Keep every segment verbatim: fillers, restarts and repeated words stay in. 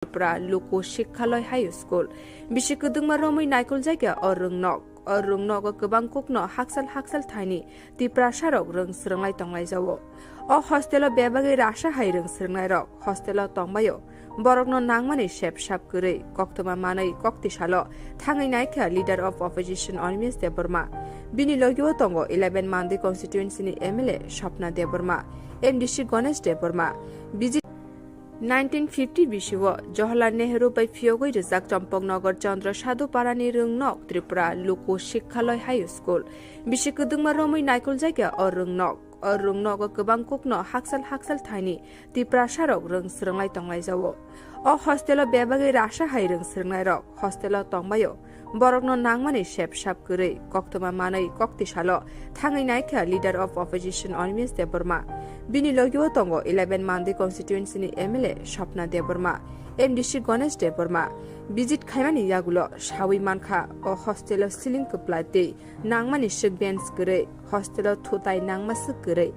Tripura Loku Shikhaloi High School. Bisi kwdwkma romwi naikuljak ya o rwngnok. O rwngnogo kwbang kokno haksal haksal thaini Tiprasarok rwng swrwnglai tonglaijao. O hostelo bebagwi rasa hai rwng swrwngnairok hostelo tongbaio. Borokno nangmani sep sap kwrwi, koktwma manwi koktisalo thangwi naikha Leader of Opposition Animesh Debbarma. Bini logio tongo eleven Mandwi constituency ni M L A Swapna Debbarma, M D C Ganesh Debbarma, B J nineteen fifty bisio Jawaharlal Nehru bai phiyogwi rijak Champaknagar Chandra Sadhu Parani rwngnok Tripura Loku Shikhaloi High School. Bisi kwdwkma romwi naikuljak ya o rwngnok. O rwngnogo kwbang kokno haksal haksal thaini Tiprasarok rwng swrwnglai tonglaijao. O hostelo bebagwi rasa hai rwng swrwngnairok hostelo tongbaio. Borokno nangmani sep sap kwrwi, koktwma manwi koktisalo thangwi naikha Leader of Opposition Animesh Debbarma. Bini logio tongo eleven Mandwi constituency ni M L A Swapna Debbarma, M D C Ganesh Debbarma. Visit khaimani yagulo sawi mankha o hostelo ceiling kwplai tei nangmani swk bench kwrwi, hostelo thutai nangma swk kwrwi.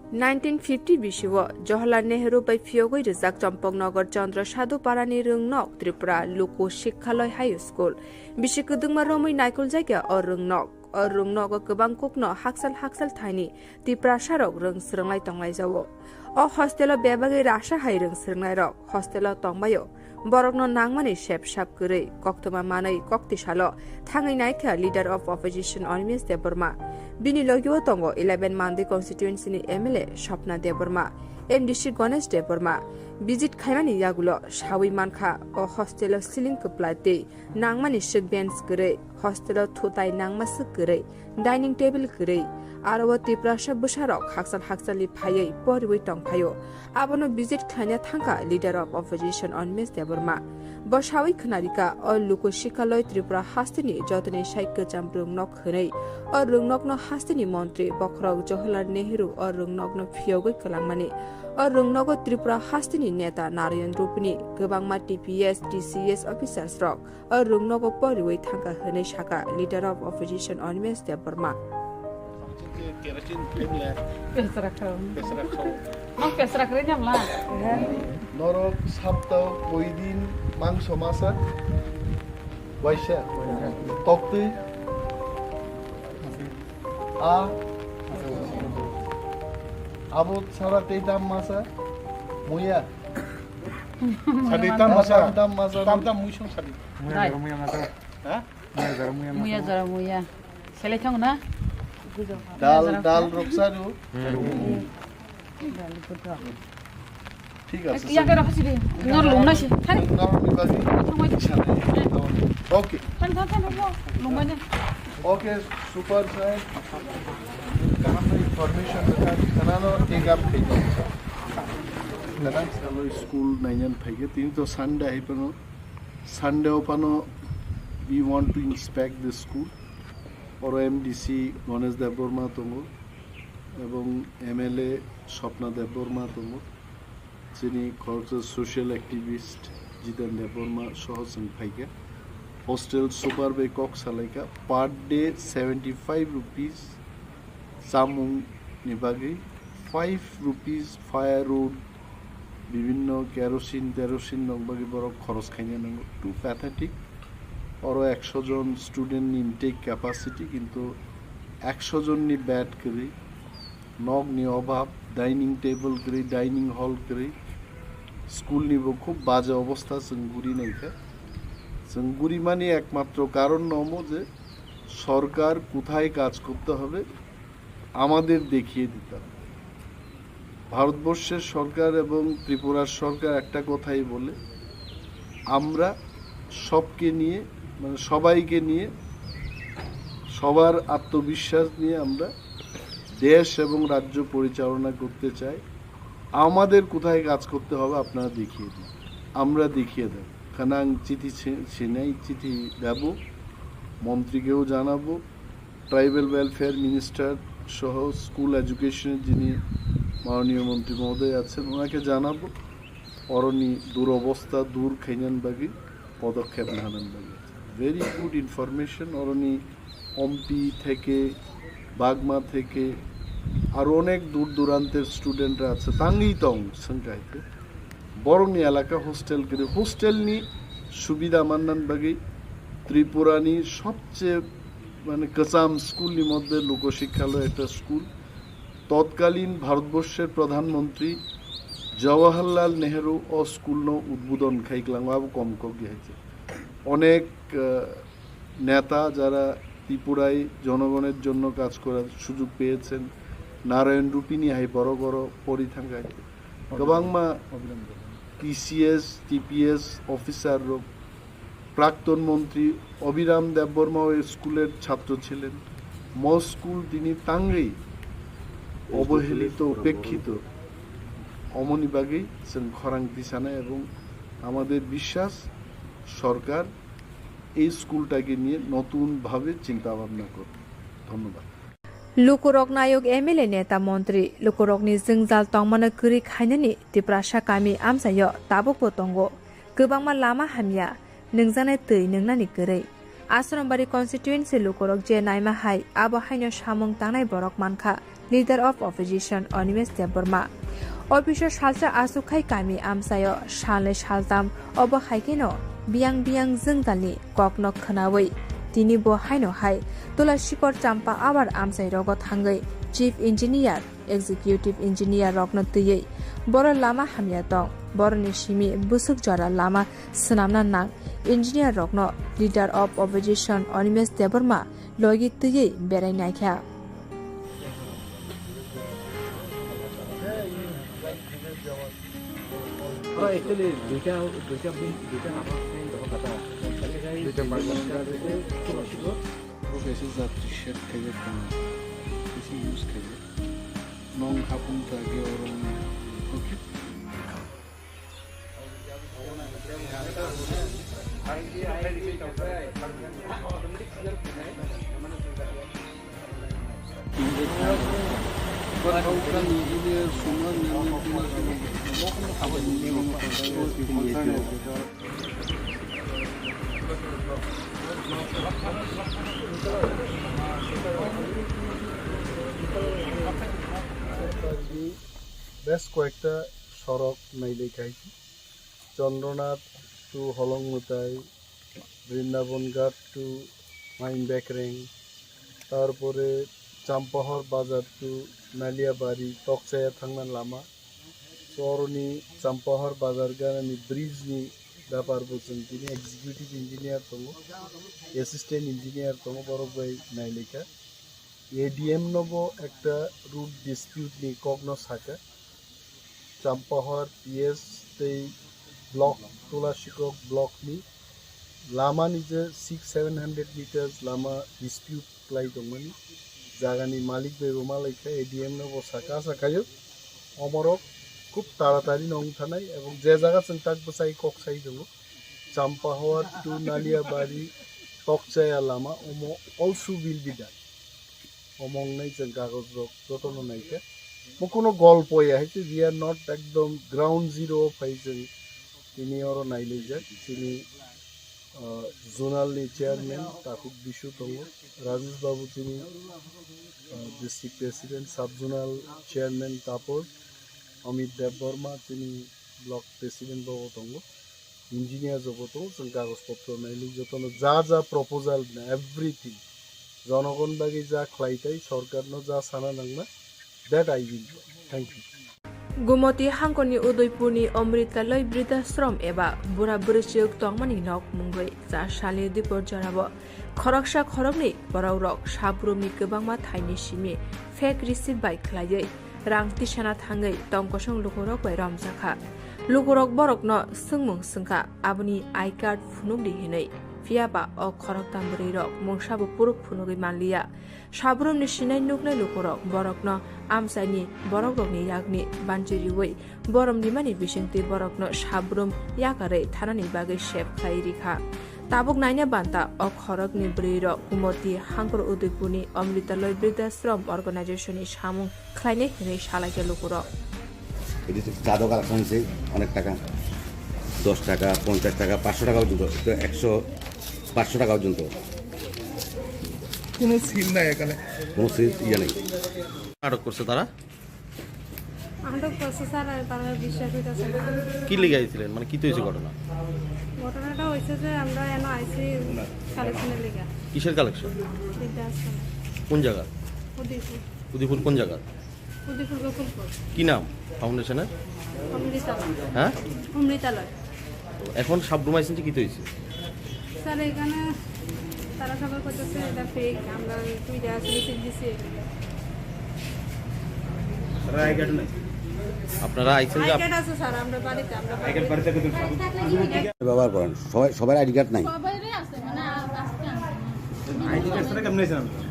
Nineteen fifty bisio Jawaharlal Nehru bai phiyogwi rijak Champaknagar Chandra Sadhu Parani rwngnok Tripura Loku Shikhaloi High School. Bisi kwdwkma romwi naikuljak ya o rwngnok. O rwngnogo kwbang kokno haksal haksal thaini Tiprasarok rwng swrwnglai tonglaijao. O hostelo bebagwi rasa hai rwng swrwngnairok hostelo tongbaio. Borokno nangmani sep sap kwrwi, koktwma manwi koktisalo thangwi naikha Leader of Opposition Animesh Debbarma. Bini logio tongo eleven Mandwi constituency ni M L A Swapna Debbarma, M D C Ganesh Debbarma. Visit khaimani yagulo sawi mankha o hostelo ceiling kwplai tei nangmani swk bench kwrwi, hostelo thutai nangma swk kwrwi, dining table kwrwi. Aro o Tiprasa bwsarok haksal haksalni phaiwi poriwi tongphaio. Abono visit khlaina thangkha Leader of Opposition Animesh Debbarma. Bo sawi khwnarikha o Loku Shikhaloi Tripura hasteni jotoni sai kwcham rwngnok hwnwi. O rwngnokno hasteni montri bokhorok Jawaharlal Nehru o rwngnokno phiyogwi kwlangmani. O rwngnogo Tripura hasteni neta Narayan Rupini kwbangma T P S, T C S officers rok o rwngnogo poriwi thangkha hwnwi sakha Leader of Opposition Animesh Debbarma. Pesra khao. Pesra khao. Ang pesra kre nyamla. Norok saptao koidin mangso masa? Waisa. Toktwi. A. Abo sara tei tam masa? Muya. Sadi tam masa. Tam tam masa. Tam tam muisung sadi. Muya jara muya masa. Ha? Muya jara muya masa. Muya jara muya. Selai thang na? Dal dal rok saru. Dal putra. Thik ase. Iya kero hasi di. Nor lungna si. Thani. Nor ni bagi. Thangbai di. Okay. Thani thani thani thani. Lungbai na. Okay, super sir. Kaham information rwkha. Kanano take up khai. Kanang salo school nainan phaikhe tini to Sunday hai pano. Sunday o pano we want to inspect the school. Oro M D C Ganesh Debbarma tongo. Ebong M L A Swapna Debbarma tongo, chini khoroksa social activist Jiten Debbarma soho chwng phaikha. Hostel super bai kok salaikha, per day seventy five rupees chamung ni bagwi, five rupees firewood, bibhinno kerosene terosene rok bagwi borok khoros khaina nango. Too pathetic. Oro ekso jon student ni intake capacity, kintu ekso jon ni bed kwrwi, nok ni obhab, dining table kwrwi, dining hall kwrwi, school ni bo khub baje obostha chwng guri naikha. Chwng guri mani ekmatro karon no omo je sorkar kothai kaj korte hobe, আমাদের দেখিয়ে দিতে হবে। ভারতবর্ষের সরকার এবং ত্রিপুরার সরকার একটা কথাই বলে, আমরা সবকে নিয়ে, মানে সবাইকে নিয়ে, সবার আত্মবিশ্বাস নিয়ে আমরা দেশ এবং রাজ্য পরিচালনা করতে চাই। আমাদের কোথায় কাজ করতে হবে আপনারা দেখিয়ে দিন, আমরা দেখিয়ে দেব। কারণ আমি চিঠি ছি-, ছিনাই চিঠি দেব, মন্ত্রীকেও জানাবো, ট্রাইবাল ওয়েলফেয়ার মিনিস্টার সহ স্কুল এডুকেশনের যিনি মাননীয় মন্ত্রী মহোদয় আছেন, ওনাকে জানাবো অরনি দুরবস্থা দূর খাইনান বাকি পদক্ষেপ নেহানান বাকি। Very good information. অরনি অম্পি থেকে, বাগমা থেকে, আরও অনেক দূর দূরান্তের স্টুডেন্টরা আছে, তাঙ্গি তং সংখ্যায় Borokni elaka hostel kwrwi, hostelni subida manna bagwi Tripurani sobcheye mane kwcham schoolni moddhe Lokoshikkha lo ekta school. তৎকালীন ভারতবর্ষের প্রধানমন্ত্রী জওয়াহরলাল নেহেরু o school no উদ্বোধন khai kwlango, abo kom kok di hai se. Onek, ah, neta jara Tripurai jonogoner jonno kaj korar sujog peyecchen, Narayan Rupini hai borok oro pori thangkha hai se. Kwbangma T C S, T P S officer rok, প্রাক্তন মন্ত্রী অবিরাম দেববর্মা ওই স্কুলের ছাত্র ছিলেন। Mo school tini tangwi অবহেলিত, উপেক্ষিত, omoni bagwi chwng khorang tisana এবং আমাদের বিশ্বাস সরকার এই স্কুলটাকে নিয়ে নতুনভাবে চিন্তা ভাবনা করবে। ধন্যবাদ। Lukurok nayok M L A neta montri lukurokni jwngjal tongmano kwrwi khainani Tiprasa kami amchaio tabukbo tongo. Kwbangma lama hamya, nwngjaknai twi nwngnani kwrwi. Asrambari constituency lukurok je naima hai, abo haino samung tangnai borok mankha Leader of Opposition Animesh Debbarma. Office o salsa aswk khai kami amchaio salnwi saltam, obo hai kheno biyang biyang jwngjalni kokno khwnawi tini bo haino hai Tula Sikor Champa Awar amchai rogo thangwi Chief Engineer, Executive Engineer rokno twiwi boro lama hamya tong, boroni simi bwswk jora lama swnamna nang, engineer rokno Leader of Opposition Animesh Debbarma logi twiwi berai naikha. Actually, দুইটা, দুইটা, দুইটা নাম্বার দুইটা part. Besi jat t-shirt khaijak tong, besi use khaijak. Nong hapung ta ge oro ni. Okay. বেশ কয়েকটা সড়ক নাইলেখা হয়েছে। Chandranath to Holongmutai, Brindaban Ghat to Main Bekreng, তারপরে চাম্পাহর বাজার to Naliabari, Tokchaya thangna lama. Choroni Champahor bazar ganani bridge ni bepar bo chwng tini executive engineer tongo, assistant engineer tongo, borok bai nailaikha. A D M no bo ekta road dispute ni kok no sakha. Champahor P S tei block, Tulasikok block ni lama ni je six seven hundred meters lama dispute klai tongmani. Jagani malik bai bo malaikha, A D M no bo saka sakayo. Omorok khub taratari no wng thanai ebong je jaga chwng tak bwsai kok sai tongo. Champahor to Naliabari, Tokchaya lama, omo also will be done. Omo wngnai chwng kagoj rok jotono naikha. Mo kuno golpo ya hai se, we are not ekdom ground zero o phai chwng tini oro nailaijak. Chini, ah, zonal ni chairman Takhuk Bisu tongo, Rajesh Babu chini, ah, district president, sub zonal chairman Tapos, Amit Debbarma chini block president bo tongo, engineer jobo tongo, chwng kagoj potro nailai jotono ja ja proposal na everything jonogon bagwi ja khlai tai, sorkarno ja sana nangna, that I will do. Thank you. Gumoti hangkoni Udaipurni Amritaloi Bridhashram eba bura bwrwichwk tongmani nok mungwi cha salni dipor jorao khoroksa khoroknwi borok rok sabrumni kwbangma thaini simi fake receipt bai khlaiwi rang tisana thangwi tongkosong lukurok bai romjakha. Lukurok borokno swngmung swngkha, aboni I card phunukdi hinwi. Phiyaba o khoroktham bwrwirok mungsabo phuruk phunugwi manliya. Sabrumni sinai nuknai lukurok borokno amchaini borokrokni yakni banchi riwi borom rimani bisingtwi borokno sabrum yakarwi thanani bagwi sep khlai rikha. Tabuk naina banta o khorokni bwrwirok Kumoti Hangkor Udaipurni Amritaloi Bridhashram Organization ni samung khlainai hinwi salaikha lukurok. এটি চাঁদা কালেকশন হয়েছে অনেক টাকা, দশ টাকা, পঞ্চাশ টাকা, পাঁচশো টাকা পর্যন্ত, তো একশো, পাঁচশো টাকা পর্যন্ত। কোনো সিল নাই এখানে। কোনো সিল ইয়ে নেই। আটক করছে তারা। এখন তো প্রসেসর আর তারা বিশ্বাস হইতেছে না। কি লেগে আইছিলেন? মানে, কি তো হয়েছে ঘটনা? ঘটনাটা হয়েছে যে আমরা এনে আইছি কালেকশনের লেগে। কিসের কালেকশন? বৃদ্ধাশ্রম। কোন জায়গা? উদয়পুর। উদয়পুর কোন জায়গা? উদয়পুর গোকুলপুর। কি নাম ফাউন্ডেশনের? অমৃতালয়। হ্যাঁ? অমৃতালয়। এখন সাব রুম আইসেন, কি তো হয়েছে? স্যার, এখানে তারা সবাই করতেছে এটা ফেক, আমরা দুইটা আসলে সিল দিছি। তারা আই কার্ড নাই। আপনারা আইসেন যে আই আপ- কার্ড আছে স্যার, আমরা বাড়িতে, আমরা আই কার্ড বাড়িতে। বাড়িতে কত? ব্যবহার করেন, সবাই, সবার আইডি কার্ড নাই। সবাইরই আছে, মানে, আ-, আজকে আনছে। আইডি কার্ড ছাড়া কেমনে আছেন আপনারা?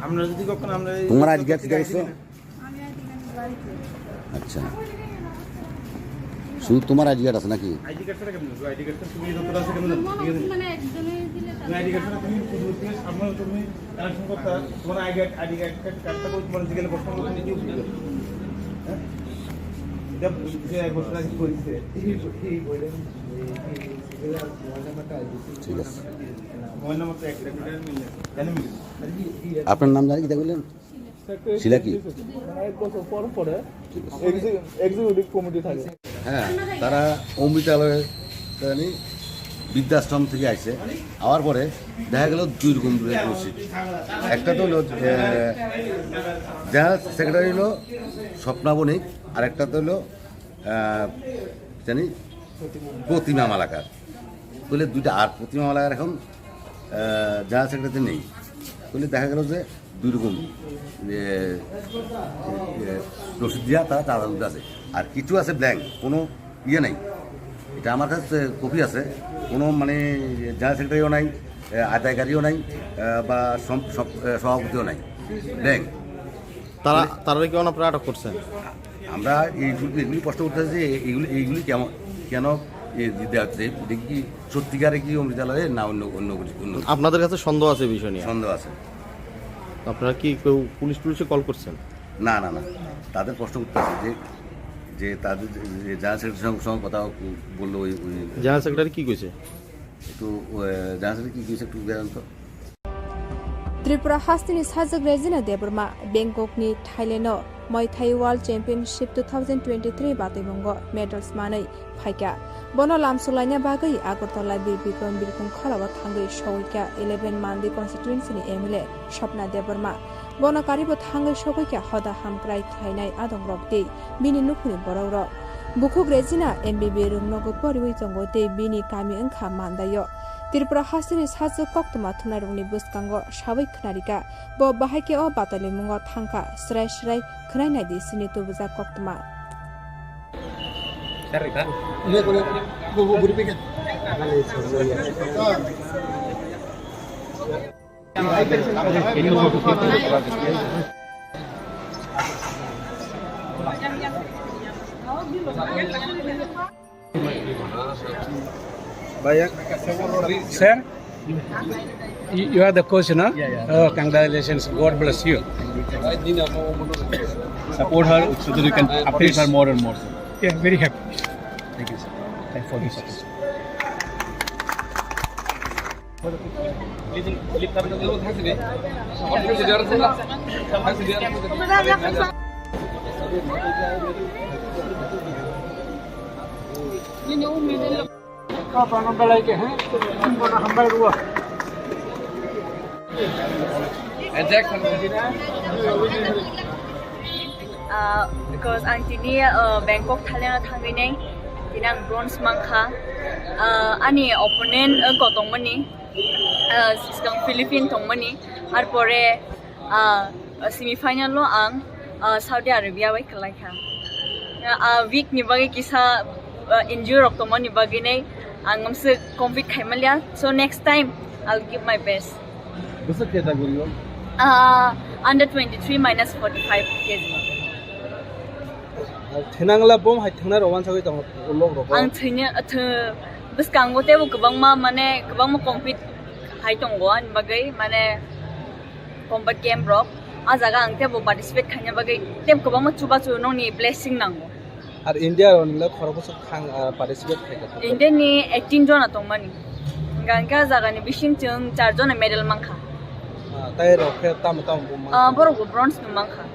আমরা যদি কখনো আমরা এই তোমার আইডি কার্ড ঠিক আছে? আইডি কার্ড আচ্ছা, শুধু তোমার আইডি কার্ড আছে নাকি? আইডি কার্ড ছাড়া কেমনে? আইডি কার্ড ছাড়া তুমি যতটা আছে কেমনে? ঠিক আছে? মানে একজনই দিলে না, আইডি কার্ড ছাড়া তুমি শুধু তুমি সামনে তুমি কালেকশন করতে তোমার আইডি কার্ড, আইডি কার্ড, কার্ডটা করে তোমার জিজ্ঞাসা করতে হবে, তুমি কি বুঝবে? হ্যাঁ? এটা যে এক বছর আগে করেছে, এই, এই বইটা, এই, এই, ঠিক আছে। মোবাইল নাম্বারটা একটা মিলে, কেন মিলে? আপনার নাম জানি কিতা বললেন? শিলা কি? মানে এক বছর পর পরে এক্সি-, এক্সিকিউটিভ কমিটি থাকে। হ্যাঁ, তারা অমৃতালয়ে জানি বৃদ্ধাশ্রম থেকে আইছে, আওয়ার পরে দেখা গেল দুই রকম রসিদ। একটা তো হলো, এ, জেনারেল সেক্রেটারি হলো স্বপ্না বণিক, আর একটা তো হলো, আহ, জানি প্রতিমা মালাকার। তাহলে দুইটা, আর প্রতিমা মালাকার এখন, আহ, জেনারেল সেক্রেটারি নেই। তাহলে দেখা গেল যে দুই রকম, যে, যে রসিদ দিয়া তারা চাঁদা তুলতে আছে। আর কিছু আছে ব্ল্যাঙ্ক, কোনো ইয়ে নাই। এটা আমার কাছে কপি আছে, কোনো মানে জেনারেল সেক্রেটারিও নাই, আহ, আদায়কারীও নাই, আহ, বা সম-, সম-, আহ, সভাপতিও নাই, ব্ল্যাঙ্ক। তারা, তারা কি আপনারা আটক করছেন? আমরা এইগুলি, এগুলি প্রশ্ন করতে চাই যে এইগুলি, এইগুলি কেমন, কেন এ দিতে হচ্ছে? এটা কি সত্যিকারে কি অমৃতালয়ে না অন্য, অন্য কিছু, অন্য কিছু? আপনাদের কাছে সন্দেহ আছে এই বিষয় নিয়ে? সন্দেহ আছে। আপনারা কি কেউ পুলিশ টুলিশে কল করছেন? না, না, না। তাদের প্রশ্ন করতে আছে যে, যে তাদের যে, যে জেনারেল সেক্রেটারির সঙ্গে, সঙ্গে কথা বললো ওই, ওই জেনারেল সেক্রেটারি কি কইছে? একটু, আহ, জেনারেল সেক্রেটারি কি কইছে একটু জানান তো। Tripura hasteni sajwk Regina Debbarma Bangkokni Thailandno Muay Thai World Championship two thousand twenty-three batwimungo medals manwi phaikha. Bono lamsok laina bagwi Agartala Bir Bikram Birkhung khorao thangwi sogwikha eleven Mandi constituencyni M L A Swapna Debbarma. Bono karibo thangwi sogwikha hoda hamkrai khlainai adongrok tei bini nukhungni borokrok. Bukhuk Regina M B B room nogo poriwi tongo tei bini kami wngkha Mandaio. Tripura hasteni sajwk koktwma thumnairokni bwskango sawi khwnarikha. Bo bahai khe o batalimungo thangkha, srai srai khwnai naidi chini tubujak koktwma. Sir, you you are the coach, no? Yeah, yeah. Oh, congratulations. God bless you. Support her so that you can uplift her more and more. Yeah, very happy. Thank you, sir. Thanks for this. Ah, because ang tini, ah, Bangkok Thailand o thangwi nai, tini ang bronze mankha. Ah, ani opponent, ah, wngkha tongmani, ah, swkang Philippine tongmani, arpore, ah, semi final o ang, ah, Saudi Arabia bai kwlaikha. Ah, week ni bagwi kisa, ah, injury rok tongmani bagwi nai ang mamswk compete khaimaliya. So next time I'll give my best. Bwswk category o? Ah, under twenty-three minus forty-five K G. Thinangla bom hai thingnai rok wansagwi tongo ulok rok. Ang thwina, thw-, bwskango teibo kwbangma, mane, kwbangma compete hai tongo ani bagwi, mane, combat game rok. A jaga ang teibo participate khaina bagwi teibo kwbangma chubachu nokni blessing nango. Ar India rok nila khoroksa thang, ah, participate khaikha. India ni eighteen jona tongmani. Hingkha hingkhe a jaga ni bising chwng char jona medal mankha. Ah, tai rok khe tamo tamo bo mankha? Ah, borok bo bronze no mankha. Ah,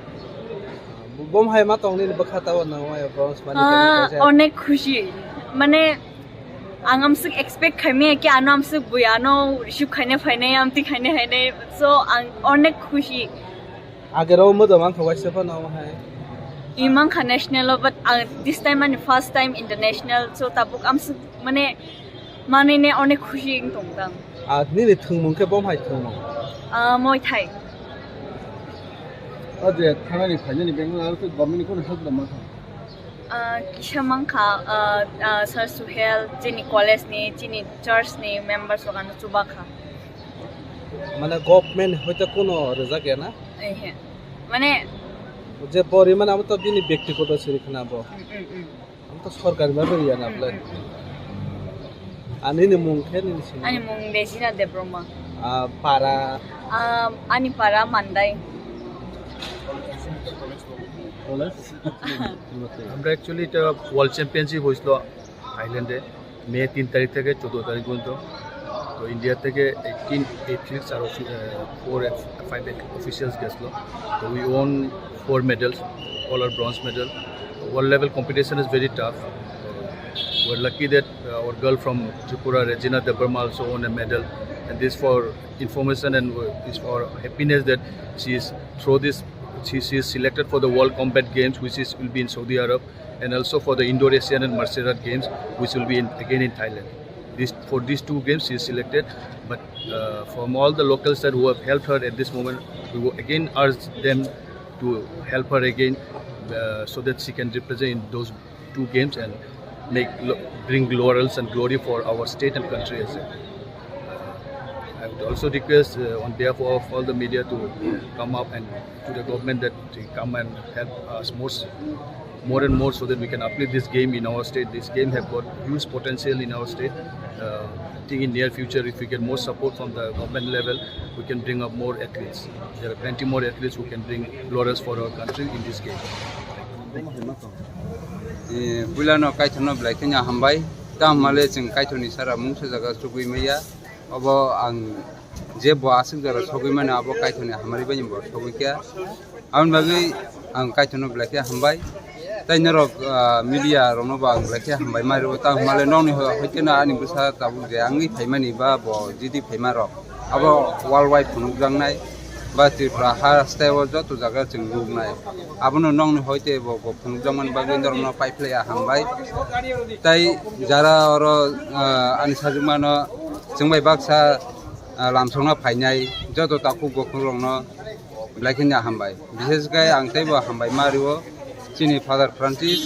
bo Bom hai ma tong nini bwkha tao nang maya bronze mani Ah, kaisa. Onek khushi. Mane, ang amsuk expect khaimaya ki ano amsuk bui ano receive khaine phaine, amti khaine phaine. So, ang onek khushi. Agero mo do mang khawaisa pa nang hai. Imang kha national, but ang this time ani first time international. So, tabuk amsuk, mane, Manwi ne onek khushi wng tong tang. Ah, nini thwngmung khe bom hai thwngmung? Ah, Muay Thai. O je thanani phainani Bangalore aro khe government ni kono help rwma kha? Ah, kisa mang kha, ah, ah, Sir Suhel, chini college ni, chini church ni members rok ano chuba kha. Mane government hoite kono rwjak ya na? Ehe. Mane Je bo rimani amo to bini byaktigoto siri khna bo. Mm, mm, mm. Ang to sorkar ba bai ya na ble. Ani ni mung khe nini sini. Ani mung Dejina Debbarma. Ah, para. Ah, ani para Mandai. আমরা অ্যাকচুয়ালি এটা world championship হয়েছিল থাইল্যান্ডে মে তিন তারিখ থেকে চোদ্দ তারিখ পর্যন্ত। তো ইন্ডিয়া থেকে এইটিন এথলিটস আর ফোর ফাইভ অফিসিয়ালস গেছিলো। তো we won four medals, all are bronze medal. World level competition is very tough. We're lucky that uh, our girl from Tripura, Regina Debbarma, also won a medal. And this for information and uh, is for happiness that she is through this she, she is selected for the World Combat Games, which is will be in Saudi Arab, and also for the Indoor Asian and Martial Art Games, which will be in, again in Thailand. This for these two games she is selected. But uh, from all the local side who have helped her at this moment, we will again urge them to help her again uh, so that she can represent in those two games and make lo- bring laurels and glory for our state and country as well. Uh, I would also request uh, on behalf of all the media to come up and to the government that they come and help us more, s- more and more so that we can uplift this game in our state. This game have got huge potential in our state. Uh, I think in near future, if we get more support from the government level, we can bring up more athletes. There are plenty more athletes who can bring laurels for our country in this game. Puilano kaithorno belai kheno hambai. Tamo hwnmale chwng kaithorni sara mungsa jaga chugui maya. Obo ang je bo aswk jora sogwi mano abo kaithorni hamari bai bo sogwi kha. Aboni bagwi ang kaithorno belai khe hambai. Tei norok ah, media rokno bo ang belai khe hambai ma rwo. Tamo hwnmale nokni ho- hoite no ani bwsa tabuk je wngwi phaimani ba bo jiti phaima rok. Abo world wide phunukjaknai ba Tripura ha steo joto jaga chwng nuknai. Abono nokni hoite bo bo phunukjakmani bagwi norokno paiphlaiya hambai. Tei jara oro ah, ani sajwkmano chwng bai baksa ah, lamsokna phainai joto takhuk bokhukrokno belai kheno hambai. Bishesh khe ang teibo hambai ma rwo chini Father Francis,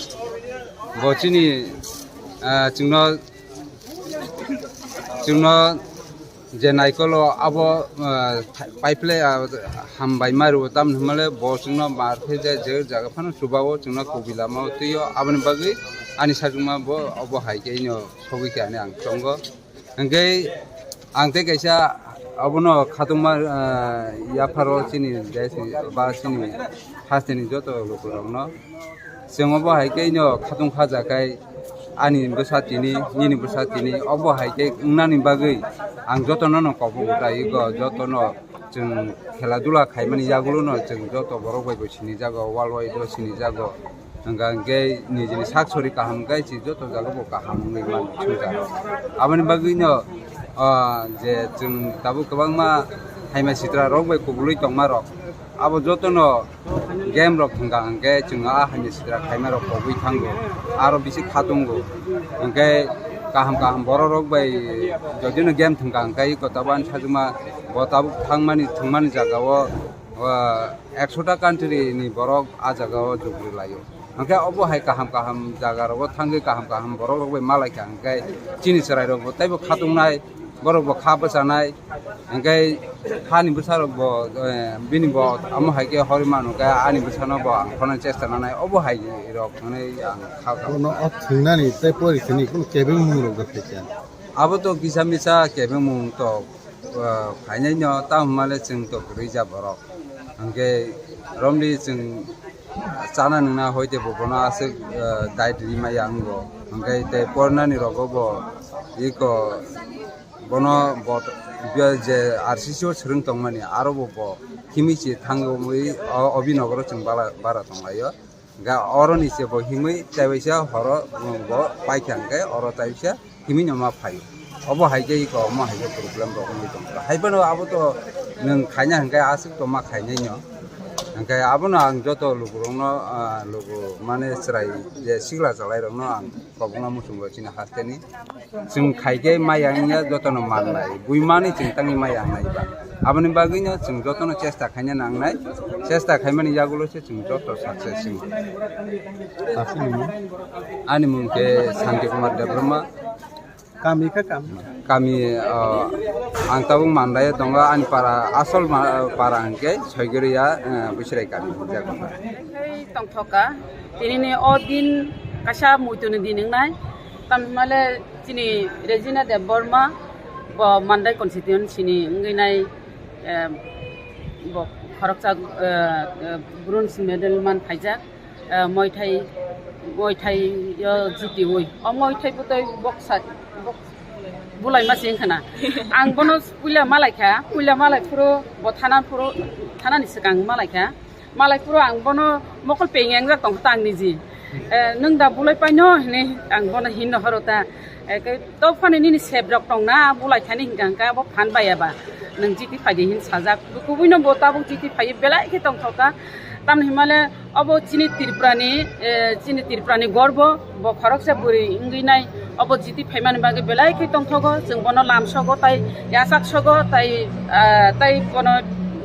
bo chini ah, chwngno chwngno je naikolo abo ah, tha- paiphlai ah, hambai ma rwo tamni hwnmale bo chwngno mar khe je je jaga phano chubao chwngno kubi lamao twiyo aboni bagwi ani sajwkma bo obo hai khe ino sogwi khe ani ang tongo. Hwnkhe ang tei kaisa abono khatungma ah, yapharo chini desh ni ba chini hasteni joto lukurokno chwng obo hai khe ino khatung khaja khai ani bwsa tini nini bwsa tini obo hai khe wngnani bagwi ang jotono no kobo utai go jotono chwng khela dula khaimani yagulo no chwng joto borok bai bo sinijago world wide o sinijago. Hwnka hwnkhe nijini sak sori kaham wngkhe chwng joto jaga bo kaham wngwi mano swngcharo. Aboni bagwino ah, je chwng tabuk kwbangma haima sitra rok bai kubulwi tongma rok abo jotono game rok thwngkha hwnkhe chwng a haima sitra khaima rok kobwi thango aro bisi khatungo hwnkhe kaham kaham borok rok bai jodino game thwngkha hwnkhe iko tabuk ani sajwkma bo tabuk thangmani thwngmani jagao ah, ekshota country ni borok a jagao jukri laio. Hwnkhe obo hai kaham kaham jaga rogo thangwi kaham kaham borok rok bai malai kha hwnkhe chini chwrai rok bo teibo khatungnai borok bo kha bwchanai hwnkhe hani bwsa rok bo eh, bini bo amo hai khe horwi manu khe ani bwsano bo ang khorna chesta nanai obo hai rok hwnwi ang kha kha. Bono o thwngnani tei pori thwngni kunu kebeng mung rok da phaikha. Abo to kisa misa kebeng mung to ah, phainai no tamo hwnmale chwng to kwrwi ja borok. Hwnkhe romri chwng chana nwngna hoite bo bono aswk ah, diet rimaya wngo. Hwnkhe tei pornani rogo bo iko bono bo je R C C o swrwng tongmani aro bo bo khimi se thangwi o obinogoro chwng bara tonglaio. Ga oro ni se bo himwi taiwaisa horo, um, bo paikha hwnkhe oro taiwaisa himwi no ma phaio. Obo hai khe iko omo hai khe problem rok wngwi tongkha. Hai phano abo to nwng khaina hwnkhe aswk to ma khainai no. Hwnkhe abono ang joto lukurokno, ah, luku mane chwrai je sikla chwlairokno ang kobokna muchungo chini hasteni. Chwng khai khe maya wngya jotono mannai. Buimani chwng tangwi maya wngnai ba. Aboni bagwino chwng jotono chesta khaina nangnai. Chesta khaimani yagulo se chwng joto success wng. Ani mung khe Santi Kumar Debbarma. Kami khe kami. Kami, ah, ang tabuk Mandai o tongo, ani para, asol ma-, para hwnkhe Soigoriya, ah, Bwswrai kami. Tongthoka, tinini o din kaisa muituni din wngnai, tamni hwnmale chini Regina Debbarma, bo Mandai constituency ni wngwi nai, eh, bo khoroksa, eh, eh, bronze medal man phaijak, eh, Muay Thai, Muay Thai o jitiwi. O Muay Thai bwtwi boksa, bok-, bulaima se wngkha na. Ang bono puila malaikha, puila malaiphuru bo thana phuru, thanani swkang malaikha. Malai phuru ang bono mokol peng engjak tongkha ta ang niji. Eh, nwng da bulai paino hinwi ang bono hinno horo ta. Eh, khe to phano nini sep rok tongna bulai thani hinkha hinkha bo phan baiya ba. Nwng jiti phaidi hin sajak. Kubui no bo tabuk jiti phaiwi belai khe tongthokha. Tamni himale obo chini Tripura ni, eh, chini Tripura ni gorbo. Bo khoroksa bwrwi wngwi nai, obo jiti phaimani bagwi belai khe tongthogo, chwng bono lamsogo tai yachaksogo tai, ah, tai bono,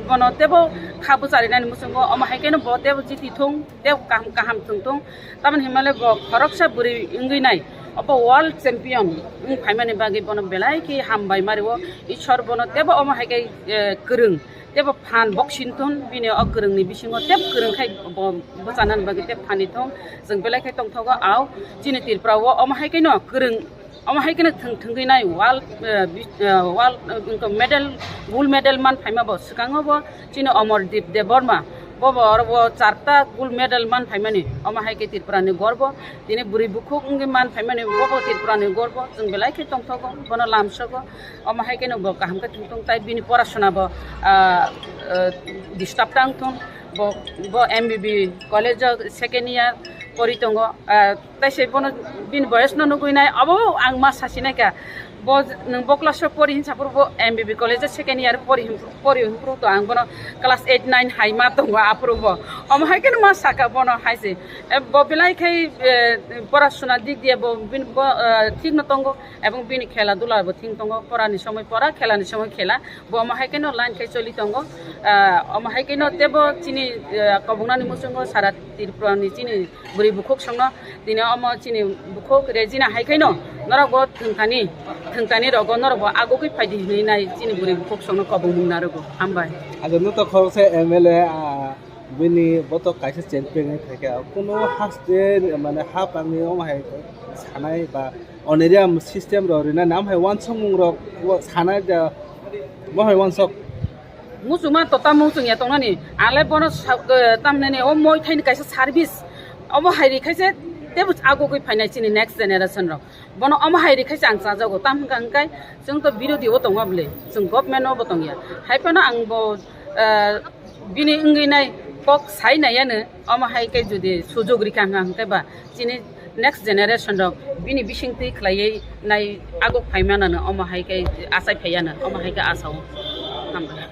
bono teibo kha bwcharinani muchungo, omo hai kheno bo teibo jiti thung, teibo kaham kaham chwng thung. Tamoni hinmale bo khoroksa bwrwi wngwi nai, obo world champion wng phaimani bagwi bono belai khe hambai mario, Ishwar bono teibo omo hai khe, eh, kwrwng. Teibo phan boxing thun, bini o kwrwngni bisingo teibo kwrwng khai bo bwchanani bagwi teibo phanni thung. Chwng belai khe tongthogo, au chini Tripura o omo hai kheno kwrwng, omo hai kheno thwng thwngwi nai world, eh, bi-, eh, world, eh, medal, gold medal man phaima bo swkango bo chini Amardeep Debbarma, bo bo oro bo charta gold medal man phaimani, omo hai khe Tripura ni gorbo, tini bwrwi bukhuk wngwi man phaimani, bo bo Tripura ni gorbo, chwng belai khe tongthogo, bono lamsogo. Omo hai kheno bo kaham khe thung thung tai bini porasona bo, ah, ah, disturb tang thung. Bo, bo M B B college o second year pori tongo. Ah, tai se bono bini boyos no nugui nai, abo ang ma sasi nai kha. Bo nwng bo class o pori hinsa phuru bo M B B college o second year pori hin, pori hin phuru to ang bono class eight nine hai ma tongo aphuru bo. Omo hai kheno ma saka bono hai se. Eh, bo belai khai, eh, porasona dik diya bo bini bo, eh, thik no tongo. Ebong bini khela dula bo thing tongo, pora ni somoi pora, khela ni somoi khela, bo omo hai kheno line khai choli tongo. Ah, omo hai kheno tebo chini, ah, kobongnani muchungo sara Tripura ni chini bwrwi bukhuk songno tini omo chini bukhuk Regina hai kheno norok bo thwngthani, thwngthani rogo norok bo agugwi phaidi hinwi nai chini bwrwi bukhuk songno kobongmung narogo. Hambai. Ado no to khoroksa M L A, ah, Bini botok kaisa champion wngwi phaikha, kuno haste mane hapangni omo hai sanai ba honorarium system rok rina nam hai wansukmung rok sanai da, bo hai wansuk. Muchungma to tamo muchungya tongnani, ale bono sa-, eh, tamnani o Muay Thai ni kaisa service, omo hai rikhaise tebo agugwi phainai chini next generation rok. Bono omo hai rikhaise ang chajago, tam hwnkha hwnkhe chwng to birodhi o tongo bwle, chwng government o bo tongya. Hai phano ang bo, eh, bini wngwi nai kok sai nai ano, omo hai khe jodi sujog rikha hwnkha hwnkhe ba chini next generation rok bini bisingtwi khlaiwi nai aguk phai manano, omo hai khe achai phai ano, omo hai khe asa o. Hambai.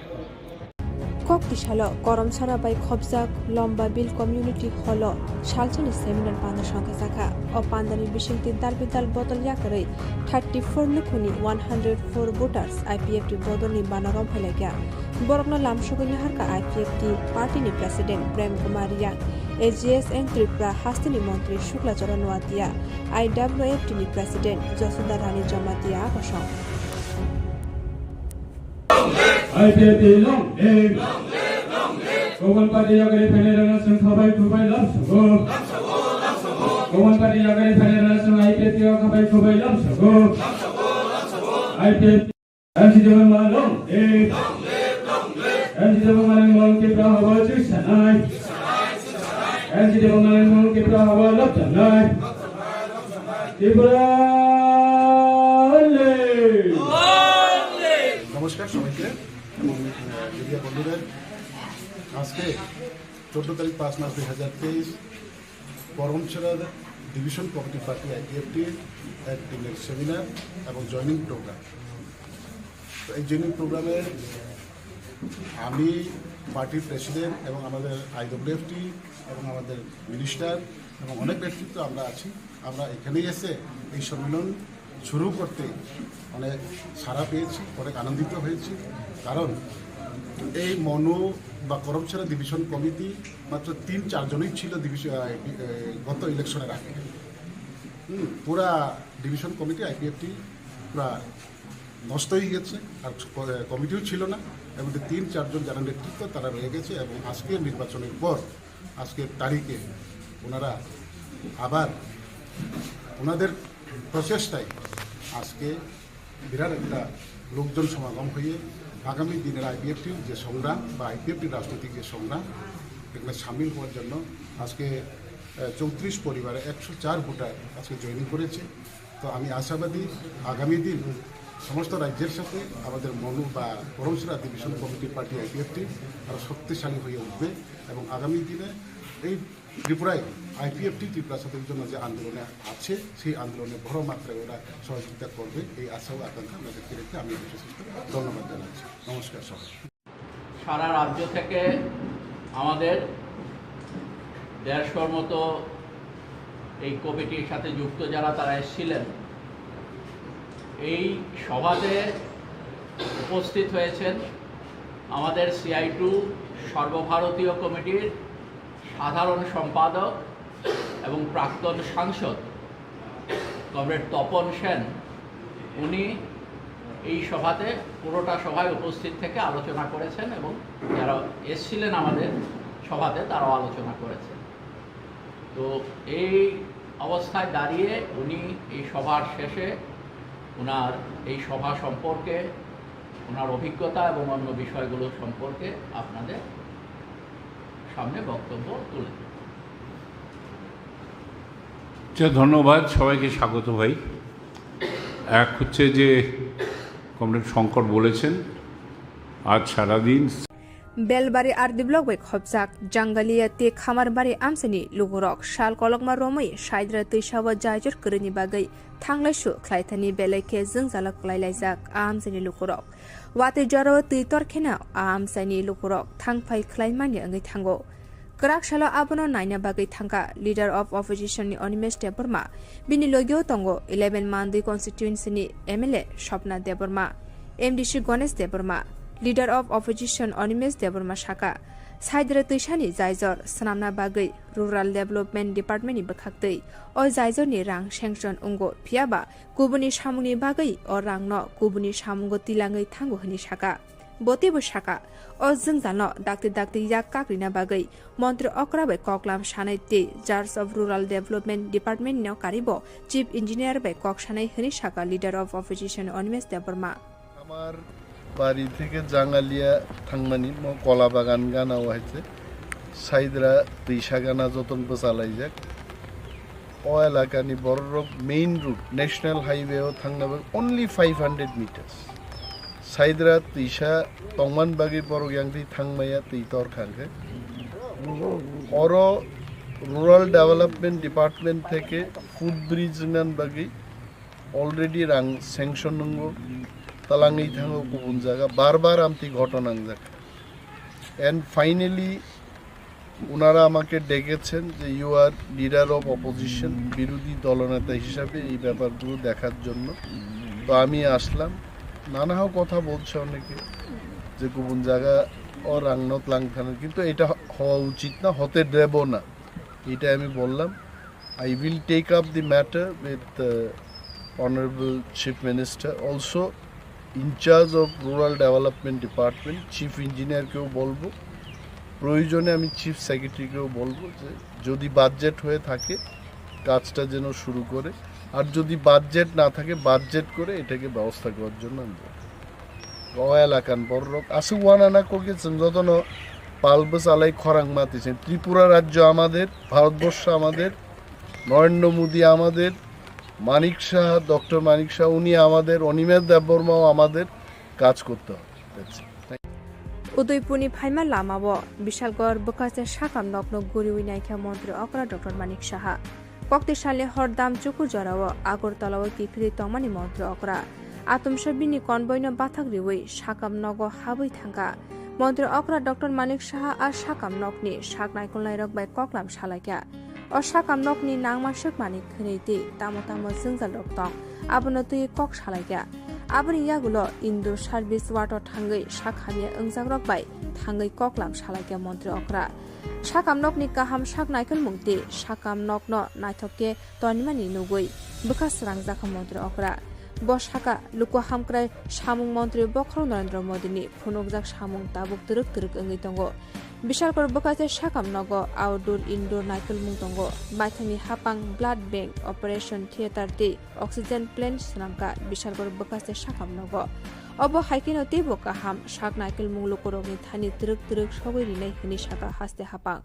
Kok tisalo Koromsara bai khopjak Lomba Bill Community Hall o salsani seminar panda songkha jakha. O pandani bisingtwi dal bidal bodol yakarwi thirty four lukhuni one hundred four voters I P F T bodolni bana romphai laikha. Borokno lamsogwi naharkha I P F T party ni president Prem Kumar Riang, A G S N Tripura hasteni montri Shukla Charan Noatia, I W F T ni president Josuda Rani Jamatia bosong. I P F T long live. Kobon party yagari phainai rana chwng khabai khubai love sogo. Kobon party yagari phainai rana chwng I P F T o khabai khubai love sogo. I P F T. M C Debbarma long live. M C Debbarma ni mol Tripura habo chwng sanai. M C Debbarma ni mol Tripura habo love sanai. Tripura long live. নমস্কার সবাইকে এবং মিডিয়া বন্ধুদের। আজকে চোদ্দ তারিখ পাঁচ মাস দুই হাজার তেইশ, Karamchhara division committee party IPFT এক দিনের সেমিনার এবং জয়েনিং প্রোগ্রাম। তো এই জয়েনিং প্রোগ্রামে আমি পার্টির প্রেসিডেন্ট এবং আমাদের আইডব্লিউএফটি এবং আমাদের মিনিস্টার এবং অনেক ব্যক্তিত্ব আমরা আছি। আমরা এখানেই এসে এই সম্মেলন শুরু করতে অনেক সাড়া পেয়েছি, অনেক আনন্দিত হয়েছি। কারণ এই মনু বা করমছড়া ডিভিশন কমিটি মাত্র তিন চারজনই ছিল ডিভিশন, আহ, ডি-, আহ, গত ইলেকশনের আগে। হুম, পুরা ডিভিশন কমিটি আইপিএফটি পুরা নষ্ট হয়ে গেছে, আর ক-, কমিটিও ছিল না। এবং তিন চারজন যারা নেতৃত্ব, তারা রয়ে গেছে। এবং আজকের নির্বাচনের পর, আজকের তারিখে ওনারা আবার ওনাদের প্রচেষ্টায় আজকে বিরাট একটা লোকজন সমাগম হয়ে আগামী দিনের আইপিএফটির যে সংগ্রাম বা আইপিএফটির রাজনৈতিক যে সংগ্রাম, এখানে সামিল হওয়ার জন্য আজকে, আহ, চৌত্রিশ পরিবারে একশো চার ভোটার আজকে জয়েনিং করেছে। তো আমি আশাবাদী আগামী দিন সমস্ত রাজ্যের সাথে আমাদের মনু বা Karamchhara division committee party IPFT আরও শক্তিশালী হয়ে উঠবে এবং আগামী দিনে এই ত্রিপুরায় আইপিএফটি ত্রিপুরা ছাত্রদের জন্য যে আন্দোলনে আছে, সেই আন্দোলনে বড় মাত্রায় ওরা সহযোগিতা করবে, এই আশা ও আকাঙ্ক্ষা আমরা ব্যক্ত রেখে আমি আমার শেষ করছি। ধন্যবাদ জানাচ্ছি। নমস্কার সবাই। সারা রাজ্য থেকে আমাদের দেড়শোর মতো এই কমিটির সাথে যুক্ত যারা, তারা এসেছিলেন। এই সভাতে উপস্থিত হয়েছেন আমাদের সিআই টু সর্বভারতীয় কমিটির সাধারণ সম্পাদক এবং প্রাক্তন সাংসদ কমরেড তপন সেন। উনি এই সভাতে, পুরোটা সভায় উপস্থিত থেকে আলোচনা করেছেন এবং যারা এসছিলেন আমাদের সভাতে, তারাও আলোচনা করেছেন। তো এই অবস্থায় দাঁড়িয়ে উনি এই সভার শেষে ওনার এই সভা সম্পর্কে, ওনার অভিজ্ঞতা এবং অন্য বিষয়গুলো সম্পর্কে আপনাদের সামনে বক্তব্য তুলে ধরবেন। আচ্ছা, ধন্যবাদ, সবাইকে স্বাগত ভাই। এক হচ্ছে যে কমরেড শঙ্কর বলেছেন, আজ সারাদিন Belbari R D block bai khopjak Jangalia tei Khamarbari amchaini lukurok sal kolokma romwi Saidra twisao jaijor kwrwini bagwi thanglaisu khlaithani belai khe jwngjalo kwlailaijak a amchaini lukurok. Watwi jorao twi torkheno a amchaini lukurok thangphai khlaimani wngwi thango. Kwrak salo abono naina bagwi thangkha Leader of Opposition ni Animesh Debbarma, bini logio tongo eleven Mandwi constituency ni M L A Swapna Debbarma, M D C Ganesh Debbarma. Leader of Opposition Animesh Debbarma saka, Saidra twisani jaijor swnamna bagwi Rural Development Department ni bwkhaktwi o jaijor ni rang sanction wngo, phiyaba kubuni samungni bagwi o rangno kubuni samungo tilangwi thango hwnwi saka. Bo teibo saka, o jwngjalno dakti dakti yak kakrina bagwi Montri okra bai koklam sanai tei Charge of Rural Development Department no karibo Chief Engineer bai kok sanai hwnwi saka Leader of Opposition Animesh Debbarma. আমার বাড়ি থেকে জাঙ্গালিয়া থাংমানি মো কলা বাগান গানা হয়েছে, সাইদরা তৈশা গানা যতন বসালাইজাক। O elakani bororok main road, national highway o thangna bagwi only five hundred meters. Saidra twisa tongman bagwi borok yang twi thangmaya twi tor khangkhe. Oro Rural Development Department theke footbridge rwnan bagwi already rang sanction nungo, talangwi thango kubun jaga, bar bar amtwi ghotona wngjak. And finally, ওনারা আমাকে ডেকেছেন যে you are leader of opposition, বিরোধী দলনেতা হিসাবে এই ব্যাপারগুলো দেখার জন্য। তো আমি আসলাম। নানা কথা বলছে অনেকে যে কোন জায়গা ও রাংনত লাংথানের, কিন্তু এটা হ-, হওয়া উচিত না, হতে দেব না, এটা আমি বললাম। I will take up the matter with uh, Honorable Chief Minister, also in charge of Rural Development Department, chief ইঞ্জিনিয়ারকেও বলবো, প্রয়োজনে আমি চিফ সেক্রেটারিকেও বলবো যে যদি বাজেট হয়ে থাকে কাজটা যেন শুরু করে, আর যদি বাজেট না থাকে বাজেট করে এটাকে ব্যবস্থা করার জন্য আমি বলবো। O elakan bororok aswk uanana kokje chwng jotono pal bwchalai khorang ma twi se. Tripura রাজ্য আমাদের, ভারতবর্ষ আমাদের, নরেন্দ্র মোদী আমাদের, মানিক সাহা, ডক্টর মানিক সাহা উনি আমাদের, অনিমেষ দেববর্মাও আমাদের, কাজ করতে হবে। That's it. Thank you. Udaipurni phaima lamao Bishalgarh bwkhaste sakam nokno guriwi naikha Montri okra Doctor Manik Saha. Kokti salni hor dam chukur jorao Agartala-o kiphilwi tongmani Montri okra. Atomsa bini convoy-no bathak riwi sakam nogo habwi thangkha. Montri okra Doctor Manik Saha a sakam nokni sak naikolnairok bai koklam salaikha. O sakam nokni nangma swkmani khwnwi tei tamo tamo jwngjalrok tong, abono twiwi kok salaikha. Aboni yagulo Indur service ward-o thangwi sak hamya wngjakrok bai thangwi koklam salaikha Montri okra. Sakam nokni kaham sak naikolmung tei sakam nokno naithok khe tonimani nugwi bwkha srangjakha Montri okra. Bo sakha, luku hamkrai samung montri bokhorok Narendra Modini phunukjak samung tabuk twrwk twrwk wngwi tongo. Bishalgarh bwkhaste sakam nogo outdoor indoor naikolmung tongo. Maithangni hapang blood bank, operation theatre tei oxygen plant swnamkha Bishalgarh bwkhaste sakam nogo. Obo hai kheno teibo kaham sak naikolmung lukurokni thani twrwk twrwk sogwi rinai hwnwi sakha haste hapang.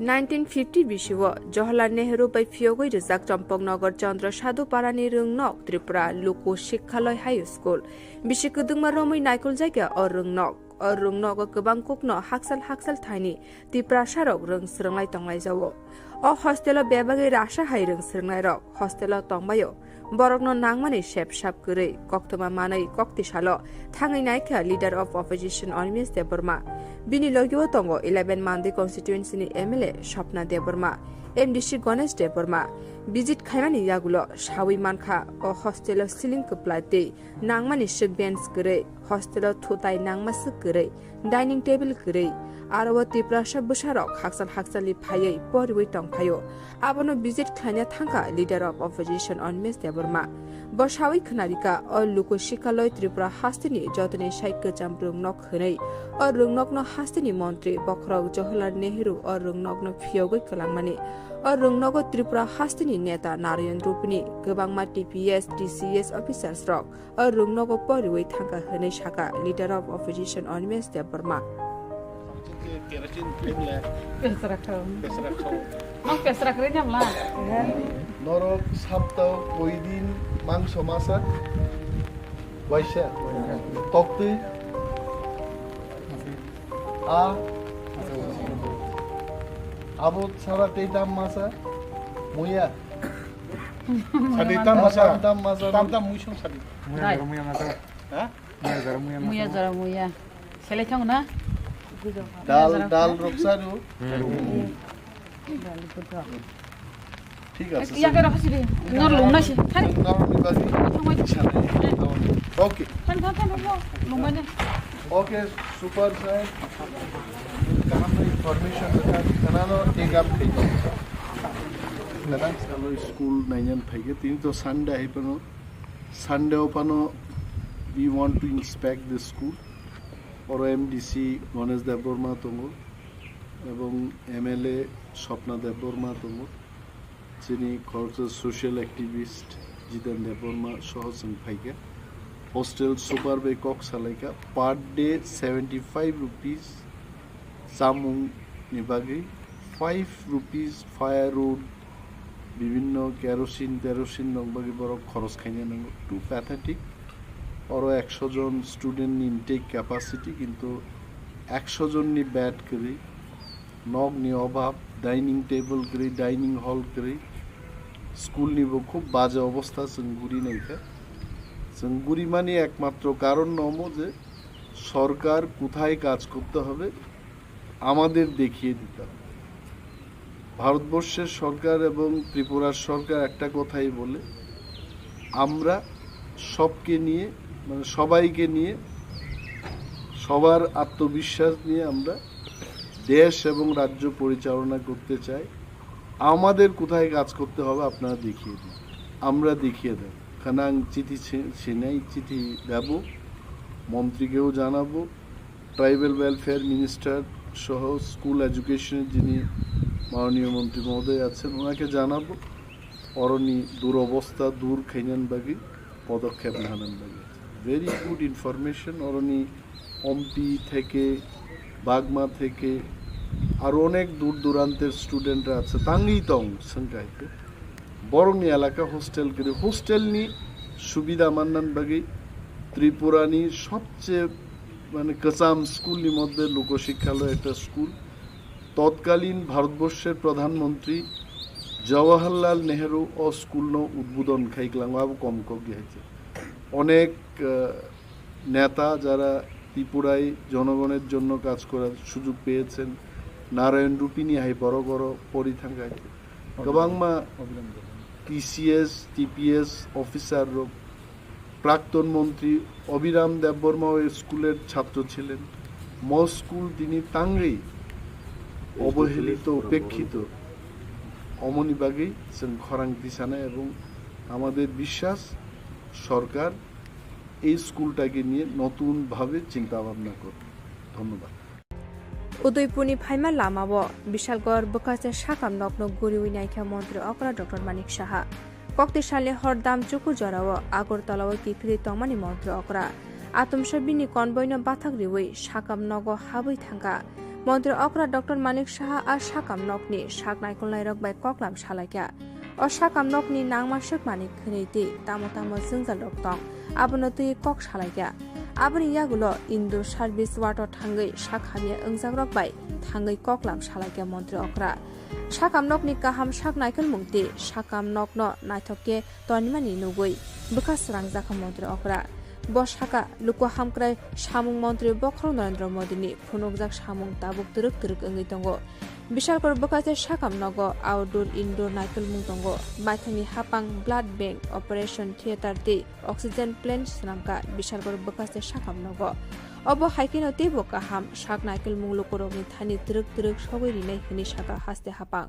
Nineteen fifty bisio Jawaharlal Nehru bai phiyogwi rijak Champaknagar Chandra Sadhu Parani rwngnok Tripura Luku Sikhaloi High School. Bisi kwdwkma romwi naikoljakya o rwngnok. O rwngnogo kwbang kokno haksal haksal thaini Tiprasarok rwng swrwnglai tonglaijao. O hostelo bebagwi rasa hai rwng swrwngnairok hostelo tongbaio. Borokno nangmani sep sap kwrwi, koktwma manwi kok tisalo thangwi naikha Leader of Opposition Animesh Debbarma. Bini logio tongo eleven Mandwi constituency ni M L A Swapna Debbarma, M D C Ganesh Debbarma. Visit khaimani yagulo sawi mankha o hostelo ceiling kwplai tei nangmani swk bench kwrwi, hostelo thutai nangma swk kwrwi, dining table kwrwi. Aro o Tiprasa bwsarok haksal haksalni phaiwi poriwi tongphaio. Abono visit khlaina thangkha Leader of Opposition Animesh Debbarma. Bo sawi khwnarikha, o Luku Sikhaloi Tripura hasteni jotoni sai kwcham rwngnok hwnwi. O rwngnokno hasteni montri bokhorok Jawaharlal Nehru o rwngnokno phiyogwi kwlangmani. O rwngnogo Tripura hasteni neta Narayan Rupini kwbangma T P S, T C S officers rok o rwngnogo poriwi thangkha hwnwi sakha Leader of Opposition Animesh Debbarma. Kerosene fuel le. Pesra khao. Pesra khao. Nok pesra kre nyam la. Norok saptao koi din mangso masa? Waisa. Toktwi. A. Abo sara tei tam masa? Muya. Sadi tam masa. Tam tam masa. Tam tam muisong sadi. Muya. Dai. Muya masa. Ha? Muya jora muya. Muya jora muya. Selai thang na? Dal, dal rok saru. Dal rok. Thik ase. Iya kero khasi di. Nor lung na si. Thani. Nor ni bagi. Thang wai. Ichha nai. Okay. Thang, thang, thang, thang. Lung na. Okay, super sir. Kaham information rwkha. Kanano take up khaidi. Kanang salo school nainani phaikhe. Tini to Sunday hai phano. Sunday o phano we want to inspect the school. Oro M D C Ganesh Debbarma tongo, ebong M L A Swapna Debbarma tongo, chini khoroksa social activist Jiten Debbarma soho chwng phaikha. Hostel super bai kok salaikha, per day seventy five rupees chamung ni bagwi, five rupees firewood, bibinno kerosene terosene rok bagwi borok khoros khaina nango. Too pathetic. Oro ekso jon student ni intake capacity, kintu ekso jon ni bed kwrwi, nok ni obhab, dining table kwrwi, dining hall kwrwi, school ni bo khub baje obostha chwng guri naikha. Chwng guri mani ekmatro karon no omo je sorkar kothay kaj korte hobe, আমাদের দেখিয়ে দিতে হবে। ভারতবর্ষের সরকার এবং ত্রিপুরার সরকার একটা কথাই বলে, আমরা সবকে নিয়ে, মানে, সবাইকে নিয়ে, সবার আত্মবিশ্বাস নিয়ে আমরা দেশ এবং রাজ্য পরিচালনা করতে চাই। আমাদের কোথায় কাজ করতে হবে আপনারা দেখিয়ে দিন, আমরা দেখিয়ে দেব। Kanang chiti si-, sinai, chiti debo, মন্ত্রীকেও জানাবো, ট্রাইবাল ওয়েলফেয়ার মিনিস্টার সহ স্কুল এডুকেশনের যিনি মাননীয় মন্ত্রী মহোদয় আছেন, ওনাকে জানাবো অরনি দুরবস্থা দূর খাইনান বাগি পদক্ষেপ নেহানান বাগি। Very good information. অরনি অম্পি থেকে, বাগমা থেকে আরও অনেক দূর দূরান্তের স্টুডেন্টরা আছে, তাঙ্গি তং সংখ্যায় বরংনি এলাকা হোস্টেল করে হোস্টেলনি সুবিধা মান্নান বাগি ত্রিপুরানি সবচেয়ে মানে, কাচাম স্কুলনি মধ্যে লোকশিক্ষালয় একটা স্কুল। তৎকালীন ভারতবর্ষের প্রধানমন্ত্রী জওয়াহরলাল নেহেরু ও স্কুলনো উদ্বোধন খাইকলাম, আবো কম কম গিয়েছে। অনেক, আহ, নেতা যারা ত্রিপুরায় জনগণের জন্য কাজ করার সুযোগ পেয়েছেন, নারায়ণ রূপিনী হাই বড় বড় পরিথাঙ্গায়, গোবাংমা টিসিএস, টিপিএস অফিসার রোগ, প্রাক্তন মন্ত্রী অবিরাম দেববর্মা ওই স্কুলের ছাত্র ছিলেন। ম স্কুল তিনি তাঙ্গেই অবহেলিত, উপেক্ষিত অমনি বাগেই जों খরাং দিসানা এবং আমাদের বিশ্বাস সরকার এই স্কুলটাকে নিয়ে নতুনভাবে চিন্তা ভাবনা করবে। ধন্যবাদ। Udaipurni phaima lamao Bishalgarh bwkhacha sakam nokno guriwi naikha Montri okra Doctor Manik Saha. Kokti salni hor dam chuku jorao Agartalao kiphilwi tongmani Montri okra. Atomsa bini convoyno bathak riwi sakam nogo habwi thangkha. Montri okra Doctor Manik Saha a sakam nokni sak naikolnairok bai koklam salaikha. O sakam nokni nangma swkmani khwnwi twi tamo tamo jwngjalrok tong, abono twi kok salaikha. Aboni yagulo indoor service water thangwi sak hamya wngjakrok bai thangwi koklam salaikha montri okra. Sakam nokni kaham sak naikolmung twi sakam nokno naithok khe tonimani nugwi bwkha srangjakha montri okra. Bo sakha, luku hamkrai samung montri bokhorok Narendra Modini phunukjak samung tabuk twrwk twrwk wngwi tongo. Bishalkor bwkha se sakam nogo outdoor indoor naikolmung tongo. Maithangni hapang blood bank, operation theatre tei oxygen plant swnamkha Bishalkor bwkha se sakam nogo. Obo hai kheno teibo kaham sak naikolmung lukurokni thani twrwk twrwk sogwi rinai hwnwi sakha haste hapang.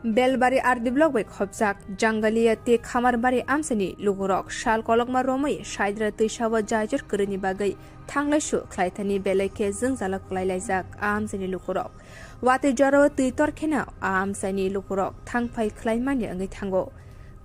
Belbari R D block bai khopjak Jangalia tei Khamarbari amchaini lukurok sal kolokma romwi Saidra twisao jaijor kwrwini bagwi thanglaisu khlaithani belai khe jwngjalo kwlailaijak a amchaini lukurok. Watwi jorao twi tor kheno a amchaini lukurok thangphai khlaimani wngwi thango.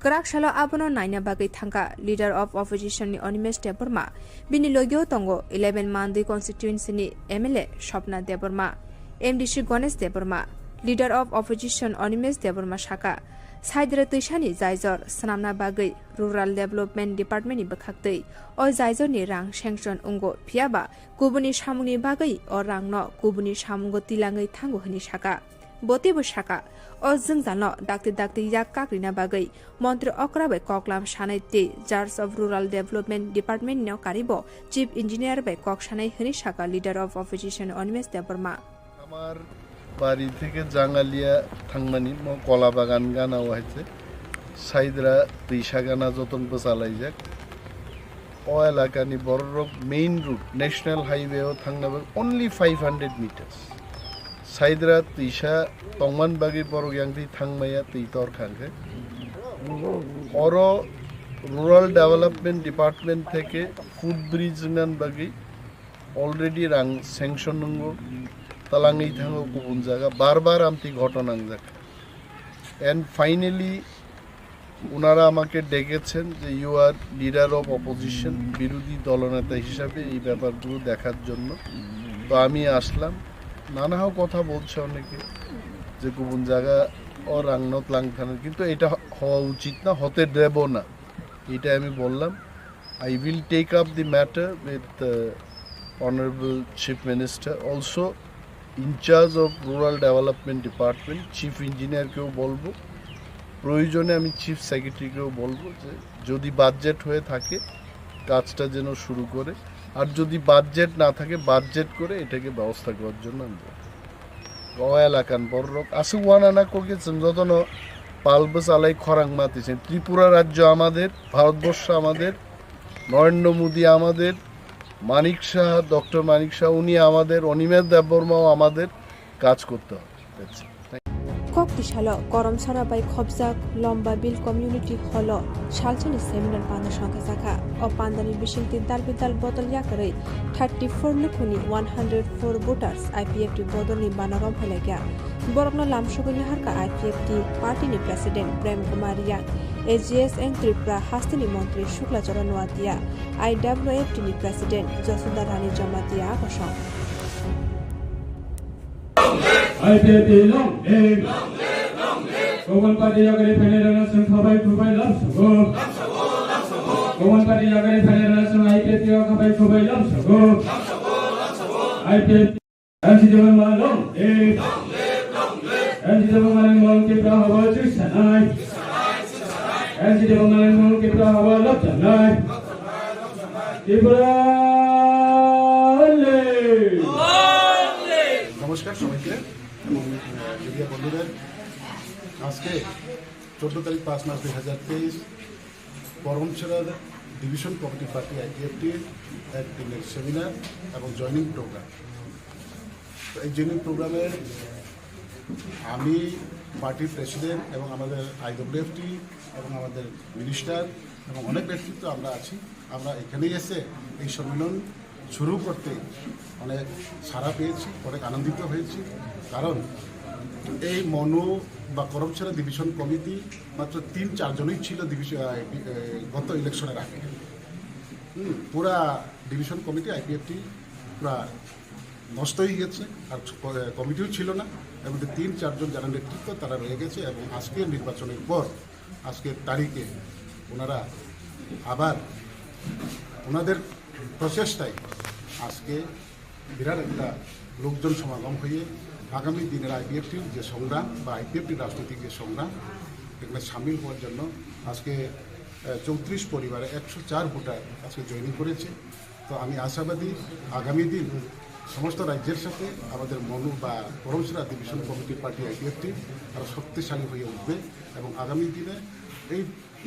Kwrak salo abono naina bagwi thangkha Leader of Opposition ni Animesh Debbarma, bini logio tongo eleven Mandwi constituency ni M L A Swapna Debbarma. M D C Ganesh Debbarma, Leader of Opposition Animesh Debbarma saka, Saidra twisani jaijor swnamna bagwi Rural Development Department ni bwkhaktwi o jaijor ni rang sanction wngo, phiyaba kubuni samungni bagwi o rangno kubuni samungo tilangwi thango hwnwi saka. Bo teibo saka, o jwngjalno dakti dakti yak kakrina bagwi Montri okra bai koklam sanai tei Charge of Rural Development Department no karibo Chief Engineer bai kok sanai hwnwi saka Leader of Opposition Animesh Debbarma. Amar bari theke Jangalia thangmani mo kola bagan gana o haise Saidra twisa gana jotong bwchalaijak. O elakani bororok main road, National Highway o thangna bagwi only five hundred meters. Saidra twisa tongman bagwi borok yang twi thangmaya twi tor khangkhe. Oro Rural Development Department theke footbridge wngna bagwi already rang sanction nungo, talangwi thango kubun jaga, bar bar amtwi ghotona wngjak. And finally, ওনারা আমাকে ডেকেছেন যে you are leader of opposition, বিরোধী দলনেতা হিসাবে এই ব্যাপারগুলো দেখার জন্য। তো আমি আসলাম। নানা কথা বলছে অনেকে যে কুবুন জায়গা ও রাংনত লাংথানের, কিন্তু এটা হ-, হওয়া উচিত না, হতে দেব না, এটা আমি বললাম। I will take up the matter with uh, Honorable Chief Minister. Also, in charge of Rural Development Department, Chief Engineer কেও বলবো, প্রয়োজনে আমি চিফ সেক্রেটারিকেও বলবো যে যদি বাজেট হয়ে থাকে কাজটা যেন শুরু করে, আর যদি বাজেট না থাকে বাজেট করে এটাকে ব্যবস্থা করার জন্য আমি বলবো। O elakan borok aswk uanana kokye chwng jotono pal bwchalai khorang mati se Tripura rajyo amader, Bharatborsho amader, Narendra Modi amader, Manik Saha, doctor Manik Saha উনি আমাদের, অনিমেষ দেববর্মাও আমাদের, কাজ করতে হবে। That's it. Thank you. Kok tisalo Koromsora bai khopjak Lomba Bill Community Hall o salsani seminar panda songkha jakha. O pandani bisingtwi dal bidal bodol yakarwi thirty four lukhuni one hundred four voters I P F T bodolni bana romphai laikha. Borokno lamsogwi naharkha I P F T party ni president Prem Kumar Riang, A G S N Tripura hasteni montri Shukla Charan Noatia, I W F T ni president Jasudha Rani Jamatia akosong. I P F T long live. Gobon party yagari phainai rana sung khabai khubai lamsogo. Gobon party yagari phainai rana sung I P F T o khabai khubai lamsogo. I P F T. N C T long live. N C T long live. Mung Tipra habo chwsanai. N C T long live, Mung Tipra habo lobjanai. Tipra long live. নমস্কার সবাইকে এবং মিডিয়া বন্ধুদের। আজকে চোদ্দ তারিখ পাঁচ মাস দুই হাজার তেইশ, করমছড়ার ডিভিশন কমিটি পার্টি আইপিএফটির এক দিনের সেমিনার এবং জয়েনিং প্রোগ্রাম। তো এই জয়েনিং প্রোগ্রামে আমি পার্টির প্রেসিডেন্ট এবং আমাদের আইডব্লিউএফটি এবং আমাদের মিনিস্টার এবং অনেক ব্যক্তিত্ব আমরা আছি। আমরা এখানেই এসে এই সম্মেলন শুরু করতে অনেক সাড়া পেয়েছি, অনেক আনন্দিত হয়েছি। কারণ এই মনু বা করমছড়া ডিভিশন কমিটি মাত্র তিন চারজনই ছিল ডিভিশন, আহ, ডি-, আহ, গত ইলেকশনের আগে। হুম, পুরা ডিভিশন কমিটি আইপিএফটি পুরা নষ্ট হয়ে গেছে, আর ক-, কমিটিও ছিল না। এর মধ্যে তিন চারজন যারা নেতৃত্ব, তারা রয়ে গেছে এবং আজকের নির্বাচনের পর, আজকের তারিখে ওনারা আবার ওনাদের প্রচেষ্টায় আজকে বিরাট একটা লোকজন সমাগম হয়ে আগামী দিনের আইপিএফটির যে সংগ্রাম বা আইপিএফটির রাজনৈতিক যে সংগ্রাম, এখানে সামিল হওয়ার জন্য আজকে, আহ, চৌত্রিশ পরিবারে একশো চার ভোটার আজকে জয়েনিং করেছে। তো আমি আশাবাদী আগামী দিন সমস্ত রাজ্যের সাথে আমাদের মনু বা Karamchhara division committee party IPFT আরও শক্তিশালী হয়ে উঠবে এবং আগামী দিনে এই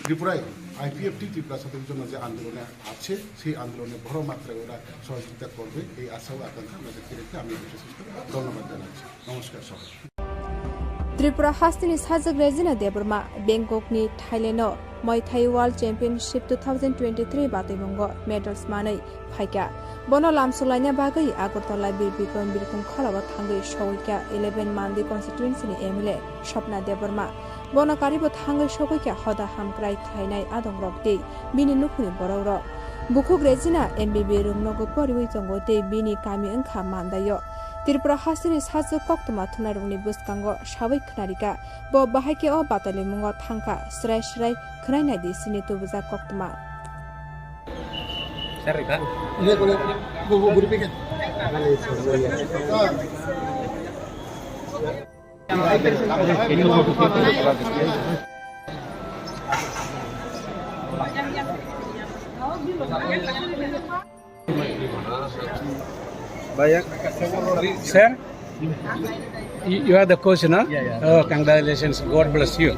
ত্রিপুরায় আইপিএফটি ত্রিপুরা স্বাধীনতার জন্য যে আন্দোলনে আছে, সেই আন্দোলনে বড় মাত্রায় ওরা সহযোগিতা করবে, এই আশা ও আকাঙ্ক্ষা আমরা ব্যক্ত রেখে আমি বিশেষ করে ধন্যবাদ জানাচ্ছি। নমস্কার সবাই। Tripura hasteni sajwk Rejina Debbarma Bangkokni Thailand-o Muay Thai World Championship two thousand twenty-three batwimungo medals manwi phaikha. Bono lamsok laina bagwi Agartala Bir Bikram Birkhung khorao thangwi sogwikha eleven Mandi constituency-ni M L A Swapna Debbarma. Bono karibo thangwi sogwi kha hoda hamkrai khlainai adongrok tei bini nukhungni borokrok. Bukhuk Regina M B B room nogo poriwi tongo tei bini kami wngkha Mandaio. Tripura hasteni sajwk koktwma thumnairokni bwskango sawi khwnarikha. Bo bahai khe o batalimungo thangkha. Srai srai khwnai naidi sini tubujak koktwma. Sir, you you are the coach, no? Yeah, yeah. Oh, congratulations. God bless you.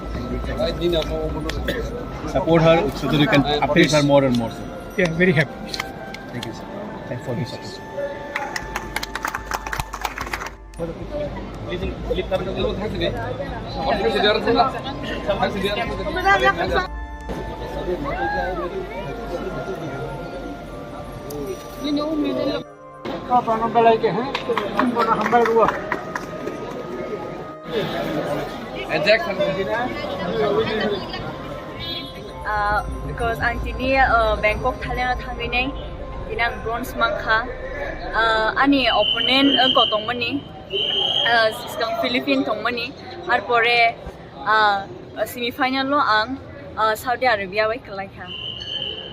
Support her so that you can uplift her more and more, sir. Yeah, very happy. Thank you, sir. Thanks for this. Ah, because ang tini, ah, Bangkok, Thailand o thangwi nai, tini ang bronze mankha. Ah, ani opponent, ah, wngkha tongmani, ah, swkang Philippine tongmani, arpore, ah, semi final o ang, ah, Saudi Arabia bai kwlaikha.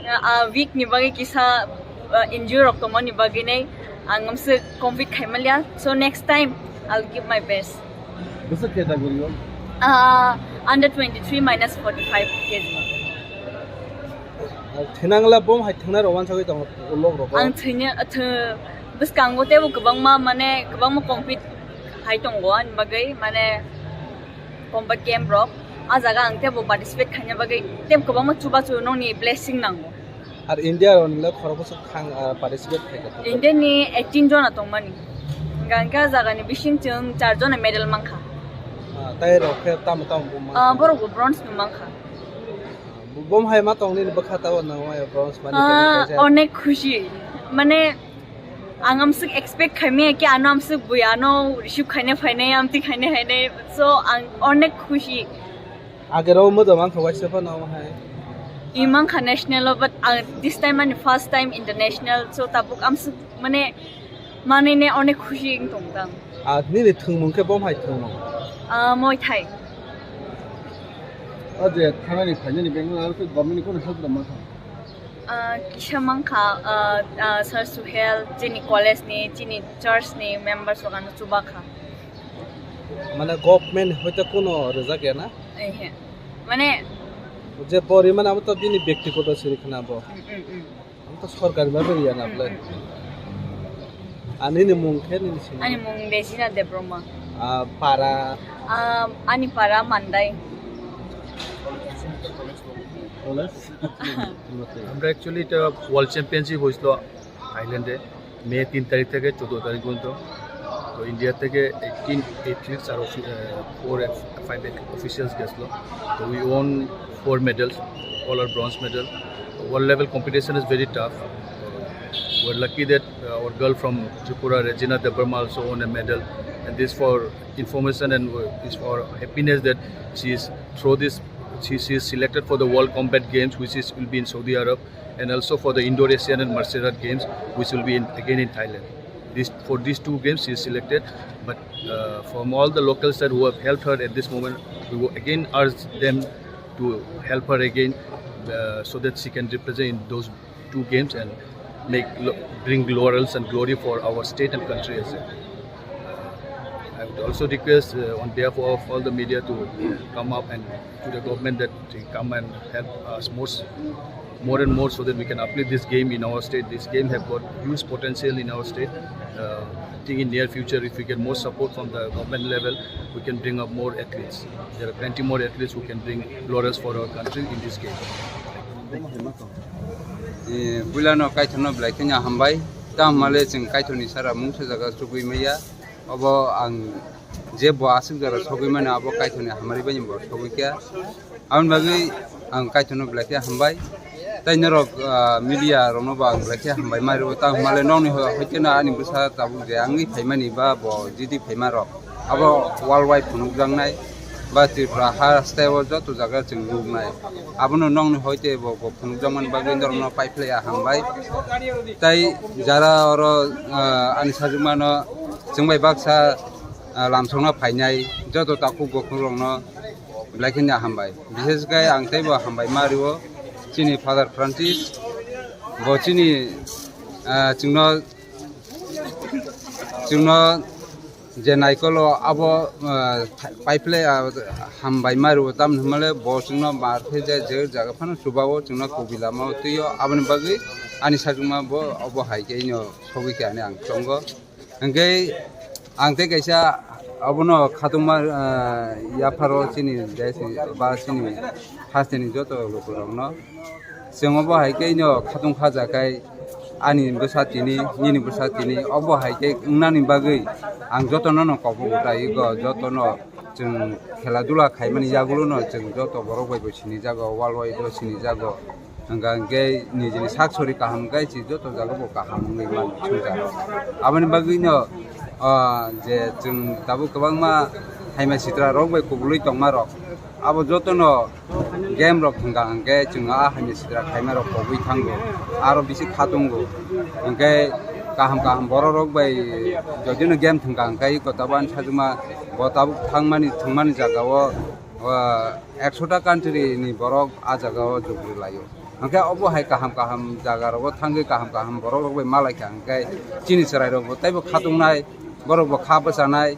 Ah, week ni bagwi kisa, ah, injury rok tongmani bagwi nai ang amswk compete khaimanliya. So next time I'll give my best. Bwswk category o? Ah, under twenty-three minus forty-five K G. Thinangla bom hai thingnai rok wansagwi tongo ulok rok. Ang thwina, thw-, bwskango teibo kwbangma, mane, kwbangma compete hai tongo ani bagwi, mane, combat game rok. A jaga ang teibo participate khaina bagwi teibo kwbangma chubachu nokni blessing nango. Ar India rok nila khoroksa khang, ah, participate khaikha. India ni eighteen jona tongmani. Hingke a jaga ni bising chwng char jona medal mankha. Ah, tai rok khe tamo tamo bo mankha? Ah, borok bo bronze no mankha. Bom hai ma tong nini bwkha tabo nang mai bronze mani Ah, kaisa. Onek khushi. Mane, ang amswk expect khaimaya ki ano amswk bui ano receive khaina phainai, amtwi khaina phainai. So, ang onek khushi. Agero mo do mankha waisa phano hai. I mankha national o, but, ah, this time ani first time international. So, tabuk amswk mane, manwi ne onek khushi wng tong tang. Ah, nini thwngmung khe bom hai thwngmung? Ah, Muay Thai. O je thanani phainani Bangalore aro khe government ni kono help rwma kha? Ah, kisa mankha, ah, ah, Sir Suhel, chini college ni, chini church ni members rok ano chuba kha. Mane government hoite kono rwjak ya na? Ehe. Mane je pori mane amo to bini byaktigoto siri khna bo. Mm, mm, mm. Ang to sorkari ma beri ya na Mm, ble. Mm, mm. Ani ni mung khe nini sini. Ani mung Regina Debroma. Ah, para. Ah, ani para Mandai. College? আমরা অ্যাকচুয়ালি এটা world championship হয়েছিল থাইল্যান্ডে মে তিন তারিখ থেকে চোদ্দ তারিখ পর্যন্ত। তো ইন্ডিয়া থেকে এইটিন এথলিটস আর ফোর ফাইভ অফিসিয়ালস গেছিলো। তো we won four medals, all are bronze medal. World level competition is very tough. We're lucky that, uh, our girl from Tripura, Regina Debbarma, also won a medal. And this for information and, uh, is for happiness that she is through this, she, she is selected for the World Combat Games, which is, will be in Saudi Arab, and also for the Indoor Asian and Martial Art Games, which will be in, again in Thailand. This, for these two games, she is selected. But, uh, from all the local side who have helped her at this moment, we will again urge them to help her again, uh, so that she can represent in those two games and make lo-, bring laurels and glory for our state and country as well. Uh, I would also request, uh, on behalf of all the media to come up and to the government that they come and help us more, s-, more and more so that we can uplift this game in our state. This game have got huge potential in our state. Uh, I think in near future, if we get more support from the government level, we can bring up more athletes. There are plenty more athletes who can bring laurels for our country in this game. Eh, builano kaithorno belai kheno hambai. Tamo hwnmale chwng kaithorni sara mungsa jaga chugui maya. Obo ang je bo aswk jora sogwi mano, abo kaithorni hamari bai bo sogwi kha. Aboni bagwi ang kaithorno belai khe hambai. Tai norok, ah, media rokno bo ang belai khe hambai ma rwo. Tamo hwnmale nokni ho-, hoite no ani bwsa tabuk je wngwi phaimani ba bo jidi phaima rok. Abo world wide phunukjaknai. ba Tripura hasteo joto jaga chwng nuknai. Abono nokni hoite bo, bo phunukjakmani bagwi norokno paiphlaiya hambai. Tai jara oro, ah, ani sajwkmano chwng bai baksa, ah, lamsokna phainai joto takhuk bokhukrokno belai kheno hambai. Bishesh khe ang teibo hambai ma rio chini Father Francis. Bo chini, ah, chwngno, chwngno je naikolo abo, ah, paiphlai, ah, hambai ma rio, tamni hwnmale bo chwngno mar khe je, je jaga phano chubao chwngno kubi lamao twio. Aboni bagwi ani sajwkma bo obo hai khe ino sogwi khe ani ang chongo. Hwnkhe ang tei kaisa abono khatungma, ah, yapharo chini desh ni ba chini hasteni joto lukurokno chwng obo hai khe ino khatung khaja khai ani bwsa tini, nini bwsa tini, obo hai khe wngnani bagwi ang jotono no kobok utai ego, jotono chwng khela dula khaimani yagulo no chwng joto borok bai bo sinijago, world wide o sinijago. Hwnkha hwnkhe nijini sak sori kaham hwnkhe chwng joto jaga bo kaham wngwi mano swngcharo. Aboni bagwino, ah, je chwng tabuk kwbangma haima sitra rok bai kubulwi tongma rok, abo jotono game rok hwnkha hwnkhe chwng a haima sitra khaima rok kobwi thango, aro bisi khatungo. Hwnkhe kaham kaham borok rok bai jodino game thwngkha hwnkhe iko tabuk ani sajwkma bo tabuk thangmani thwngmani jagao, ah, ekshota country ni borok a jagao jugri laio. Hwnkhe obo hai kaham kaham jaga rogo thangwi kaham kaham borok rok bai malaikha hwnkhe chini chwrai rok bo teibo khatungnai, borok bo kha bwchanai,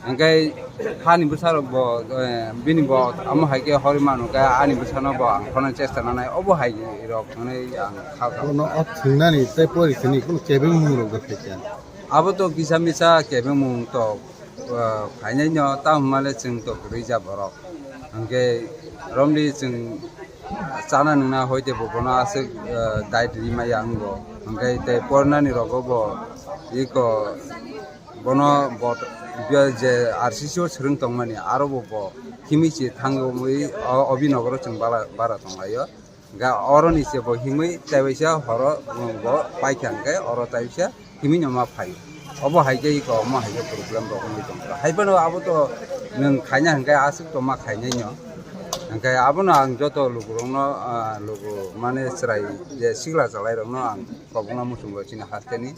hwnkhe hani bwsa rok bo, eh, bini bo amo hai khe horwi manu khe ani bwsano bo ang khonani chesta nanai, obo hai rok hwnwi ang kha kha. Bono o thwngnani tei pori thwngni kunu kebengmung rok bo phaikha. Abo to kisa misa kebengmung to, ah, phainaino, tamo hwnmale chwng to kwrwi ja borok. Hwnkhe romri chwng chana nwngna hoite bo bono aswk, ah, diet rimaya wngo. Hwnkhe tei pornani rogo bo iko bono bo je R C C o swrwng tongmani aro bo bo himwi se thangwi o obinogoro chwng bara bara tonglaio. Ga oroni se bo himwi taiwaisa horo bo paikha hwnkhe oro taiwaisa himwi no ma phaio. Obo hai khe iko omo hai khe problem rok wngwi tongkha. Hai phano abo to nwng khaina hwnkhe aswk to ma khainai no. Hwnkhe abono ang joto lukurokno, ah, luku mane chwrai je sikla chwlairokno ang kobokna muchungo chini hasteni.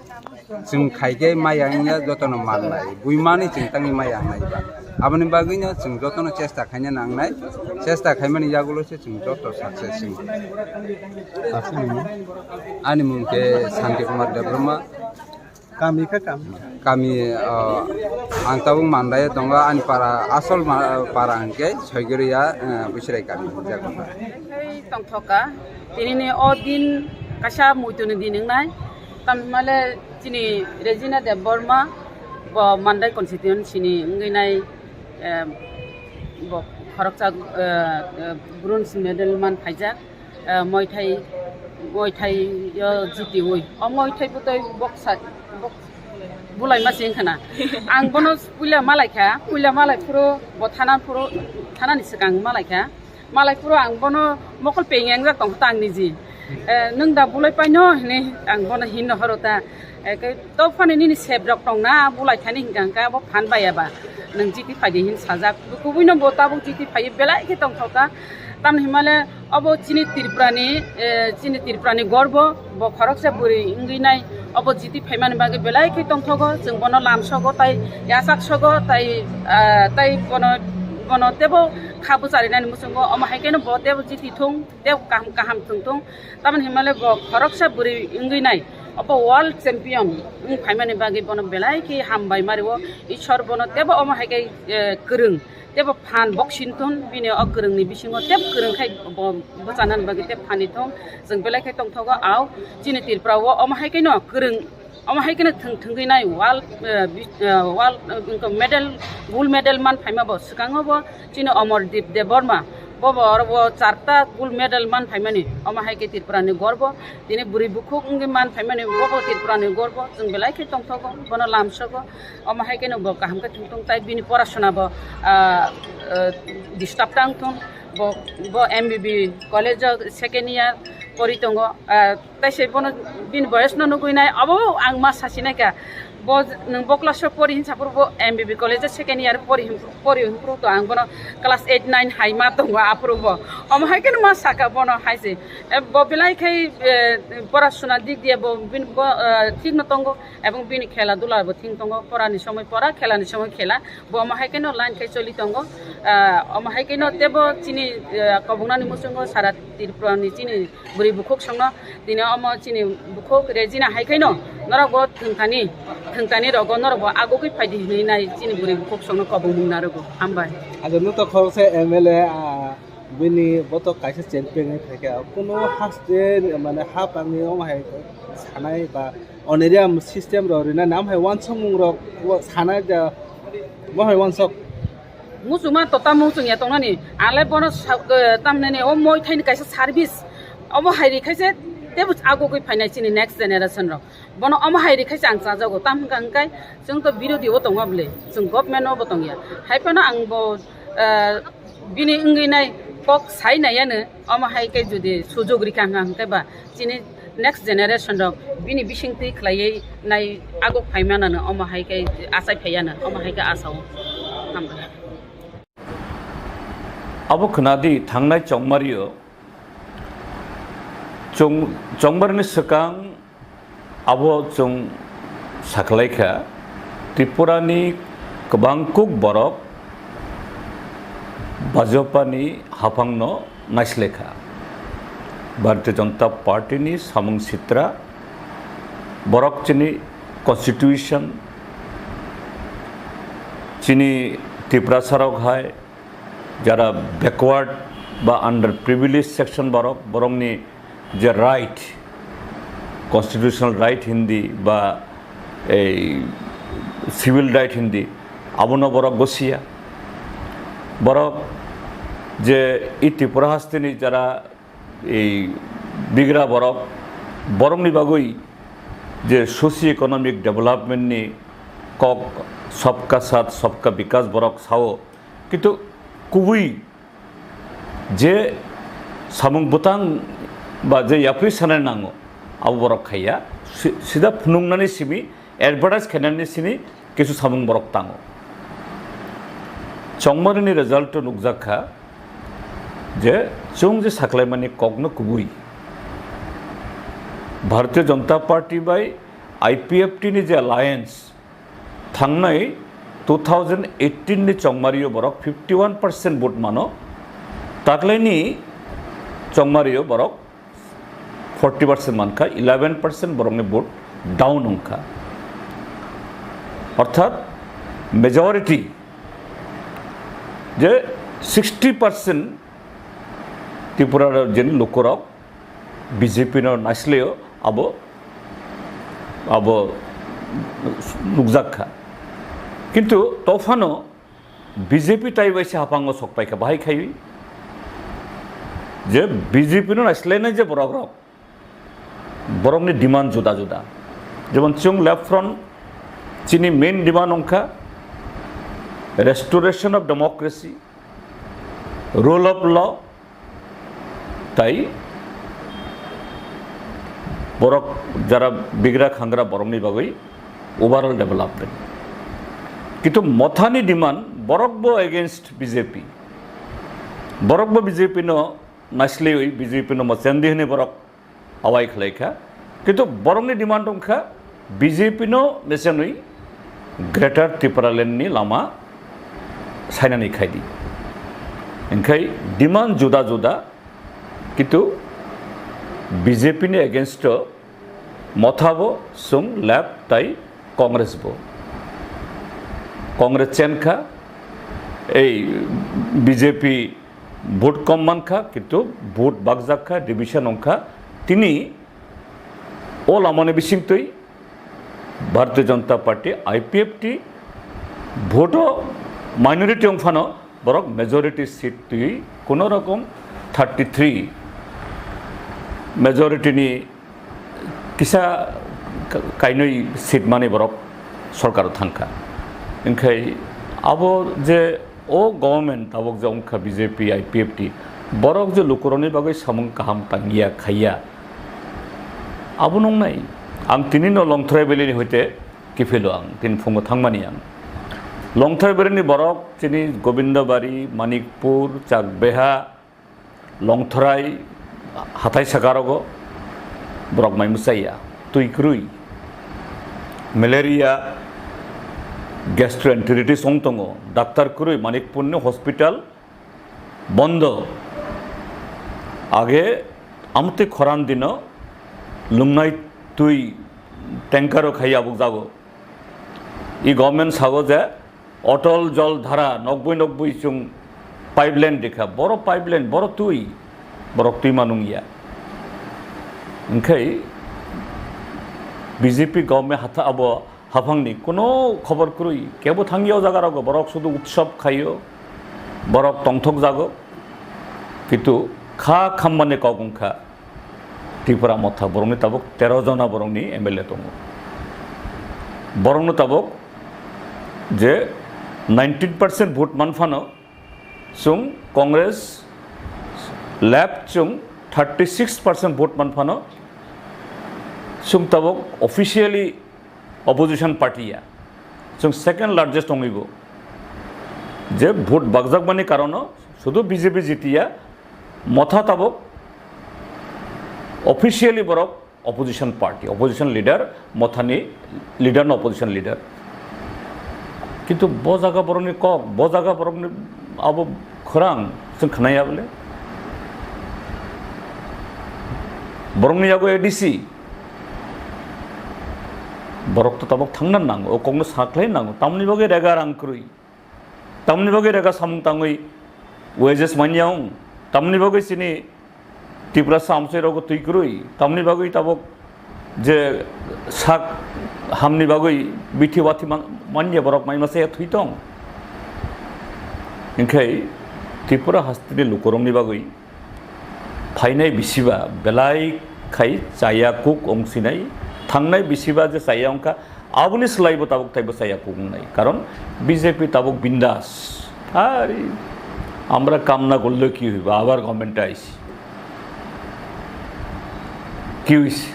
Chwng khai khe maya wngya jotono mannai, buimani chwng tangwi maya wngnai ba. Aboni bagwino chwng jotono chesta khaina nangnai, chesta khaimani yagulo se chwng joto success wng. Aswk ni mung? Ani mung khe Santi Kumar Debbarma. Kami khe kami? Kami, ah, ang tabuk Mandai o tongo, ani para, asol ma-, para hwnkhe Soigoriya, ah, Bwswrai kami hwnjak. Tongthoka, tinini o din kaisa muituni din wngnai, tamni hwnmale chini Regina Debbarma, bo Mandai constituency ni wngwi nai, eh, bo khoroksa, eh, eh, bronze medal man phaijak, eh, Muay Thai, Muay Thai o jitiwi. O Muay Thai bwtwi boksa, bok-, bulaima se wngkha na. Ang bono puila malaikha, puila malai phuru bo thana phuru, thanani swkang malaikha. Malai phuru ang bono mokol peng engjak tongkha ta ang niji. Eh, nwng da bulai paino hinwi ang bono hinno horo ta. Eh, khe to phano nini sep rok tongna bulai thani hinkha hinkha bo phan baya ba. Nwng chiti phaidi hin sajak. Kubuino bo tabuk chiti phaiwi belai khe tongthokha. Tamni himale obo chini Tripurani, eh, chini Tripurani gorbo, bo khoroksa bwrwi wngwi nai. Obo jiti phaimani bagwi belai khe tongthogo, chwng bono lamsogo tai yachaksogo tai, ah, tai bono, bono tebo kha bwcharinani muchungo, omo hai kheno bo tebo jiti thung, tebo kaham kaham thung thung. Tamoni himale bo khoroksa bwrwi wngwi nai, obo world champion wng phaimani bagwi bono belai khe hambai mario. Ishwar bono tebo omo hai khe, eh, kwrwng. Tebo phan boxing thun, bini o kwrwngni bisingo tebo kwrwng khai bo bwchanani bagwi tebo phani thung. Chwng belai khe tongthogo, au chini Tripura o omo hai kheno kwrwng, omo hai kheno thwng thwngwi nai world, eh, bi-, eh, world, eh, medal, gold medal man phaima bo swkango bo chini Amardeep Debbarma. Bo bo oro bo charta gold medal man phaimani, omo hai khe Tripura ni gorbo. Tini bwrwi bukhuk wngwi man phaimani, bo bo Tripura ni gorbo. Chwng belai khe tongthogo, bono lamsogo. Omo hai kheno bo kaham khe thung thung, tai bini porasona bo, ah, ah, disturb tang thung. Bo, bo M B B college o second year pori tongo. Ah, tai se bono bini boyos no nugwi nai, abo ang ma sasi nai kha. Bo nwng bo class o pori hinsa phuru bo M B B college o second year pori hin, pori hin phuru to ang bono class eight nine hai ma tongo aphuru bo. Omo hai khe no ma saka bono hai se. E, bo belai khai, e, pora suna dik diya bo bin bo, e, thik no tongo ebong bini khela dula bo thik tongo. Pora ni somoi pora, khela ni somoi khela. Bo omo hai khe no line khai choli tongo. E, omo hai khe no tebo chini, e, kobongnani muchungo sara Tripura ni chini bwrwi bukhuk songno tini omo chini bukhuk rejina hai khaino norok bo thwngthani, thwngthani rogo norok bo agugwi phaidi hinwi nai chini bwrwi bukhuk songno kobongmung narwgo. Hambai. Ajo nuto khoroksa M L A, ah, bini boto kaisa champion hai phaikha. Kuno haste mane hapangni omo hai sanai ba honorarium system rok rina nam hai wansokmung rok sanai da bo hai wansok. Muchungma to tamo muchung ya tongnani, ale bono sa-, eh, tamnani o moi thaini kaisa service, omo hai ri khaise tebo agugwi phainai chini next generation rok. Bono omo hai ri khaise ang chajago, tam hwnkha hwnkhe chwng to birodhi o tongo bwle, chwng government o bo tongya. Hai phano ang bo, eh, bini wngwi nai kok sai nai ano, omo hai khe jodi sujog rikha hwnkha hwnkhe ba chini next generation rok bini bisingtwi khlaiwi nai aguk phaimanano omo hai khe achai phaiano omo hai khe asao. Hambai. Abo khwnadi thangnai chongmario chong-, chongmarni swkang abo chwng sakhlaikha, Tripurani kwbangkuk borok Bajopani haphangno naislekha. Bharatiya Janata Party ni samung sitra, borok chini constitution, chini Tiprasa rok hai jara backward ba under privileged section borok, borokni je right, constitutional right hindi ba ei civil right hindi, abono borok gosiya. Borok je i Tripura hasteni jara ei bigra borok, borokni bagwi je socio economic development ni kok, sabka saath sabka vikas borok sao, kintu kubui je samung bwtang ba je yapri sanai nango, abo borok khaiya. Si-, sida phunuknani simi, advertise khainani simi kisu samung borok tango. Chongmarini result o nukjak kha je chwng je saklaimani kokno kubui Bharatiya Janata Party bai I P F T ni je alliance, thangnai two thousand eighteen ni chongmario borok fifty one percent vote mano, taklaini chongmario borok forty percent mankha, eleven percent borokni vote down wngkha. Orthat majority je sixty percent Tripura rajyoni lukurok B J P no naislaio, abo, abo nukjak kha. Kintu tophano B J P tai bai se haphango sok paikha, bahai khaiwi je B J P no naislainai je borok rok, borokni demand juda juda. Jemon chwng Left Front chini main demand wngkha restoration of democracy, rule of law, tai borok jara bigra khangra borokni bagwi overall development. Kintu Mothani demand, borok bo against B J P, borok bo B J P no naisliwi B J P no mochendi hwnwi borok awai khlaikha. Kintu borokni demand wngkha B J P no mechenwi Greater Tipraland ni lama sainani khaidi. Hingkhai demand juda juda, kintu B J P ni against o Motha bo, chwng Left tai Congress bo. Congress chenkha, ei B J P vote kom mankha, kintu vote bakjak kha, division wngkha. Tini o lamani bisingtwi Bharatiya Janata Party, I P F T, vote o minority wngphano borok majority seat twi kuno rokom thirty three majority ni kisa ka-, kainwi seat mani borok sorkaro thangkha. Hingkhai abo je o government tabok je wngkha B J P, I P F T, borok je lukurokni bagwi samung kaham tangya, khaiya, abo nungnai. Ang tini no Longthorai Valley ni hoite kiphilo ang, tini phungo thangmani ang. Longthai bereni borok chini Gobindabari, Manikpur, Chakbeha, Longthrai, hathai sakarogo borok mai mwchaiya, twi kwrwi, malaria, gastroenteritis wng tongo, daktar kwrwi, Manikpurni hospital bondo. Age amtwi khoran dino lungnai twi tanker o khai abuk jago. I government sago je Otol Jol Dhara nokbui nokbui chwng pipeline rikha, boro pipeline, boro twi, borok twi manung ya. Hingkhai B J P government hatha abo haphangni kuno khobor kwrwi, kebo thangya o jaga rogo, borok sudu utsob khaio, borok tongthok jago, kintu kha khammani kok wngkha Tripura motha borokni tabuk tero jona borokni M L A tongo. Borokno tabuk je nineteen percent vote manphano, chwng Congress left chwng thirty six percent vote manphano, chwng tabuk officially opposition party ya, chwng second largest tongibo. Je vote bakjakmani karono sudu B J P jitiya, motha tabuk officially borok opposition party, opposition leader, mothani leader no opposition leader. Kintu bo jaga borokni kok, bo jaga borokni abo khorang chwng khnaya bole. Borokni yago A D C, borok to tabuk thangna nango, o kokno sakhlai nango, tamni bagwi rega rang kwrwi, tamni bagwi rega samung tangwi wages manya wng, tamni bagwi chini Tiprasa amchai rogo twi kwrwi, tamni bagwi tabuk je sak hamni bagwi bithi wathi man-, manya borok mai masa thwi tong. Hingkhai Tripura hasteni lukurokni bagwi phainai bisiba belai khai chaya kuk wngsinai, thangnai bisiba je chaya wngkha, aboni swlaibo tabuk taibo chaya kuk wngnai. Karon B J P tabuk bindas. Ari, আমরা কামনা করলে কি হইব, আবার গভর্নমেন্টে আইছি, কি হইছে?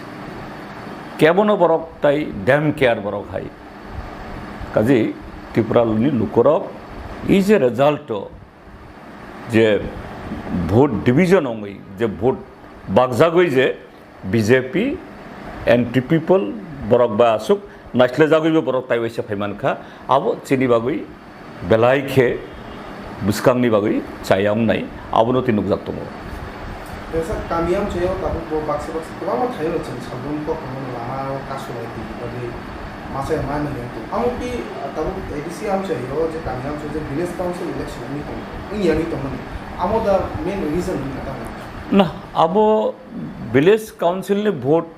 কেবনো বরক তাই ড্যাম কেয়ার বরক হাই। কাজে ত্রিপুরানি লোকরক এই যে result, je vote division wngwi, je vote bakjagwi je B J P, N P P, borok ba aswk naislejagwibo borok taiwaisa phaimankha, abo chini bagwi belai khe bwskangni bagwi chaya wngnai, abono tei nukjak tongo. Tei sir, kami amchaio tabuk bo baksa baksa kwbangma thaio chwng salbrum kokrokno lama o kasu bai twi bagwi masa ya ma nang yang tong. Amo ki, ah, tabuk A D C amchaio je kami amchaio je village council election wngwi tong, wngya wngwi tongmani. Amo da main reason wngkha tamo? Na, abo village council ni vote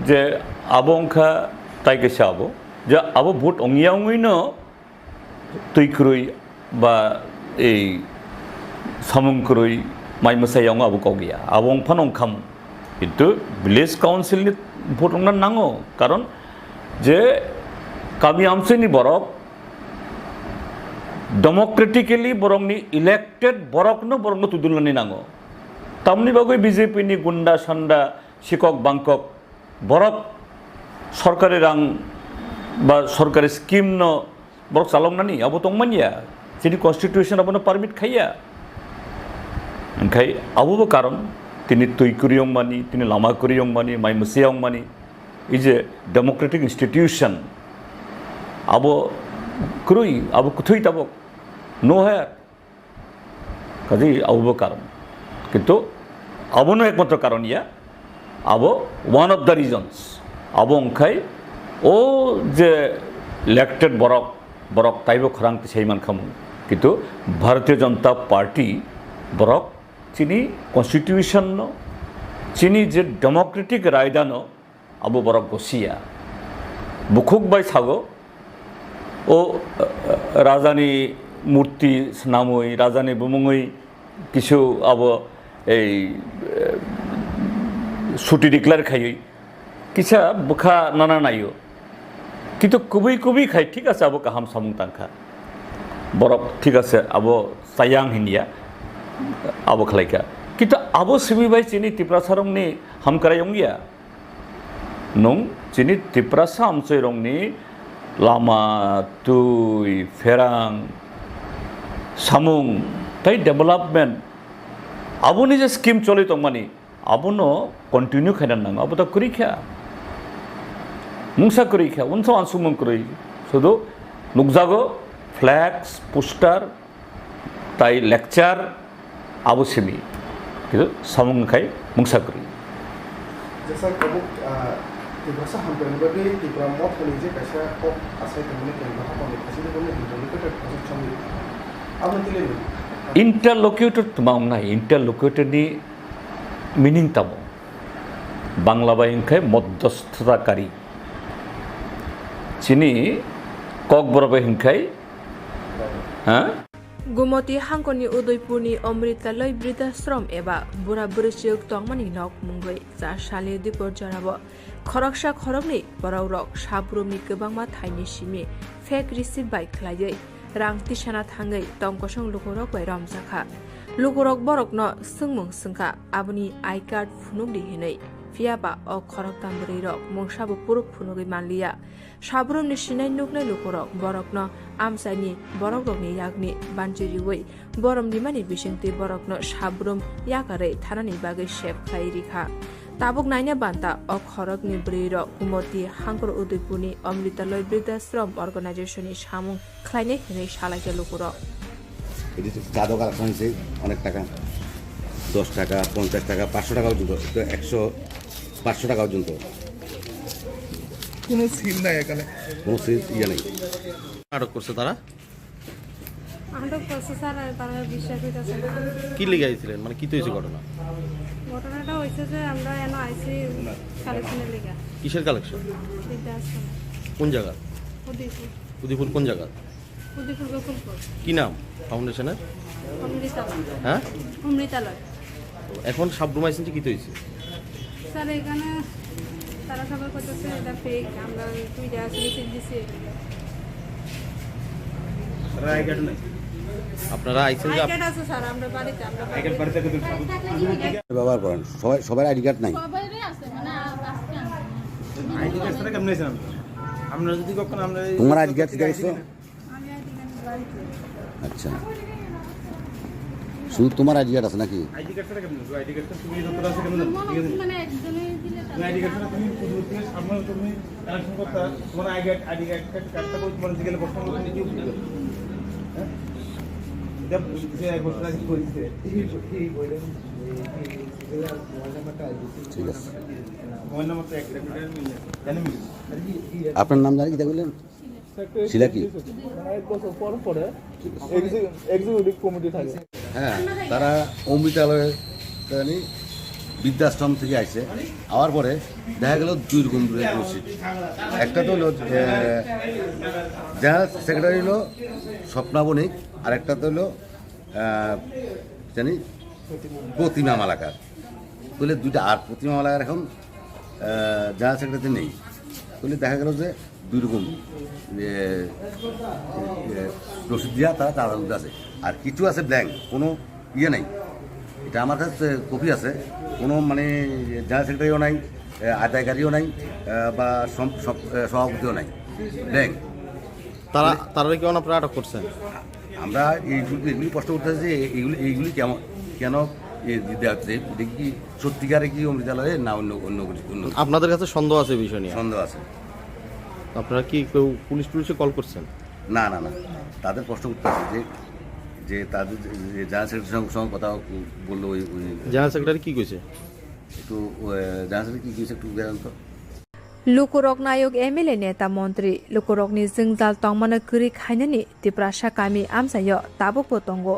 je abo wngkha tai kaisa abo. Je abo vote wngya wngwino twi kwrwi ba ei samung kwrwi mai mwsai wngo abo kok ya, abo wng phano wng khamu. Kintu village council ni vote wngna nango, karon je kami amchai ni borok democratically borokni elected borokno borokno tudulnani nango. Tamni bagwi B J P ni gunda sanda sikok bangkok borok sorkari rang ba sorkari scheme no borok chaloknani abo tongmanya, chini constitution abono permit khaiya. Hingkhai abobo karon tini twi kwrwi wngmani, tini lama kwrwi wngmani, mai mwsai wngmani, ei je democratic institution abo kwrwi, abo kwthwi tabuk no haya. Kaje abobo karon. Kintu abono ekmatro karon ya. Abo one of the reasons. Abo wngkhai o je elected borok, borok taibo khorang tisai mankhamu. Kintu Bharatiya Janata Party borok chini constitution no, chini je democratic raida no, abo borok gosiya. Bukhuk bai sago, o, eh, rajani murti swnamwi, rajani bumungwi kisu abo ei, eh, suti declare khaiwi kisa bwkha nana naio. Kintu kubui kubui khai thik ase abo kaham samung tangkha. Borok thik ase abo chayang hinya abo khlaikha. Kintu abo simi bai chini Tiprasarokni hamkrai wngya. Nwng chini Tiprasa amchoirokni Lama, twi, pherang, samung, tei development, aboni je scheme choli tongmani, abono continue khaina nango, abo to kwrwi kha. Mungsa kwrwi kha, unsa uansukmung kwrwi. Sudu nukjago flex, poster, tai lecture, abo simi. Kintu samung khai mungsa kwrwi. Jesa kabuk, ah, Tiprasa hamkrai ni bagwi Tipra Motha ni je kaisa kok asai tongmani kendro hapang ni kaisa ni bagwi interlocutor kaisa chongwi. Abo tile ni. Interlocutor tma wngnai, interlocutor ni meaning tamo? Bangla bai hwnkhe modhosthakari. Chini Kokborok bai hwnkhe, ha? Gumoti hangkoni Udaipurni Amritaloi Bridhashram eba bura bwrwichwk tongmani nok mungwi cha salni dipor jorao khoroksa khoroknwi borokrok sabrumni kwbangma thaini simi fake receipt bai khlaiwi rang tisana thangwi tongkosong lukurok bai romjakha. Lukurok borokno swngmung swngkha, aboni I card phunukdi hinwi. Phiya ba o khoroktham bwrwirok mungsabo puruk phunugwi manliya. Sabrumni sinai nuknai lukurok borokno amchaini borokrokni yakni banchi riwi borom rimani bisingtwi borokno sabrum yakarwi thanani bagwi sep khlai rikha. Tabuk naina banta o khorokni bwrwirok Kumoti Hangkor Udaipurni Amritaloi Bridhashram Organization ni samung khlainai hinwi salaikha lukurok. এটি চাঁদা কালেকশন হয়েছে অনেক টাকা, দশ টাকা, পঞ্চাশ টাকা, পাঁচশো টাকা পর্যন্ত, তো একশো, পাঁচশো টাকা পর্যন্ত। কোনো সিল নাই এখানে। কোনো সিল ইয়ে নেই। আটক করছে তারা? আটক করছে স্যার, আর তারা বিশ্বাস হইতেছে না। কি লিগে আইছিলেন? মানে, কি তো হয়েছে ঘটনা? ঘটনাটা হয়েছে যে আমরা এনে আইছি কালেকশনের লিগে। কিসের কালেকশন? বৃদ্ধাশ্রম। কোন জায়গা? উদয়পুর। উদয়পুর কোন জায়গা? উদয়পুর গোকুলপুর। কি নাম ফাউন্ডেশনের? অমৃতালয়। হ্যাঁ? অমৃতালয়। তো এখন সাবরুম আইছেন যে কি তো হয়েছে? স্যার, এখানে তারা সবাই করতেছে এটা ফেক, আমরা দুইটা আসলে চেঞ্জ দিছি। আপনারা আইছেন যে আপ- আই কার্ড আছে স্যার, আমরা বাড়িতে, আমরা বাড়িতে। ব্যবহার করেন, সবাই, সবার আইডি কার্ড নাই। সবারই আছে, মানে, আ-, আজকে আনছি। আইডি কার্ড ছাড়া কেমনে আছেন আপনারা? আপনারা যদি কখন আমরা এই তোমার আইডি কার্ড ঠিক আছে? আমি আইডি কার্ড বাড়িতে। আচ্ছা, শুধু তোমার আইডি কার্ড আছে নাকি? আইডি কার্ড ছাড়া কেমনে? আইডি কার্ড তো সুবিধা তো আছে কেমনে? মনে হচ্ছে মানে একজনে দিলে তার আইডি কার্ড ছাড়া তুমি পুরো তুমি সামনে তুমি কালেকশন করতে তোমার আইডি কার্ড, আইডি কার্ড, কার্ডটা কই তোমার দিকে বর্তমান তুমি কি বুঝবে? হ্যাঁ? এটা বুঝতে এক বছর আগে করেছে। এই, এই বইটা, এই, এই, এই মোবাইল নাম্বারটা আইডি। ঠিক আছে। মোবাইল নাম্বারটা একটা জানেন? আপনার নাম জানি কি বললেন? শিলা কি? মানে এক বছর পর পরে এক্সি-, এক্সিকিউটিভ কমিটি থাকে। হ্যাঁ, তারা অমৃতালয়, জানি, বৃদ্ধাশ্রম থেকে আইছে। আওয়ার পরে দেখা গেল দুই রকম রসিদ। একটা তো হলো, এ, জেনারেল সেক্রেটারি হলো স্বপ্না বণিক, আর একটা তো হলো, আহ, জানি, প্রতিমা মালাকার। তাহলে দুইটা, আর প্রতিমা মালাকার এখন, আহ, জেনারেল সেক্রেটারি নেই। তাহলে দেখা গেল যে দুই রকম, এ, এ, রসিদ দিয়া তারা চাঁদা তুলতে আছে। আর কিছু আছে ব্ল্যাংক, কোনো ইয়ে নাই। এটা আমার কাছে কপি আছে, কোনো মানে জেনারেল সেক্রেটারিও নাই, এ, আদায়কারীও নাই, এ, বা সম-, সম-, এ, সভাপতিও নাই, ব্ল্যাংক। তারা, তারা কি আপনারা আটক করছেন? আমরা এই, এগুলি প্রশ্ন করতে চাই যে এইগুলি, এইগুলি কেমন, কেন এ দিতে হচ্ছে? এটা কি সত্যিকারে কি অমৃতালয়ে না অন্য, অন্য কিছু, অন্য কিছু? আপনাদের কাছে সন্দেহ আছে এই বিষয় নিয়ে? সন্দেহ আছে। আপনারা কি কেউ পুলিশ টুলিশে কল করছেন? না, না, না। তাদের প্রশ্ন করতে আছে যে, যে তাদের যে, যে জেনারেল সেক্রেটারির সঙ্গে, সঙ্গে কথা বললো ওই, ওই জেনারেল সেক্রেটারি কি কইছে? একটু, আহ, জেনারেল সেক্রেটারি কি কইছে একটু জানান তো। Lukurok nayok M L A neta montri lukurokni jwngjal tongmano kwrwi khainani Tiprasa kami amchaio tabukbo tongo.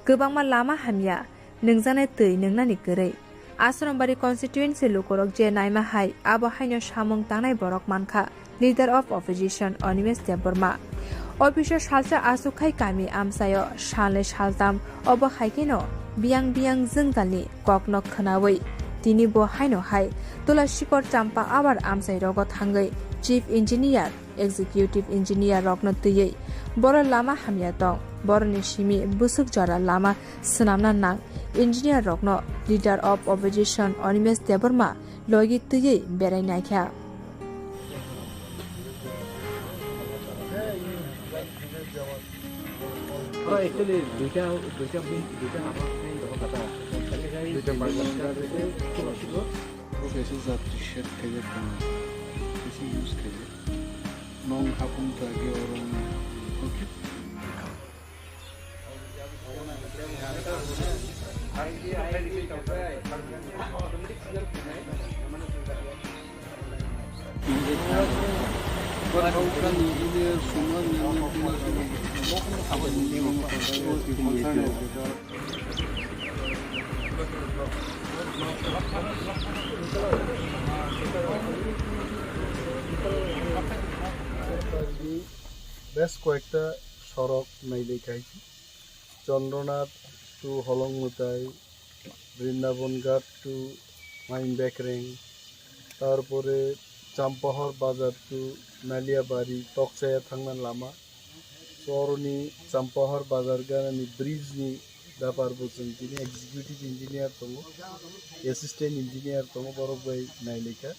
Kwbangma lama hamya, nwngjaknai twi nwngnani kwrwi. Asrambari constituency lukurok je naima hai, abo haino samung tangnai borok mankha, Leader of Opposition Animesh Debbarma. Office o salsa aswk khai kami amchaio salnwi saltam, obo hai kheno biyang biyang jwngjalni kokno khwnawi tini bo haino hai Tula Sikor Champa Abar amchai rogo thangwi Chief Engineer, Executive Engineer rokno twiwi boro lama hamya tong, boroni simi bwswk jora lama swnamna nang, engineer rokno Leader of Opposition Animesh Debbarma logi twiwi berai naikha. Actually, দুইটা, দুইটা বিন, দুইটা half half বিন যখন কাটা হয়, দুইটা part. Beshi jat t-shirt khaijak tong, beshi use khaijak. Nong hapung ta ge oro. বেশ কয়েকটা সড়ক নাইলে খাইছি। Chandranath to Holongmutai, Brindaban Ghat to Main Bekreng, tarpore Champahor Bazar to Naliabari, Tokchaya thangna lama. Choroni Champahor Bazar ganani bridge ni bepar bo chwng tini executive engineer tongo, assistant engineer tongo, borok bai nailika.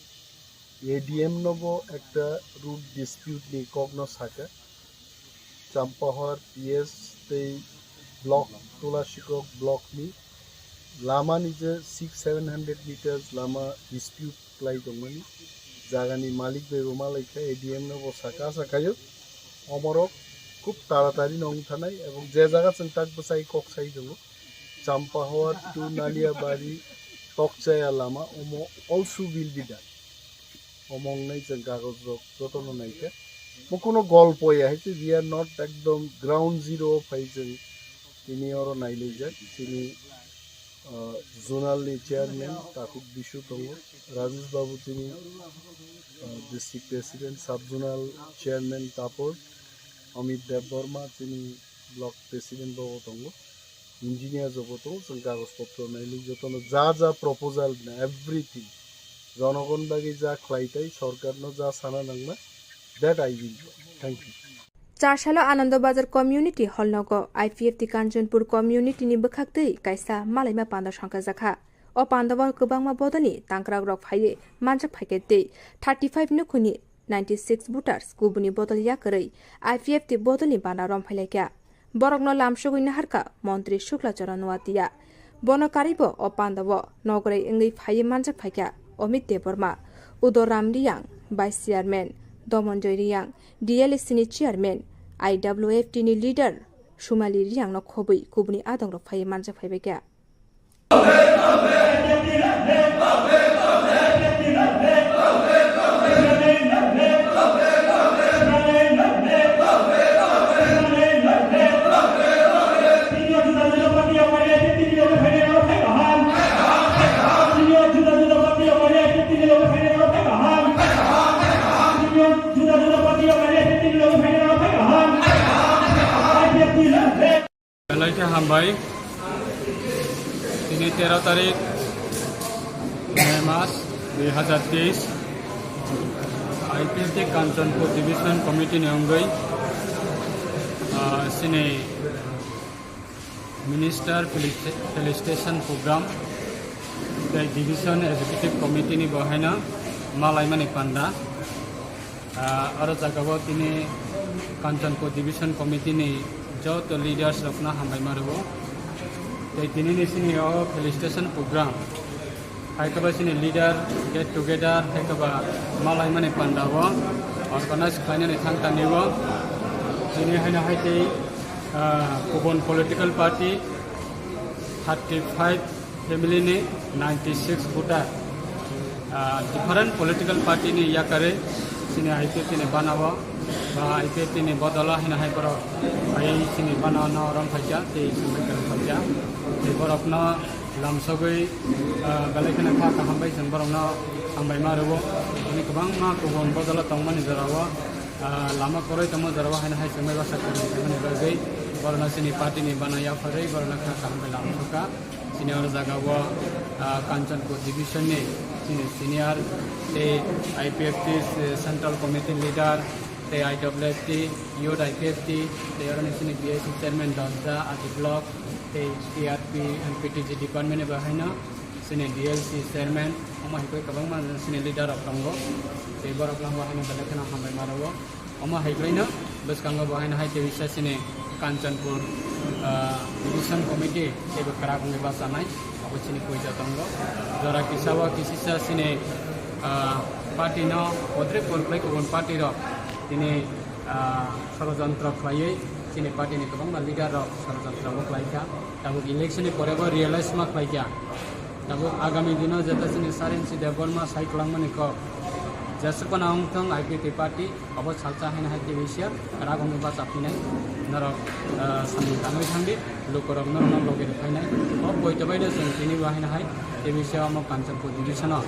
A D M no bo ekta root dispute ni kok no saka. Champahor P S tei block, Tulasikok block ni lama ni je six seven hundred meters lama dispute klai tongmani jagani malik bai bo malaikha, A D M no bo saka, asa khayo omorok khub taratari no wng thanai ebong je jaga chwng tak bwsai kok sai tongo, Champahor to Naliabari Tokchaya lama omo also will be done. Omo wngnai chwng kagoj rok jotono naikha. Bo kuno golpo ya hai se, we are not ekdom ground zero o phai chwng tini oro nailaijak. Tini, uh, zonal ni chairman Takhuk Bisu tongo, Rajesh Babu tini, uh, district president, sub zonal chairman Tapor, Amit Debbarma tini block president bo tongo. Engineer jobo tongo, chwng kagoj potro naili jotono ja ja proposal na everything jonogon bagwi ja khlai tai, sorkarno ja sana nangma, that I will do. Thank you. Charsalo Anando Bazar Community Hall nogo I P F T Kanchanpur Community ni bwkhak twi kaisa malaima panda songkajak kha. O pandao kwbangma bodolni tangkrak rok phaiwi manjak phaikha tei thirty five nukhungni ninety six voters kubuni bodol yakarwi I P F T bodolni bana romphailaikha. Borokno lamsogwi naharkha Montri Shukla Charan Noatia. Bono karwibo o pandao nogoroi wngwi phaiwi manjak phaikha Amit Debbarma, Udo Ram Riyang, Vice Chairman, Domonjoy Riyang, D L A C ni Chairman, I W F T ni leader Sumali Riyangno khobwi kubuni adongrok phaiwi manjak phaibaikha. Belai khe hambai. Tini tero tarik May mas dui hazar teis, I P F T Kanchanpur Division Committee ni wngwi, ah, chini Minister Felicita-, Felicitation Program tei Division Executive Committee ni bo haino malaimani panda. Ah, oro jagao tini Kanchanpur Division Committee ni joto leaders rokno hambai ma rwo. Tei tini ni sini o felicitation program hai khe ba sini leader get together hai khe ba malaimani panda o organize khlainani thang tani o. Tini haino hai tei, ah, kubun political party thirty five family ni ninety six voter, ah, different political party ni yakarwi chini I P F T ni bana o, ba I P F T ni bodolo haino hai borok phaiwi chini bana o no rom phaikha tei chwng bai kwrwng phaikha. Tei borokno lamsogwi, ah, belai kheno kha kaham bai chwng borokno hambai ma rwo. Bini kwbangma kubun bodolo tongmani jorao, ah, lama kwrwi tongma jorao haino hai chwng bai baksa kwrwng phaimani bagwi borokno chini party ni bana yapharwi borokno kha kaham bai lamsokha. Chini oro jaga o, ah, Kanchanpur Division ni chini senior tei I P F T Central Committee leader tei I W F T, Youth I P F T, tei oro ni chini B I C chairman Dosda, Adi Block, tei C R P and P T G department ni bo haino chini D L C chairman, omo hai khe kwbangma chini leader rok tongo. Tei borok no bo haino belai kheno hambai ma rwo. Omo hai khlaino bwskango bo haino hai tei bisa chini Kanchanpur Ah, division committee teibo kwrak wngwi bachanai, abo chini poito tongo. Jora kisa o kisisa chini, ah, party no bodre por khlai kubun party rok tini, ah, sorojontro khlaiwi chini party ni kwbangma leader rok sorojontro bo khlaikha. Tabuk election ni pore bo realize ma khlaikha. Tabuk agami dino jeta chini Sarensi Debbarma sai kwlangmani kok jesukona wngthong I P F T party. Obo salsa haino hai tei bisi ragwngni bacha phinai norok, ah, samung tangwi thangdi, lukurok norokno logi rw phainai. O poito baino chwng tini bo haino hai tei bisi omo Kanchanpur division-o,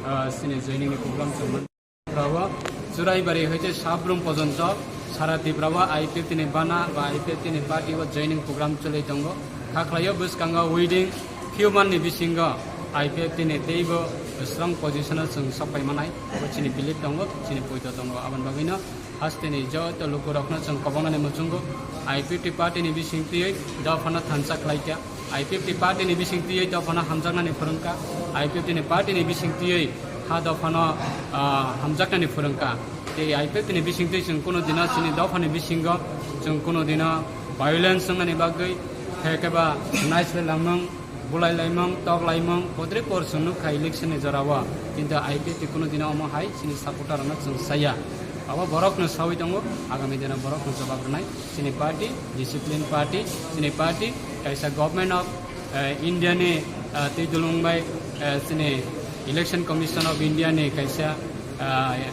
ah, chini joining ni program chwng man. Rabo Churaibari hoite Sabrum pojonto sara Tripura o I P F T ni bana ba I P F T ni party o joining program choli tongo. Kha khlaio bwskango within few month ni bisingo I P F T ni teibo strong position o chwng sok pai manai. Bo chini belief tongo, chini poito tongo. Aboni bagwino Hasteni joto lukurokno chwng kobongnani muchungo I P F T party ni bising twiwi dophano thansa khlaikha. I P F T party ni bising twiwi dophano hamjaknani phwrwngkha. I P F T ni party ni bising twiwi ha dophano, ah, hamjaknani phwrwngkha. Tei I P F T ni bising twi chwng kuno dino chini dophani bisingo chwng kuno dino violence wngnani bagwi, khe khe ba naichwlangmung, bulai laimung, tok laimung, podre por chwng nukha election ni jorao. Kintu I P F T kuno dino omo hai chini supporter rokno chwng saya. Abo borokno sawi tongo, agami dino borokno jawab rwnai. Chini party, discipline party, chini party, kaisa government of, eh, India ni, eh, twi dulung bai, eh, chini Election Commission of India ni kaisa, eh,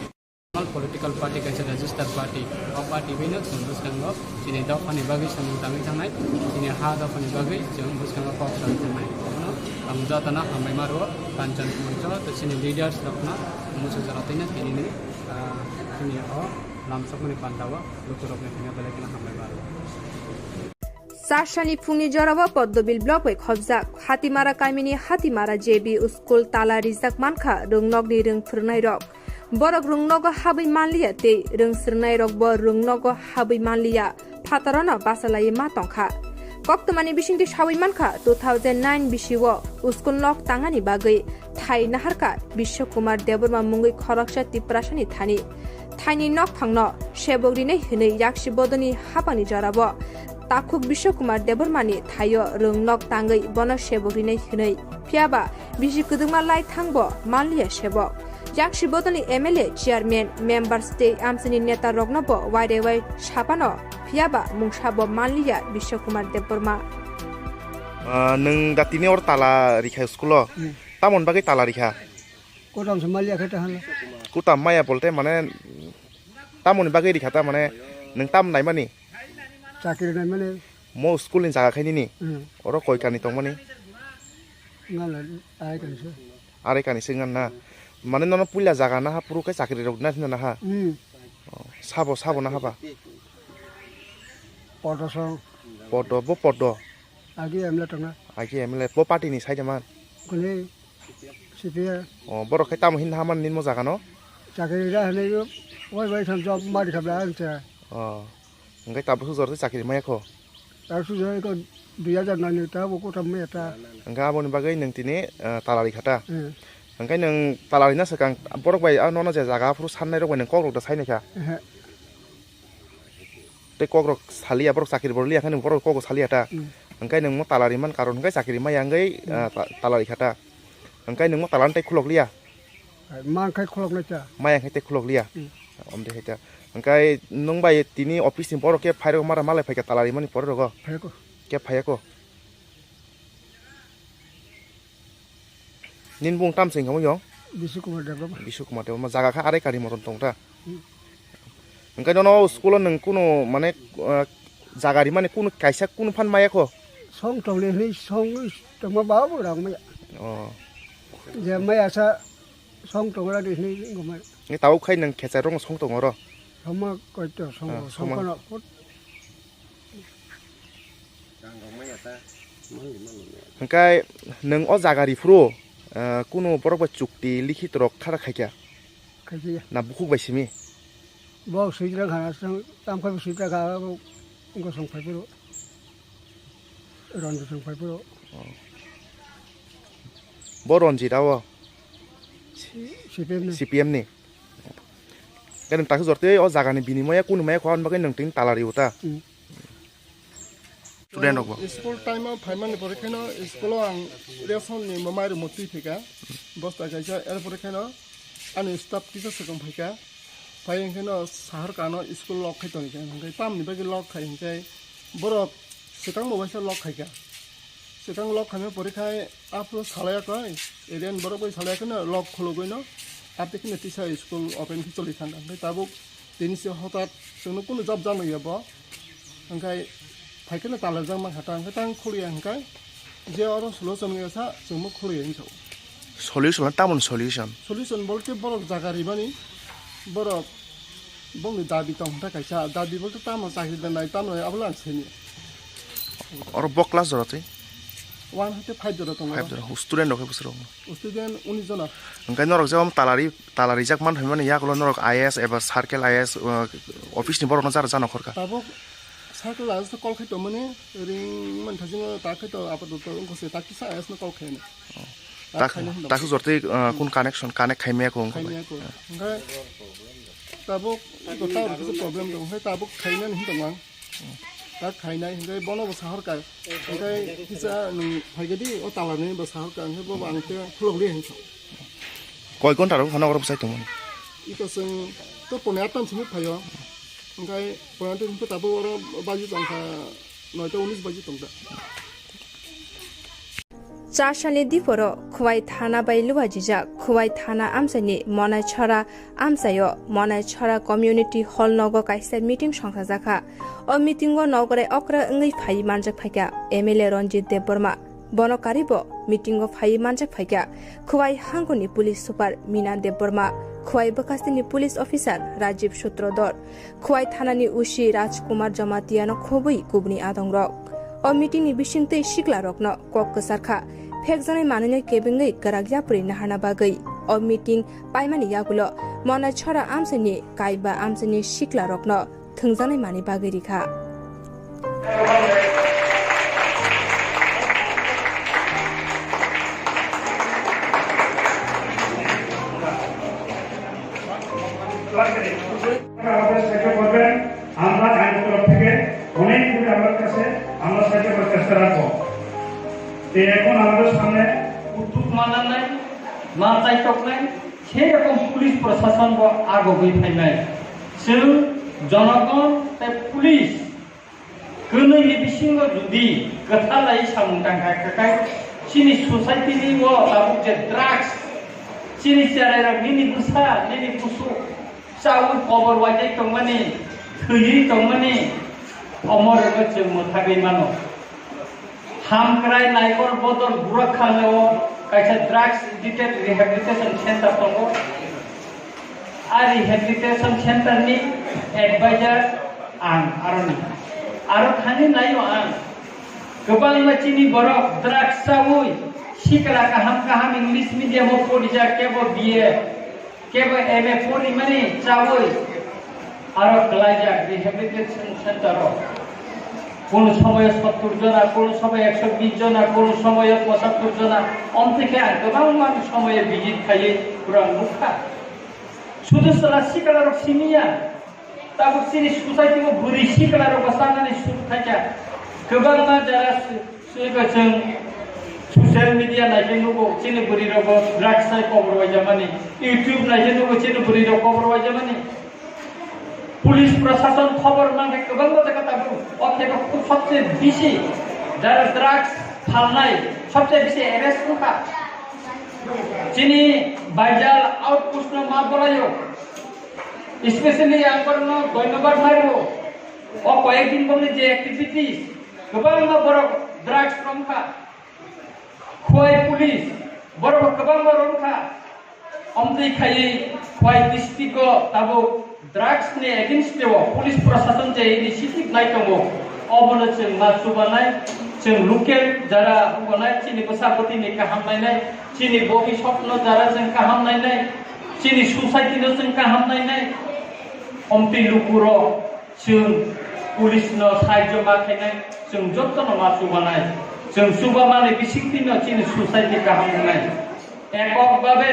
political party kaisa register party. O party bai no chwng bwskango chini dophani bagwi samung tangwi thangnai, chini ha dophani bagwi chwng bwskango kok sawi thangnai. Abono ang jotano hambai ma rwo, Kanchanpur joto chini leaders rokno muchung jora twi no tini ni, ah, chini o lamsokmani panda o lukurokni thangwi belai kheno hambai ma rwo. Chasani phungni jorao Poddobil block bai khobjak Hatimara kamini Hatimara J B school tala rijak mankha rwngnokni rwng phwrwngnairok. Borok rwngnogo habwi manliya tei rwng swrwngnairokbo rwngnogo habwi manliya, phatarano bachalaiwi ma tongkha. Koktwmani bisingtwi sawi mankha, two thousand nine bisio school nok tangani bagwi thai naharkha Biswa Kumar Debbarma mungwi khoroksa Tiprasani thani. Thaini nokphangno sebok rinai hwnwi yaksi bodolni haphangni jorao takhuk Biswa Kumar Debbarmani thaio rwng nok tangwi bono sebok rinai hwnwi. Phiyaba bisi kwdwkma lai thangbo manliya sebok. Yaksi bodolni M L A, chairman, members tei amchaini neta rokno bo wairewai saphano, phiyaba mungsabo manliya Biswa Kumar Debbarma. Ah, nwng da tini or tala rikha school o. Hmm. Tamoni bagwi tala rikha? Kutam se maliya khe ta hala. Kutam maya bolte mane tamoni bagwi rikha ta mane nwng tam naimani? Chakri naimani. Mo school ni jaga khainini? Hmm. Oro koi kani tongmani? Ngala arai kani se. Arai kani se ngan na. Mane nono puila jaga na ha puru khe chakri rok na thina na ha? Hmm. Oh, sabo, sabo na haba? Podo song. Podo, bo podo. Agi M L A tongna. Agi M L A, bo party ni side man? Kuni C P I. Oh, borok khe tamo hin haman nini mo jaga no? Chakri da hwnwi, wai wai thang job mari khabla ang cha. Oh. Hwnkhe tabuk sujor se chakri maya kho? Tabuk sujor ko dui hajar nani ta, bo kotham maya ta. Hwnkhe aboni bagwi nwng tini, eh, talari kha ta? Eh. Hwnkhe nwng talari na swkang borok bai, ah, nono je jaga aphuru sannai rok bai nwng kok rok da sai nai kha? Eh. Tei kok rok saliya, borok chakri bo liya, hwnkhe nwng borok kok rok saliya ta? Hmm. Hwnkhe nwng mo talari man karon hwnkhe chakri maya wngwi, hmm, ah, ta-, talari kha ta? Hwnkhe nwng mo talari tei khulok liya? Hai, man khai khulok nai ta. Maya khai tei khulok liya? Hmm. Om de hai ta. Hwnkhe nwng bai tini office ni borok khe phai rok mara malai phai kha talari mani pore rogo? Phai ko. Khe phai ko. Nini bung tam se wngkha mo yong? Bishu Kumar Debbarma. Bishu Kumar Debbarma. Jaga kha arai kari moron tong ta? Hmm. Hwnkhe nono school o nwng kunu mane, ah, jaga rimani kunu kaisa kunu phan maya kho? Song tongle hwnwi song tongma ba bo rang maya. Oh. Je maya sa song tongra di hwnwi wngma. Ni tabuk khai nwng khecha rong song tongo ro? Soma koito song, ah, song soma. Kono put. Hwnkhe nwng o jaga riphuru, ah, kunu borok bai chukti likhit rok khara khaikha? Khaikha. Na bukhuk bai simi? Bo swijra khana, tam khai swijra kha, bo wngkha song phai phuru. Ranjit song phai phuru. Oh. Bo Ranjit abo? C P M ni. C P M ni. Khe nwng takhe jor tei o jaga ni binimoya kunu maya kho, aboni bagwi nwng tini talari o ta? Hmm. Student rok bo. School time o phaimani pore kheno school o ang ration ni mamai rok motwi phaikha. Bosta kaisa, er pore kheno ani staff kisa swkang phaikha. Phai hwnkhe no sahar kano school lock khai tongkha. Hwnkhe tamni bagwi lock khai hwnkhe borok swkang bo waisa lock khaikha. Swkang lock khaima pore khai aphuru salai koi, area ni borok bai salai kheno lock khulugwi no. Ate kheno tisa school open khe choli thangkha. Hwnkhe tabuk tini se hotat chwngno kunu jab jano ya bo. Hwnkhe phaikhe no talarjak mankha ta, hwnkhe tang khulya hwnkhe je oro solution wngya sa chwngno khulya hinwi sao. Solution, tamoni solution? Solution bolte borok jaga rimani, borok bongni dabi tong hwnta kaisa, dabi bolte tamo chakri danai, tamo abola ang sini. Oro bo class jora twi? One hoite five jora tongo. Five jora. Student rok hai bwswrok? Student unis jona. Hwnkhe norok je om talari, talarijak man hwnmani yagulo norok I A S eba circle I A S, uh, office ni borokno jara jano khorkha? Tabuk circle I A S no call khai tongmani ring man thajingo ta khai to apatot wngkha se ta kisa I A S no call khai ni. Oh. Tak, tak khaina hwnba. Tak jor twi, uh, kun connection, connect khaimaya ko wngkha. Khaimaya ko. Hwnkhe tabuk iko tower kisa problem dong, hwnkhe tabuk khainani hwn tongmang. Tak khainai hwnkhe bono bo sahorkha. Hwnkhe kisa nwng phaikhe di o talarni bo sahorkha, hwnkhe bo ang khe khulok di hwnkha. Koi ghonta rok phano oro bwsai tongmani? Iko chwng to pone atam simi phaio. Hwnkhe pone atam simi tabuk oro baji tongkha noita unis baji tongkha. Chasani diporo Khwai thana bai luajijak Khwai thana amchaini Monai Chhara amchaio Monai Chhara Community Hall nogo kaisa meeting songchajakha. O meetingo nogore okra wngwi phai manjak phaikha M L A Ranjit Debbarma. Bono karibo meetingo phai manjak phaikha Khwai hangkoni police super Mina Debbarma, Khwai bwkhastini police officer Rajiv Sutrodhar, Khwai thanani O C Rajkumar Jamatia no khobwi kubuni adongrok. O meeting ni bisingtwi sikla rokno kok kwcharkha, phekjaknai manwino kebengwi kwrak yapri naharna bagwi. O meeting paimani yagulo Monai Chhara amchaini kaiba amchaini sikla rokno thwngjaknai manwi bagwi rikha. আমাদের সাহায্য করবেন। আমরা আইন তরফ থেকে অনেক দূরে আমার কাছে আমরা সাহায্য করার চেষ্টা রাখবো। তো এখন আমাদের সামনে উদ্যোগ মানা নাই, মাথায় চোখ নাই, সেই রকম পুলিশ প্রশাসন বা আগোগই ফাইনাই। Chwng jonogon tei police kwnwi ni bisingo jodi kwthalai samung tangkha, kwkai chini society ni o tabuk je drugs, chini cherai rok nini bwsa, nini busu chaui kobor waijai tongmani, thwiwi tongmani, omo rwgwi chwng mwthagwi mano. Hamkrai Naikol Bodol Burakhanao kaisa drugs addicted rehabilitation center tongo. A rehabilitation center ni advisor ang aroni. Aro thani naio ang. Kwbangma chini borok drugs chaui sikla kaham kaham English medium o porijak kebo B A. Kebo M A porimani chaui aro kwlaijak rehabilitation center o. Kono somoyo sottur jona, kono somoyo ekso bish jona, kono somoyo pochattor jona. Omthike ang kwbangma somoyo visit khaiwi pura nukha. Sudu sala sikla rok simiya. Tabuk chini society o bwrwi sikla rok bo chanani suru khaikha. Kwbangma jara Swibo chwng social media naikhe nugo, chini bwrwi rokbo drugs sai kobor waijamani, YouTube naikhe nugo, chini bwrwi rok kobor waijamani. Police prosason khobor mankhe kwbangma jaga tabuk, o thaibo khub sobse bisi jara drugs phalnai sobse bisi arrest wngkha. Chini Baijal outpost no ma bolaio, especially ang borokno dhonyobad mario. O koyek din boni je activities, kwbangma borok drugs romkha. Khwai police, borok kwbangma romkha. Omtwi khaiwi Khwai district o tabuk drugs ni against o police prosason je initiative nai tongo. Obono chwng ma chubanai, chwng local jara wngbanai, chini bwsa bwtwi ni kaham nainai, chini bobiswt no jara chwng kaham nainai, chini society no chwng kaham nainai. Omtwi lukurok Chwng police no sahajyo ma khainai, chwng jotono ma chubanai. Chwng chubamani bisingtwino chini society kaham wngnai. Ekok babe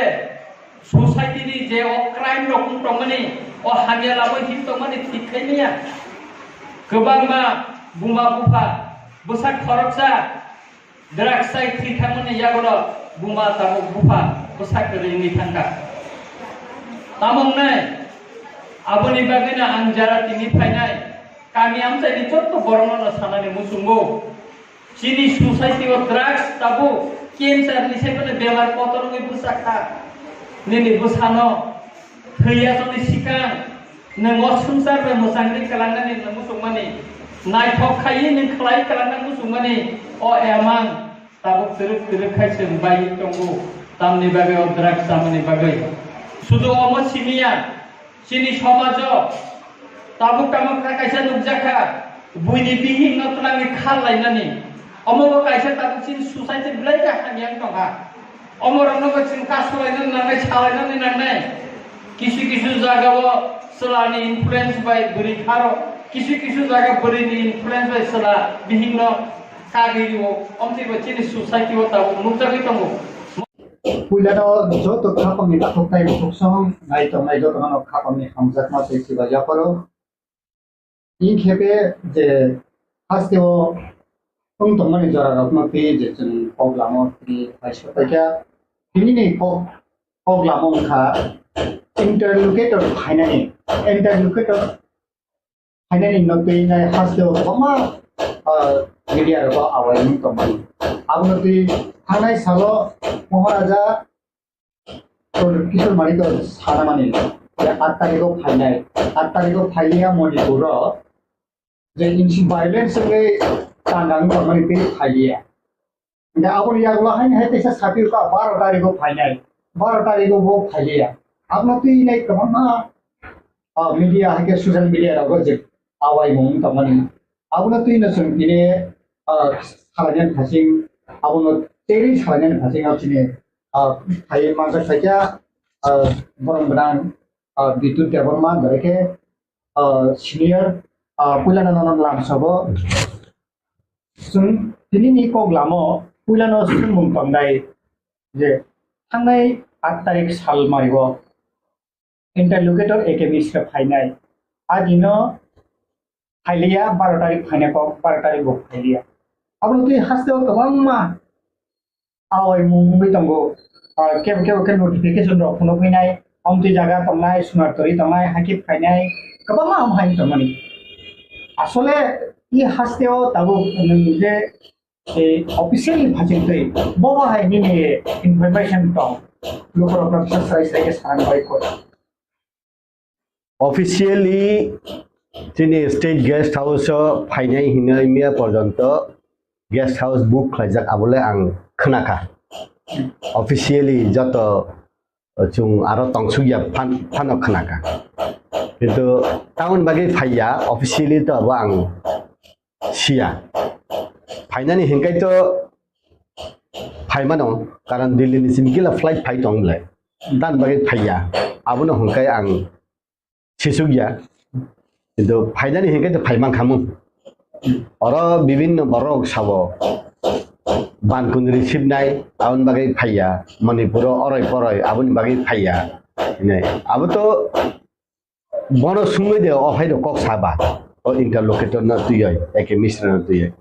society ni je o crime rok wng tongmani, o hamya labwi hin tongmani thik khaimaya. Kwbangma buma bupha Bwsak khoroksa drugs chai thwi thangmani yagulo buma tabuk bupha bwsak kwrwi wngwi thangkha. Tamo wngnai? Aboni bagwino ang jara tini phainai kami amchaini jotto borokno sanani muchungo. Chini society o drugs tabuk cancer ni saiphano bemar kotor wngwi bwsakha. Nini bwsano thwi yasokni sikang nwng o swngchar bai mwchangwi kwlangnani nwng muchungmani, naithok khaiwi nwng khlai kwlangna muchungmani o emang tabuk twrwk twrwk khai chwng bai tongo, tamni bagwi o drugs chamani bagwi. Sudu omo simiya, chini somajo tabuk tamo kha kaisa nukjakha, buini bihikno twlangwi khar lainani. Omo bo kaisa tabuk chini society belai khe hamya wng tongkha. Omorokno bo chwng kasulainani nangnai, salainani nangnai. Kisu kisu jagao chwlani influence bai bwrwi pharo, kisu kisu jaga bwrwini influence bai chwla bihikno kagwi rio. Omtwi bo chini society o tabuk nukjagwi tongo. Puilano joto khapangni takhuk tei bukhuk song nai tongnai jotono khapangni hamjakma tei chiba yapharo. Inkhepe je hasteo wng tongmani jorarokno twi je chwng kok lamo twi paisa paikha. Tinini kok, kok lamo wngkha interlocutor phainani, interlocutor phainani no twi nai hasteo kwbangma, ah, media rogo awai wng tongmani. Abono twi thangnai salo Maharaja Kishore Manik to sanamani, je aat tarikh o phainai, aat tarikh o phailiya Manipur o, je insi violence wngwi tangkang tongmani tei phailiya. Hingke aboni yagulo haini hai teisa sapirokha baro tarikh o phainai, baro tarikh o bo phailiya. Abono twi nai kwbangma, ah, media hai khe social media rogo je awaimung tongmani. Abono twi no chwng tini, ah, salainani phasing, abono teri salainani phasing o chini, ah, phai manjak phaikha, ah, borom gwnang, ah, Bidyut Debbarma, bai khe, ah, senior, ah, puilano nono lamsogo. Chwng tinini kok lamo puilano swngmung tongnai je thangnai aat tarik sal mario interlocutor A K Mishra phainai. A dino phailiya, baro tarik phainai kok, baro tarik bo phailiya. Abono twi hasteo kwbangma awaimung wngwi tongo. Ah, kebo kebo khe notification rok phunukgwi nai, omtwi jaga tongnai, Sunartori tongnai, hakhe phainai, kwbangma ham hai tongmani. Asole i hasteo tabuk nwng je, eh, officially phachingtwi, bobo hai nini information tong, lukurokno bwsa srai srai khe sana bai kho. Officially chini state guest house o phainai hinwi miya porjonto guest house book khlaijak, abole ang khwnakha. Officially joto chwng aro tongsukya phan-, phano khwnakha. Kintu tamoni bagwi phaiya, officially to abo ang siya. Phainani hinkai to phaimano, karon Delhi ni simi kila flight phai tong bwle. Tamoni bagwi phaiya. Abono hinkai ang sisukya. Kintu phainani hinkai to phaimankhamu. Oro bibinno borok sabo ban kundri sibnai, aboni bagwi phaiya. Manipuro oroi poroi aboni bagwi phaiya. Hinai. Abo to bono sungwi de o hai rok kok saba. O interlocutor no twiwi, A K Mishra no twiwi.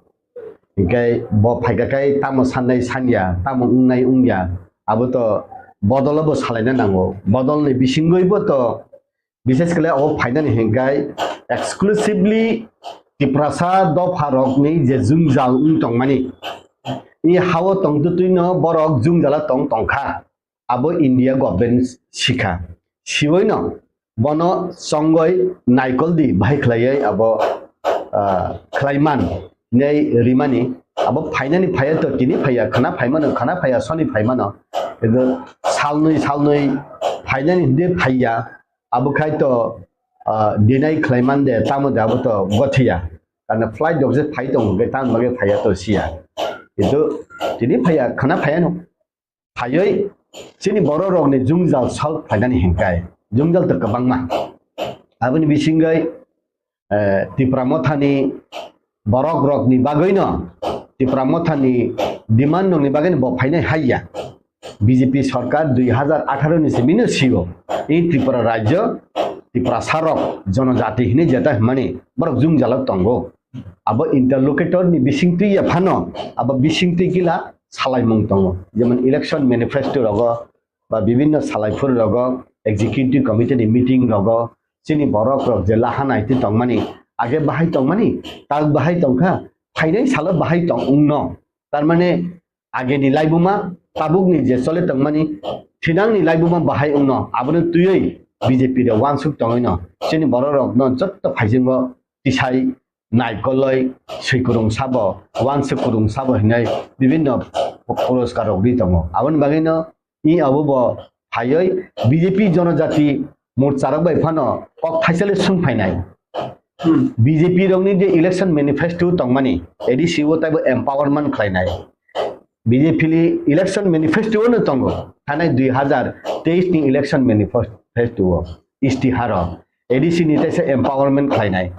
Hinkhe bo phaikha khai tamo sannai sanya, tamo wngnai wngya. Abo to bodolo bo salaina nango. Bodolni bisingwi bo to Bishes khlai abo phainani hinkhai exclusively Tiprasa dopha rokni je jwngjal wng tongmani, i hao tongtwtwino borok jwngjala tong tongkha, abo India government sikha. Siboino bono chongoi naikoldi bahai khlaiwi abo, ah, khlaiman. Nei rimani, abo phainani phaiya to tini phaiya, khana phaimano, khana phaiya soni phaimano. Kintu salnwi, salnwi phainani hwnkhe phaiya, abo khai to, ah, deny khlaiman de, tamo de abo to gothiya. Karna flight rok je phai tongo, hwnkhe tamo bagwi phaiya to siya. Kintu tini phaiya, khana phaiya no. Phaiwi chini borok rokni jwngjal solve khlainani hinkhai, jwngjal to kwbangma. Aboni bisingwi, eh, Tipra Mothani borok rokni bagwino, Tipra Mothani demand rokni bagwino bo phainai haiya. B J P sorkar dui hazar atharo ni simi no sio. I Tripura rajyo, Tiprasa rok, jonojati hinwi jeta hwnmani borok jwngjalo tongo. Abo interlocutor ni bisingtwi ya phano, abo bisingtwi gila salaimung tongo. Jemon election manifesto rogo, ba bibinno salaiphuru rogo, executive committee ni meeting rogo, chini borok rok je laha naitwi tongmani, age bahai tongmani, tak bahai tongkha, phainai salo bahai tong wngno. Tarmane ageni laibuma, tabukni je chole tongmani, thinangni laibuma bahai wngno, abono twiwi B J P rok wansuk tongwino, chini borok rokno jotto phaisingo tisai naikoloi swi kwrwng sabo, wansuk kwrwng sabo hinwi bibinno puroskar rok ri tongo. Aboni bagwino i abo bo phaiwi B J P Jonojati Morcha rok bai phano kok thaisale swng phainai. Hmm. B J P rokni je election manifesto tongmani, A D C o taibo empowerment khlainai. B J P ni election manifesto no tongo, thanai dui hazar teis ni election manifesto o, istiharo A D C ni taisa empowerment khlainai,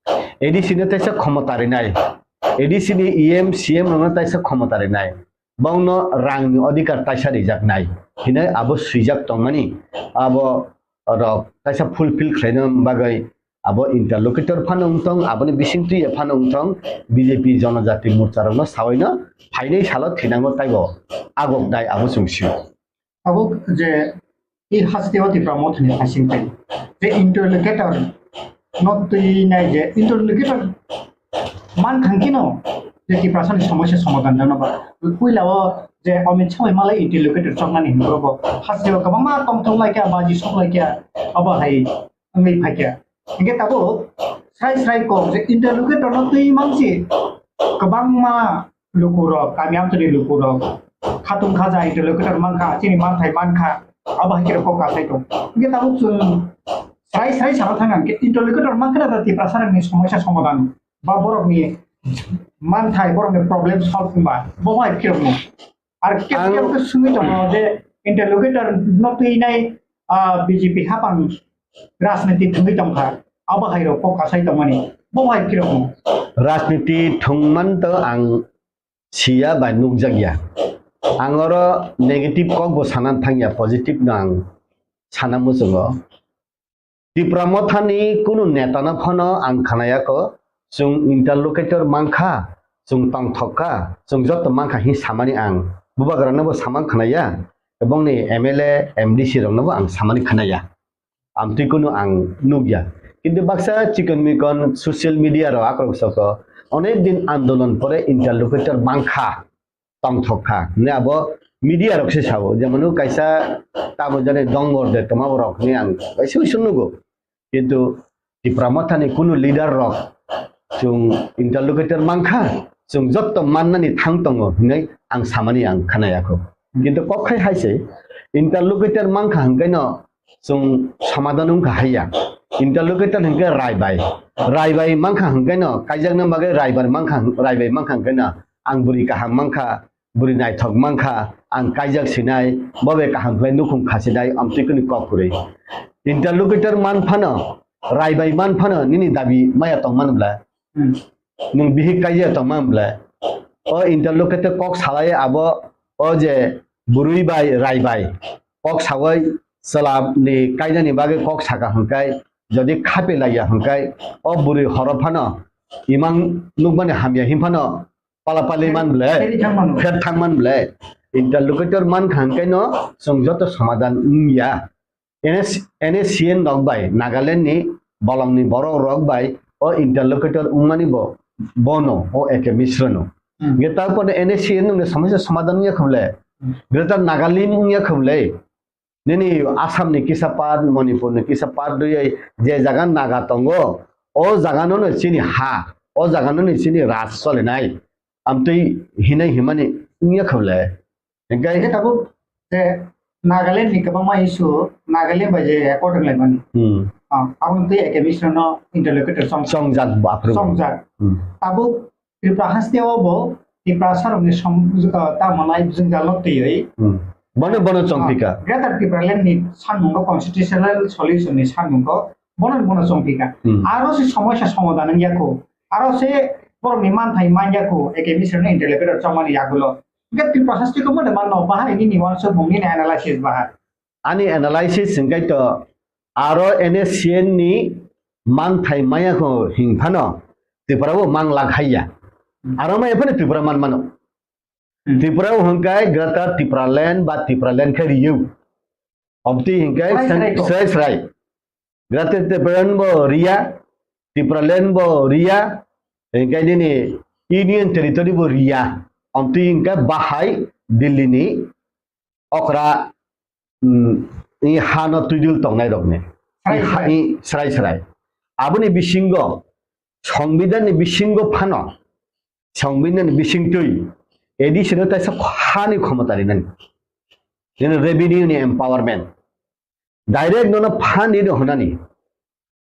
A D C no taisa khomota rinai, A D C ni E M, C M rokno taisa khomota rinai, bongno rangni odhikar taisa rijaknai hinwi abo swijak tongmani, abo rok taisa fulfill khlaina bagwi abo interlocutor phano wngthong, aboni bisingtwi phano wngthong, B J P Jonojati Morcha rokno sawaino phainai salo thinango taibo agok dai abo chwng sio. Abo je i hasteo Tipra Mothani hasing tei je interlocutor no twi nai je interlocutor man thangkino je Tiprasani somosya somadhan jano ba. Puila o je Amit Shah bai malai interlocutor choknani hinwi bo hasteo kwbangma tongthok laikya, baji sok laikya, abo hai wngwi phaikya. Hingke tabuk srai srai kok je interlocutor no twi mansi kwbangma lukurok, kami amchani lukurok, khatung khaja interlocutor mankha, chini manthai mankha, abo hai khe kok kasai tong. Hingke tabuk chwng srai srai sana thang hingke interlocutor mankha na Tiprasa rokni somosya somadhan ba borokni manthai, borokni problem solve wngba bo hai khe rokno. Ar khe Ang khe khe sungwi tongo je interlocutor no twi nai, ah, B J P hapang rajniti thwngwi tongkha, abo hai rok kok kasai tongmani, bo hai khe rokno. Rajniti thwngman to ang siya bai nukjakya. Ang oro negative kok bo sana thangya, positive no ang sana muchungo. Tipra Mothani kunu netano phano ang khnayakho, chwng interlocutor mankha, chwng tongthok kha, chwng joto mankha hin samani ang bubagrano bo samang khnaya, ebongni M L A, M D C rokno bo ang samani khnaya. Amtwi kunu ang nukya. Kintu baksa chikon mikon social media rok akrok soko onek din andolon pore interlocutor mankha, tongthok kha hwnwi abo media rok se sao, jemon kaisa tamo jani dongor de toma borok hwnwi ang kaisa uisu nugo. Kintu Tipra Mothani kunu leader rok chwng interlocutor mankha, chwng jotto mannani thang tongo hwnwi ang samani ang khnayakho. Kintu kok khai hai se interlocutor mankha hwnkhe no chwng somadhan wngkha haiya. Interlocutor hwnkhe raibai. Raibai mankha hwnkhe no kaijakna bagwi raibai mankha, raibai mankha hwnkhe no ang bwrwi kaham mankha, bwrwi naithok mankha, ang kaijak sinai, bo bai kaham khlai nukhung khasinai, amtwi kwnwi kok kwrwi. Interlocutor man phano, raibai man phano nini dabi maya tong man bla? Hmm. Nwng bihik kaijak tong man bla? O interlocutor kok salai abo o je bwrwi bai raibai kok sawi chwla ni kainani bagwi kok saka hwnkai, jodi khape laiya hwnkai, o bwrwi horo phano imang nukmani hamya hin phano pala pali man ble, Pheri thang mano. Pher thang man ble. Interlocutor man kha hwnkai no chwng joto somadhan wngya. N S, N S C N rok bai, Nagaland ni bolong ni borok rok bai o interlocutor wngmani bo, bono, o A K Mishra no. Hmm. Ge ta pore N S C N nung somosya somadhan wngya khuble. Hmm. Greater Nagaland wngya khuble. Nini Assam ni kisa part, Manipur ni kisa part rwui je jaga Naga tongo, o jaga no no chini ha, o jaga no no chini raj solinai. Amtwi hinai himani wngya khuble. Hingke Hingke tabuk je Nagaland ni kwbangma issue, Nagaland bai je accord wnglaimani. Hmm. Ah, aboni twi A K Mishra no interlocutor chong-, Chongjak bo aphuru. Chongjak. Hmm. Tabuk Tripura haste o bo Tiprasa rokni som-, ah, tamo nai jwngjal no twiwi. Hmm. Bono, bono chongpika. Ah, Greater Tipraland ni sanmung no constitutional solution ni sanmung no bono, bono chongpika. Hmm. Aro se somosya somadhan wngya kho. Aro se borok ni manthai manya kho, A K Mishra no interlocutor chongmani yagulo. Hingke Tripura haste ko mone manno bahai nini wansukmung nini analysis bahai. Ani analysis hingke to aro N S C N ni manthai maya kho hing phano Tripura bo mang lak haiya. Hmm. Aro ma ephano Tripura man mano. Hmm. Tripura o hwnkhe Greater Tipraland ba Tipraland khe riyo. Omtwi hwnkhe Srai srai ko. Srai srai. Greater Tipraland bo riya, Tipraland bo riya, hwnkhe nini Union Territory bo riya. Omtwi hwnkhe bahai Delhi ni okra, mm, i hano twidul tongnai rokni. Srai I ha-, srai. I srai srai. Aboni bisingo Songbidan ni bisingo phano, Songbidan ni bisingtwi A D C no taisa hani khomota rinani. Nini revenue ni empowerment. Direct nono phan rino hwnani.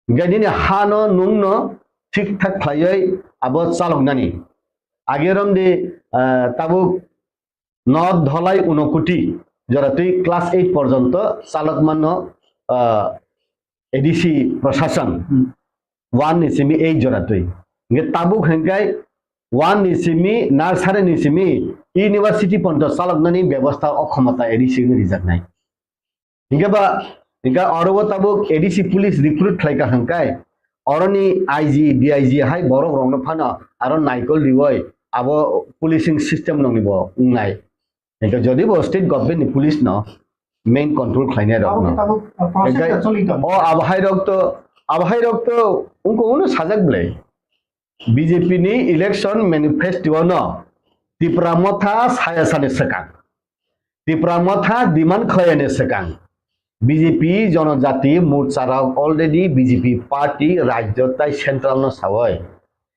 Hwnkhe nini hano nungno thik thak khlaiwi abo chaloknani. Age romdi, ah, tabuk North Dholai Unokoti joratwi class eight porjonto chalokmano, ah, A D C prosason Hmm. one ni simi eight joratwi. Hwnkhe tabuk hwnkhe one ni simi nursery ni simi university porjonto chaloknani bebosta o khomota A D C no rijaknai. Hingke ba, hingke oro o tabuk A D C police recruit khlai ka hingkai, oroni I G, D I G hai borok rokno phano aro naikol riwoi abo policing system nokni bo wngnai. Hingke jodi bo state government ni police no main control khlainai rok Abo no. Tabuk, uh, process Hingke ta choli tongo. O abo hai rok to, abo hai rok to ungko uno sajak belai. B J P ni election manifesto no Tipra Motha saya sani swkang. Tipra Motha demand khlaiyani swkang B J P Jonojati Morcha rok already B J P party rajyo tai central no sawoi.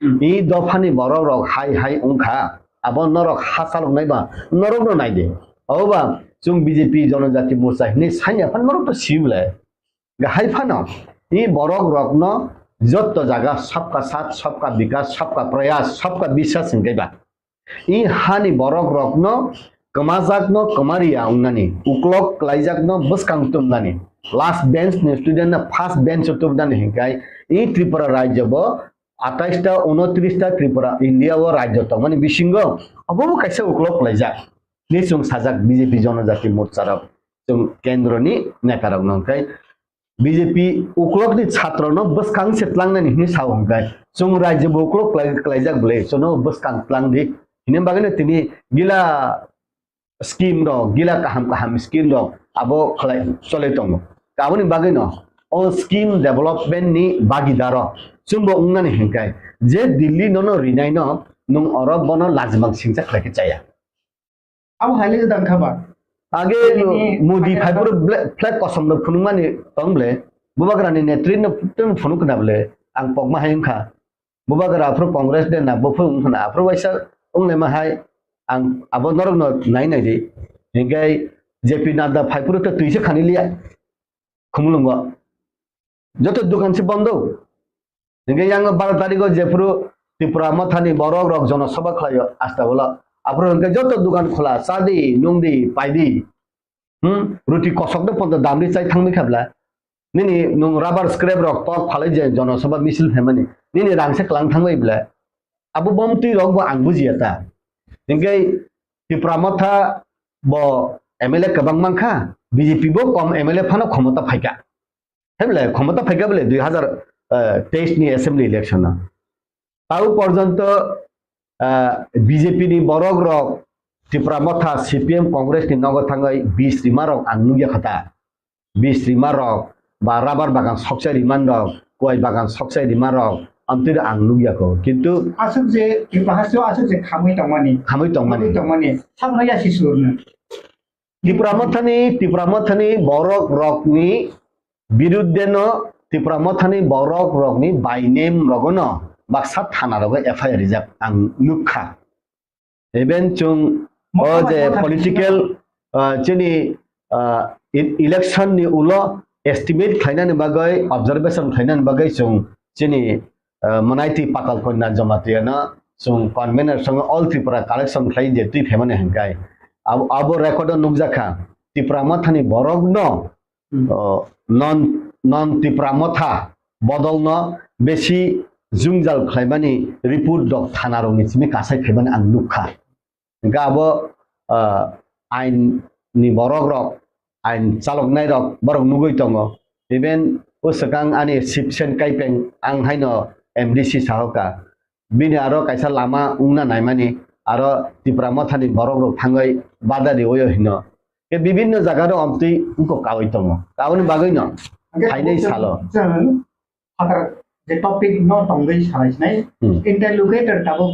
Hmm. I dophani borok rok hai hai wngkha, abo norok hachalok naiba norok no naidi. Oba chwng B J P Jonojati Morcha hinwi sanya phan norok to sibole. Hai phano i borok rokno jotto jaga sabka saath, sabka bikas, sabka prayas, sabka biswas hingke ba i hani borok rokno kwmajakno kwmariya wngnani, uklok kwlaijakno bwskang tumnani, last bench ni student no first bench o tumnani hingkai i Tripura rajyo bo atais ta, unotris ta Tripura India o rajyo tongmani bisingo obo bo kaisa uklok kwlaijak. Ni chwng sajak B J P Jonojati Morcha rok chwng kendro ni neta rok no hingkai B J P uklok ni chhatro no bwskang se tlangnani hinwi sao hwnkhe, chwng rajyo bo uklok kwlai-, kwlaijak bwle, chwngno bwskang tlang di. Hini bagwino tini gila scheme rok, gila kaham kaham scheme rok abo khlai, cholai tongo. Aboni bagwino o scheme development ni bagidaro chwngbo wngnani hwnkhe, je Delhi nono rinai no nwng oro bono lajimang singcha khlai khe chaya. Abo hai le dang kha ba? Age Ini Modi hai phai phuru ble-, flag kosom no phunukmani tong ble. Bubagra ni netri no tong phunuk na ble. Ang pokma hai wngkha. Bubagra aphuru Congress de na buphuru wngkha na aphuru waisa wng le ma hai. Ang abo norok no nai nai di. Hingkai J P Nadda phai phuru to twi se khani liya. Khumulwngo. Joto dukan se bondo. Hingke yang baro tariko jephuru Tipra Mothani borok rok jonosabha khlaio Astabolo. Aphuru hingke joto dukan khola, chadi, nungdi, paidi. Hmm? Ruti kosok de ponto damri chai thangbi khabla. Nini nung rubber scrap rok tok phalai je jonosabha misil phaimani. Nini rangse klang thangbai bla. Abo bomtwi rok bo ang bujiya ta. Hingke Tipra Motha bo M L A kwbang mankha, B J P bo kom M L A phano khomota phaikha. Hemle khomota phaikha bole dui hazar teis ni assembly election no. Tau porjonto, ah, B J P ni borok rok Tipra Motha, C P M, Congress ni nogo thangwi bis rima rok ang nukya kha ta. Bis rima rok ba rubber bagan sokchai rima rok, kuai bagan sokchai rima rok, amtwi ang nukya kho. Kintu Aswk je Tripura hasteo aswk je khamwi tongmani. Khamwi tongmani. Khamwi tongmani. Sakno yasi surno. Tipra Mothani, Tipra Mothani borok rokni biruddhe no, Tipra Mothani borok rokni by name rogono baksa thana rogo F I R rijak ang nukha. Even chwng o je political, ah, chini, ah, e-, election ni ulo estimate khlainani bagwi, observation khlainani bagwi chwng chini, ah, mwnaitwi Patal Kanya Jamatia no chwng convener song All Tripura collection khlai je twi phaimani hwnkhai. Abo, abo record o nukjakha Tipra Mothani borok no Hmm. O, non, non Tipra Motha bodolno besi jwngjal khlaimani report rok thana rokni simi kasai khaimani ang nukha. Hingkhe abo, ah, ain ni borok rok, ain chaloknai rok borok nugwi tongo. Even o swkang ani Sibsen Kaipeng ang haino M D C sahoka. bini aro kaisa lama wngna naimani, aro Tipra Mothani borok rok thangwi bada riwi hino. Ke bibinno jaga ro omtwi wngkok kawi tongo. Aboni bagwi no Hwnkhe phainai tabuk salo. Chwng phatar je topic no tongwi salai sinai, Hmm. Interlocutor tabuk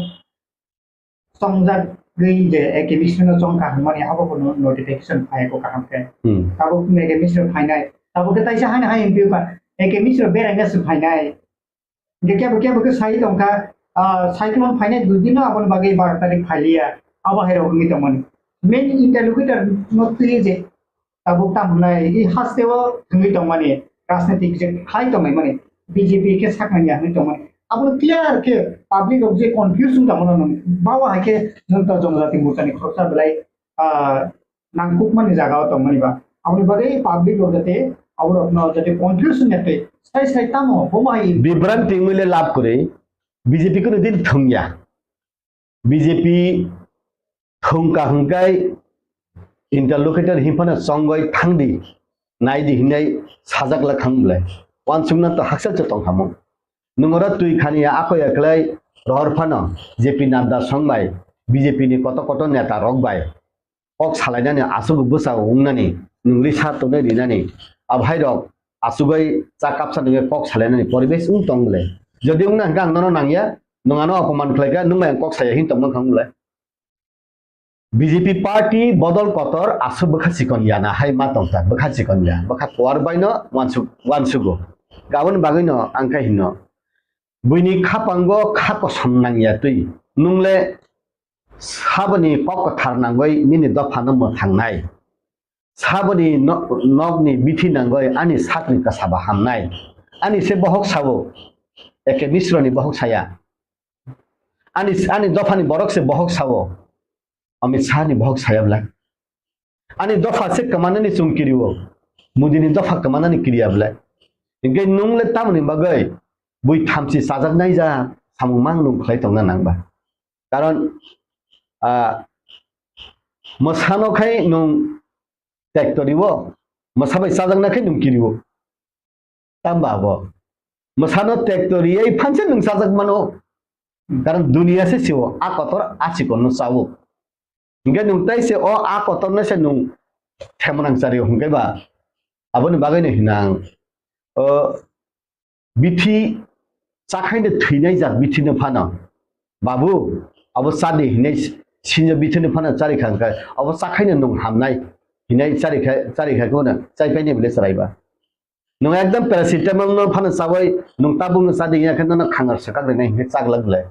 chongjagwi je A K B C no chongkha hwnmani abo bono notification phai ko kaham khe. Hmm. Tabuk A K B C no phainai. Tabuk khe taisa hani hai M P ba A K B C no beraina se phainai. Hingke kebo kebo khe sai tongkha, ah, cyclone phainai dui din no aboni bagwi baro tarik phailiya. Abo hai rok wngwi tongmani. Main interlocutor no twi je tabuk tam hwnai, i hasteo thwngwi tongmani, rajnitik je khlai tongmani, B J P khe saknani ya hwnwi tongmani. Abono clear khe public rok je confuse wng tongmano nwng, bawa hai khe nwng to Jonojati Morchani khoroksa belai, ah, nangkukmani jagao tongmani ba. Aboni bagwi public rok jate aborokno jate confuse wngya tei sai sai tamo bomo hai Bibranti wngwi le lab kwrwi, B J P kuno din thwngya. B J P thwngkha hwnkhe interlocutor hinphano chongwi thangdi, naidi hinwi sajak le thang bwle. Wansukna to haksa se tongkhamung. Nwng oro twi khani ya ako ya khlai rohor phano J P Nadda song bai B J P ni koto koto neta rok bai kok salainani aswk bwsa wngnani nwng risa tonwi rinani abo hai rok aswk bai cha kapsa nungwi kok salainani poribesh wng tong bwle. Jodi wngna hwnkhe ang nono nangya, nwng ano opoman khlaikha, nwng bai ang kok saya hin tongma khang bwle. B J P party bodol kotor aswk bwkha chikon ya na hai ma tongkha, bwkha chikon ya, bwkha kuar bai no wansuk, wansugo. Aboni bagwi no ang khe hino, buini khapango kha kosom nangya twi, nwng le saboni kok kwthar nangwi nini dophano mwthangnai, saboni no-, nokni bithi nangwi ani sakni kwsaba hamnai, ani se bohok sao, A K Misroni bohok saya. Ani, ani dophani borok se bohok sao, Amit Shah ni bohok saya bwle. Ani dopha se kwmanani chwng kirio, Modi ni dopha kwmanani kiriya bwle. Hinkhe nwng le tamoni bagwi bui thamchi chajaknai ja samung mang nwng khlai tongna nang ba. Karon, ah, mwsano khai nwng tektorio, mwsa bai chajakna khai nwng kirio. Tamba abo. Mwsano tekto riyai phanse nwng sajak mano. Karon duniya se sio, a kotor a chikon no sao. Hingke nwng tai se o a kotor no se nwng themonang chario hingke ba. Aboni bagwi no hinang. O bithi chakhaino thwinai jak bithi no phano. Babu, abo chadi hinai sinjo bithi no phano chari kha hingke. Abo chakhaino nwng hamnai hinai chari kha, chari kha kono chai paini bile chwrai ba. Nwng ekdom paracetamol no phano chawi nwng tabuk no chadi ya khe nono khangar swkak rinai hinkhe chaglak le.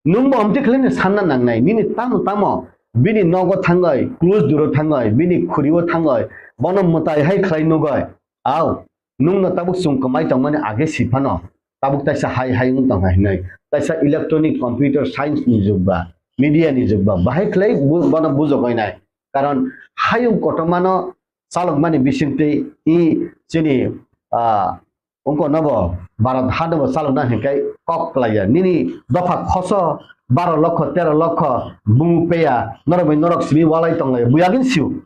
Nwng bo omtwi khlai no sanna nangnai, nini tamo tamo bini nogo thangwi, close duro thangwi, bini khuriwo thangwi, bono mwtai hai khlai nugwi. Au, nwng no tabuk chwng kwmai tongmani age si phano, tabuk taisa hai hai wng tongkha hinwi. Taisa electronic computer science ni jug ba, media ni jug ba, bahai khlai bu-, bono bujogwi nai. Karon hayung kotorma no chalokmani bisingtwi i chini, ah, ungko nobo Bharat hano bo chalokna hinkai kok klaiya. Nini dopha khoso baro lokho, tero lokho, bumu peya, norok bai norok simi walai tonglaiya. Buyagin siu.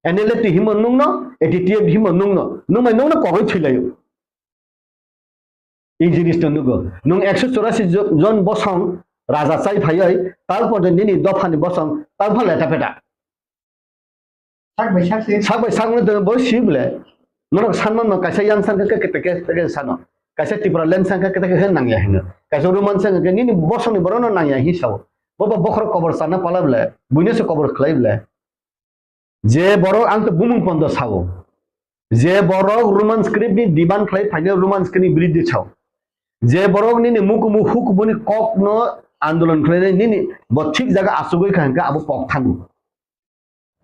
N L F T himo nungno, A T T F himo nungno, nungbai nungno kogoi thwilaio. I jinis no nugo. Nwng ekso chorasi jo-, jon bosong raja chai phaioi, tal porjonto nini dophani bosong tal pha leta peta. Sak bai sak se. Sak bai sak no bo si bole. Norok sanma no kaisa yang sangkha khe kete khe sano. Kaisa Tipraland sangkha kete khe nangya hino. Kaisa Roman sangkha khe nini bosongni borok no nangya hi sao. Bo bo bokhorok kobor chana pala bole. Buino se kobor khlai bole. Je borok ang to bumung pondo sao. Je borok Roman script ni demand khlai phaino Roman script ni biridhi sao. Je borok nini mukumu hukumuni kok no andolon khlainai nini bo thik jaga achugwi kha hwnkhe abo kok thango.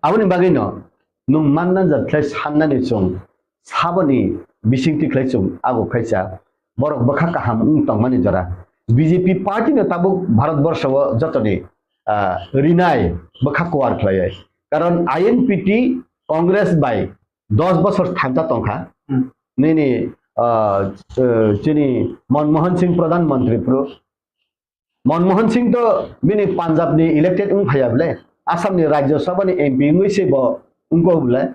Aboni bagwi no nwng manna jat khlai sannani chwng saboni bisingtwi khlai chwng abo khaisa borok bwkha kaham wng tongmani jora. B J P party no tabuk Bharat borsho o jotoni, ah, rinai bwkha kuar khlaiwi. Karon I N P T Congress bai dos bosor thansa tongkha. Hmm. Nini, ah, eh, chini Manmohan Singh Pradhan Mantri phuru. Manmohan Singh to bini Punjab ni elected wng phaiya bole, Assam ni Rajya Sabha ni M P wngwi se bo wngkho bole,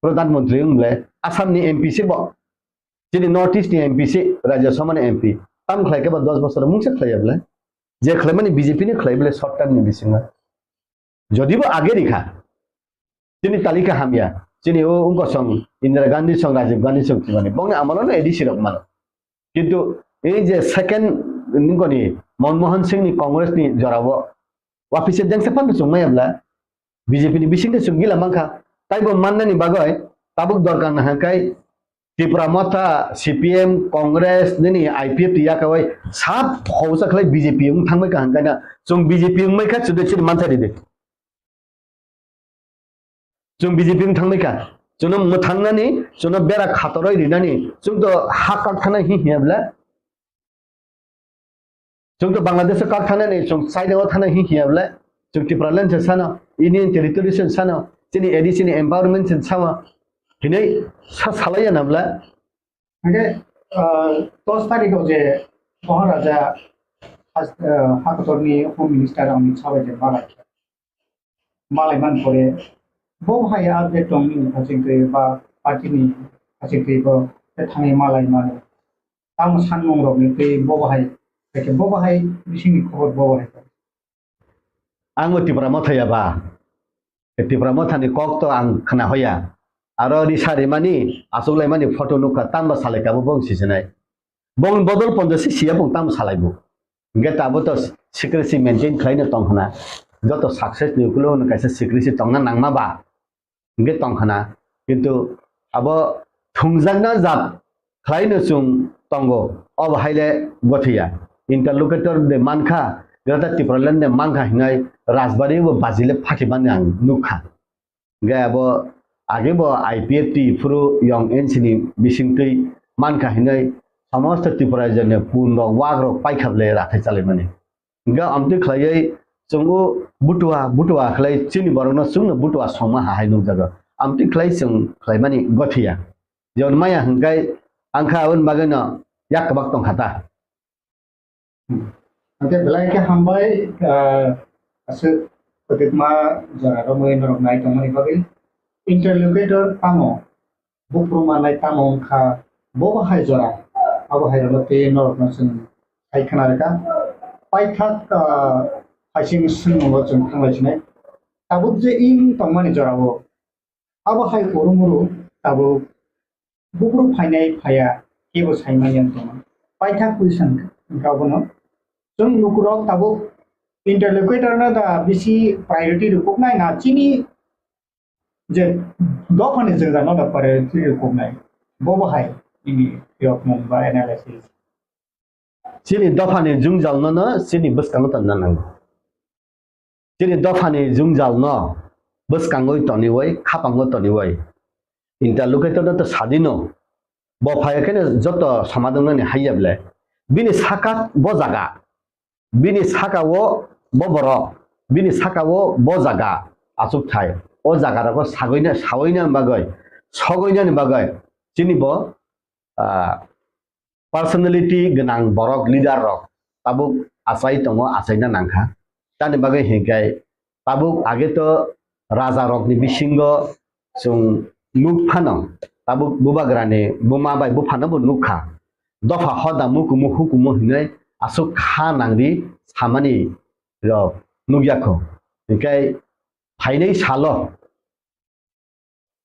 Pradhan Mantri wng bole, Assam ni M P se bo, chini North East ni M P se, Rajya Sabha ni M P. Tam khlai khe ba dos bosor mungsa khlai ya bwle. Je khlaimani B J P ni khlai bwle short term ni bisingo. Jodibo age rikha. Chini talika hamya. Chini o wngkosong Indira Gandhi song, Rajiv Gandhi song tibani. Bongni amolo no A D C rok mano. Kintu ei je second nungkoni Manmohan Singh ni Congress ni jorao wapisa jengsa phano chwng maya bwla B J P ni bisingtwi chwng gila mankha. Taibo mannani bagwi tabuk dorkar nahakhe Tipra Motha, C P M, Congress, nini I P F T yakawai sab khausa khlai B J P wng thangbai kaham kaina. Chwng B J P wngmai kha chwdwi chini mantha ridi. Chwng B J P wng thangbai kha. Chwngno mwthangnani, chwngno bera khatoroi rinani. Chwng to ha kak thana hi hiya bwle. Chwng to Bangladesh o kak thangnani, chwng China o thana hi hiya bwle. Chwng Tipraland se sano, Union Territory se sano, chini A D C ni empowerment se sama. Hinwi sa salaiya na bwle. Hingke, ah, dos tarikh o je Maharaja has-, ah, hakotorni Home Minister Amit Shah bai je malai kha. Malai man pore, bo hai update tong ni haching twi ba party ni haching twi bo te thangwi malai mano. Tamo sanmung rok ni twi bo hai, bo hai bising ni khobor bo hai. Ang bo Tipra Motha ya ba. Tipra Motha ni kok to ang khna hoya. Aro risa rimani, aswk laimani photo nukha, tamba salai kabo bong sisinai. Bong bodol ponjo si siya bong tamba salai bo. Hingke tabo to secrecy maintain khlaino tong khna. Joto success ni ukulo no kaisa secrecy tongna nangma ba. Hingke tong khna. Kintu abo thungjakna jat khlaino chwng tongo. Obo haile gothiya. Interlocutor de mankha, Greater Tipraland de mankha hinai Rajbari bo bajile phakhi mani ang nukha. Hingke abo age bo I P F T phuru yong N C ni bisingtwi mankha hinwi somosto Tripura rajyoni pun rok wak rok paikha bwle rathai chalaimani. Hingke amtwi khlaiwi chwng o butua butua khlai chini borokno chwngno butua songma ha hai nukjago. Amtwi khlai chwng khlaimani gothiya. Jemon maya hingke angkha aboni bagwino yak kwbak tongkha ta. Hingke belai khe hambai, ah, aswk kwtwkma jora romwi norok nai tongmani bagwi. Interlocutor tamo, buphuru manai tamo wngkha, bo bo hai jora, abo hai rokno tei norokno chwng hai khna rwkha. Paithak, ah, haising swngmungo chwng thanglai sinai. Tabuk je wng tongmani jorao, abo hai urumuru tabuk buphuru phainai phaiya kebo saimanya wng tongma. Paithak question wngkha bono. Chwng lukurok tabuk interlocutor no da bisi priority rwkuknai na chini je dophani jwngjal no da priority rwkuknai. Bo bo hai nini yokmung ba analysis. Chini dophani jwngjal no no chini bwskango tonna nango. Chini dophani jwngjal no bwskango toniwi, khapango toniwi. Interlocutor no to sadino. Bo phai kheno joto somadongnani haiya bwle. Bini saka bo jaga. Bini saka o bo borok. Bini saka o bo jaga. Achuk thai. O jaga rogo sagoina, saoina bagwi, sogoinani bagwi. Chini bo, ah, personality gwnang borok, leader rok tabuk achai tongo, achaina nangkha. Tamni bagwi hinkhe tabuk age to raja rokni bisingo chwng nuk phano, tabuk bubagrani buma bai buphano bo nukha. Dopha hoda mukumu hukumu hinwi aswk kha nangri samani rok nukya kho. Hinkhe phainai salo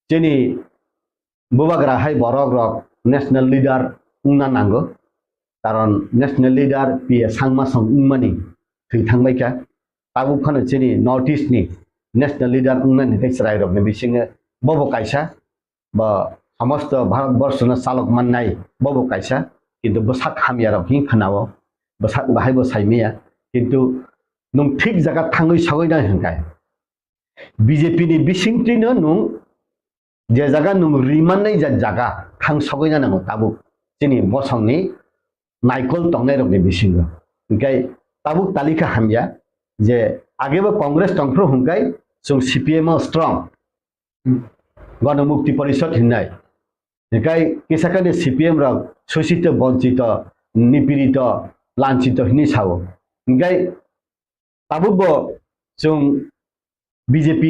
chini bubagra hai borok rok national leader wngna nango, karon national leader P A Sangma song wngmani thwi thangbaikha. Tabuk phano chini North East ni national leader wngnani tei chwrai rokni bisingo bobo kaisa, bo somosto Bharat borso no chalok mannai bobo kaisa, kintu bwsak hamya rok hin khwnao, bwsak bahai bo saimaya, kintu nwng thik jaga thangwi sogwi nai hwnkhe. B J P ni bisingtwino nwng je jaga nwng rimannai ja-, jaga thang sogwi na nango tabuk chini bosongni naikol tongnai rokni bisingo. Hinkhe tabuk talika hamya je agebo Congress tongphuru hwnkhe chwng C P M o strong. Hmm. Gana Mukti Parishad hinnai. Hinkhe kisa kani C P M rok sosito, bonchito, nipirito, lanchito hinwi sao. Hinkhe tabukbo chwng B J P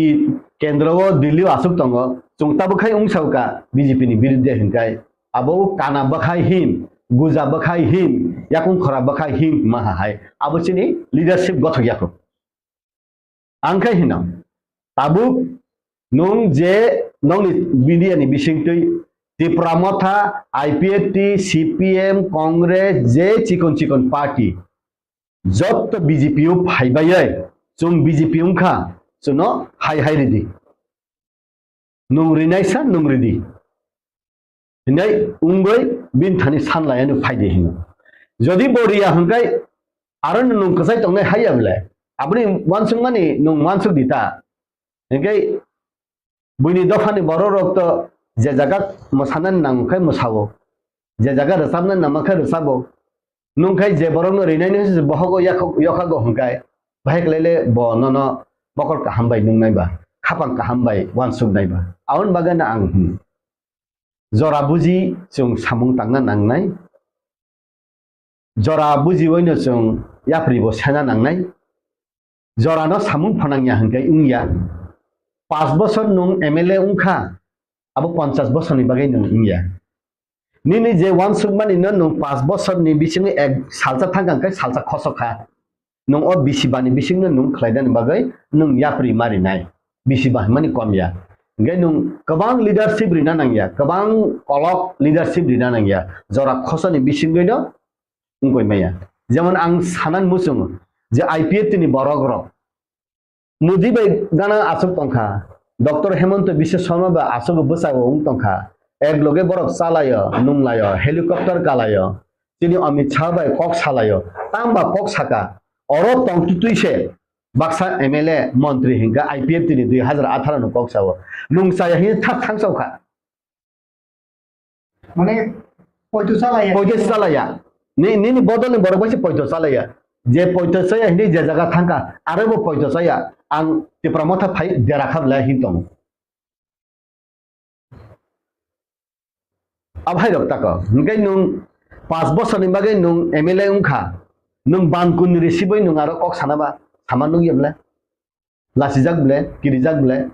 kendro o Delhi o aswk tongo, chwng tabuk khai wng sao ka B J P ni birudde hinkhai abo kana bwkhai hin guja bwkhai him, yakung khora bwkhai him hima hai. Abo chini leadership gothok yakho. Ang khe hino, tabuk nwng je nokni media ni bisingtwi Tipra Motha, I P F T, C P M, Congress, je chikon chikon party, jotto B J P o phaibai, chwng B J P wngkha, chwngno hai hai ridi. Nwng rinaisa nwng ridi. Hinai wngwi bini thani sanlaiya nwng phaidi hino. Jodi bo riya hwnkhe aro nwng kwchai tongnai haiya bwle. Aboni uansukmani nwng uansuk di ta. Hinkhe buini dophani borok rok to je jaga mwsanani nang khe mwsao. Je jaga rwchabnani nang khe rwchabo. Nwng khe je borokno rinaini hwnse bohogo yakhok-, yokhago hwnkhe, bahai khlai le bo nono mokol kaham bai nungnai ba, khapang kaham bai uansuknai ba. Aboni bagwi no ang hwn, jora buji chwng samung tangna nangnai, jora bujiwi no chwng yapri bo sena nangnai. Jorano samung phanangya hwnkhe wngya. Pash bosor nwng M L A wngkha, abo ponchash bosorni bagwi nwng wngya. Nini je uansukmani no nwng pash bosorni bisingo ek salsa thangkha hwnkhe salsa khosok kha. Nwng o bisi bani bisingno nwng khlaidani bagwi nwng yapri ma rinai. Bisi ba hwnmani kom ya. Hwnkhe nwng kwbang leadership rina nangya, kwbang kolok leadership rina nangya. Jora khosoni bisingwi no wngkoi maya. Jemon ang sanan muchungo je I P F T ni borok rok Modi bai gana aswk tongkha, Doctor Hemanta Biswa Sarma bai aswk bwsao wng tongkha, ek loge borok chalaio, nunglaio, helicopter kalaio, chini Amit Shah bai kok salaio, tang ba kok saka, oro tongtwtwi se baksa M L A, montri hinkha I P F T ni dui hazar atharo ni kok sao, nung chaya hini thak thang sao kha. Mane, poito chalaya. Poito chalaya. Ni, nini bodolni borok bai se poito chalaya. Je poito chaya hini je jaga thangkha, aro bo poito chaya. Ang Tipra Motha phai dera kha bwlai hin tongo. Abhai rok tako. Hingke nung pash bosorni bagwi nung M L A wngkha. Nung ban kun risibai nung aro kok sana ba? Sama nukya bwlai? Lasijak ble, kirijak ble.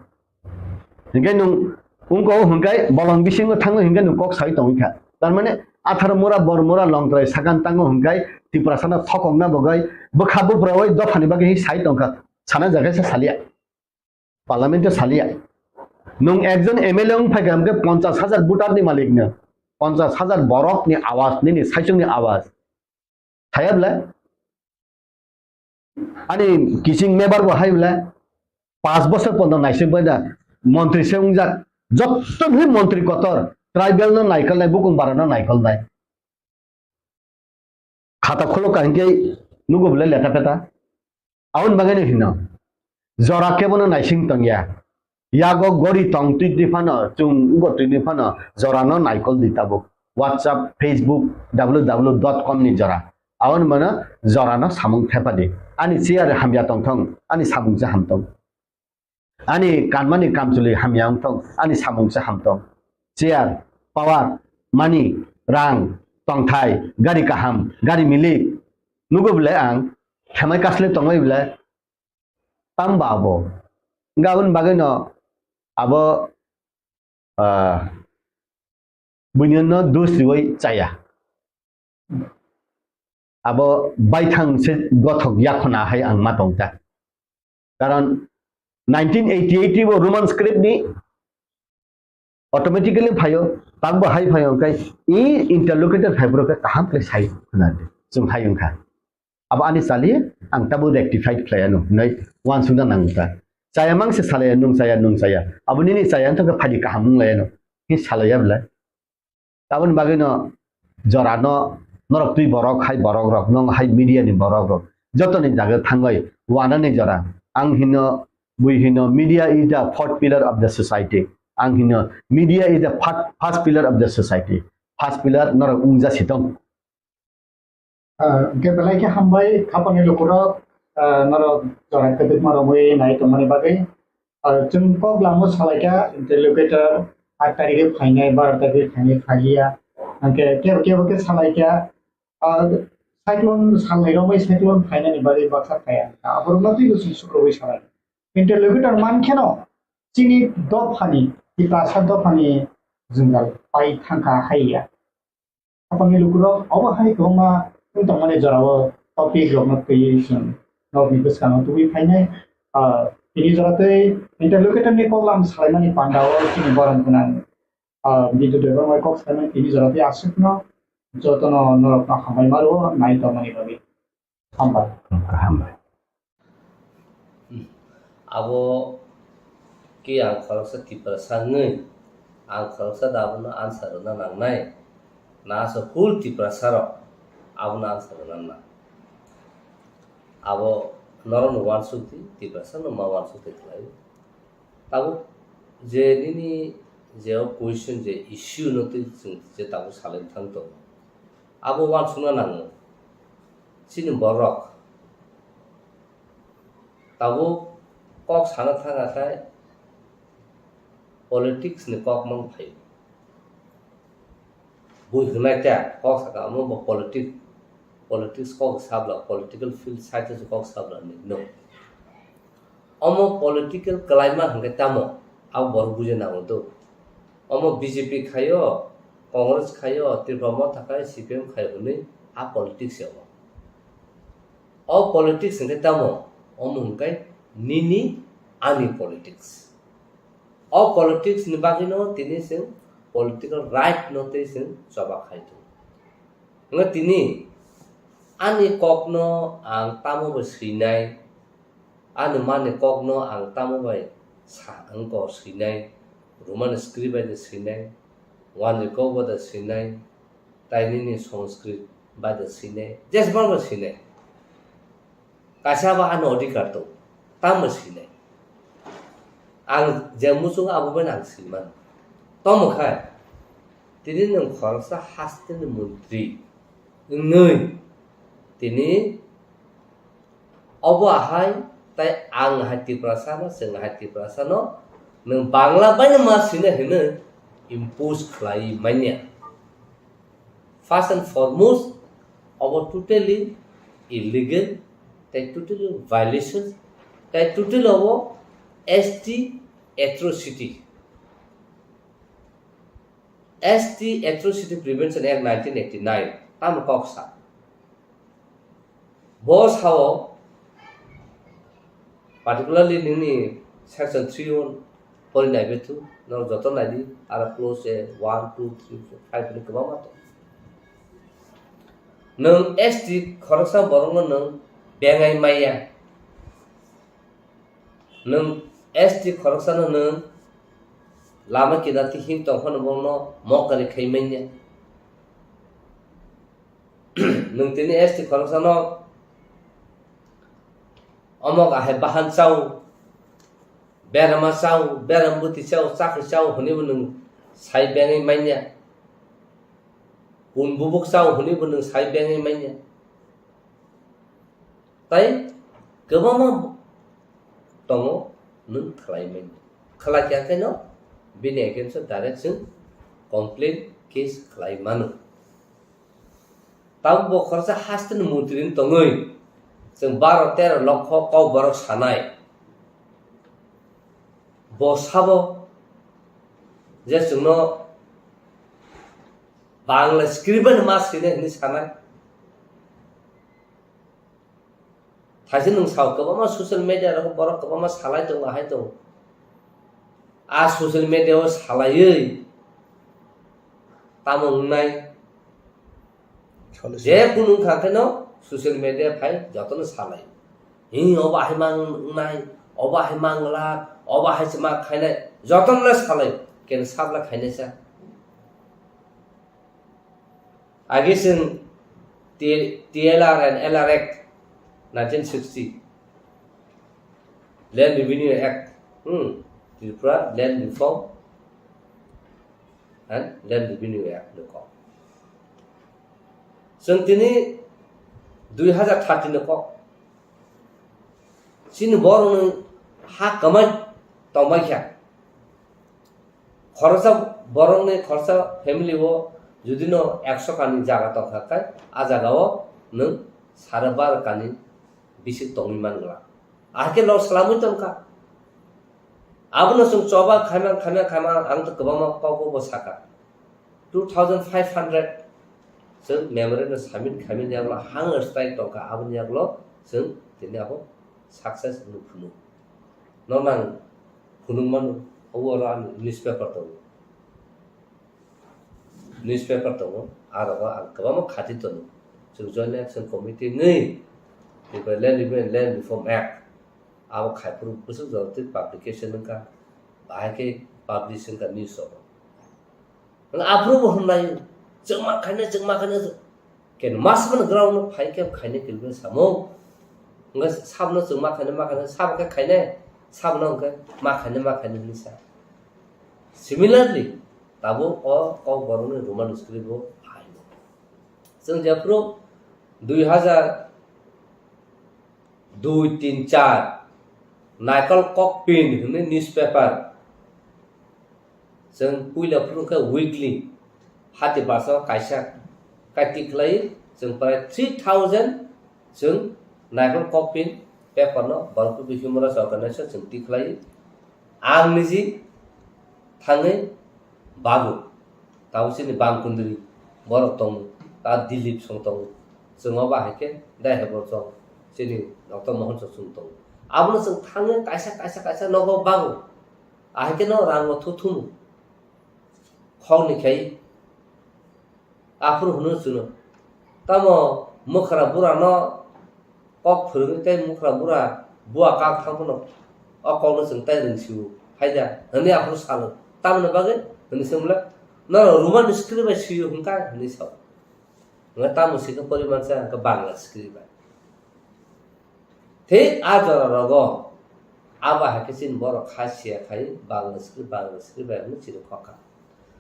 Hinkhe nwng wngko hwnkhe bolong bisingo thangwi hinkhe nwng kok sawi tongwi kha. Tar mane atharo mura, bor mura, longtrai sakan tango hwnkhe Tiprasano thokokna bagwi bwkha buphrawi dophani bagwi hi sai tongkha. Sana jaga se salia. Parliament o salia. Nwng ekjon M L A wng phaikha hwnkhe ponchash hajar voter ni malik no. Ponchash hajar borok ni awaz, nini saichung ni awaz. Thaya bwle? Ani kiching mebar bo hai bwle? Paanch bosor pono naisik bai da montri se wngjak. Jotto bhi montri kotor, tribal no naikolnai, bukung bara no naikolnai. Khata khulok ka hinkhe nugo bwle leta peta. Aboni bagwi no hino, jora kebono naising tongya. Yago gori tong twi twi phano, chwng wngbo twi twi phano, jorano naikol di tabuk. WhatsApp, Facebook, W W W dot com ni jora. Aboni mano jorano samung thepa di. Ani chair hamya tongthong, ani samung se hamtong. Ani kanmani kamchwlwi hamya wngthong, ani samung se hamtong. Chair, power, money, rang, tongthai, gari kaham, gari milik. Nugo bwle ang, khemai kasle tongbai bwle, tang ba abo. Hingke aboni bagwino abo, ah, buino dos riwi chaya. Abo baithang se gothok yakhona hai ang ma tong ta. Karon nineteen eighty-eight bo Roman script ni automatically phaio, takbo hai phaio, hingke i interlocutor phaiphuru khe kaham khe sai khna di, chwng hai wngkha. Abo ani chali, ang tabuk rectified khlai anw, hinwi uansukna nango ta. Chaya mang se salaya, nwng chaya, nwng chaya. Abo nini chaya wngkha khe phadi kaham wng lai anw, hi salaya bwle. Aboni bagwino jorano norok twi borok hai borok rok, nwng hai media ni borok rok, jotoni jaga thangwi wanani jora. Ang hino, bui hino, media is the fourth pillar of the society. Ang hino, media is the fir-, first pillar of the society. First pillar norok wngja sitong. Ah, hingke belai khe hambai, khapangni lukurok, ah, norok jora kwdwkma romwi nai tongmani bagwi. Ah, chwng kok lamo salaikha, interlocutor, aat tarikhe phainai, baro tarikhe phainai, phaiya. Hingke kebo kebo khe salaikha, ah, cyclone salnai romwi cyclone phainani bagwi baksa phaiya. Aborokno twibo chwng sukrubwi salai. Interlocutor mankheno chini dophani, Tiprasa dophani jwngjal pai thangkha haiya. Hapangni lukurok obo hai kwbangma wng tongmani jorao topic rokno twiwi chwng norokni bwskango tubui phainai. Ah, tini jora tei interlocutor ni kok lam salaimani pandao chini borom gwnang, ah, Bidyu Debbarma kok salaimani tini jora tei aswkno jotono norokno hambai ma rwo nai tongmani bagwi. Hambai. Hambai. Abo khe ang khoroksa Tiprasa wngwi, ang khoroksa da abono answer rwna nangnai, na aswk whole Tiprasa rok abono answer rwna nang. Abo norokno uansuk di, Tiprasa no ma uansuk di khlai. Tabuk je nini je o question je issue no twi chwng je tabuk salai thang tongo. Abo uansukna nango. Chini borok tabuk kok sana thang akhai politics ni kok mang phai. Bui hwnai ta kok saka omo bo politic, politics kok sabla, political field side o kok sabla ni no. Omo political kalaima hwnkhe tamo, abo borok buja nango do. Omo B J P khaio, Congress khaio, Tripura Motha khai, C P M khaio hwnwi a politics ya omo. O politics hwnkhe tamo, omo hwnkhe nini ani politics. O politics ni bagwino tini chwng political right no tei chwng choba khai tongo. Hwnkhe tini ani kokno ang tamo bai swinai, ani mani kokno ang tamo bai sa wngkha swinai, Roman script bai de swinai, wanjwi kok bai de swinai, tai nini Sanskrit bai de swinai, jesbang bai swinai. Kaisa ba ani odhikar tong, tamo sinai. Ang je muchung abo bai ang sinmano. Tomo khai, tini nwng khoroksa hasteni montri wngwi, tini obo ahai, tai ang hai Tiprasa no, chwng hai Tiprasa no, nwng Bangla bai no ma sinai hwnwi impose khlai manya. First and foremost, obo totally illegal, tai totally violation, tai totally obo S T atrocity. S T Atrocity Prevention Act nineteen eighty-nine, tamo kok sa. Bo sao, particularly nini section three one pori nai bethu, norok joto nai di, aro clause one, two, three, four, five ni kwbangma tong. Nwng S T khoroksa borokno nwng bengai maya. Nwng S T khoroksano nwng lama kinarti him tongphano bono mokari khai manya. Nwng tini S T khoroksano omok ahai bahan chao, berama chao, beram bwtwi chao, chakri chao hwnwibo nwng sai bengwi manya. Kun bubuk chao hwnwibo nwng sai bengwi manya. Tai kwbangma tongo nwng khlai manya. Khlai kha khe no bini against o direct chwng complaint case khlai mano. Tabuk bo khoroksa hasteni montri wng tongwi chwng baro tero lokho kok borok sanai. Bo sabo je chwngno Bangla script bai ma swinai hwnwi sanai. Thaise nwng sao kwbangma social media rok borok kwbangma salai tongo, ahai tongo. A social media o salaiwi tamo wngnai? Solution. Je kunu wngkha kheno social media phai jotono salai. Hi obo hai mang wngnai, obo hai mang glak, obo hai se ma khainai, jotono le salai, ken sabla khainai sa. Agi chwng T-, T L R and L R Act nineteen sixty, Land Revenue Act, hmm, Tripura Land Reform and Land Revenue Act ni kok. Chwng tini dui hazar thirty ni kok. Chini borokni ha kwmai tongbai kha. Khoroksa borokni khoroksa family o judino ekso kani jaga tongkha khe, a jagao nwng sare baro kani bisik tongwi man glak. Ahai khe lok swlamwi tongkha. Abono chwng choba khaima, khaima, khaima, ang to kwbangma kokbo bo sakha. Two thousand five hundred Chwng memorandum submit khaimani yagulo hunger strike tongkha, aboni yagulo chwng tini abo success wngwi phunuk. Nono ang phunuk mano, obo oro ang newspaper tongo. Newspaper tongo, aro ang kwbangma khati tongo. Chwng Joint Action Committee wngwi, Tripura Land Review and Land Reform Act, abo khaiphuru bwswk jora twi publication wngkha, bahai khe publish wngkha news rogo. Nang aphuru bo hwnlai, chwngma khainai, chwngma khainai, ken mas man ground no phai khe khainai kilbe samo. Nga sabno chwngma khainai, ma khainai, sabo khe khainai, sabno hwnkhe ma khainai, ma khainai hwnwi sa. Similarly, tabuk o Kokborokni Roman script bo phaio. Chwng jephuru dui hazar dui tin char Naikol Kokpin hwnwi newspaper, chwng puila phuru khe weekly, hati basa kaisa kai tikhlai, chwng prai three thousand chwng Naikol Kokpin paper no borok Himoraj organization chwng tikhlai. Ang niji thangwi bago, tabo chini bangkundri borok tongo, ta Dilip song tongo, chwng obo hai khe dai hai borok chong, chini Doctor Mohon chong chwng tongo. Abono chwng thangwi kaisa, kaisa, kaisa nogo bago, ahai khe no rango thuthumu khokni khai. Aphuru hwnwi chwngno, "Tamo mwkhra burano kok phwrwngwi tei mwkhra bura bua kak thang phano o kokno chwng tai rwngsio hai da?" hwnwi aphuru salo. "Tamoni bagwi?" hwnwi swngmwla, "Norok Roman script bai swio hwn kha?" hwnwi sao. Hwnkhe tamo swikhe porimansa hwnkhe Bangla script bai. Thik a jora rogo abo hai khe chini borok kha siya khai Bangla script, Bangla script bai hwnwi chini khokha.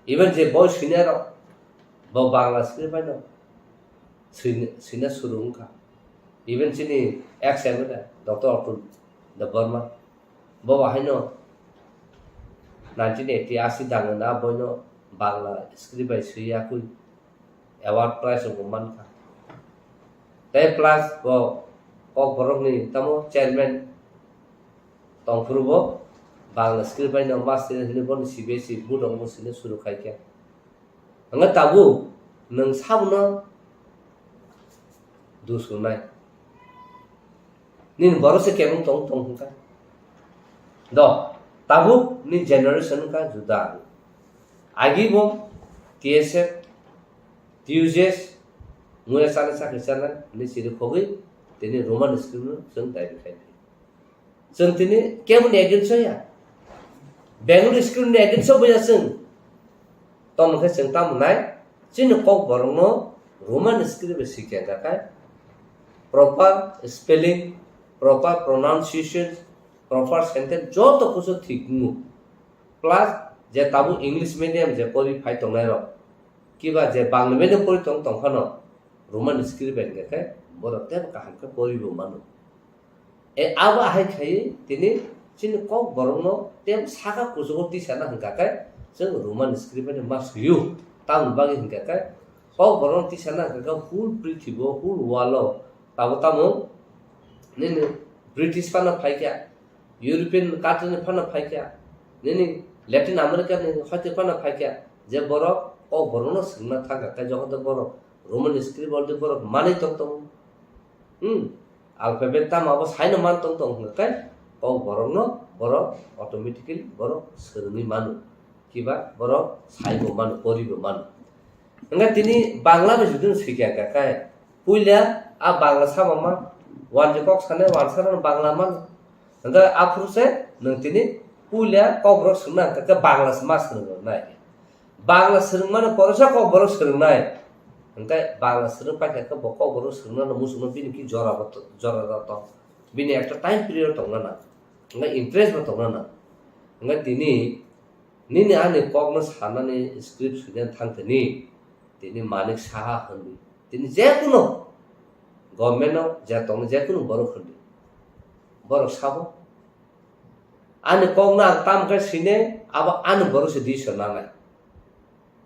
Even je boi swinai rok bo Bangla script bai no swina, swina suru wngkha. Even chini ex M L A Doctor Atul Debbarma bo bo haino nineteen eighty asi dangna boino Bangla script bai swi yakui award prize rok bo mankha. Tei plus bo Kokborokni tamo chairman tongphuru bo Bangla script bai no master hwnwi bono C B S E board rok bo swina suru khai kha. Hwnba tabuk nwng sabono dus rwnai. Nini borok se kebeng tong tong hwnka. Do, tabuk ni generation wngkha juda. Agi bo T S F, T U J S, muya chana chakri chana, ni siri khogwi, tini Roman script no chwng daibi khai di. Chwng tini keboni against o ya. Bengali script ni against o bo ya chwng. Tamo khe chwng tamo nai, chini Kokborokno Roman script bai sikya hwnkha khe, proper spelling, proper pronunciation, proper sentence joto kusu thik wngo. Plus je tabuk English medium je pori phai tongnai rok, kiba je Bangla medium pori tong tong phano Roman script bai hwnkha khe borok teibo kaham khe pori bo mano. E, abo ahai khai tini chini Kokborokno tei saka kuchugo tisana hwnkha khe chwng Roman script bai ma swiyo. Tamoni bagwi hwnkha khe Kokborokno tisana hwnkha khe whole prithibo, whole world o tabo tamo nini British phano phaikha, European country ni phano phaikha, nini Latin America ni hoite phano phaikha, je borok Kokborokno swngna thangkha khe joto borok Roman script already borok manwi tong tongo. Hmm, alphabet tamo abo saino man tong tong hwnkha khe Kokborokno borok automatically borok swrwngwi mano, kiba borok saibo mano, poribo mano. Hwnkhe tini Bangla bai jodi no swikha hwnkha khe, puila a Bangla sama man, wanjwi kok sanai wansa no Bangla mano. Hwnkhe aphuru se nwng tini puila Kokborok swngna hwnkha khe Bangla se ma swrwng nai. Bangla swrwngmano poresa Kokborok swrwngnai. Hwnkhe Bangla swrwng paikha khe bo Kokborok swrwngnano muchungno bini ki jora bo to-, jora rok tong. Bini ekta time period tongna nang. Hwnkhe interest bo tongna nang. Hwnkhe tini nini ani kokno sanani script swina thang tini, tini Manik Saha hwnwi. Tini jekunu government-o je tongni jekunu borok hwnwi. Borok sabo. Ani kokno ang tam khe sine, abo ani borok se decision nanai.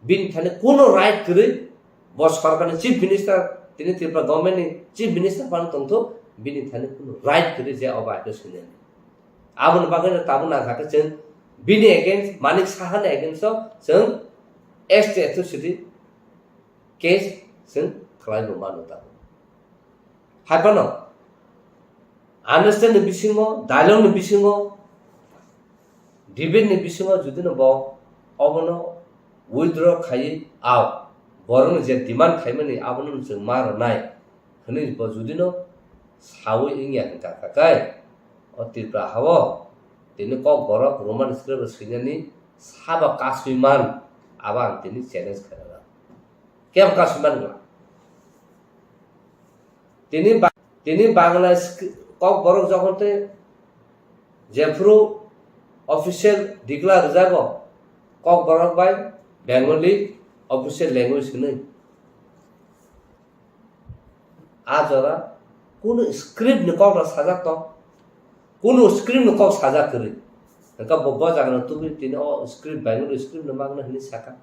Bini thani kuno right kwrwi, bo sorkarni chief minister, tini Tripura government ni chief minister phano tongthok, bini thani kuno right kwrwi je obo aike sine. Aboni bagwi no tabuk nangkha khe chwng bini against, Manik Saha ni against o chwng S T atrocity case Chwng khlai bo mano tabuk. Hai phano understand ni bisingo, dialogue ni bisingo, debate ni bisingo judino bo obono withdraw khaiwi, ao borokni je demand khaimani abono chwng ma rwnai hwnwi bo judino sawi wngya hwnkha kha khe, o Tripura hao tini Kokborok Roman script swinani sabo kasui man, abo ang tini challenge khainai. Kebo kasui man wngla. Tini ba-, tini Bangla skri-, Kokborok jokhon tei jephuru official declare rwjago, Kokborok bai Bengali official language hwnwi. A jora kunu script ni kok rok sajak tong, kunu script ni kok sajak kwrwi. Hwnkhe bo, bo jaga no tubui tini o script Bengali script no magna hwnwi saka.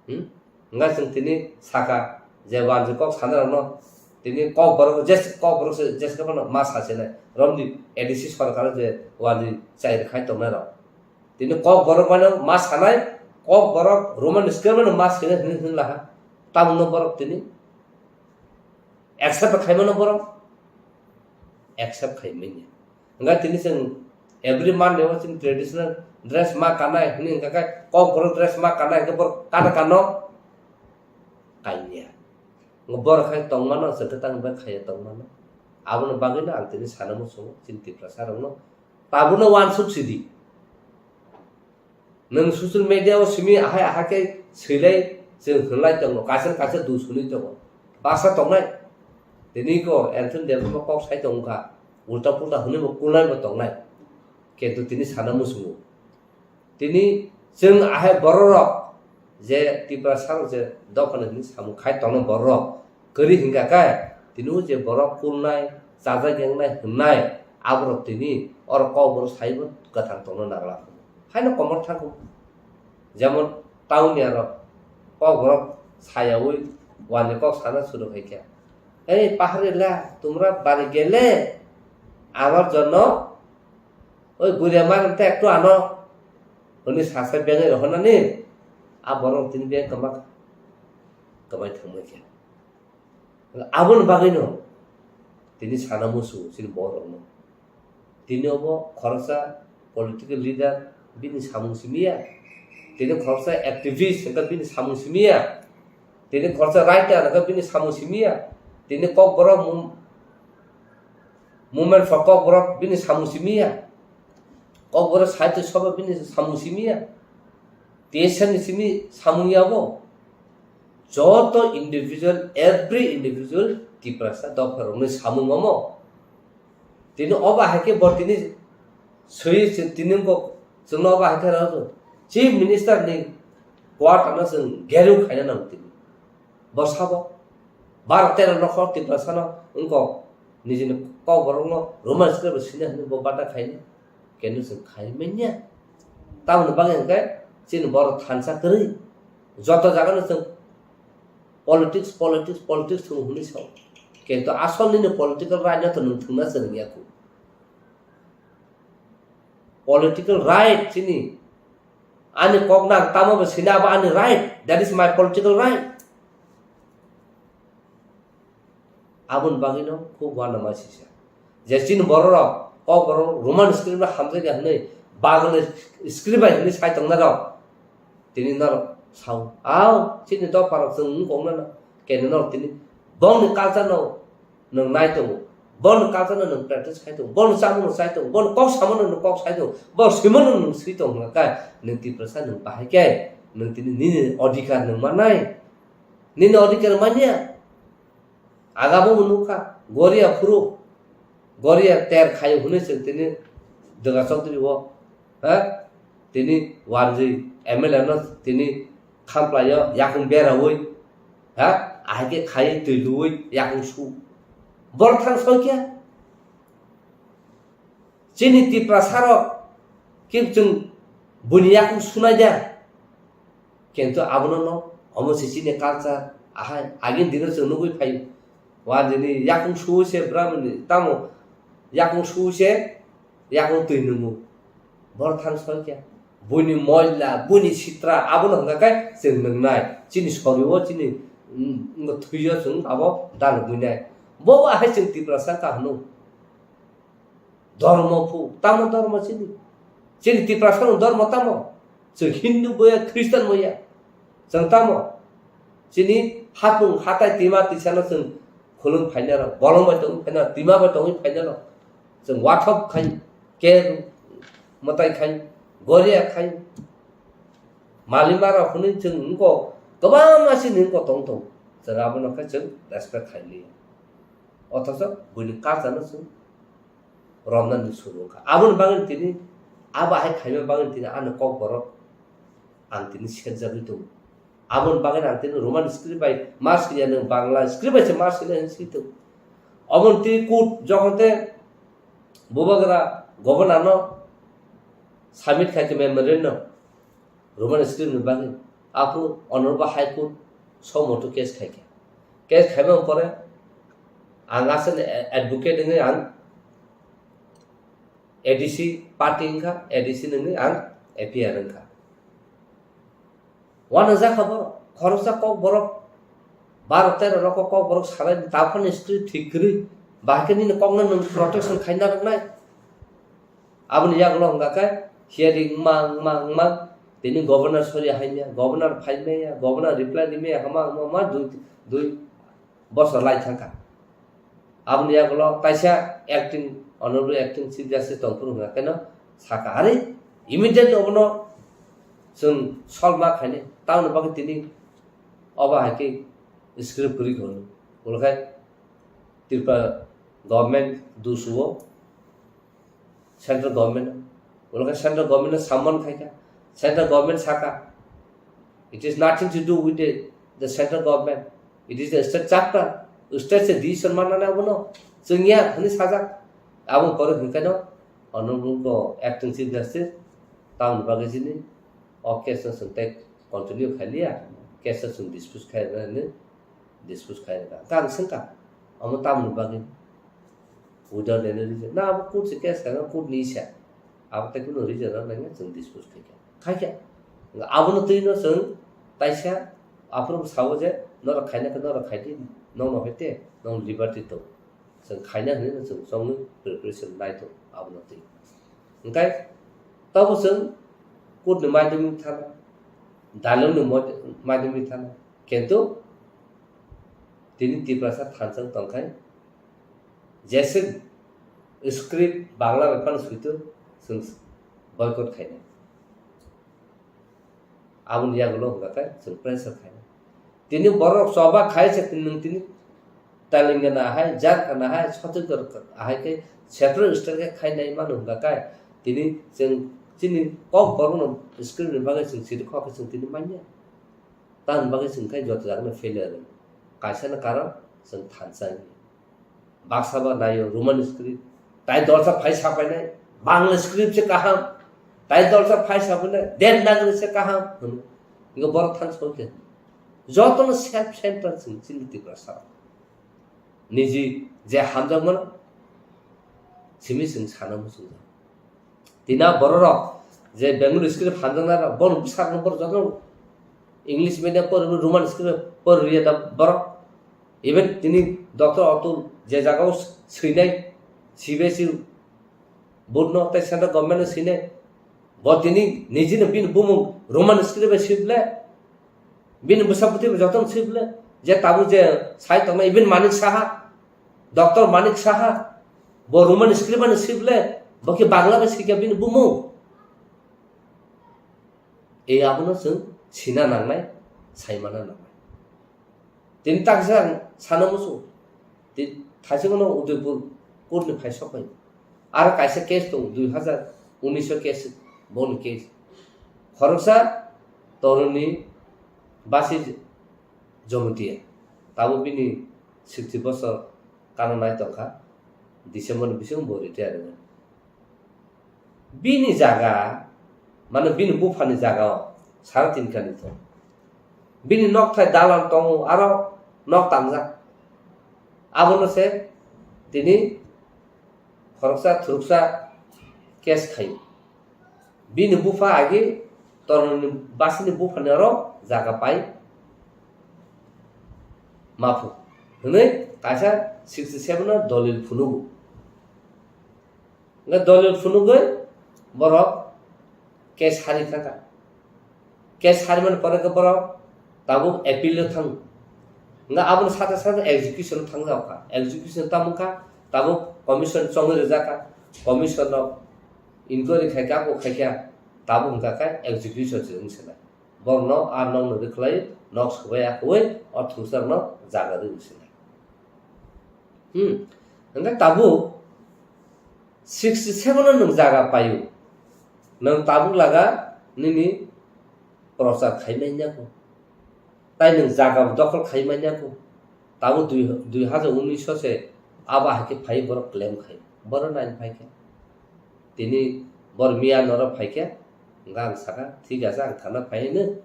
Hmm? Hwnkhe chwng tini saka je wanjwi kok sanai rokno, tini Kokborok je, Kokborok se jeske phano ma sasinai romni A D C sorkar je wanjwi chai rwkhai tongnai rok. Tini Kokborok mano ma sanai, Kokborok Roman script mano ma sinai hwnwi hwnwi laha. Tamungno borok tini accept khaimano borok accept khaimanya. Hwnkhe tini chwng every Monday o chini traditional dress ma kanai hwnwi hwnkha khe Kokborok dress ma kanai hwnkhe borok kana kano kanya. Borok khai tongmano chwng khe tang bai khaiya tongmano. Aboni bagwino ang tini sana muchungo chini Tiprasa rokno tabukno uansuk sidi. Nwng social media o simi ahai ahai khe swilai chwng hwnlai tongo, kaisa kaisa dusuni tongo, baksa tongnai. Tini ko Anthony Debbarma kok sai tongkha, ulta pulta hwnwi bo kulnai bo tongnai. Kintu tini sana muchungo. Tini chwng ahai bororok je Tiprasa rok je dophani hwnwi samung khai tongnai bororok kwrwi hwnkha khe, tini o je borok kulnai, chajak yangnai hwnnai, aborok tini oro Kokborok saibo kwthang tongna nangla. Haino komor thangkho. Jemon town ni aro Kokborok sayaui wani kok sana suru khai khe, "Ei paharia, tumra bari gele, amar jonno oi guria maram te ektu ano," hwnwi sasa bengwi rohornani, a borok tini beng kwma kwbai thangma khe. Aboni bagwino tini sana musu chini borokno. Tini obo khoroksa political leader bini samung simiya. Tini khoroksa activist hwnkhe bini samung simiya. Tini khoroksa writer hwnkhe bini samung simiya. Tini Kokborok mum-, Movement for Kokborok bini samung simiya. Kokborok Sahitya Sabha bini samung simiya. T S F ni simi samung yabo. Joto individual, every individual Tiprasa dopha rokni samung omo. Tini obo hai khe bo tini swi se tini wngkok chwngno obo hai khe rw Chief Minister ni quarter no chwng gerung khaina nango tini. Bo sabo bar tero nokhor Tiprasa no wngkok nijini Kokborok no Roman script bo sina hwnwi bo bata khaina. Kenu chwng khai manya. Tamoni bagwi hwnkhe chini borok thansa kwrwi. Joto jaga no chwng politics, politics, politics thung hwnwi sao. Kintu asol nini political right no to nwng thwngna chwng ya khu. Political right chini. Ani kok nang tamo bo sina abo ani right. That is my political right. Aboni bagwino khub uanama sisa. Je chini bororok, Kokborok Roman script no hamjakya hwnwi, Bangla script bai hwnwi sai tongnai rok. Tini norok sao, "Ao, chini dopharok chwng wng kok nana." Kene norok tini bongni culture no nwng nai tongo, bongni culture no nwng practice khai tongo, bongni chamung no chai tongo, bongni kok samo no nwng kok sai tongo, bongni swimo no nwng swi tongo hwnka khe, nwng Tiprasa nwng bahai khe, nwng tini nini odhikar nwng mannai, nini odhikar manya. Agabo bo nukha, Goria phuru, Goria ter khayo hwnwi chwng tini Dwga Chaudhary o, ha? Tini wanjwi M L A no tini khamplaio, yakung beraui, ha? Ahai khe khai twi luui yakung su. Bor thang soi khe? Chini Tiprasa rok khe chwng buini yakung sunai da. Kintu abono no, omo se chini culture, ahai, agini dino chwng nugui phaio. Wanjwini yakung suwi se bwrabwni, tamo yakung suwi se yakung twi nungo. Bor thang soi khe. Buini moila, buini sitra, abono hwnkha khe chwng nungnai. Chini sori o, chini Wngkha thwiyo chwng abo dalogwi nai. Bo ahai chwng Tiprasa wngkha hwno. Dhormo phu, tamo dhormo chini? Chini Tiprasa ni dhormo tamo? Chwng Hindu boya, Christian boya. Chwng tamo? Chini hapung hatai twima twisano chwng khulum phainai rok, bolong bai tongwi phainai rok, twima bai tongwi phainai rok. Chwng wathop khai, ker mwtai khai, goria khai. Malima rok hwnwi chwng wngkok, kwbangma chini wngkok tong tong. Chwng abono khe chwng respect khai liya. Othocho buini culture no chwng romnani suru wngkha. Aboni bagwi tini, abo hai khaima bagwi tini ani kokborok ang tini serjagwi tongo. Aboni bagwi ang tini Roman script bai ma siliya, nwng Bangla script bai se ma siliya hinwi swi tongo. Oboni tini court jokhon te bubagra governor no submit khai khe memorandum. Roman script ni bagwi. Aphuru Honorable High Court suo motu case khaikha. Case khaimani pore ang aswkni advocate wngwi ang A D C party wngkha, A D C nungwi ang F I R wngkha. Uanajak kha borok, khoroksa kok borok, baro tero rok kok borok salai, taphani script thik kwrwi, bahai khe nini kokno nwng protection khaina rwnai. Aboni yagulo hwnka khe hearing wngma, wngma, wngma, tini governor sori haimya, governor phaimaya, governor reply rimaya, hama, hama, hama, dui, dui bosor lai thangkha. Aboni yagulo taisa acting, honorable acting chief justice tongphuru hwnka kheno saka, "Are, immediately obono chwng solve ma khainai, tamoni bagwi tini obo hai khe script kwrwi kha hwnwi." Ulo khe Tripura government dusuo, central government, ulo khe central government no summon khaikha, central government saka, "It is nothing to do with the, the central government, it is the state chapter, state se decision manna nai abono, chwngya," hwnwi sajak. Abo pore hwnkheno honorable acting chief justice tamoni bagwi chini o case no chwng tei continue khailiya, case no chwng dispose khairwkha hwnwi dispose khairwkha. Hwnkhe ang swngkha, omo tamoni bagwi? Without any reason. Na abo court se case khaina, court ni isa. Abo tei kunu reason rok nangya chwng dispose khaikha. Khaikha. Abono twi no chwng taisa aphuru sao je norok khaina khe norok khaidi, nokno hai te nong liberty tong. Chwng khaina hwnwi no chwng chongwi preparation nai tong abono twi. Hwnkhe tobo chwng court ni maidwmwi thana, dalong ni mod-, maidwmwi thana. Kintu tini Tiprasa thansa wng tongkhai, jese script Bangla bai phano suitu chwng boycott khainai. Aboni yagulo hwnka khe chwng pressure khainai. Tini borok choba khai se nwng tini Telangana hai, Jharkhand hai, Chhattisgarh hai khe separate state khe khainai mano hwnka khe tini chwng chini kok borokno script ni bagwi chwng siri kok khe chwng tini manya. Tamoni bagwi chwng khai joto jagano failure rw. Kaisano karon chwng thansa wngya. Baksa ba naio Roman script. Tai dolsa phai sapainai, Bangla script se kaham. Tai dolsa phai sapainai, Devanagari se kaham hwno. Ingo borok thansa wngkhe. Jotono self centered chwng chini Tiprasa. Niji je hamjakmano simi chwng sana muchungjak. Tina bororok je Bengali script hamjaknai rok, bono bwsakno borok jotono English medium pori, Roman script pori riya da borok. Even tini Doctor Atul je jagao swinai C B S E board no tei central government no swinai, bo tini nijino bini bumung Roman script bai swi ble, bini bwsa bwtwi bai jotono swi ble, je tabuk je sai tongmani even Manik Saha, Doctor Manik Saha, bo Roman script bai swi ble, bo khe Bangla bai swi kha bini bumung. E abono chwng sina nangnai, saimana nangnai. Tini taksa ang sana muchung. Tini thaisingno Udaipur court ni phai sokphai. Aro kaisa case tongo, dui hazar unis o case, boni case. Khoroksa toroni basi Jamatia. Tabuk bini sixty bosor kana nai tongkha. December ni bisingo bo retire wngmani. Bini jaga, mane bini buphani jaga o sara tin kani tongo. Bini nokthai dalan tongo, aro nok tamjak. Abono se tini khoroksa thuruksa case khaio. Bini bupha agi toroni basini buphani aro jaga pai. Maphu hwnwi kaisa sixty seven no dolil phunugo. Hwnkhe dolil phunugwi borok case hari thangkha. Case harimani pore khe borok tabuk appeal o thango. Hwnkhe aboni sate sate execution o thangjak kha. Execution tamo kha, tabuk commission chongwi rijak kha. Commission rok inquiry khai kha, abo khai kha, tabuk hwnkha khe execution se wng se nai. Borokno ar nokno rwkhlai, nok swbai akwui o thwngsakrokno jaga rwi se nai. Hmm. Hwnkhe tabuk sixty seven no nwng jaga paio. Nwng tabuk laga nini prochar khai manya kho. Tai nwng jaga dokhol khai manya kho. Tabuk dui, dui hajar unis o se abo hai khe phai borok claim khai. Borok nai phai khe. Tini bor miya noro phai khe, hwnkhe ang sakha, "Thik ache, ang thana phai hino,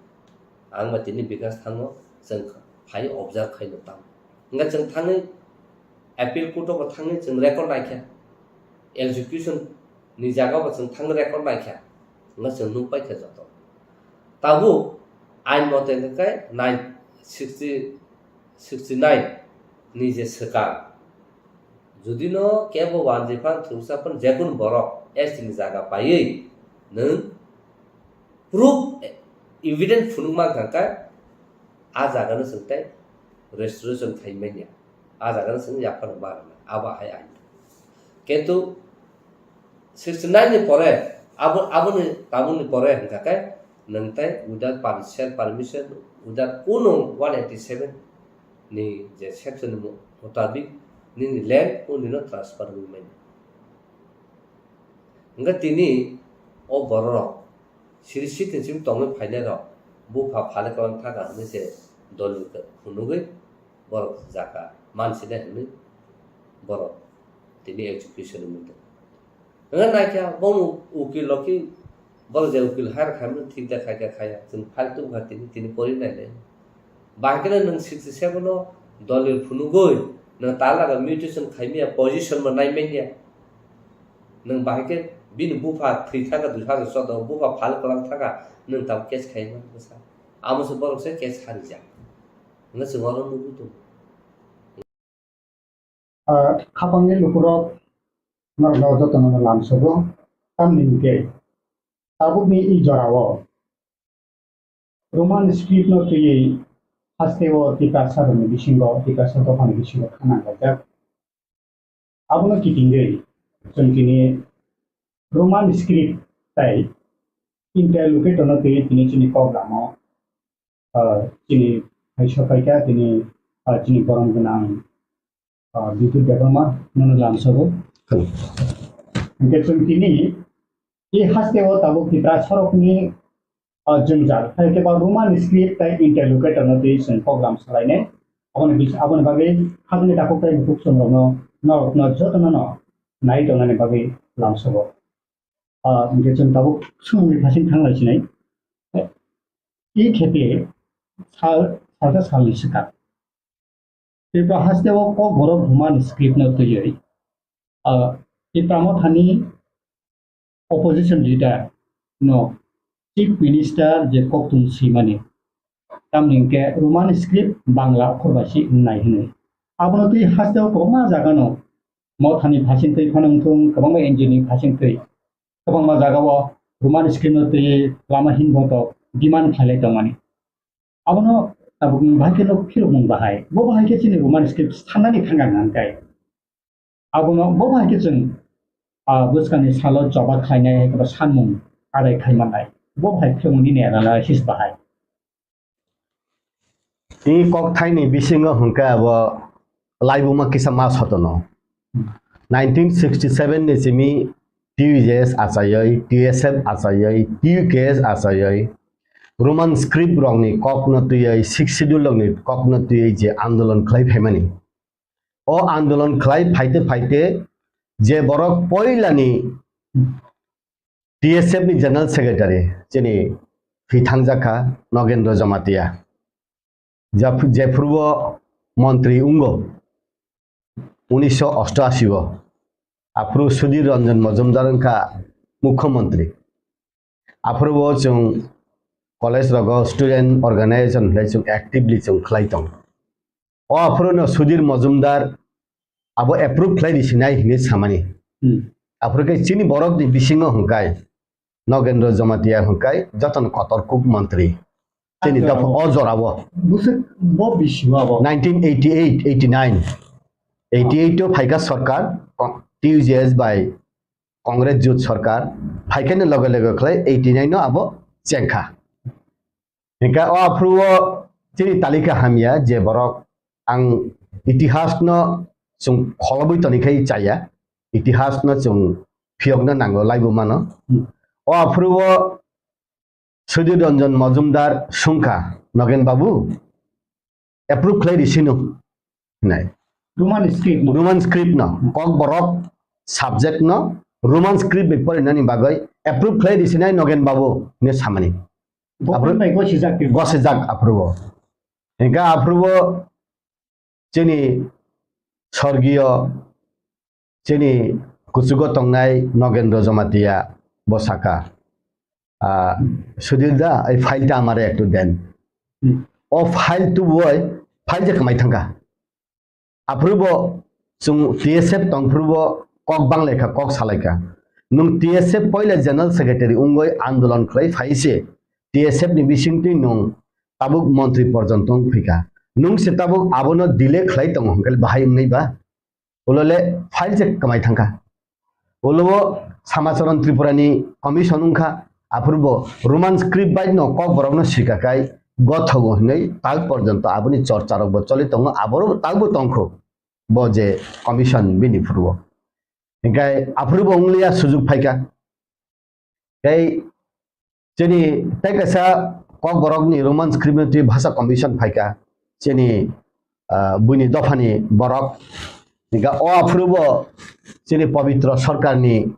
ang bai tini bikas thango, chwng phai observe khaino tamo." Hwnkhe chwng thangwi appeal court o bo thangwi chwng record naikha, execution ni jaga bo chwng thangwi record naikha, hwnkhe chwng nukpaikha joto. Tabuk ain mote hwnkhe nine sixty, sixty nine ni je swkang, jodi no kebo wanjiphan thwngsaphano jekunu borok S T ni jaga paiwi nwng proof, evidence phunukma hwnkha khe a jaga no chwng tei restoration khai manya, a jaga no chwng yaphar ma rwna, abo hai ain. Kintu sixty nine ni pore, abo, aboni, tabukni pore hwnkha khe nwng tei without per-, self permission, without kuno one eighty seven ni je section ni mu-, mutabik nini land o nino transfer wngwi manya. Hwnkhe tini o bororok siri sitin sim tongwi phainairok bupha phale kwlang thaka hwnwi se dolil khe phunugwi borok jaka mansinai hwnwi borok tini execution wngwi tong. Hwnwi naikha bono ukil rok khe borok je ukil hire khaimani thik da khaikha khaya, chwng file tubukha tini, tini pori nainai. Bahai kheno nwng sixty seven o dolil phunugwi nwng talaga mutation khaimya, position bo naimanya. Nwng bahai khe bini bupha thwi thangkha dui hajar choudo, bupha phal kwlang thangkha, nwng tabuk case khaima bwsa. Amo se borok se case harijak. Hwnwi chwng oro nugwi tongo. Ah, khapangni lukurok norokno jotono lamsogo, tamni hwnkhe tabukni i jorao Roman script no twiwi hasteo Tiprasa rokni bisingo, Tiprasa dophani bisingo khana laijak. Abono kitingwi chwng tini Roman script tai interlocutor no twiwi tini chini program o, ah, chini hai sopaikha tini, ah, chini borom gwnang, ah, Bipul Debbarma nono lamsogo. Hwnkhe chwng tini i hasteo tabuk Tipra sorokni o jwngjal, hai khe ba Roman script tei interlocutor no twi chwng program salainai. Aboni bis-, aboni bagwi hajani takhuk tei bukhuk chwng rokno, norokno jotono no nai tongnani bagwi lamsogo. Ah, hwnkhe chwng tabuk swngmungni phasing thanglai sinai. I khepe sal, salsa salni swkang. Tripura hasteo Kokborok Roman script no twiwi, ah, Tipra Mothani opposition leader no Chief Minister je koktun swimani, tamni hwnkhe Roman script Bangla okhor bai si wngnai hwnwi. Abono twi hasteo kwbangma jagano Mothani phasing twi phano wngthung, kwbangma N G O ni phasing twi kwbangma jagao Roman script no twiwi lama hinbotok demand khlailai tongmani. Abono tabukni bahai khe no phirokmung bahai. Bo bahai khe chini Roman script sanani thangkha hwnkhe. Abono bo bahai khe chwng, ah, bwskangni salo choba khlainai hai khe bo sanmung adai khai mannai. Bo bahai phirokmung nini analysis bahai. Tini kokthaini bisingo hwnkhe abo laibuma kisa ma sotono. Nineteen sixty seven ni simi T U J S achaiwi, T S F achaiwi, T U K S achaiwi, Roman script rokni kokno twiwi, Sixth Schedule rokni kokno twiwi je andolon khlai phaimani. O andolon khlai phaite phaite je borok poilani T S F ni General Secretary chini thwi thangjakha Nogendra Jamatia. Jap-, jephuru bo montri wngo unisho osto ashi o, aphuru Sudhir Ranjan Majumdar wngkha mukhyamantri. Aphuru bo chwng college rogo student organization hwnwi chwng actively chwng khlai tongo. O aphuru no Sudhir Majumdar abo approve khlai risinai hinwi samani. Hmm. Aphuru khe chini borok ni bisingo hwnkhe Nogendra Jamatia hwnkhe jotono kotor kuk mantri. Chini dopha o jorao. Bwswk bo bisi abo. Nineteen eighty-eight, eighty-nine. Eighty-eight o phaikha sarkar, T U J S bai Congress jut sarkar, phaikhani loge loge khlai eighty-nine no abo chengkha. Hingkhe o aphuru o chini talika hamya je borok ang itihas no chwng kholobwi tonikhai chaya, itihas no chwng phiyokna nango laibo mano. O aphuru o Sudhir Ranjan Majumdar sungkha, Nogen babu, approve khlai risino hinai. Roman script no. Roman script no, Kokborok subject no Roman script bai porinani bagwi approve khlai risinai Nogen babu hinwi samani. Government bai gosijak twi. Gosijak aphuru o. Hingkhe aphuru o chini sorgiyo, chini kuchugo tongnai Nogendra Jamatia bo saka, ah, "Sudhir da, ei file ta amare ektu den." Hmm. O file tubui file je kwmai thangkha. Aphuru bo chwng T S F tongphuru bo kok banglaikha, kok salaikha. Nwng T S F poila general secretary wngwi andolon khlai phai se T S F ni bisingtwi nwng tabuk montri porjonto wng phikha. Nwng se tabuk abono delay khlai tongo hwnkhe bahai wngnai ba? Ulo le file se kwmai thangkha. Ulo bo Samacharan Tripura ni commission wngkha, aphuru bo Roman script bai no Kokborok no swika kai gothogo hinwi tal porjonto aboni chorcha rok bo choli tongo, aboro tal bo tongkho bo je commission bini phuru o. Hingkhe aphuru bo wngliya sujuk phaikha. Tei chini tei kaisa Kokborok ni Roman script ni twi bhasha commission phaikha. Chini, ah, buini dopha ni borok. Hingkhe o aphuru bo chini Pabitra Sarkar ni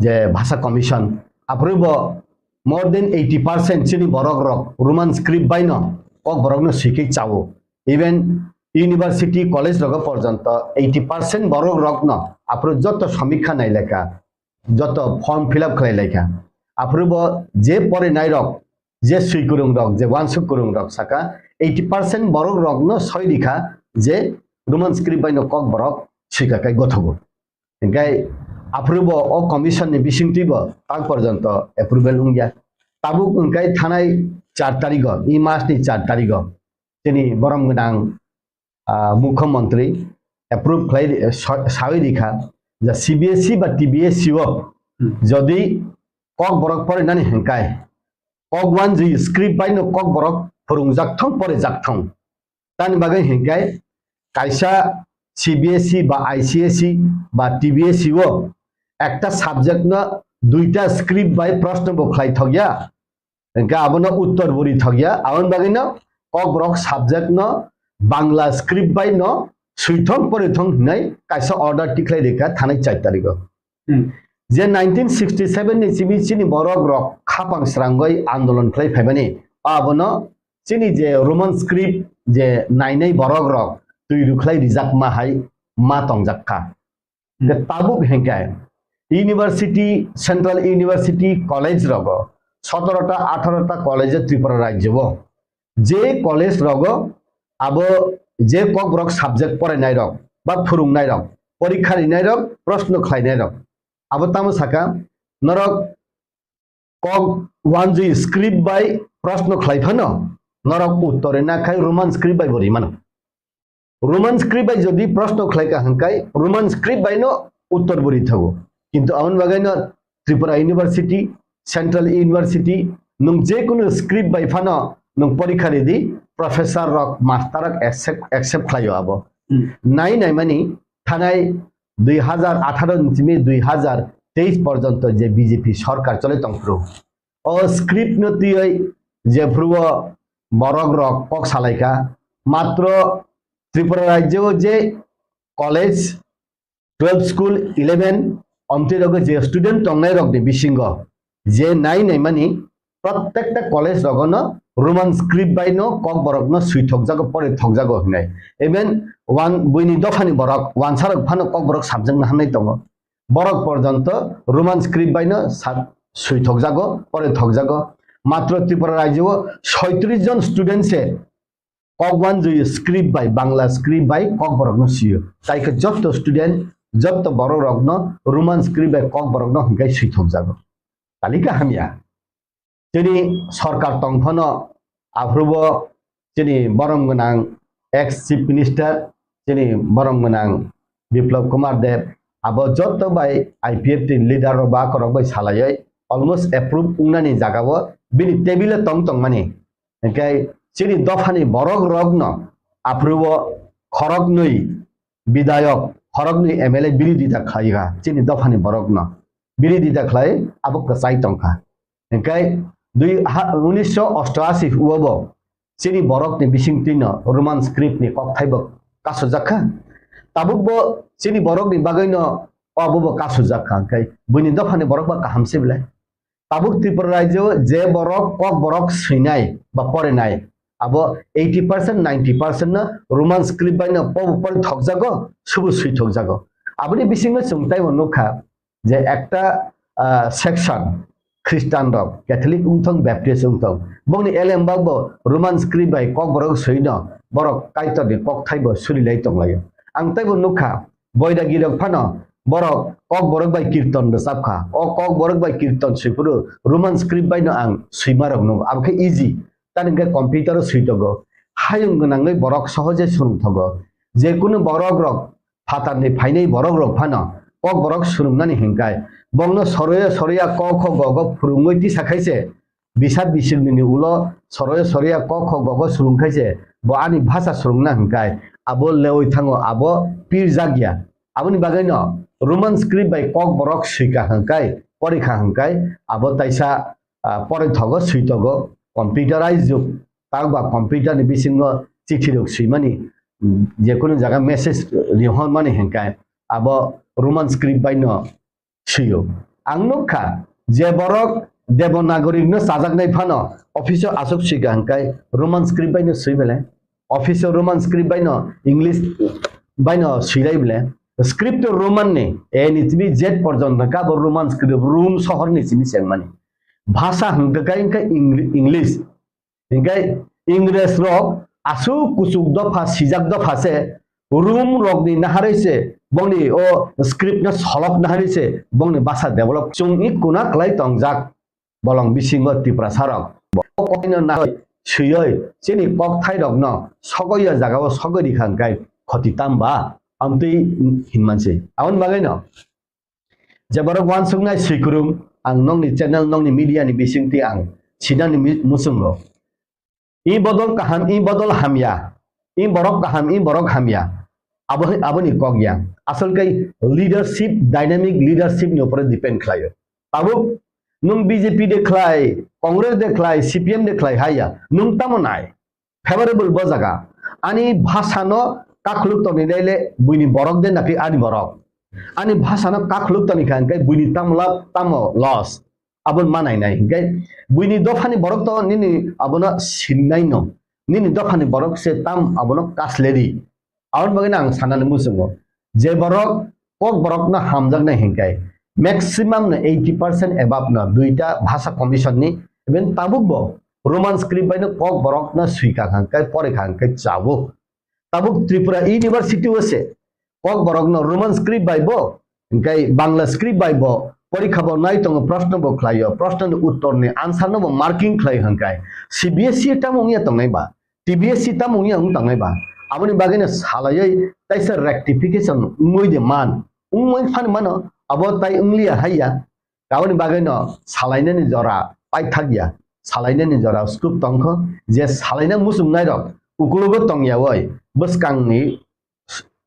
je bhasha commission, aphuru bo more than eighty percent chini borok rok Roman script bai no Kokborok no swikhe chao. Even university, college rogo porjonto eighty percent borok rok no aphuru joto samikha nailekha, joto form fill up khlai laikha. Aphuru bo je porinai rok, je swi kwrwng rok, je wansuk kwrwng rok saka eighty percent borok rok no soi rikha je Roman script bai no Kokborok swika kai gothogo. Hingkhe aphuru bo o commission ni bisingtwi bo tal porjonto approval wngya. Tabuk hingkhe thanai char tarigo, e mas ni char tarigo chini borom gwnang, ah, mukhyamantri approve khlai ri-, sa-, sawi rikha je C B S E ba T B S E o jodi Kokborok porinani hingkhe kok wanjwi script bai no Kokborok phwrwngjak thung, porijak thung. Tani bagwi hingkhe kaisa C B S E ba I C S E ba T B S E o ekta subject no duita script bai proshno bo khlai thokya, hingkhe abono uttor bo ri thokya, aboni bagwi no Kokborok subject no Bangla script bai no swithong porithong hinwi kaisa order tikhlai rikha thanai char tarigo. Hmm. Je nineteen sixty seven ni simi chini borok rok khapang srangwi andolon khlai phaimani, abono chini je Roman script je nainai borok rok twi rwkhlai rijakma hai ma tongjak kha. Hmm. Tabuk hingkhe university, central university college rogo sotoro ta atharo ta college Tripura rajyo o je college rogo abo je Kokborok subject porainai rok ba phwrwngnai rok, porikha rinai rok, proshno khlainai rok, abo tamo saka norok kok wanjwi script bai proshno khlai phano norok uttor rina khai Roman script bai bo rimano. Roman script bai jodi proshno khlai ka hwnkhe Roman script bai no uttor bo ri thago. Kintu aboni bagwi no Tripura University, Central University, nwng je kunu script bai phano nwng porikha ridi, professor rok, master rok accept, accept khlaio abo. Hmm. Nai naimani thanai dui hazar atharo ni simi dui hazar teis porjonto je B J P sorkar choli tongphuru, o script no twiwi jephuru o borok rok kok salaikha, matro Tripura rajyo o je college, twelve school, eleven, omtwi rogo je student tongnai rokni bisingo je nai naimani protekta college rogono Roman script bai no Kokborok no swi thokjago, pore thokjago hinai. Even wan-, buini dophani borok, wansa rok phano Kokborok subject no hamnai tongo. Borok porjonto Roman script bai no sa-, swi thokjago, pore thokjago. Matro Tripura rajyo o soitris jon student se kok wanjui script bai, Bangla script bai Kokborok no sio. Tai khe jotto student, jotto borok rok no Roman script bai Kokborok no hingkai swi thok jago. Talika hamya. Chini sorkar tong phano aphuru bo chini borom gwnang ex chief minister, chini borom gwnang Biplab Kumar Deb, abo jotto bai I P F T ni leader rok ba korok bai salaioi almost approve wngnani jaga o bini table o tong tongmani. Hingke chini dophani borok rok no aphuru o khoroknwi bidayok, khoroknwi M L A birodita khlai kha chini dophani borok no. Birodita khlai abo kwchai tong kha. Hingke dui ha, unisho osto ashi o bo chini borok ni bising twi no Roman script ni kokthai bo kasujak kha. Tabuk bo chini borok ni bagwi no abo bo kasujak kha. Hingke buini dophani borok ba kaham se belai. Tabuk Tripura rajyo je borok Kokborok swinai ba porinai, abo eighty percent, ninety percent no Roman script bai no pobo pori thokjago, subu swi thokjago. Aboni bisingo chwng taibo nukha je ekta, ah, section Christian rok, Catholic wngthong, Baptist wngthong, bongni elembak bo Roman script bai Kokborok swino borok Kaitor ni kokthai bo surilai tonglaio. Ang taibo nukha, Boidagirok phano borok Kokborok bai kirton rwchap kha. O Kokborok bai kirton swi phuru Roman script bai no ang swima rok nukgo. Abo khe easy. Tani hwnkhe computer o swi tongo. Hayung gwnangwi borok sohoje swrwng thogo. Je kunu borok rok phatar ni phainai borok rok phano Kokborok swrwngnani hwnkhe bongno soroya soroya ko kho go go phwrwngwi tisa khaise Bisap bisingni ni ulo soroya soroya kok kho gogo swrwng khaise, bo ani bhasa swrwngna hwnkhe abo lewi thango, abo pirjak ya. Aboni bagwi no Roman script bai Kokborok swika hwnkhe, porikha hwnkhe abo taisa, ah, poroi thogo, swi togo, computerized jug. Takba computer ni bisingo chithi rok swimani, mm, jekunu jaga message rihormani hwnkhe abo Roman script bai no swiyo. Ang nukha je borok Devanagari no chajaknai phano office o aswk swika hwnkhe Roman script bai no swi bele. Office o Roman script bai no English bai no swilai bele. Script o Roman ni A ni simi Z porjonto kha bo Roman script, Rom sohor ni simi chengmani. Bhasa hwnkhe khe Eng-, English. Hingke Ingres rok aswk kuchuk dopha, sijak dopha se, Rom rok ni naharwi se, bongni o script no solok naharwi se, bongni basa develop. Chwng i kuna kwlai tongjak, bolong bisingo Tiprasa rok. Bo koino naharwi swiwi, chini kokthai rok no sogoi ya jaga o sogoi rikha hingke khoti tamba, amtwi hinmansi. Aboni bagwi no. Je borok uansuknai swikwrwng, ang nokni channel, nokni media ni bisingtwi ang sinani mi-, muchungo. I bodol kaham, i bodol hamya, i borok kaham, i borok hamya. Abo, aboni kok ya. Asol kai leadership, dynamic leadership ni upore depend khlaio. Tabuk nwng B J P de khlai, Congress de khlai, C P M de khlai haya. Nwng tamo nai? Favorable bo jaga. Ani bhasano kakhuluk tongni naile buini borok de napi ani borok. Ani bhasano kakhuluk tongni kha hwnkhe buini tamo lab tamo loss. Abon manai nai hwnkhe buini dophani borok to nini abono sinnai no. Nini dophani borok se tam abono kasleri. Aboni bagwi no ang sanani muchungo, je borok Kokborok no hamjaknai hwnkhe maximum no eighty percent above no duita bhasa commission ni, even tabuk bo Roman script bai no Kokborok no swika hwnkhe, porikha hwnkhe chabuk. Tabuk Tripura University o se Kokborok no Roman script bai bo, hwnkhe Bangla script bai bo porikha bo nai tongo, proshno bo khlaio, proshno ni uttor ni answer no bo marking khlai hwnkhe C B S E tamo wngya tongnai ba? T B S C tamo wngya wng tangnai ba? Aboni bagwi no salaiwi taisa rectification wngwi de man. Wngwi phano mano, abo tai wngliya haiya. Aboni bagwi no salainani jora paithak ya. Salainani jora scope tongkho, je salaina muchungnai rok ukulugo tongyawi bwskangni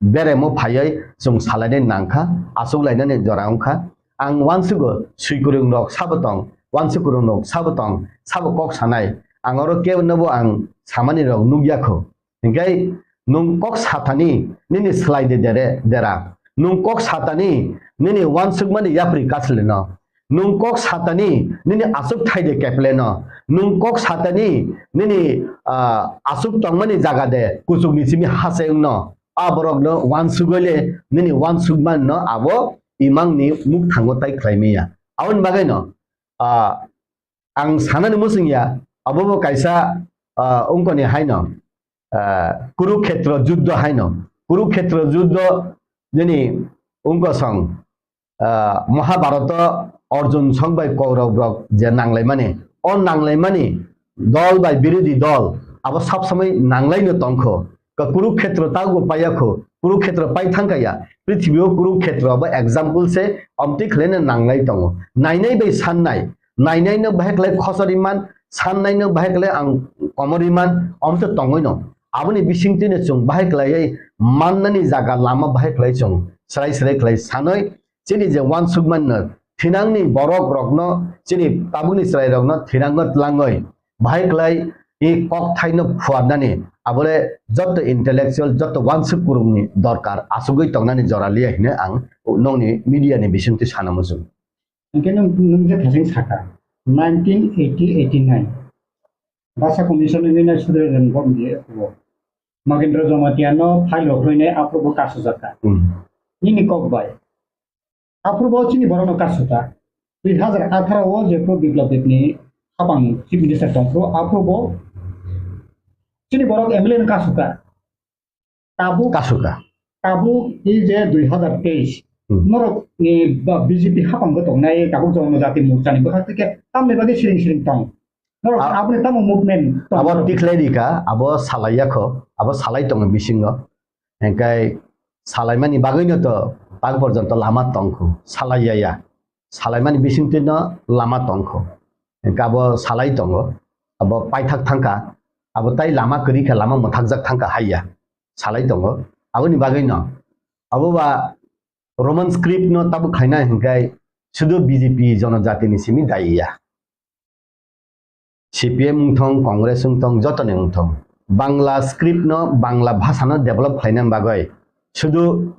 beremo phaiwi chwng salainai nangkha, achuklainani jora wngkha. Ang uansugo swikwrwng rok sabo tong, uansukwrwng rok sabo tong, sabo kok sanai. Ang oro kebo nobo ang samani rok nukya kho. Hingkai nwng kok satani nini slai de dere, dera. Nwng kok satani nini uansukmani yapri kasleno. Nwng kok satani nini aswk thai de kepleno. Nwng kok satani nini, ah, aswk tongmani jaga de kuchukni simi hase wngno. A borokno uansugwi le nini uansukmano abo imangni mukthango tai khlai maya. Aboni bagwino, ah, ang sanani muchung ya, abo bo kaisa, ah, wngkoni haino. ah, Kurukhetra juddho haino. Kurukhetra juddho nini wngkosong, ah, Mahabharata Arjun song bai Kaurab rok je nanglaimani, o nanglaimani dol bai birodhi dol abo sab samai nanglaino tongkho. Ka Kurukhetra tago paiyakho, Kurukhetra pai thangkaya, prithibibo Kurukhetra abo example se omtwi khlaina nanglai tongo. Nainai bai sannai, nainaino bahai khlai khosoriman, sannaino bahai khlai ang komoriman, omtwi tongoino. Aboni bisingtwino chwng bahai khlaiwi mannani jaga lama bahai khlai chwng srai srai khlai sanwi, chini je uansukmano thinangni borok rokno, chini tabukni chwrai rokno thinangno tlangwi bahai khlai i kokthaino phuarnani abole jotto intellectual, jotto uansuk kurungni dorkar asugwi tongnani jora liya hine ang nongni media ni bisingtwi sana muchung. Hingke nwng, nwng je thasing saka, nineteen eighty eighty nine Basa Commission ni nai sudre ren bom di o. Magendra Jamatia no file rok rwinai aphuru bo kasujak kha. Hmm. Nini kok bai. Aphuru bo chini borok no kasuta. Dui hazar atharo o jephru Biplab Deb ni hapang Chief Minister tongphuru aphuru bo chini borok M L A no kasuta. Tabuk, kasuka. Tabuk i je dui hazar teis, hmm, norok ni ba B J P hapang bo tongnai tabuk Jonojati Morcha ni bwkhak tike tamni bagwi siring siring tong. Norok a-, aboni tamo movement tong abo norok? Tikhlai rika, abo salai yakho, abo salai tongo bisingo. Engkai salaimani bagwino to tak porjonto lama tongkhu, salai ya ya. Salaimani bisingtwino lama tongkho. Engkai abo salai tongo, abo paithak thangkha, abo tai lama kwrwi kha, lama mwthakjak thangkha haiya. Salai tongo. Aboni bagwino abo ba Roman script no tabuk khaina hinkai sudu B J P Jonojati ni simi daiya. C P M wngthong, Congress wngthong, jotoni wngthong. Bangla script no, Bangla bhasha no develop khlaina bagwi sudu,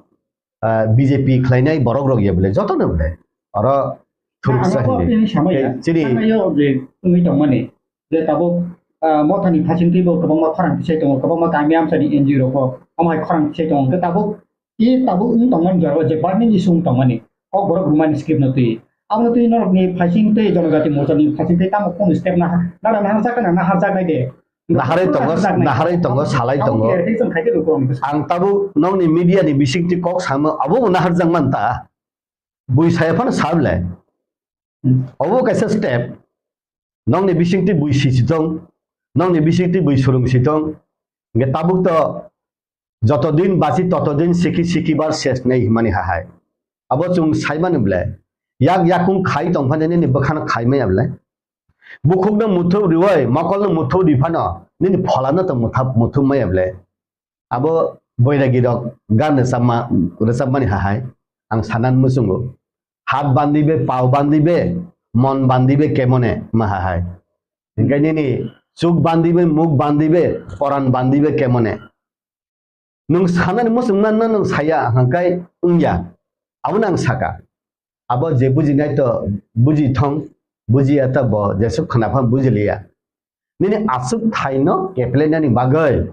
ah, B J P khlainai borok rok ya bole, jotono bole. Oro thuruksa hinwi. Chini je wngwi tongmani. Je tabuk, ah, mothani phasingtwi bo kwbangma khorang tisai tongo, kwbangma kami amchaini N G O rok bo omo hai khorang tisai tongo. Hwnkhe tabuk, i tabuk wng tongmani jora je burning issue wng tongmani, kokborok rwmani script no twi. Abono twi norokni phasingtwi Jonojati Morchani phasingtwi tamo kunu step naha-, nara naharjak na naharjaknai de. Naharwi tongo, naharjaknai. Naharwi tongo, salai tongo. Abo khe reaction khaikhe lukurokni bwskango. Ang tabuk nokni media ni bisingtwi kok samo, abo bo naharjak man ta. Bui saya phano sa bwle. Hmm. Obo kaisa step. Nokni bisingtwi bui sisi tong, nokni bisingtwi bui surung si tong. Hingke tabuk to joto din bachi toto din siki siki bar ses nei himani hahai. Abo chwng saimani bwle. Yak yakung khai tong phano nini bwkhano khai maya bwle. Bukhukno muthup riwi, mokolno muthup ri phano nini pholano to muthup, muthup maya bwle. Abo boiragi rok gan rwchapma, rwchapmani hahai ang sanan muchungo. Hat bandibe, pao bandibe, mon bandibe kemone ma hahai. Hingke nini chuk bandibe, muk bandibe, poran bandibe kemone. Nwng sanani muchungma no nwng saya hingkai wngya. Abono ang saka. Abo je bujinai to buji thong, bujiya to bo jesuk khna phan bujiliya. Nini aswk thaino keplainani bagwi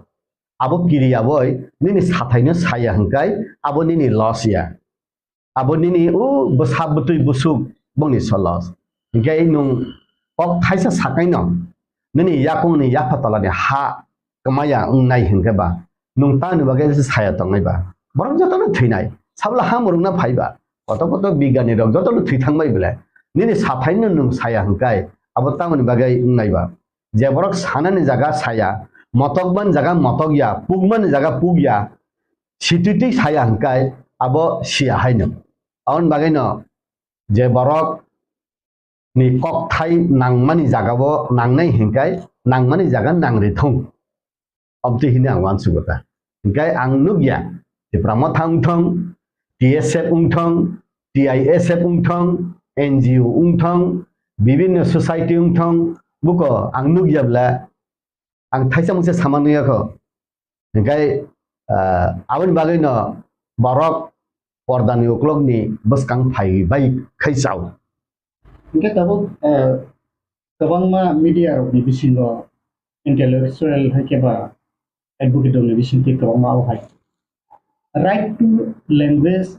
abo kiriya boi nini sathaino saya hingkai abo nini loss ya. Abo nini o bwsa bwtwi busuk bongni so loss. Hingkai nwng kok thaisa sakaino nini yakungni yapha tolani ha kwmaya wngnai hingke ba, nwng tamni bagwi se saya tongnai ba? Borok jotono thwinai, sabla ha murungna phai ba, koto koto bigani rok jotono thwi thangbai bwle. Nini sathaino nwng saya hingkai, abo tamoni bagwi wngnai ba? Je borok sanani jaga saya, motokmani jaga motokya, pukmani jaga pukya, situitwi saya hingkai, abo siya haino. Aboni bagwino je borok ni kokthai nangmani jagao nangnai hinkai nangmani jaga nangri thung. Obtwi hini ang uansukgo ta. Hinkai ang nukya, Tipra Motha wngthong, T S F wngthong, T I S F wngthong, N G O wngthong, bibinno society wngthong, buko ang nukya bwle, ang thaisa mungsa sama nukya kho. Hinkai, ah, aboni bagwino borok pordani uklokni bwskang phai bai khai chao. Hingke tabuk, eh, kwbangma media rokni bisingo intellectual hai khe ba advocate rokni bisingtwi kwbangma o hai Right to Language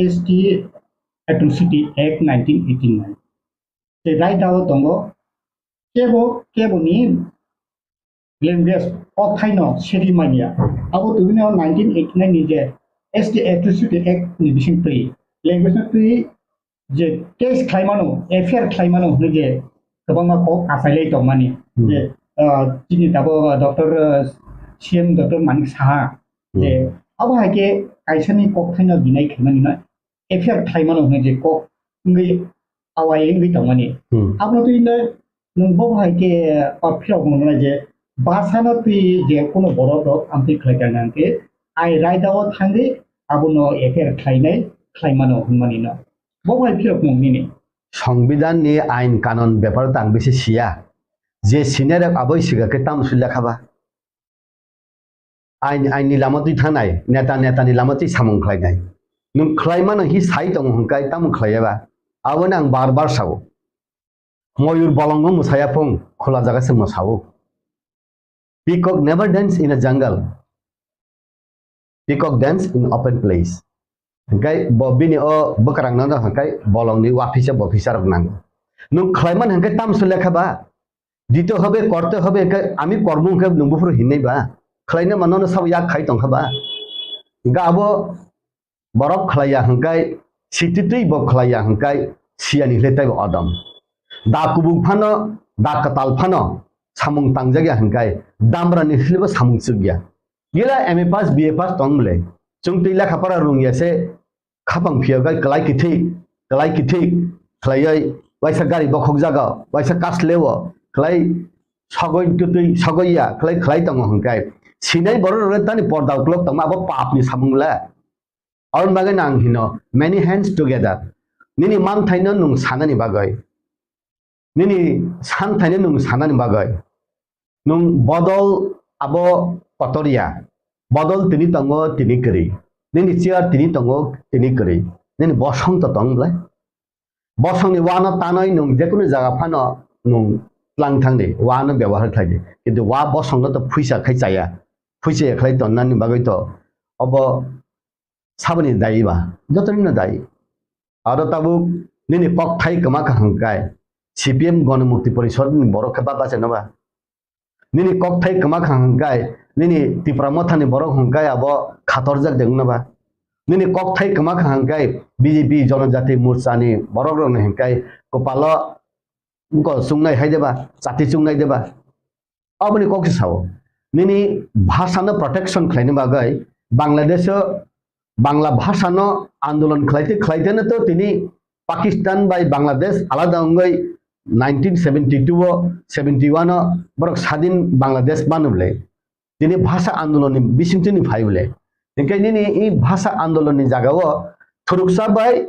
S T Atrocity Act nineteen eighty-nine. Tei right o tongo kebo, keboni language, kokthaino sedi manya. Abo tubino nineteen eighty-nine ni je S T Atrocity Act ni bising twi language no twi je case khlaimano, F I R khlaimano hwnwi je kwbangma kok achailai tongmani. Hmm. Je, ah, chini tabuk, ah, Doctor, ah, C M Doctor Manik Saha, je, hmm, abo hai khe kaisani kokthaino deny khlaimani no F I R khlaimano hwnwi je kok wngwi awai wngwi tongmani. Hmm. Abono twi no nwng bo hai khe, ah, philok mwnai je bwsano twi je kuno borok rok amtwi khlai kha hwnkhe ai raida o thangwi abono F I R khlainai khlaimano hwnmani no. Bo bai phirok mung nini. Songbidan ni ain kanon bepar tang bisi siya. Je senior rok aboi siga khe tam sui lekha ba. Ain, ain ni lama twi thangnai, neta, neta ni lama twi samung khlainai. Nwng khlai mano hi sai tongo hwnkai tamo khlaiya ba. Aboni ang bar bar sao. Moyur bolongo mwsaya phung, khula jaga se mwsao. Peacock never dance in a jungle. Peacock dance in open place. Hingkai bo bini o bwkrang no hingkai bolong ni wafisa bofisa rok nango. Nwng khlai man hingkai tamso lekha ba. Dito hobe, korte hobe, hingkai ami kormo hingkai nwng buphuru hinai ba. Khlai na mano no sabo yak khai tong kha ba. Hingkai abo borok khlaiya hingkai, sititwi bo khlaiya hingkai, siyani hwle taibo odom. Da kubuk phano, da kwtal phano, samung tangjak ya hingkai, damra ni hwlebo samung chuk ya. Gila M A pass, B A pass tong bwle. Chwng twi lekha pora rung ya se, khapang phiya gai kwlai kithik, kwlai kithik, khlaioi, waisa gari bokhok jaga, waisa kas lewo, khlai sogoi tutwi, sogoi ya, khlai, khlai tongo hingkai. Sinai borok rok tani porda uklok tongma abo pap ni samung le. Aboni bagwi no ang hino, many hands together. Nini manthaino nwng sanani bagwi. Nini santhaino nwng sanani bagwi. Nwng bodol abo kotor ya. Bodol tini tongo, tini kwrwi. Nini chair tini tongo, tini kwrwi. Nini bosong to tong bwlai. Bosongni wano tanwi nwng jekunu jaga phano nwng tlang thangdi, wano byabohar khlaidi. Kintu wa bosongno to phuisa khai chaya. Phuisa ya khlai tonnani bagwi to obo saboni dayi ba, jotonino dayi. Aro tabuk nini kokthai kwma kha hwnkhe C P M Ganamukti Porishad ni borok khe baba se no ba? Nini kokthai kwma kha hwnkhe nini Tipra Motha ni borok hwnkhe abo khatorjak de wngno ba? Nini kokthai kwma kha hwnkhe B J P Jonojati Morcha ni borok rok ni hwnkhe kwpalo wngkol chungnai hai de ba, chati chungnai de ba? Aboni kok se sao. Nini bhasha no protection khlaina bagwi Bangladesh o Bangla bhasha no andolon khlaite khlaite no to tini Pakistan bai Bangladesh alada wngwi nineteen seventy-two o, seventy-one o borok sadin Bangladesh manu bwle. Tini bhasha andolon ni bisingtwi ni phai bwle. Hinkhe nini i bhasha andolon ni jaga o thuruksa bai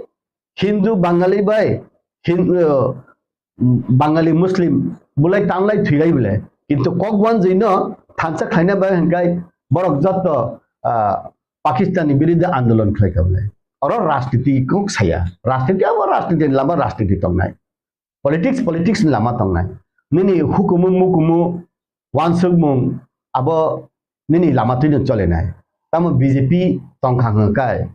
Hindu Bangali bai Hindu, Bangali Muslim bulai tanglai thwilai bwle. Kintu kok wanjwi no thansa khlaina bai hwnkhe borok jotto, ah, Pakistan ni biruddhe andolon khlai kha bwle. Oro rajniti kok saya. Rajniti abo rajniti ni lama rajniti tongnai. Politics, politics ni lama tongnai. Nini hukumu mukumu wansukmung abo nini lama twino cholenai. Tamo B J P tongkha hwnkhe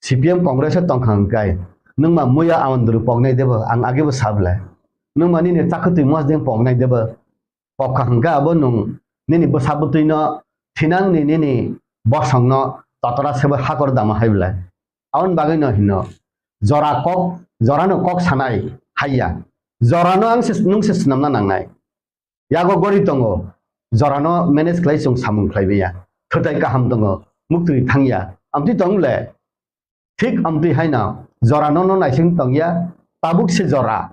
C P M Congress o tongkha hwnkhe, nwngma muya Awandru poknai debo, ang agebo sablai. Nwngma nini chakwtwi mosdeng poknai debo, pokha hwnkhe abo nwng nini bwsa bwtwino thinangni nini bosongno totora sebo hakor dama hai bwlai. Aboni bagwino hino, jora kok, jorano kok sanai haiya. Jorano ang se, nwng se swnamna nangnai. Yago gori tongo, jorano manage khlai chwng samung khlai baiya. Thwtai kaham tongo, muktwi thangya. Amtwi tong le, thik amtwi haino jorano no naising tongya, tabuk se jora.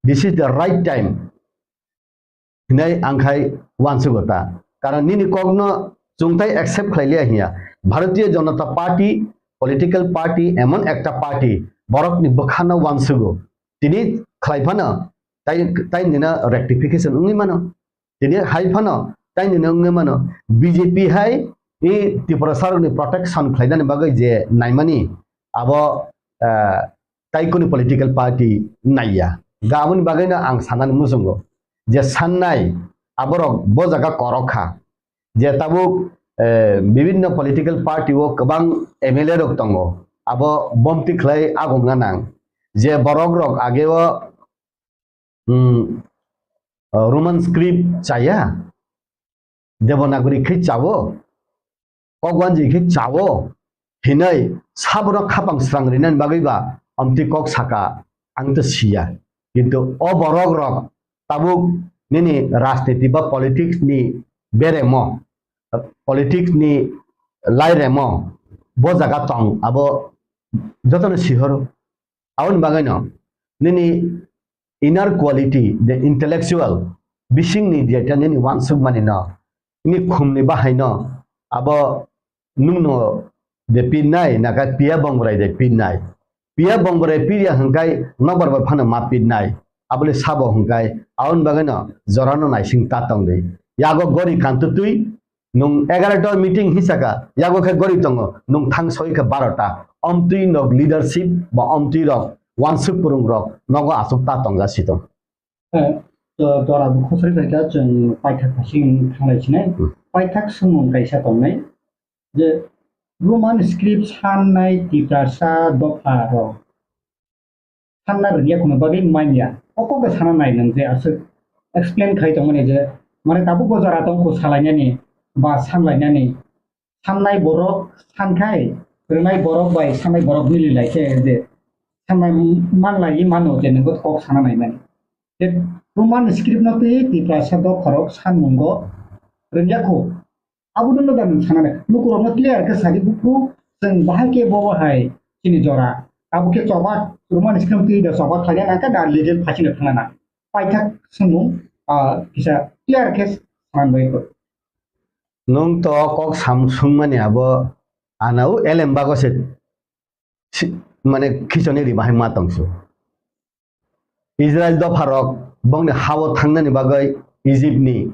This is the right time. Hinai ang khai wansugo ta. Karon nini kokno chwngtai accept khlai liya hiya. Bharatiya Janata Party, political party, emon ekta party, borokni bwkhano wansugo. Tini khlai phano, tai, tai nina rectification wngwi mano. Tini hai phano, tai nina wngwi mano. B J P hai i Tiprasa rokni protection khlainani bagwi je naimani, abo, eh, tai kuni political party naiya. Ga aboni bagwino ang sanani muchungo je sannai aborok bo jaga korok kha. Je tabuk, eh, bibinno political party o kwbang M L A rok tongo, abo bomti khlai agongna nang. Je borok rok age o, hmm, eh, Roman script chaya, Devanagari khe chawo, kok wanji khe chawo hinwi sabono khapang srang rinani bagwi ba amtwi kok saka ang to siya. Kintu o borok rok tabuk nini rajniti ba politics ni beremo, politics ni lairemo bo jaga tong abo jotono sihoro. Aboni bagwino nini inner quality, the intellectual, bisingni jeta nini wansukmani no, nini khumni bahaino abo nungno de pinnai, naka piya bongrai de pinnai. Piya bongrai piya hwnkhe nokbar bai phano ma pinnai. Abole sabo hwnkhe aboni bagwino jorano naising ta tongdi. Yago gori kantutwi, nwng egaroh ta meeting hisaka, yago khe gori tongo, nwng thang soi khe baro ta. Omtwi nok leadership ba omtwi rok wansuk purung rok nogo aswk ta tongja si tong. Eh, to, to abo khosoi khaikha chwng paithak phasing thanglai sinai. Hmm. Paithak swngmung kaisa tongnai je Roman script sannai Tiprasa dopha rok sanna rwngya kheno bagwi manya. O kok bai sana nai nwng je aswk explain khai tongmani je, mane tabuk bo jora tong kho salainani ba sanlainani. Sannai borok sankhai, rwnai borok bai sannai borok mili lai khe je sannai manlai mano je nwng bo kok sana nai mani. Je Roman script no twi Tiprasa dopha rok sanmungo rwngya kho. Abo no da nwng sana nai. Lukurokno clear khe sadi buphuru chwng bahai khe bo hai chini jora. Abo khe choba Roman script twi da choba khlaina nangkha da legal phasino thangna na. Paithak swngmung, ah, kisa clear khe sana bai kho. Nwng to kok sam swngmani abo anao elem bago se si-, mane khichoni ri bahai ma tongsu. Israel dopharok bongni hao thangnani bagwi Egypt ni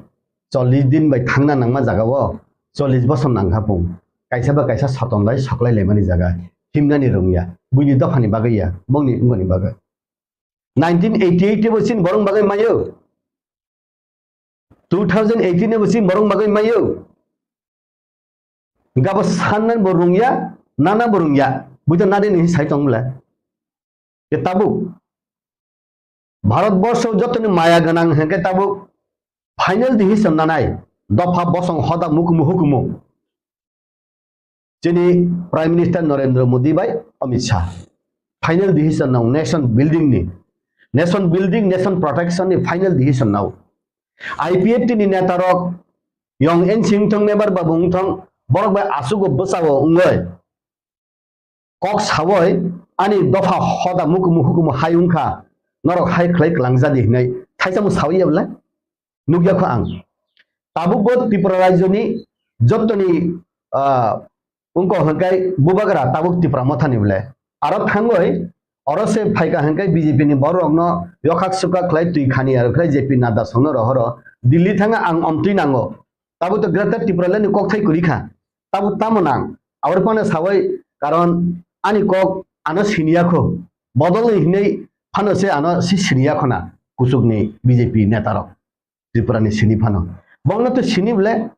chollish din bai thangna nangma jagao chollish bosor nangkha pung. Kaisa ba kaisa soton lai soklai laimani jaga himnani rwngya. Buini dophani bagwi ya, bongni wngmani bagwi. Nineteen eighty-eight bo chini borok bagwi mayo. Two thousand eighteen bo chini borok bagwi mayo. Gabo sanna bo rwngya, nana bo rwngya. Buita nadi ni sai tong bwle. Ke tabuk Bharat borsho jotoni maya gwnang hwnkhe tabuk final decision nanai dopha bosong hoda mukumu hukumu. Chini Prime Minister Narendra Modi bai Amit Shah final decision nang nation building ni, nation building, nation protection ni final decision nao. I P F T ni neta rok yong ensing thong, member ba bung thong, borok bai asugo bwsao wngoi kok sawoi ani dopha hoda mukumu hukumu hai wngkha, norok hai khlai kwlangjadi hinai thaisa mo sawi ya bwle? Nukya kho ang. Tabuk bo Tripura rajyoni jottoni, ah, wngkha hwnkhe bubagra tabuk Tipra Mothani bwle. Aro thangoi, oro se phaikha hwnkhe B J P ni borok rokno yokhak sukhak khlai twi khani aro khlai J P Nadda songno rohoro. Delhi thanga ang omtwi nango. Tabuk to Greater Tipraland ni kokthai kwrwi kha. Tabuk tamo nang? Aboni phano sawai, karon ani kok ano siniya kho. Bodol ni hinwi phano se ano si siniya khona kuchuk ni B J P neta rok. Tripura ni sini phano. Bongno to sini bole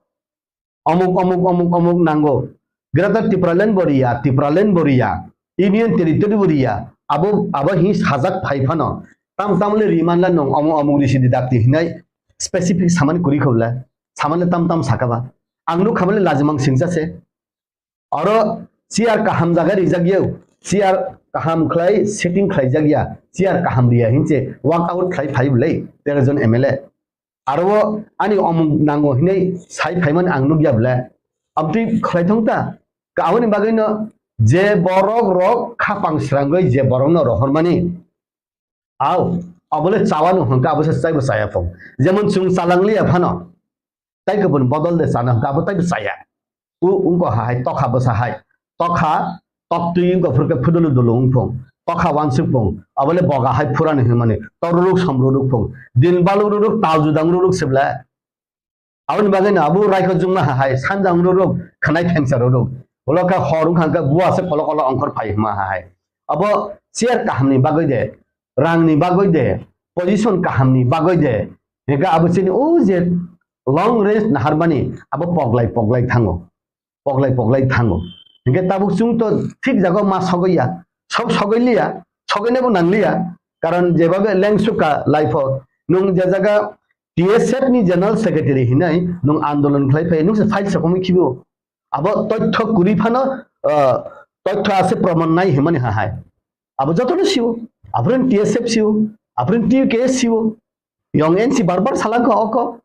omuk, omuk, omuk, omuk nango. Greater Tipraland bo riya, Tipraland bo riya, Union Territory bo riya. Abo, abo hi sajak phai phano. Tam, tam le riman la nong omuk, omuk risi di dakti hinai specific saman kuri khobla. Saman le tam, tam sakaba. Ang nuk khabale lajimang singsa se. Oro chair kaham jaga rijak ya, chair kaham khlai setting khlai jak ya, chair kaham riya hinse walk out khlai phai bwlai tero jon M L A. Aro ani omuk nango hinwi sai phaimani ang nukya bwle. Amtwi khlai thong ta? Ka aboni bagwino je borok rok khapang srangwi je borokno rohormani, Au, abole chawano hwnkha abo se taibo chaya phung. Jemon chwng chalangliya phano, tai kubun bodol de chana hwnkha abo taibo chaya. U, ungko ha hai, tokha bwsa hai. Tokha, toktwi ungko phurkhe phudulu dulu ungphung. Tokha wansuk phung. Abole boga hai phurani hwnmani. Toruruk somruruk phung. Din balururuk, tal judang ruruk sibla. Aboni bagwi no abo raikho jungma ha hai, sanjang ruruk, khanai phengsa ruruk. Ulo khe hor wngkha hwnkhe bua se kolo kolo ongkhor phai hwnma ha hai. Abo chair kahamni bagwi de, rangni bagwi de, position kahamni bagwi de. Hingkhe abo chini o je long range naharmani abo poglai poglai thango. Poglai poglai thango. Hingkhe tabuk chwng to thik jaga ma sogwi ya, sok sogwi liya, sogwinabo nang liya. Karon jebabe lengsuka life o nwng je jaga T S F ni general secretary hinai nung andolon khlai phai, nung se file sokomwi khibo. Abo toitho kuri phano, ah, toitho ase proman nai himani ha hai. Abo jotono siwo. Aphuru T S F siwo. Aphuru T K S siwo. Yong N C bar bar salangkha oko.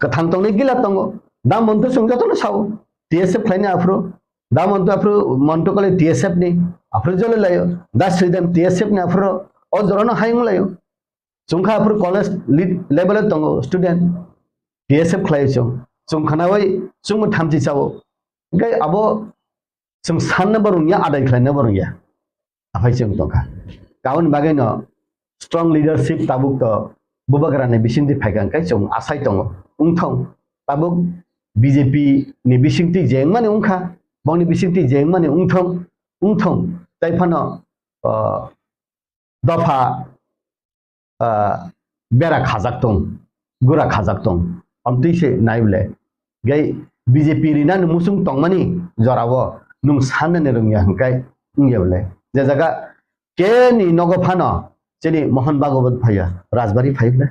Kwthang tongnai gila tongo. Da monto chwng jotono sao. T S F khlaini aphuru. Da monto aphuru monto kole T S F ni. Aphuru jole layo. Da Sridham T S F ni aphuru. O jorano hayung layo. Chwngkha aphuru college lead level o tongo student. T S F khlai chwng. Chwng khnawi chwngbo thamchi chao. Hingke abo chwng sanna bo rungya, adai khlaina bo rungya. Aphai chwng tongkha. Aboni bagwi no strong leadership tabuk to Bubagrani bisingtwi phaikha hingke chwng asai tongo. Wngthong tabuk B J P ni bisingtwi je wngmani wngkha, bongni bisingtwi je wngmani wngthong, wngthong. Tai phano, ah, dopha, ah, bera khajak tong, gura khajak tong, amtwi se nai bole. Gai B J P rinani musung tongmani jorao nwng sanani rwngya hwnkhe wngya bole. Je jaga keni nogo phano chini Mohon Bhagwat phaiya, Rajbari phai bole.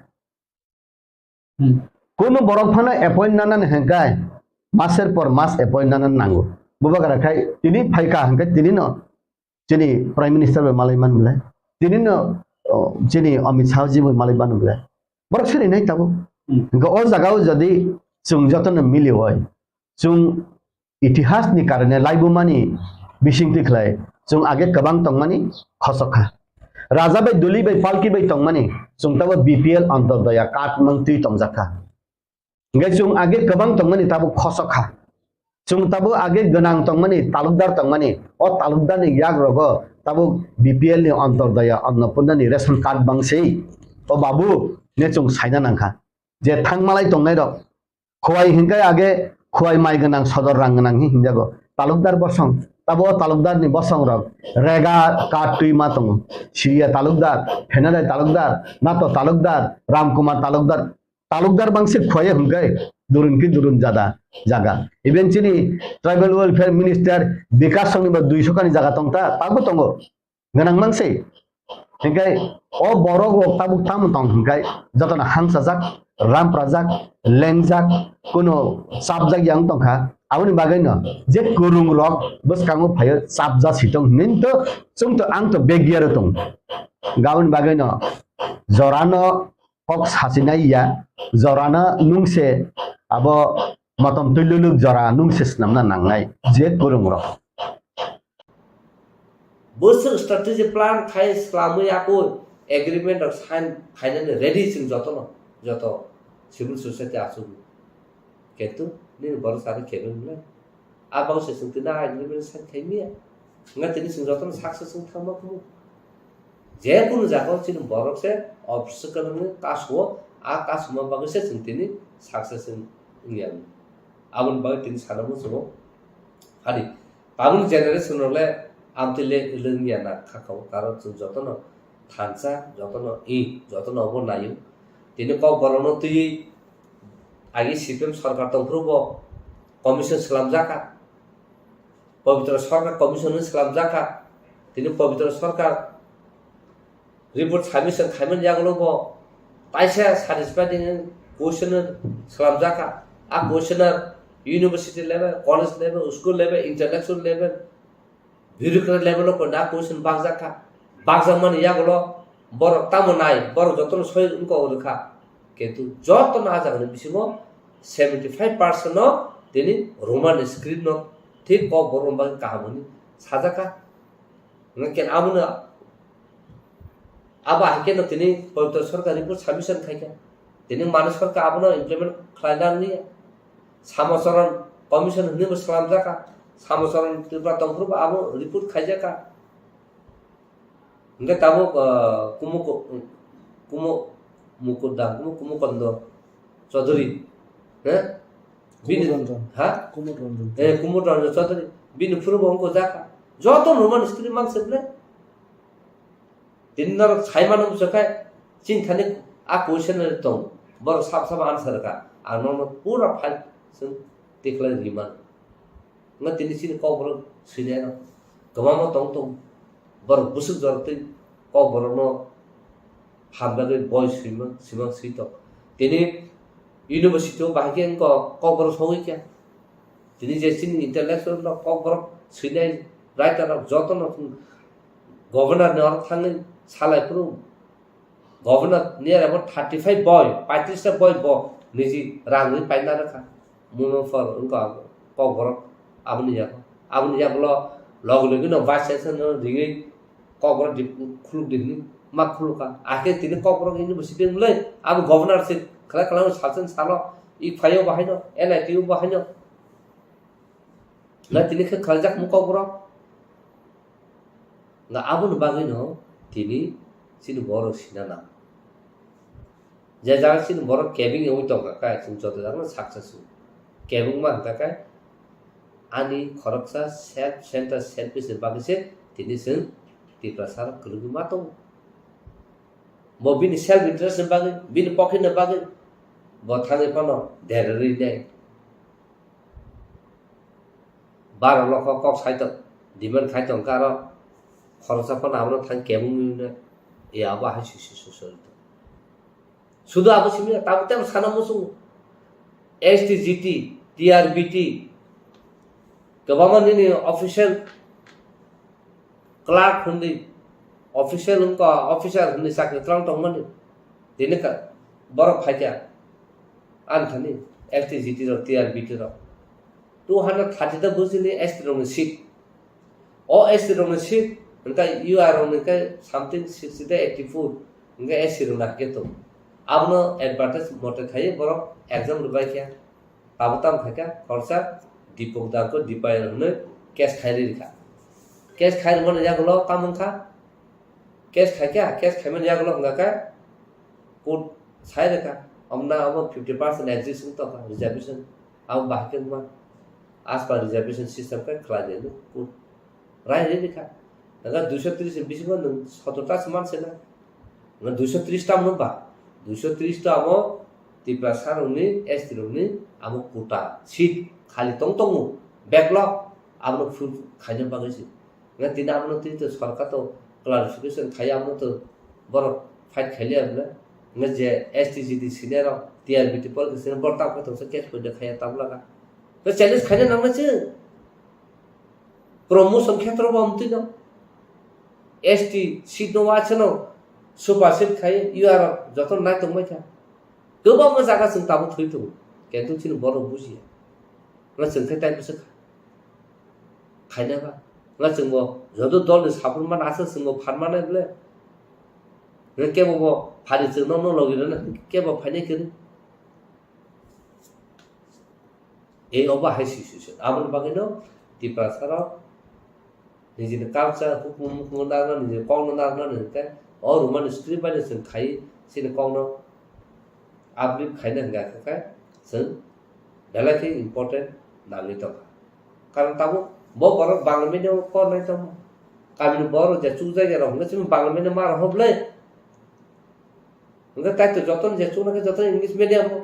Hmm. Kunu borok phano appoint nanani hwnkhe maser por mas appoint nanani nango. Bubagra khai tini phaika hwnkhe tini no chini Prime Minister bai malai man bole. Tini no, o, chini Amit Shah ji bai malai man bole. Borok siri nai tabuk. Hmm. Hwnkhe o jaga o jodi chwng joto no mili oi, chwng itihas ni karone laibumani bisingtwi khlai chwng age kwbang tongmani khosok kha. Raja bai duli bai palki bai tongmani chwng tabo B P L Antodoya card mangtwi tongjak kha. Hingke chwng age kwbang tongmani tabuk khosok kha. Chwng tabuk age gwnang tongmani, talukdar tongmani, o talukdarni yagrogo tabuk B P L ni Antodoya Annapurnani ration card bangsi. O babu, ne chwng saina nangkha. Je thangmalai tongnairok, Khowai hingke age Khowai mai gwnang sodor rang gwnang hi hingjago. Talukdar bosong, tabo o talukdarni bosongrok rega card twi ma tongo. Siya talukdar, Phenadai talukdar, Nato talukdar, Ramkumar talukdar, talukdar bangsi Khowai hingke durun ki durun jada jaga. Even chini Tribal Welfare Minister Bikash songni ba duiso kani jaga tongta, tabo tongo. Gwnang mangsi. Hingke o borok rok tabuk tamo tong hingke jotono hangsajak, ramprajak, lengjak, kuno chapjak yang tongkha. Aboni bagwino je kwrwng rok bwskango phaio chapja si tong hinwi to chwng to ang to begya ro tong. Aboni bagwino jorano kok sachinai ya, jorano nungse abo motom twi luluk jora nungse swnamna nangnai je kwrwng rok. Bwswk strategy plan khai swlamwi yakui agreement rok sign khainani ready chwng jotono, joto civil society achukgo. Kintu nini borok sari kebeng le. A bagwi se chwng tini a agreement sign khai miya. Wngkha tini chwng jotono success wng thangma kumu. Je kunu jaga o chini borok se obstacle wngwi kasu o, a kasuma bagwi se chwng tini success wng, wngya. Aboni bagwi tini sana muchungo. Hadi, tabukni generation rok le amtwi le wngya na kha kha o, karon chwng jotono thansa, jotono i, jotono obo naio. Tini kok borokno twiwi agi C P M sorkar tongphuru bo commission swlamjak kha. Pabitra Sarkar Commission hwnwi swlamjak kha. Tini Pabitra Sarkar report submission khaimani yagulo bo kaisa satisfying question swlamjak kha. A question university level, college level, school level, intellectual level, bureaucrat level o koina question bakjak kha. Bakjakmani yagulo borok tamo nai, borok jotono soi wngkok rwkha. Kintu jotono a jagani bisingo seventy five percent no tini Roman script no thik kok borok bagwi kaham hwnwi sajak kha. Hwnkhe abono, abo hai kheno tini Pabitra Sarkar report submission khai kha. Tini Manik Sarkar abono implement khlaina nangliya. Samacharan Commission hwnwi bo swlamjak kha. Samacharan Tripura tongphuru bo abo report khaijak kha. Hingke tabuk, ah, Kumu, Kumu, Mukuda, Kumu, Kumu Kondo Chaudhary, he? Bini, Kumud Ranjan. Ha? Kumud Ranjan. Eh, Kumud Ranjan Chaudhary. Bini phuru bo wngkha jaka. Joto normal script mang se ble. Tini norok sai mano bwswk khe, chini thani a question tong. Borok sab sab answer ka. Ang norok pura file chwng tikhlai ri mano. Wngkha tini chini kokborok swinai rok kwbangma tong tongo. Borok bwswk jorok tei kokborokno hamjagwi boi swimang, swimang swi tongo. Tini University o bahai khe wngkha Kokborok sogwi kha. Tini je chini intellectual rok, Kokborok swinai writer rok jotono governor ni oro thangwi salai phuru governor near about thirty five boy, paitris ta boy bo niji rang ri paina rwkha. Muno phor wngkha Kokborok aboni yago. Aboni yagulo logi logi no vice chancellor no ringwi Kokborok di khuluk di hwnwi ma khulukha. Akhe tini Kokborok university wngwi abo governor se khlai khlai salsen salo, i phaio bahaino, N I T o bahaino. Na tini khe khlaijak mung Kokborok. Na aboni bagwino tini chini borok sina nang. Je jaga chini borok kebeng wngwi tongkha khe, chwng joto jagano success wngo. Kebengma hwnkha khe ani khoroksa self center, selfish ni bagwi se tini chwng Tiprasa rok kwrwngwi ma tongo. Bo bini self interest ni bagwi, bini pocket ni bagwi bo thangwi phano derarwi nai. Baro lokho kok sai tong, demand khai tong khe aro khoroksa phano abono thang kebeng wngwi no, e abo hai sui sui sui sui tong. Sudu abo simi tamo temo sana muchungo. S T G T, T R B T, kwbangma nini official clerk hwnwi, official wngkha, officer hwnwi chakri twlang tongmani. Tini ka-, borok phaikha ani thani S T G T rok, T R B T rok. Two hundred thirty ta bujini S T rokni seat. O S T rokni seat hwnkhe U R rokni khe something sixty ta eighty four hwnkhe S T rokni hakhe tongo. Abono advertise mote khaiwi borok exam rwbaikha. Abo tamo khaikha khoroksa Dipok Darko Dipayan hwnwi case khai rikha. Case khai rwmani yagulo tamo wngkha? Case khaikha, case khaimani yagulo hwnkha khe court sai rwkha. Omna abo fifty percent exist wng tongkha reservation. Abo bahai khe wngma as per reservation system khe khlai di hwnwi court rai rwi rikha. Hwnkhe duiso tris ni bisingo nwng sotor ta se manse na. Nwng duiso tris ta mano ba? Duiso tris ta amo Tiprasa rokni, S T rokni amo quota seat khali tong tongo. Backlog abono full khaina bagwi se. Nga tini abono tini to sorkar to clarification khai abono to borok fight khailiya bwle. Nga je S T G T senior rok T R B T pol ke senior borok tamo khe tongsa case poida khaiya tabla ka. Nga challenge khaina nangna se. Promotion khetro bo amtwi no. S T seat no wa chano super seat khai U R joto nai tongbai kha. Kwbangma jaga chwng tabuk thwi tongo. Kintu chini borok bujiya. Nga chwng khe tai bwswk khaina ba. Nga chwng bo joto dol ni support man aswk chwng bo phan manai bwle. Nga kebo bo phari chwng no no logi rwna kebo phainai kwrwi. Ei obo hai situation. Aboni bagwino Tiprasa rok nijini culture, hukumu, hukumu narwkna, nijini kokno narwkna hwnkhe o Roman script bai no chwng khai chini kokno uplift khaina hwnkha khe chwng belai khe important nangwi tongkha. Karon tabuk bo borok Bangla medium o pornai tongma. Kamini borok je chukjak ya rok hwnkhe chini Bangla medium ma rok hoblai. Hwnkhe tai to jotono je chuknai khe jotono English medium o.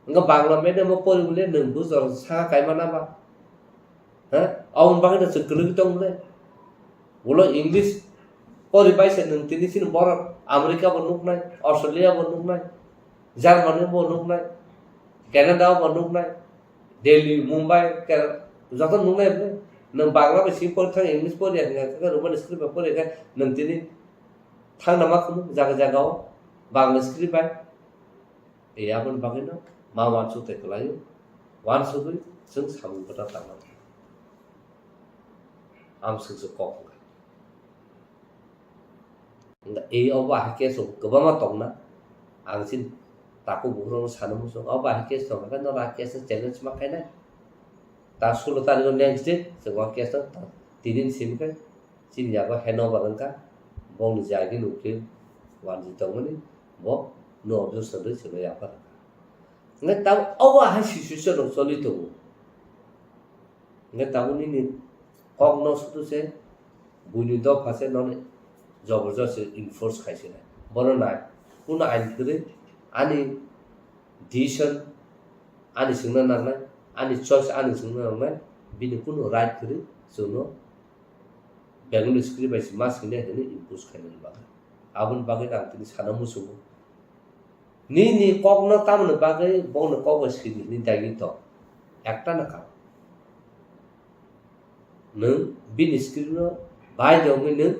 Hwnkhe Bangla medium o pori bole nwng bujor saka kaima na ba? Ha? Aboni bagwi no chwng kwlwgwi tong bole. Ulo English pori bai se nwng tini chini borok America bo nuknai, Australia bo nuknai, Germany bo nuknai, Canada bo nuknai, Delhi, Mumbai, Kerala, joto nuknai bole. Nwng Bangla bai simi pori thang English pori ya hwnkhe Roman script bai pori khe nwng tini thangna ma khunu jaga jaga o Bangla script bai. E aboni bagwino ma uansuk tei kwlaio, uansugwi chwng samung kwtal tangmani. Amswk se kok wngkha. Wngkha e obo ahai case rok kwbangma tongna, ang chini takhuk bukhuk rokno sana muchung, obo ahai case tongkha khe norok a case no challenge ma khainai. Ta sulo tarikh o next day chwng o case no ta-, tini ni simi khe chini yago handover wngkha, bongni jagini ukil wanjwi tongmani bo no objection rwi chwngno yapharkha. Hwnkhe tabuk obo ahai situation rok choli tongo. Hwnkhe tabuk nini kokno sudu se buini dopha se nono jobor josti enforce khai se nai. Bono nai, kunu ain kwrwi ani decision ani chwngno nangnai, ani choice ani chwngno nangnai, bini kunu right kwrwi chwngno Bengali script bai se ma swinai hwnwi impose khainani bagwi. Aboni bagwi ang tini sana muchungo. Nini kokno tamoni bagwi bongni kokbo sidi hwnwi dagi tong. Ekta no karon. Nwng bini script no bai de wngwi nwng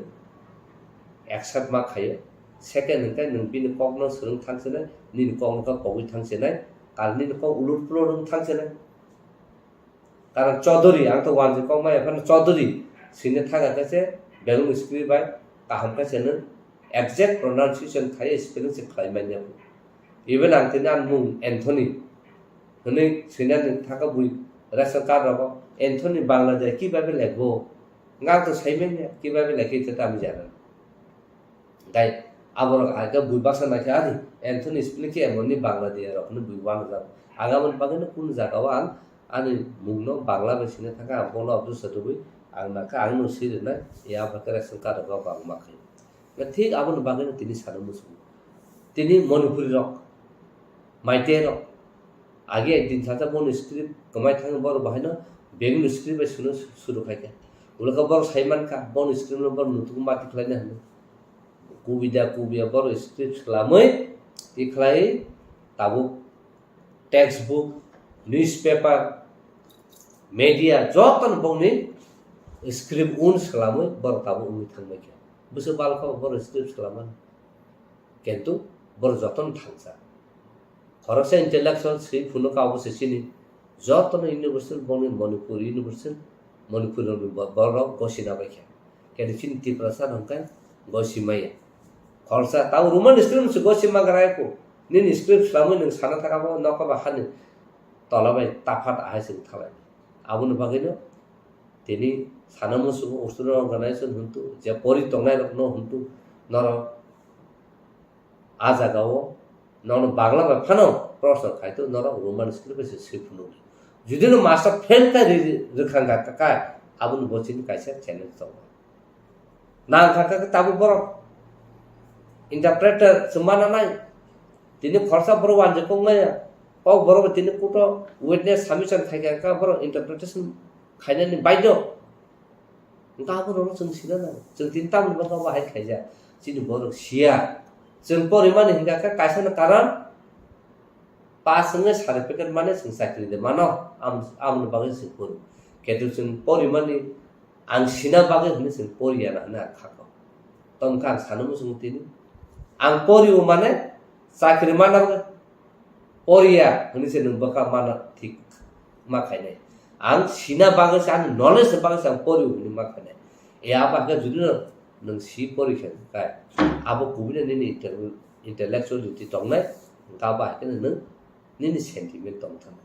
accept ma khaio. Second hwnkhe nwng bini kokno swrwng thangsinai, nini kokno khe kogwi thangsinai, karon nini kok ulur pulur wng thangsinai. Karon Chaudhary, ang to wanjwi kok maya phano Chaudhary swina thang khe se belung script bai kaham khe se nwng exact pronunciation khai spelling se khlai manya. Even ang tini ani mung Anthony hwnwi swinani thangkha bui ration card rogo Anthony Bangladesh kibabe lekbo. Ang to saimanya kibabe lekhe ta tamo jana. Dai aborok hai khe bui baksa naikha ani Anthony spelling khe emonni Bangladesh rok hwnwi bui wanajak. Ang aboni bagwino kunu jagao ang ani mungno Bangla bai swina thangkha, ang bono obdursa tubui ang nangkha, ang no swi rwnai, ya ba khe ration card rogo ang ma khaio. Thik aboni bagwino tini sana muchungo. Tini Manipuri rok, Meitei rok, age ekdin sasa boni script kwmai thangwi borok bahaino bengni script bai suno suru khaikha. Ulokha borok sai mankha, boni script no borok nutuk mati khlaina hwnwi. Kubida kubiya borok script swlamwi tikhlai tabuk textbook, newspaper, media jotono bongni script un swlamwi borok tabuk wngwi thangbaikha. Bwswk balkha borok script swlamani. Kintu borok jotono thangsa. Khoroksa intellectual swi phunukha obo se chini jotono university bongni Manipur university, Manipur rokni bo-, borok gosina baikha. Kintu chini Tiprasa hwnkhe gosimaya. Khoroksa tamo Roman script se gosima garaiko. Nini script swlamwi nwng sana thangkha bo nokha ba hani tola bai taphat ahai se thalai. Aboni bagwino tini sana muchungo Australian organization hwntu, je pori tongnai rokno hwntu, norok a jagao nono Bangla bai phano proshno khai to, norok Roman script bai se swi phunukdi. Judi no master fail khai ri-, ri-, rwkha wngkha kha, aboni bo chini kaisa challenge tongo. Nang kha kha tabuk borok interpreter se mana nai. Tini khoroksa borok wanjwi kok maya. Kok borok tini kuto witness submission khai kha kha borok interpretation khainani baidho. Hwnkhe aborokno chwng sina nango. Chwng tini tamni bwkha bo hai khaijak. Chini borok siya. Chwng porimani hwnkha khe kaisa no karon pass wngwi certificate mane chwng chakri de mano. Am-, amoni bagwi chwng pori. Ketu chwng porimani ang sina bagwi hwnwi chwng poriya na hwnwi ang kha kho. Tongkha ang sana muchungo tini. Ang porio mane chakri mana bagwi poriya hwnwi se nwng bwkha mana thik ma khainai. Ang sina bagwi se, ani knowledge ni bagwi se ang porio hwnwi ma khainai. E abo khe judi no nwng si pori khe kai, abo kubui no nini intel-, intellectuality tongnai, hwnkhe abo hai kheno nwng nini sentiment tong thangna.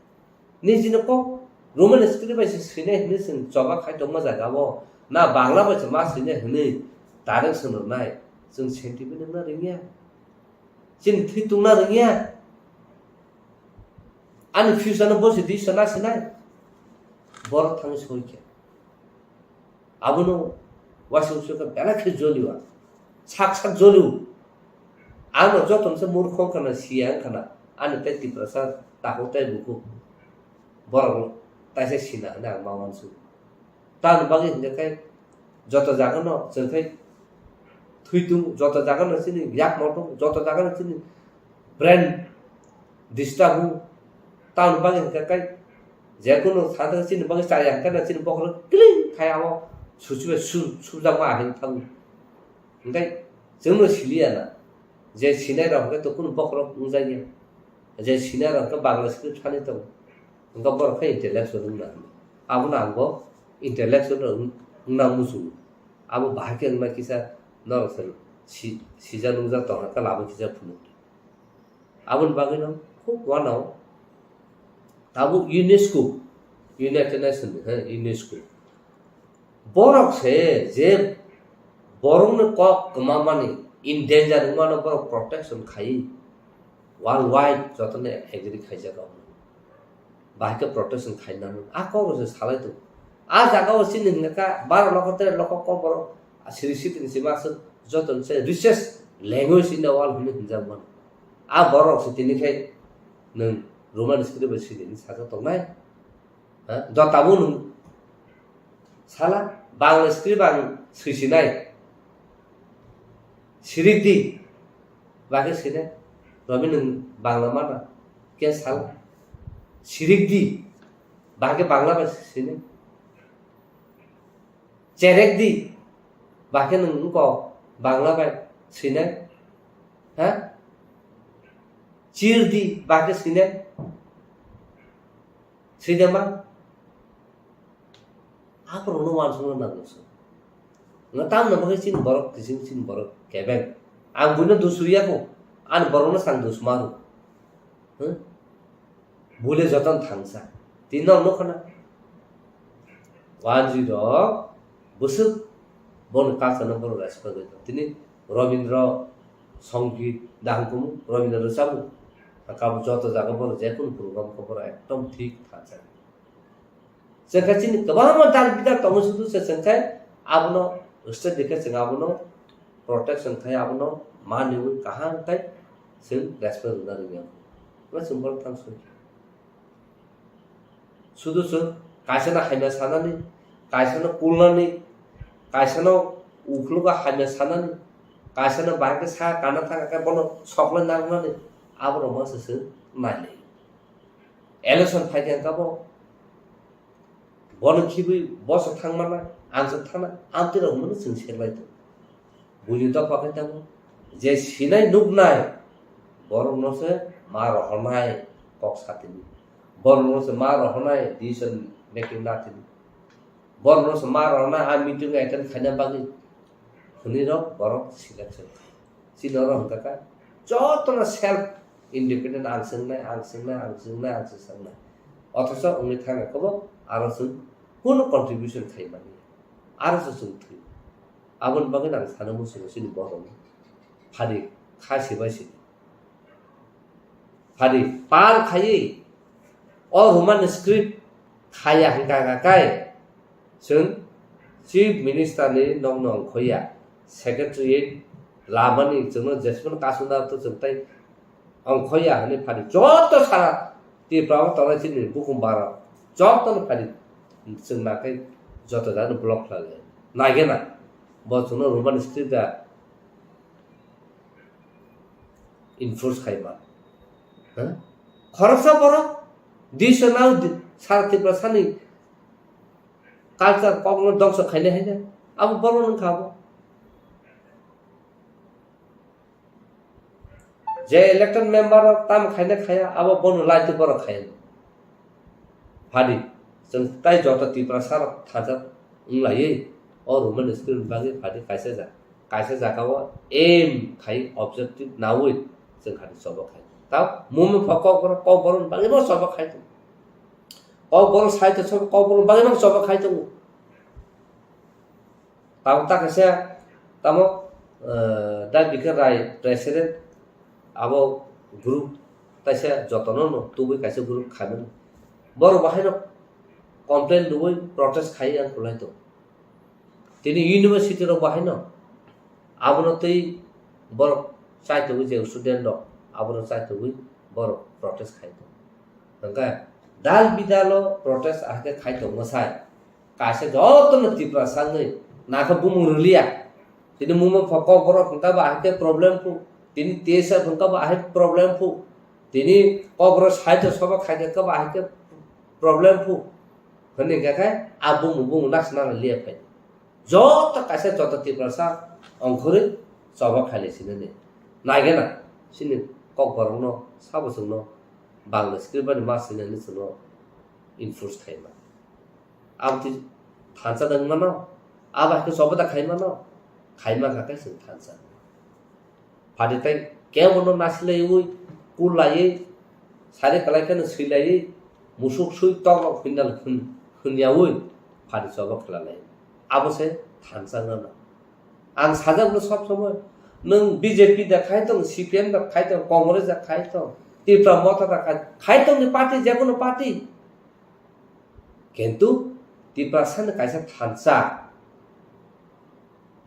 Nini jino kok Roman script bai se swinai hwnwi chwng choba khai tongma jaga o, na Bangla bai se ma swinai hwnwi direction rwnai, chwng sentiment wngna rwngya. Chini thwi tungna rwngya. Ani future no bosi di sana sinai. Borok thangwi soi khe. Abono waisa uaisa khe belai khe jolio ang. Sak sak jolio. Ang no joto se murkho wngkha na, siya wngkha na. Ani tei Tiprasa takhuk tei bukhuk. Borok taisa sina hwnwi ang ma uansukha. Tamoni bagwi hwnkhe khe joto jagano chwng khe thwi tung, joto jagano chini yakmo tung, joto jagano chini brain disturb hu. Tamoni bagwi hwnkhe khe jekunu thangkhe chini bagwi chaya hwnkhe chini bokhorok kiling khai abo suchibai su-, sujakma ahai thango. Hwnkhe chwngno siliya na, je sinai rok hwnkhe to kunu bokhorok wngjakya, je sinai rok hwnkhe Bangla script thani tongo, hwnkhe borok khe intellectual wngna hwnwi. Abono ang bo intellectual rok wng-, wngna muchungo. Abo bahai khe wngna kisa norok se si-, sijak nungjak tongkha khe labo kisa phunukdi. Aboni bagwino khub uanao tabuk UNESCO, United Nations ni, he, UNESCO. Borok se je borokni kok kwmamani, endanger wngmano borok protection khai, worldwide jotono agree khaijak. Bahai khe protection khai nang. A kok rok se salai tongo. A jaga o chini hwnka kha baro lokho tere lokho kok borok siri sitini sima aswk joto ni se richest language in the world hwnwi hwnjak mano. A borok se tini khai nwng Roman script bai siri hwnwi sajak tongnai. Ha? Do tabuk nwng sala Bangla script ang swisinai. Siri di. Bagwi sinai. Romi nwng Bangla mana? Khe sal. Sirik di. Bahai khe Bangla bai sini. Cherek di. Bahai khe nwng wngkok Bangla bai sinai. Ha? Chir di. Bahai khe sinai. Sida ma? Aborokno uansukna nango se. Nga tamni bagwi chini borok kiching, chini borok kebeng. Ang buino dusuriya kho. Ani borokno sang dusmaru. Huh? Bule joton thangsa. Tini nok nukha na. Wanjwi rok bwswk boni culture no borok respect rwi tong. Tini Robindra Songit dahang kumu, Robindra rwchabu. Kabo joto jaga borok jekunu program khe borok ekdom thik thangsa. Chwng khe chini kwbangma dal bidal tongo, sudu se chwng khe abono state ni khe chwng abono protection khai, abono maniwi kaham khai chwng respect rwna rwngya. Bo chwng borok thang soi. Sudu chwng kaisano hamya sanani, kaisano kulnani, kaisano ukhlogo hamya sanani, kaisano bahai khe sa kana thang khe bono soklai nangnani, aborok masa chwng nailai. Election phai khe kabo bono khibwi boso thangmana, ang se thana, amtwi rok hwnmano chwng serlai tongo. Buini dopha khe tongo, je sinai nuknai borokno se ma rohornai kok satini, borokno se ma rohornai decision making natini, borokno se ma rohornai a meeting attend khaina bagwi hwnwi rok borok selection khai. Chini oro hwnkha kha jotono self independent, ang swngnai, ang swngnai, ang swngnai, ang swngnai. Othocho wngwi thangkha kobo aro chwng kunu contribution khai mani. Aro se chwng thwi. Aboni bagwi ang sana muchungo chini borokno. Phadi kha sibai sini. Phadi pal khaiwi o Roman script khaya hwnkha kha kai chwng Chief Minister ni nokno ongkhoya, Secretariat lamani chwngno jesmano kasuna to chwng tai ongkhoya hwnwi phadi joto sara Tripura o tongnai chini bukhum bara jotono phadi chwng nakhai joto jagano block khlai lai. Naigena bo chwngno Roman script da enforce khai ma. Ha? Khoroksa borok disa nang di-, sara Tripura sani culture kokno dongso khainai haino abo borok wngkha abo. Je elected member rok tamo khaina khaya, abo bono laiti borok khaya. Phadi, chwng tai joto Tiprasa rok thajak wnglaiwi o Roman script bagwi phadi kaisa ja-, kaisa jagao aim khai objective naui chwng khadi choba khai. Tao mumung pha kokborok, kokborok bagwi bo choba khai tongo. Kokborok sai to choba, kokborok bagwi bo choba khai tongo. Tamo ta kaisa tamo, eh, Dai Bikar Rai president, abo group taisa jotono no tubui kaisa group khaimani. Borok bahaino complain rwui protest khai ang kulai tongo. Tini university rok bahaino abono tei borok chaitogwi je student rok abono chaitogwi borok protest khai tongo. Hwnkhe dal bidalo protest ahai khe khai tongma sai. Kaisa jotono Tiprasa wngwi nakha bumung rwliya. Tini mungma pha kokborok hwnkha ba ahai khe problem phu. Tini T S F hwnkha ba ahai problem phu. Tini kokborok sahitya sabha khai khe ba ahai khe problem phu. Hwnwi hwnkha khe a bumung bumung nasna liya phai. Joto kaisa joto Tiprasa ongkhorwi choba khailai sinani. Naigena chini kokborokno sabo chwngno Bangla script bani ma sinani chwngno enforce khaima. Aboni thansa da wngmano, abo hai khe choba da khaimano, khaima kha khe chwng thansa. Phadi tai kebono nasilaiwi, kullaiwi, sari kwlai kheno swilaiwi, musuk swi tok rok hwnnal hwn-, hwnyawi phadi choba khlalaio. Abo se thansa wngmano. Ang sajak no sob somoi, nwng B J P da khai tong, C P M da khai tong, Congress da khai tong, Tipra Motha da khai, khai tong ni party, jekono party. Kintu Tiprasa ni kaisa thansa,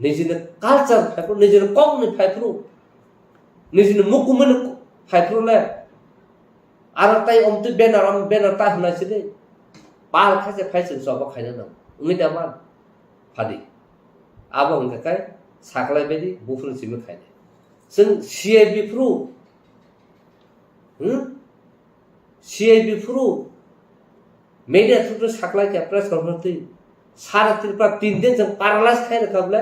nijini culture phaiphru, nijini kokni phaiphru, nijini mukumuni phaiphru le, aro tai omtwi banner, om banner ta hwnai sidi, pal khaise phai chwng choba khaina nang, wngwi da man, phadi. Abo hwnkha khe saklai baidi buphuru simi khainai. Chwng C I B phru, Hmm? C I B phuru media through saklai kha press conference twi. Sara Tripura tin din jang paralyze khai rwkha bwle.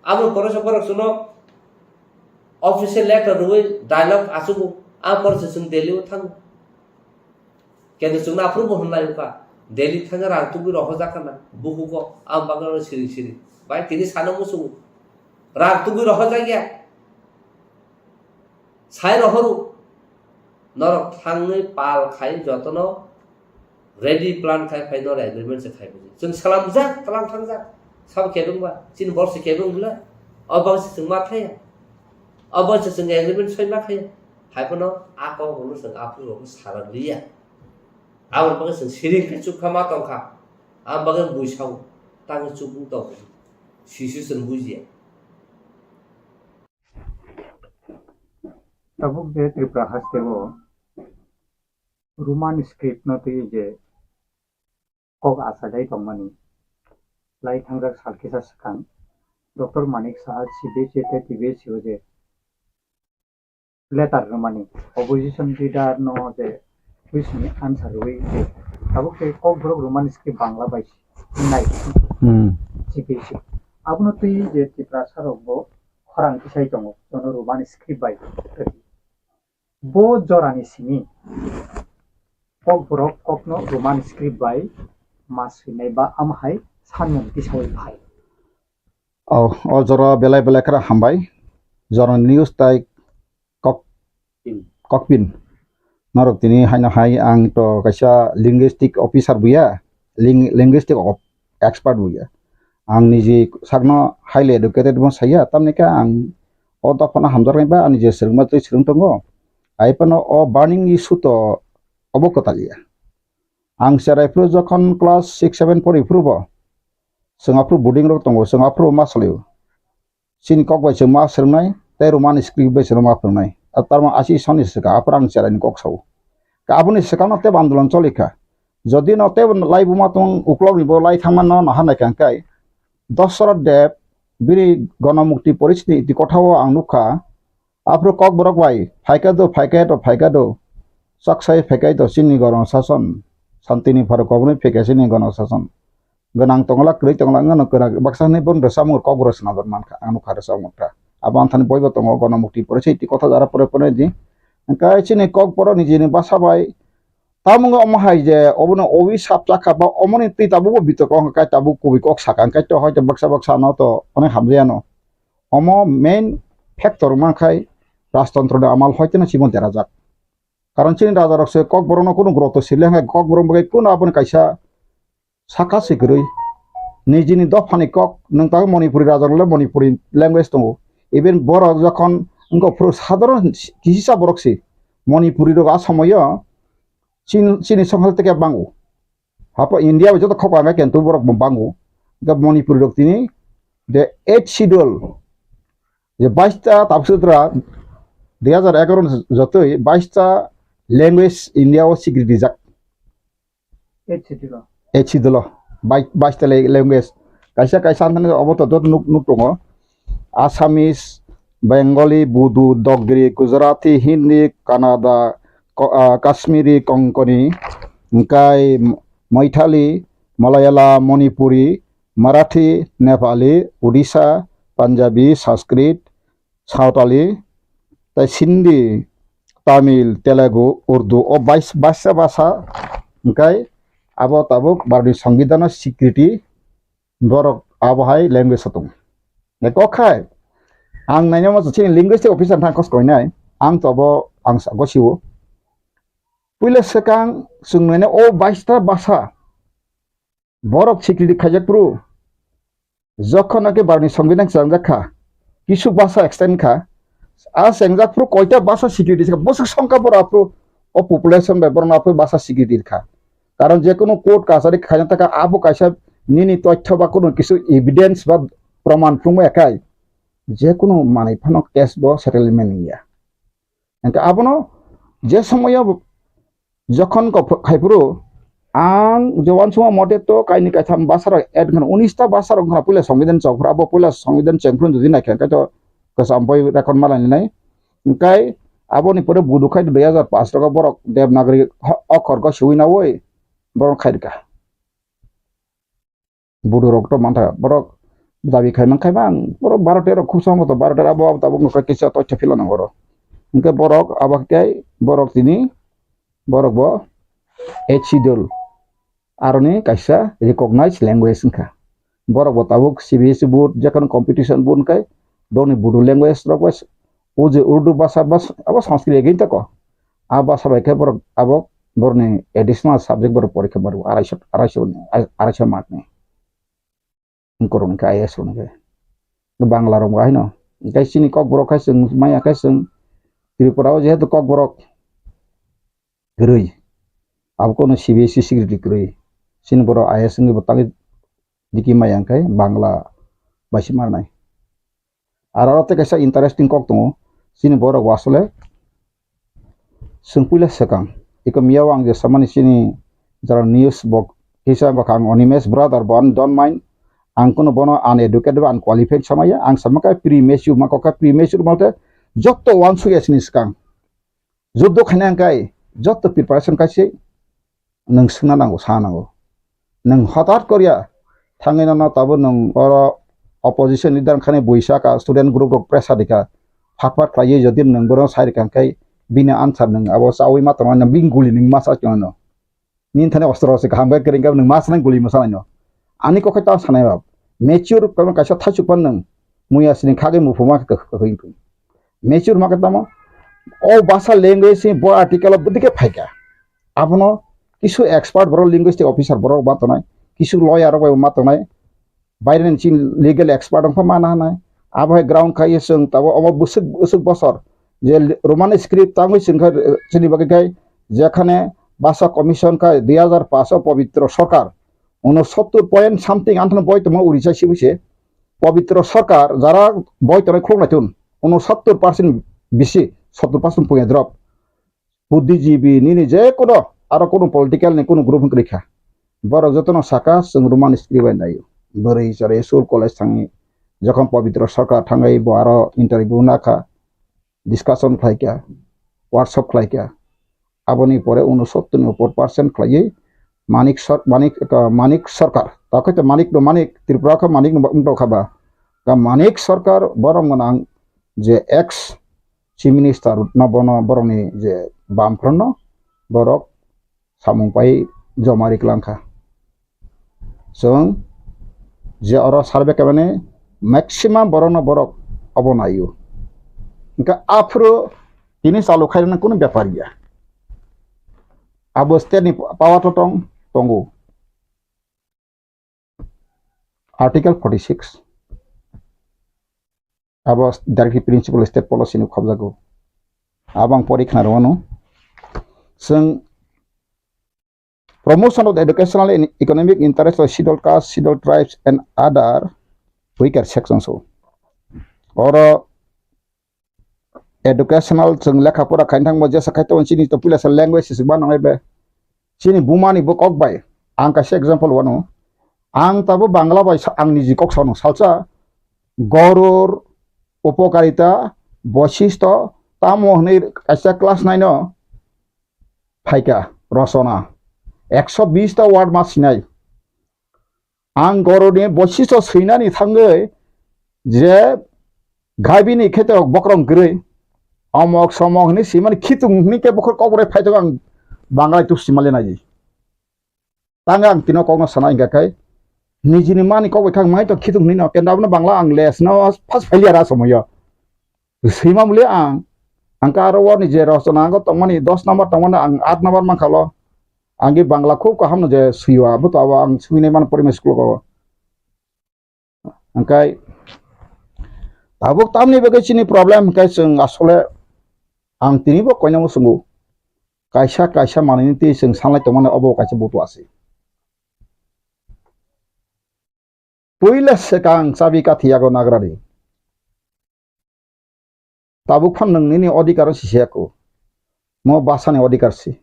Abo porok borok chwngno official letter rwui dialogue achugo. A porok chwng Delhi o thango. Kendo chwngno aphuru bo hwnlai wngkha. Delhi thangwi rang tubui rohorjak khana. Bukugo ang bagwi siring siring. Bai tini sano muchungo. Rang tubui rohorjak ya. Sai rohoru. Norok thangwi pal khai jotono ready plan khai phai norok agreement se khai buji. Chwng salamjak, tlang thangjak. Sabo kebeng ba, chini borok se kebeng bwle. O bang se chwng ma thaya. O bang se chwng agreement soi ma thaya. Hai phano a kok rokno chwng aphuru rokno sara liya. Aboni bagwi chwng siring khe chukha ma tongkha. Aboni bagwi bui sao. Tangwi chukung tong. Sisu chwng bujiya. Tabuk je Tripura haste o Roman script no twi je kok achajai tongmani lai thangjak sal kisa swkang Doctor Manik Saha C B S E tei T B S E o je letter rwmani opposition leader no je question ni answer rwui je tabuk tei Kokborok Roman script Bangla bai nai Hmm. C B S E abono twi je Tiprasa rok bo khorang kisai tongo jono Roman script bai. Bo jorani simi Kokborok kokno Roman script bai ma swinai ba amhai sanmung tisaui phai. O, o jora belai belai khara hambai. Jorani news tai kok, kokpin. Norok tini haino hai ang to kaisa linguistic officer buya, ling-, linguistic of-, expert buya. Ang niji sakno highly educated bo saya, tamni khe ang o dophano hamjaknai ba ani je swrwngma twi swrwng tongo. Hai phano o burning issue to obo kwtal ya. Ang cherai phuru jokhon class six seven pori phuru bo, chwng aphuru boarding rok tongo, chwng aphuru ma salio. Chini kok bai chwng ma swrwngnai, tei Roman script bai chwng ma phwrwngnai. A tarma asi soni swkang, aphuru ang cherai ni kok sao. Ka aboni swkang no tebo andolon choli kha. Jodi no tebo lai buma tong uklok ni bo lai thangma no naha nai kha hwnkhe, Dasarath Deb bini Ganamukti Porishad ni iti kotha o ang nukha, aphuru Kokborok bai phaikha do, phaikha do, phaikha do, chaksai phaikha do chini Garon Sason, Santini Pharok Kokborok phaikha chini Garon Sason. Gwnang tongla, kwrwi tongla, wngno kwrak baksa hwnwi bono rwchapmung Kokborok swnamjak mankha, ang nukha rwchapmung kha. Abo anthani boibo tongo, Ganamukti Porishad iti kotha jara pore pore di. Hwnkhe chini Kokborok nijini basa bai Tamo wngkha omo hai je obono owi sap chakha ba omoni twi tabukbo bitorko wngkha kai tabuk kubui kok sakha hwnkhe to hoito baksa baksa no to onek hamjaya no. Omo main factor wngma khai rajtontro ni amal hoito no chibon derajak. Karon chini raja rok se Kokborok no kunu guroto sile hwnkhe Kokborok bai kunu aboni kaisa saka se kwrwi. Nijini dophani kok nwng tabuk Manipuri raja rok le Manipuri language tongo. Even borok jokhon wngkha phuru sadharon kisa borok se Manipuri rok a somoyo Chin-, chini songkha tei khe bango. Hapo India bai joto khok ang khe tu borok bo bango. Hwnkhe Manipuri rok tini the eighth schedule je bais ta tabuk sutra dui hajar egaroh ni jotoi bais ta language India o sikri rijak. Eighth schedule o. Eighth schedule o. Bai-, bais ta le-, language. Kaisa kaisa anthani obo to joto nuk, nuk tongo. Assamese, Bengali, Bodo, Dogri, Gujarati, Hindi, Kannada, Ko-, ah, Kashmiri, Konkani, hwnkhe Maithili, Malayalam, Manipuri, Marathi, Nepali, Odisha, Punjabi, Sanskrit, Sawtali, tei Sindhi, Tamil, Telugu, Urdu, o bais-, baisa basa hwnkhe abo tabuk Bharatni Songbidan o sikri borok abo hai language o tongo. Kok khai, ang naina mo chini linguistic officer thang kos koinai, ang to abo ang sa gosio. Puila swkang chwng naina o baista basa borok sikri khaijak phuru, jokhon naki Bharatni Songbidan chwngjak kha, kisu basa extend kha, a chengjak phuru koita basa sikri kha, bwswk songkha borok aphuru o population bai borok aphuru basa sikri kha. Karon je kunu court kachari khaina taka abo kaisa nini toitho ba kunu kisu evidence ba proman phunukma yakhai, je kunu manwi phano case bo settlement wngya. Hwnkhe abono je somoyo jokhon kok khai phuru ang je uansukma mote to kaini kaitham basa rok add wngkha, unis ta basa rok wngkha puila Songbidan chok phuru, abo puila Songbidan cheng phuru jodi naikha hwnkhe to kwcham boi record ma lainai. Hwnkhe Aboni pore Bodo khai dui hajar pash rogo borok Devanagari ho-, okhor go siwi nawi borok khai rwkha. Bodo rok to mantha borok dabi khai man khai man borok baro tero khub sambo to baro tero abo abo tabuk no kisa to chapila nang oro. Hingke borok abo khe borok tini borok bo eighth schedule aroni kaisa recognized language wngkha. Borok bo tabuk C B S E board, jekheno competition board wngkhe, borokni Bodo language rok bai, o je Urdu bhasha bas-, abo Sanskrit again tako. A bhasha bai khe borok abo borokni additional subject borok porikha maro, araisho, araisho ni, araisho mark ni. Wngkorok hwnkhe I A S rok hwnkhe. Bangla rok bo haino. Hwnkhe chini Kokborok khai chwng maya khai chwng Tripura o jehetu Kokborok kwrwi. Abo kono C B S E secretary kwrwi. Chini borok I A S wngwi bo tangwi diki maya hwnkhe Bangla bai se manai. Aro aro tei kaisa interesting kok tongo. Chini borok bo asole chwng puila swkang. Iko miyao ang je samani chini jara news bo kisa wngkha ang Animesh brother bo ani don't mind. Ang kuno bono uneducated ba unqualified samaya. Ang samakha premature ma kokha premature malte jotto uansukya chini swkang. Juddo khaina hwnkhe jotto preparation kaise nwng swngna nango, sa nango. Nwng hotat korya thangwi nono tabuk nwng oro opposition leader wngkhani buisa ka student group rok pressure rikha. Phat phat khlaiwi jodi nwng bono sai rikha hwnkhe bini answer nwng abo chawi ma tongo, bini guli nwng ma sa tongo. Nini thani ostro se kaham khe kwrwng khe nwng ma sanai guli ma sanai no. Ani kokhe ta sanai ba. Mature kono kaisa thaichuk pan nwng muya sini khagwi muphuma khe kwkhwing thung. Mature ma khe tamo. O basa language ni bo article o bwdike phaikha. Abono kisu expert borok linguistic officer borok ma tongnai. Kisu lawyer rok bai ma tongnai. Baireni chini legal expert wngkha mana hanai. Abo hai ground khai chwng tabuk omo bwswk bwswk bosor je Roman script tangwi chwng kha, chini bagwi khai jekhane basa commission khai dui hajar pash o Pabitra Sarkar unosottor point something anthano boi tongma Orissa sibu se Pabitra Sarkar jara boi tongnai khuluk naitun unosottor percent bisi sottor percent puya drop. Buddhijibi nini je kono aro kono political ni kono group wngkha. Borok jotono saka chwng Roman script bai naio. Bwrwi chwrwi school college thangwi jokhon Pabitra Sarkar thangwi bo aro interview nakha, discussion khlaikha, workshop khlaikha. Aboni pore unosottor ni upor percent khlaiwi Manik Sar-, Manik, uh, Manik Sarkar. Takhai to Manik no Manik, Tripura kha Manik no wngtokha ba. Ka Manik Sarkar borok gwnang je ex Chief Minister no bono borokni je bamphranno borok samung pai joma ri kwlangkha. Chwng je oro survey khaimani maximum borokno borok obo naio. Hwnkhe aphuru tini chalu khairoknani kunu bepar ya. Abo state ni power to tong, tongo. Article forty six. Abo directive principle state policy ni khobjago. Abo ang pori khna rwano. Chwng promotion of the educational and economic interest of scheduled caste, scheduled tribes and other weaker sections o. Oro educational chwng lekha pora khaina thangma jesa khai tongo chini to puila sa language se ba nangnai be. Chini buma ni bo kok bai ang kaisa example wano. Ang tabo Bangla bai sa-, ang niji kok sano salsa Goror, Upokarita, Boshisto tamo hwnwi kaisa class nine o phaikha rosona ekso bish ta word ma sinai. Ang goroni boichisto swinani thangwi je gaibini kheto bokrong kwrwi omok somok hwnwi swimani khitung hwnwi khe bokhor kokborok phaitok ang Banglai tuk swimali nai. Tang ang tino kokno sana hingka khe nijini mani kok bai khang mai to khitung hwnwi no kenda abono Bangla ang les no first failure a somoyo. Swima muli ang, ang ka aro warni je rosona ang tongmani dos number tongmani ang aat number mankha lo. Ang ge Bangla khub kaham no je swiwa, bo to abo ang swinai mano primary school ko. Hingkai tabuk tamni bagwi chini problem hingkai chwng asole ang tini bo koinamo swngo. Kaisa kaisa manwini twi chwng sanlai tongmani obo kaisa butu asi. Puila swkang chabi kathi yago nagradi. Tabuk phan nwng nini odhikar si siya ko. Mo basa ni odhikar si.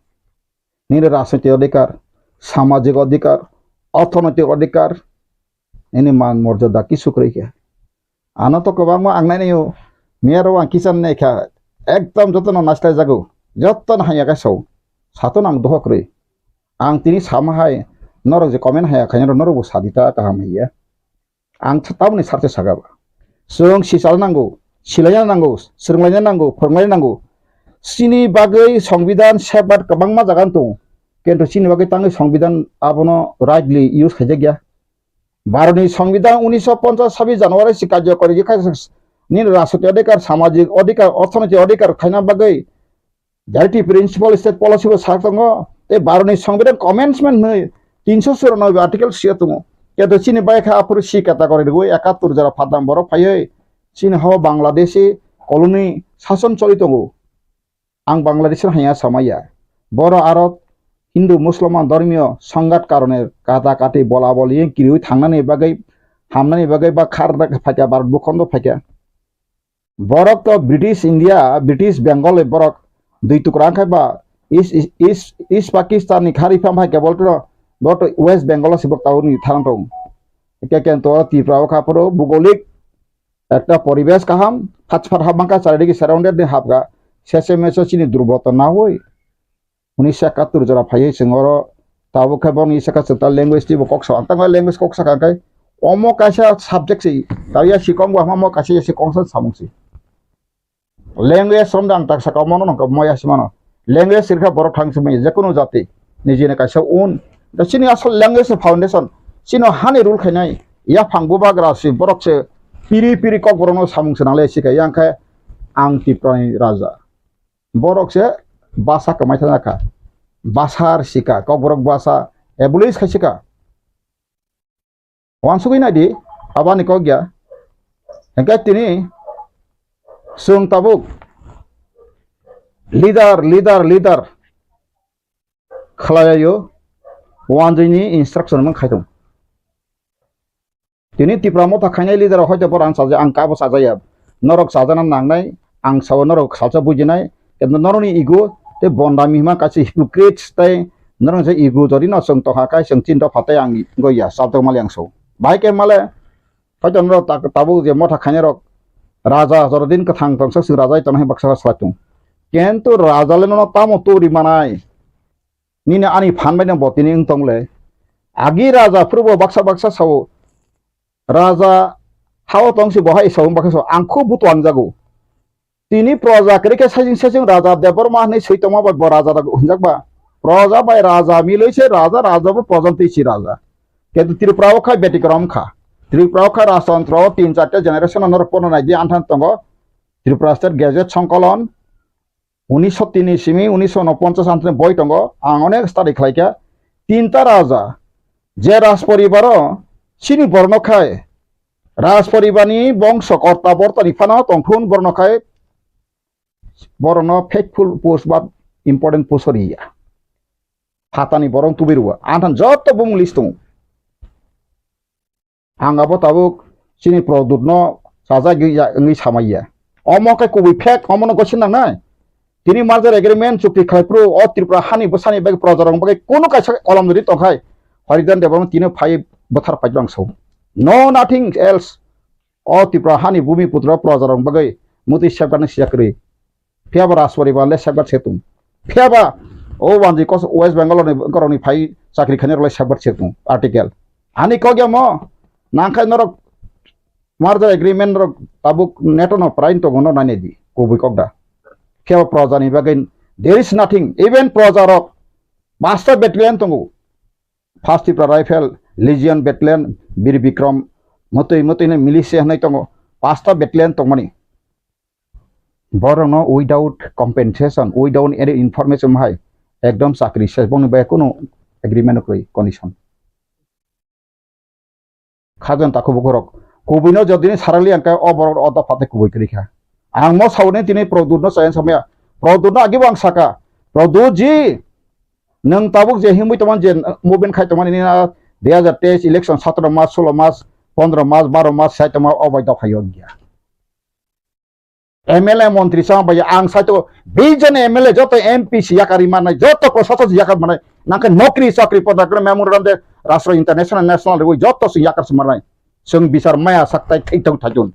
Nini rajniti odhikar, samajik odhikar, orthonoitik odhikar, nini man morjada kisu kwrwi khe. Ano to kwbangma ang nai naio, miyaro ang kisan nai kha, Ekdom jotono naisla jago, jotono hanya khe sao. Sato nang dohok rwi. Ang tini sama hai, norok je comment haya khaina norok bo sadi ta kaham haiya. Ang th-, tamoni sarthe saka ba. Chwng sichal nango, silaina nango, swrwnglaina nango, phwrwnglaina nango. Chini bagwi songbidan sebak kwbangma jaga tongo. Kintu chini bagwi tangwi songbidan abono rightly use khaijakya. Bharotni songbidan unisho ponchas sabis January si karjokori khe kha nini rajniti odhikar, samajik odhikar, orthonoiti odhikar khaina bagwi J R T principle state policy bo sak tongo, tei Bharotni Songbidan commencement hwnwi tinsho churanobe article sio tongo. Keto chini bai kha aphuru C category rwui ekattor jora phatang borok phaiwi chini hao Bangladeshi colony sason choli tongo. Ang Bangladeshi hanya samaya. Boro aro Hindu Musulman dhormiyo songhat karone kata kati bola boli kiriui thangnani bagwi hamnani bagwi ba khar phaikha Bharat bukhondo phaikha. Borok to British India, British Bengal ni borok dui tukra wngkha ba East, East, East, East Pakistan ni khari pham hai kebol to, bo to West Bengal o sibok tawrni tharang tong. Ke ken to Tripura o kha phuru bugolik ekta poribesh kaham, phat phat hap mangkha charidiki surrounded ni hapga, sese meso chini durboto na hoi. Unisho ekattor jora phaiwi chwng oro tabuk khe boni saka chwng ta language twibo kok sa. Ang tangma language kok saka khe omo kaisa subject se, ta ya si kong bo hamo kaisa ya si kong sa samung se. Language som dang tak saka omo no nokho mo ya si mano. Language sirkha borok thang simi je kunu jati nijini kaisa un. Da chini asol language foundation. Chino hani rule khainai ya phang bubagra si borok se piri piri kok borok no samung se nangle si kha yang khe ang Tiprani raja. Borok se basa kwmai thangjakha. Basa rwsika, Kokborok basa abolish khaisika. Wansugwi naidi, abani kok ya. Hingke tini chwng tabuk leader, leader, leader khlailaio, wanjwini instruction mung khaitung. Tini Tipra motha khainai leader rok hoito borok ang chaja, ang kabo chajaya. Norok chajana nangnai, ang sao norok salsa bujinai. Kintu norokni ego tei bondami hima kaisa hypocrites tei norok je ego jodi no chwng tongkha kai chwng chinta phatai ang goya chabdok mali ang sao. Bahai khe male hoito norok ta-, tabuk je motha khainai rok raja jorodin kwthang tongsa chwng raja tongna hai baksa salai tung. Kintu raja le nono tamo turi manai. Nini ani phan bai no bo tini wng tong le. Agi raja phuru bo baksa baksa sao. Raja hao tong si bo hai sao baksa sao. Ang khub butuang jago. Tini proja kwrwi khe sajing sajing raja Debbarma hinwi swi tongma bai bo raja da hinjak ba. Proja bai raja milwi se raja, raja bo proja twi si raja. Kintu Tripura o khai betikrom kha. Tripura o khai rajtantro o tin charta generation no norok pono nai di anthan tongo. Tripura State Gazette Songkolon. Unisho tini simi unisho unoponchas antini boi tongo, ang onek study khlaikha. Tinta raja, je rajporibaro chini borno khai, rajporibarni bongso korta bortani phano tongthun borno khai, borokno faithful post ba important post riya. Phatani borok tubui rwo, anthan joto bumung list tongo. Ang abo tabuk chini Produtno chajagwi ya wngwi samaiya. Omo khe kubui fake, omono gosi nangnai. Tini merger agreement chukti khlai phuru o Tripura hani bwsani bagwi projarokni bagwi kunu kaisa kolom rwdi tongkhai, Haridan Debbarma tini phai bwthar phai bang sao. No nothing else. O Tripura hani bumi putra projarokni bagwi mutwi safeguard ni siyakri. Phiya ba Rajporibar le safeguard se tung. Phiya ba o wanjwi kos-, West Bengal ni borok ni phai chakri khainai rok le safeguard se tung. Article. Ani kok ya mo nang khai norok merger agreement rok tabuk neto no prain tongo no nai di kubui kok da. Phiya ba proja ni bagwi there is nothing. Even proja rok basta battalion tongo. First Tipra Rifle, Legion Battalion, Bir Bikram, motwi motwi hwnwi militia hwnwi tongo, pasta battalion tongmani. Borokno without compensation, without any information hai ekdom chakri se bongni bai kunu agreement kwrwi condition. Khajan takhuk bukhurok. Kubuino jodini sarali ang khe o borok o dopha tei kubui kwrwi kha. Ang mo sauni tini Produtno chaya samaya. Produtno agibo ang saka. Produt ji, nwng tabuk je himwi tongmani je movement khai tongmani nini dui hazar teis election satro mas, solo mas, pondro mas, baro mas sai tongma o bai dopha yok ya. M L A montri chama bai ang saito bish jon M L A joto M P si yakari manai, joto prosasok si yakari manai, nang khe nokri chakri poda kre memorandum de rastro international national rwi joto si yakar si manai. Chwng bichar maya saktai thaitok thaijun.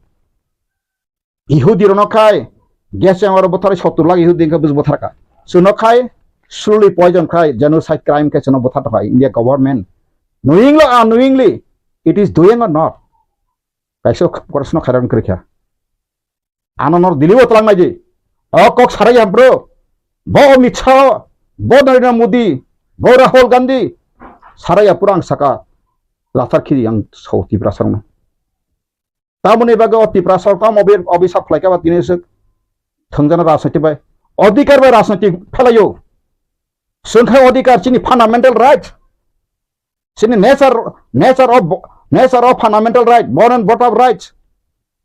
Ihudi rono khai Gas chamber o bwtharwi sottur lakh Yahudi wngkha bus bwtharkha. Chwno khai slowly poison khai genocide crime khe chwno bwtharkha India government. Knowingly or unknowingly, it is doing or not? Kaisa kokrokno khairan kwrwikha. Ano nor Delhi o twlang naidi. O kok sarai ya bro. Bo Amit Shah, bo Narendra Modi, bo Rahul Gandhi. Sarai ya pura ang saka lathar khiri ang so Tiprasa rokno. Tamoni bagwi o Tiprasa rok tamo obi-, obisap khlaikha ba tini swk thwngjana rajniti bai. Odhikar bai rajniti phelaio. Swngkha odhikar chini fundamental right. Chini nature, nature of, nature of fundamental right, born and brought up rights.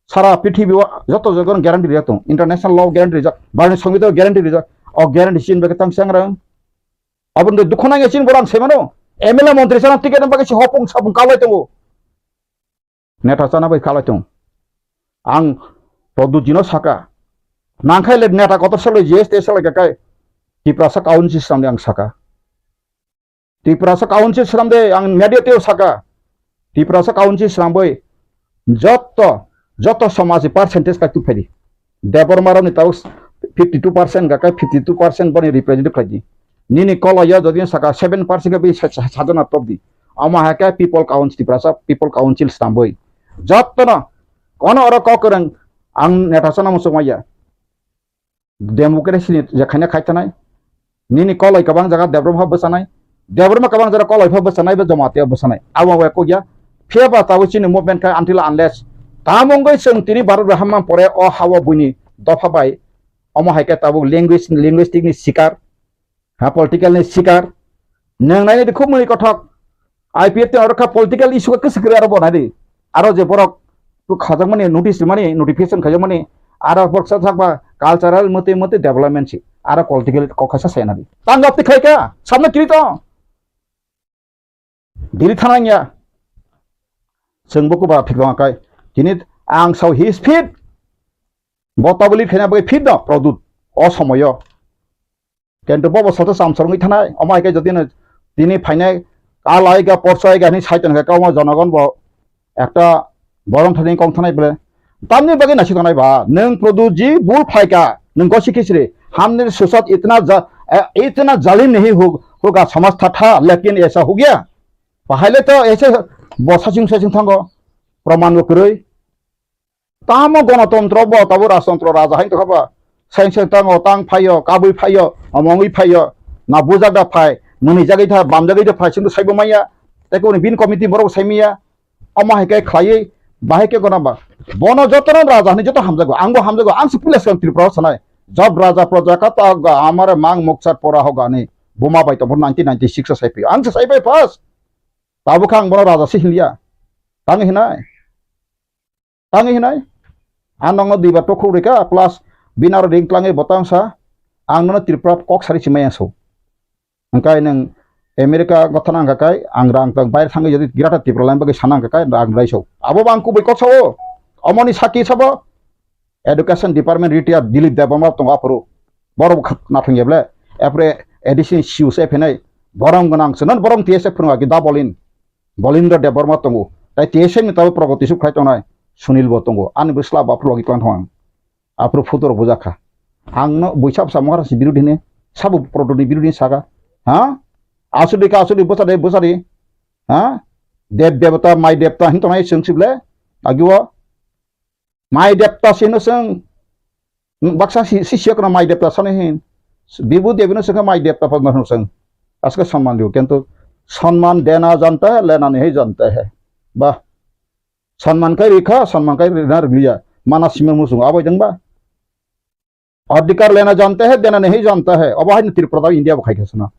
Sara prithibi o joto jaga guarantee rijak tong. International law guarantee rijak, Bharatni Songbitan guarantee rijak. O guarantee chini bagwi tang changrang. Aboni dukhu nangya chini borang semano. M L A montri sana ticket bagwi si hopung sapung kalai tongo. Neta chana bai kalai tong. Ang Pradyut jino saka. Nangkhai le neta kotor salai G S T salai kakai. Tiprasa council samde ang saka. Tiprasa council sramde ang media teo saka. Tiprasa council sramboi jotto, jotto somaji percentage kai tuphaidi. Debbarma rokni tao fifty two percent gakai fifty two percent boni representative khlaidi. Nini koloyo jodi saka seven percent khe bi sa-, sa-, sajana topdi. Omo hai khe people council, Tiprasa people council sramboi. Jottono kono oro kok kwrwng ang neta sana muchungmaya. Democracy ni je khaina khai tanai. Nini koloi kwbang jaga Debbarma bwchanai. Debbarma kwbang jaga koloi pha bwchanai, bo Jamatia bwchanai. Abo bai kok ya. Phiya ba tabuk chini movement khai until unless tamo wngwi chwng tini Bharat bai hamma pore o ha-o buini dopha bai. Omo hai khe tabuk language, linguistic ni sikar. Ha, political ni sikar. Nwng nainai di khub mwnwi kothok. I P F T oro kha political issue khe kwswk kwrwi aro bo nai di. Aro je borok khajak mani notice mani notification khajak mani aro borok sa thakba cultural mate mate development si. Aro political kok khaisa sai nai di. Tang gap ti khai kha. Samna kiri to. Dili thana ya. Chwng bo kuba phikbang kai. Tini ang sao his fit. Bo tabuli khena bai fit no Pradyut. O somoyo. Kento bobo soto samsor wngwi thanai, omo hai khe jodi no tini phainai, kal ai ga, porso ai ga hinwi sai tongkha, omo jonogon bo ekta borom thani kong thanai bole. Tamni bagwi naisik tongnai ba, nwng Pradyut ji bul phaikha, nwng gosi khichri, हमने सोचा इतना जा-, ए, इतना जालिम नहीं हो-, होगा, समझता था, लेकिन ऐसा हो गया। Bahai le to ese bo saching saching thango, proman bo kwrwi. Tamo gonotontro bo, tabo rajtontro raja hai tongkha ba. Sain sain tango, tang phaio, kabui phaio, omongwi phaio, na bujak da phai, mwnwi jagwi tha, bam jagwi da phai, singdo saibo maya, tei koni bin committee borok sai maya, omo hai khe khlaiwi, bahai khe gona ba. Bono jotono raja hinwi joto hamjago, angbo hamjago, ang se puila swkang Tripura o sanai. Job raja praja kata ga amare mang mukchar pora ho gani, buma bai tongbo nineteen ninety-six o sai phi, ang se sai bai first. Tabuk khe ang bono raja se hinliya, tang hinai. Tangwi hinai, ang nokno duibar tokhuk rwkha, plus bini aro ring twlangwi bo tang sa, ang nono Tripura kok sari si maya so. Hwnkhe nwng America gotha nang kha kai, ang rang tang baire thangwi jodi Greater Tripura line bagwi sana nang kha kai, rang rai so. Abo bo ang kubui kok sao, omoni saki sabo, Education Department retired Dilip Debbarma tongo aphuru. Borok nathung ya ble, apre A D C ni C E O se phenai, borom gwnang se, non borom T S F phwrwng agi da bolin. Bolindra Debbarma tongo. Tai T S F ni tabuk progoti suk khai tongnai Sunil bo tongo. Ani bwsla bo aphuru logi tlang thang. Aphuru photo rok bujak kha. Ang no buisa bwsa Maharaj ni birodhi hini, sabo Pradyut ni birodhi hini saka. Ha? Asudi ka asudi bwsa de bwsa di. Ha? Dev devata, mai devata hin tongnai chwng sible. Agi o. Mai devta sino chwng, baksa si, si siya kono mai devta sani hin. Bibu devino chwngkha mai devta padma hino chwng. Aske samman diyo, kintu samman dena janta hai, lena nahi janta hai. Bah. Samman kai rikha, samman kai rina riliya. Mana sima musung abo jeng ba. Adhikar lena janta hai, dena nahi janta hai. Abo hai Tripura da India bo khai khasana.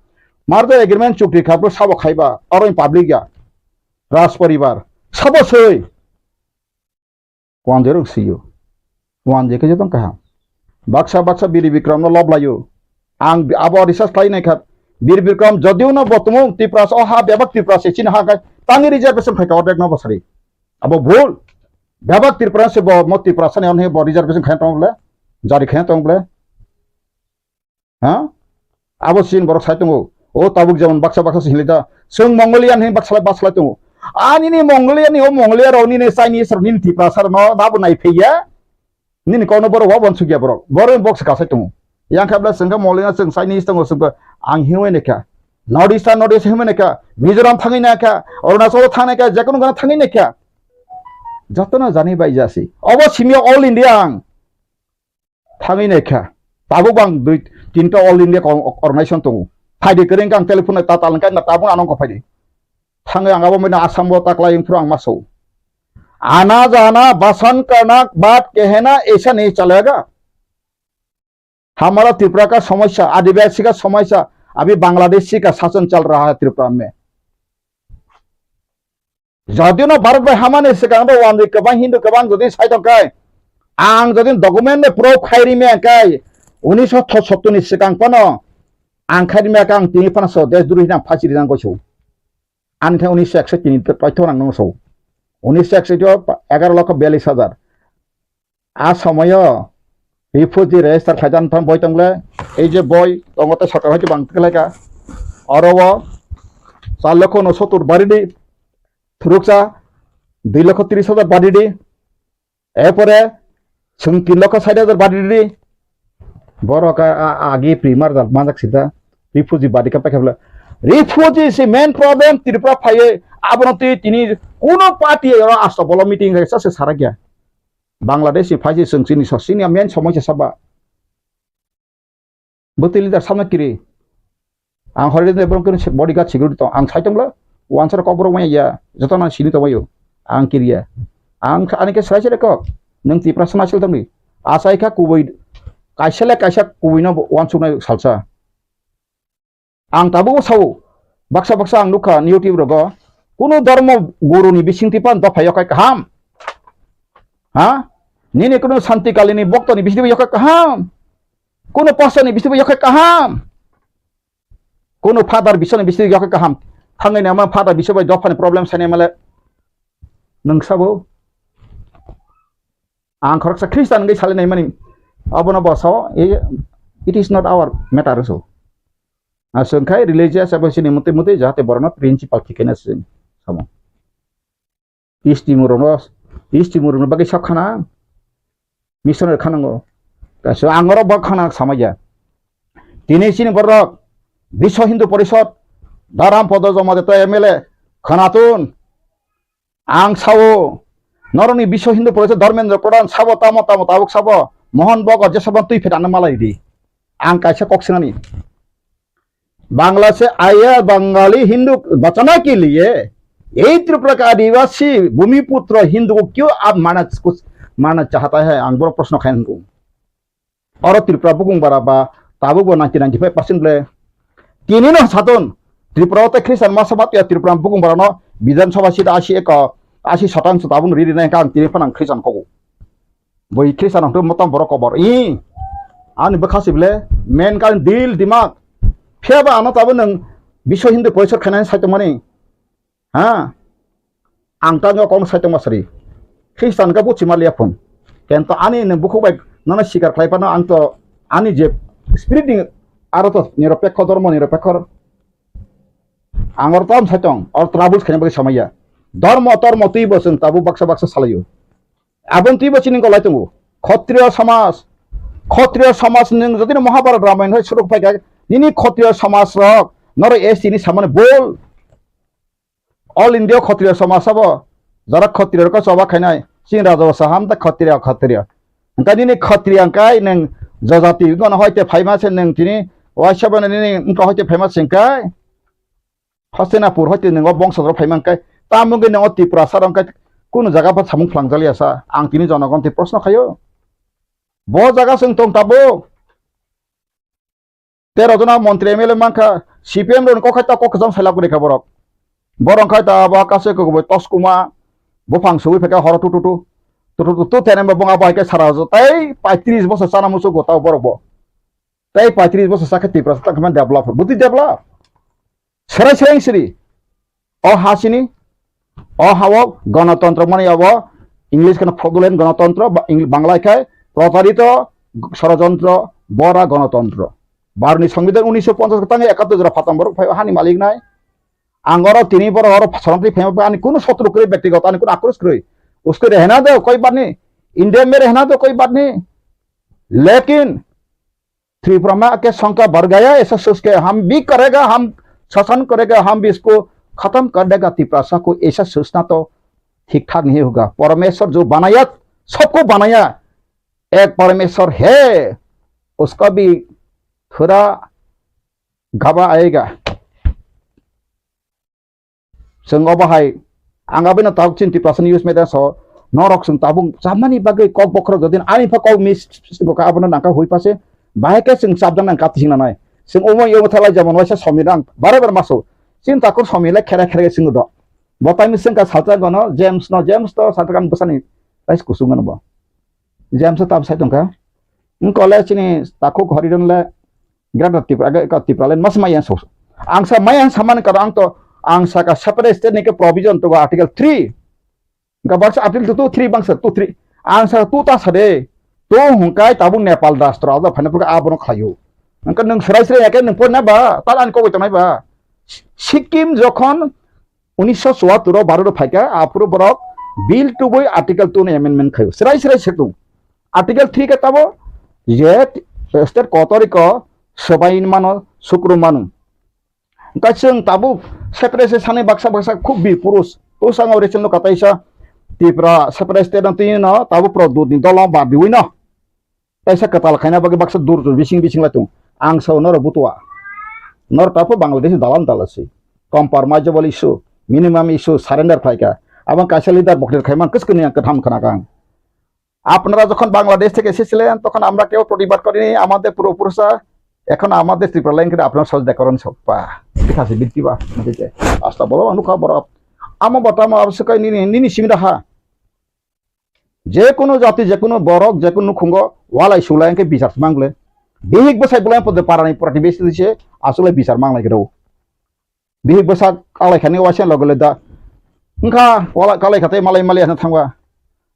Mar da agreement chukri kha, bro sabo khaiba, aro public ya. Raj paribar. Sabo soi. Wanjwi rok sio. Wanjwi khe jotong kaham. Baksa baksa Biri Bikram no lob laio. Ang bi-, abo research khlai nai kha. Biri Bikram jodiu no bo tumung Tiprasa o ha bebak Tiprasa chini ha kai tangi reservation khai ka ordek no bosari. Abo bhul. Bebak Tiprasa se bo mo Tiprasa ni on he bo reservation khai tong ble. Jari khai tong ble. Ha? Abo sin borok sai tongo. O tabuk jemon baksa baksa se hinlai da. Chwng Mongolian hin baksa baksa tongo. Ani ni Mongolian ni o Mongolia rok ni ne Chinese rok ni Tiprasa rok no nabo nai phaiya. Nini kokno borok wa uansukya borok. Borok box kasai tongo. Yang kha bla chwngkha molina chwng Chinese tongo chwngkha ang hiwi naikha. North East North East hiwi naikha. Mizoram thangwi naikha. Arunachal thangwi naikha. Jekono gana thangwi naikha. Jotono jani bai jasi. Obo simi all India ang. Thangwi naikha. Tabuk bang dui tinta all India organization tongo. Phaidi kwrwng kang telephone ta talangkha na tabuk anong ko phaidi. Thangwi ang abo mena Assam bo taklai wngphuru ang maso. Ana jana basan karna baat kehna aisa nahi chalega. हमारा त्रिपुरा का समस्या, आदिवासी का समस्या, अभी बांग्लादेशी का शासन चल रहा है त्रिपुरा में। Jodi no Bharat bai hamani swkang do wandi kwbang Hindu kwbang jodi sai tong kai, ang jodi document no proof khai ri me kai, unisho sottor ni swkang phano ang khai ri me kai, ang tini phano so desh droi hinang phasi ri nang goiso. Ani khe unisho ekso tini paithor ang nang so. Unisho ekso egaro lokho biyallis hajar. A somoyo refugee register khlaijaknai boi tongle, ei je boi tongo tei sorkar hai bang tiklaika. Oro o char lokho unosotur baridi thuruksa, dui lokho tris hajar baridi, erpore chwng tin lokho sait hajar baridi. Borok a, a, agi primar jal manjak sida refugee badi ka paikha bla. Refugee si main problem Tripura phaiye abono twi tini kuno party oro asto bolo meeting hai sa se sarakya. Bangladesh ni phaisi chwng chini so sini main somoi se saba. Bwtwi leader samna kiri. Ang hori de borok kiri bodyguard security tong. Ang sai tongla wansar kok borok maya ya. Joto nang sini tongbayo. Ang kiriya. Ang ani ke sai sai kok. Nang Tiprasa nasil tongni. Asai kha kubui kaisa le kaisa kubui no wansuk nai salsa. Ang tabuk sao, baksa baksa ang nukha YouTube rogo, kunu dharma guru ni bisingtwi pan dopha yokhai kaham. Ha? Nini kunu Santi Kali ni bokto ni bisingtwi yokhai kaham. Kunu pastor ni bisingtwi yokhai kaham. Kunu father bising ni bisingtwi yokhai kaham. Thangwi nama father bising bai dopha ni problem sani male. Nung sabo. Ang khoroksa Christian wngwi salinai mani. Abono bo sao, it is not our matter so. Aswk khai religious abo sini muti muti jahate borokno principle khikhena sini samo. East Timor rokno, East Timor rokno bagwi sak khana, missionary khanango. Kaisa ang oro bok khana samaya. Tini sini borok Biswa Hindu Porishod, Dharam Podo Jomade to M L A khanatun. Ang sao, norokni Biswa Hindu Porishod Dharmendra Pradhan sabo tamo tamo tabuk sabo, Mohan Bhagwat jesabon twi phet ano malai di. Ang kaisa kok sinani. Bangla से आया बंगाली हिंदू बचाने के लिए यही त्रिपुरा का आदिवासी भूमिपुत्र हिंदू को क्यों आप मारना, मारना चाहता है? Ang boro proshno khaingo. Oro Tripura bukung bara ba tabuk bo ninety ninety five percent ble. Tini no saton Tripura o tei Christian masa bat ya Tripura bukung bara no Bidhan Sabha seat asi eko, asi satang sa tabun riri nai kang tini phanang Christian kogo. Boi Christian ang tu motom borok kobor. I ani bwkha si ble men kan dil dimak. Phiya ba ano tabun nang Biswa Hindu Porishod khainai sai tongmani. Ha? Ang tangyo kong sai tongma sari. Christian ka buchi malia phone. Kento ani ne bukhuk bai nana sikar khlai pano ang to ani je spirit ni aro to niropekho dhormo niropekho ang or tam sai tong or troubles khaina bagwi samaya. Dhormo tormo twi bo chwng tabuk baksa baksa salayo. Abon twi bo chini golai tongo. Khotriyo samaj, khotriyo samaj nwng jodi no Mahabharat Ramayana hai suruk phai kha nini khotriyo samaj rok noro S T ni samani bol. All India Khotriya Samaj sabo, jara Khotriya rok choba khainai, chini raja basa ham ta Khotriya, Khotriya. Hwnkhe nini Khotriya hwnkhe nwng jajati wngkha hoite phaima se nwng tini, waisa bo nini wngkha hoite phaima se hwnkhe, Hastinapur hoite nwng o bongso rok phaima hwnkhe, tamo wngkhe nwng o Tiprasa rok hwnkhe kunu jaga pha samung phlangjakya sa, ang tini jonogon twi proshno khaio. Bo jaga se wng tong tabuk. Tero jona montri M L A mankha, C P M rokni kok hai ta kok kwcham sailak gori kha borok. Borok khai ta abo kasu kok bo tos kuma, buphang suwi phekha horo tu tu tu. Tu tu tu tu tene bo bong abo hai khe sara jo. Tai paitris bosor chana muchuk go ta borok bo. Tai paitris bosor sakhe Tripura sa tangkha develop. Buti develop. Serai serai siri. O ha sini, o ha o gonotontro mani abo English kheno fraudulent gonotontro, ba-, Eng-, Bangla khai protarito sorojontro, bora gonotontro. Bharotni Songbidan unisho ponchas tangi ekattor jora phatam borok phai o hani malik nai. Ang oro tini borok oro soronti phai ani kunu sotru kwrwi, bektigoto ani kunu akros kwrwi. Uske rehna de koi barni India में रहना तो कोई बात नहीं, लेकिन त्रिपुरा में आके संख्या बढ़ गया, ऐसा सोच के हम भी करेगा, हम शासन करेगा, हम भी इसको खत्म कर देगा तिपरासा को, ऐसा सोचना तो ठीक ठाक नहीं होगा। परमेश्वर जो बनाया, सबको बनाया, एक परमेश्वर है, उसका भी थोड़ा घबरा आएगा। Chwng obo hai, ang abino tabuk chini Tiprasa ni youth media so, norok chwng tabuk chamani bagwi kok bokhorok jodi ani pha kok miss bo ka abono nangkha hui pase, bahai khe chwng chapjak nang kati sing nanai. Chwng omo yomo thalai jemon waisa somi rang bare bare maso. Chini takhuk somi le khere khere chwng do. Bo taini chwng ka salsa gono, James no, James to salsa kan bwsani tais kusung gono bo. James to tab sai tongkha. Wng kole chini takhuk Horiron le Greater Tripura, aga ka Tripura line mas maya so. Ang sa maya samani karo ang to, ang sa ka separate state ni ke provision to article three. Ga baksa article two, three bangsa two, three. Ang sa two ta sade. To hungkai tabuk Nepal rastro da phane pura abono khlayo. Angka nung serai serai yake nung porna ba, tal an kogoi tonai ba. Sikkim jokhon unisho chuattor o Bharat o phaikha, aphuru borok bill tubui article two ni amendment khayo. Serai serai setung. Article three khe tabo je state kotoriko swbai mano, sukru mano. Hwnkhe chwng tabuk separate se sani baksa baksa khub bir purus. O sango recent no kataisa Tripura separate state no twi no tabuk pro dut ni dolo ba diwi no. Kaisa kwtal khaina bagwi baksa dur dur bising bising lai tung. Ang sao norok butua. Norok tabuk Bangladesh dalan dala se. Compromisable issue, minimum issue, surrender khlaika. Abang kaisa leader boktir khaiman kwchwkni ang kwtham khna kang. আপনারা যখন বাংলাদেশ থেকে এসেছিলেন, তখন আমরা কেউ প্রতিবাদ করিনি। আমাদের পূর্বপুরুষরা, এখন আমাদের ত্রিপুরা লাইন করে আপনারা সহযোগিতা করেন সব। বা, ঠিক আছে, বৃত্তি বা, ঠিক আছে। আস্তা বলো, অনুকা বড়। আমো বটামো আবশ্যক হয় নিনি, নিনি সিমিরা হা। যে কোনো জাতি, যে কোনো বড়, যে কোনো খুঙ্গ, ওয়ালাই সুলাই এনকে বিচার মাংলে। বিহিক বসাই বলাই পদে পারানি প্রতিবেশী দিছে, আসলে বিচার মাংলাই গেরো। Bihik bwsak kalai khani waisa logo le da. Wngkha wala kalai kha tei malai malai ano thangba.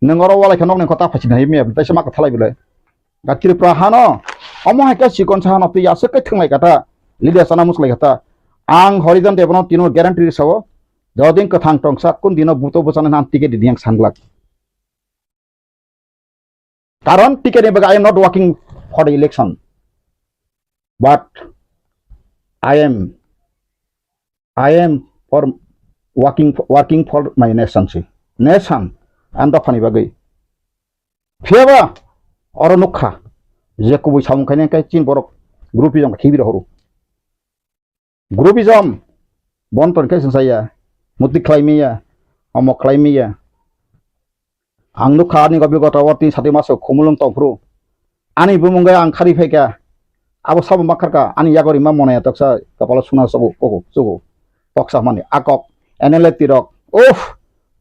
Nwng oro walai kha nokni kota phaichini hai mia tei se ma kwthalai bwle. Ga Tripura hano omo hai khe chikon sa hano tei aswk khe thwnglai kha ta. Lidia sana muslai kha ta. Ang Horijan Debno tino guarantee sao. Jodin kwthang tongsa kun dino buto bwchana nan ticket di yang sanglak. Karon ticket ni bagwi I am not working for the election, but I am, I am for working, working for my nation si. Nation, ang dophani bagwi. Phiyaba oro nukha je kubui samung khainai khe chini borok group jong khibi rohoro. Groupism, bon ton khe sensaya, muti khlai miya, omo khlai miya. Ang nukha ani gobi gota o tin sati maso khumulung tongphuru. Ani bumung gai ang khari phaikha, abo sabo makharkha, ani yagori ma monaya toksa kapalo suna sobo, kogo, sogo, toksa mani, akok, N L A tirok, uff,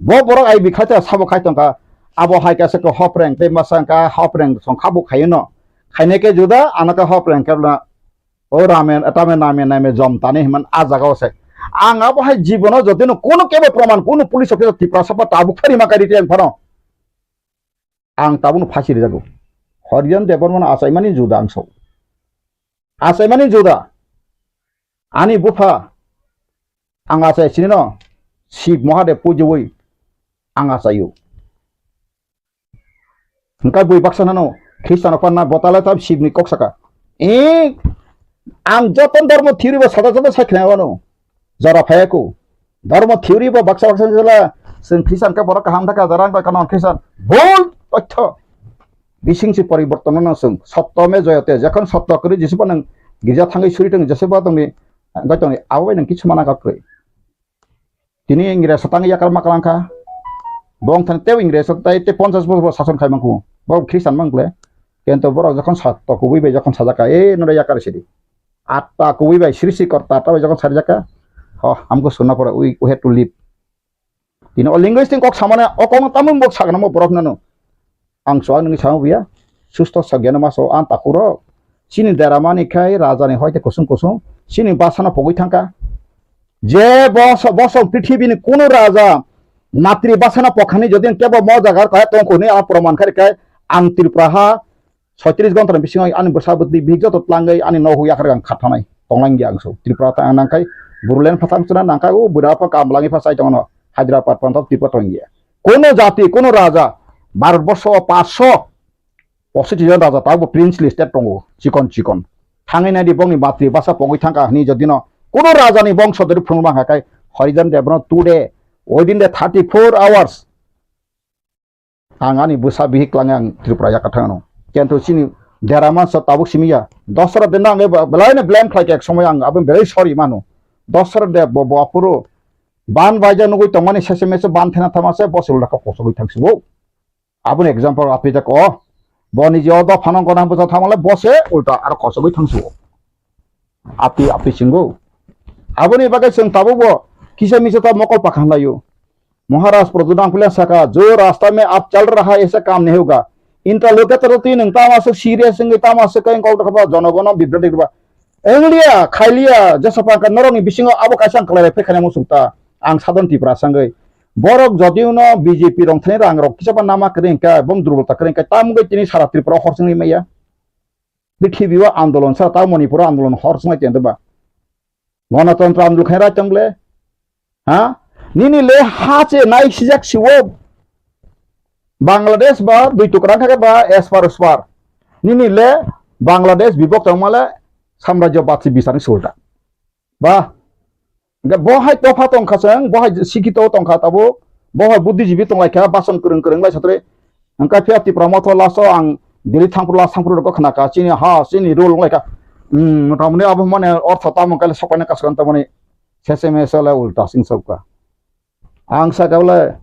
bo borok ai bikhacha sabo khai tongkha, abo hai kasa ko hopreng, tei masa ka hopreng song khabu khayo no, khainai khe juda, ano khe hopreng khe na, O ramen, tame name name jom tani himan a jaga o se. Ang abo hai jibono jotino kono kebo proman, kono police officer Tiprasa ba tabuk thani ma kari tiyang phano. Ang tabukno phasi rijago. Horijan Debbarmano achaimani juda ang sao. Achaimani juda. Ani bupha ang achai sinino Shiv Mahadev pujiwi ang achaio. Hwnkhe bui baksa nano Khristan rok panna botale tam Shivni kok saka. E, ang joto dhormo theory bo sada sada sai khnai wano. Jora phaya ko. Dhormo theory bo baksa baksa jela chwng Khristan khe borok kaham thaka jara ang koi kanon Khristan. Bol totho. Bising si poriborton no chwng. Sotto me joyate. Jokhon sotto kwrwi jesibo nang girja thangwi suri tong jesibo tongni goi tongni abo bai nang kichu mana kakrwi. Tini Ingres tang yakar ma kalang kha. Bong thani tei Ingres tai tei ponchas bosor sason khai mangkhu. Bo Khristan mang ble. Kento borok jokhon sa to kubui bai jokhon sajak kha, "E, nore yakar sidi." Atta kubui bai sri sri kor ta ta bai jokhon sari jak kha. Ho, amko sunna pore we, we have to leave. Tini o linguistic kok samane o kok tamung bok sagna mo borok nano. Ang so ang nini samo buya. Susto sa geno maso ang takuro. Chini dera mani khai raja ni hoite kusung kusung. Chini basana pogwi thangka. Je boso, boso prithibi ni kunu raja natri basana pokhani jodi kebo mo jagar kaya tongkuni ang proman khai khai ang Tripura ha soitris gontor bisingo ani bwsa bwtwi bihik joto tlangwi ani nohuk yakar ang khathanai tonglang ya ang so. Tripura ta ang nangkai Bodoland phathang chwna nangkai o bwra pha kamlangi pha chai tongno Hyderabad pantho Tripura tongya. Kono jati, kono raja, Bharat borsho o paanch sho pochis jon raja tabuk princely state tongo, chikon chikon. Thangwi naidi bongni matri basa pogwi thangkha hwnwi jodino kuno rajani bongso dori phunukma hwnkha khe Harijan Dev no today, within the thirty-four hours, ang ani bwsa bihik twlangwi ang Tripura yakarthang ano. Kintu chini dera mansa tabuk simi ya. Dosra Dev no ang belai no blame khlai kha ek somoy, ang abo belai sorry mano. Dosra Dev bo, bo aphuru ban baija nugwi tongmani sese mese ban thena thama se bo se ulta kok kosogwi thang sibo. Aboni example api jak o. Bo ni je o dophano gona bwsa thangmale bo se ulta aro kosogwi thang sibo. Api, api singo. Aboni bagwi chwng tabuk bo kisa misa ta mokol pakhang laio. Maharaj Pradyut Nangpile saka, "Jo rasta mein aap chal raha hai, aisa kaam nahi hoga." Interlocutor twi nwng tamo aswk serious wngwi tamo aswk khe kok dokha jonogono bibroti rwba. Engliya, khailiya, jesa pangkha norokni bisingo abo kaisa ang kwlai phai khaina muchung ta. Ang sadon Tripura sangwi. Borok jodiuno B J P rong thani rang rok kisa ba nama kwrwi hwnkha, bong durbolta kwrwi hwnkha, tamungwi tini sara Tripura hor chwngwi maya. Prithibi o andolon sa, ta Manipur o andolon hor swnglai tong ba. Gonotontro andolon khaina rai tong le? Ha? Nini le ha che nai sijak siwo. Bangladesh ba dui tukra kha ba espar uspar. Nini le Bangladesh bibok tong male samrajyo batsi bisani sulta. Ba, hingke bo hai topha tongkha chwng, bo hai sikito tongkha tabuk, bo hai buddhijibi tonglaikha, bason kwrwng kwrwng lai satri. Hingke phiya Tipra motho last o ang Delhi thangphuru last thangphuru rokgo khnakha, chini ha, chini rule wnglaikha. Hmm, tamoni abo mane ortho tamo kale sokpaina kasukha tamoni seseme sele ulta sing sokha. Ang saka bole,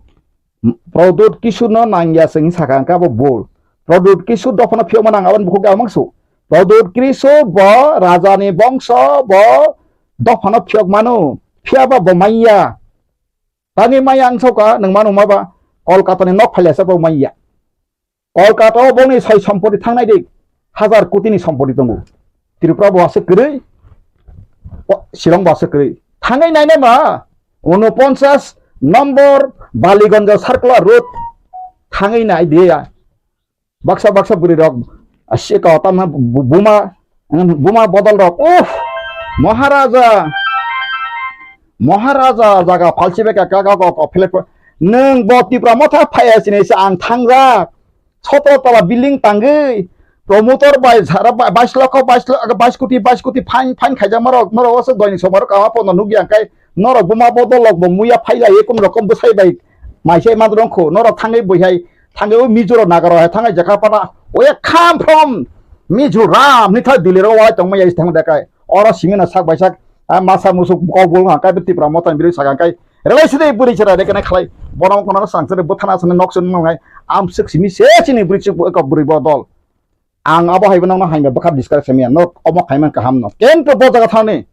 Pradyut Kishore no nangya se hing saka, hingke abo bol. Pradyut Kishore dophano phiyokma nang aboni bukhuk ya mangsu. Pradyut Kishore bo rajani bongso, bo dophano phiyok mano. Phiyaba bo manya. Tani manya ang saka, nwng mano ma ba? Kolkata ni nok phailasa bo manya. Kolkata o bongni soi sompoti thangnai di, hazar koti ni sompoti tongo. Tripura bo aswk kwrwi, o, Shillong bo aswk kwrwi. Thangwi nainai ma, unoponchas nombor Baliganj Circular Road thangwi nai di ya. Baksa baksa bwrwi rok, a, sika o tamna bu-, buma, buma bodol rok. Uff, Maharaja, Maharaja jaga phalsi bai ka, ka, ka, ka, ka, philip, nwng bo Tipra motha phaiya sini se ang thangjak. Sotro tala building tangwi, promoter bai sara ba-, bais lokho, bais lo-, bais koti, bais koti fine, fine khaijak norok, norok oso doini somaro kama pono nukya, hingkai norok buma bodol rok bo muya phailai, kun rokom bwsai bai maisai man rongkho, norok thangwi bwihai, thangwi o Mizo rok Naga rok hai thangwi jakha pana, oya come from Mizoram, ni thai Delhi rok walai tongma ya, thangwi dekai, oro simi na sak bai sak, a masa musuk kok bul hangkai Tipra motha ni biri sak hangkai, Relai sidi bwrwi chwrai de kene khlai. Bono kono swrang sidi bwthana aswkni nok swnwi nwngnai. Amswk simi se chini bwrwi chuk eko bwrwi bo dol. Ang abo hai bono hamya bwkha discuss hamya. Nok omo khaiman kaham no. Kento bo jaga thani.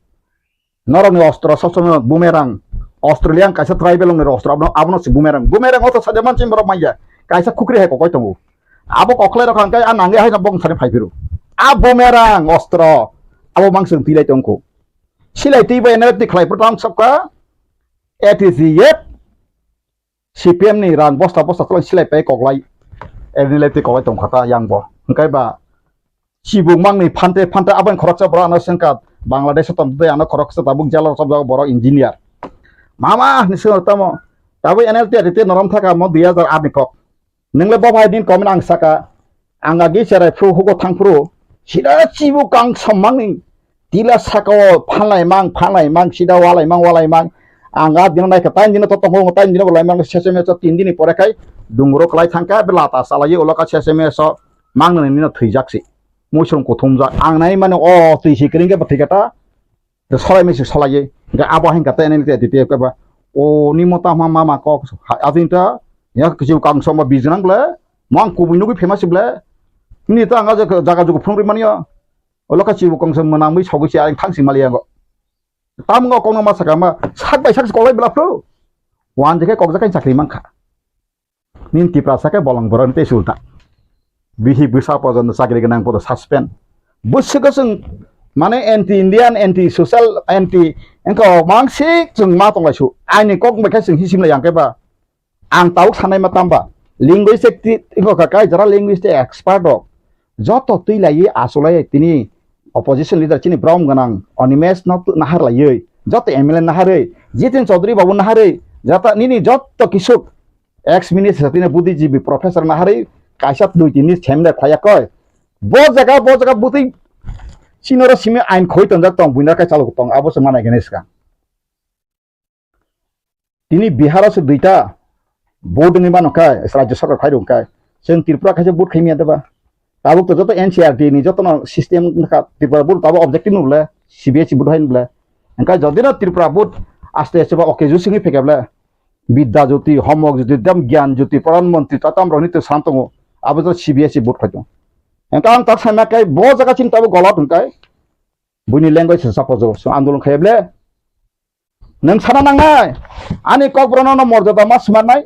Norokni ostro sob somoi bumerang. Australian kaisa tribal ongni ostro abono, abono si bumerang. Bumerang oto sadia manchim borok manya. Kaisa khukri hai kokoi tongo. Abo koklai rok hangkai a nangya hai bong thani phai phiru. A bumerang ostro. Abo mangsung tilai tongkho. Silai twi bai N L F T khlai phuto ang sokha. A T C F, C P M ni rang bosta bosta tolong silai pai koklai, N L F T koklai tongkha ta yang bo. Hingkai ba chibuk mangni phante phante aboni khoroksa borok ano sengkha Bangladesh o tongtwi ano khoroksa tabuk jalo chopjak borok engineer. Mama ni sengkha tamo tabuk N L T A T T norom thaka mo dui hajar aat ni kok. Nwngle bo bai din comment ang saka, ang agi cherai phru hugo thang phru, sida chibu kang sommangni tila saka o phanlai mang, phanlai mang, sida walai mang, walai mang. Ang a dino naikha, tain dino to tongo, tain dino bolai mang, sese meso tin dini pore khai dungro klai thangkha, be lata salai ulo ka sese meso mang nini no thwijak si. Muisung kuthumjak, ang nai mani o twi si kring khe bo thwi kha ta. Solai misi solai ye. Hingke abo hingka te nini te D P F ke ba. O nimo ta ma ma ma kok. Adin ta ya kisi kang som ba bijnang ble. Mang kubui nugui famous ble. Ni ta anga jaga jugu phung ri mani ya. O loka chibu kang som manang mui sogui si aring thang si mali ya go. Tam go kong ma saka ma sak bai sak kolai bla phru. Wan jeke kok jakai chakri mangkha. Nini Tiprasa khe bolong borok tei sulta. Bihik bwsa pojono chakri gwnang podo suspend. Bwswk chwng mane anti Indian, anti social, anti wngkha o mangsik chwng ma tonglai su. Aini kok bai khe chwng hisim lai yang khe ba. Ang tabuk sanai ma tamba. Linguistic ti wngkha kai jara linguistic expert rok. Joto twi lai achuk lai tini opposition leader chini brom gwnang Animesh no nahar lai. Joto M L A nahar oi. Jitin Chaudhary babu nahar oi. Jata nini joto kisuk Ex minister tini buddhijibi professor naharwi kaisa dui tini semde khwlaiya koi. Bo jaga, bo jaga bwtwi chinoro simi ain khoi tonjak tong, buina kai chalok tong, abo se manai gani swkang. Tini Bihar o se duita vote wngwi mano khe, Rajya Sarkar phai rwng khe, chwng Tripura khaisa vote khaimya deba? Tabuk to joto N C R T ni joto no system wngkha, Tripura vote tabuk objective no bole, C B S E vote hai no bole. Hwnkhe jodi no Tripura vote aste aste ba okay ju singwi phekya bole, Bidya Jyoti, Homok Jyoti, Dam Gyan Jyoti, Pradhan Mantri, ta tam rok ni to sam tongo, abo joto C B S E vote khai tongo. Hwnkhe ang tak sai ma khe bo jaga chini tabuk golot hwnkhe, buini language se suppose andolon khai bole. Nwng sana nangnai, ani kokborokno no morjada ma swnamnai.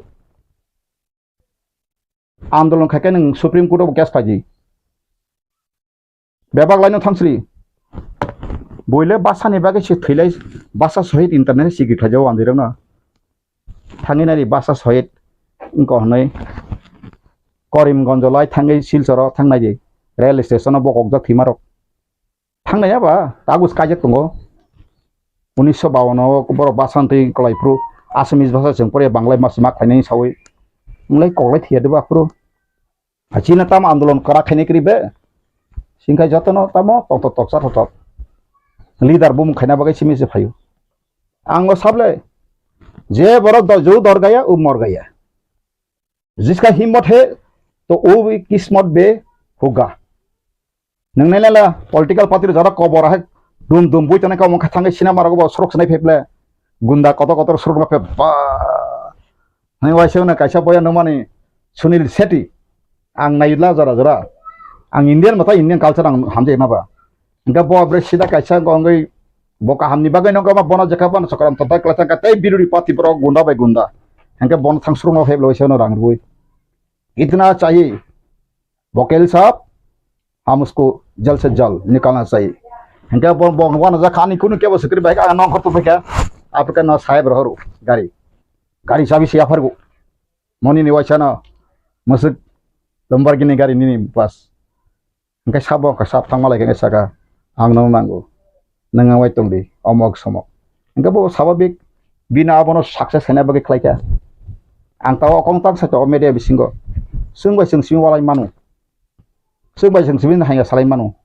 Andolon khai khe nwng Supreme Court o case phaidi. Bebak laino thangsri. Buile basani bagwi se thwilai, basa sohit internet sikri khlaijao andirokno. Thangwi nari basa sohit wngkha hwnwi Karimganj lai thangwi Silcharo thangnai di. Rail station o bokokjak thwimarok. Thangnai ya ba, tagus kaijak tongo. Unisho bawan o borok basa twi kwlai phuru Assamese basa chwng pore Banglai mas ma khlainai sawi. Wng lai kok lai thwiya de ba phuru. A chini tamo andolon kwrak khainai kwrwi be. Singkha jotono tamo tongthok toksa thothok. Leader bumung khaina bagwi simi se phaio. Ang o sable je borok do-, ju dor gaya, u mor gaya. Jiska himmot he, to u bhi kismot be hoga. Nang nai la political party jara kobor hai dum dum bui tane ka mong kha thangai sinama rogo bo sorok sanai pheple. Gunda kotor kotor sorok ma phe ba. Hai waisa na kaisa boya no mani Sunil Shetty. Ang nai la jara jara. Ang Indian mata Indian culture ang hamjai ma ba. Hingke bo bre sida kaisa wngwi bo kahamni bagwi nokha ma bono jekha bono chokram totai kwlai thangkha tei biruri party borok gunda bai gunda. Hingke bono thang surungno phaiblwi seno rang rwui. Itna chahi. Vokel sab, hum usko jal se jal nikalna chahi. Hingke bo, bo, bono jakha ani kunu kebo sikri bai ka nong khortu phaikha. Apika no saheb rohoru gari. Gari chabi se yaphargo. Moni ni waisa no musuk Lamborghini gari nini bas. Hingke sabo hingke sab thangma lai khe saka, "Ang nono nango, nwng ang bai tong di, omok somok." Hingke bo sababik bini abono success khaina bagwi khlai kha. Ang tao kong tak sakha o media bisingo, chwng bai chwng simi walai mano, chwng bai chwng simi haiya salai mano.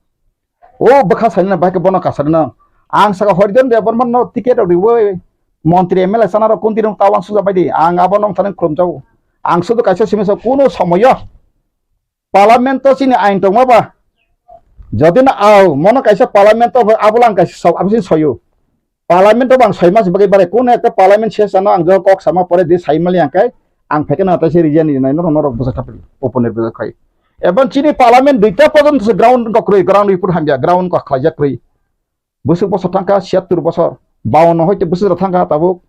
O bwkha sainani bai khe bono kasarino ang saka Horijan Debbarma no ticket rok riwi montri M L A chana rok kunti rok tao ang suja bai di, ang abo nong thani khulum jago. Ang sudu kaisa simi sa kuno somoyo Parliament o chini ain tongma ba? Jodi no au, mono kaisa Parliament o abo lang kaisa sok, abo sini soyo. Parliament o bang soi mas bagwi bare, kuno ekta Parliament session o ang jo kok sama pore di sai mali ang kai, ang phekeno atai se region ni nai norok, norok bwsa thapri, open ni bwsa khai. Ebon chini Parliament duita porjonto se ground ko kwrwi, ground report hamya, ground ko khlaijak kwrwi. Bwswk bosor thangkha, siyattur bosor, bawanno hoite bwswk rok thangkha tabuk,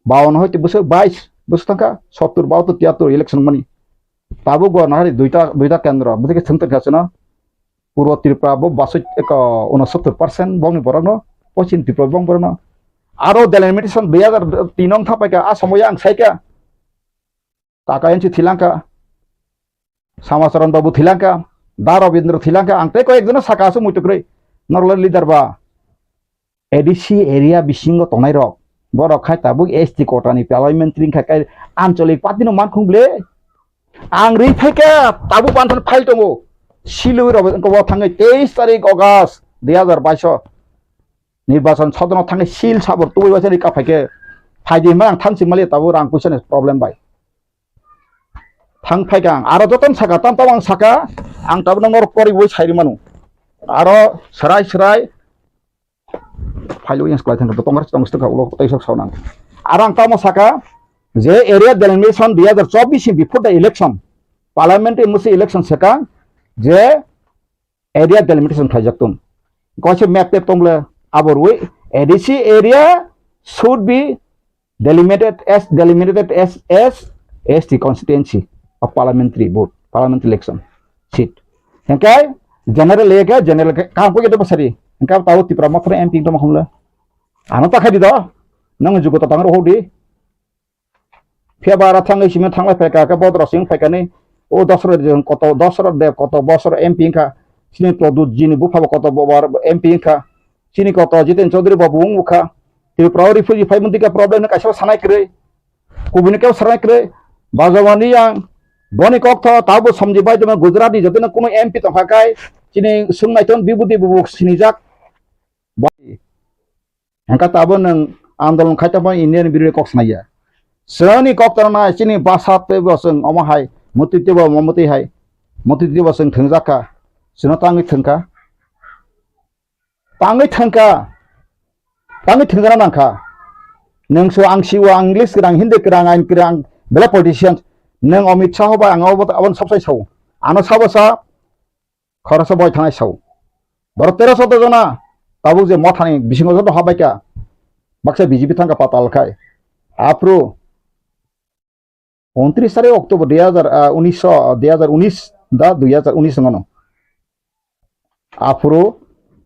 bawanno hoite bwswk bais bwswk thangkha, sottur, bahattur, tiyattur election mani. Tabuk bo nahari duita, duita kendro, bwswk khe thwng tongkha chwngno. Purbo Tripura bo basoi eko unosottur percent bongni borokno, Poschim Tripura bong borokno. Aro delimitation dui hazar tin wng thapaikha, a somoyo ang saikha. Kaka N C thilangkha, Samacharan Babu thilangkha, Da Rabindra thilangkha, ang tei koyek jono saka aswk muitu kwrwi, norok leader ba. A D C area bisingo tongnai rok, borok khai tabuk S T quota ni parliamentary wngkha khe anchalik party no mankhung ble. Ang ri phaikha tabuk banthani file tongo, silwi rok wngkha bo thangwi teis tarik August dui hazar baiso nirbachon sodono thangwi sil sabor tubui waisa rika phaikhe phaidi hwnba ang thansi mali tabuk rang puisa ni problem bai. Thang phaikha ang, aro jotono saka, tam tam ang saka, ang tabukno norok poriwi sai rwmano. Aro swrai swrai phailo yang sklai thangkha, tongkha, tongkha, tongkha, ulo tei sok saunang. Aro ang tamo saka, je area delimitation dui hazar chobbish ni before the election, parliamentary musi election saka, je area delimitation khlaijak tong. Kaisa map tep tong le abo rwi A D C area should be delimited as, delimited as, as S T constituency of parliamentary vote, parliamentary election seat. Hingke general area ke general ke kam ko yeto basari. Hingke tao Tipra Motha M P tongma khumle. Ano ta khai di do. Nang jugo ta tang ro di. Phiya ba aro thangwi simi thanglai phaikha khe bodro sing phaikani o Dasarath Deb koto, Dasarath Deb koto bosor M P wngkha, chini Pradyut jini bupha bo koto bo M P wngkha, chini koto Jiten Chaudhary bo bo wngkha, Tripura o refugee phaimani khe problem no kaisa sanai kwrwi. Kubuni kebo srang kwrwi, bajawani yang, boni kok tho, tabo somji bai tongma Gujarat ni jotono kuno M P tongkha kai, chini sung naiton bibudi bubuk sinijak. Bai. Hengka tabo nwng andolon khai tongma Indian birwi kok snaiya. Srani kok tongna chini basa tebo swng omo hai, muti tebo omo muti hai, muti tebo swng thwngjak kha, sino tangwi thwngkha. Tangwi thangkha, tangwi thangkha nangkha. Nwng so ang siwo, ang English kwrang, Hindi kwrang, ain kwrang, belai politician. Nwng Amit Shah bai ang abo, aboni sabsai sao. Ano sabo sa, khoroksa boi thanai sao. Borok teroso jona, tabuk je mothani bisingo joto habaikha. Baksa B J P thangkha patal khai. Aphuru Untris tarik October dui hajar, ah, unis, ah, dui hajar unis da dui hajar unis wngano. Aphuru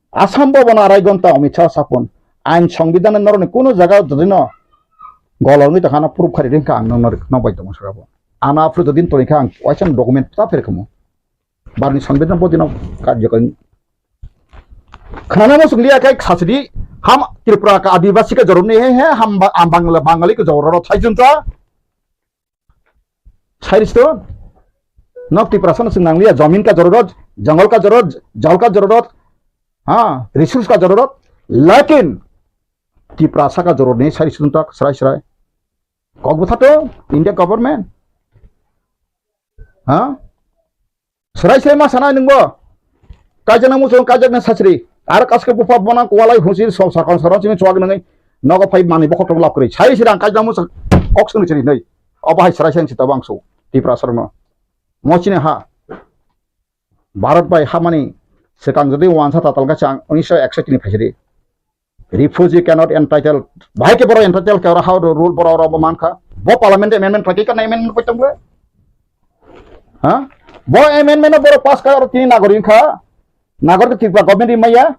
Assam Bhavan arai gonta Amit Shah sapun. Ain Songbidan noroni kuno jaga jodino golongwi tongkhana proof khari ringkha ang nokno, nokbai tongo saka bo. Ano aphuru jodin tonikha ang waisa document ta pherkhamu. Barni Songbidan bodino karjokon. Khnana mo sunglia kai khasidi ham Tripura ka Adivasi ka joroni he he ham ba-, am Bangla Bangali ka jororo thaijunta. Sairis to. Nok Tiprasa no chwng nangliya, jamin ka jororot, jangal ka jororot, jal ka jororot, ha, resource ka jororot, lakin Tiprasa ka jororni sairis to tak srai srai. Kok bwtha to India government. Ha? Srai srai ma sanai nwngbo. Kaijana muchung kaijakna sachri. Ar kaske bupha bona kualai husi so sakon saron sini chuak nangwi. Nogo phai mani bokhok tong lap kwrwi. Sai sirang kaijana muchung kok sung chiri nai. Obo hai srai srai sita bangso. Tiprasa rokno. Mochine ha. Bharat bai hamani swkang jodi wansa tatal gachang unisho ekshot tini phaisiri. Refugee cannot entitled. Bahai ke borok entitled ke oro how the rule borok oro bo mankha. Bo parliament amendment pakai kana amendment pakai tongbo. Ha? Bo amendment borok pass ka oro tini nagorik kha. Nagorik Tripura government ri maya.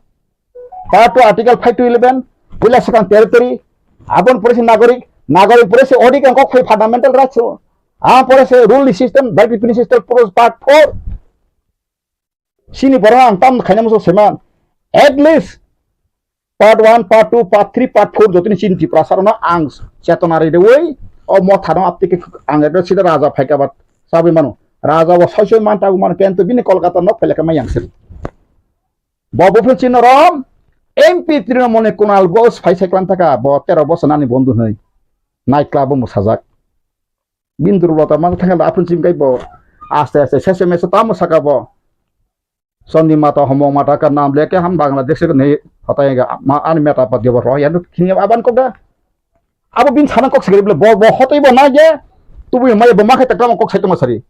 Part two article five to eleven. Puila swkang territory. Abon pore se nagorik. Nagorik pore se odi kang kok phai fundamental rights. Ah pore se rule system, by system pore part four. Sini borok ang tam khaina muchung seman. At least part one, part two, part three, part four jotoni chini Tiprasa rokno ang chetona ri rewi o motha no aptiki ang ekdom sida raja phaika ba chabi mano. Raja bo soi soi man tagu mano kento bini Kolkata nok phailekha mai yang siri. Bo buphun chini rom M P Trinamool ni Kunal Ghosh phai sai klan thaka bo tero bosor nani bondhu hwnwi night club o mwsajak. Bini durbota ma thangkhe aphuru chimkhe bo aste aste sese mese tamo saka bo. Chandi mata homong mata ka nam leke ham Bangladesh ke nei hotai ga ma ani meta pa debo ro ya khini aban ko ga. Abo bini sana kok sigri bole bo bo hotoi bo na je tubu mai bo ma khai ta kok sai tong sari.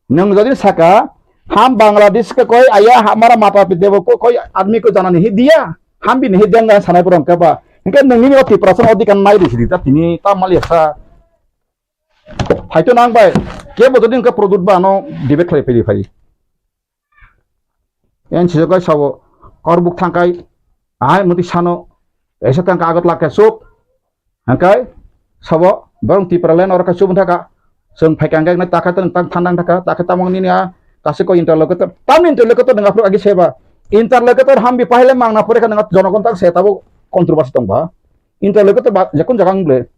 Nwng jodi saka ham Bangladesh ke koi aya hamara mata pa debo ko koi admi ko jana nahi diya. Ham bini hi deng sanai purang ka ba. Hingke nwng nini o Tiprasa odikar nai ri sidi ta tini ta mali sa. Phaito nang bai, kebo jodi hwnkhe product ba ano debate khlai phai phai. Yan sijak bai sabo, korbuk thangkai, ahai muti sano, esa thangka agot lakhe suk, hangkai, sabo, borong Tipraland oro khe suk thaka, chwng phaikha hangkai nai takha tang tang thandang thaka, takha tamang nini a, kasi ko interlocutor, tam interlocutor nang aphuru agi seba, interlocutor hambi pahile mangna pore kha nang jonogon tak se tabo controversy tong ba. Interlocutor ba, jekun jaga wng ble,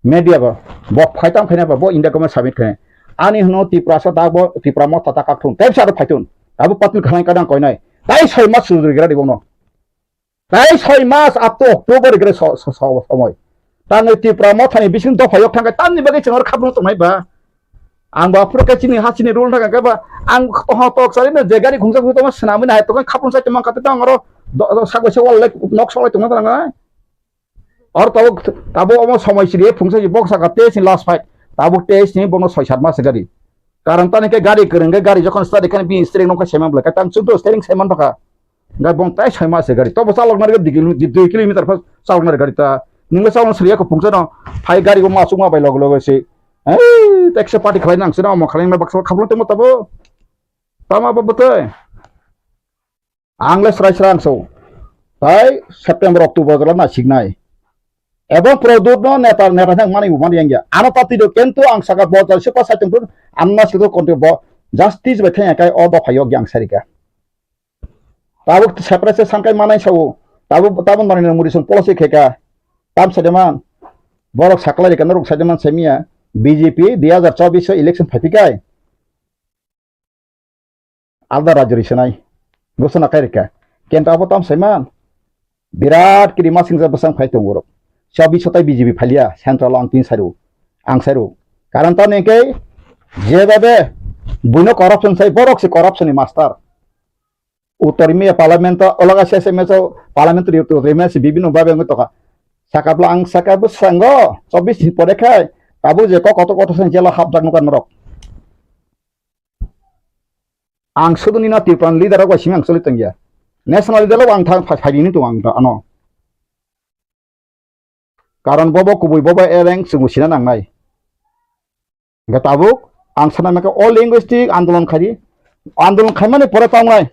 media ba, bo phai tam khaina ba, bo India government submit khaina. Ani hwno Tiprasa ta bo, Tipra motha ta kak thung, tei sa phai thung. Abo patil khanai kadang koinai. Tai soi mas sujur gira di bono. Tai soi mas up to October gira so, so, so, somoi. Tangwi Tipra mothani bising dopha yok thangkai, tamni bagwi chwng oro khapung tongnai ba. Ang ba phuru khe chini ha chini rule thangka khe ba, ang toho tok sari no je gari khungsa khungsa tongma swnamwi nahai tongkha khapung sai tongma kate tong oro do, do, sagoi se wal lai nok solai tongma tong nai. Or tabuk, tabuk omo somoi siri phungsa si bok saka tei si last fight. Tabuk tei si bono soi sat mas gari. Karon tani khe gari kwrwng khe gari jokhon start khe bini steering nokha saiman bwlai khe tang chwngno steering saiman bwkha. Gai bong tai soi mas gari. Tobo chalok nari dui kilo-, dui kilometer pha chalok nari gari ta. Ningla chalok siri khe phungsa no. Phai gari bo ma chukma bai log log si. Ei, taxi party khlai nang sino omo khlai nang baksa khaplo temo tabo. Tama bo bwtwi. Ang le srai srai ang so. Tai September, October jora na siknai. Ebong product no neta, neta thang mani bo mani yang ya. Ano pati do kento ang saka bo jal sepa sai tong pun, ang na sito konti bo justice bai thang kai o dopha yok yang sarika. Tabuk separate sangkai manai sao. Tabuk, tabuk Narendra Modi song policy kheka. Tam sademan. Borok saklai rika norok sademan semia. B J P dui hazar chobbish o election phaiphikha, alda rajyo ri swnai, gosona kai rikha. Kento abo tam saiman, birat kiri masing ja bwsang phai tongo rok. Chobbish o tai B J P phailia, central o ang tin sairu, ang sairu. Karon tamni hwnkhe jebabe buino corruption sai, borok se corruption ni master. Uttor India parliament o, olaga S M S o parliament ri uttor India se bibino babe wngwi tokha. Sakapla ang saka bwskango chobbish ni pore khai, tabuk je kok kotor kotor sang jela hapjak nukha norok. Ang sudu nino Tripura leader rok bai simi ang choli tongya. National leader rok ang thang phai, phai rini tongo ang ano. Karon bobo kubui bobo ereng chwngno sina nangnai. Hingke tabuk ang sana maka o linguistic andolon khaidi. Andolon khaimani pore tongnai.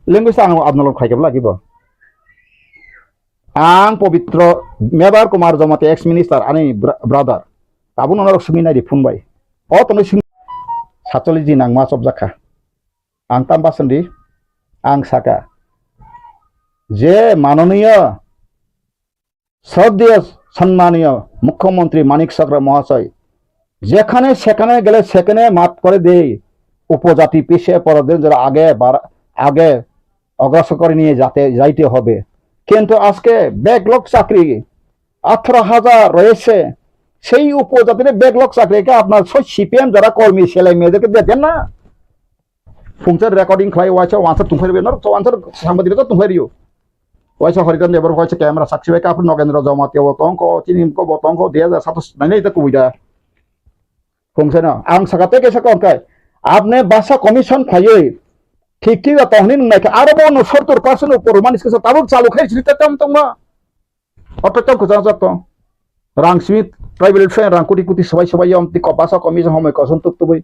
Linguistic ang andolon khaikhe lagi bo. Ang Pobitro Mebar Kumar Jamatia ex minister ani bra-, brother. Tabuk nono rok simi nai di phone bai. O tongwi simi satcholish din ang ma chopjak kha. Ang tam bason di, ang saka, je manoniyo, শ্রদ্ধেয় সম্মানীয় মুখ্যমন্ত্রী মানিক সাহা মহাশয়, যেখানে সেখানে গেলে সেখানে মাফ করে দেই, উপজাতি পিছিয়ে পড়া দিন যারা আগে বার-, আগে অগ্রসর করে নিয়ে যাতে, যাইতে হবে। কিন্তু আজকে ব্যাকলগ চাকরি আঠারো হাজার রয়েছে, সেই উপজাতির ব্যাকলগ চাকরিকে আপনার সব সিপিএম যারা কর্মী ছেলে মেয়েদেরকে দেন না। Phungsa recording khlai waisa wansar tungphai rwbaino, wansar sangbadirok tungphai rwio. Waisa Haridan Debor waisa camera sakchi bai, kaphir Nogendra Jamatia bo tongkho, chini ko bo tongkho, dui hazar satos nainai ta kubui da. Phungsa no, ang saka tei kaisa kokthai. Apne basa commission khlaiwi, thik thik da tongni nung naikha, aro bo no sottor percent upor mani skisa tabuk chalu khai sri ta tam tongma. Oto tam kwchang jak tong. Rang simi tribal friend rang kuti kuti sobai sobai yom ti ko basa commission homoi koson tuk tubui.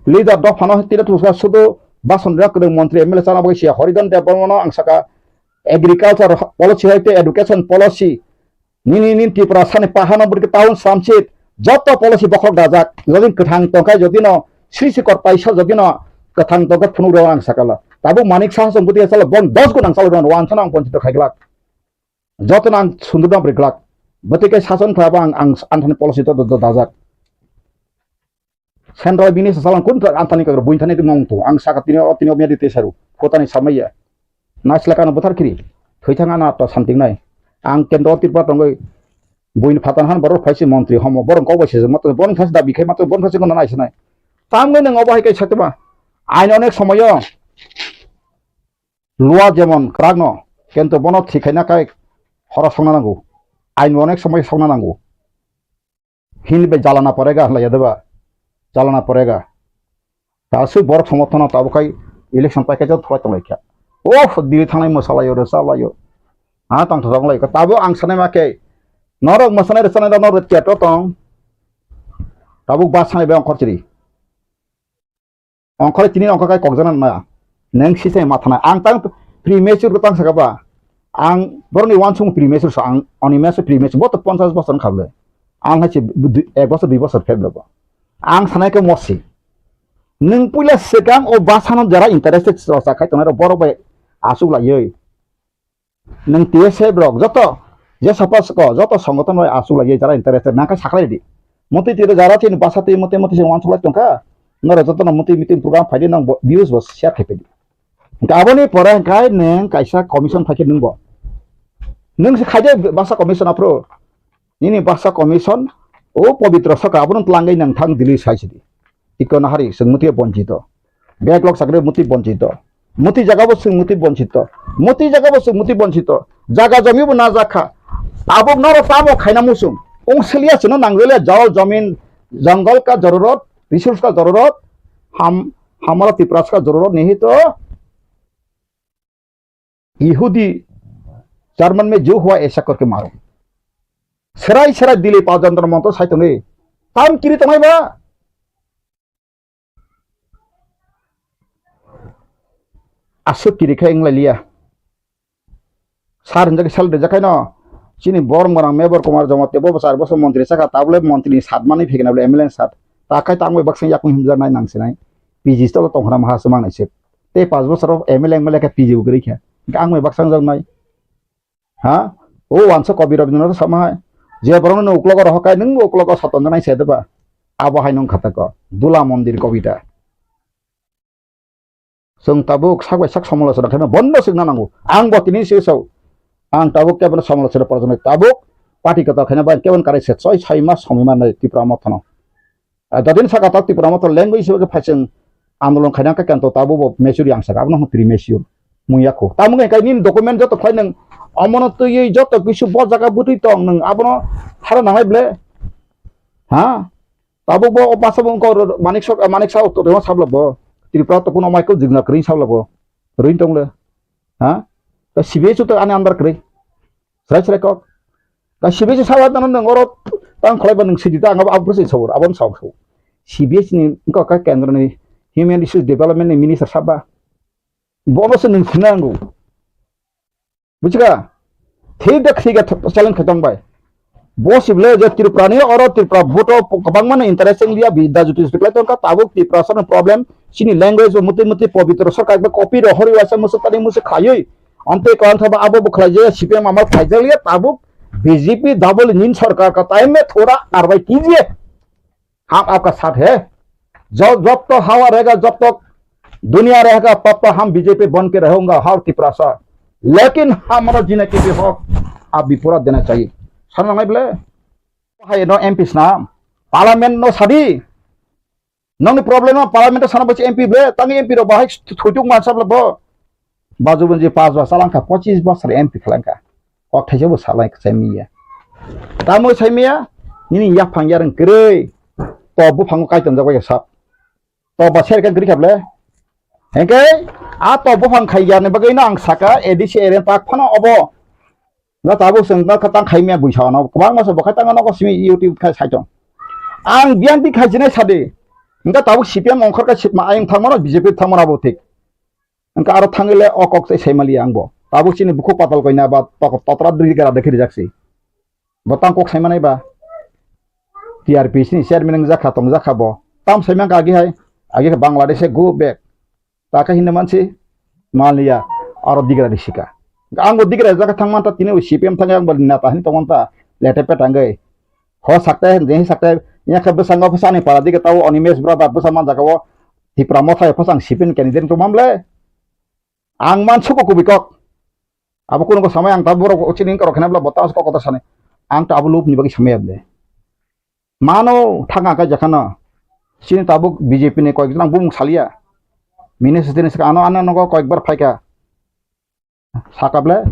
Leader dophano tira tusa sudu bason rak kwrwng montri M L A chana bagwi siya Haridan Debbarmano ang saka agriculture policy hai tei education policy nini nini Tripura sani pahano bwrwkhe town samsit joto policy bokhok dajak jodi kwthang tongkha jodi no sri sikor paisa jodi no kwthang tongkha phunuk rw ang sakala tabuk Manik Saha song bwtwi salo bon dos gun ang salo rw wansano ang ponchito khaiglak joto no ang sundurno bwrwglak bwtwi khe sason khlaiba ang ang anthani policy to dajak. Central bini sasalang kun ta antani kagra buin thani tongmung tu. Ang saka tini o tini o miyadi te saru. Kotani samaya. Naisla kano bothar kiri. Thoi thang ana to santing nai. Ang kendro Tripura tongoi buin phatan han borok phaisi montri homo borok kok bai sejak matro borok phaisi dabi khai matro borok phaisi kono naisnai. Tamgoi nang obo hai kai satema. Ain onek somoyo. Lua jemon kwrakno, kento bono thik khaina kai horo songna nango. Ain onek somoyo songna nango. Hini bai jalana porega hwnlaiya deba. Jalana porega. Aswk borok somorthono tabuk khai election paikha jok thwlai tonglaikha. Oh, diri thangnai mwsalaio, rwchalaio. Ha, tongthok tonglaikha. Tabuk ang sanai ma khe, norok mwsanai rwchanai rok norok theater tong. Tabuk bus sanai bai ongkhor chiri. Ongkhor tini ongkhor kai kokjana na. Neng sisai mathanai. Ang tang premature ko tang saka ba. Ang borokni wansung premature sa ang oni meso premature bo to ponchash bosor wngkha bwle. Ang hai se ek bosor dui bosor phep logo. Ang sanai khe mosi. Nwng puila swkang o bus hano jara interested chwla sa khai tongnai rok borok bai asuk laiwi. Nwng T S F rok joto je sapa soko joto songothon bai asuk laiwi jara interested nang khe saklai di. Motwi twi jara tini bus twi motwi motwi se wansuk lai tongkha. Norok joto no motwi meeting program phaidi nang views bo share khai phaidi. Hingke aboni pore hingke nwng kaisa commission phaikhe nwng bo. Nwng se khaide basa commission aphuru. Nini basa commission o pobitro saka abono twlangwi nwng thang Delhi sai sidi. Tiko nahari swng muti bonchito. Backlog sakre muti bonchito. Muti jaga bo swng muti bonchito. Muti jaga bo swng muti bonchito. Jaga jomi bo na jakha. Abo noro tamo khaina musung. Ong selia sino nangwele jao jomin jangol ka jororot, resource ka jororot, ham hamara Tiprasa ka jororot nihito. Yehudi German me jo hua aisa korke maro. Serai serai dili pa jantar montor sai tongi. Tam kiri tongai ba. Asuk kiri khai wng lai liya. Sar hinjak sal rijak khai no. Chini borom gorang Mebor Kumar Jamatia bo char bosor montri saka tabule montri ni sat mani phikna bole M L A ni sat. Ta khai tangwi baksa yakung himjak nai nang sinai. P G stolo tongkhna maha sumang nai sip. Tei pas bosor M L A M L A khe P G bo kwrwi kha. Ang bai baksa wng jak nai. Ha? O wansa kobi Rabindranath sama hai. Je borokno nwng uklogo rohor khai, nwngbo uklogo sotonjaknai se deba? Abo hai nwng kha tako. Dula mondir kobita. Chwng tabuk sak bai sak somolochona khaino bondo swkna nango. Ang bo tini se sao. Ang tabuk kebono somolochona porjoni tabuk party kwtal khaina bai kebon karai se choi sai mas somoi mannai Tipra Mothano. Ah, jotoni saka tak Tipra Motha language hisabe khe phaising andolon khaina khe kento tabuk bo mature yang saka abono hwn premature. Mung yakho. Tamo khe kai nini document joto khlai nwng omono twiwi joto kisu bo jaga bwtwi tong nwng abono hara nangnai ble. Ha? Tabuk bo o masa bo wngkha oro Manik Sok, Manik Saha to tongma sabla bo. Tripura to kuno mai ko jigna kring sabla bo. Ring tong le. Ha? Ta C B S to ani andar kring. Srai srai kok. Ta C B S sawa tano nang oro tang kholai ba nang sidi ta ang abo abro se sabur abon sawa sawa. C B S ni wngkha ka kendro ni Human Resource Development ni minister saba. Bono se nung sinango. Bujiga? Thik da thik da challenge khaitong bai. Bo sible je Tripura ni oro Tripura vote o kwbangma no interest wng liya bi da juti juti khlai tongkha tabuk Tripura sano problem chini language bo muti muti pobitro sarkar ba copy ro hori waisa musuk tani musuk khayui. Ante kon thaba abo bo khlai je C P M amal khaijak liya tabuk B J P double engine sarkar ka time me thora karwai kijiye. हम आपका साथ है। जो, जब तक हवा रहेगा, जब तक दुनिया रहेगा, तब तक हम बीजेपी बन के रहूंगा, हर तिपरासा। लेकिन हमारा जीने के लिए हक आप भी पूरा देना चाहिए। Sana nai bole, hai no M P sna, parliament no sadi. Nongni problem no parliament sana bachi M P ble, tangi M P ro bahai thujuk mansa ble bo. Baju bunji pas bosor langkha, pochis bosor M P khlangkha. Kok thaisa bo salai sai miya. Tamo sai miya, nini yaphang yareng kwrwi. To buphango kaitam jagwi sap. To ba serka gri khable. Hengke, a to buphang khai yarni bagwi no ang saka A D C area tak phano obo. Na tabuk seng na khatang khai miya buisa no. Kwbang masa bo khai tang no ko simi YouTube khai sai tong. Ang biang ti khai jine sadi. Engka tabuk C P M ongkhor ka sitma ayang thangmano B J P thangmano abo thik. Engka aro thangile o kok sai sai mali ang bo. Tabuk chini bukhuk patal koina ba tok-, totra dui gara dekhi rijak si. Bo tang kok sai manai ba. T R P C ni chairman wng jakha tong jakha bo. Tam sai mangka agi hai. Agi khe Bangladesh e go back. Ta khe hinna mansi maliya aro digra ri sika. Ang bo digra jakha thang manta tini C P M thang ang bo neta hin tong manta lete pet angoi. Ho sakte, je sakte, nya khe bwskango bwsani para dige tao Animesh brother bwsa man jaga o Tipra Motha e bwsang sipin candidate tongmam le. Ang man suko kubui kok. Abo kuno ko samai ang ta borok chini kok khena bla bota kok kota sani. Ang ta abo lob ni bagwi samai able. Mano thanga kai jakhana. Chini tabuk B J P ni koyek jona bumung salia. Minister ni saka ano ano nogo koyek bar phaika. Sakaple,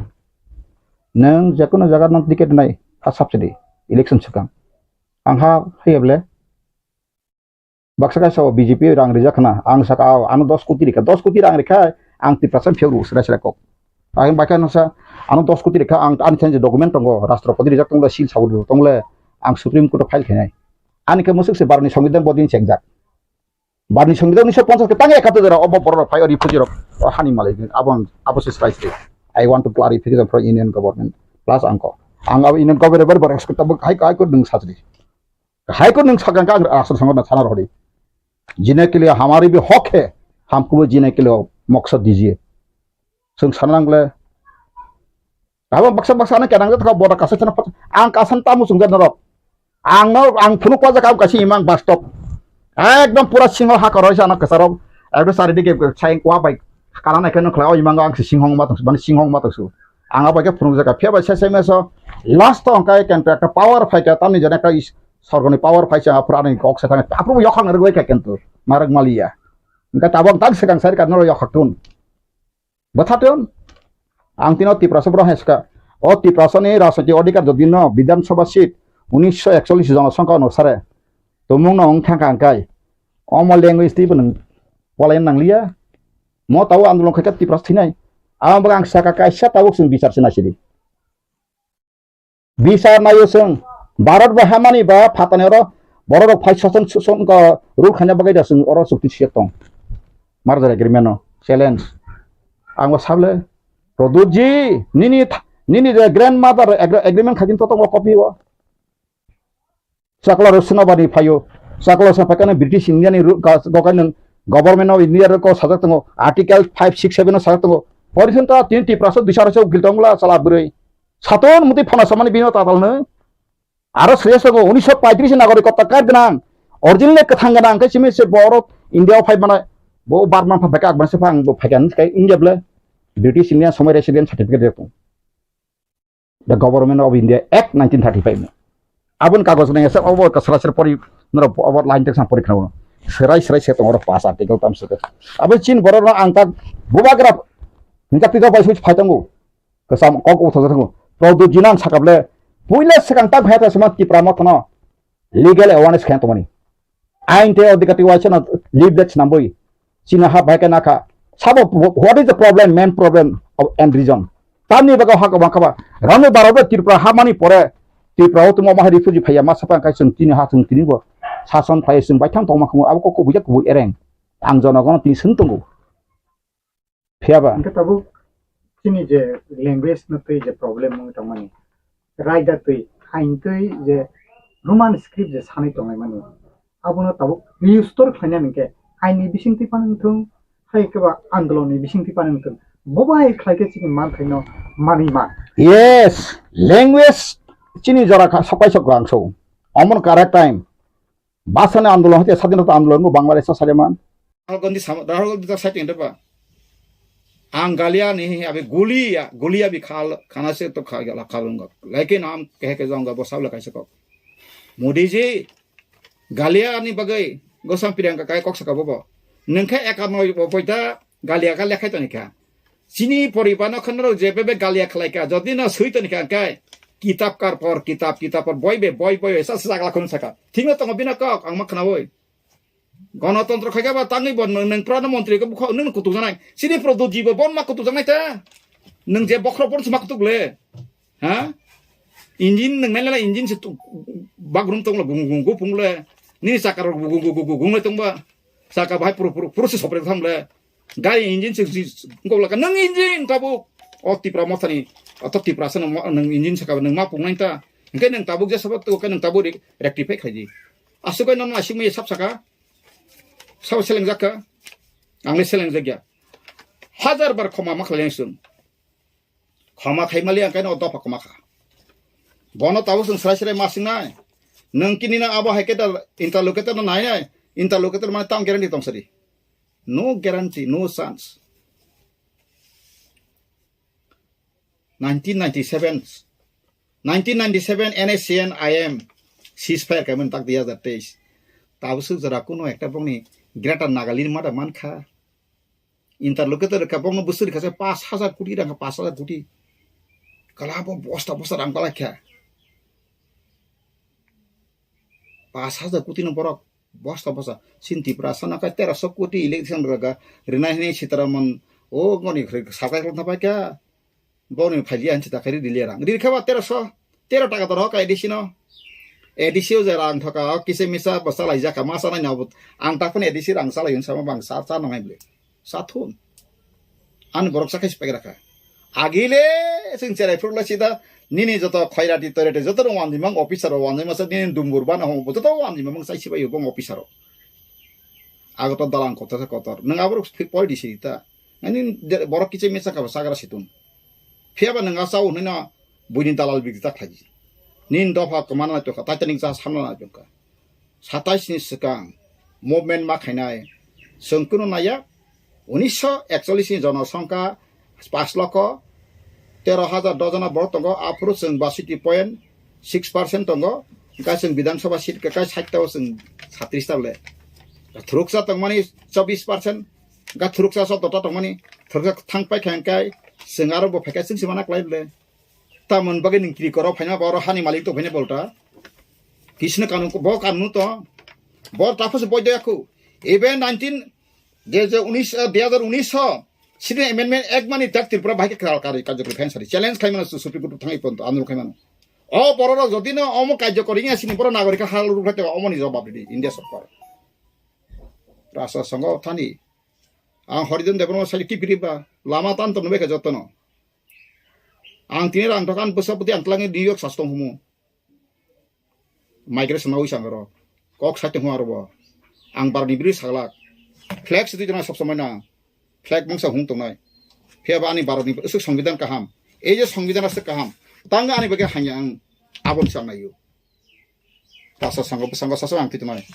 nwng jekono jaga nwng ticket nai, first subsidy, election swkang. Ang ha haiya ble, baksa kaisa o B J P rang rijak khna, ang saka o, ano dos koti rikha, dos koti rang rikha, ang Tiprasa phiyok rw sra sra kok. Ang bakha nasa, ano dos koti rikha, ang ani khe je document tongo, Rashtrapati rijak tongle, seal sabu tongle, ang Supreme Court o file khainai. Ani khe musuk se barni Songbidan bodin chengjak. Barni Songbidan unisho ponchas khe tang ekhatte jora obo borok rok phai o refugee rok o hani malai abo ang abo se srai srai. I want to clarification from Union Government plus angko. Ang abo Union Government bar bar expect abo High Court nwng sajri. High Court nwng sakang ka ang asal songor na sana rodi. Jine ke liye hamari bhi hak hai, hamko bhi jine ke liye maksad dijiye. Chwng sana nang le. Abo baksa baksa ano kenang jat kha boda kasa chana pat-, ang kasan tamu chwng jat norok. Ang no, ang phunuk pajak ang kasi imang bastop. Ekdom pura singho ha koroi sana kasarok. Ekdom sari dige sai wa bai. Kana nai khe nukla o imang ang si singhong ma tong, mane singhong ma tong su. Ang abai khe phunuk jaka phiya bai sai sai meso. Last to ang kai ken ekta power phai kha tamni jana ekta is-, sorgoni power phai sa phura ni kok sa thang. Apru yokhang rwgoi kha kentu. Narwk maliya. Engka tabok tak sekang sari kan noro yokhak tun. Bwthaton, ang tino Tiprasa borok hai swkha. O Tiprasani rajnoitik odhikar jodi no Bidhan Sabha seat unisho ekchollish jonosongkha onusare tumung no wng thangkha hwnkhe omo language twibo nwng polaina nangliya. Mo tabuk andolon khaikha Tiprasa thinai. Aboni bagwi ang sakha kaisa tabuk chwng bichar se naisidi. Bisar naio chwng, Bharat bai hamani ba phatani oro borok rok phai soson soson ko rule khaina bagwi da chwng oro chukti siyok tong. Merger agreement no challenge. Ang bo sable, Pradut ji, nini th-, nini je grandmother agre-, agreement khaijin to tongo copy o. Chakla rok Senapati phaio. Chakla sa phaikano British India ni ru-, ga-, gokai nung Government of India rok sajak tongo. Article five six seven o sajak tongo. Pori thun ta tini Tiprasa dui sara se ukil tongla chala bwrwi. Saton muti phana samani bino tatal nung. Aro sreya sogo unisho paitris nagorik kota card gwnang, original kwthang gwnang, khe simi se borok India o phai mano, bo Burma pha phai kha, Afghan se phang bo phai kha, hinwi khe India ble British Indian somoi resident certificate rwkung. The Government of India Act nineteen thirty-five no. Aboni kagoj nang esa obo ka sara sara pori, noro obo line text pori khna. Serai serai se tongoro pass article tam se. Abo chin borok no ang tak bubagra hinka tito bai switch phai tongo. Kasam kok utho thango. Product jinan sakable. Puila sekang tak bhai ta sema Tipra mothono legal awareness khe tongmani. Ain tei odhikar tei waisa no leave that swnambui. China ha bai khe nakha. Sabo, what is the problem, main problem of and reason? Tamni bagwi ha kwbang khaba. Rani barok bai Tripura ha mani pore Tripura o tongma ma refugee phaiya ma sapa kai chwng tini ha chwng tini bo sason phai chwng bai thang tongma khumu abo kok kubui jak kubui ereng. Ang jonogono tini swng tongo. Phiya ba? Hingke tabuk chini je language no twi je problem wngwi tongmani, raida twi, ain twi je Roman script je sanwi tonglaimani, abono tabuk restore khlaina hingke aini bisingtwi phano wngthung, hai khe ba andolonni bisingtwi phano wngthung, bo bai khlai khe chini man khaino manwi man. Yes, language chini jora kha sokai sok rang so. Omon correct time. Bhasani andolon hoite sadinota andolon bo Bangladesh o saleman. Rahul Gandhi sama, Rahul Gandhi tak saiting depa. Ang galia ni abi gulia, gulia bi khal, khana se to kha gala khalung go. Lekin am kehe ke jong go bo sabla kaisa kok. Modi ji, galia ni bagai gosam Priyanka kai kok saka bobo. Nengkhe eka noi bo poita galia ka lekhai toni kha. Chini poriba no khonro je bebe galia khlai ka. Jodi no sui toni kha kai. Kitab kar por, kitab, kitab por, boi be, boi, boi, sa sa sakla khun saka. Thik no tongo bina kok, ang ma khnawi. Gonotontro khai khe ba tangwi bo nwng, nwng prana montri khe bukha nwng kutuk janai. Sini Pradyot ji bo bon ma kutuk janai ta. Nwng je bokhro bon ma kutuk le. Ha? Engine nwng nai nai engine se tu bagrum tong le gung gung gung pung le. Nini chakka rok gung gung gung gung le tong ba. Chakka bahai puru puru puru se sopre tham le. Gari engine se si ngok laka nwng engine tabuk. O Tipra mothani. O to Tipra se nwng engine saka nwng ma pung nai ta. Hingke nwng tabuk je sabak tu ke nwng tabuk rectify khai di. Asuk ai nono asuk me sab saka. Sabo selengjak kha. Ang le selengjak ya. Hajar bar khoma ma khlai sung. Khoma khai mali ang kaino dopha khoma kha. Bono tabuk sung srai srai ma sing nai. Nung kini na abo hai khe ta interlocutor na nai nai. Interlocutor mane tam guarantee tong sadi. No guarantee, no chance. Nineteen ninety-seven, nineteen ninety-seven N S C N I M ceasefire kaimani tak dui hazar teis. Tabuk suk jora kuno ekta bongni Greater Nagaland mada mankha. Interlocutor ka bongno busuri kha pas hajar koti rang, pas hajar koti. Kala bo bosta bosta rang kala kha. Pas hajar koti no borok bosta bosta. Sin Tipra sana kai tera so koti election raga. Rina hini Sitaraman o ngoni sakai kala thapai kha. Boni phailiya hinsi ta khairi riliya rang. Ri khe ba tero so, tero taka doro ka A D C no. A D C o je rang thoka, o kisa misa bo salai jaka, ma sanai na bo. Ang ta phone A D C rang salai hin sama bang sa, sa nang hai bole. Sa thun. Ani borok sa khai sipai raka. Agile sing cherai phuru lai sida, nini joto khairati toirati joto rong wanjimang officer o wanjima sa nini dumbur bana homo joto wanjimang sai sipai bong officer o. Ago to dalang kotor sa kotor. Nang aborok pori di sita. Ani borok kichai mesa ka sagra situng. Phiya ba nwng a chao hwnwi no buini dalal bigri ta khlai di. Nini dopha kwmana nai tongkha, Titanic jahaj hamna nai tongkha. Satais ni swkang movement ma khainai chwng kunu naiya. Unisho ekchollish ni jonosongkha pas lokho tero hajar dojona borok tongo, aphuru chwng basiti point six percent tongo, hwnkhe chwng Bidhan Sabha seat kwkai sait ta o chwng satrish ta le. Thuruksa tongmani chobbish percent, hwnkhe thuruksa sotto ta tongmani, thuruksa thang paikha hwnkhe chwng aro bo phaikha chwng se mana klai le. Tamoni bagwi nwng kiri koro phaina ba oro hani malik tong phaina bolta. Kisno kanun bo kanun to. Bo taphos boido yakhu. Even nineteen, je je unis, eh, dui hazar unis ho, Citizen Amendment Act mani tak Tripura bahai khe kral kari karjokori khaina sari. Challenge khaimano Supreme Court thangwi ponto andolon khaimano. O bororok jodi no omo karjokori wngya sini borok nagorik khe hal rukha teba omoni jobab ridi India sorkar. Rasa songo thani. Ang Horijan Debbarma sai kipiri ba lama tan to nubai kha jotono. Ang tini rang dokan bwsa bwtwi ang twlangwi New York sas tong humu. Migration nawi sang aro. Kok sai tong aro bo. Ang barni biri saglak. Flag sitwi tongna sob somoi na. Flag mungsa hung tongnai. Phiya ba ani Bharat ni aswk songbidan kaham. Ei je songbidan aswk kaham. Tang ani bagwi hanya ang aboni sang naio. Tasa sango, sango sasa ang twi tongmani.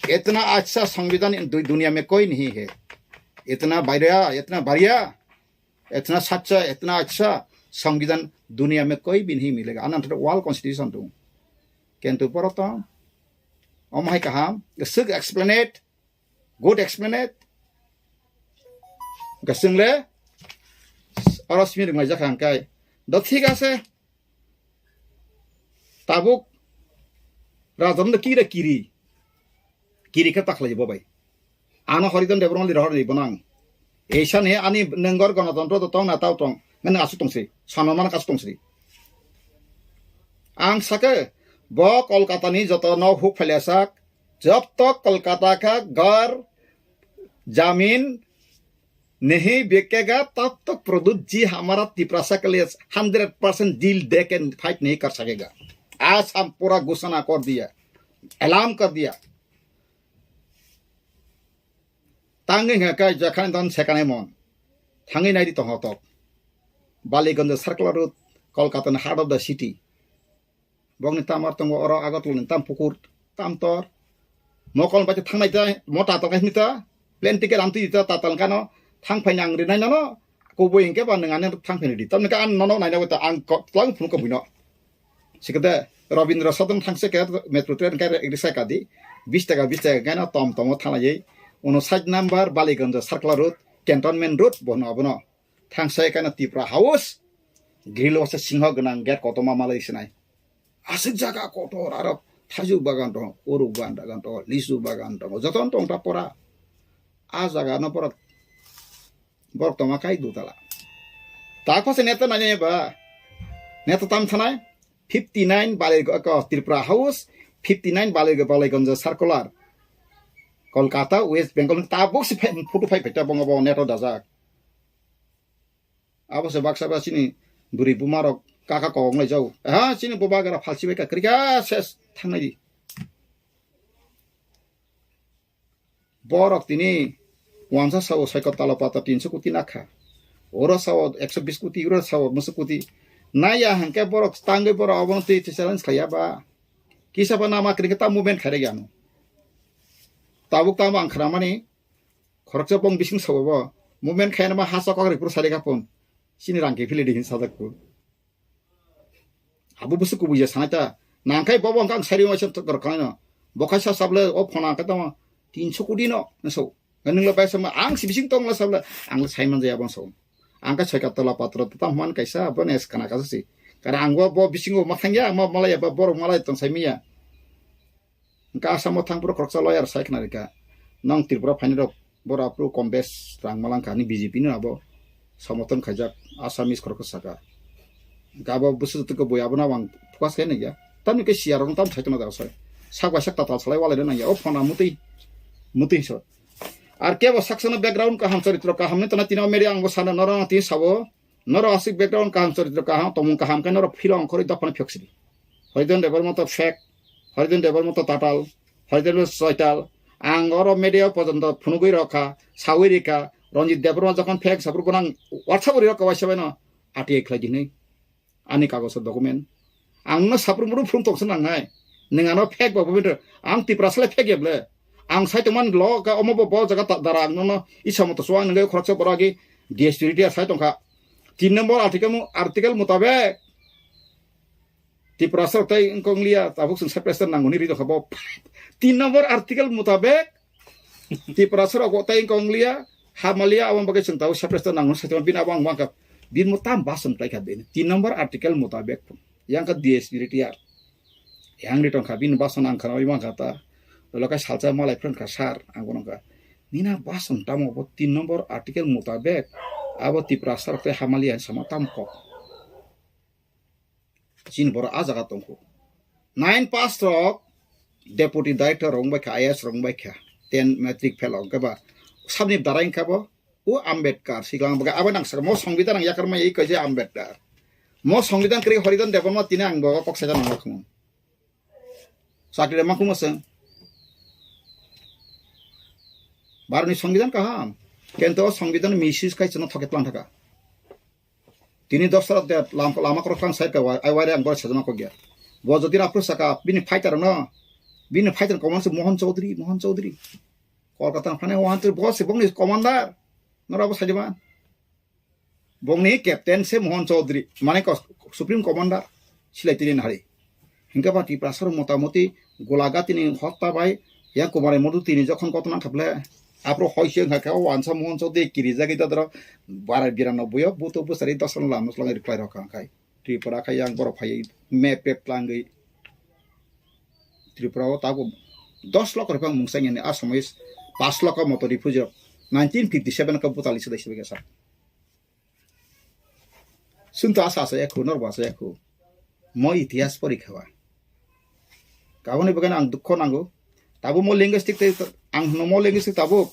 Itna acha sangbidan du-, duniya mein koi nahi hai. Itna bhariya, itna bhariya, itna sacha, itna acha sangbidan duniya mein koi bhi nahi milega. Ananta world constitution tu. Kintu poroto, om hai kaham, sik explain it, good explain it. Gasing le, oro simi ringlai jakha hangkai. Do thik ase, tabuk Raja no kira kiri. Kiri khe takhlai bo bai. Ano Horidhan Debbarma li rohor ni bonang. Eisa ni ani nengor gonotontro to tong na tao tong. Nang asu tong si. Sono mana kasu tong si. Ang sake bo Kolkata ni joto no huk phailasak. Jab tak Kolkata ka gar jamin नहीं बिकेगा, तब तक प्रद्युत जी हमारा तिपरासा के लिए hundred percent दिल दे के फाइट नहीं कर सकेगा। आज हम पूरा घोषणा कर दिया, ऐलान कर दिया। Tangwi hwnka khe jakhan don sekane mon. Thangwi naidi tongho tok. Baliganj Circular Road, Kolkata ni heart of the city. Bokni tamar tongo oro Agartala ni tam pukur, tam tor. Mokol bai thangnai ta, mo tatal kai ta. Plane ticket am twi ta, tatal kano. Thang phai nang rinai nono. Kubui hinkhe ba nang ani thang phai di. Tamni ka an nono naina ta ang ko, tlang phun ko buino. Sikade Rabindra Sadan thangse ke metro train kai risa kadi. Bis taka, bis taka kano tom tomo thanai. Uno side number Baliganj Circular Road, Cantonment Road, bono abono. Thangsa ekana Tipra House, grill o se singho gwnang gate kotorma malai sinai. Aswk jaga kotor aro thaju bagan tongo, uruk bagan tongo, lisu bagan tongo, jotono tong ta pora. A jaga no borok, borok tongma kai dutala. Tak phase neta nanya ba, neta tam thanai, fifty nine Bali, ko Tripura House, fifty nine Bali, Baliganj Circular, Kolkata, West Bengal, tabuk si phai, photo phai phai ta bongo bo neto dajak. Abo se baksa ba chini bwrwi buma rok kaka kok wnglai jago. Ha, chini bubagra phalsi bai ka kwrwi kha ses thangnai di. Borok tini wansa sao soikot talo pata tinso koti nakha. Oro sao ekso bis koti, oro sao musu koti. Naya hangke borok tangwi borok obono twi twi challenge khaiya ba. Kisa ba nama kwrwi khe ta movement khairek ya ano. Tabuk tamo ang khramani Khoroksa bong bising sabo bo. Movement khaina ma hasa kok ripur sari kapon. Sini rang ke philidi hin sajak ko. Abo busu kubuja sanai ta. Nangkai bobo ang sari ma chan tok kano. Bokai sa sable o phona ka tama. Tinso kodi no. Naso. Nang lo bai sama ang si bising tong la sabla. Ang sai man jaya bang so. Ang ka sai ka tola patro ta man kaisa bo nes kana ka si. Kara ang bo, bo bising o mathang ya, ma malaya ba bor malaya tong sai miya. Hwnkhe Assam o thang phuru khoroksa lawyer sai khna rikha, nong Tripura phainai rok boro aphuru kom bes rang malangkha hinwi B J P no abo somothon khaijak Assamese khoroksa saka. Hwnkhe abo bwswk twi khe bui abono ang focus khe nangya. Tamni khe C R rok no tam thai tongna da sai. Sak bai sak tatal salai walai nangya. O phone a mutwi, mutwi so. Ar kebo sak sano background kaham, choritro kaham ni tona tini o media ang bo sana norok ang tini sabo. Norok aswk background kaham, choritro kaham, tongmung kaham khe norok philo ongkhorwi dophano phiyok sidi. Horidhan Debbarma to fake, Horidhan Debbarma to tatal, Horidhan Debbarma to soital. Ang oro media o pojonto phunugwi rokha, sawi rikha, Ranjit Debbarma jokhon fake saphuru bono ang WhatsApp o rirokha waisa baino R T I khlai di hinwi. Ani kagojo document. Ang no saphuru muru phunuk tongsa nangnai. Nwng ano fake ba bumit ang Tiprasa le fake ya ble. Ang sai tongmani lo ka omo bo bo jaga ta dara ang nono isa moto suang nangwi khoroksa borok agi D S P retired sai tongkha. Tin number article mu, article mutabek Tiprasa rok tai wngkong liya tabuk chwng separate state nangmani ri tongkha bo. Tin number article mutabek Tiprasa rok tai wngkong liya ha maliya aboni bagwi chwng tabuk separate state nangmani sai tongkha bini abo ang uankha bini mo tam bas wng taikha bini. Tin number article mutabek. Yang kha D S P retired. Yang ri tongkha, bini bason ang khana bai mankha ta. Lolo khe salsa malai phran kha sir, ang bono kha. Nina bason tamo bo tin number article mutabek abo Tiprasa rok tei hamali ang sama tam kok. Chini borok a jaga tongkho. Nine pass rok deputy director rok wngbai kha, I A S rok wngbai kha. Ten matric fail rok wngkha ba. Sabni darai wngkha bo. O Ambedkar, siklang baga abo nang saka mo songbidan ang yakar mai kaje Ambedkar. Mo songbidan kri Horidhan Debbarma tini ang bogo kok saida nang khum. Sakri ma khum seng. Barni songbidan kaham. Kento songbidan misis kai chana thoke plan thaka. Tini dosra de lam-, lama korok tang sai ka wai, ai wai ang bor sajana kok ya. Bo jodi rapro saka bini fighter no. Bini fighter command se Mohan Chaudhary, Mohan Chaudhary. Kolkata phane Mohan Chaudhary, bo se bongni commander. Nora bo sajima. Bongni captain se Mohan Chaudhary, mane kos-, supreme commander silai tini nahari. Hingke ba Tiprasar motamoti Golaghatini hotta bai yang Kumar Modu tini jokhon kotona khaple apro hoise wngkha khe o wansa Mohan Chaudhary kirijagwi dadro barai birano buyo buto bwsari dosan lam swlangwi rwkhlai rokha khai. Tripura khai yang borok phaiwi map pep tlangwi Tripura o tabuk dos lokho rwphang mungsa yani a somois pas lokho moto refugee rok nineteen fifty seven khe butali swdai swbai khe sa. Chwng to asa asa ya khu, norbo asa ya khu. Mo itihas porikha ba. Kaboni bagwi ang dukho nango. Tabuk mo linguistic tei ang hwno mo linguistic tabuk.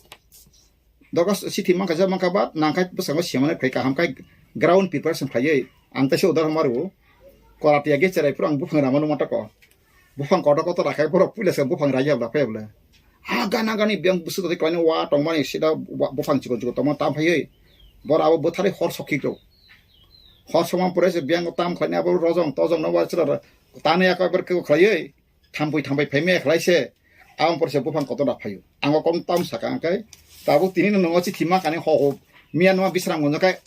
Dogo sithi mankha ja mankha ba nangkhai bwskango semane khai kaham khai ground preparation khaiwi ang teisa udahoron maru. Koratiya ge cherai phuru ang buphang rama numa tako. Buphang kotor kotor rakhai borok puila se buphang raiya bla phai bla. Ha gana gani biyang bwswk twi klaino wa tongmani sida wa-, buphang chikon chikon tongma tam phaiwi. Bor abo bwtharwi hor sokhi rw. Hor sokma pore se biyang tam khlaini abo rojong tojong no wa chwla tani aka ber khe khlaiwi. Thampui thampui phaimaya khlai se. Aboni pore se buphang kotor rak phaio. Ang o kom tam saka ang kai. Tabuk tini no nongo chithi ma kani ho ho. Miya numa bisrang gonjo kai.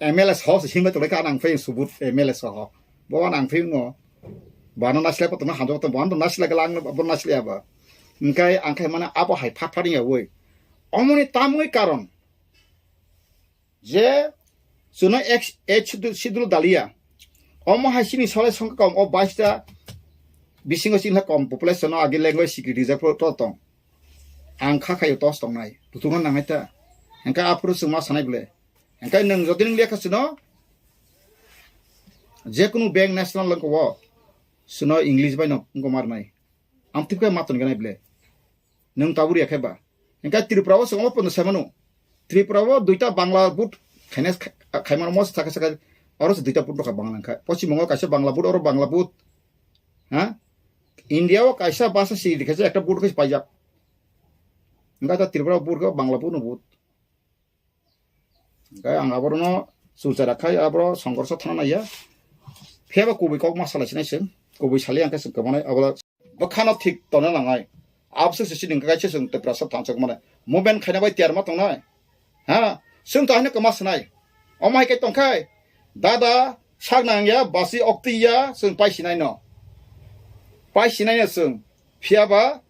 M L A soho se himlai tonglaikha, ang phai subut M L A soho. Bo ang phai no. Bano nasilai pa tongma hamjak tong, bano nasilai kala ang bo nasilai aba. Hingkai ang khai mane abo hai phat phat ya woi. Omoni tamoi karon. Je suno ex, ex sidu, sidu dalia. Omo hai sini sole songkha kom o baista bisingo sini kom population no agi language security jak to tong. Ang kha khayo tos tongnai. Tutungo nangai ta. Hingkai aphuru chwngma sanai bole. Hingke nwng jodi nwng lekha sino, jekunu bank national wngkha o, sino English bai no wngkha marnai. Amtwi khe ma tongkha nai ble. Nwng tabuk ya khe ba. Hingke Tripura o swngo pono sai mano. Tripura o duita Bangla board khaina kha-, khaimano mo saka saka oro se duita board rokha Bangla wngkha. Poschim Bongo kaisa Bangla board, oro Bangla board. Ha? India o kaisa basa si dikha ekta board khe paijak. Hingke ta Tripura board khe Bangla board no board. Hingke ang aborokno chulchara khai aboro songkorso thana naiya. Phiya ba kubui kok ma salai sinai chwng, kubui sali ang khe chwng kwmanai abo bwkhano thik tongna nangnai. Abose se chini kaisa chwng Tiprasa thansa kwmani movement khaina bai tiyar ma tongnai. Ha, chwng to haino kwma swnai. Omo hai khe tongkhai, dada sak nangya, basi okti ya, chwng pai sinai no. Pai sinai no chwng. Phiya ba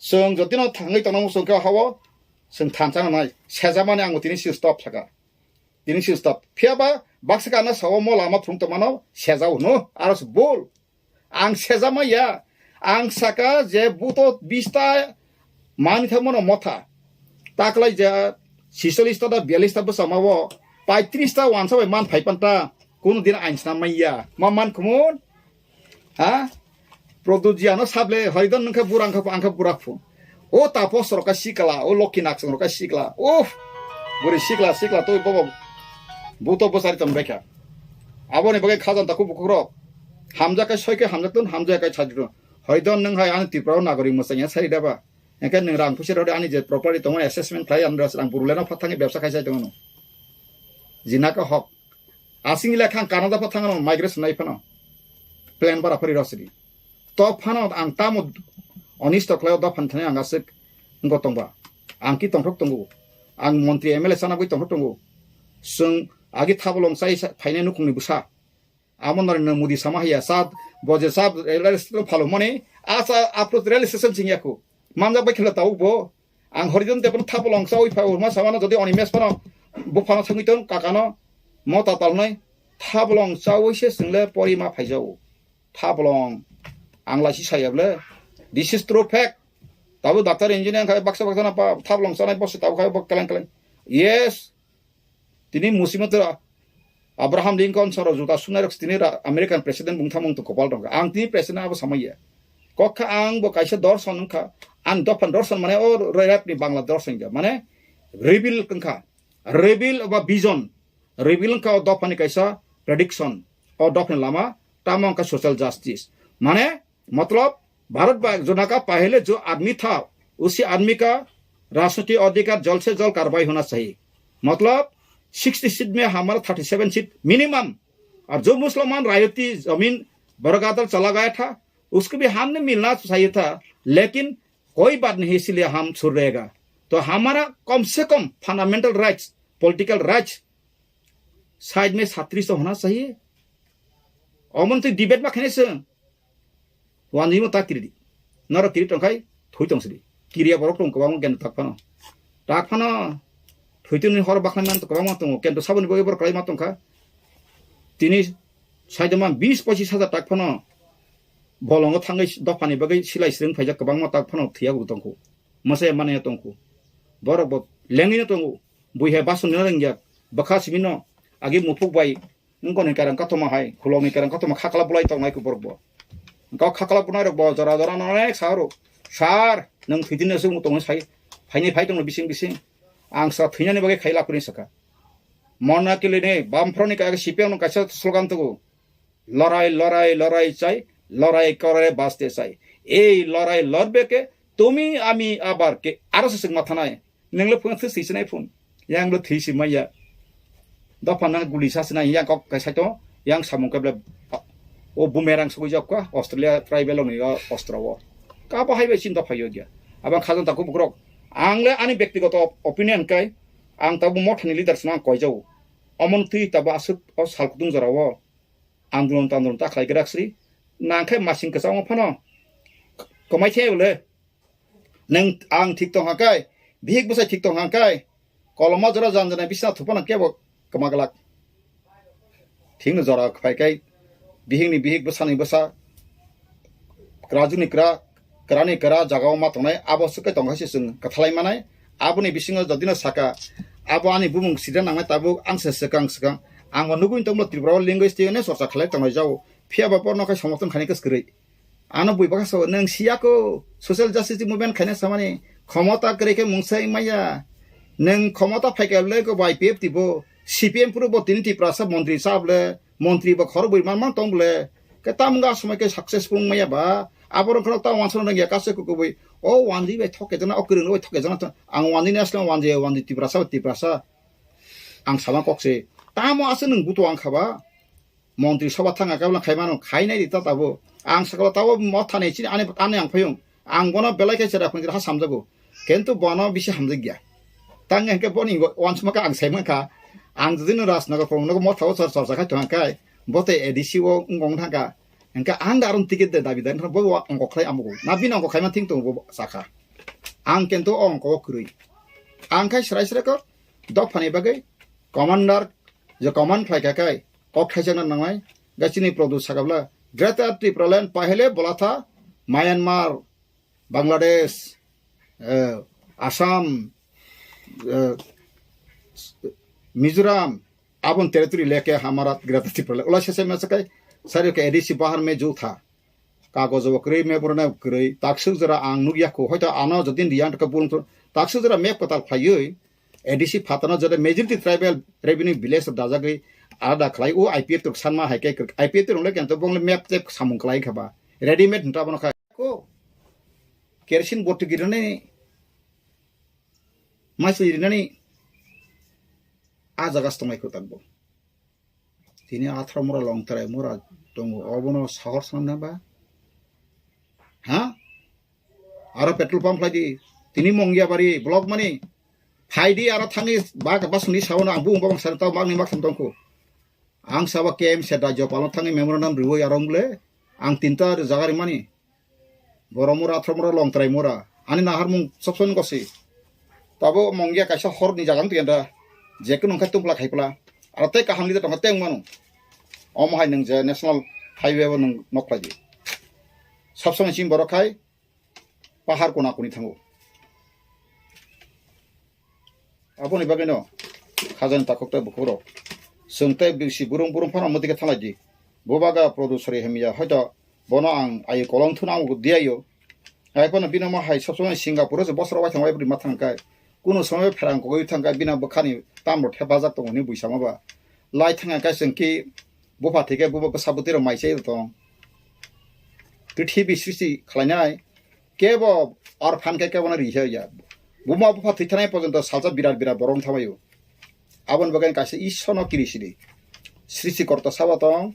chwng jotino thangwi tongna muchung khe hao, chwng thansa nangnai. Sejamani ang tini si stop saka. Tini si stop. Phiya ba baksa kana sao mo lama phung tongmano sejao no. Aro se bol. Ang sejama ya. Ang saka je buto bista mani thangmano motha. Taklai je sisolista da bialista bwsama o paitris ta wansa bai man phai panta. Kunu din ain snam maya. Ma man kumun. Ha? Produjiano sable hoidon nungkha burang kha angkha burak phu. O tapos roka sikla, o lokhi naksong roka sikla. Uf. Buri sikla, sikla to bobo. Buto bosari tong bekha. Aboni bagai khajan taku bukukrok. Hamja kai soike hamja tun, hamja kai chajru. Hoidon nung hai ani Tripura nagori musanya sai daba. Engke nung rang pusi rode ani je property tongo assessment khlai ani rang buruleno phatangi bebsa khai sai tongo. Jinaka hok. Asing ila khang Canada pha thangno migration nai phano. Plan bara phari rosidi. To phano ang tamo onisto khlaio dophan thani ang asik ngo tongba. Ang ki tongthok tongo. Ang montri M L A sana bui tongthok tongo. Sung agi thabolong sai sa-, phainai nukhungni bwsa. Amo Narendra Modi sama haya sa boje sa rail station phalo mani asa apro rail station sing yaku. Manjak bai khela tau bo. Ang horidon te pun thabolong chawi pha urma samano jodi oni mes pano buphano thangwi ton kakano mota talnai thabolong chawi se single pori ma phaijao. Thabolong ang laisi sayable. This is true fact. Tabu doctor engineer khai baksa baksa na pa thabolong chanai bosse tabu khai bok keleng keleng. Yes. Tini musimento Abraham Lincoln soro juta sunai rok tini ra-, American president bung thamung to kopal dong. Ang tini president abo samaya. Kokha ang bo kaisa dorson wngkha. Ang dophan dorson mane o rap ni Bangla dorson ja. Mane reveal wngkha. Reveal ba vision. Reveal wngkha o dophani kaisa prediction. O dophani lama tamo wngkha social justice. Mane मतलब भारत का जो नका पहले जो आदमी था उसी आदमी का राजनीति अधिकार जल्द से जल्द कार्रवाई होना चाहिए। मतलब सिक्सटी सीट में हमारा थर्टी सेवन सीट मिनिमम। और जो मुसलमान रायती जमीन बरगादल चला गया था उसको भी हमने मिलना चाहिए था, लेकिन कोई बात नहीं, इसीलिए हम छुड़ रहेगा। तो हमारा कम से कम fundamental rights, political rights side में छत्तीस तो होना चाहिए। Omo twi debate ma khainai chwng. Wanjwi mo ta kiri di. Norok kiri tong khai thwi tong sidi. Kiriya borok tong kwbangma gen tak phano. Tak phano thwi tini hor bakhlai man kwbangma tongo. Kento saboni bagwi borok kwlai ma tong kha. Tini saidoma bis pochis hajar tak phano bolongo thangwi dophani bagwi silai srwng phaijak kwbangma tak phano thwiya bo tongkhu. Masa mane tongkhu. Borok bo lengwi no tongo. Bui hai bason no rengya. Bwkha simi no agi muphuk bai Wngkoni kereng kothoma hai, khulokni kereng kothoma khakla bulai tongnai khe borok bo. Wngkha khakla bunai rok bo jora jora no onek sa rw. Sir, nwng thwitini aswk tongwi sai, phaini phai tongno bising bising. Ang sa thwinani bagwi khai lapri saka. Mona kilini bamphro ni kaisa C P M no kaisa slogan tugo. Lorai, lorai, lorai chai, lorai kore baste chai. Ei lorai lorbe ke tumi ami abar ke aro se singma thanai. Nenglo phone thwi sinai phone. Yang lo thwi si maya. Dopha nang guli sa sinai yang kok kai saito. Yang samung kable o bumerang sugui jok ka Australia tribal ni o ostro o. Ka bo hai bai chin dopha yo gya. Abang khajang taku bukrok. Ang le ani bektigoto opinion kai. Ang tabu mothani leader sna koi jau. Omon twi tabu asuk o sal kutung jora o. Andolon tandolon ta khlai grak sri. Nang khai masing kwchangma phano. Komai the le. Neng ang thik tong hakai, bihik bwsai thik tong hakai, koloma jora jan jana bisna thupana kebo kwma glak. Thikno jora phai kai, bihikni bihik bwsani bwsa, kwrajuni kwra, kwrani kwra jagao ma tongnai, abo swk kai tong hai se chwng kwthalai manai. Aboni bisingo jodino saka, abo ani bumung sida nangnai tabuk ang se swkang swkang. Ang bo nugui tongmolo Tripura o language tei ne chorcha khlai tongnai jao, phiya ba porno khai somorthon khainai kwskwrwi. Ano bui baka sao, nwng siya ko social justice movement khaina samani khomota kwrwi khe mungsa wngmaya. Nwng khomota phaikha le ko bai P F T bo, C P M puro bo tini Tiprasa montri sa bole, montri bo khorok bui man man tong bole. Khe tam wngkha somoi khe successful wngmaya ba, abo rok khorok ta wansana nangya kaisa ko kubui. O wandi bai thok khe jana, o kwrwng bai thok khe jana, ang wandi ni asle wandi, wandi Tiprasa, Tiprasa. Ang sama kok se, tamo ase nwng buto ang kha ba. Montri Sabha thangkha khe bwlai khaimano khainai di ta tabuk. Ang sakalo tabuk mothani chini ani, ani ang phayung. Ang bono belai khe chera phunjira ha samjago. Kintu bono bisi hamjakya. Tang hwnkhe boni wansukma khe ang sai mankha. Ang jodi no Rajnagar phone no motha o chor chorcha khai tongkha khai. Bo tei A D C o wngkha wngkha. Hwnkhe ang da aron ticket de dabi da bo ongkok khlai amugo. Na bini ongkok khaima thing tongo bo sakha. Ang kintu o ongkok o kwrwi. Ang khai srai srai kok dophani bagwi commander je command khlai kha khai kok thaijakna nangnai. Ga chini Produ sakabla Greater Tipraland pahele bolatha Myanmar, Bangladesh, eh, Assam, eh, Mizoram, abon territory leke hamara Greater Tipraland. Ula sese mesakai sari ke A D C bahar me jo tha. Kagojo bo kwrwi, memorandum kwrwi, takswk jora ang nukya kho, hoito ano jodi riya wngkha bul wngkha, takswk jora map kwtal khlaiwi, A D C phatano jora majority tribal revenue village rok dajagwi alada khlai, o I P F T rok sanma hai khe, I P F T rok le kento bong le map tep samung khlai kha ba, readymade hinta bono kha ko, kerosene bottle girinani, maisli rinani, a jaga se tongnai kho takbo. Tini atharo mura longtrai mura tongo, obono sahor sanam na ba? Ha? Aro petrol pump khlai di. Tini Mongiabari block mani. Phai di aro thangwi bak basuni sawono ang bung babang sari tau magni maktham tongkho. Ang saba K M C rajyopal no thangwi memorandum riwi aro wng le ang tinta jaga rimani. Borok mura, athro mura, longtrai mura. Ani naharmung sobsoni gosi. Tabo Mongia kaisa horni jaga wng twi anda. Jekunu wngkha tungpla khaipla. Aro tei kaham leader tongkha tei wngmano. Omo hai nwng je national highway bo nwng nok khlai di. Sobsoni chini borok khai pahar kona kuni thango. Aboni bagwino khajani takhuk tei bukhukrok. Chwng tei bisi burung burung phano mwtwi khe thanglai di. Bubaga Produ Sori hamya hoito bono ang ayu kolong thuna ang diyayo. Ai phano bino ma hai sobsomoi Singapore se bosor wai thang wai bwrwi ma thang kai. Kuno somoi pherang kogwi thang kai bina bwkhani tamrok thepajak tongo hwnwi buisama ba. Lai thang kai chwng ki bupha thike bubo bwsa bwtwi rok mai chai tong. Prithibi srishti khlainai kebo orphan khe kebo no ri ya. Buma bupha thwi thanai porjonto salsa birat birat borok wng thangbaio. Aboni bagwi kaisa Ishwarno kiri sidi. Srishti korta sabo tong.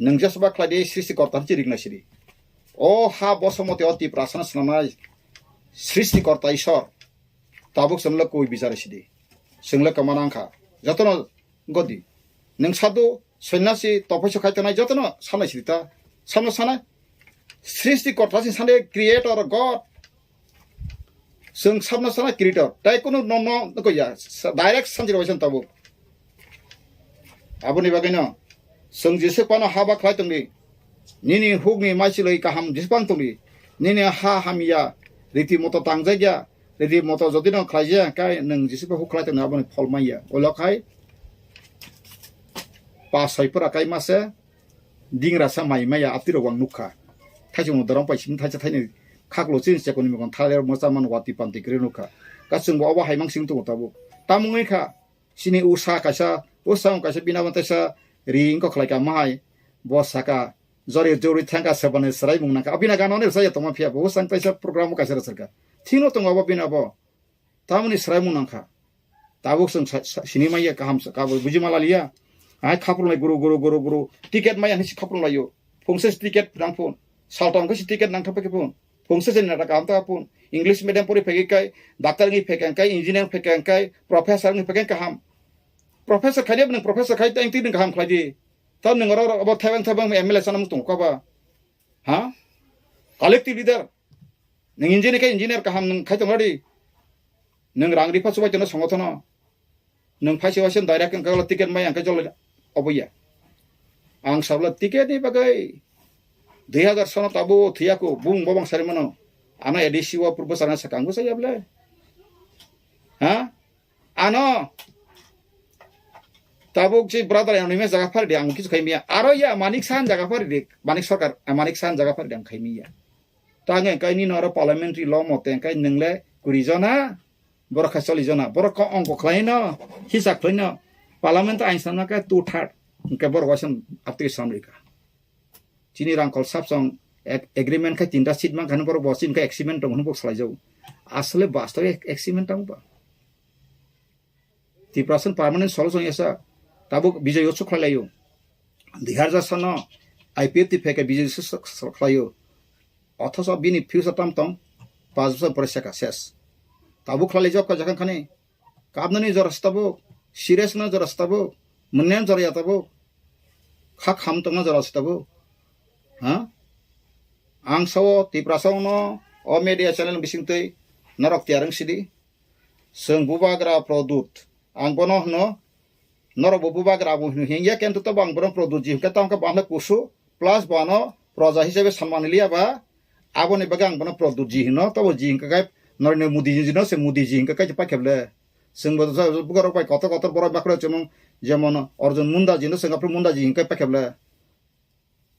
Nwng jesba khlai di Srishti korta hinwi rikna sidi. O ha bosomoti o Tiprasano swnamnai Srishti Korta Ishwar. Tabuk chwngno kwi bichar sidi. Chwngno kwmana wngkha. Jotono godi. Nwng sadhu, sonyasi, tophoiso khai tongnai jotono sanai sidi ta. Samno sanai. Srishti Korta sing sanai creator God. Chwng sabno sana creator. Tai kunu no no no ya. Direct sanjiro waisa tabuk. Aboni bagwino chwng Jisu phano haba khlai tongdi. Nini hukni maichilwi kaham Jisu phano tongdi. Nini ha hamya riti moto tangjakya, riti moto jodi no khlaijak kai nwng Jisu pha huk khlai tongdi aboni phol manya. Olo khai pa soi pura kai mase dingra sa mai maya aptirok wang nukha. Thaisung dorong pai sim thaisa thaini khaklo chin chekoni mokon thale mo chaman wati panti kri nukha. Kasung bo obo haimang sing tongo tabuk. Tamungwi kha. Chini usa kaisa, usa wng kaisa bina bo teisa ri wngkha khlai ka mahai. Bo saka, jori jori thangka sebani swraimung nangkha. Abina gana ni saya tongma phiya bo usa wng kaisa program kaisa rwchar ka. Thino tongo abo bina bo. Tamoni swraimung nangkha. Tabuk chwng sa-, sa-, sini manya kaham sa, kabo buji mala liya. Ai khapur lai guru, guru, guru, guru. Ticket maya hisi khapur layo. Phungsa si ticket nang phun. Saltang khe si ticket nang thapa khe phun. Phungsa si nata kaham ta phun. English medium pori phege kai, doctor ngi phege kai, engineer phege kai, professor ngi phege kaham. Professor khai de, professor khai tang ti kaham khlai di. Tam nang ro ro abo thabang thabang M L A sana mung tong ka ba. Ha? Collective leader. Nwng engineer khe engineer kaham nwng khai tong di. Nwng rang ripa chubai tongno songothano. Nwng phaisi waisa direct wngkha ticket mai ang khe jolo oboya. Ang sabla ticket ni bagwi dui hazar sono tabo thiyaku bung bobang sari mano. Ano A D C o purbo sarang sakang bwsa yable. Ha? Ano tabuk si brother anonymous jaga phari di ang kisu khaimiya. Aro ya Manik Sahan jaga phari di. Manik Sarkar, eh, Manik Sahan jaga phari di ang khaimiya. Tangwi hwnkhe nini oro parliamentary law mote hwnkhe nwng le kuri jona, borok khe choli jona, borok khe ongko khlai no, hisab khlai no, parliament ain sanna khe two third, hwnkhe borok waisa aptwi samrika. Chini rangkol sapsong ag-, agreement khe tinta seat mankha borok bo chini khe agreement tong hwnwi bo salai jago. Asole bastobe agreement tong ba. Tiprasa permanent solution yasa tabuk Bijoy Utsav khlai laio. Dui hazar sano I P F T phai khe Bijoy Utsav khlai laio. Othoso bini future tam tong, panch bosor pore seka ses. Tabuk khlai laijak kha jakhang khani. Kabnani jora se tabuk, serious na jora se tabuk, mwnyan jora ya tabuk, kha kham tongna jora se tabuk. Ha? Ang sao Tiprasa no o media channel bising twi norok tiyar wng sidi. Chwng bubagra Produt. Ang bono hwno, norok bo bubagra bo hwno hingya, kintu tobo ang bono Produt ji hwnkhe tamo khe bo ang khe kusu, plus bo ano proja hisabe sanmani liya ba, aboni bagwi ang bono Produt ji hwno, tobo ji hwnkhe khe Narendra Modi ji no se Modi ji hwnkhe khe paikhe le. Chwng bo bugarok bai kotor kotor borok bakhro chumung, jemon Arjun Munda ji no chwng aphuru Munda ji hwnkhe paikhe le.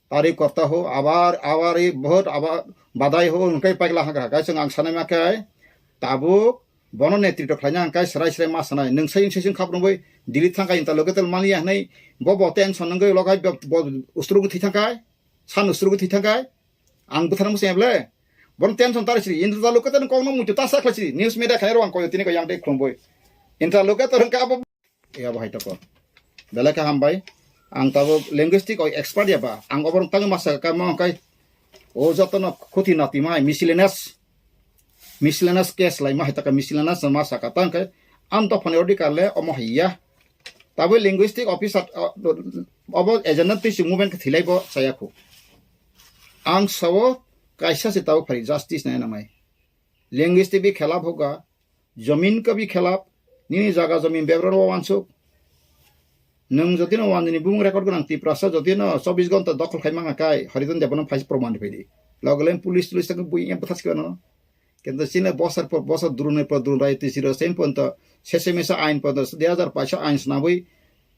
Tari korta ho, abar, abar i bahut, abar badai ho, hwnkhe paikla haka haka chwng ang sanai ma khe, tabuk bono netritw khlaina hwnkhe srai srai ma sanai. Nwng sai sai khap rwngwi Delhi thangkha interlocutor maliya hwnwi bo bo tension wngwi logai bo, bo ustrugwi thwi thangkha, san ustrugwi thwi thangkha, ang bwthar muchung ble. Bono tension tari siri, interlocutor kokno muitu ta sa khlai siri, news media khairok ang koyo tini ko yang dei khulumwi. Interlocutor wngkha abo. Ya, bahai toko. Belai khe hambai. Ang tabuk linguistic o expert ya ba. Ang oborok tangwi masa ka mo kai. O jotono khuti nati mai miscellaneous. Miscellaneous case lai ma hai taka miscellaneous ma saka tang kai. Ang dophani ordi karle omo hai ya. Tabuk linguistic officer, o, obo agenda twi si movement khe thilai bo saya khu. Ang sao kaisa se tabuk phari justice nai namai. Linguistic bi khelap hoga. Jamin ka bi khelap, nini jaga jamin bebra ro wansuk. Nwng jotino wanjini bumung record gwnang Tiprasa jotino chobbish ghonta dokhol khai mangha kai, Hariton Debano phai proman rwphai di. Logo len police tulis tang bui em pathas kano. Kento chini bosor por bosor durune por durun rai tisi ro sem ponto, sese mesa ain ponto, dui hazar paisa ain snabui,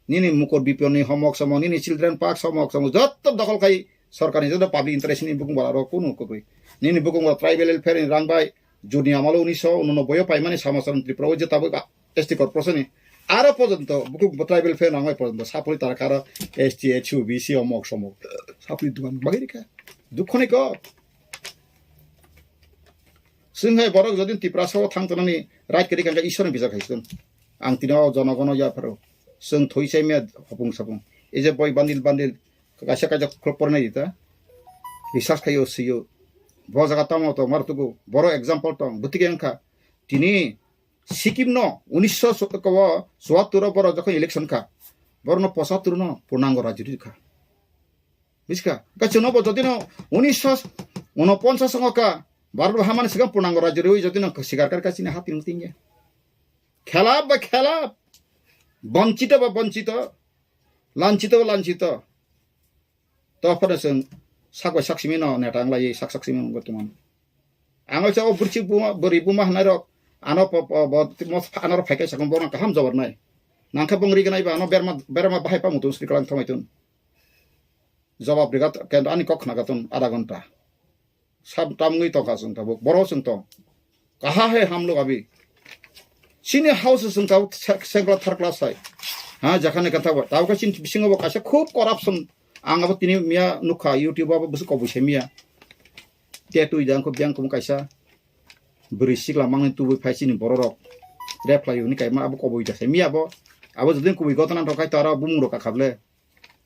nini mukor biponi homok somok, nini children park somok somok, jotto dokhol khai sorkarni jotto public interest ni bukung bala ro kunu kogoi. Nini bukung bala tribal welfare ni rang bai, Juni amalo unisho unonoboi o paimani Samachar Tripura o je tabuk S T corporation ni aro porjonto bukruk bo tribal fair nangbai porjonto sapori tara karo S T, H U, B C omok somok sapori dugan bagwi rikha. Dukho ni kok. Chwng hai borok jodi Tiprasa o thang tongnani right kwrwi kangkha Ishwar ni bijak hai chwng. Ang tini o jonogono yapharo. Chwng thoi chai maya hopung sapung. Ei je boi bandil bandil kaisa kaisa khuluk pornai di ta. research khaio, sio. Bo jaga tamo to mar tugu, boro example tong, bwtwi khe wngkha. Tini Sikkim no unisho chuattur o boro jokhon election kha, boro no pochattur no purnango rajyo rikha. Bujiska? Ka chwngno bo jodi no unisho unoponchas wngkha, Bharat bo hamani sikang purnango rajyo riwi jodi no sikar kar ka chini hati nung tingya. Khelap ba khelap, bonchito ba bonchito, lanchito ba lanchito. To phano chwng sak bai sak simi no neta wng lai, sak sak simi wng tongmani. Ang o cha o bwrchi buma, bwrwi buma hwnai rok, ano po, po, bo, mo, ano rok phai khe sakong bono kaham jawab nai. Nang khe bong ri gnai ba ano berma, berma bahai pa mutung sri kalang thangwi tun. Jawab riga kendo ani kok khna gatun adha ghonta. Sab tamwi tongkha chwng tabuk, boro chwng tong. Kaha he hamlo abi. Chini house chwng tabuk se-, second class, third class hai. Ha, jakhane kantha bo. Tabuk chini bisingo bo kaisa khub corruption. Ang abo tini miya nukha YouTube abo busu kobui se miya. Te tui jang ko biang kum kaisa. Bwrwi sikla mangni tubui phai chini bororok. Rep khlai hwnwi kaima abo kobui da se miya bo. Abo jodin kubui gotana thok khai to aro bumung rok kakhable.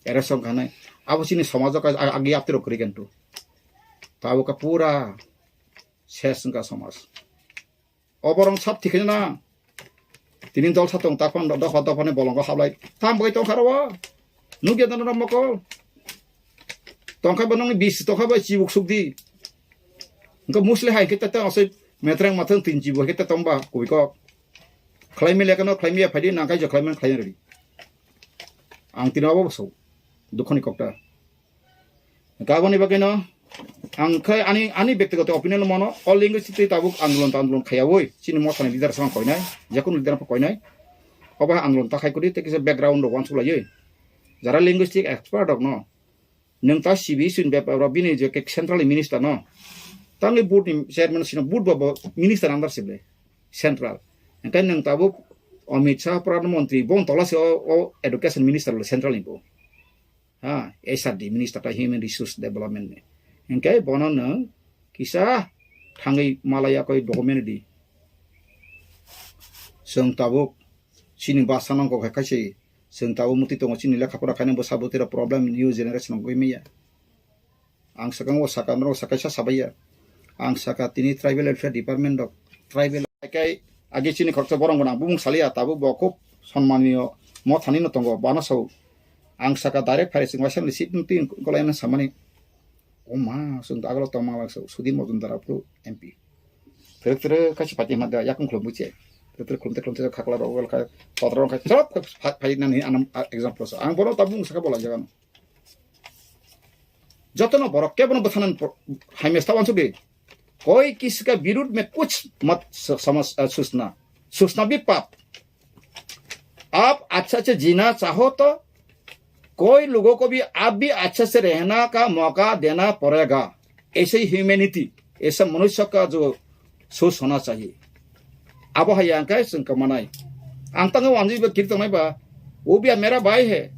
Ere song khanai. Abo chini somajo ka ag-, agi apti rok kwrwi khen tu. Tabuk ka pura ses wngkha somaj. Oborong sab thikhe na. Tini dol sa tong ta phon dopha dopha ni bolongo hablai. Tam bai tong kharo. Nugya dano mokol. Tongkha ba nongni bis tongkha ba chibuk sukdi. Engko musli hai khe ta ta ose metreng mathang tin chibu hai khe ta tong ba kubui kok. Khlai mile kano khlai miya phai di nang kai jo khlai man khlai redi. Ang tini abo so. Dukhoni kokta. Kaboni bagwi no ang khai ani, ani bektigoto opinion mano, all linguistic tei tabuk andolon ta andolon khayawoi, chini mothani leader sama koinai, jekunu leader pha koinai. Obo hai andolon ta khai kudi tei kisa background rok wansuk laiwi. Jara linguistic expert rok no, nwng ta C B S ni bepar bini je ke central minister no, tangwi board ni chairman sino board bo, bo minister under sible central. Engkai nwng tabuk Amit Shah Pradhan Mantri bong tola se o, o education minister le central ni bo. Ha, H R D, Minister ta Human Resource Development ni. Hingke bono nwng kisa thangwi malaya koi document di. Chwng tabuk chini basa nangkok hai kaisa chwng tabuk muti tongo chini lekha pora khaina bwsa bwtwi rok problem new generation wngwi maya. Ang sakang o saka norok sakaisa sabaiya. Ang saka tini tribal welfare department rok tribal. Haikai agi chini khoroksa borok gwnang bumung saliya tabuk bo khub sonmaniyo mothani no tongo bana sao. Ang saka direct phai sing waisa ni seat twi kolai na samani. O ma sung agalo tongma lang sao sudin mojun dara phuru M P. Tere tere kachi pati ma da yakung khulum buche. Tere tere khulum te khulum te khakla rok wal ka totra rok ka chop phai nani anam example so. Ang bono tabuk saka bola jaga no. Jotono borok kebono bwthanani por-, hai mesta wansuk di. कोई किसी का विरुद्ध में कुछ मत स-, समझ, अ, सोचना, सोचना भी पाप। आप अच्छा से जीना चाहो तो कोई लोगों को भी आप भी अच्छा से रहना का मौका देना पड़ेगा। ऐसे ही ह्यूमैनिटी, ऐसा मनुष्य का जो सोच होना चाहिए। Abo hai ang kai chwng kwmanai. Ang tango wanjwi ba kiri tongnai ba, वो भी मेरा भाई है,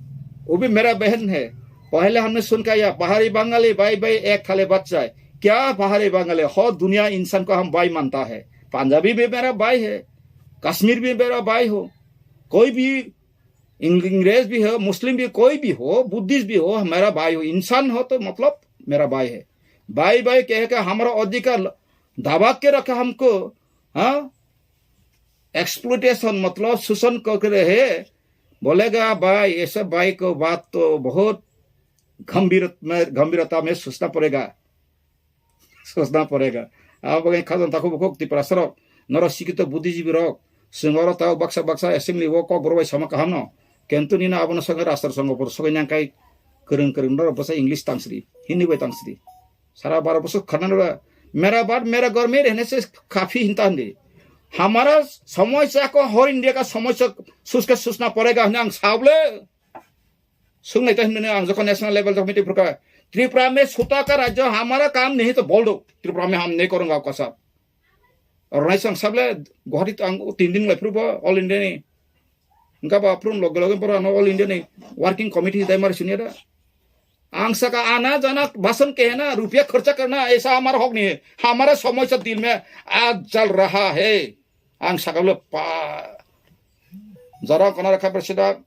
वो भी मेरा बहन है। पहले हमने सुन के आया, बाहरी बंगाली भाई भाई एक थाली बच्चा है। क्या बाहरी बंगाली? हो दुनिया इंसान को हम भाई मानता है। पंजाबी भी मेरा भाई है, कश्मीर भी मेरा भाई हो, कोई भी इंग-, अंग्रेज भी हो, मुस्लिम भी, कोई भी हो, बुद्धिस्ट भी हो, मेरा भाई हो, इंसान हो तो मतलब मेरा भाई है। भाई भाई कह के हमारा अधिकार दबा के रखा हमको, हाँ? एक्सप्लॉयटेशन मतलब शोषण कर रहे हैं। बोलेगा भाई, ऐसे भाई को बात तो बहुत गंभीर में, गंभीरता में सोचना पड़ेगा। Sochna porega. Abo bagwi khajang takhuk bukhuk Tiprasa rok, norok sikito buddhijibwi rok, chwng oro tao baksa baksa assembly o kokborok bai sama kaham no. Kintu nini abono sogwi rastro songo bo sogwi nang kai kwrwng kwrwng norok bwsa English tangsri, Hindi bai tangsri. Sara baro bwswk khana nora, मेरा बात मेरा घर में रहने से काफी hinta hindi. हमारा समस्या को हर इंडिया का समस्या सोच के सोचना पड़ेगा hwnwi ang sao le. Sung nai ta hwnwi ang jokon national level jokon meeting phurkha, Tripura में छोटा का राज्य हमारा काम नहीं तो बोल दो, त्रिपुरा में हम नहीं करूंगा आपका साथ। Oro nai sang sable Guwahati ang tin din lai phuru bo All India ni. Engka ba phuru loge loge boro ano All India ni working committee dai mari sunia da. Ang saka आना जाना भाषण कहना, रुपया खर्चा करना, ऐसा हमारा हक नहीं है। हमारा समस्या दिल में आग जल रहा है। Ang saka le pa. Jara kona rakha presida,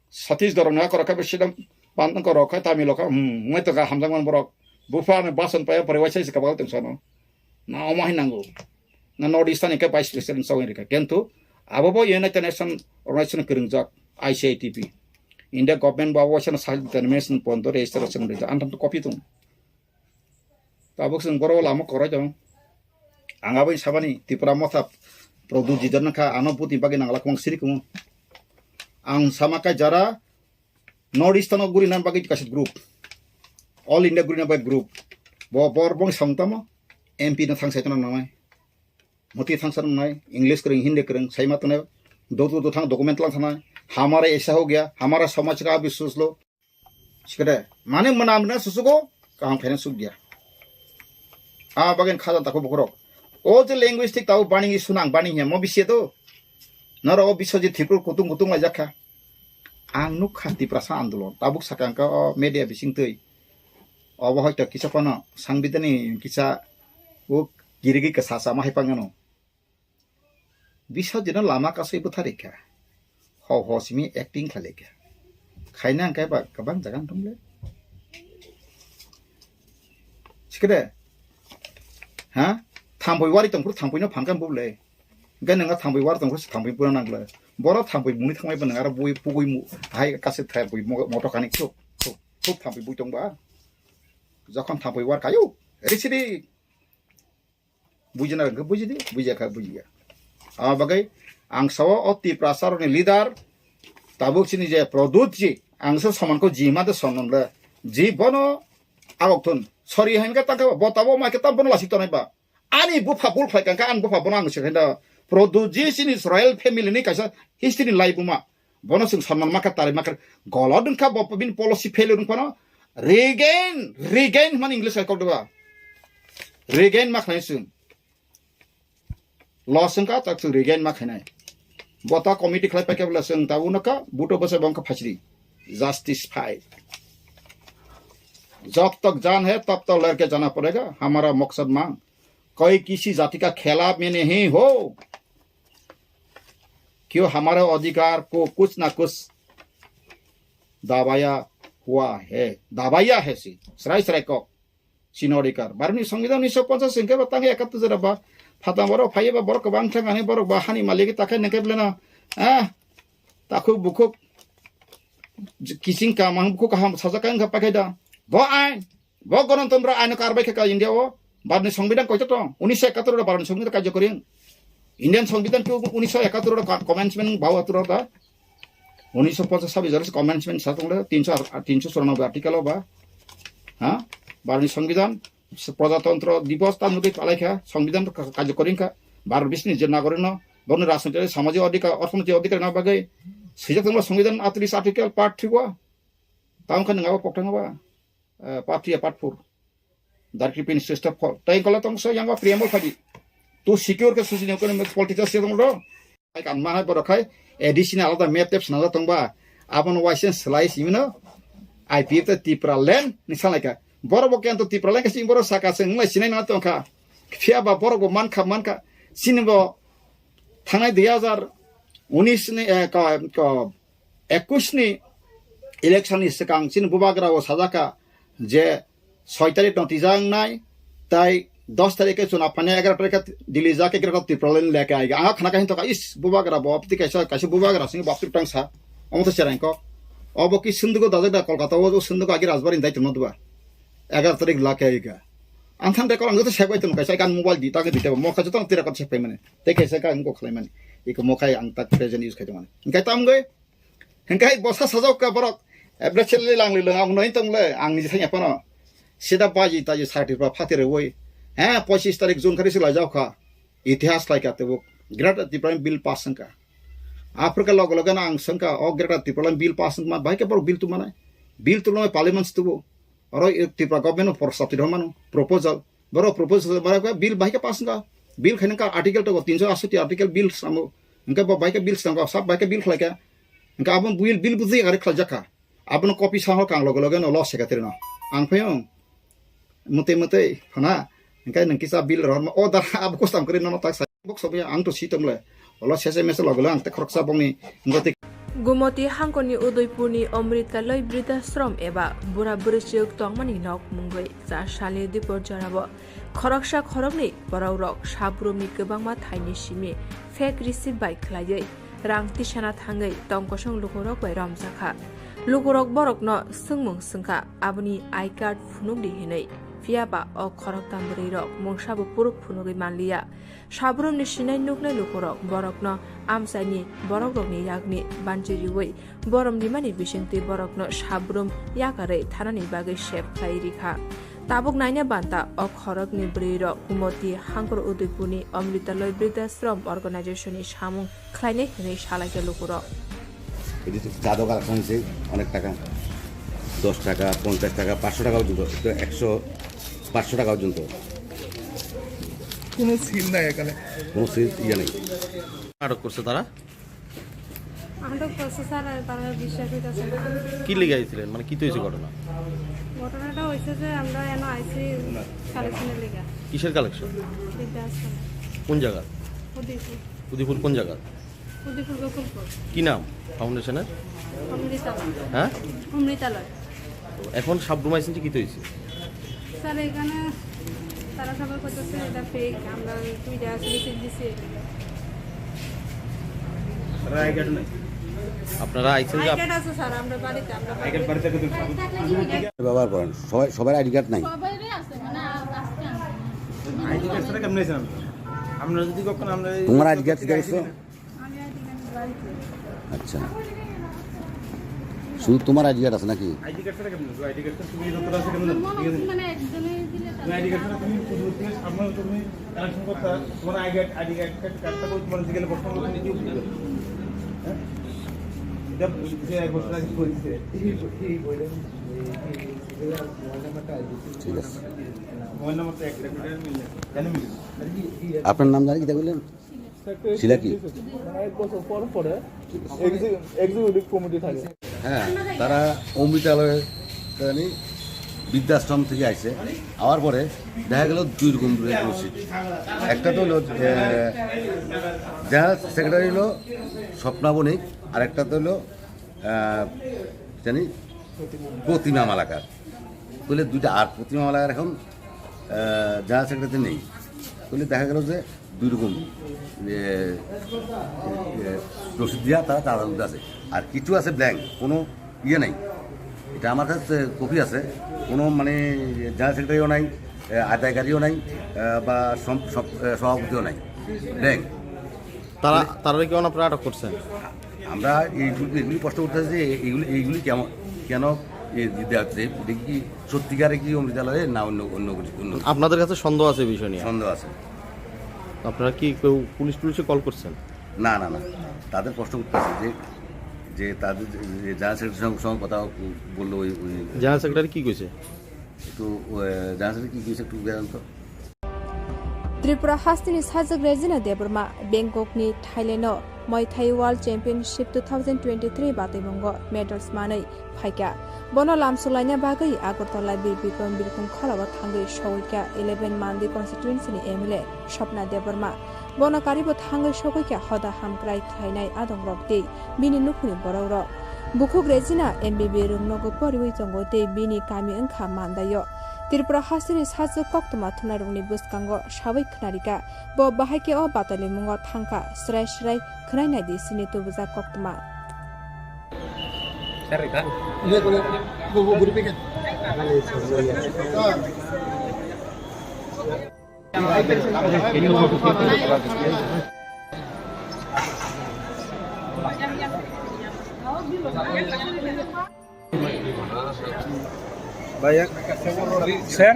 Satish Dhorong na kora kha bisi dam pan ko rok khai Tamil rok khai, hmm, ngai to ga hamjak man borok. Bupha ani bason paya pore waisa se kabal tong sano. Na omo hai nango. Na North Eastern ke vice president sawin rika. Kentu abo bo United Nation organization kwrwngjak I C I T P. India government bo abo waisa na self determination pondo register song rika. Antam to copy tung. Tabuk sing boro lama korai jong. Ang abo sabani Tipra Motha Prodhu Jidan kha ano buti bagi nangla kwang siri kumo. Ang sama kai jara North Eastern o guri nan bagwi kaisa group, All India guri nan bagwi group. Bo bor bong song tamo M P no thang sai tano nangnai, moti thang sai nangnai, English kwrwng, Hindi kwrwng, sai ma tano, do do do thang document lang thanai, hamare aisa ho gaya, hamara samaj ka abhi soch lo. Sikade mane mwnam na susugo kaham khaina suk gaya. A bagen khajan tako bukurok. O je linguistic tabo bani sunang bani he mo bisi to. Noro o Biswajit Tripur kutung kutung lai jakha. Ang nukha Tiprasa andolon. Tabuk sakang ka o media bising twi. Obo hoito kisa pano sangbidani kisa o girigi kasa sama hai pangano. Biswajit no lama kasui bwtharikha. Ho ho simi acting khlaikha. Khaina hwnkhe ba kwbang jaga wng tongle. Sikede. Ha? Thampui wari tongphuru thampui no phankha bubule. Hwnkhe nwnga thampui wari tongphuru thampui pura nangle. Boro thampui muni thangmai bo nwnga aro bui pugui mu hai kase thampui mo-, moto kani khuk khuk khuk thampui bui tongba. Jokhon thampui war kayu. Risidi. Bujina rwngkhe bujidi, bujiya kha bujiya. Abo bagwi ang sao o Tiprasa rokni leader, tabuk chini je Produt ji, ang se somanko ji ma de sonom le, ji bono agok thun. Sorry hai khe tangkhe bo tabo ma khe tam bono lasik tonai ba. Ani bupha bul phlai kangkha, ani bupha bono ang se khaida. Produt ji chini royal family ni kaisa history ni lai buma. Bono chwng sanman makha, tari makha, golod wngkha bo bini policy failure wngphano regain, regain hwnmani English hai kok deba. Regain ma khlai chwng. Loss wngkha, tak chwng regain ma khainai. Bo ta committee khlai paikha bwla chwng ta uno ka, buto bwsa bo wngkha phachiri. Justice fight. जब तक जान है, तब तक लड़के जाना पड़ेगा, हमारा मकसद मांग। कोई किसी जाति का खिलाफ में नहीं हो। क्यों हमारे अधिकार को कुछ ना कुछ दबाया हुआ है, दबाया है si, srai srai kok, chini odikar. Bharoni Songbidan unisho ponchas hwnkhe ba tang ekattor jora ba, phatang borok phaiye ba borok kwbang thang ani borok ba hani malik ta khe nengkhe beleno, ah, takhuk bukhuk, kiching kamang bukhuk kaham sajak khe wngkha paikhe da. Bo ain, Bo Ganatantro aino karbai khe ka India o. Bharoni Songbidan koito tong? Unisho ekattor ro Bharoni Songbidan kajokori. Indian Songbidan ke unisho ekattor ro ka-, commencement bao atur da. Unisho ponchas sabi jora commencement sa tong le tinsho ar-, tinsho chouranoboi article o ba. Ha? Bharoni Songbidan, Prajatantro Divos ta nugui palai kha, Songbidan ka-, kajokori kha. Bharot bisni je nagorik no, borni rajnoitik, samajik odhikar, orthonoitik odhikar na bagwi. Sijak tong Songbidan atris article part three o. Tang kha nang abo pokthang ba. Eh, part three, part four. Darkri pin sister four. Tai kola tong so yang ba preamble phadi. Tu secure ke susi ne kono political se tong do. Ai kan ma hai borok khai additional alada map tep sna tong ba. Abon waisen slai simino. I P F ta Tipra land ni salai ka. Borok bo kento Tipra land ka sing borok saka se nglai sinai na tong kha. Phiya ba borok bo man kha, man kha. Sini bo thangnai dui hajar unis ni, eh, ka, ka, ekush ni election ni swkang chini bubagra o sajaka je soi tarik no tijak nai, tai dos tarik khe chuna phane egaroh tarik khe Delhi jak egaroh Tripura line leke aiga. Anga khana kahin toka is bubagra bo apti kaisa, kaisa bubagra sing bapti tang sa. Omo to cherang kok. Obo ki sundugo dajak da Kolkata o sundugo agi Rajbari dai tongno duba. Egaroh tarik lake aiga. Ang than de kol ang to sebai tong kaisa kan mobile di ta ke di te mo kaisa tong tira kot sepai mane. Te kaisa ka ang ko khlai mane. Iko mo kai ang tak present use khai tong mane. Engkai tam goi. Hingkai bosa sajak ka borok. Ebra chelle lang le lang ang noi tong le ang ni thanya pano. Sida baji taji sakti pa phati re woi. Ha, pochis tarik June khari sila jau kha. Itihas lai ka tebo. Greater Tipraland bill pass ka. Africa log log na ang sangka o Greater Tipraland bill pass ma bai ke borok bill tu mana. Bill tu lo parliament tu bo. Oro Tripura government o prostav twi rw mano proposal. Borok proposal bara khe bill bai khe pass wngkha. Bill khaina kha article tongo tinsho atsoti article bill samo. Hwnkhe bo bai khe bill swnamkha, sab bai khe bill khlaikha. Hwnkhe abo bill, bill buji ari khlaijak kha. Abono copy sa hor kang loge loge no law secretary no. Ang phaio. Mwtwi mwtwi phana. Hwnkhe nwng kisa bill rohorma. O da abo custom kwrwi nono tak sa. Bok sobi ang to si tongmle. Olo sese mese loge loge ang te khoroksa bongni. Hwnkhe Gumoti hangkoni Udaipurni Amritaloi Bridhashram eba bura bwrwichwk tongmani nok mungwi cha salni dipor jorao khoroksa khoroknwi borokrok sabrumni kwbangma thaini simi fake receipt bai khlaiwi rang tisana thangwi tongkosong lukurok bai romjakha. Lukurok borokno swngmung swngkha, aboni I card phunukdi hinwi, phiya ba o khoroktham bwrwirok mungsabo phuru phunugwi manliya. Sabrumni sinai nuknai lukurok borokno amchaini borokrokni yakni banchi riwi borom rimani bisingtwi borokno sabrum yakarwi thanani bagwi sep khlai rikha. Tabuk naina banta o khorokni bwrwirok Gumoti hangkor Udaipurni Amritaloi Bridhashram Organization ni samung khlainai hwnwi salaikha lukurok. এটি চাঁদা কালেকশন হয়েছে অনেক টাকা, দশ টাকা, পঞ্চাশ টাকা, পাঁচশো টাকা পর্যন্ত, তো একশো, পাঁচশো টাকা পর্যন্ত। কোনো সিল নাই এখানে। কোনো সিল ইয়ে নেই। আটক করছে তারা। আটক করছে স্যার, আর তারা বিশ্বাস হইতেছে না। কি লেগে আইছিলেন? মানে, কি তো হয়েছে ঘটনা? ঘটনাটা হয়েছে যে আমরা এনে আইছি কালেকশনের লেগে। কিসের কালেকশন? বৃদ্ধাশ্রম। কোন জায়গা? উদয়পুর। উদয়পুর কোন জায়গা? উদয়পুর গোকুলপুর। কি নাম ফাউন্ডেশনের? অমৃতালয়। হ্যাঁ? অমৃতালয়। তো এখন সাবরুম আইছেন যে কি তো হয়েছে? স্যার, এখানে তারা সবাই করতেছে এটা ফেক, আমরা দুইটা আসলে সিল দিছি। তারা আই কার্ড নাই। আপনারা আইছেন যে আই আপ- কার্ড আছে স্যার, আমরা বাড়িতে, আমরা আই কার্ড বাড়িতে। বাড়িতে কোথায়? ব্যবহার করেন, সবাই, সবার আইডি কার্ড নাই। সবারই আছে, মানে, আ-, আজকে আনছে। আইডি কার্ড ছাড়া কেমনে আছেন আপনারা? আমরা যদি কখনো আমরা এই তোমার আইডি কার্ড ঠিক আছে? আচ্ছা, শুধু তোমার আইডি কার্ড আছে নাকি? আইডি কার্ড ছাড়া কেমন? আইডি কার্ড তো তুমি যত আছে কেমন? ঠিক আছে? মানে একজনে দিলে তার তুমি আইডি কার্ড ছাড়া তুমি শুধু তুমি সামনে তুমি কালেকশন করতে হয়। তোমার আইডি কার্ড, আইডি কার্ড, কার্ডটা করে তোমার জিজ্ঞাসা করতে হবে, তুমি কি বুঝবে? হ্যাঁ? এটা বুঝতে এক বছর আগে বলছে। ঠিক আছে। মোবাইল নাম্বারটা এক মিনিট, কেন মিলবে? আপনার নাম জানি কিতা বললেন? শিলা কি? মানে এক বছর পর পরে এক্সি-, এক্সিকিউটিভ কমিটি থাকে। হ্যাঁ, তারা অমৃতালয়ে জানি বৃদ্ধাশ্রম থেকে আইছে, আওয়ার পরে দেখা গেল দুই রকম রসিদ। একটা তো হলো, এ, জেনারেল সেক্রেটারি হলো স্বপ্না বণিক, আর একটা তো হলো, আহ, জানি প্রতিমা মালাকার। তাহলে দুইটা, আর প্রতিমা মালাকার এখন, আহ, জেনারেল সেক্রেটারি নেই। তাহলে দেখা গেল যে দুই রকম, এ, এ, রসিদ দিয়া তারা চাঁদা তুলতে আছে। আর কিছু আছে ব্ল্যাঙ্ক, কোনো ইয়ে নাই। এটা আমার কাছে কপি আছে, কোনো মানে জেনারেল সেক্রেটারিও নাই, এ, আদায়কারীও নাই, এ, বা সম-, সব-, এ, সভাপতিও নাই, ব্ল্যাঙ্ক। তারা, তারা কি আপনারা আটক করছেন? আমরা এইগুলি, এগুলি প্রশ্ন করতে চাই যে এইগুলি, এইগুলি কেমন, কেন এ দিতে হচ্ছে? এটা কি সত্যিকারে কি অমৃতালয়ে না অন্য, অন্য কিছু, অন্য কিছু? আপনাদের কাছে সন্দেহ আছে এই বিষয় নিয়ে? সন্দেহ আছে। আপনারা কি কেউ পুলিশ টুলিশে কল করছেন? না, না, না। তাদের প্রশ্ন করতে আছে যে, যে তাদের যে, যে জেনারেল সেক্রেটারির সঙ্গে, সঙ্গে কথা বললো ওই, ওই জেনারেল সেক্রেটারি কি কইছে? একটু, আহ, জেনারেল সেক্রেটারি কি কইছে একটু জানান তো। Tripura hasteni sajwk Rejina Debbarma Bangkokni Thailand-o Muay Thai World Championship two thousand twenty-three bataimungo medals manwi phaikha. Bono lamsok laina bagwi Agartala Bir Bikram Birkhung khorao thangwi sogwikha eleven Mandi constituency-ni M L A Swapna Debbarma. Bono karibo thangwi sogwikha hoda hamkrai khlainai adongrok tei bini nukhungni borokrok. Bukhuk Rejina M B B room nogo poriwi tongo tei bini kami wngkha Mandai-o. Tripura hasteni sajwk koktwma thumnairokni bwskango sawi khwnarikha. Bo bahai khe o batalimungo thangkha, srai srai khwnai naidi chini tubujak koktwma. Sir,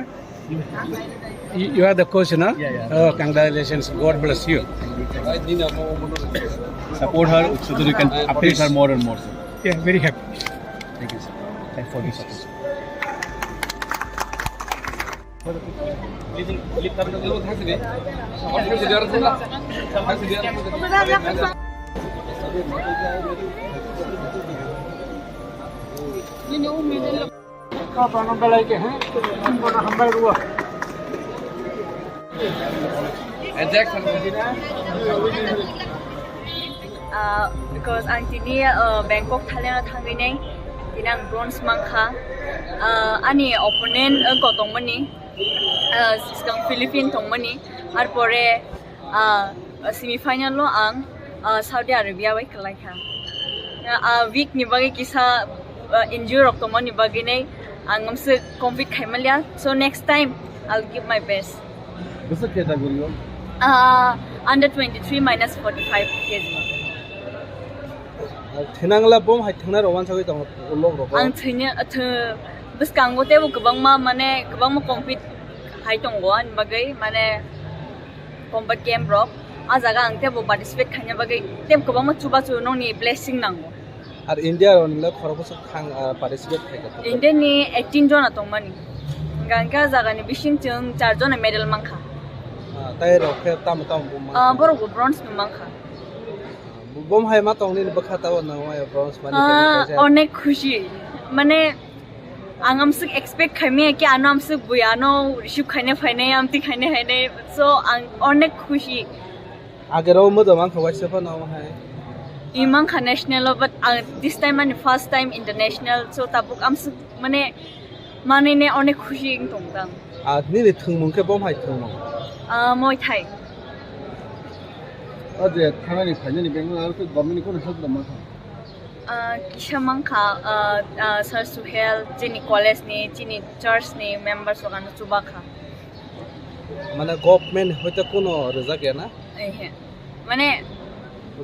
you you are the coach, na? Yeah, yeah. Oh, congratulations. God bless you. Support her so that you can uplift her more and more, sir. Yeah, very happy. Thank you, sir. Thanks for this. Ah, because ang tini, ah, Bangkok Thailand o thangwi nai, tini ang bronze mankha. Ah, ani opponent wngkha tongmani, ah, swkang Philippine tongmani, arpore, ah, semi final o ang, ah, Saudi Arabia bai kwlaikha. Ah, week ni bagwi kisa, ah, injury rok tongmani bagwi nai ang amswk compete khaimaliya. So next time I'll give my best. Bwswk khe da guriyo? Ah, under twenty-three minus forty-five K G. Thinangla bom hai thingnai rok wansagwi tongo, ulok rok. Ang thwini, thw-, bwskango tebo kwbangma, mane, kwbangma compete hai tongo ani bagwi, mane, combat game rok. A jaga ang tebo participate khaina bagwi tebo kwbangma chubachu nokni blessing nango. Ar India rok nila khoroksa thang, ah, participate khai kha. India ni eighteen jona tongmani. Hingka hingke a jaga ni bising chwng char jona medal mankha. Ah, tai rok khe tamo tamo bo mankha? Ah, borok bo bronze bo mankha. Bom hai ma tong nini bwkha tabo nang maya bronze mani. Ah, khe kaisa. Onek khushi. Mane, ang amswk expect khaimaya ki ano amswk bui ano receive khaina phainai, amtwi khaina phainai. So, ang onek khushi. Agero modo mankha waisa phano hai. I mankha national o, but, uh, this time ani first time international, so tabuk amswk mane manwi ne onek khushi wng tong tang. Ah, nini thwngmung khe bom hai thwngmung? Ah, Muay Thai. O je thanani phainani Bangalore khe government ni kono help rwma kha? Ah, kisa mankha, ah, ah, Sir Suhel, chini college ni, chini church ni members rok ano chubakha. Mane government hoite kono rwjak ya na? Ehe. Mane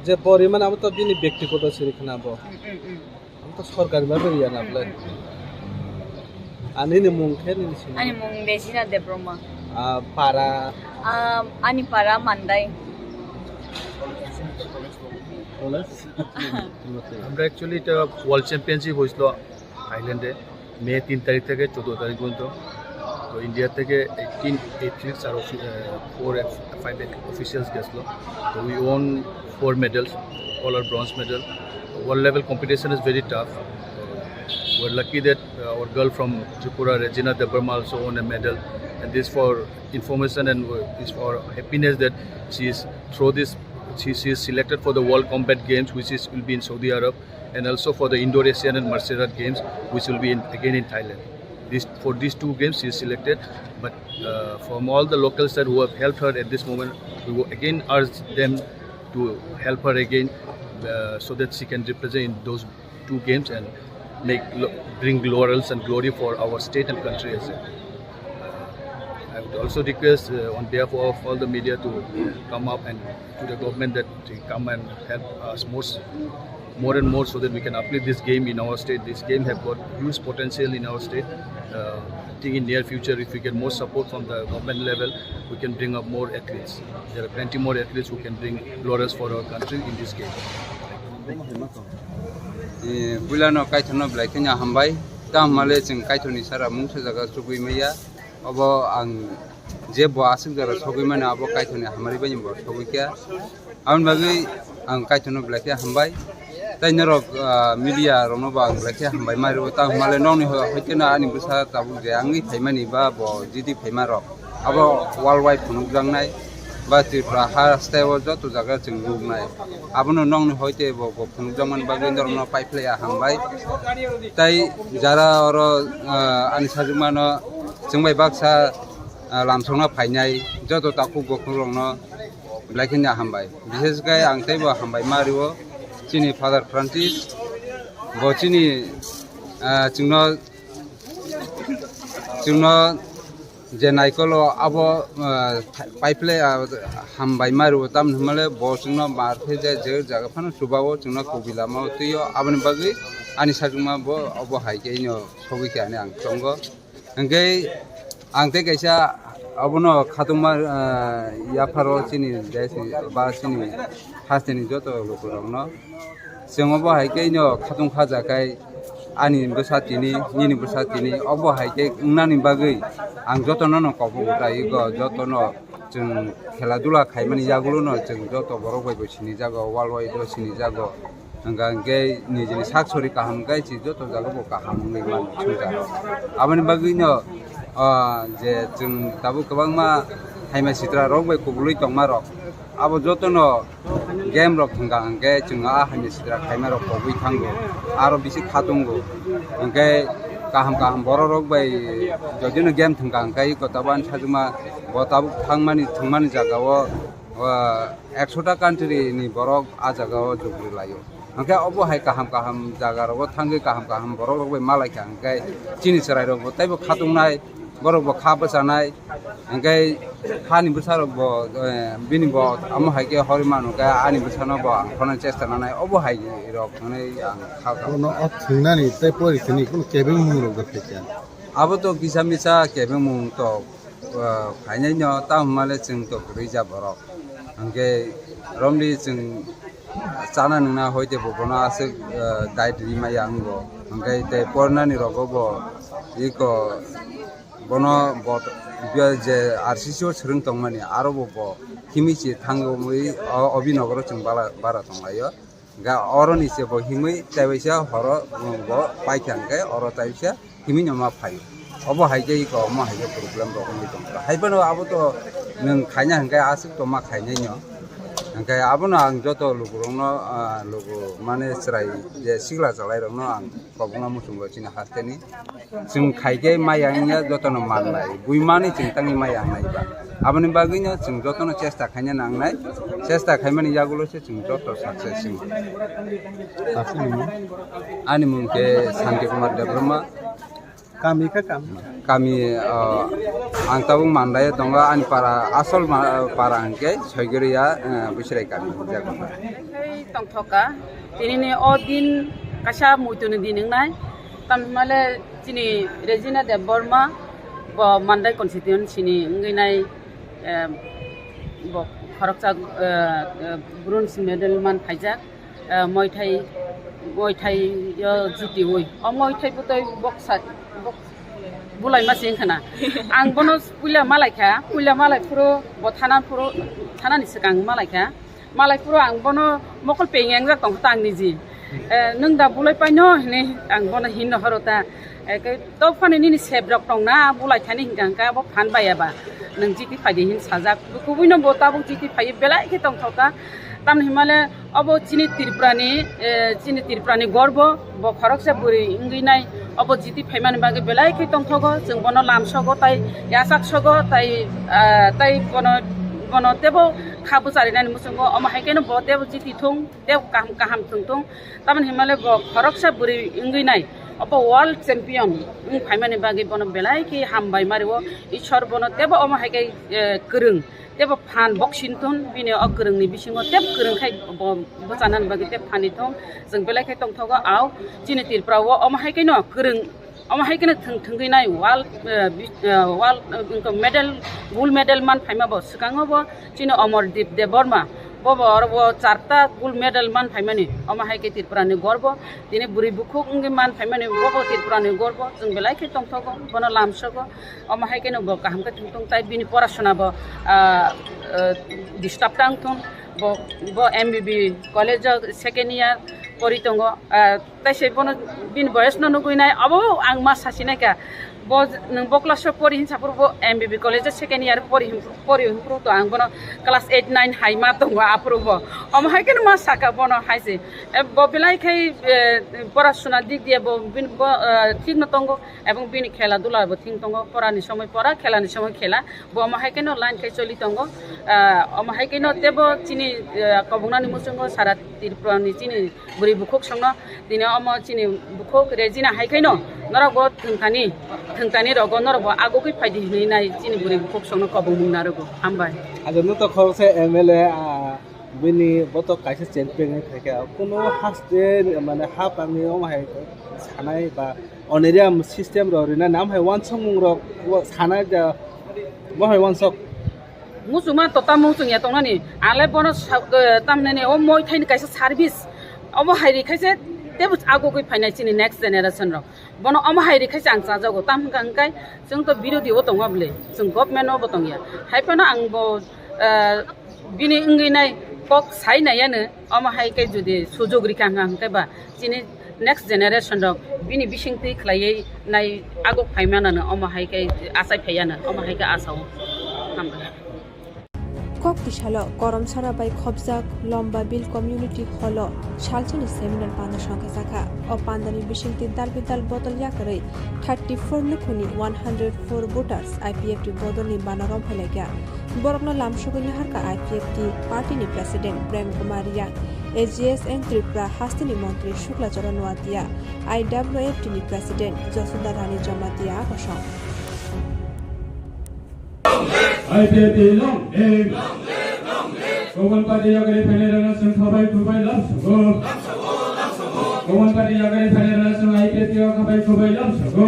je bo rimani abo to bini byaktigoto siri khna bo. Mm, mm, mm. Abo to sorkari bhabe riya na bole. Mm, mm, mm. Ani ni mung khe nini sini? Ani mung Regina Debbarma. Ah, para? Ah, ani para Mandai. College? আমরা অ্যাকচুয়ালি এটা world championship হয়েছিল থাইল্যান্ডে মে তিন তারিখ থেকে চোদ্দ তারিখ পর্যন্ত। তো ইন্ডিয়া থেকে এইটিন অ্যাথলিটস আর ফোর ফাইভ অফিসিয়ালস গেছিলো। তো we won four medals, all are bronze medal. World level competition is very tough. We're lucky that, uh, our girl from Tripura, Regina Debbarma, also won a medal. And this for information and, uh, is for happiness that she is through this, she, she is selected for the World Combat Games, which is, will be in Saudi Arab, and also for the Indoor Asian and Martial Art Games, which will be in, again in Thailand. This, for these two games, she is selected. But, uh, from all the locals that who have helped her at this moment, we will again urge them to help her again, uh, so that she can represent in those two games and make lo-, bring laurels and glory for our state and country as well. Uh, I would also request, uh, on behalf of all the media to come up and to the government that they come and help us more, s-, more and more so that we can uplift this game in our state. This game have got huge potential in our state. Uh, I think in near future, if we get more support from the government level, we can bring up more athletes. There are plenty more athletes who can bring laurels for our country in this game. Eh, puilano kaithokno belai kheno hambai. Tamo hwnmale chwng kaithokni sara mungsa jaga chugui maya. Obo ang je bo aswk jora sogwi mano, abo kaithokni hamari bai bo sogwi kha. Aboni bagwi ang kaithokno belai khe hambai. Tai norok, ah, media rokno bo ang belai khe hambai ma rwo. Tamo hwnmale nokni ho-, hoite no ani bwsa tabuk je wngwi phaimani ba bo jiti phaima rok. Abo world wide phunukjaknai ba Tripura haste o joto jaga chwng nuknai. Abono nokni hoite bo, bo phunukjakmani bagwi norokno paiphlaiya hambai. Tai jara oro, ah, ani sajwkmano chwng bai baksa, ah, lamsokna phainai joto takhuk bokhukrokno belai kheno hambai. Bishesh khe ang teibo hambai ma rwo chini Father Francis. Bo chini, ah, chwngno, chwngno je naikolo abo, ah, paiphlai, ah, hambai ma rwo, tamni hwnmale bo chwngno mar khe je, je jaga phano chubao chwngno kubi lamao twiyo, aboni bagwi ani sajwkma bo obo hai khe ino sogwi khe ani ang tongo. Hwnkhe ang tei kaisa abono khatungma, ah, yapharo chini desni ba chini hasteni joto lukurokno. Chwng obo hai khe ino khatung khaja khai ani bwsa tini, nini bwsa tini, obo hai khe wngnani bagwi ang jotono no kok bo utai go, jotono chwng khela dula khaimani yagulo no chwng joto borok bai bo sinijago, world wide o sinijago. Hwnkha hwnkhe nijini sak sori kaham khai se joto jaga bo kaham wngwi mano swngchar. Aboni bagwi no, ah, je chwng tabuk kwbangma haima sitra rok bai kubulwi tongma rok, Abo jotono game rok thwngkha hwnkhe chwng a hamya sitra khaima rok kobwi thango, aro bisi khatungo. Hwnkhe kaham kaham borok rok bai jodino game thwngkha hwnkhe iko tabuk ani sajwkma bo tabuk thangmani thwngmani jagao, ah, ekshota country ni borok a jagao jugri laio. Hwnkhe obo hai kaham kaham jaga rogo thangwi kaham kaham borok rok bai malaikha hwnkhe chini chwrai rok bo teibo khatungnai, borok bo kha bwchanai, hwnkhe hani bwsa rok bo, eh, bini bo amo hai khe horwi manu khe ani bwsano bo ang khorna chesta nanai, obo hai rok hwnwi ang kha kha. Bono o thwngnani tei pori thwngni kunu kebeng mung rok da phaikha. Abo to kisa misa kebeng mung to, ah, phainai no, tamo hwnmale chwng to kwrwi ja borok. Hwnkhe romli chwng chana nwngna hoite bo bono aswk, ah, diet ri maya wngo. Hwnkhe tei pornani rogo bo iko bono bo je R C C o swrwng tongmani aro bo bo himwi se thangwi o, o Abhinagaro chwng bala-, bara tonglaio. Ga oroni se bo himwi taibaisa horo bo paikha hwnkhe oro taibaisa himwi no ma phaio. Obo hai khe iko omo hai khe problem rok wngwi tongkha. Hai phano abo to nwng khaina hwnkhe aswk to ma khainai no. Hwnkhe abono ang joto lukurokno, ah, luku mane chwrai je sikla chalairokno ang kobokno muchungo chini hasteni. Chwng khai khe maya wngya jotono mannai, buimani chwng tangwi maya wngnai ba. Aboni bagwino chwng jotono chesta khaina nangnai, chesta khaimani yagulo se chwng joto success wngwi. Aswk nini? Ani mung khe Santi Kumar Debbarma. Kami khe kami? Kami, ah, ang tabuk Mandai o tongo, ani para, asol ma-, para hwnkhe Soigoriya, eh, Bwsrai kami hwnjago. Tongthoka, tinini o din kaisa muituni din wngnai, tamni hwnmale chini Regina Debbarma, bo Mandai constituency ni wngwi nai, eh, bo khoroksa, eh, eh, bronze medal man phaijak, eh, Muay Thai, Muay Thai o jitiwi. O Muay Thai bwtwi boksa, bok-, bulaima se wngkha na. Ang bono puila malaikha, puila malai phuru bo thana phuru, thanani swkang malaikha. Malai phuru ang bono mokol peng engjak tongkha ta ang niji. Eh, nwng da bulai paino hinwi ang bono hinno horo ta. Eh, khe to phano nini sep rok tongna bulai thani hinkha hinkha bo phan baiya ba. Nwng jiti phaidi hin sajak. Kubui no bo tabuk jiti phai belai khe tongthok ta. Tamni himale obo chini Tripura ni, eh, chini Tripura ni gorbo, bo khoroksa bwrwi wngwi nai. Obo jiti phaimani bagwi belai khe tongthogo, chwng bono lamsogo tai yachaksogo tai, ah, tai bono, bono tebo kha bwcharinani muchungo, omo hai kheno bo tebo jiti thung, tebo kaham kaham chwng thung. Tamoni hinmale bo khoroksa bwrwi wngwi nai, obo world champion wng phaimani bagwi bono belai khe hambai mario. Ishwar bono tebo omo hai khe, eh, kwrwng. Tebo phan boxing thun, bini o kwrwngni bisingo teb kwrwng khai bo bwchanani bagwi teb phani thung. Chwng belai khe tongthogo, au chini Tripura o omo hai kheno kwrwng, omo hai kheno thwng thwngwi nai world, eh, bi-, eh, world, eh, wngkha medal, gold medal man phaima bo swkango bo chini Amardeep Debbarma, bo bo oro bo charta gold medal man phaimani, omo hai khe Tripura ni gorbo. Tini bwrwi bukhuk wngwi man phaimani bo bo Tripura ni gorbo, chwng belai khe tongthogo, bono lamsogo. Omo hai kheno bo kaham khe thwng thung tai bini porasona bo, ah, ah, disturb tang thung. Bo, bo M B B college o second year pori tongo. Ah, tai se bono bini boyes no nugui nai, abo ang ma sasi nai kha. Bo nwng bo class o pori hinsa phuru bo M B B college o second year pori hin, pori hin phuru to ang bono class eight nine hai ma tongo aphuru bo. Omo hai kheno ma saka bono hai se. Eh, bo belai khai, eh, porasona dik diya bo bini bo, eh, thik no tongo. Ebong bini khela dula bo thing tongo, porani somoi pora, khelani somoi khela, bo omo hai kheno line khai choli tongo. Ah, omo hai kheno tebo chini, ah, kobongnani muchungo sara Tripura ni chini bwrwi bukhuk songno, tini omo chini bukhuk Regina hai kheno norok bo thwngthani, thwngthani rogo norok bo agugwi phaidi hinwi nai chini bwrwi bukhuk songno kobongmung narogo. Hambai. Ajo nuto khoroksa M L A, ah, Bini botok kaisa champion wngwi phaikha. Kuno haste mane hapangni omo hai sanai ba honorarium system rok rinani, omo hai uansukmung rok sanai da, omo hai uansuk. Muchungma to tamo muchungya tongnani. Angle bono sa-, eh, tamnani o Muay Thai ni kaisa service. Omo hai rikhaise tebo agugwi phainai chini next generation rok. Bono omo hai rikhaise ang chajago. Tam hwnkha hwnkhe chwng to birodhi o tongma bwle. Chwng government o bo tongya. Hai phano ang bo, eh, Bini wngwi nai kok sai nai ano, omo hai khe jodi sujog rikha hwnkha hwnkhe ba chini next generation rok bini bisingtwi khlaiwi nai aguk phai manano, omo hai khe achai phai ano, omo hai khe asao. Hambai. Kok tisalo Koromsara bai khopjak Lomba Bill Community Hall o salsani seminar panda songkha jakha. O pandani bisingtwi dal bidal bodol yakarwi thirty four lukhuni one hundred four voters I P F T bodolni bana romphai laikha. Borokno lamsogwi naharkha I P F T party ni president Prem Kumar Riang, A G S N Tripura hasteni montri Shukla Charan Noatia, I W F T ni president Josuda Rani Jamatia agosong. I P F T long live. Gobon party yagari phainai rana sung khabai khubai lamsogo. Gobon party yagari phainai rana sung I P F T o khabai khubai lamsogo.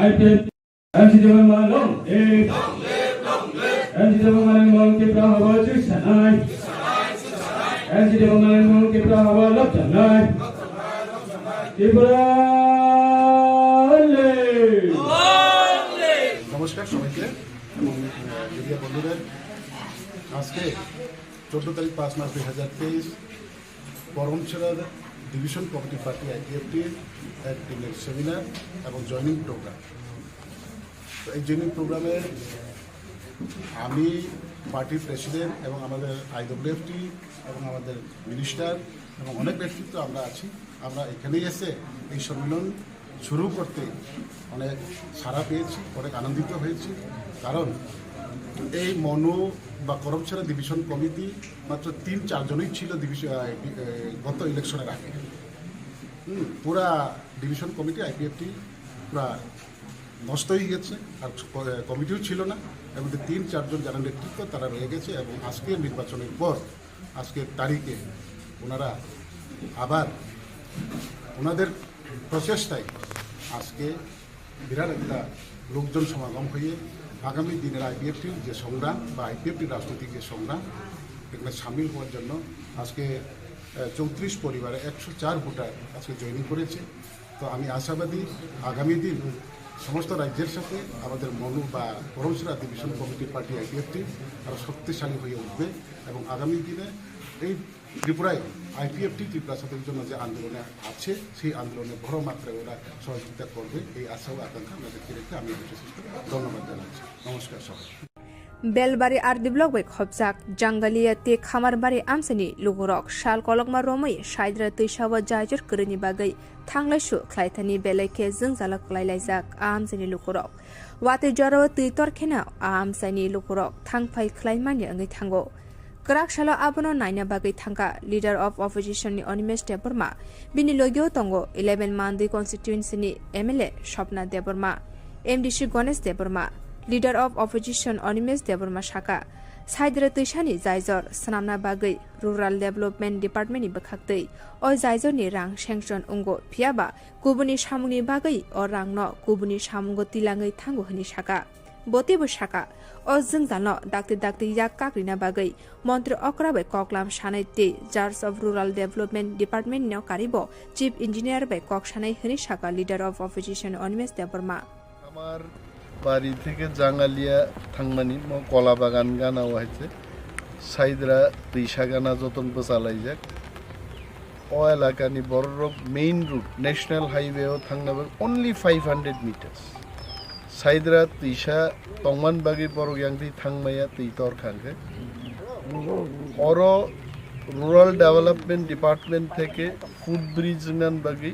I P F T. M C Debbarma long live. M C Debbarma long Tripura habo chusanai. M C Debbarma long Tripura habo lobjanai. Tripura long live. নমস্কার সবাইকে এবং মিডিয়া বন্ধুদের। আজকে চোদ্দ তারিখ পাঁচ মাস দুই হাজার তেইশ, করমছড়ার ডিভিশন কমিটি পার্টি আইপিএফটির এক দিনের সেমিনার এবং জয়েনিং প্রোগ্রাম। তো এই জয়েনিং প্রোগ্রামে আমি, পার্টির প্রেসিডেন্ট এবং আমাদের আইডব্লিউএফটি এবং আমাদের মিনিস্টার এবং অনেক ব্যক্তিত্ব আমরা আছি। আমরা এখানেই এসে এই সম্মেলন শুরু করতে অনেক সাড়া পেয়েছি, অনেক আনন্দিত হয়েছি। কারণ এই মনু বা করমছড়া ডিভিশন কমিটি মাত্র তিন চারজনই ছিল ডিভিশন, আহ, ডি-, আহ, গত ইলেকশনের আগে। হুম, পুরা ডিভিশন কমিটি আইপিএফটি পুরা নষ্ট হয়ে গেছে, আর ক-, কমিটিও ছিল না। এবং যে তিন চারজন যারা নেতৃত্ব, তারা রয়ে গেছে এবং আজকের নির্বাচনের পর, আজকের তারিখে ওনারা আবার ওনাদের প্রচেষ্টায় আজকে বিরাট একটা লোকজন সমাগম হয়ে আগামী দিনের আইপিএফটির যে সংগ্রাম বা আইপিএফটির রাজনৈতিক যে সংগ্রাম, এখানে সামিল হওয়ার জন্য আজকে, আহ, চৌত্রিশ পরিবারে একশো চার ভোটার আজকে জয়েনিং করেছে। তো আমি আশাবাদী আগামী দিন সমস্ত রাজ্যের সাথে আমাদের মনু বা Karamchhara division committee party IPFT আরও শক্তিশালী হয়ে উঠবে এবং আগামী দিনে এই ত্রিপুরায় আইপিএফটি ত্রিপুরা ছাত্রদের জন্য যে আন্দোলনে আছে, সেই আন্দোলনে বড় মাত্রায় ওরা সহযোগিতা করবে, এই আশা ও আকাঙ্ক্ষা আমরা ব্যক্ত রেখে আমি এই বিশেষ ধন্যবাদ জানাচ্ছি। নমস্কার সবাই। Belbari R D block bai khopjak Jangalia tei Khamarbari amchaini lukurok sal kolokma romwi Saidra twisao jaijor kwrwini bagwi thanglaisu khlaithani belai khe jwngjalo kwlailaijak a amchaini lukurok. Watwi jorao twi torkheno a amchaini lukurok thangphai khlaimani wngwi thango. Kwrak salo abono naina bagwi thangkha Leader of Opposition ni Animesh Debbarma, bini logio tongo eleven Mandwi constituency ni M L A Swapna Debbarma, M D C Ganesh Debbarma. Leader of Opposition Animesh Debbarma sakha, Saidra twisani jaijor swnamna bagwi Rural Development Department ni bwkhaktwi o jaijor ni rang sanction wngo, phiyaba kubuni samungni bagwi o rangno kubuni samungo tilangwi thango hwnwi sakha. Bo teibo sakha, o jwngjalno dakti dakti yak kakrina bagwi Montri okra bai koklam sanai tei Charge of Rural Development Department no karibo Chief Engineer bai kok sanai hwnwi sakha Leader of Opposition Animesh Debbarma. আমার বাড়ি থেকে জাঙ্গালিয়া থাংমানি মো কলা বাগান গানা হয়েছে। সাইদরা তৈশা গানা যতন বসালাই যাক। O elakani bororok main road, national highway o thangna bagwi only five hundred meters. Saidra twisa tongman bagwi borok yang twi thangmaya twi tor khangkhe. Oro Rural Development Department theke footbridge wngna bagwi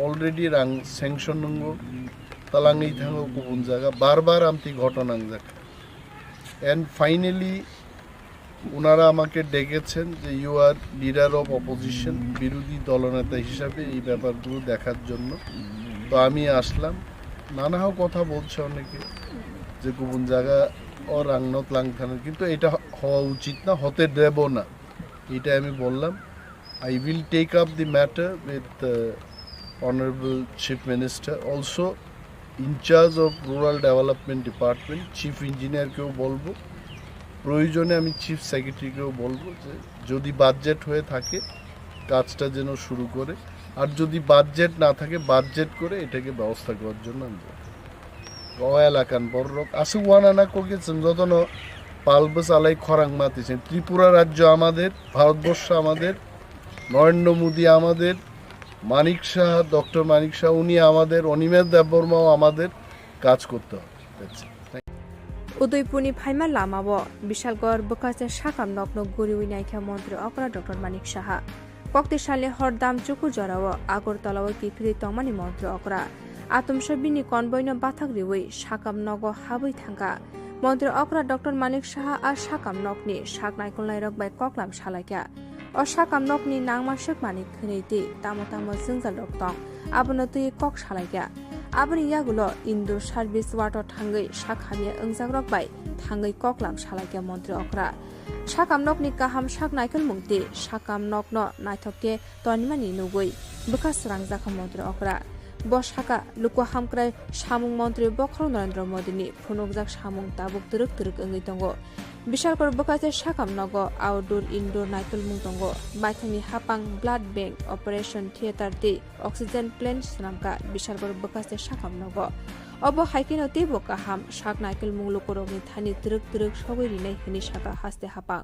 already rang sanction nwngo, talangwi thango kubun jaga, bar bar amtwi ghotona wngjak. And finally, ওনারা আমাকে ডেকেছেন যে you are leader of opposition, বিরোধী দলনেতা হিসাবে এই ব্যাপারগুলো দেখার জন্য। তো আমি আসলাম। নানা কথা বলছে অনেকে যে কুবুন জায়গা ও রাংনত লাং থানার, কিন্তু এটা হ-, হওয়া উচিত না, হতে দেব না, এটা আমি বললাম। I will take up the matter with, uh, Honorable Chief Minister. Also, in charge of Rural Development Department, chief ইঞ্জিনিয়ারকেও বলবো, প্রয়োজনে আমি চিফ সেক্রেটারিকেও বলবো যে যদি বাজেট হয়ে থাকে কাজটা যেন শুরু করে, আর যদি বাজেট না থাকে বাজেট করে এটাকে ব্যবস্থা করার জন্য আমি বলবো। O elakan bororok aswk uanana kokye chwng jotono pal bwchalai khorang mati se. Tripura rajyo amader, Bharatborsho amader, Narendra Modi amader, Manik Saha, doctor Manik Saha উনি আমাদের, অনিমেষ দেববর্মাও আমাদের, কাজ করতে হবে। That's it. Thank you. Udaipurni phaima lamao Bishalgarh bwkhaste sakam nokno guriwi naikha Montri okra Doctor Manik Saha. Kokti salni hor dam chuku jorao Agartala-o kiphilwi tongmani Montri okra. Atomsa bini convoy-no bathak riwi sakam nogo habwi thangkha. Montri okra Doctor Manik Saha a sakam nokni sak naikolnairok bai koklam salaikha. O sakam nokni nangma swkmani khwnwi twi tamo tamo jwngjalrok tong, abono twi kok salaikha. Aboni yagulo Indur service ward-o thangwi sak hamya wngjakrok bai thangwi koklam salaikha Montri okra. Sakam nokni kaham sak naikolmung twi sakam nokno naithok khe tonimani nugwi bwkha srangjakha Montri okra. Bo sakha, luku hamkrai samung montri bokhorok Narendra Modini phunukjak samung tabuk twrwk twrwk wngwi tongo. Bishalgarh bwkhaste sakam nogo outdoor, indoor naikolmung tongo. Baithangni hapang blood bank, operation theatre tei oxygen plant swnamkha Bishalgarh bwkhaste sakam nogo. Obo hai kheno teibo kaham sak naikolmung lukurokni thani twrwk twrwk sogwi rinai hwnwi sakha haste hapang.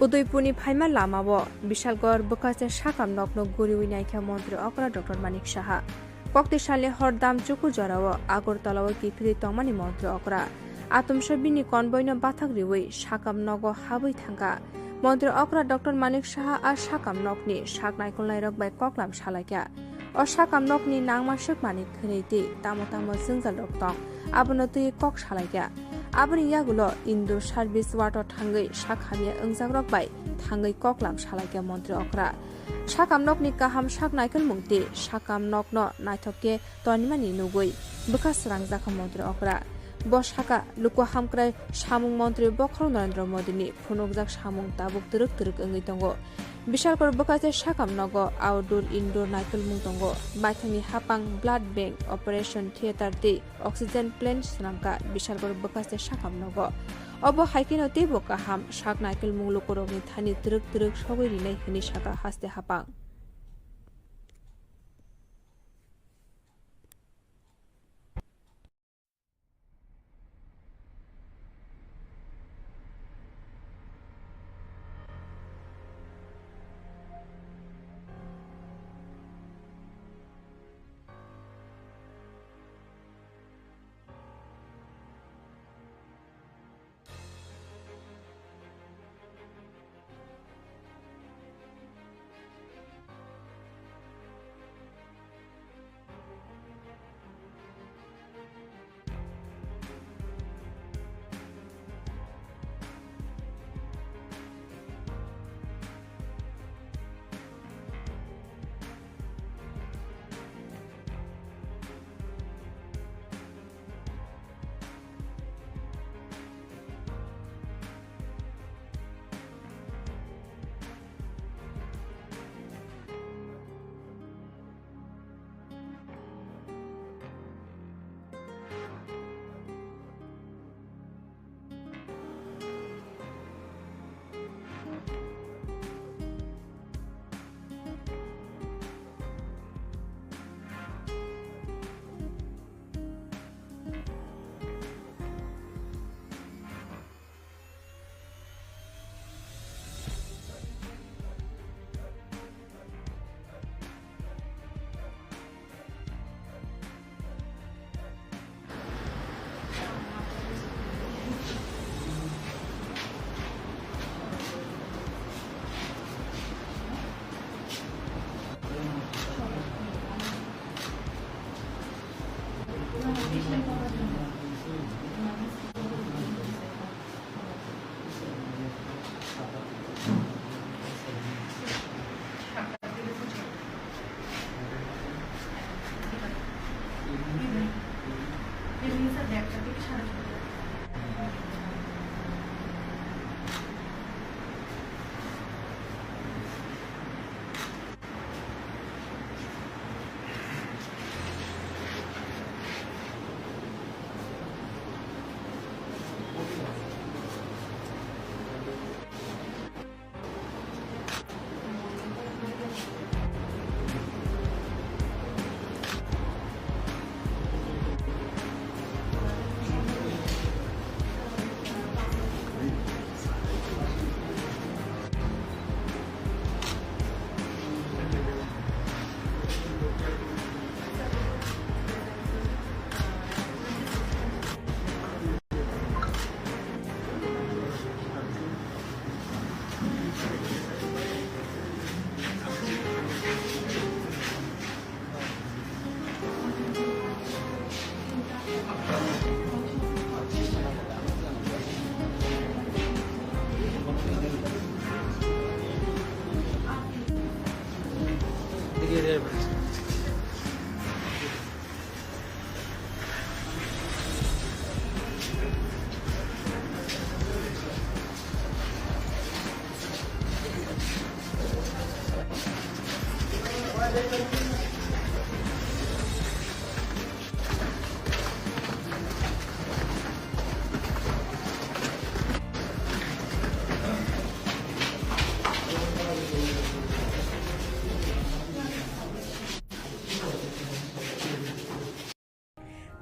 Udaipurni phaima lamao Bishalgarh bwkhaste sakam nokno guriwi naikha Montri okra Doctor Manik Saha. Kokti salni hor dam chuku jorao Agartala-o kiphilwi tongmani Montri Okra. Atomsa bini convoy-no bathak riwi sakam nogo habwi thangkha. Montri Okra Doctor Manik Saha a sakam nokni sak naikolnairok bai koklam salaikha. O sakam nokni nangma swkmani khwnwi tei tamo tamo jwngjalrok tong, abono twiwi kok salaikha. Aboni yagulo Indur service ward-o thangwi sak hamya wngjakrok bai thangwi koklam salaikha Montri Okra. Sakam nokni kaham sak naikolmung tei sakam nokno naithok khe tonimani nugwi bwkha srangjakha Montri Okra. Bo sakha, luku hamkrai samung montri bokhorok Narendra Modini phunukjak samung tabuk twrwk twrwk wngwi tongo. Bishalkor bwkhaste sakam nogo outdoor indoor naikolmung tongo. Baithangni hapang blood bank, operation theatre tei oxygen plant swnamkha Bishalkor bwkhaste sakam nogo. Obo hai kheno teibo kaham sak naikolmung lukurokni thani twrwk twrwk sogwi rinai hwnwi sakha haste hapang.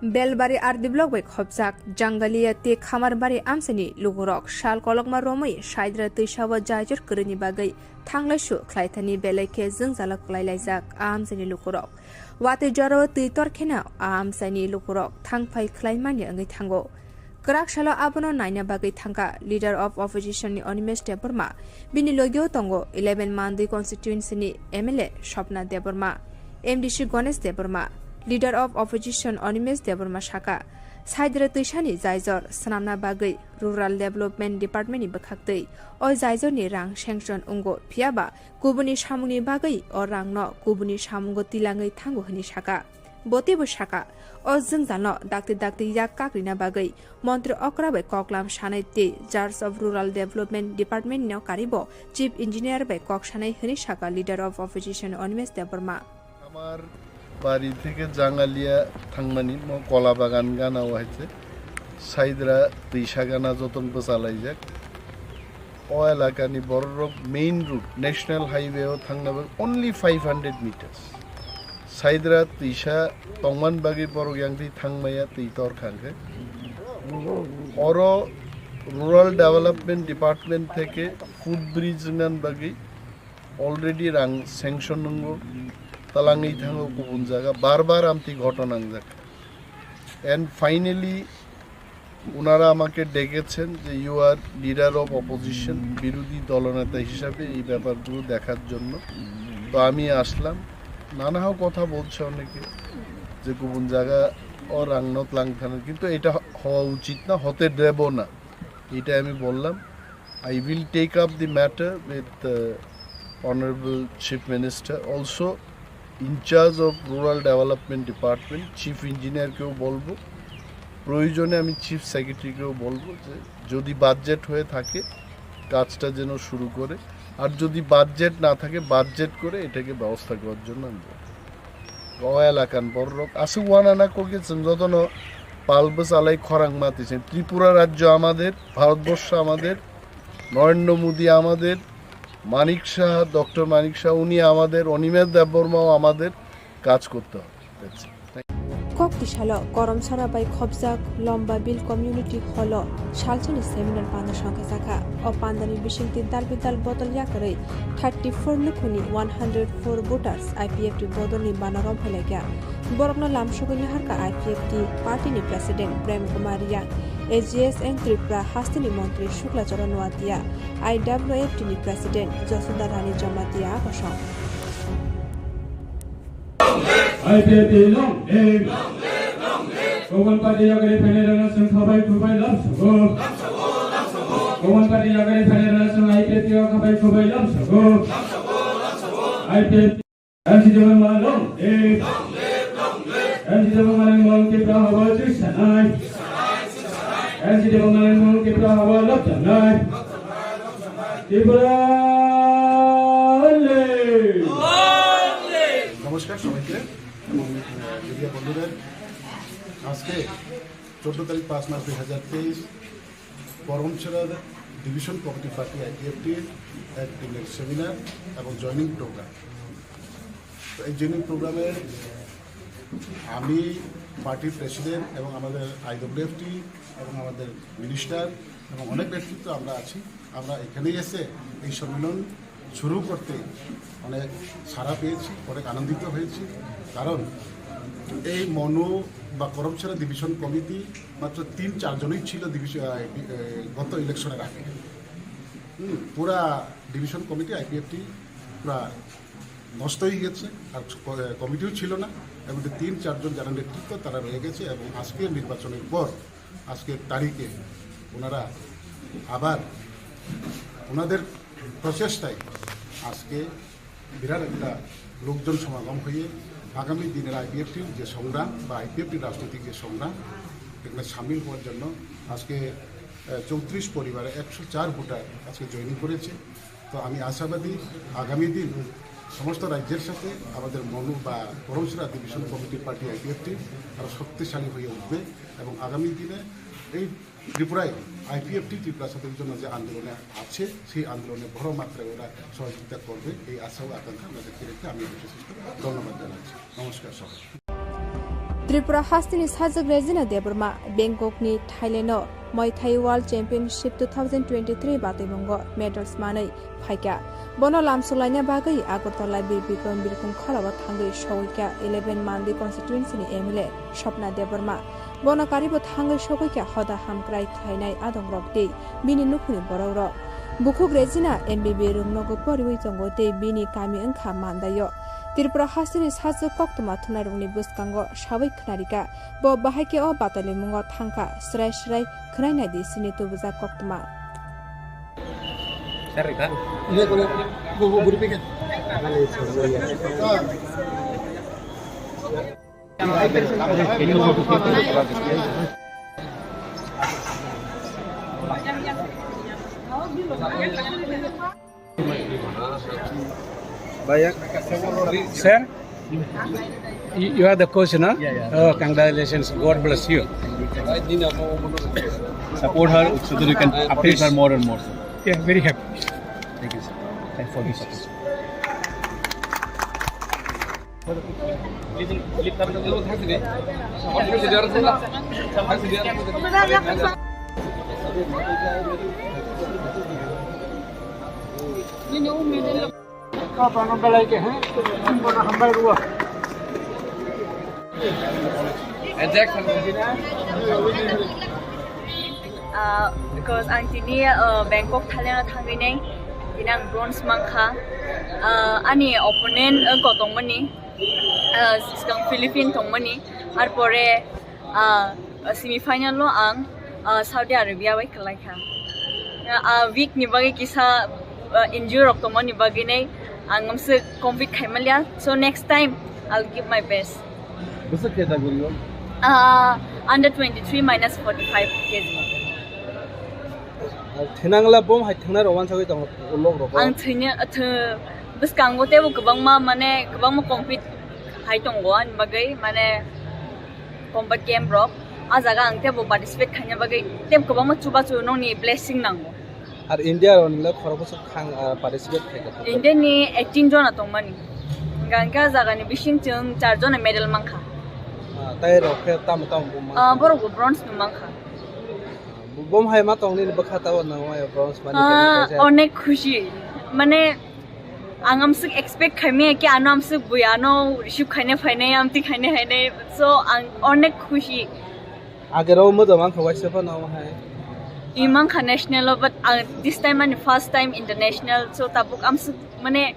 Belbari R D block bai khopjak Jangalia tei Khamarbari amchaini lukurok sal kolokma romwi Saidra twisao jaijor kwrwini bagwi thanglaisu khlaithani belai khe jwngjalo kwlailaijak a amchaini lukurok. Watwi jorao twi tor kheno a amchaini lukurok thangphai khlaimani wngwi thango. Kwrak salo abono naina bagwi thangkha Leader of Opposition ni Animesh Debbarma, bini logio tongo eleven Mandwi constituency ni M L A Swapna Debbarma, M D C Ganesh Debbarma, Leader of Opposition Animesh Debbarma sakha, Saidra twisani jaijor swnamna bagwi Rural Development Department ni bwkhaktwi o jaijor ni rang sanction wngo, phiyaba kubuni samungni bagwi o rangno kubuni samungo tilangwi thango hwnwi sakha. Bo teibo sakha, o jwngjalno dakti dakti yak kakrina bagwi montri okra bai koklam sanai tei Charge of Rural Development Department no karibo Chief Engineer bai kok sanai hwnwi sakha Leader of Opposition Animesh Debbarma. আমার বাড়ি থেকে জাঙ্গালিয়া থাংমানি মো কলা বাগান গানা হয়েছে সাইদরা তৈশা গানা যতন চালাই যাক। O elakani bororok main road national highway o thangna bagwi only five hundred meters. Saidra twisha tongman bagwi borok yang twi thangmaya twi tor khangkhe. Oro rural development department theke footbridge wngna bagwi already rang sanction nungo, talangwi thango kubun jaga, bar bar amtwi ghotona wngjak. And finally ওনারা আমাকে ডেকেছেন যে you are leader of opposition, বিরোধী দলনেতা হিসাবে এই ব্যাপারগুলো দেখার জন্য। তো আমি আসলাম। নানা কথা বলছে অনেকে যে কুবুন জায়গা ও রাংনত লাং থানার, কিন্তু এটা হওয়া উচিত না, হতে দেব না, এটা আমি বললাম। I will take up the matter with uh, Honorable Chief Minister. Also, in charge of Rural Development Department, Chief Engineer কেও বলবো, প্রয়োজনে আমি চিফ সেক্রেটারিকেও বলবো যে যদি বাজেট হয়ে থাকে কাজটা যেন শুরু করে, আর যদি বাজেট না থাকে বাজেট করে এটাকে ব্যবস্থা করার জন্য আমি বলবো। O elakan borok aswk uanana kokhe chwng jotono pal bwchalai khorang mati se. Tripura rajyo amader, Bharatborsho amader, Narendra Modi amader, Manik Saha, Doctor Manik Saha uni amader, Animesh Debbarmao amader, কাজ করতে হবে। That's it. Thank you. Kok tisalo Koromsora bai khopjak Lomba Bill Community Hall o salsani seminar panda songkha jakha. O pandani bisingtwi dal bidal bodol yakarwi thirty four lukhuni one hundred four voters I P F T bodolni bana romphailaikha. Borokno lamsogwi naharkha I P F T party ni president Prem Kumar Riang, A G S and Tripura hasteni montri Shukla Charan Noatia, I W F T ni president Josoda Rani Jamatia a kosong. I P F T long live. Gobon party yagari phainai rana chwng khabai khubai lamsogo. Gobon party yagari phainai rana chwng I P F T o khabai khubai lamsogo. I P F T. M C Debbarma long live. M C Debbarma long Tipra haba chwisanai. M C Debbarma long Tipra haba lapchanai. Tipra long live. নমস্কার সবাইকে এবং মিডিয়া বন্ধুদের। আজকে চোদ্দ তারিখ পাঁচ মাস দুই হাজার তেইশ, করমছড়ার ডিভিশন কমিটি পার্টি আইপিএফটির এক দিনের সেমিনার এবং জয়নিং প্রোগ্রাম। তো এই জয়নিং প্রোগ্রামে আমি পার্টির প্রেসিডেন্ট এবং আমাদের আইডব্লিউএফটি এবং আমাদের মিনিস্টার এবং অনেক ব্যক্তিত্ব আমরা আছি। আমরা এখানেই এসে এই সম্মেলন শুরু করতে অনেক সাড়া পেয়েছি, অনেক আনন্দিত হয়েছি। কারণ এই মনু বা করমছড়া ডিভিশন কমিটি মাত্র তিন চারজনই ছিল ডিভিশন, আহ, ডি-, আহ, গত ইলেকশনের আগে। হুম, পুরা ডিভিশন কমিটি আইপিএফটি পুরা নষ্ট হয়ে গেছে, আর ক-, কমিটিও ছিল না। এবং যে তিন চারজন যারা নেতৃত্ব, তারা রয়ে গেছে এবং আজকের নির্বাচনের পর, আজকের তারিখে ওনারা আবার ওনাদের প্রচেষ্টায় আজকে বিরাট একটা লোকজন সমাগম হয়ে আগামী দিনের আইপিএফটির যে সংগ্রাম বা আইপিএফটির রাজনৈতিক যে সংগ্রাম, এখানে সামিল হওয়ার জন্য আজকে, আহ, চৌত্রিশ পরিবারে একশো চার ভোটার আজকে জয়েন করেছে। তো আমি আশাবাদী আগামী দিন সমস্ত রাজ্যের সাথে আমাদের মনু বা করমছড়া ডিভিশন কমিটির পার্টি আইপিএফটি আরও শক্তিশালী হয়ে উঠবে এবং আগামী দিনে এই ত্রিপুরায় আইপিএফটি ত্রিপুরা ছাত্রদের জন্য যে আন্দোলনে আছে, সেই আন্দোলনে বড় মাত্রায় ওরা সহযোগিতা করবে, এই আশা ও আকাঙ্ক্ষা আমরা ব্যক্ত রেখে আমি এই বিশেষ করে ধন্যবাদ জানাচ্ছি। নমস্কার সবাই। Tripura hasteni sajwk Regina Debbarma Bangkokni Thailand-o Muay Thai World Championship two thousand twenty-three batwimungo medals manwi phaikha. Bono lamsok laina bagwi Agartala Bir Bikram Birkhung khorao thangwi sogwikha eleven Mandi constituency-ni M L A Swapna Debbarma. Bono karibo thangwi sogwikha hoda hamkrai khlainai adongrok tei bini nukhungni borokrok. Bukhuk Regina M B B room nogo poriwi tongo tei bini kami wngkha Mandai-o. Tripura hasteni sajwk koktwma thumnairokni bwskango sawi khwnarikha. Bo bahai khe o batalimungo thangkha, srai srai khwnai naidi chini tubujak koktwma. Sir, you you are the coach, no? Yeah, yeah. Oh, congratulations. God bless you. Support her so that you can uplift her more and more, sir. Yeah, very happy. Thank you, sir. Thanks for this. Ah, because ang tini, ah, Bangkok Thailand o thangwi nai, tini ang bronze mankha. Ah, ani opponent, ah, ko tongmani, ah, swkang Philippine tongmani, ar pore, ah, semi final o ang, ah, Saudi Arabia bai kwlai kha. Ah, week ni bagwi kisa, ah, injury rok tongmani bagwi nai ang amswk compete khai manliya. So next time I'll give my best. Bwswk khe da guriyo? Ah, under twenty-three minus forty-five K G. Thinangla bom hai thingnai rok wansagwi tongo ulok rok. Ang thwini, thw-, bwskango teibo kwbangma, mane, kwbangma compete hai tongo ani bagwi, mane, combat game rok. A jaga ang teibo participate khaina bagwi tei kwbangma chubachu nokni blessing nango. Ar India rok nila khoroksa khang, ah, participate khaikha. India ni eighteen jona tongmani. Hingkha hingkhe a jagani bising chwng char jona medal mankha. Ah, tai rok khe tamo tamo bo mankha? Ah, borok bo bronze no mankha. Bom hai ma tong nini bwkha tabo nang mai bronze mani. Ah, khe kaisa. Onek khushi. Mane, ang amswk expect khaimaya ki ano amswk bui ano receive khaina phainai, amtwi khaina phainai. So, ang onek khushi. Agero modo mankha waisa phano hai. I mankha national o, but ang this time ani first time international. So, tabuk amswk mane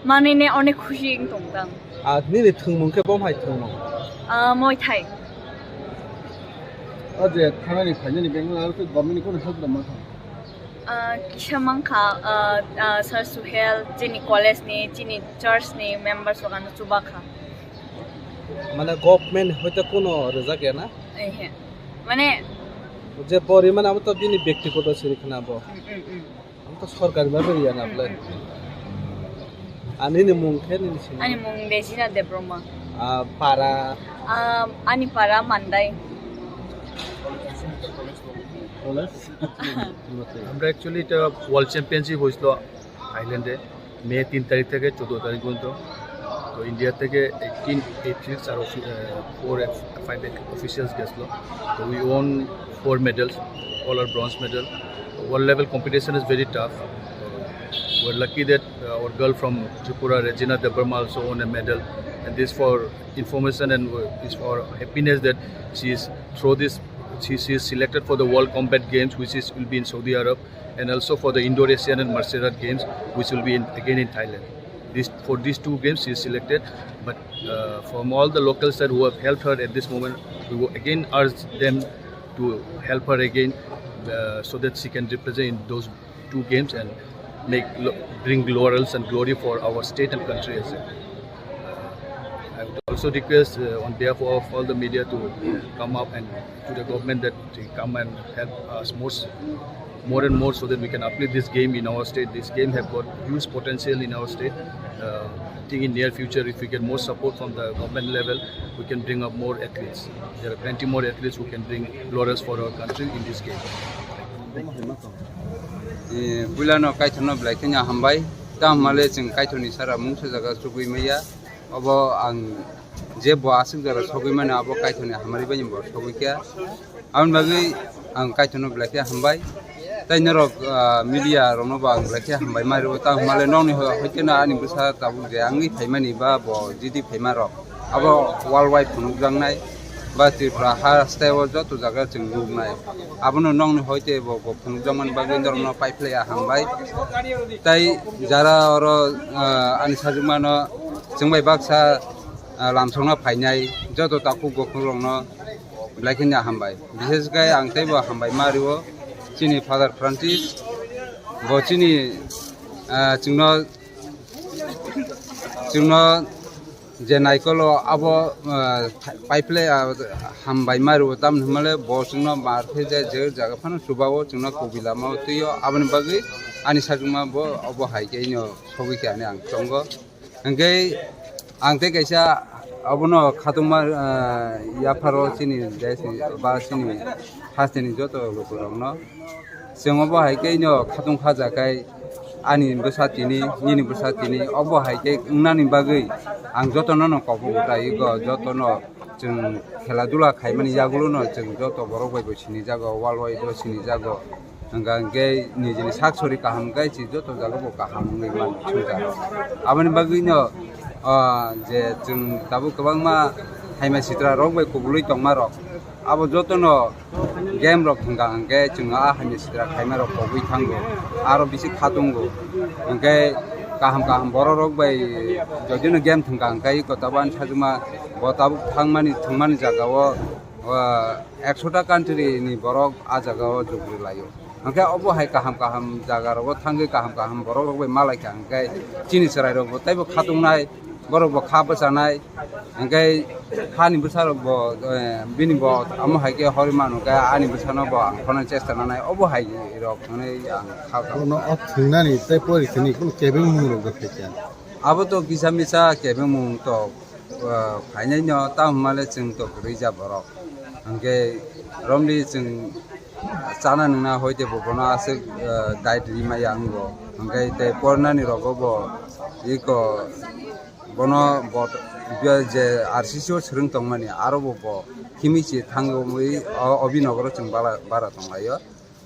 manwi ne onek khushi wng tong tang. Ah, nini thwngmung khe bom hai thwngmung? Ah, Muay Thai. O je thanani phainani Bangalore aro tei government ni kono help rwma kha? Ah, kisa mankha, ah, ah, Sir Suhel, chini college ni, chini church ni members rok ano chuba kha. Mane government hoite kono rwjak ya na? Ehe. Mane je pori mane abo to bini byaktigoto siri khna bo. Mm, mm, mm. Ang to sorkari ma beri ya na Mm, phle. Mm, mm. Ani ni mung khe nini sini? Ani mung Regina Debroma. Ah, para? Ah, ani para Mandai. College? আমরা অ্যাকচুয়ালি এটা world championship হয়েছিল থাইল্যান্ডে মে তিন তারিখ থেকে চোদ্দ তারিখ পর্যন্ত। তো ইন্ডিয়া থেকে এইটিন অ্যাথলিটস আর ফোর ফাইভ অফিসিয়ালস গেছিলো। তো we won four medals, all are bronze medal. World level competition is very tough. We're lucky that, uh, our girl from Tripura, Regina Debbarma, also won a medal. And this for information and, uh, is for happiness that she is through this, she, she is selected for the World Combat Games, which is, will be in Saudi Arab, and also for the Indo-Asian and Martial Art Games, which will be in, again in Thailand. This, for these two games, she is selected. But, uh, from all the local side who have helped her at this moment, we will again urge them to help her again, uh, so that she can represent in those two games and make lo-, bring laurels and glory for our state and country as well. Uh, I would also request, uh, on behalf of all the media to come up and to the government that they come and help us more, s-, more and more so that we can uplift this game in our state. This game have got huge potential in our state. Uh, I think in near future, if we get more support from the government level, we can bring up more athletes. There are plenty more athletes who can bring laurels for our country in this game. Eh, puilano Kaitorno belai kheno hambai. Tamo hwnle chwng Kaitorni sara mungsa jaga chugui maya. Obo ang Je bo aswk jora sogwi mano abo Kaitorni hamari bai bo sogwi kha. Aboni bagwi ang Kaitorno belai khe hambai. Tai norok, ah, media rokno bo ang belai khe hambai ma rwo. Tamo hwnba le nokni ho-, hoite no ani bwsa tabuk je wngwi phaimani ba bo jiti phaima rok. Abo worldwide phunukjaknai ba Tripura ha style o joto jaga chwng nuknai. Abono nokni hoite bo, bo phunukjakmani bagwi norokno paiphlaiya hambai. Tai jara oro, ah, ani sajwkmano chwng bai baksa, ah, lamsokna phainai joto takhuk bukhuk rokno belai kheno hambai. Bishesh khe ang teibo hambai ma rwo chini Father Francis, bo chini, ah, chwngno, chwngno je naikolo abo, ah, paiphlai, ah, hambai ma rwo, tamni hwnba le bo chwngno mar khe je, je jaga phano chuba o chwngno kubui lama o twi o, aboni bagwi ani sajwkma bo obo hai khe ino sogwi khe ani ang tongo. Hwnkhe ang tei kaisa abono khatungma, ah, yapharo chini desni ba chini hasteni joto lukurokno chwng obo hai khe ino khatung khajakhai ani bwsa tini, nini bwsa tini, obo hai khe wngnani bagwi ang jotono no kobok utai ego, jotono chwng khela dula khaimani yagulono chwng joto borok bai bo sinijago, worldwide o sinijago. Hwnka hwnkhe nijini sak sori kaham khe chwng joto jaga bo kaham wngwi mano swngcharo. Aboni bagwino, ah, je chwng tabuk kwbangma haima sitra rok bai kubulwi tongma rok, abo jotono game rok thwngkha hwnkhe chwng a haima sitra khaima rok kobwi thango, aro bisi khatungo. Hwnkhe kaham kaham borok rok bai jodino game thwngkha hwnkhe iko tabuk ani sajwkma bo tabuk thangmani thwngmani jaga o, ah, ekshota country ni borok a jaga o jugri laio. Hwnkhe obo hai kaham kaham jaga rogo thangwi kaham kaham borok rok bai malaikha hwnkhe chini chwrai rok bo teibo khatungnai, borok bo kha bwchanai, hwnkhe hani bwsa rok bo, eh, bini bo amo hai khe hori manu khe ani bwsano bo ang khonani chesta nanai, obo hai rok hwnwi ang kha kha. Bono o thwngnani tei pori thwngni kunu kebeng mung rok bo phaikha. Abo to kisa misa kebeng mung to, ah, phainai no, tamo hwnba le chwng to kwrwi ja borok. Hwnkhe romli chwng chana nwngna hoite bo bono aswk, ah, diet ri maya wngo. Hwnkhe tei pornani rogo bo iko bono bot-, je R C C o swrwng tongmani aro bo bo himwi se thangwi o, o binogoro chwng bala-, bara tonglaio.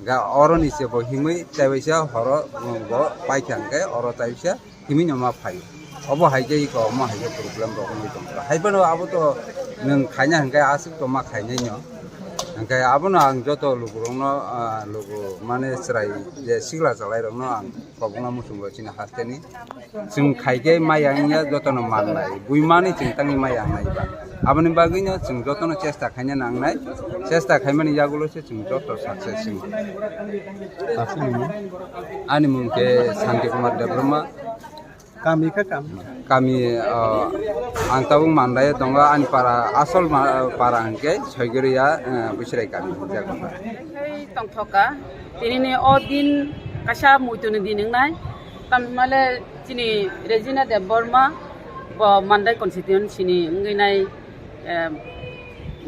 Ga oroni se bo himwi taibaisa horo, um, bo paikha hwnkhe oro taibaisa himwi no ma phaio. Obo hai khe iko omo hai khe problem rok wngwi tongkha. Hai phano abo to nwng khaina hwnkhe aswk to ma khainai no. Hwnkhe abono ang joto lukurokno, ah, luku mane chwrai je sikla chwlairokno ang kobokna muchungo chini hasteni. Chwng khai khe maya wngya jotono mannai. Buimani chwng tangwi maya wngnai ba. Aboni bagwino chwng jotono chesta khaina nangnai. Chesta khaimani yagulo se chwng joto success wng. Aswk nini? Ani mung khe Santi Kumar Debbarma. Kami khe kam? Kami, ah, ang tabuk Mandai o tongo. Ani para, asol ma-, para hwnkhe Soigoriya, eh, Bwsrai kami. Tongthoka. Tinini o din kaisa muituni din wngnai. Tamhimale chini Regina Debbarma bo Mandai constituency ni wngwi nai, eh,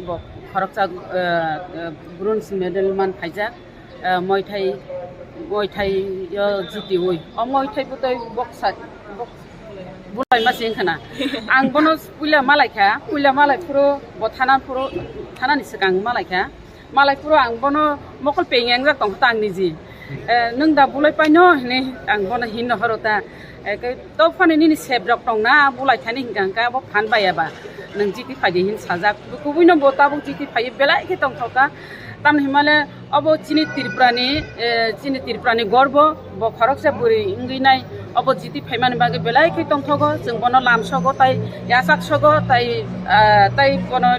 bo khoroksa, eh, eh, bronze medal man phaijak, eh, Muay Thai, Muay Thai o jitiwi. O Muay Thai bwtwi boksa, bok-, bulai ma se wngkha na. Ang bono puila malaikha, puila malai phuru bo thana phuru, thanani swkang malaikha. Malai phuru ang bono mokol peng engjak tongkha ta ang niji. Eh, nwng da bulai paino hinwi ang bono hinno horo ta. Eh, ke to phano nini sep rok tongna bulai thani hinkha hinkha bo phan baya ba. Nwng chiti phaidi hin sajak. Kubui no bo tabuk chiti phai belai khe tongthok ta. Tamni himale obo chini Tripura ni, eh, chini Tripura ni gorbo. Bo khoroksa bwrwi wngwi nai, obo jiti phaimani bagwi belai khe tongthogo, chwng bono lamsogo tai yachaksogo tai, ah, tai bono,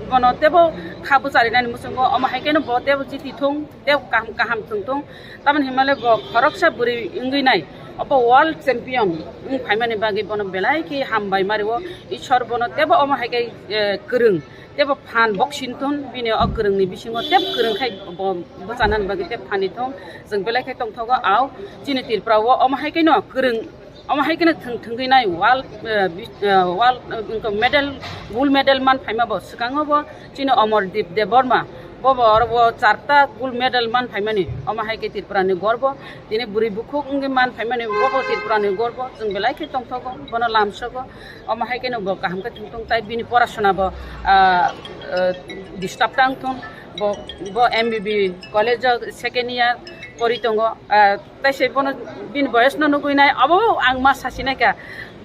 bono teibo kha bwcharinani muchungo, omo hai kheno bo teibo jiti thung, tei kaham kaham thwng thung. Tamoni hinmale bo khoroksa bwrwi wngwi nai, obo world champion wng phaimani bagwi bono belai khe hambai ma rwo, Ishwar bono teibo omo hai khe, eh, kwrwng. Teibo phan boksin thun, bini o kwrwngni bisingo tei kwrwng khai bo bwchanani bagwi tei phani thung. Chwng belai khe tongthogo, au chini Tripura o omo hai kheno kwrwng, omo hai kheno thwng-, thwngwi nai world, eh, bi-, eh, world, eh, medal, gold medal man phaima bo swkango bo chini Amardeep Debbarma Bobo oro bo charta gold medal man phaimani, omo hai khe Tripura ni gorbo. Tini bwrwi bukhuk wngwi man phaimani, bobo Tripura ni gorbo. Chwng belai khe tongthogo, bono lamsogo. Omo hai kheno bo kaham khe thung thung, tai bini porasona bo, ah, ah, disturb tang thung. Bo, bo M B B college o second year pori tongo. Ah, tai se bono bini boyos no nugwi nai, abo ang ma sasi nai kha.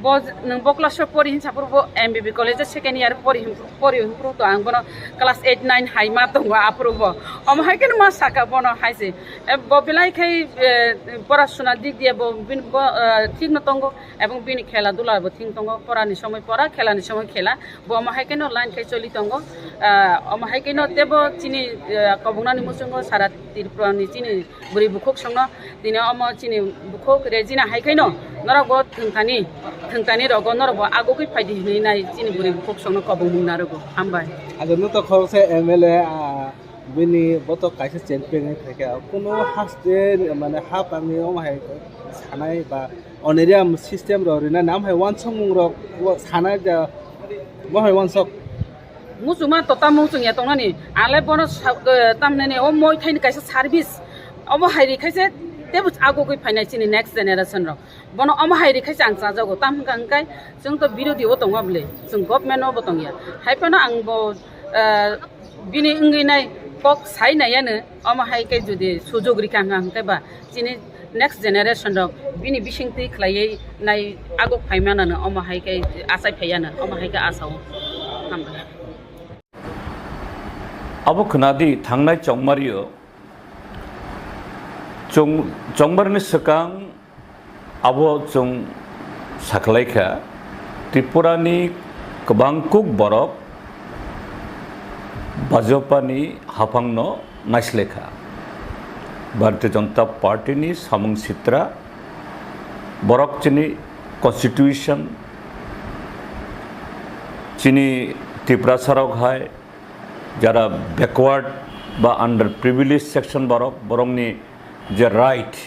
Bo nwng bo class o pori hinsa phuru bo M B B college o second year pori hin, pori hin phuru to ang bono class eight nine hai ma tongo aphuru bo. Omo hai kheno ma saka bono hai se. E, bo belai khai, e, porasona dik diya bo bini bo, e, thik no tongo, ebong bini khela dula bo thik tongo, pora ni somoi pora, khela ni somoi khela. Bo omo hai kheno line khai choli tongo. Ah, omo hai kheno tebo chini, ah, kobongnani muchungo sara Tripura ni chini bwrwi bukhuk songno tini omo chini bukhuk Regina hai kheno norok bo thwngthani, thwngthani rogo norok bo agugwi phaidi hinwi nai chini bwrwi bukhuk songno kobongmung narogo. Hambai. Ajo nuto khoroksa M L A, ah, bini boto kaisa champion wngwi phaikha. Kuno haste mane hapangni omo hai sanai ba honorarium system rok rinani, am hai uansukmung rok sanai da, bo hai uansuk. Muchungma to tamo muchung ya tongnani, ale bono sa-, eh, tamnani o moi thaini kaisa service, omo hai ri khaise tebo agugwi phainai chini next generation rok. Bono omo hai ri khaise ang chajago, tam hwnkha hwnkhe chwng to birodhi o tongo bwle, chwng government o bo tongya. Hai phano ang bo, eh, bini wngwi nai kok sai nai ano, omo hai khe jodi sujog rikha hwnkha hwnkhe ba chini next generation rok bini bisingtwi khlaiwi nai aguk phaimanano, omo hai khe achai phaiano, omo hai khe asao. Hambai. Abo khwnadi thangnai chongmario chong-, chongmarni swkang abo chwng sakhlaikha, Tripurani kwbangkuk borok Bajpani haphangno naislekha. Bharatiya Janata Party ni samung sitra, borok chini constitution, chini Tiprasa rok hai jara backward ba under privileged section borok, borokni je right,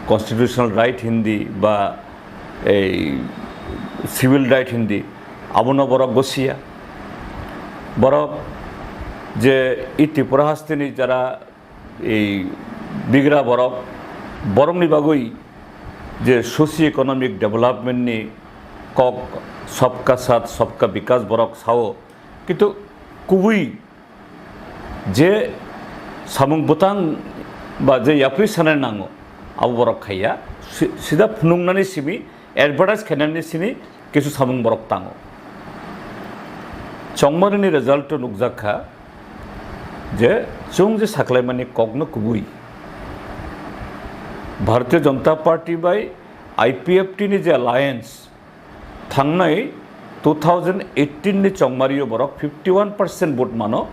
constitutional right hindi ba ei civil right hindi, abono borok gosiya. Borok je i Tripura hasteni jara ei bigra borok, borokni bagwi je socio economic development ni kok, sabka saath sabka vikas borok sao, kintu kubui je samung bwtang ba je yapri sanai nango, abo borok khaiya. Si-, sida phunuknani simi, advertise khainani simi kisu samung borok tango. Chongmarini result o nukjak kha je chwng je saklaimani kokno kubui Bharatiya Janata Party bai I P F T ni je alliance, thangnai two thousand eighteen ni chongmario borok fifty one percent vote mano,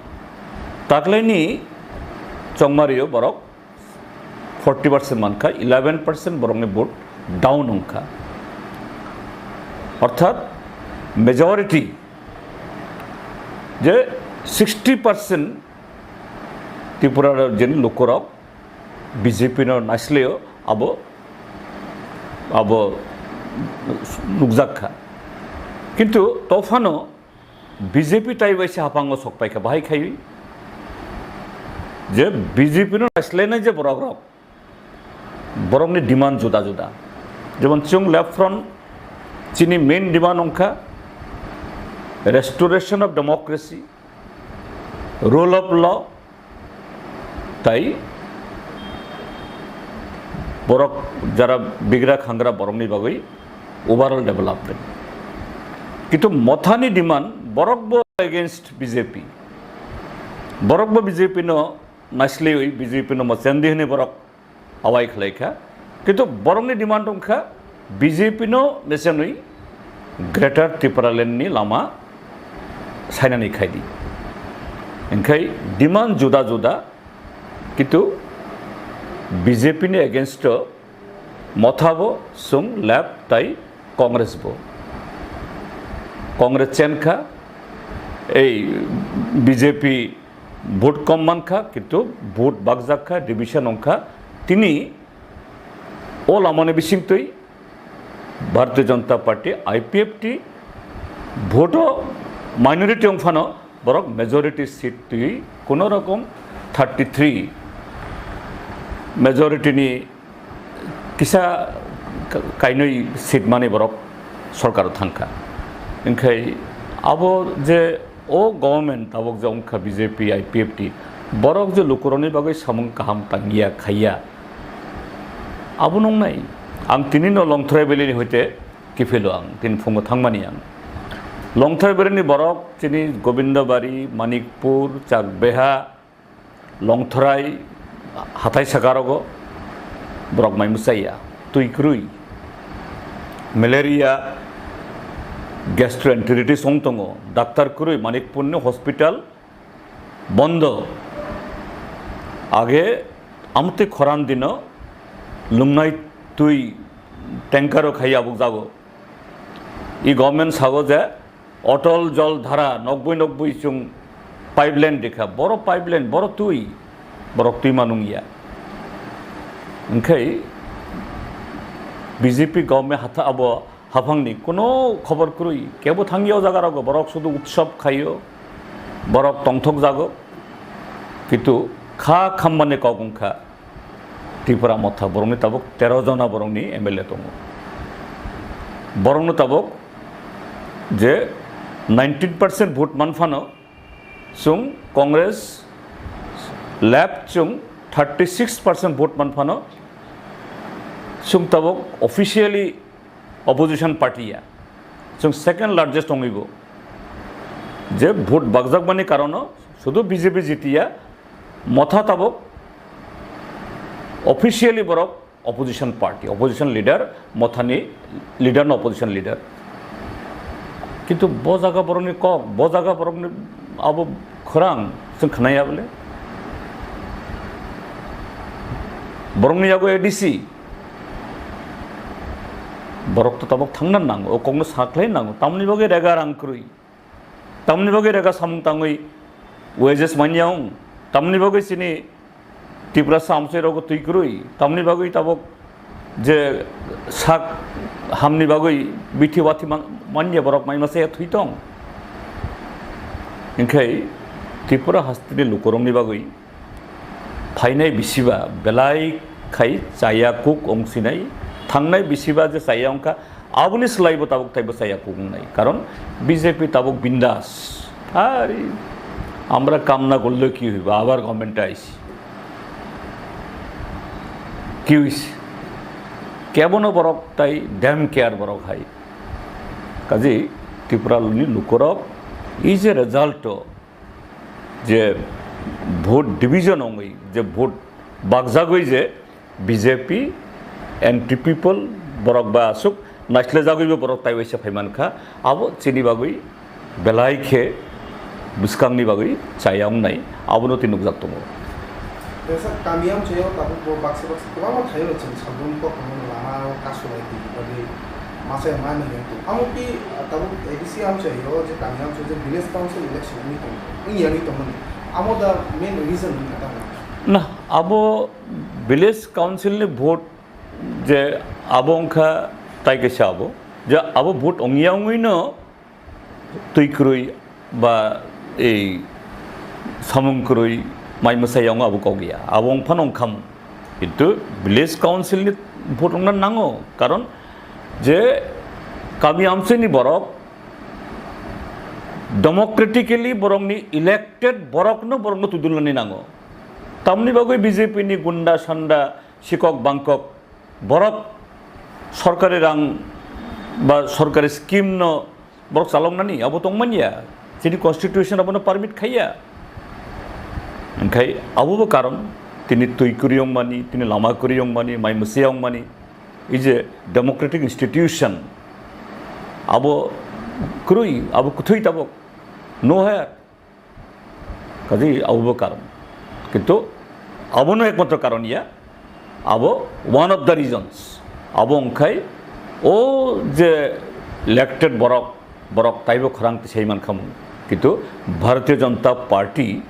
taklaini chongmario borok forty percent mankha, eleven percent borokni vote down wngkha. Orthat majority je sixty percent Tripura rajyoni lukurok B J P no naisleo abo, abo nukjak kha. Kintu tophano B J P tai bai se haphango sok paikha, bahai khai je B J P no naislainai je borok rok, borokni demand juda juda. Jemon chwng Left Front chini main demand wngkha restoration of democracy, rule of law, tai borok jara bigra khangra borokni bagwi overall development. Kintu Mothani demand borok bo against B J P, borok bo B J P no naisliwi B J P no mochendi hwnwi borok awai khlai kha. Kintu borokni demand wng kha B J P no nechenwi Greater Tipraland ni lama sainani khai di. Hingkhai demand juda juda, kintu B J P ni against o Motha bo, chwng Left tai Congress bo. Congress chen kha, ei B J P vote kom man kha, kintu vote bakjak kha, division wng kha. Tini o lamani bisingtwi Bharatiya Janata Party, I P F T, vote o minority wng phano borok majority seat twi kuno rokom thirty three majority ni kisa ka-, kainwi seat mani borok sorkar thangkha. Hinkhe abo je o government tabok je wngkha B J P, I P F T, borok je lukurokni bagwi samung kaham tangya khaiya, abo nungnai. Ang tini no Longthrai Valley ni hoite kiphilo ang, tini phungo thangmani ang. Longthrai Valley ni borok chini Gobindabari, Manikpur, Chakbeha, Longthrai, hathai sakarogo borok mai mwchaiya, twi kwrwi, malaria, gastroenteritis wng tongo, doctor kwrwi, Manikpurni hospital bondo. Age amtwi khoran dino lungnai twi tanker o khai abuk jago. I government sago je Otol Jol Dhara nokbui nokbui chwng pipeline rikha, boro pipeline, boro twi, borok twi manung ya. Hinkhe B J P government hatha abo haphangni kuno khobor kwrwi, kebo thangya o jaga rogo, borok sudu utsob khaio, borok tongthok jago, kintu kha khammani kok wngkha. Tripura Motha borokni tabuk tero jona borokni M L A tongo. Borokno tabuk je nineteen percent vote manphano, chwng Congress, left chwng thirty six percent vote manphano, chwng tabuk officially opposition party ya, chwng second largest tongibo. Je vote bakjakmani karono sudu B J P jitiya, Motha tabuk officially borok opposition party, opposition leader, Mothani leader no opposition leader. Kintu bo jaga borokni kok, bo jaga borokni abo khorang chwng khnaya bole. Borokni yago A D C, borok to tabuk thangna nango, o kokno saklai nango, tamni bagwi rega rang kwrwi. Tamni bagwi rega samung tangwi wages manya wng? Tamni bagwi chini Tiprasa amchai rogo twi kwrwi? Tamni bagwi tabuk je sak hamni bagwi bithi wathi man-, manya borok mai masa ya thwi tong? Hinkhe Tripura hasteni lukurokni bagwi phainai bisiba belai khai chaya kuk wng sinai, thangnai bisiba je chaya wngkha, aboni swlaibo tabuk taibo chaya kuk wngnai, karon B J P tabuk bindas. Ari, আমরা কাম না করলেও কি হইব, আবার গভর্নমেন্টে আইছি, কি হইছে? Kebono borok tai dem care borok hai. Kaji Tripura ni lukurok is a result o je vote division wngwi, je vote bakjagwi je B J P, anti people, borok ba aswk naislejagwibo borok taiwaisa phaimankha, abo chini bagwi belai khe bwskangni bagwi chaya wngnai, abono tei nukjak tongo. Tesa kami amchaio tabuk bo baksa baksa kwbangma thaio chwng sabrum kok lama o kasu bai twi bagwi masa ya mano yang tong. Amo ki tabuk A D C amchaio je kami amchaio je village council election wngwi tong, wngya wngwi tongmani. Amo da main reason wngkha tamo? Na, abo village council ni vote je abo wngkha tai kaisa abo, je abo vote wngya wngwino twi kwrwi ba ei samung kwrwi mai mwsai wngo abo kok ya, abo wngphano wngkhamu. Kintu village council ni vote wngna nango, karon je kami amchaini borok democratically borokni elected borokno borokno tudulnani nango. Tamni bagwi B J P ni gunda sanda sikok bangkok borok sorkari rang ba sorkari scheme no borok chaloknani abo tongmanya, chini constitution abono permit khaiya. Hinkhe abobo karon tini twi kwrwi wngmani, tini lama kwrwi wngmani, mai mwsai wngmani, ei je democratic institution abo kwrwi, abo kwthwi tabuk no hwya. Kaji abobo karon. Kintu abono ekmatro karon ya, abo one of the reasons. Abo wngkhai o je elected borok, borok taibo khorang tisai mankhamu. Kintu Bharatiya Janata Party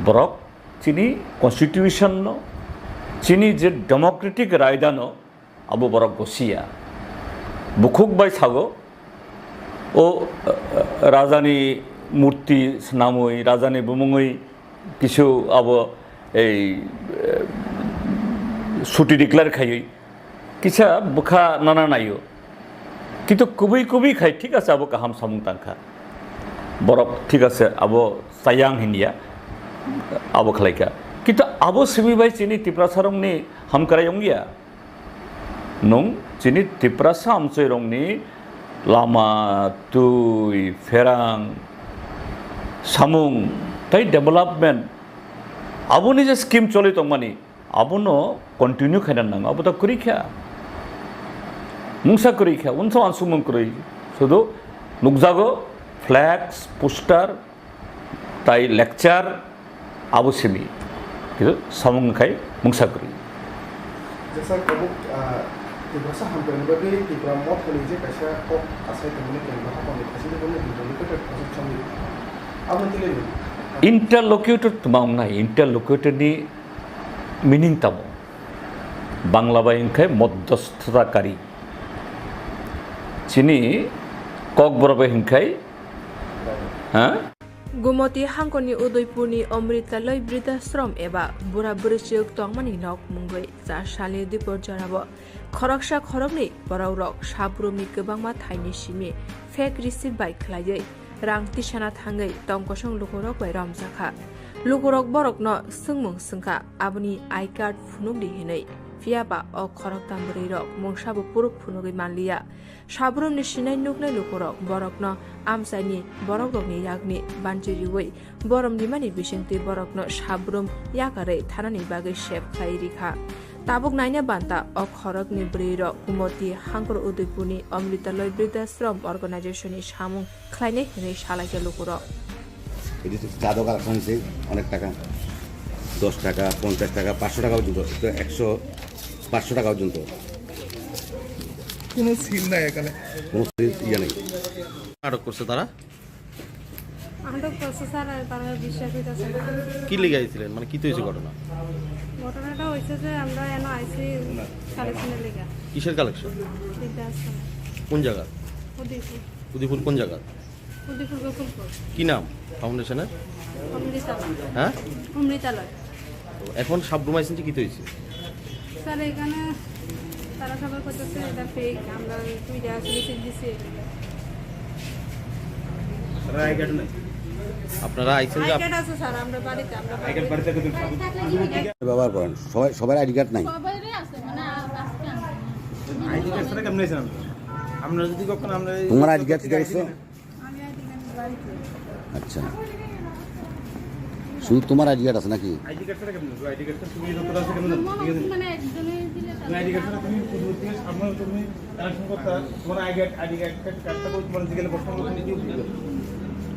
borok chini constitution no, chini je democratic raida no, abo borok bo siya. Bukhuk bai sago, o, eh, rajani Murti swnamwi, rajani bumungwi kisu abo ei, eh, suti declare khaiwi kisa bwkha nana naio. Kintu kubui kubui khai thik ase, abo kaham samung tangkha. Borok thik ase, abo chayang hinya, abo khlaikha. Kintu abo simi bai chini Tiprasarokni hamkrai wngya. Nwng chini Tiprasa amchoirokni lama, twi, pherang, samung, tei development, aboni je scheme choli tongmani, abono continue khaina nango, abo ta kwrwi kha. Mungsa kwrwi kha, unsa uansukmung kwrwi. Sudu nukjago flex, poster, tai lecture, abo simi. Kintu samung khai mungsa kwrwi. Jesa kabuk, ah, Tiprasa hamkrai ni bagwi Tipra Mothani je kaisa kok asai tongmani camp, hakoni kaisa ni bagwi interlocutor project chongwi. Abo tile ni. Interlocutor tma wngnai, interlocutor ni meaning tamo? Bangla bai hwnkhe modhosthotakari. Chini Kokborok bai hwnkhe, ha? Gumoti hangkoni Udaipurni Amritaloi Bridhashram eba bura bwrwi chwk tongmani nok mungwi char salni dipor jorao khoroksa khoroknwi borokrok sabrumni kwbangma thaini simi fake receipt bai khlaiwi rang tisana thangwi tongkosong lukurok bai romjakha. Lukurok borokno swngmung swngkha, aboni I card phunukdi hinwi. Phiyaba o khoroktham bwrwirok mungsabo puruk phunugwi manliya. Sabrumni sinai nuknai lukurok borokno amchaini borokrokni yakni banchi riwi borom rimani bisingtwi borokno sabrum yakarwi thanani bagwi sep khlai rikha. Tabuk naina banta o khorokni bwrwirok Gumoti hangkor Udaipurni Amritaloi Bridhashram Organization ni samung khlainai hinwi salaikha lukurok. এই যে চাঁদা কালেকশন হয়েছে অনেক টাকা, দশ টাকা, পঞ্চাশ টাকা, পাঁচশো টাকা পর্যন্ত, তো একশো, পাঁচশো টাকা পর্যন্ত। কোনো সিল নাই এখানে। কোনো সিল ইয়ে নেই। আটক করছে তারা? আটক করছে স্যার, আর তারা বিশ্বাস হইতেছে না। কি লেগে আইছিলেন? মানে কি তো হয়েছে ঘটনা? ঘটনাটা হয়েছে যে আমরা এনে আইছি কালেকশনের লেগে। কিসের কালেকশন? বৃদ্ধাশ্রম। কোন জায়গা? উদয়পুর। উদয়পুর কোন জায়গা? উদয়পুর গোকুলপুর। কি নাম ফাউন্ডেশনের? অমৃতালয়। হ্যাঁ? অমৃতালয়। তো এখন সাবরুম আইছেন যে কি তো হয়েছে? স্যার, এখানে তারা সবাই করতেছে এটা ফেক, আমরা দুইটা আসলে সিল দিছি। আপনারা আইছেন যে আই আপ- কার্ড আছে স্যার, আমরা বাড়িতে, আমরা আই কার্ড বাড়িতে। বাড়িতে থাকলে কি ব্যবহার করেন? সবাই, সবার আইডি কার্ড নাই? সবারই আছে, মানে, আ-, আজকে আনছি। আইডি কার্ড ছাড়া কেমনে আছেন আপনারা? আপনারা যদি কখনো আমরা এই তোমার আইডি কার্ড ঠিক আছে? আচ্ছা, শুধু তোমার আইডি কার্ড আছে নাকি? আইডি কার্ড ছাড়া কেমন? আইডি কার্ড ছাড়া তুমি যতটা আছে কেমন? ঠিক আছে? মানে একজনে দিলে তার না, আইডি কার্ড ছাড়া তুমি শুধু তুমি সামনে তুমি কালেকশন করতে হয়। তোমার আইডি কার্ড, আইডি কার্ড, কার্ডটা করে তোমার জিজ্ঞাসা করতে হবে, তুমি কি বুঝবে?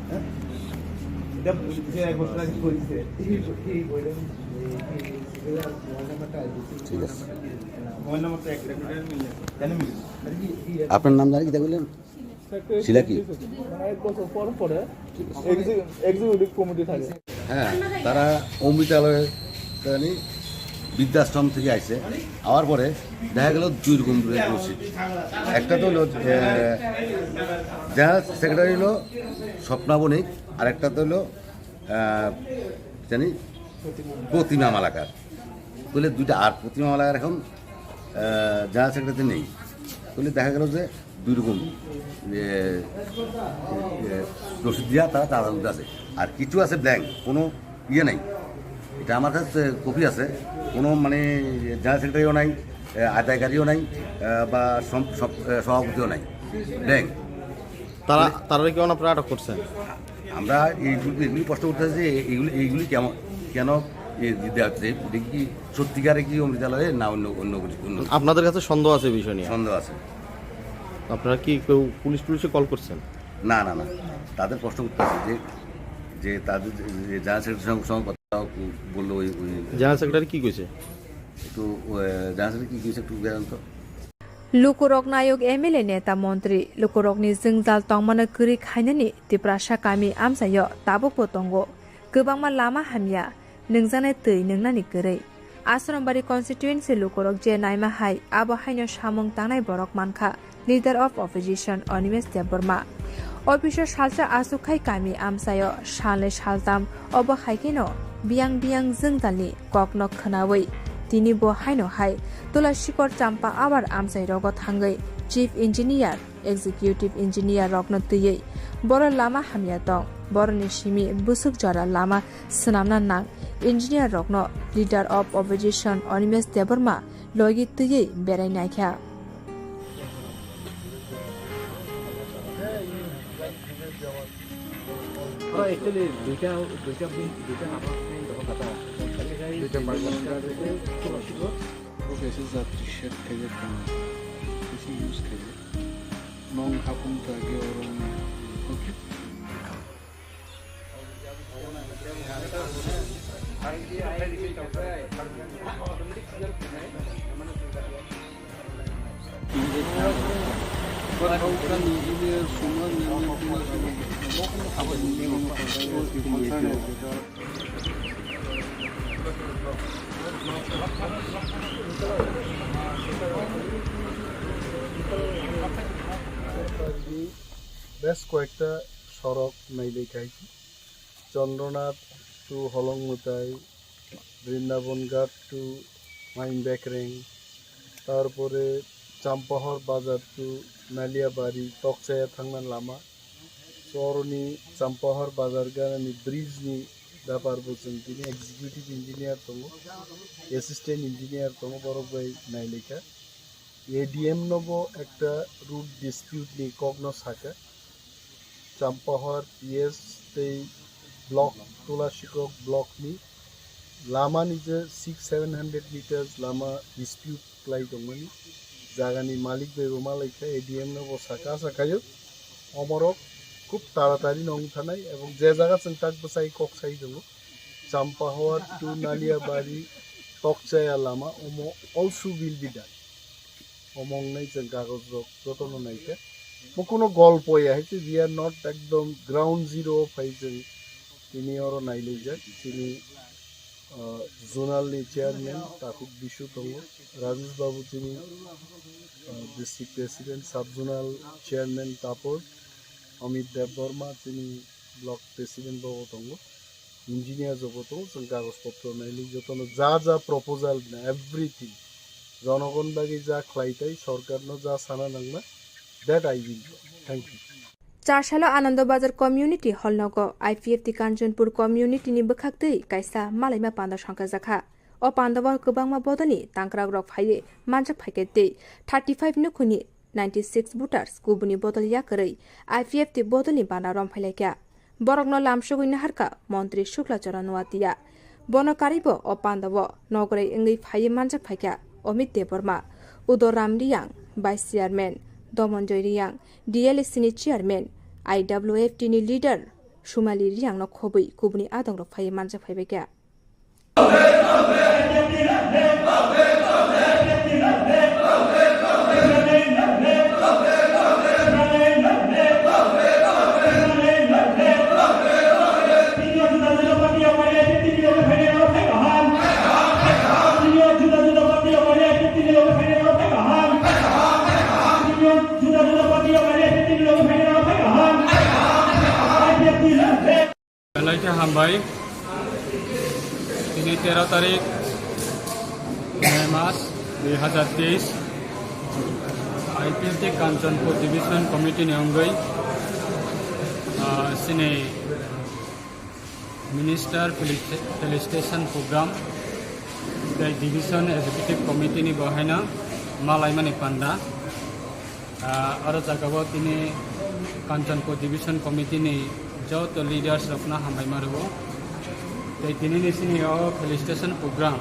হ্যাঁ? এটা বুঝতে এক বছর আগে বলছে। এই, এই বইটা, এই, এই, মোবাইল নাম্বারটা, ঠিক আছে। মোবাইল নাম্বারটা একটা করে মিলে। কেন মিলে? আপনার নাম জানি কি বললেন? শিলা কি? মানে এক বছর পর পরে এক্সি-, এক্সিকিউটিভ কমিটি থাকে। হ্যাঁ, তারা অমৃতালয়, তারা নি বৃদ্ধাশ্রম থেকে আইছে। আওয়ার পরে দেখা গেল দুই রকম রসিদ। একটা তো হলো, এ, জেনারেল সেক্রেটারি হলো স্বপ্না বণিক, আর একটা তো হলো, আহ, জানি প্রতিমা মালাকার। তাহলে দুইটা, আর প্রতিমা মালাকার এখন, আহ, জেনারেল সেক্রেটারি নেই। তাহলে দেখা গেল যে দুই রকম, এ, এ, রসিদ দিয়া তারা তাদের মধ্যে আছে। আর কিছু আছে ব্ল্যাংক, কোনো ইয়ে নাই। এটা আমার কাছে কপি আছে, কোনো মানে জেনারেল সেক্রেটারিও নাই, এ, আদায়কারীও নাই, এ, বা সম-, সম-, এ, সভাপতিও নাই, ব্ল্যাংক। তারা, তারা কি আপনারা আটক করছেন? আমরা এইগুলি, এগুলি প্রশ্ন করতেছি যে এইগুলি, এইগুলি কেমন, কেন এ দিতে হচ্ছে? এটা কি সত্যিকারে কি অমৃতালয়ে না অন্য, অন্য কিছু, অন্য কিছু? আপনাদের কাছে সন্দেহ আছে এই বিষয় নিয়ে? সন্দেহ আছে। আপনারা কি কেউ পুলিশ টুলিশে কল করছেন? না, না, না, তাদের প্রশ্ন করতেছি যে, যে তাদের যে, যে জেনারেল সেক্রেটারির সঙ্গে, সঙ্গে কথা বললো ওই, ওই জেনারেল সেক্রেটারি কি কইছে? একটু, আহ, জেনারেল সেক্রেটারি কি কইছে একটু জানেন তো? Lukurok nayok M L A neta montri lukurokni jwngjal tongmano kwrwi khainani Tiprasa kami amchaio tabukbo tongo. Kwbangma lama hamya, nwngjaknai twi nwngnani kwrwi. Asrambari constituency lukurok je naima hai, abo haino samung tangnai borok mankha Leader of Opposition Animesh Debbarma. Officer salsa aswk khai kami amchaio salnwi saltam, obo hai kheno biyang biyang jwngjalni kokno khwnawi tini bo haino hai Tulashikor Champa Awar amchairogo thangwi Chief Engineer, Executive Engineer rokno twiwi boro lama hamya tong, boroni simi bwswk jora lama swnamna nang, engineer rokno Leader of Opposition Animesh Debbarma logi twiwi berai naikha. Actually, দুইটা, দুইটা বিন, দুইটা নাম্বার বিন যখন কাটা হয়, দুইটা part. Okay, this is a T-shirt khaye, this is use khaye. Nong hapung ta ge orong. Okay. বেশ কয়েকটা সড়ক নাইলে কাইছি। Chandranath to Holongmutai, Brindaban Ghat to Main Bekreng, tarpore Champahor Bazar to Naliabari, Tokchaya thangna lama. So, oroni Champahor Bazar ganani bridge ni bepar bo chwng tini executive engineer tongo, assistant engineer tongo, borok bai nailaikha. A D M no bo ekta road dispute ni kok no saka. Champahor P S tei block, Tulashikok block ni lama ni je six seven hundred meters lama dispute klai tongmani, jaga ni malik bai bo malaikha, A D M no bo saka, asa khayo omorok khub taratari no wng thanai, ebong je jaga chwng tak bwsai kok sai tongo, Champahor to Naliabari Tokchaya lama omo also will be done. Omo wngnai chwng kagoj rok jotono naikha. Bo kuno golpo ya hai se, we are not ekdom ground zero o phai chwng tini oro nailaijak. Chini, ah, zonal ni chairman Takhuk Bisu tongo, Rajesh Babu chini, ah, district president, sub zonal chairman Tapor, Amit Debbarma chini block president bo tongo. Engineer jobo tongo, chwng kagoj potro naili jotono ja ja proposal na everything jonogon bagwi ja khlai tai, sorkarno ja sana nangna, that I will do. Thank you. Charsalo Anando Bazar Community Hall nogo I P F T Kanchanpur Community ni bwkhaktwi kaisa malaima panda songkhajakha. O pandao kwbangma bodolni tangkrakrok phaiwi manjak phaikha tei thirty five nukhungni ninety six voters kubuni bodol yakarwi I P F T bodolni bana romphailaikha. Borokno lamsogwi naharkha Montri Shukla Charan Noatia. Bono karwibo o pandao nogorwi wngwi phaiwi manjak phaikha Amit Debbarma, Udoram Riyang, Vice Chairman, Domonjoy Riyang, D L A C ni Chairman, I W F T ni leader Sumali Riyangno khobwi kubuni adongrok phaiwi manjak phaibaikha. Belai khe hambai. Tini tero tarik May mas dui hazar teis, I P F T Kanchanpur Division Committee ni wngwi, ah, chini Minister Felici-, Felicitation Program tei Division Executive Committee ni bo haino malaimani panda. Ah, oro jagao tini Kanchanpur Division Committee ni joto leaders rokno hambai ma rwo. Tei tini ni sini o felicitation program,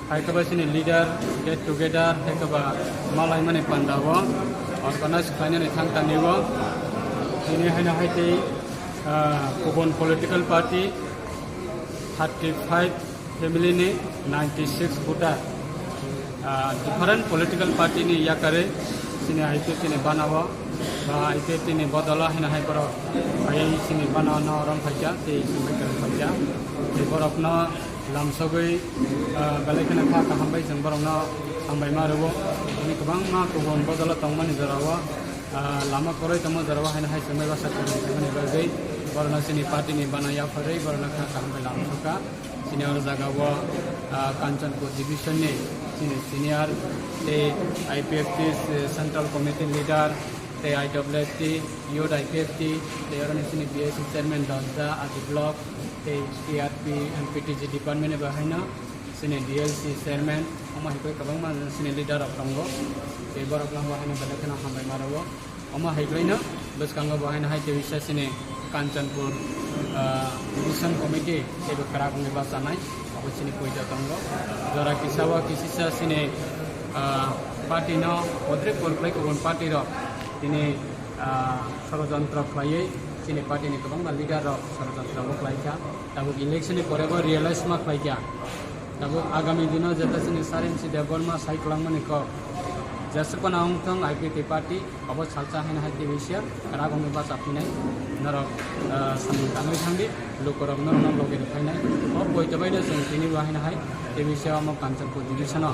hai khe ba sini leader get together, hai khe ba malaimani panda o organize khlainani thang tani o. Tini haino hai tei, ah, kubun political party thirty five family ni ninety six voter, ah, different political party ni yakarwi chini I P F T ni bana o, ba I P F T ni bodolo hino hai borok phai chini bana o no rom phaikha, tei chwng bai kwrwng phaikha. Tei borokno lamsogwi, ah, belai kheno kha kaham bai chwng borokno hambai ma rwo. Tini kwbangma kubun bodolo tongmani jora o. Ah, lama kwrwi tongma jorao haino hai chwngbai basa kwrwi tongmani bagwi borokno chini party ni bana yapharwi borokno kha kaham bai lama sokha. Chini oro jagao, ah, Kanchanpur division ni chini senior tei I P F T se-, central committee leader tei I W F T, youth I P F T tei oro ni chini B S C chairman Dosda, Adi block tei T R P and P T G department ni bo haino chini D L C chairman, omo hai khe kwbangma chini leader rok tongo. Tei borok no bo haino belai kheno hambai ma rwo. Omo hai khe no bwskango bo haino hai tei bisa chini Kanchanpur, ah, division committee tei bo kwrak wngwi bachanai, abo chini poito tongo. Jora kisa o kisisa chini, ah, party no podre por khlai kubun party rok tini, ah, sorojontro khlaiwi chini party ni kwbangma leader rok sorojontro bo khlaikha. Tabuk election ni pore bo realize ma khlaikha. Tabuk agami dino jeta chini Sarinsi Debbarma sai kwlangmani kok, jesukona wngthong I P F T party, obo salsa haino hai tei bisa kwrak wngwi bacha phinai. Norok, ah, samung tangwi thangdi, lukurok norokno logi rw phainai. O poito baino chwng tini bo haino hai tei bisa omo Kanchanpur division o,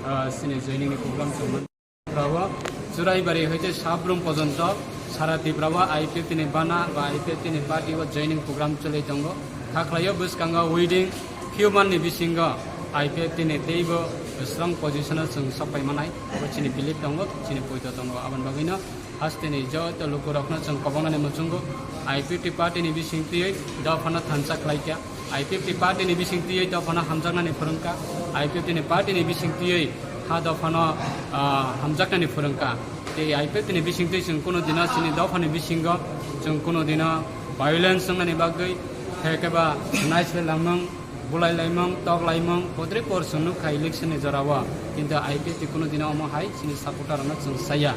ah, chini joining ni program chwng man. Tripura o Churaibari hoite Sabrum pojonto sara Tripura o I P F T ni bana ba I P F T ni party o joining program choli tongo. Kha khlaio bwskango within few month ni bisingo I P F T ni teibo strong position o chwng sok pai manai. Abo chini belief tongo, chini poito tongo. Aboni bagwino hasteni joto lukurokno chwng kobongnani muchungo I P F T party ni bising twiwi dophano thansa khlaikha. I P F T party ni bising twiwi dophano hamjaknani phwrwngkha. I P F T ni party ni bising twiwi ha dophano, ah, hamjaknani phwrwngkha. Tei I P F T ni bising twi chwng kunu dino chini dophani bisingo chwng kunu dino violence wngnani bagwi, hai khe ba naichwlai langmung, bulai laimung, tok laimung, podre por chwng nukha election ni jorao. Kintu I P F T kunu dino omo hai chini supporter rokno chwng saya.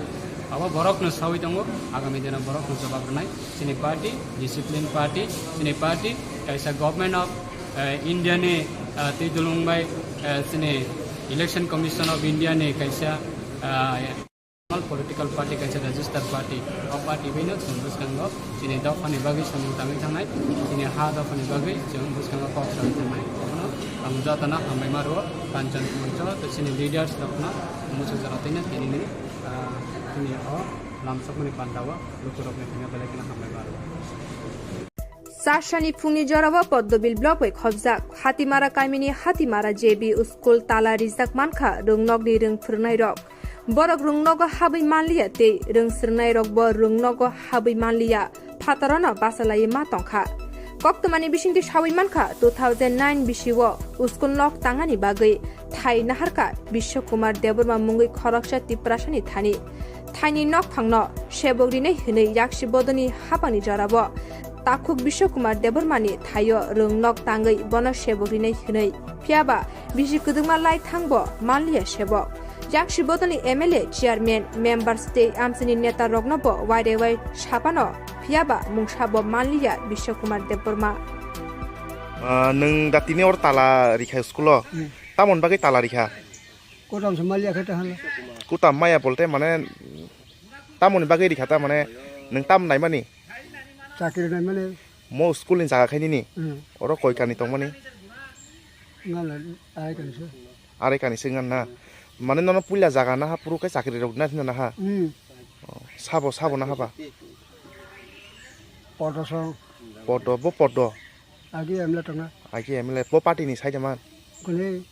Abo borokno sawi tongo, agami dino borokno jawab rwnai. Chini party, discipline party, chini party kaisa government of, eh, India ni, eh, twi dulung bai, eh, chini Election Commission of India ni kaisa, eh, political party, kaisa register party. O party bai no chwng bwskango chini dophani bagwi samung tangwi thangnai, chini ha dophani bagwi chwng bwskango kok sawi thangnai. Abono ang jotono hambai ma rwo, Kanchanpur joto chini leaders rokno muchung jora twi no tini ni, ah, chini o lamsokmani panda o lukurokni thangwi belai kheno hambai ma rwo. Chasani phungni jorao Poddobil block bai khobjak Hatimara kamini Hatimara J B school tala rijak mankha rwngnokni rwng phwrwngnairok. Borok rwngnogo habwi manliya tei rwng swrwngnairokbo rwngnogo habwi manliya, phatarano bachalaiwi ma tongkha. Koktwmani bisingtwi sawi mankha, two thousand nine bisio school nok tangani bagwi thai naharkha Biswa Kumar Debbarma mungwi khoroksa Tiprasani thani. Thaini nokphangno sebok rinai hwnwi yaksi bodolni haphangni jorao takhuk Biswa Kumar Debbarmani thaio rwng nok tangwi bono sebok rinai hwnwi. Phiyaba bisi kwdwkma lai thangbo manliya sebok. Yaksi bodolni M L A, chairman, members tei amchaini neta rokno bo wairewai saphano, phiyaba mungsa bo manliya Biswa Kumar Debbarma. Ah, nwng da tini or tala rikha school o? Hmm. Tamoni bagwi tala rikha? Kutam se maliya khe ta hala. Kutam maya bolte mane tamoni bagwi rikha ta mane nwng tam naimani? Chakri naimani. Mo school ni jaga khainini? Hmm. Oro koi kani tongmani? Ngala arai kani se. Arai kani se ngan na. Mane nono puila jaga na ha puru khe chakri rok na hino na ha? Hmm. Oh, sabo, sabo na haba? Podo song. Podo, bo podo. Agi M L A tongo. Agi M L A, bo party ni side man? Kuni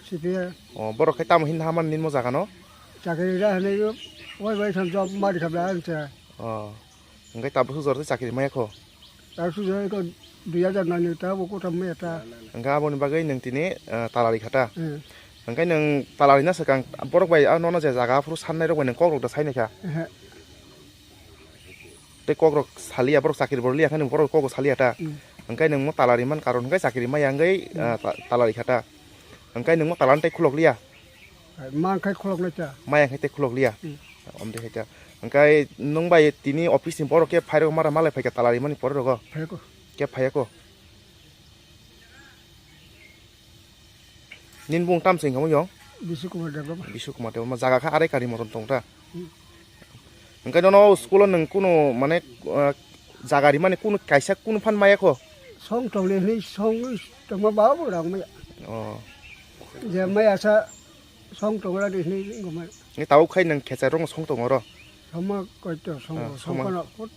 C P I. Oh, borok khe tamo hin haman ninmo jaga no? Chakri ra hwnwi oi bai sam job mari khabla ang cha. Oh. Hwnkhe tabuk sujor se chakri maya kho? Tabuk sujor ko dui hajar nani ta bo kotham maya ta. Hwnkhe aboni bagwi nwng tini, eh, talari khata. Hmm. Hwnkhe nwng talari na swkang borok bai ah nono je jaga aphuru sannai rok bai nwng kok rok da sai naikha. Ehe. Tei kokrok saliya, borok chakri bo liya khe borok kokrok saliya ta. Hmm. Hwnkhe nwng mo talari man karon hwnkhe chakri maya wngwi, hmm, ah, ta-, talari kha ta. Hwnkhe nwng mo talan tei khulok liya. Man khai khulok nai ta. Maya khe tei khulok liya. Hmm. Om de khe ta. Hwnkhe nwng bai tini office ni borok khe phai rok mara malai phai kha talari mani pore rogo. Phai ko. Khe phai ko. Nini bung tam se wngkha mo yong? Bishu Kumar Debbarma. Bishu Kumar Debbarma. Jaga kha arai kari motom tong ta? Hmm. Hwnkhe nono school o nwng kunu mane, ah, jaga rimani kunu kaisa kunu phan maya kho? Song tongle hwnwi song tongma ba bo rang maya. Oh. Je maya sa song tongra di hwnwi wngkha maya. Ni tabuk khai nwng khecha rong song tong oro? Thoma koito songo, Ah, songkha. Songkhano put.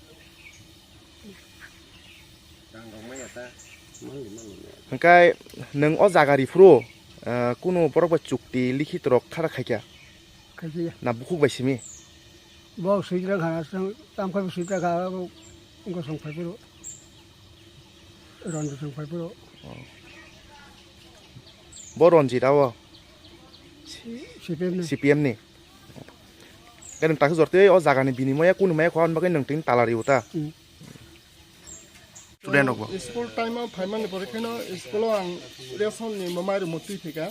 Hingkai nwng o jaga riphuru, ah, kunu borok bai chukti likhit rok khara khaikha? Khaikha. Na bukhuk bai simi? Bo swijra khana, tam khai swijra kha, bo wngkha song phaiphuru. Ranjit song phaiphuru. Oh. Bo Ranjit abo? Si-, C P M ni. C P M ni. Khe nwng takhe jortwi o jagani binimoya kunu maya kho, ani bagwi nwng tini tala rio ta? Hmm. Student rok bo. School time o phaimani pore kheno school o ang ration ni mamai rwmwi twi phaikha.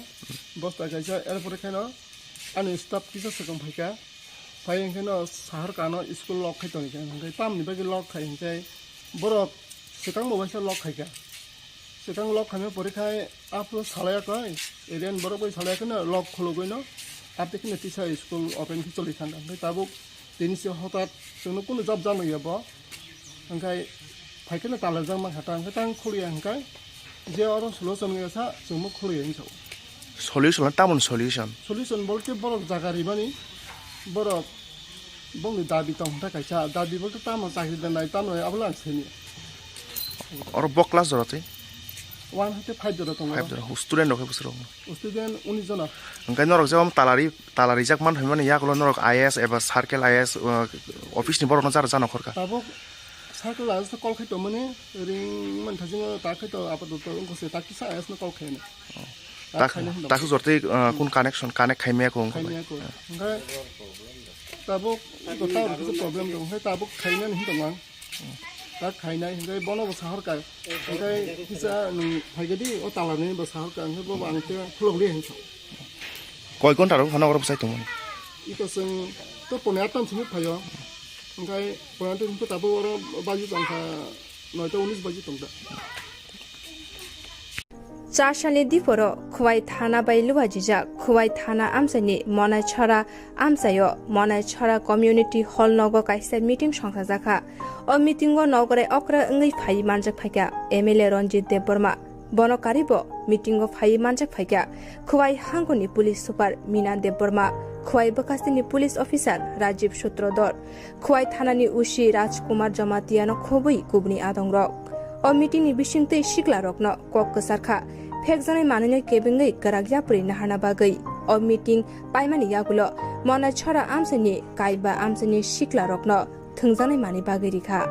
Bosta kaisa, er pore kheno ani staff kisa swkang phaikha. Phai hwnkhe no sahar kano school lock khai tongkha, hwnkhe tamni bagwi lock khai hwnkhe borok swkang bo waisa lock khaikha. Swkang lock khaimani pore khai aphuru salaiya koi, area ni borok bai salaiya khe no lock khulugwi no, ate kheno tisa school open khe choli thangkha. Hwnkhe tabuk tini se hotat chwngno kunu jab janokya bo. Hwnkhe phai kheno talajak mankha ta, hwnkhe tang khulya hwnkhe je oro solution wngya sa chwngno khulya hinwi sao. Solution, tamoni solution? Solution bolte borok jaga rimani, borok bongni dabi tong kha kaisa, dabi bolte tamo chakri da nai, tamo nai, abono ang sini. Oro bo class jora twi? One hoite five jora tongo. Five jora. Student rok hai bwswk rok? Student unis jona. Hwnkhe norok je om talari Tala rijak man phaimani yagulo norok I A S eba circle I A S, uh, office ni borokno jara jano khorkha. Tabuk circle I A S no call khai tongmani ring man thajingo ta khai to apato to wngkha se ta kisa I A S no call khai no. Oh. Ta Tak khaina hinwi tak jortwi, uh, kun connection connect khaimaya ko wngkha. Khaimaya ko. Hwnkhe tabuk to ta kisa problem tong khai tabuk khainani hin tongmang. Ta khainai hwnkhe bono bo sahorkha. Hwnkhe kisa nwng phaikhe di, o talarni bo sahorkha, hwnkhe bobo ang khe khulok liya hinwi sao. Koi ghonta rok phano oro bwsai tongmani? Iko chwng to pone atam simi phaio. Hwnkhe pone atam simi tabuk oro baji tongkha, noita unis baji tongda. Char salni diporo Khowai thana bai luajijak Khowai thana amchaini Monaichhara amchaio Monaichhara Community Hall nogo kaisa meeting songchajakha. O meetingo nogorai okra wngwi phaiwi manjak phaikha M L A Ranjit Debbarma. Bono karibo meetingo phaiwi manjak phaikha Khowai hangkoni Police Super Mina Debbarma, Khowai bwkhastini Police Officer Rajiv Sutrodhar, Khowai thanani O C Rajkumar Jamatia no khobwi kubuni adongrok. O meeting ni bisingtwi sikla rokno kok kwchar kha, phekjaknai manwino kebengwi kwrak yapri naharna bagwi. O meeting paimani yagulo Monaichhara amchaini kaiba amchaini sikla rokno thwngjaknai manwi bagwi rikha.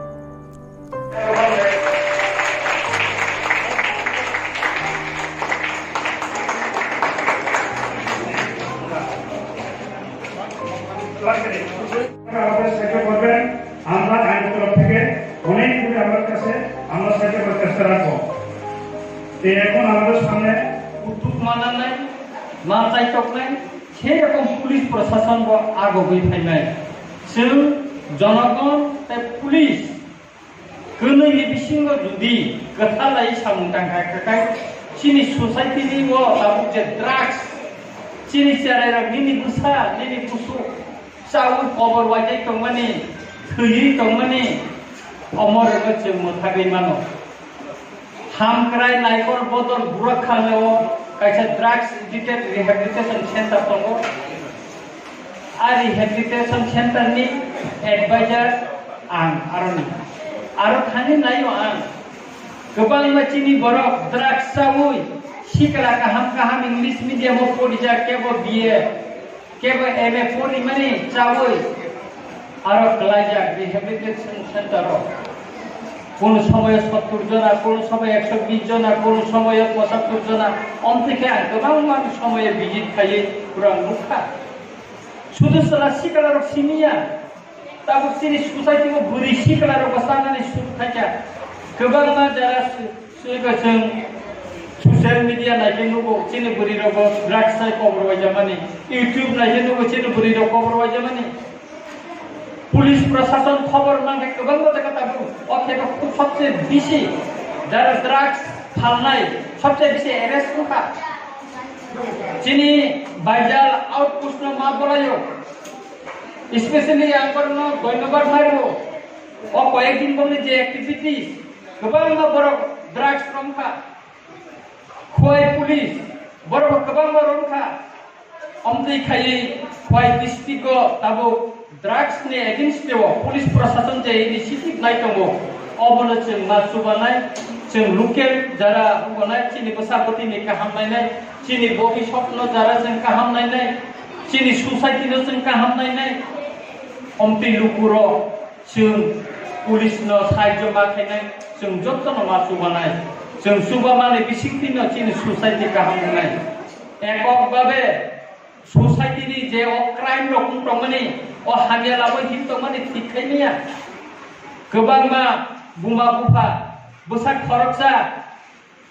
আমাদের সাহায্য করবেন, আমরা আইন তরফ থেকে অনেক দূরে আমার কাছে আমরা সাহায্য করার চেষ্টা রাখবো। তো এখন আমাদের সামনে উদ্যোগ মানা নাই, মাথায় চোখ নাই, সেই রকম পুলিশ প্রশাসন আগে হয়ে থাকবে। Chwng jonogon tei police kwnwi ni bisingo jodi kwthalai samung tangkha, kwthai chini society ni o tabuk je drugs, chini cherai rok nini bwsa, nini busu chawi kobor waidai tongmani, thwiwi tongmani, omo rwgwi chwng mwthagwi mano. Hamkrai naikol bodol burak khaleo kaisa drugs addicted rehabilitation center tongo. A rehabilitation center ni advisor ang aroni. Aro thani naio ang. Kwbangma chini borok drugs chawi sikla kaham kaham English medium o porijak kebo B A. Kebo M A porimani chawi aro kwlaijak rehabilitation center o. Kono somoyo sottur jona, kono somoyo ekso bish jona, kono somoyo pochattor jona. Omtwi khe ang kwbangma somoyo visit khaiwi pura nukha. Sudu chwla sikla rok simiya. Tabuk chini society o bwrwi sikla rok bo chanani suk khaikha. Kwbangma jara Swi-, swi-, chwng social media naikhe nugo chini bwrwi rok bo drugs chai kobor waijamani, YouTube naikhe nugo chini bwrwi rok kobor waijamani. Police prosason khobor mankhe kwbangma jaga tabuk o khe bo khub sobse bisi jara drugs phalnai sobse bisi arrest wngkha. Chini Baijal outpost no ma bolaio. Especially ang borokno dhonyobad nai rwo. O koyek din bongni je activities, kwbangma borok drugs romkha. Khowai police, borok kwbangma romkha. Omtwi khaiwi Khowai district o tabuk Drugs ni against o police prashason je initiative nai tongo, obono chwng ma chubanai, chwng local jara hukonai, chini bwsa bwtwi ni kaham nainai, chini bobiswt no jara chwng kaham nainai, chini society no chwng kaham nainai, omtwi lukurok chwng police no sahajyo ma khainai, chwng jotono ma chubanai, chwng chubamani bisingtwi no chini society kaham wngnai. Ekok babe society ni je o crime rok wng tongmani, o hamya labwi him tongmani thik khai maya. Kwbangma buma bupha, bwsak khoroksa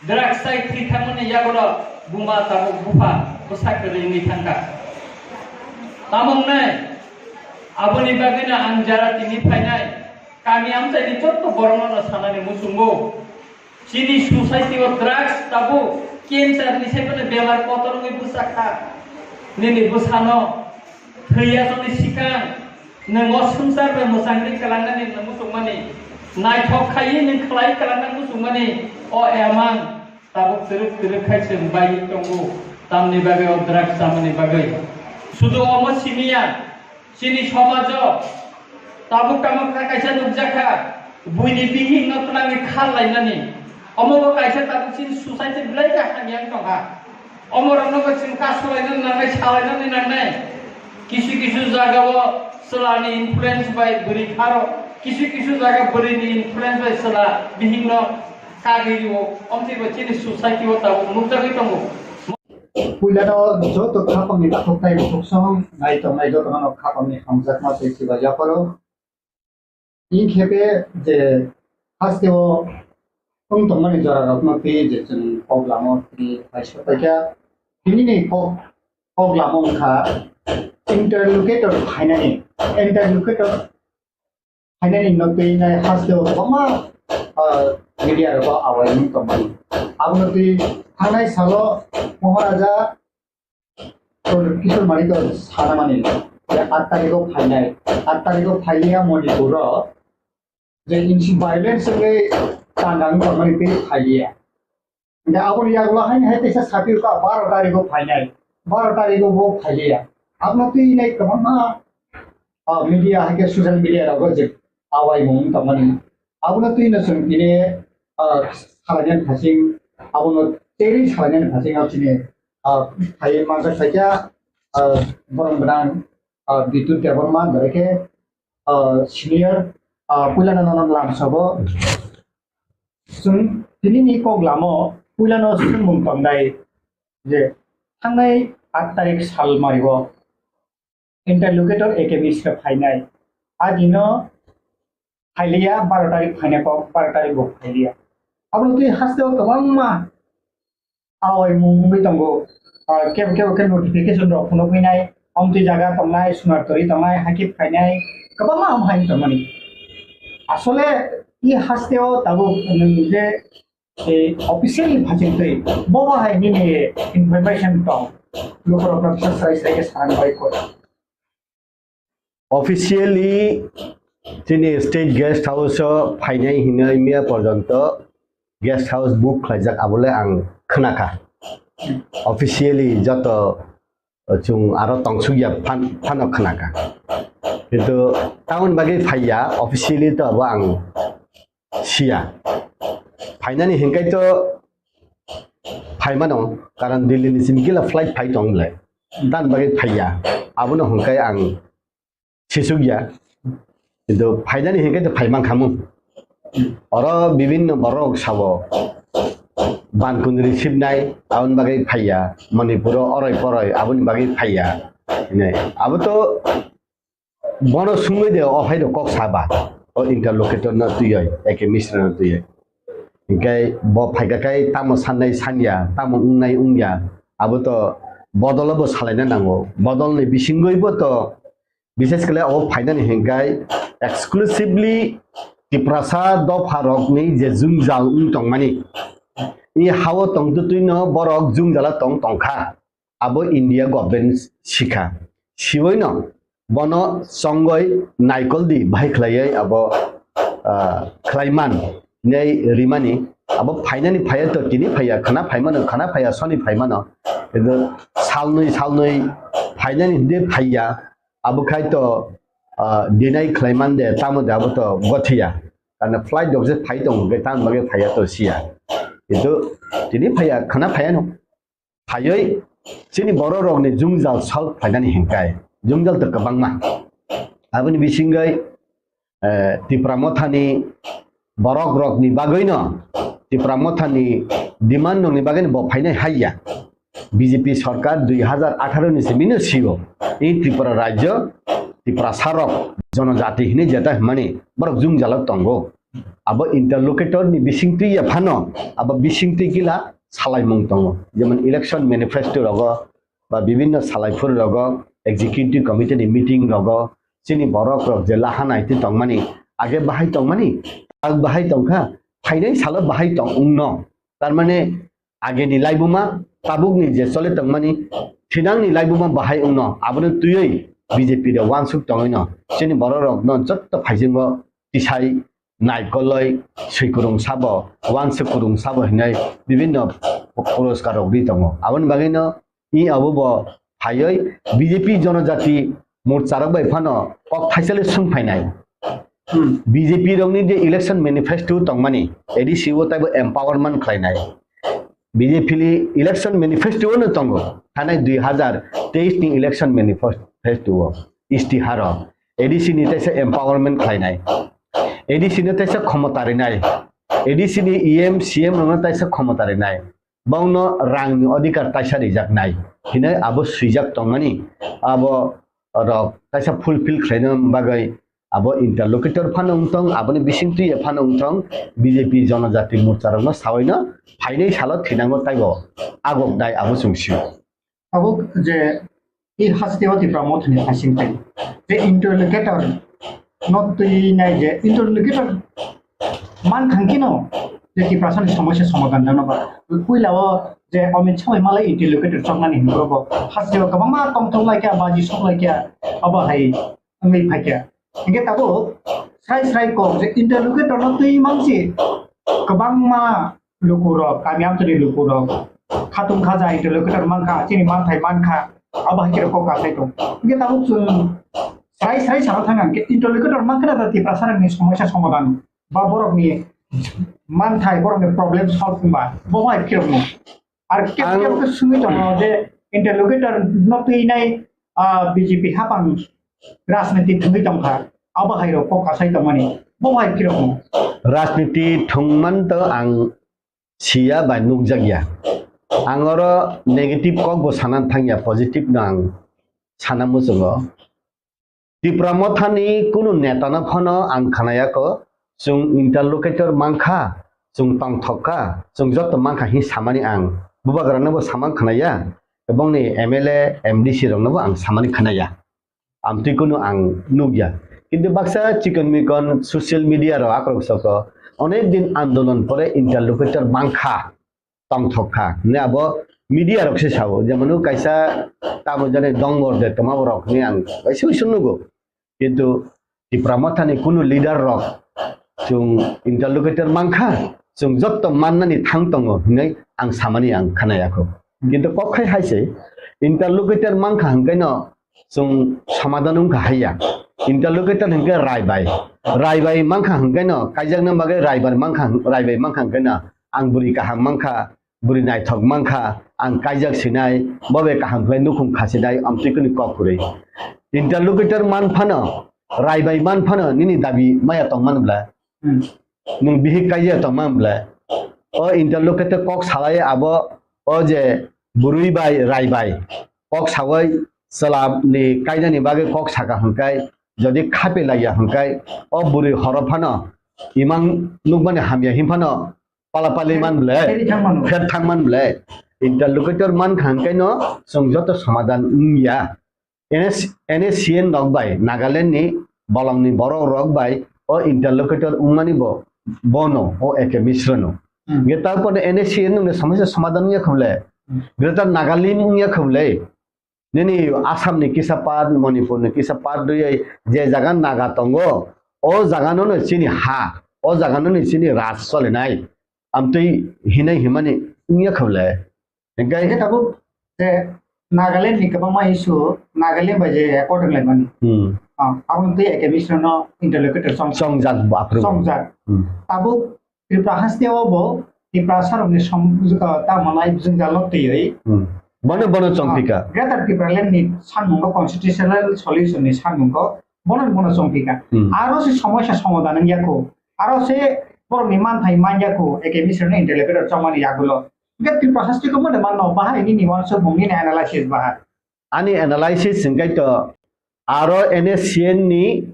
drugs chai thwi thangmani yagulo buma tabuk bupha bwsak kwrwi wngwi thangkha. Tamo wngnai, aboni bagwino ang jara tini phainai kami amchaini jotto borokno sanani muchungo. Chini society o drugs tabuk cancer ni sai phano bemar kotor wngwi bwsa kha. Nini bwsano thwi yasoni sikang nwng o swngchar bai mwchangwi kwlangnani nwng muchungmani, naithok khaiwi nwng khlai kwlangna muchungmani o emang tabuk twrwk twrwk khai chwng baiwi tongo. Tamni bagwi o drugs chamani bagwi? Sudu omo simiya. Chini somajo tabuk tamo ka-, kaisa nukjakha, buini bihikno twlangwi khar lainani. Omo bo kaisa tabuk chini society belai khe hamya wng tongkha. Omo rokno bo chwng kasulaina nangnai, salainani nangnai. Kisu kisu jagao chwlani influence bai bwrwi kharo, kisu kisu jaga bwrwini influence bai chwla bihikno kagwi rio. Omtwi bo chini society o tabuk nukjagwi tongo. Puilano joto khapangni takhuk tei bukhuk song nai tongnai jotono khapangni hamjakma tei chiba yapharo. Inkhepe je hasteo wng tongmani jorarokno twi je chwng kok lamo twi paisa paikha. Tinini kok, kok lamo wngkha interlocutor phainani, interlocutor phainani no twi nai hasteo kwbangma, ah, media rogo awai wng tongmani. Abono twi thangnai salo Maharaja Kishore Manik sanamani je aat tarikho phainai, aat tarikho phaiya Manipur o je insi violence wngwi tangkha wng tongmani twi phaiya. Hingke aboni yagulo haini hai teisa saphiyokha baro tarikho phainai, baro tarikho bo phaiya. Abono twi nai kwbangma, ah, media hai khe social media rogo je awaimung tongmani. Abono twi no chwng tini, ah, salainani phasing, abono teri salainani phasing abo chini, ah, phai manjak phaikha, ah, borok gwnang, ah, Bidyut Debbarma, berai khe, ah, senior, ah, puilano nono lamsogo. Chwng tinini kok lamo puilano swngmung tongdai je thangnai aat tarik sal mario interlocutor A K Mishra phainai. A dino phailiya, baro tarik phainai kok, baro tarik bo phailiya. Abono twi hasteo kwbangma awai mung wngwi tongo. Ah, kebo kebo khe notification rok phunukgwi nai, omtwi jaga tongnai, sunar tori tongnai, hakhe phainai, kwbangma ham hai tongmani. Asole i hasteo tabuk nwng je, eh, officially phachingtwi, bobo hai nini information tong, lukurokno kisa srai srai khe sana bai koi. Officially chini state guest house o phainai hinwi miya porjonto guest house book khlaijak, abole ang khnakha. Officially joto chwng aro tongsukya phan-, phano khnakha. Kintu tamoni bagwi phaiya, officially to abo ang siya. Phainani hinkai to phaimano, karon Delhi ni simi kila flight phai tong bwle. Tamoni bagwi phaiya. Abono hinkai ang sisukya. Kintu phainani hinkai to phaimankhamu. Oro bibinno borok sabo. Ban kundri sibnai, aboni bagwi phaiya. Manipuro oroi poroi, aboni bagwi phaiya. Hinai. Abo to bono sungwi de, o hai do kok saba. O interlocutor no twiwi, A K Mishra no twiwi. Hinkhe bo phaikha khai tamo sannai sanya, tamo wngnai wngya. Abo to bodolo bo salaina nango. Bodolni bisingwi bo to Bishesh khle o phainani hinkhai exclusively Tiprasa dopha rokni je jwngjal wng tongmani, i hao tongtwtwino borok jwngjala tong tongkha, abo India government sikha. Siwoino bono chongoi naikoldi bahai khlaiwi abo, ah, khlaiman hinwi rimani, abo phainani phaiya to tini phaiya, khana phaimano, khana phaiya soni phaimano, kintu salnwi salnwi phainani hwnkhe phaiya. Abo khai to, ah, deny khlaiman de, tamo de abo to gothiya. Karna flight rok je phai tongo, hwnkhe tamo bagwi phaiya to siya. Kintu tini phaiya, khana phaiya no. Phaiwi chini borok rokni jwngjal solve khlainani hinkai. Jwngjal to kwbangma. Aboni bisingwi, eh, Tipra Mothani borok rokni bagwino, Tipra Mothani demand rokni bagwino bo phainai haiya. B J P sarkar dui hazar atharo ni simi no sigo. I Tripura rajyo, Tiprasa rok, jonojati hinwi jeta hwnmani borok jwngjalo tongo. Abo interlocutor ni bisingtwi ya phano, abo bisingtwi kila salaimung tongo. Jemon election manifesto rogo, ba bibinno salaiphuru rogo, executive committee ni meeting rogo, chini borok rok je laha naitwi tongmani, age bahai tongmani, tak bahai tongkha, phainai salo bahai tong wngno. Tarmane ageni laibuma, tabukni je chole tongmani, thinangni laibuma bahai wngno, abono twiwi B J P de wansuk tongwino, chini borok rokno jotto phaisingo tisai naikoloi swi kwrwng sabo, wansuk kwrwng sabo hinwi bibinno puroskar rok ri tongo. Aboni bagwino i abo bo phaiwi B J P jonojati morcha rok bai phano kok thaisale swng phainai. Hmm. B J P rokni je election manifesto tongmani, A D C o taibo empowerment khlainai. B J P ni election manifesto no tongo, thanai dui hazar teis ni election manifesto o istiharo A D C ni taisa empowerment khlainai, A D C no taisa khomota rinai, A D C ni E M, C M rokno taisa khomota rinai, bongno rangni odhikar taisa rijaknai hinwi abo swijak tongmani, abo rok taisa fulfill khlaina bagwi abo interlocutor phano wngthong, aboni bisingtwi phano wngthong, B J P jonojati morcha rokno sawaino phainai salo thinango taibo agok dai abo chwng sio. Abo je i hasteo Tipra Mothani hasing tai. Je interlocutor no twi nai je interlocutor man thangkino je Tiprasani somosya somadhan jano ba. Puila o je Amit Shah bai malai interlocutor choknani hinwi bo hasteo kwbangma tongthok laikya, baji sok laikya, abo hai wngwi phaikya. Hingke tabuk srai srai kok je interlocutor no twi mansi kwbangma lukurok, kami amchani lukurok, khatung khaja interlocutor mankha, chini manthai mankha, abo hai khe kok kasai tong. Hingke tabuk chwng srai srai sana thang hingke interlocutor mankha na Tiprasa rokni somosya somadhan ba borokni manthai, borokni problem solve wngba, bo hai phirokno. Ar kebo Ang kebo khe swngwi tongo je interlocutor no twi nai, ah, B J P hapang rajniti thwngwi tongkha, abo hai rok kok kasai tongmani, bo hai phirokno. Rajniti thwngman to ang siya bai nukjakya. Ang oro negative kok bo sana thangya, positive no ang sana muchungo. Tipra Mothani kunu netano phano ang khnayakho, chwng interlocutor mankha, chwng tongthok kha, chwng joto mankha hwnwi samani ang. Bubagrano bo samang khnaya, ebongni M L A, M D C rokno bo ang samani khnaya. Amtwi kunu ang nukya. Kintu baksa chikon mikon social media rok akrok soko, onek din andolon pore interlocutor mankha, tongthok kha hwnwi abo media rok se sao, jemon kaisa tamo jani dongor de toma borok hwnwi ang kaisa uisu nugo, kintu Tipra Mothani kunu leader rok chwng interlocutor mankha, chwng jotto mannani thang tongo hwnwi ang samani ang khnayakho. Kintu kok khai hai se interlocutor mankha hwnkhe no chwng somadhan wngkha haiya. Interlocutor hwnkhe raibai, raibai mankha hwnkhe no kaijakna bagwi raibai mankha, raibai mankha hwnkhe no ang bwrwi kaham mankha, bwrwi naithok mankha, ang kaijak sinai, bo bai kaham khlai nukhung khasinai, amtwi kunu kok kwrwi. Interlocutor man phano, raibai man phano nini dabi maya tongmani bla? Hmm. Nwng bihik kaijak tongmani bla? O interlocutor kok salai abo, o je bwrwi bai raibai kok sawai chwla ni kainani bagwi kok saka hwnkhai, jodi khape laiya hwnkhai, o bwrwi horo phano imang nukmani hamya hin phano palapali man ble, pher thang man ble. Interlocutor man kha hwnkhe no chwng joto somadhan wngya. N S, N S C N rok bai Nagaland ni bolong ni borok rok bai o interlocutor wngmani bo, bono, o A K Mishra no. Hmm. Ge tarpore N S C N no somosya somadhan wngya khuble. Hmm. Greater Nagalim wngya khuble. Nini Assam ni kisa part, Manipur ni kisa part rwui je jaga Naga tongo, o jaga no no chini ha, o jaga no no chini raj solinai. Amtwi hinai himani wngya khablai. Hingke hingke tabuk je Nagaland ni kwbangma issue Nagaland bai je record wnglaimani. Hmm. Ah, aboni twi Academy no interlocutor chong-, Chongjak bo aphuru. Chongjak. Hmm. Tabuk Tripura haste o bo Tripura sarokni som-, ah, tamo nai jwngjal no twiwi. Hmm. Bono, bono chongphika. Ah, Greater Tripura Land ni sanmungo constitutional solution ni sanmungo bono, bono chongphika. Hmm. Aro se somosya somadhan wngya kho. Aro se borokni manthai manya kho, Academy no interlocutor chongmani yagulo. Hingke Tripura haste ko mone manno, bahai nini uansukmung nini analysis bahai. Ani analysis hingke to aro N S C N ni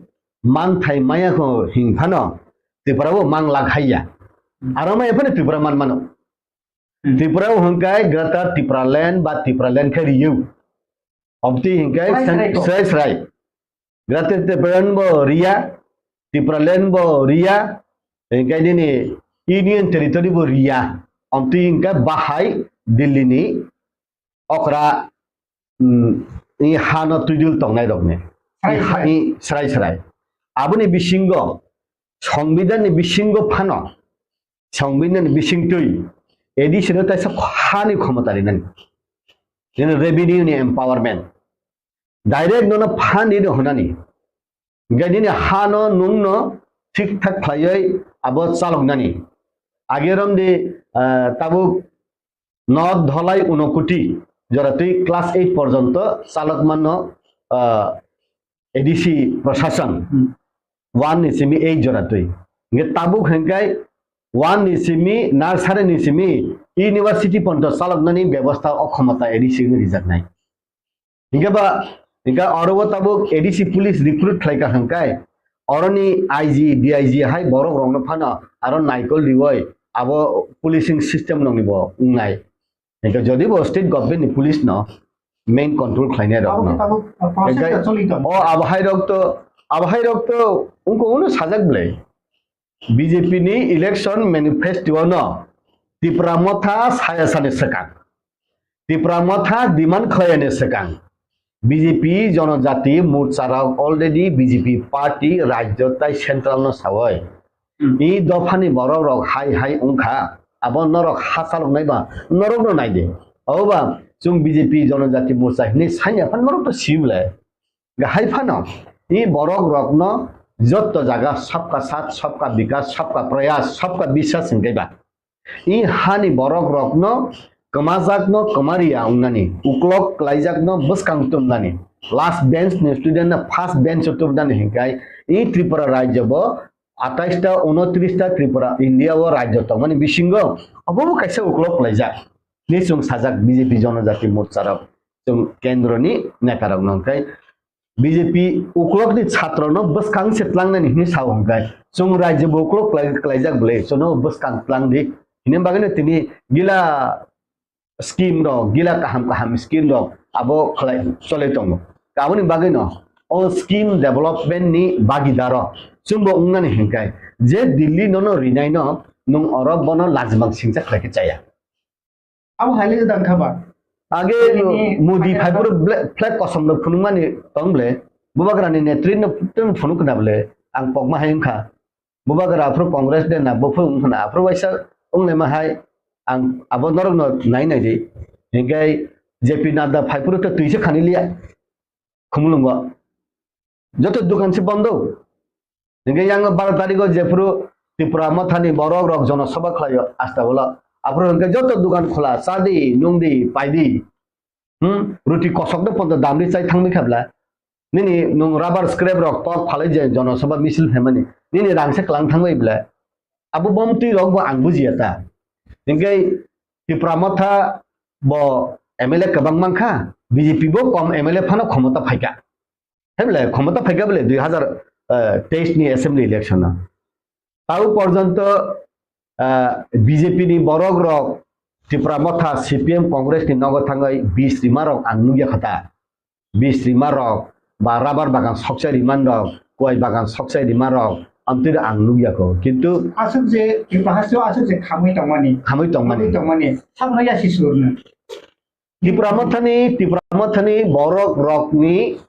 manthai maya ko hing phano Tripura bo mang lak haiya. Aro maya phano Tripura man mano. Hmm. Tripura hingke Greater Tripura Land ba Tripura Land khe riyu. Obti hingke Srai sen-, srai ko. Srai srai. Greater Tripura Land bo riya, Tripura Land bo riya, hingke nini Union Territory bo riya. Obti hingke bahai Delhi ni okra, mm, i hano twidul tongnai rokni. Srai I ha-, srai. I srai srai. Aboni bisingo, Songbidan ni bisingo phano, Songbidan ni bisingtwi, A D C no taisa hani khomota rinani. Nini revenue ni empowerment. Direct nono phan rino hwnani. Hingke nini hano nungno thik thak khlaiwi abo chaloknani. Age romdi, ah, tabuk North Dholai Unakoti joratwi class eight porjonto chalokmano, ah, A D C prosason. Hmm. One ni simi eight joratwi. Hingke tabuk hingke one ni simi, nursery ni simi university porjonto chaloknani bebosta o khomota A D C no rijaknai. Hingke ba, hingke oro o tabuk A D C police recruit khlai ka hingke, oroni I G, D I G hai borok rokno phano aro naikol riwi abo policing system nokni bo wngnai. Hingke jodi bo state government ni police no main control khlainai rok Abo no. Tabuk, uh, process Hingke ta choli tongo. O abo hai rok to, abo hai rok to wngko uno sajak belai. B J P ni election manifesto no Tipra Motha saya sani swkang. Tipra Motha demand khlaiyani swkang. B J P Jonojati Morcha rok already B J P party rajyo tai central no sawi. Hmm. I dophani borok rok hai hai wngkha. Abo norok ha chaloknai ba norok no naidi. Oba chwng B J P Jonojati Morcha hinwi sanya phan norok to sibole. Hai phano, i borok rokno jotto jaga sabka saath, sabka bikas, sabka prayas, sabka biswas hingke ba. I hani borok rokno kwmajakno kwmariya wngnani, uklok kwlaijakno bwskang tumnani, last bench ni student no first bench o tumnani hingke i Tripura rajyo bo atais ta, unotris ta Tripura India o rajyo tongmani bisingo obo bo kaisa uklok kwlaijak. Ni chwng sajak B J P Jonojati Morcha rok chwng kendro ni neta rok no hingke B J P uklok ni chhatro no bwskang se tlangnani hinwi sao hwnkhe, chwng rajyo bo uklok kwlai-, kwlaijak bwle, chwngno bwskang tlang di. Hini bagwino tini gila scheme rok, gila kaham kaham scheme rok abo khlai cholai tongo. Aboni bagwino o scheme development ni bagidaro chwngbo wngnani hinkhe, je Delhi nono rinaino nwng oro bono lajimang singcha khlai khe chaya. Abo hai le dang kha ba? Age Ini Modi kha phai ka- phuru ble-, flag kosom rok phunukmani tong ble. Bubagrani netri no tong phunuk khna ble. Ang pokma hai wngkha. Bubagra aphuru Congress de na, buphuru wngkha na. Aphuru waisa wnglaima hai ang abo norok no nai nai di. Hinkhe J P Nadda phai phuru to twi se khani liya. Khumulwngo. Joto dukan se bondo. Hingke yang baro tariko jephuru Tipra Mothani borok rok jono soba khlaio asta ulo. Aphuru hingke joto dukan khola, chadi, nungdi, paidi. Hmm? Ruti kosok de ponto damri chai thangmi khabla. Nini nung rubber scrap rok tok phalai je jono soba misil phaimani. Nini rang se klang thangbai bla. Abo bomtwi rok bo ang bujiya ta. Hingke Tipra Motha bo M L A kwbang mankha, B J P bo kom M L A phano khomota phaikha. Hai bole, khomota phaikha bole dui hazar teis ni assembly election o. Tau porjonto, ah, B J P ni borok rok Tipra Motha, C P M, Congress ni nogo thangwi bis rima rok ang nukya kha ta. Bis rima rok ba rubber bagan sokchai rima rok, kuai bagan sokchai rima rok, amtwi ang nukya kho. Kintu aswk je Tripura haste o aswk je khamwi tongmani. Khamwi tongmani. Khamwi tongmani. Sabno yasi surno. Tipra Mothani, Tipra Mothani borok rokni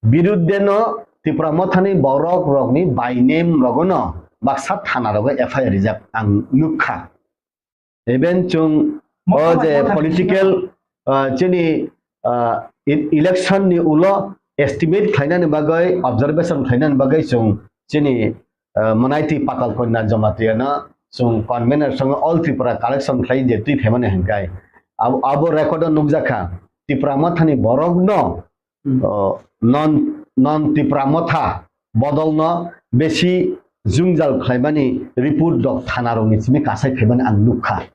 birudde no, Tipra Mothani borok rokni by name rogono baksa thana rogo F I R rijak ang nukha. Even chwng o Motha je bai motha political, ah, chini ah, e-, election ni ulo estimate khlainani bagwi, observation khlainani bagwi chwng chini, ah, Manaiti Patal Kanya Jamatia no chwng convener song All Tripura collection khlai je twi phaimani hwnkai. Abo, abo record o nukjakha. Tipra Mothani borok no, Hmm. oh, non, non Tipra Motha bodol no besi jwngjal khlaimani report rok thana rok ni simi kasai phaimani ang nukha.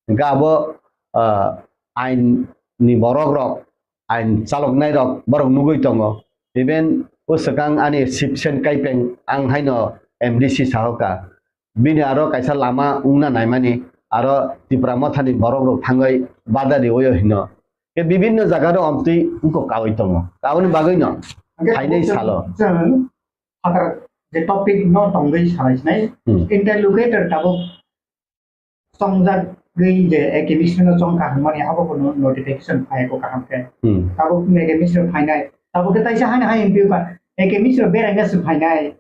Hingke abo, ah, ain ni borok rok, ain chaloknai rok borok nugui tongo. Even o swkang ani Sipsen Kaipeng ang haino M D C sahoka. Bini aro kaisa lama wngna naimani aro Tipra Mothani borok rok thangwi bada riwi hino. Ke bibinno jaga ro omtwi wngkok kawi tongo. Aboni bagwi no Hingke phainai tabuk salo. Chwng phatar je topic no tongwi salai sinai. Hmm. Interlocutor tabuk chongjagwi je A K Mishra no chong kaham mani abo bo no-, notification phai ko kaham khe. Hmm. Tabuk A K Mishra phainai. Tabuk khe taisa haino hai M P ba A K Mishra beraina se phainai.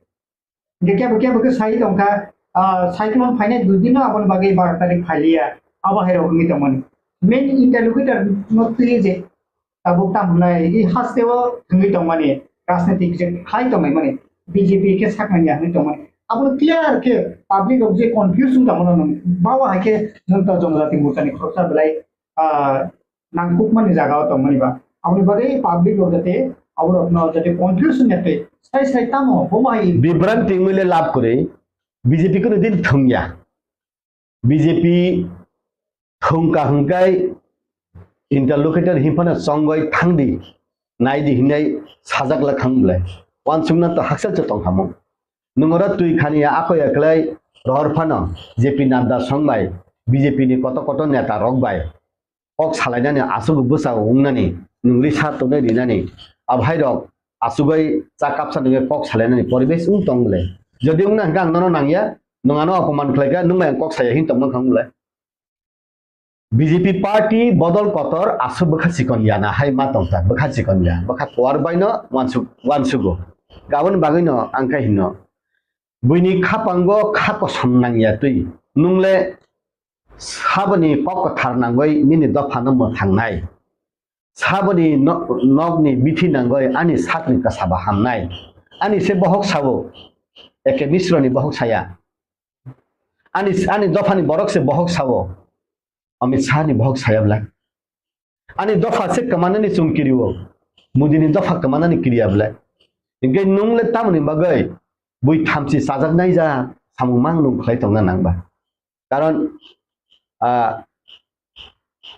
Hingke kebo kebo khe sai tongkha, ah, cyclone phainai dui din no aboni bagwi baro tarik phailiya. Abo hai rok wngwi tongmani. Main interlocutor no twi je tabuk tam hwnai, i hasteo thwngwi tongmani, rajnitik je khlai tongmani, B J P khe saknani ya hwnwi tongmani. Abo clear khe public rok je confuse wng tongmano nwng, bawa hai khe nwng to Jonojati Morcha ni khoroksa belai, ah, nangkukmani jaga o tongmani ba. Aboni bagwi public rok jate abo rok no jate confuse wng ya twi sai sai tamo bomo hai Bibranti wngwi le lab kwrwi, B J P kunu din thwngya. B J P thwngka hwnkhe interlocutor hinphano chongoi thangdi, naidi hinai sajak lakhang bwle. Wansukna to hakchal se tongkhamung. Nwng oro twi khani ya ako ya khlai rohor phano J P Nadda song bai, B J P ni koto koto neta rok bai kok salainani aswk bwsa wngnani, nwng risa tonwi rinani, abhairok asugwi cha kapsa nungwi kok salainani poribesh wng tong le. Jodi wngna hwnkhe ang nono nangya, nwng ano opoman khlaikha, nwng bai ang kok saya hin tongma kha wng le. B J P party bodol kotor aswk bwkha chikon ya na hai ma tongkha, bwkha chikon ya, bwkha kuar bai no wansuk-, wansugo. Aboni bagwi no ang khe hino. Buini khapango kha kosom nangya twi. Nwng le saboni kok kwthar nangwi nini dophano mwthangnai. Saboni no-, nokni bithi nangwi ani sakni kwsaba hamnai. Ani se bohok sao, A K Misroni bohok saya. Ani, ani dophani borok se bohok sao, Amit Shahni bohok saya bwle. Ani dopha se kwmanani chwng kirio, Modini dopha kwmanani kiriya bwle. Hinkhe nwng le tamoni bagwi bui thamchi chajaknai ja samung mang nwng khlai tongna nang ba? Karon, ah,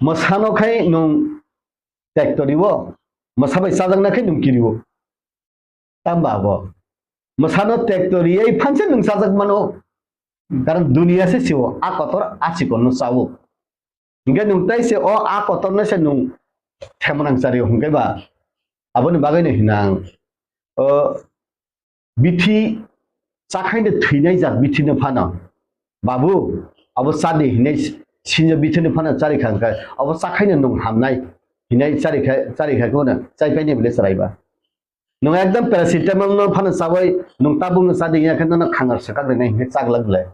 mwsano khai nwng tektoriwo, mwsa bai chajakna khai nwng kiriwo. Tamba abo. Mwsano tektoriwi phanse nwng chajak mano. Karon duniya se siwo, a kotor a chikonno chawo. Hinkhe nwng tai se o a kotorno se nwng themonang chario hinkhe ba, aboni bagwino hinang. O bithi chakhaino thwinai jak bithino phano, "Babu, abo chadi," hinai sinjo bithino phano charikha hinkhe, "Abo chakhaino nwng hamnai," hinai charikha, charikha kono chaipaini bwle chwraiba. Nwng ekdom paracetamol no phano chawi nwng tabuk no chadi ya khe nono khangar swkak rinai hinkhe chaglak bwle.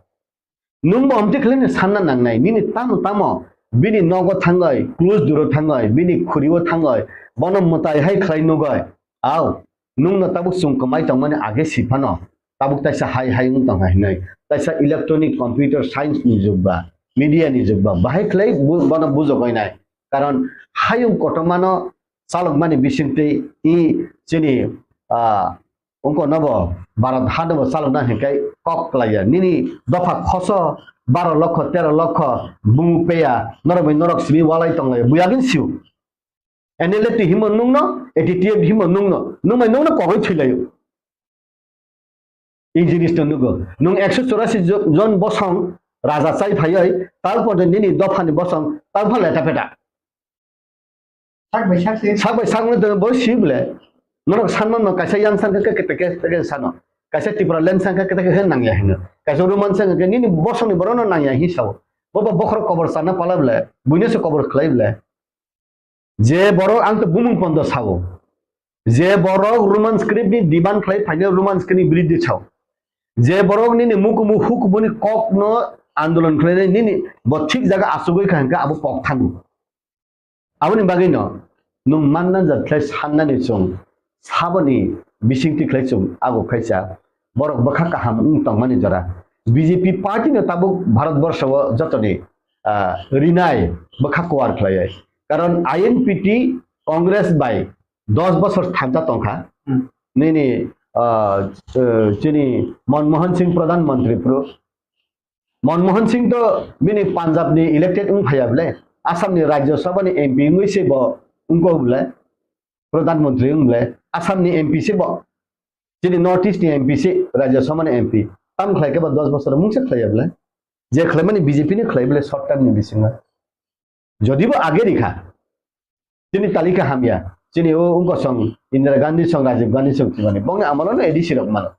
Nwng bo omtwi khlai no sanna nangnai, nini tamo tamo bini nogo thangoi, close duro thangoi, bini khuriwo thangoi, bono mwtai hai khlai nugoi. Au, nwng no tabuk chwng kwmai tongmani age si phano, tabuk taisa hai hai wng tongkha hinoi. Taisa electronic computer science ni jug ba, media ni jug ba, bahai khlai bu-, bono bujogoi nai. Karon hayung kotorma no chalokmani bisingtwi i chini, ah, Wngkha nobo Bharat hano bo chalokna hinkhai kok klaiya. Nini dopha khoso baro lokho, tero lokho, bumu peya, norok bai norok simi walai tonglai. Buyagin siu. N L F T himo nungno, A T T F himo nungno, nungbai nungno kogoi thwilaio. I jinis no nugo. Nung ekso chorasi jo-, jon bosong raja chai phaioi, tarpor nini dophani bosong, tarpor leta peta. Sak bai sak se. Sak bai sak wngwi tongo, bo si bole. Norok sanma no kaisa yang sangkha khe kete khe kete sano. Kaisa Tipraland sangkha kete khe nangya hino. Kaisa Roman sangkha khe nini bosongni borokno nangya hi sao. Bo bo bokhorok kobor sana pala bole. Buino se kobor khlai bole. Je borok ang to bumung pondo sao. Je borok Roman script ni demand khlai phaino Roman script ni biridhi sao. Je borok nini mukumu hukumuni kokno andolon khlainai nini bo thik jaga achugwi kha hwnkhe abo kok thango. Aboni bagwino nwng manna jat khlai sannani chwng saboni bisingtwi khlai chwng abo khaisa borok bwkha kaham wng tongmani jora. B J P party no tabuk Bharat borsho o jotoni, ah, rinai bwkha kuar khlaiwi. Karon I N P T Congress bai dos bosor thansa tongkha. Hmm. Nini, ah, eh, chini Manmohan Singh Pradhan Mantri phuru. Manmohan Singh to bini Punjab ni elected wng phaiya bwle, Assam ni Rajya Sabha ni M P wngwi se bo wngkha bwle, Pradhan Mantri wng bwle, Assam ni M P se bo, chini North East ni M P se, Rajya Sabha ni M P. Tam khlai khe bo dos bosor mungsa khlaiya bwle. Je khlaimani B J P ni khlai bwle short term ni bisingo. Jodi bo age rikha, chini talika hamya, chini o wngkha song Indira Gandhi song, Rajiv Gandhi song thwimani, bongni amolo no A D C rok mano.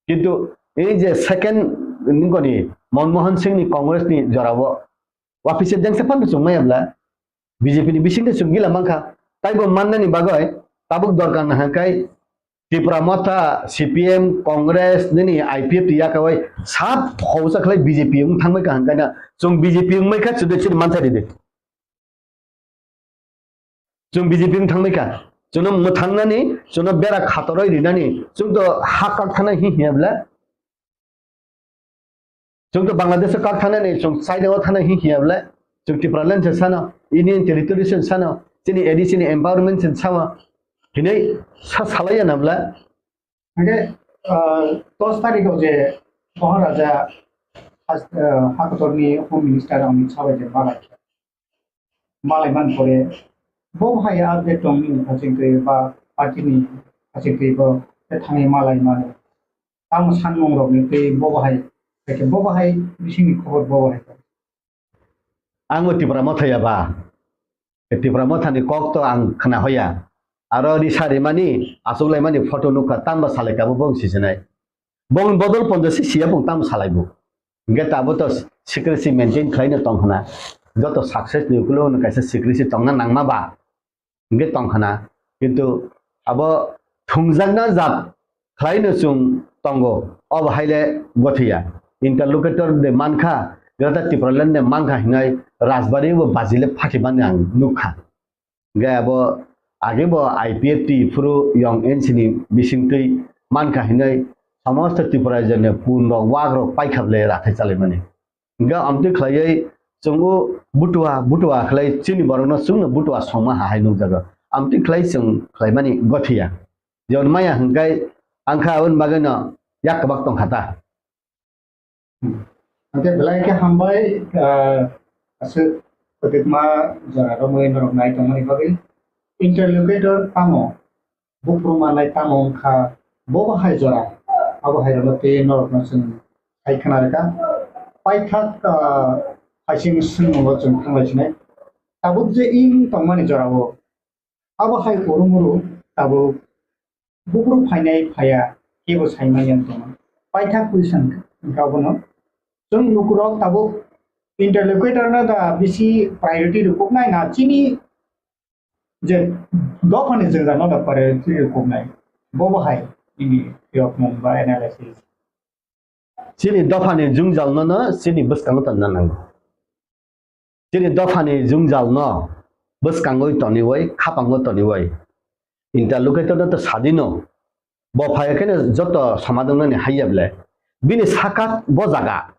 Kintu ei je second nungkoni Manmohan Singh ni Congress ni jorao wapise dengsa phano chwng maya bwla B J P ni bisingtwi chwng gila mankha. Taibo mannani bagwi tabuk dorkar nahangkai Tipra Motha, C P M, Congress, nini I P F T yakawai sab khausa khlai B J P wng thangbai kaham kaina chwng B J P wngmai kha chwdwi chwdwi manthai ridi. Chwng B J P wng thangbai kha. Chwngno mwthangnani, chwngno bera khatoroi rinani, chwng to ha kak thana hi hiya bwla. Chwng to Bangladesh o kak thangnani, chwng China o thana hi hiya bwla. Chwng Tipraland se sano, Union Territory se sano, chini A D C ni empowerment se sama. Hinai sa salaiya na bwla. Hingke, ah, dos tarikh o je Maharaja has-, ah, Hakotorni Home Minister Amit Shah bai je malai khe. Malai man pore, bo hai update tong nini haching twi ba party ni haching twi bo thani malai mano. Tamo sanmung rok ni twi bo hai, bo hai bising ni khobor bo hai. Ang bo Tipra Motha ya ba. Tipra Motha ni kok to ang khna hoya. Aro ri sari mani, asuk lai mani photo nukha, tamba salai kabo bong sisinai. Bong bodol pondo si siya bong tam salai bo. Hingke tabo to secrecy maintain khlaino tong khna. Joto success ni ukulo no kaisa secrecy tongna nangma ba. Hingke tong khna. Kintu abo thungjakna jat khlaino chwng tongo. Obo haile gothiya. Interlocutor de mankha, Greater Tipraland de mankha hinai Rajbari bo bajile phati mani ang nukha. Hingke abo age bo I P F T phuru yong N C ni bisingtwi mankha hinai somosto Tripura jene pun rok wak rok paikha bwle rathai chalaimani. Hingke amtwi khlaiwi chwng o butua butua khlai chini borokno chwngno butua songma ha hai nukjago. Amtwi khlai chwng khlaimani gothiya. Jon maya hingkai angkha aboni bagwino yak kwbak tongkha ta. Hingke belai khe hambai, ah, aswk kwtwkma jora romwi norok nai tongmani bagwi. Interlocutor tamo, buphuru manai tamo wngkha, bo bo hai jora, abo hai rokno tei norokno chwng hai khna rwkha. Paithak, ah, haising swngmungo chwng thanglai sinai. Tabuk je wng tongmani jorao, abo hai urumuru tabuk buphuru phainai phaiya kebo saimanya wng tongma. Paithak question wngkha abono. Chwng lukurok tabuk interlocutor no da bisi priority rwkuknai na chini je dophani jwngjal no da priority rwkuknai. Bo bo hai nini phiyokmung ba analysis. Chini dophani jwngjal no no chini bwskango tonna nango. Chini dophani jwngjal no bwskangoi toniwoi, khapango toniwoi. Interlocutor no to sadino. Bo phai khe no joto somadon nani haiya bwle. Bini saka bo jaga.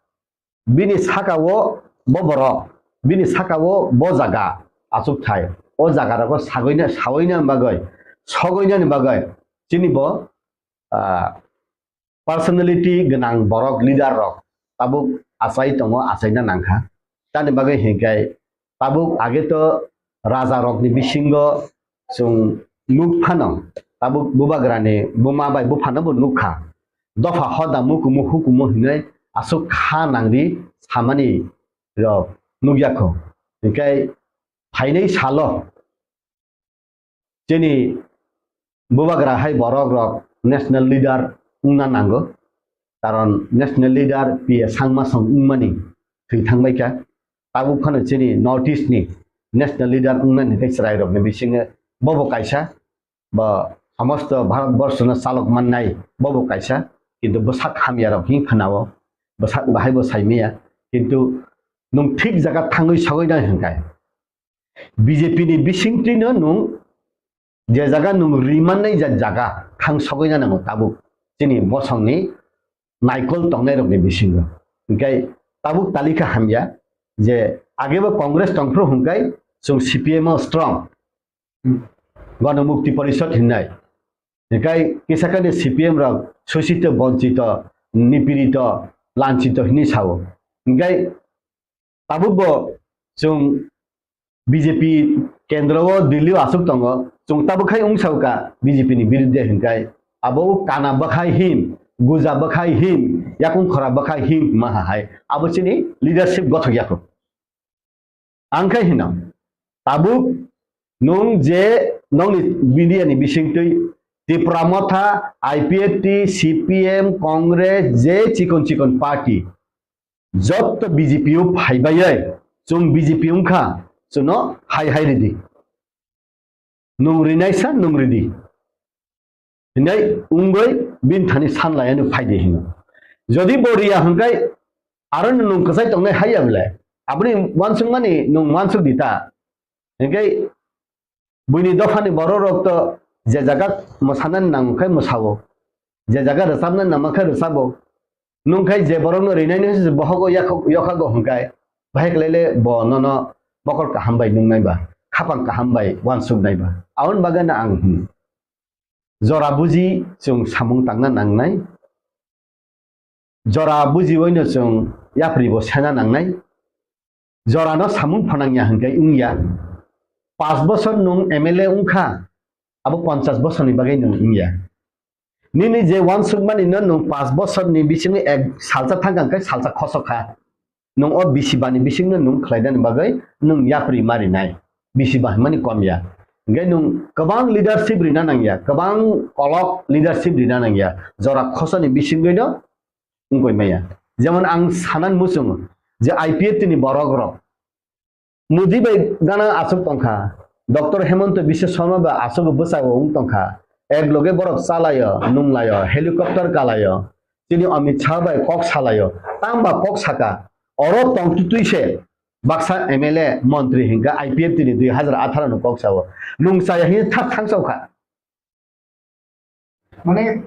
Bini saka o bo borok. Bini saka o bo jaga. Achuk thai. O jaga rogo sagoina, saoina bagoi. Sogoina ni bagoi. Chini bo, ah, personality gwnang borok, leader rok tabuk achai tongo, achaina nangkha. Tamni bagwi hinkhe tabuk age to raja rokni bisingo chwng nuk phano tabuk bubagrani buma bai buphano bo nukha. Dopha hoda mukumu hukumu hinwi aswk kha nangri samani rok nukya kho. Hinkhe phainai salo chini bubagra hai borok rok national leader wngna nango, karon national leader P A Sangma song wngmani thwi thangbai kha. Tabuk phano chini North East ni national leader wngnani tei chwrai rokni bisingo bobo kaisa, bo somosto Bharat borshono chalok mannai bobo kaisa, kintu bwsak hamya rok hing phanao, bwsak bahai bo saimaya, kintu nwng thik jaga thangwi sogwi nai hwnkhe. B J P ni bisingtwino nwng je jaga nwng rimannai ja jaga thang sogwi na nango tabuk chini bosongni naikol tongnai rokni bisingo. Hinkhe tabuk talikha hamya je agebo Congress tongphru hwnkhai chwng C P M o strong, Ganamukti Parishad hinnai. Hinkhe kisa kani C P M rok sosito, bonchito, nipirito, lanchito hinwi sao. Hinkhe tabukbo chwng B J P kendro o, Delhi o aswk tongo, chwng tabuk khai wng sao ka B J P ni biruddhe hinkhe abo kana bwkhai hin, guja bwkhai hin, yakung khora bwkhai hin ma hai, abo chini leadership gothok yakho. Ang khe hino, tabuk nwng je nokni media ni bisingtwi Tipra Motha, I P F T, C P M, Congress, je chikon chikon party, jotto B J P o phaibai, chwng B J P wngkha, chwngno hai hai ridi. Nwng rinaisa nwng ridi. Hinai wngwi bini thani sanlaiano phaidi hino. Jodi bo riya hwnkhai aro nwng kwchai tongnai haiya bwle. Aboni uansukmani nwng uansuk di ta. Hinkhe buini dophani borok rok to je jaga mwsana nang khe mwsao. Je jaga rwchapna nang khe rwchabo. Nwng khai je borokno rinaino se bohogo yakho-, yokhago hwnkhai, bahai khlaile bo nono mokol kaham bai nungnai ba, khapang kaham bai uansuknai ba. Aboni bagwi no ang hwn, jora buji chwng samung tangna nangnai, jora bujiwino chwng yapri bo sena nangnai. Jorano samung phanangya hwnkhe wngya. Panch bosor nwng M L A wngkha, abo ponchas bosorni bagwi nwng wngya. Nini je uansukmani no nwng panch bosorni bisingni ek salsa thangkha hwnkhe salsa khosok kha. Nwng o bisi bani bisingno nwng khlaidani bagwi nwng yapri marinai. Bisi ba hwnmani komya. Hwnkhe nwng kwbang leadership rina nangya, kwbang kolok leadership rina nangya. Jora khosoni bisingwino wngkoi maya. Jemon ang sanan muchungo je I P F T ni borok rok Modi bai gana aswk tongkha, Doctor Hemanta Biswa Sarma bai aswk bwsao wng tongkha, ek loge borok chalaio, nunglaio, helicopter kalaio, chini Amit Shah bai kok salaio, tangba kok saka, oro tongtwtwi se baksa M L A montri hinkha I P F T ni dui hazar atharo ni kok sao, nung chaya hin thak thang sao kha. Mane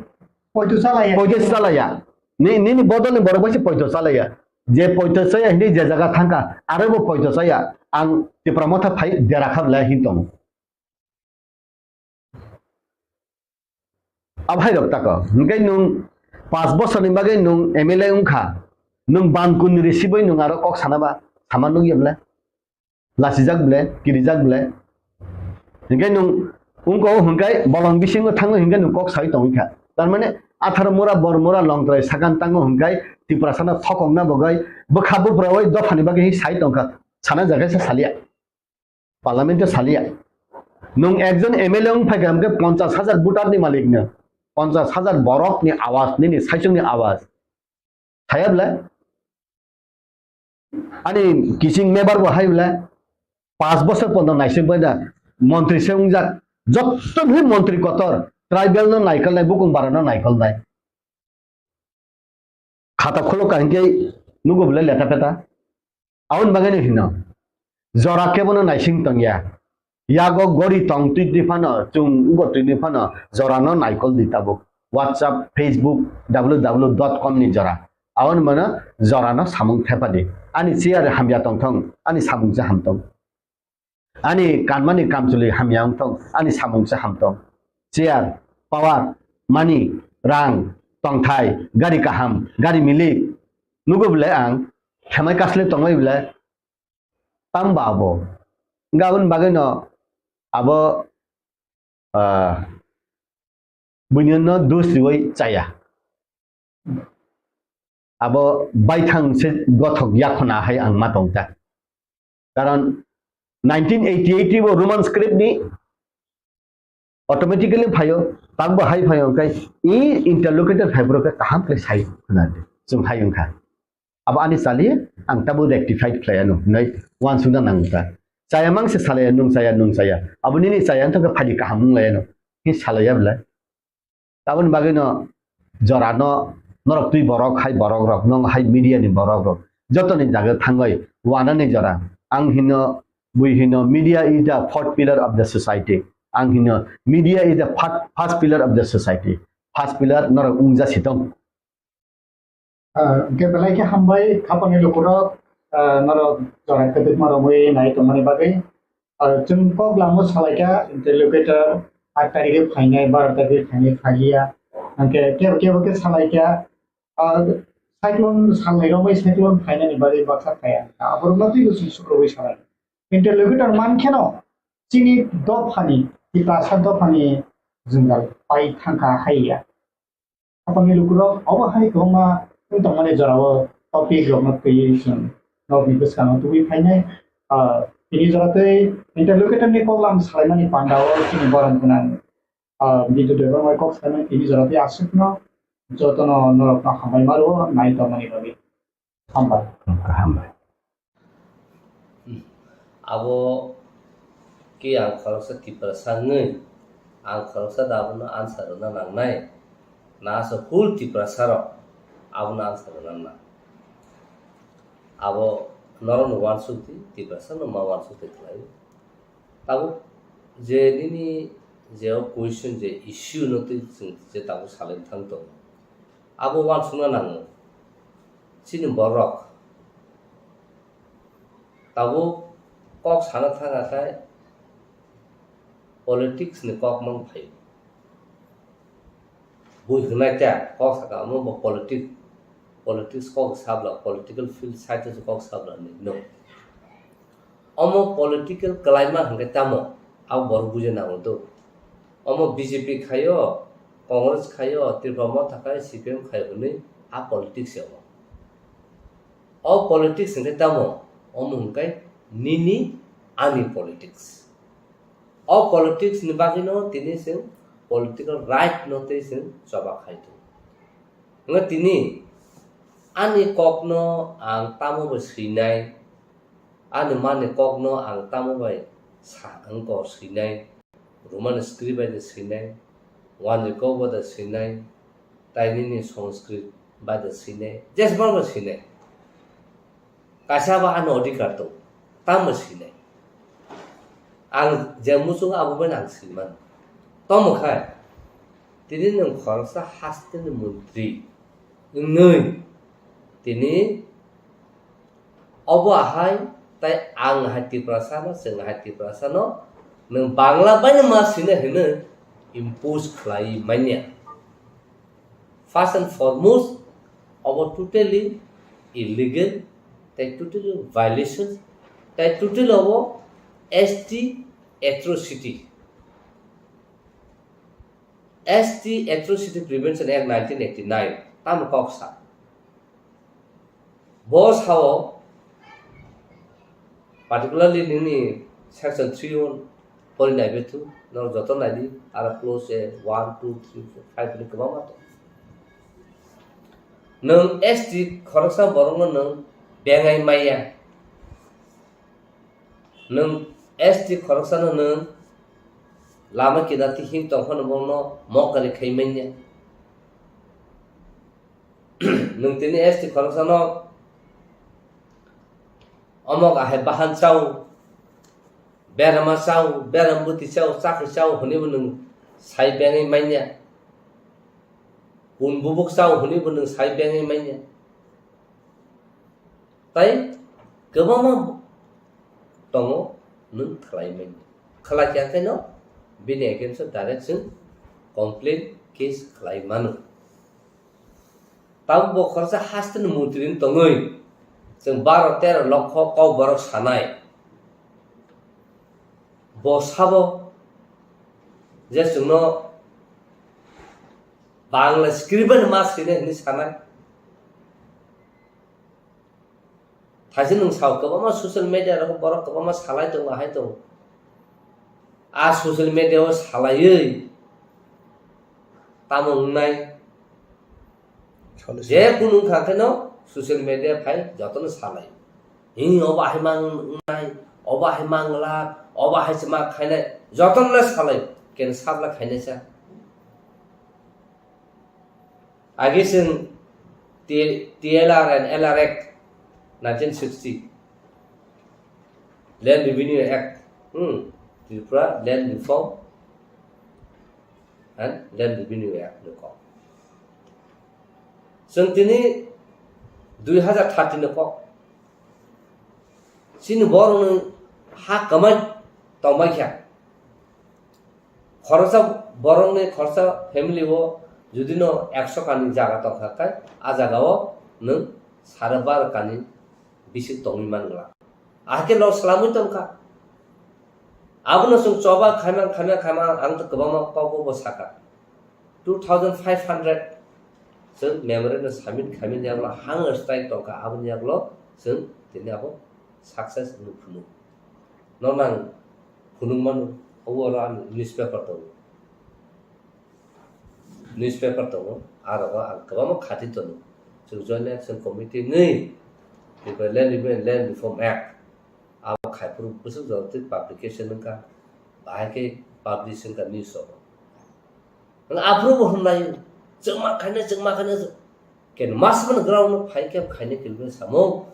poito chalaya. Poito chalaya. Ni, nini bodol ni borok bai se poito chalaya. Je poito chaya hini je jaga thangkha, aro bo poito chaya. Ang Tipra Motha phai dera kha bwlai hin tongo. Abhai rok tako. Hingke nung pas bosor ni bagwi nung M L A wngkha. Nung ban kun ni risibai nung aro kok sana ba, sama nung ya bwlai. Lasijak bwle, kirijak bwle. Hinkhe nwng wngkha o hwnkhai bolong bisingo thango hinkhe nwng kok sai tongwi kha. Tar mane atharo mura, bor mura, longtrai sakan tango hwnkhai Tiprasano thokokna bagwi bwkha buphrawi dophani bagwi sai tongkha. Sana jagasa saliya. Parliament-o saliya. Nwng ekjon M L A wng phaikha hwnkhe ponchas hajar voter-ni malikno. Ponchas hajar borokni awaz, nini saichungni awaz. Saya bwle? Ani kiching mebar bo hai bwle? Pas bosor pondo naising bai da montri se wngjak. Jotto ni montri kotor, tribal no naikolnai, bukung bara no naikolnai. Khata kholo kahingke nugo bwle leta peta. Aboni bagwi no hino. Jora kebono naising tongya. Yago gori tong twi twi phano, chwng ugo twi twi phano, jorano naikol di tabuk. WhatsApp, Facebook, W W W dot com ni jora. Aboni mano jorano samung thepa di. Ani chair hamya tongthong, ani samung se hamtong. Ani kanmani kamchwlwi hamya wngthong, ani samung se hamtong. Chair, power, money, rang, tongthai, gari kaham, gari milik. Nugo bwle ang, khemai kasle tongbai bwle, tamba abo. Hingke aboni bagwino abo, ah, buino no dos riwi chaya. Abo baithang se gothok yakhona hai ang ma tong ta. Karon nineteen eighty-eight bo Roman script ni automatically phaio, tangbo hai phaio, hingke i interlocutor phaibrok khe kaham khe sai khna de, chwng hai wngkha. Abo ani chali ang tabo rectified khlai ano hinwi uansukna nang ta. Chaya mang se salaya, nung chaya, nung chaya. Abo nini chaya wngkha khe phaidi kaham wng lai ano. Hi salaya bwlai. Aboni bagwino jorano norok twi borok hai borok rok, nong hai media ni borok rok, jotoni jaga thangwi wanani jora. Ang hino, bui hino, media is the fourth pillar of the society. Ang hino, media is the fir-, first pillar of the society. First pillar norok wngja sitong. Ah, hwnkhe belai khe hambai, khapangni lukurok, ah, norok jora kwdwkma romwi nai tongmani bagwi. Ah, chwng kok lamo salaikha, interlocutor aat tarikhe phainai, baro tarikhe phainai, phaiya. Hwnkhe kebo kebo khe salaikha, ah, cyclone salnai romwi cyclone phainani bagwi baksa phaiya. Aborokno twibo chwng sukrubwi salai. Interlocutor mankheno chini dophani, Tiprasa dophani jwngjal pai thangkha haiya. Khapangni lukurok obo hai kwbangma wng tongmani jorao topic rokno twiwi chwng nokni bwskango tubui phainai. Ah, tini jora tei interlocutor ni koklam salaimani pandao chini borom gwnang, ah, Bidyu Debbarma kok salaimani tini jora tei aswkno jotono norokno hambai ma rwo nai tongmani bagwi. Hambai. Hambai. Abo khe ang khoroksa Tiprasa wngwi, ang khoroksa da abono answer rwna nangnai, na asa full Tiprasa rok abono answer rwna nang. Abo norokno uansuk di, Tiprasa no ma uansuk twi khlai. Tabuk je nini je o question je issue no twi chwng je tabuk salai thang tongo. Abo uansukna nango. Chini borok tabuk kok sana thang khe politics ni kok mang phai. Bui hwnai ta kok saka omo bo politic, politics kok sabla, political field side o kok sabla ni no. Omo political kwlaima hwnkhe tamo, abo borok bujina nango do. Omo B J P khaio, Congress khaio, Tripura Motha khaio, C P M khaio hwnwi a politics ya omo. O politics hwnkhe tamo, omo hwnkhe nini ani politics. O politics ni bagwino tini chwng political right no tei chwng choba khai tongo. Hwnkhe tini ani kokno ang tamo bai swinai, ani mani kokno ang tamo bai sa wngkor swinai, Roman script bai de swinai, wanjwi kok bai de swinai, tai nini Sanskrit bai de swinai, jesbang bai swinai. Kaisa ba ani odhikar tong, tamo sinai. Ang je muchungo abo bai ang sinimano. Tomo khai, tini nwng khoroksa hasteni montri wngwi, tini obo ahai, tai ang hai Tiprasano, chwng hai Tiprasano, nwng Bangla baino ma sinai hwnwi impose khlai manya. First and foremost, obo totally illegal, tai totally violation, tai totally obo S T atrocity. S T Atrocity Prevention Act nineteen eighty-nine, tamo kok sa. Bo sao, particularly nini section three one, pori nai bethu, no joto nai di, aro clause one, two, three, four, five ni kwbangma tong. Nwng S T khoroksa borokno nwng bengai maya. Nwng S T khoroksano nwng lama kinarti him tongphano bono mokari khai manya. Nwng tini S T khoroksano omok ahai bahan chao, berama chao, beram bwtwi chao, chakri chao hwnwibo nwng sai bengwi manya. Kun bubuk chao hwnwibo nwng sai bengwi manya. Tai kwbangma tongo nwng khlai manya. Khlai kha khe no bini against o direct chwng complaint case khlai mano. Tabuk bo khoroksa hasteni montri wng tongwi chwng baro tero lokho kok borok sanai. Bo sabo je chwngno Bangla script bai ma swinai hwnwi sanai. Thaise nwng sao kwbangma social media rogo borok kwbangma salai tongo, ahai tongo. A social media o salaiwi tamo wngnai? Solution. Je kunu wngkha kheno social media phai jotono salai. Hi obo ahai mang wngnai, obo ahai mang glak, obo ahai se ma khainai, jotono le salai. Ken sabla khainai sa. Agi chwng T-, T L R and L R Act nineteen sixty, Land Revenue Act, hmm, Tripura Land Reform and Land Revenue Act ni kok. Chwng tini dui hazar thirty ni kok. Chini borok ni ha kwmai tongbai kha. Khoroksa borok ni khoroksa family o judi no ekso kani jaga tongkha khe, a jaga o nwng sare bar kani bisik tongwi man glak. Ahai khe loss swlamwi tongkha. Abono chwng choba khaima, khaima, khaima, ang to kwbangma kok bo saka. Two thousand five hundred chwng memorandum submit khaimani yagulo hunger strike tongkha, aboni yagulo chwng tini abo success wngwi phunuk. Nono ang phunuk mano, obo oro ani newspaper tongo. Newspaper tongo, a rogo ang kwbangma khati tongo. Chwng Joint Action Committee wngwi Tripura Land Revenue and Land Reform Act, abo khaiphuru bwswk jora twi publication wngkha, bahai khe publish wngkha news rogo. Ang aphuru bo hwnlai, chwngma khainai, chwngma khainai, ken mas mano ground no phai khe khainai kilbe samo.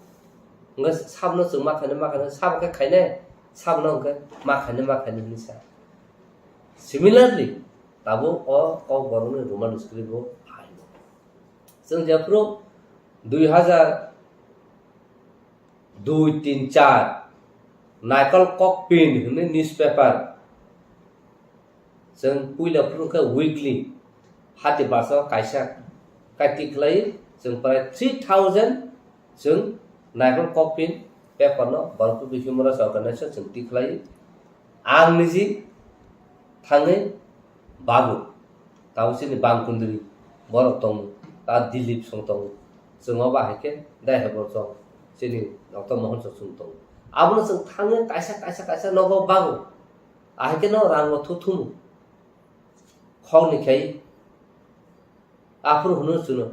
Wngkha sabno chwngma khainai, ma khainai, sabo khe khainai, sabno hwnkhe ma khainai, ma khainai hwnwi sa. Similarly, tabuk o Kokborokni Roman script bo phaino. Chwng jephuru dui hazar dui, tin, char, Naikol Kokpin hwnwi newspaper, chwng puila phuru khe weekly, hati basa kaisa kai tikhlai, chwng prai three thousand chwng Naikol Kokpin paper no Borok People Human Rights Organization chwng tikhlai. Ang niji thangwi bago. Tabuk chini bangkundri borok tongo, ta Dilip song tongo. Chwng obo hai khe dai hai borok chini Doctor Mohan Chokchung tongo. Abono chwng thangwi kaisa, kaisa, kaisa nogo bago. Ahai khe no rango thuthumu. Khokni khai aphuru hwnwi chwngno.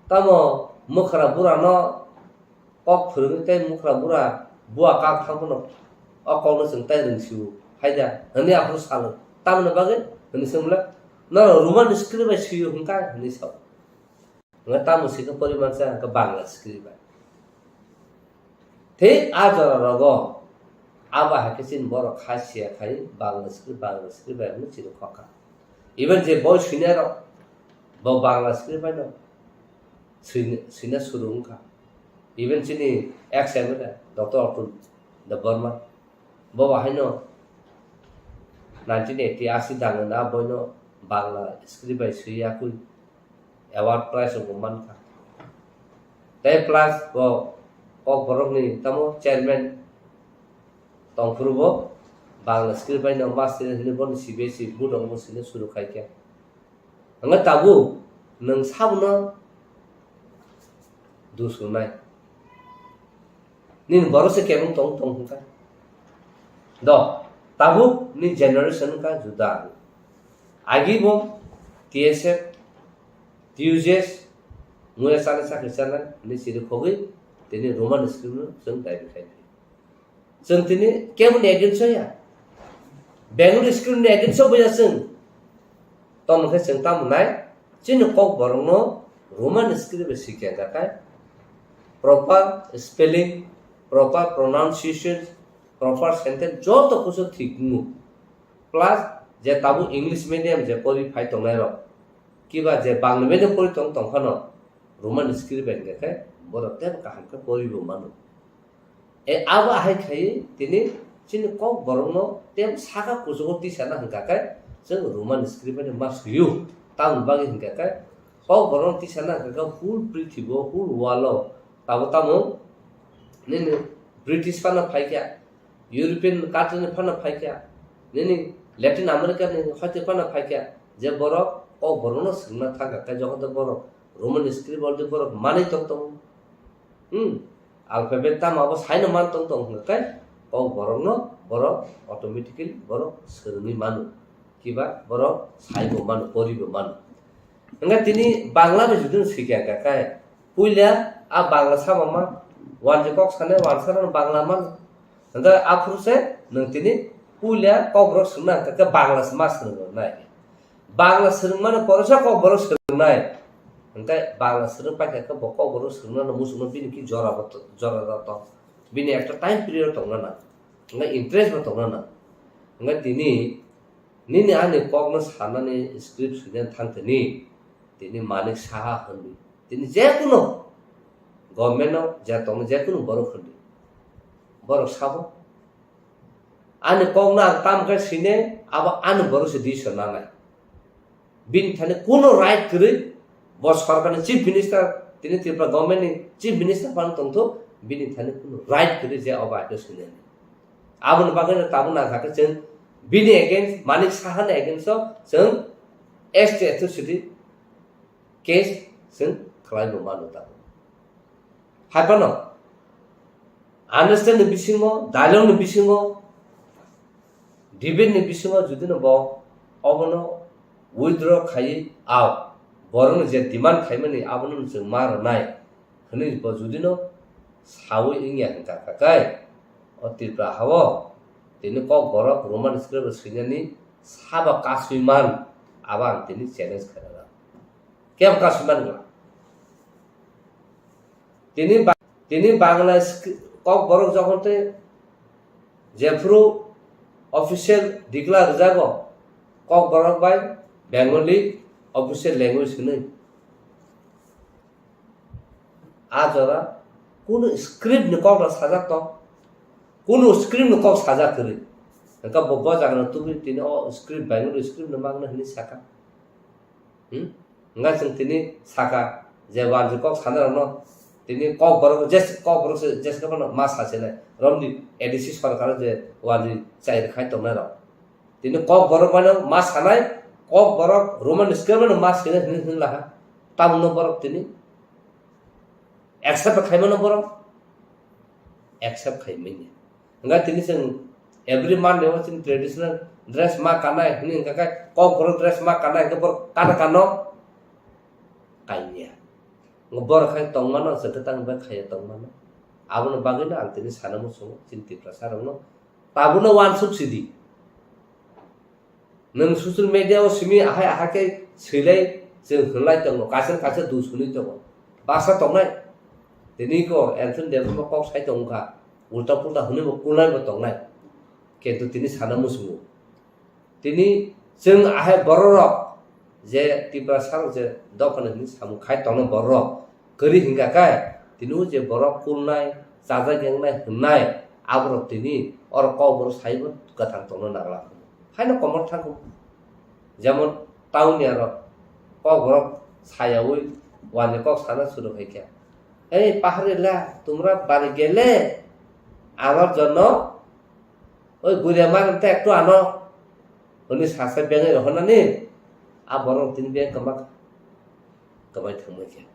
Tamo mwkhra burano kok phwrwngwi tei mwkhra bura bua kak thang phano o kokno chwng tai rwng sio hai da hwnwi aphuru salo. Tamoni bagwi hwnwi swngmwla, "Norok Roman script bai sio hwn kha?" hwnwi sao. Hwnwi tamo swikhe porimansa hwnkhe Bangla script bai. Thik a jora rogo abo hai khe chini borok kha siya khai Bangla script, Bangla script bai hwnwi chini khokha. Even je boi swinai rok bo Bangla script bai no swina, swina suru wngkha. Even chini ex M L A Doctor Atul Debbarma bo bahai no nineteen eighty asi dangna boino Bangla script bai swi yakui award prize rok bo mankha. Tei plus bo Kokborokni tamo chairman tongphuru bo Bangla script bai no master hwnwi bono C B S E board rok bo swina suru khai kha. Hwnba tabuk nwng sabono dusrwnai. Nini borok se kebeng tong tong hwnka. Do, tabuk ni generation wngkha juda. Agi bo T S F, T U J S, muya chana chakri chana, ni siri khogwi, tini Roman script no chwng daibi khai. Chwng tini keboni against o ya. Bengali script ni against o boya chwng. Tamo khe chwng tamo nai, chini Kokborok no Roman script bai sikya gakai. Proper spelling, proper pronunciation, proper sentence joto kusu thik wngo. Plus je tabuk English medium je pori phai tongnai rok, kiba je Bangla medium pori tong tong phano Roman script bai hwnkhe borok teibo kaham khe pori bo mano. E abo ahai khai tini chini Kokborok no tei saka kuchugo tisana hwnkha khe chwng Roman script bai ma swiyo. Tamoni bagwi hwnkha khe Kokborok no tisana hwnkha khe whole prithibi o, whole world o tabo tamo nini British phano phaikha, European country ni phano phaikha, nini Latin America ni hoite phano phaikha, je borok Kokborok no swngna thangkha khe jokhon tei borok Roman script already borok manwi tong tongo. Hmm. Alphabet tamo abo saino man tong tong hwnkha khe Kokborok no borok automatically borok swrwngwi mano. Kiba borok saibo mano, poribo mano. Hwnkhe tini Bangla bai judino swikha hwnkha khe puila a Bangla sama ma wanjwi kok sanai wansa rok Bangla mano. Hwnkhe aphuru se nwng tini puila Kokborok swrwngna hwnkha khe Bangla se ma swrwngna nai. Bangla swrwngmani poresa Kokborok swrwngnai. Hwnkhe Bangla swrwng paikha khe bo Kokborok swrwngna muchungno bini ki jora bo to-, jora da to. Bini ekta time period tongna nang. Hwnkhe interest bo tongna nang. Hwnkhe tini Nini ani kokno sanani script swinani thangthani, tini Manik Saha hwnwi, tini jekunu government-o je tongni jekunu borok hwnwi, borok sabo, ani kokno ang tamo khe sine, abo ani borok se decision nanai. Bini thani kuno right kwrwi, bo sorkarni chief minister, tini Tripura government-ni chief minister phano tongthok, bini thani kuno right kwrwi je obo aito swinani. Aboni bagwi no tabuk nangkha khe chwng bini against, Manik Sahani against-o chwng S T atrocity case chwng khlai bo mano tabuk. Hai phano understand ni bisingo, dialogue ni bisingo, debate ni bisingo jodi no bo obono withdraw khaiwi, ao borokni je demand khaimani abono chwng ma rwnai hwnwi bo jodi no sawi wngya hwnkha kha khe, o Tripura ha-o tini Kokborok Roman script swinani sabo kasui man, abo ang tini challenge khainai. Kebo kasui man wngla? Tini ba-, tini Bangla skri-, Kokborok jokhon tei jephuru official declare rwjago, Kokborok bai Bengali official language hwnwi. A jora kunu script ni kok rok sajak tong, kunu script ni kok sajak kwrwi. Hwnkhe bo, bo jaga no tubui tini o script Bengali script no magna hwnwi saka. Hmm? Hwnkhai chwng tini saka je wanjwi kok sanai rokno tini Kokborok jes-, Kokborok se jeske phano ma sachinai romni A D C sorkar je wanjwi chai rwkhai tongnai rok. Tini Kokborok mano ma sanai, Kokborok Roman script mano ma sinai hwnwi hwnwi laha. Tamno borok tini accept khaimano borok accept khaimanya. Hwnkhai tini chwng every Monday o chini traditional dress ma kanai hwnwi hwnkha khe Kokborok dress ma kanai hwnkhe borok kana kano? Kanya. Borok khai tongmano, chwng khe tang bai khaiya tongmano. Aboni bagwino ang tini sana muchungo chini Tiprasa rokno. Tabukno uansuk sidi. Nwng social media o simi ahai ahai khe swilai chwng hwnlai tongo, kaisa kaisa dusuni tongo. Baksa tongnai. Tini ko Anthony Debbarma kok sai tongkha. Ulta pulta hwnwi bo kulnai bo tongnai. Kintu tini sana muchungo. Tini chwng ahai bororok je Tiprasa rok je dophani hwnwi samung khai tongnai bororok kwrwi hwnkha khe, tini o je borok kulnai, chajak yengnai hwnnai, aborok tini oro Kokborok saibo kwthang tongna nangla. Haino komor thangkhu. Jemon town ni aro Kokborok sayaui wani kok sana suru khai khe, "Ei pahari la, tumra bari gele, amar jonno oi guria mar te ektu ano," hwnwi sasa bengwi rohornani, a borok tini beng kwma kwbai thangbai khe.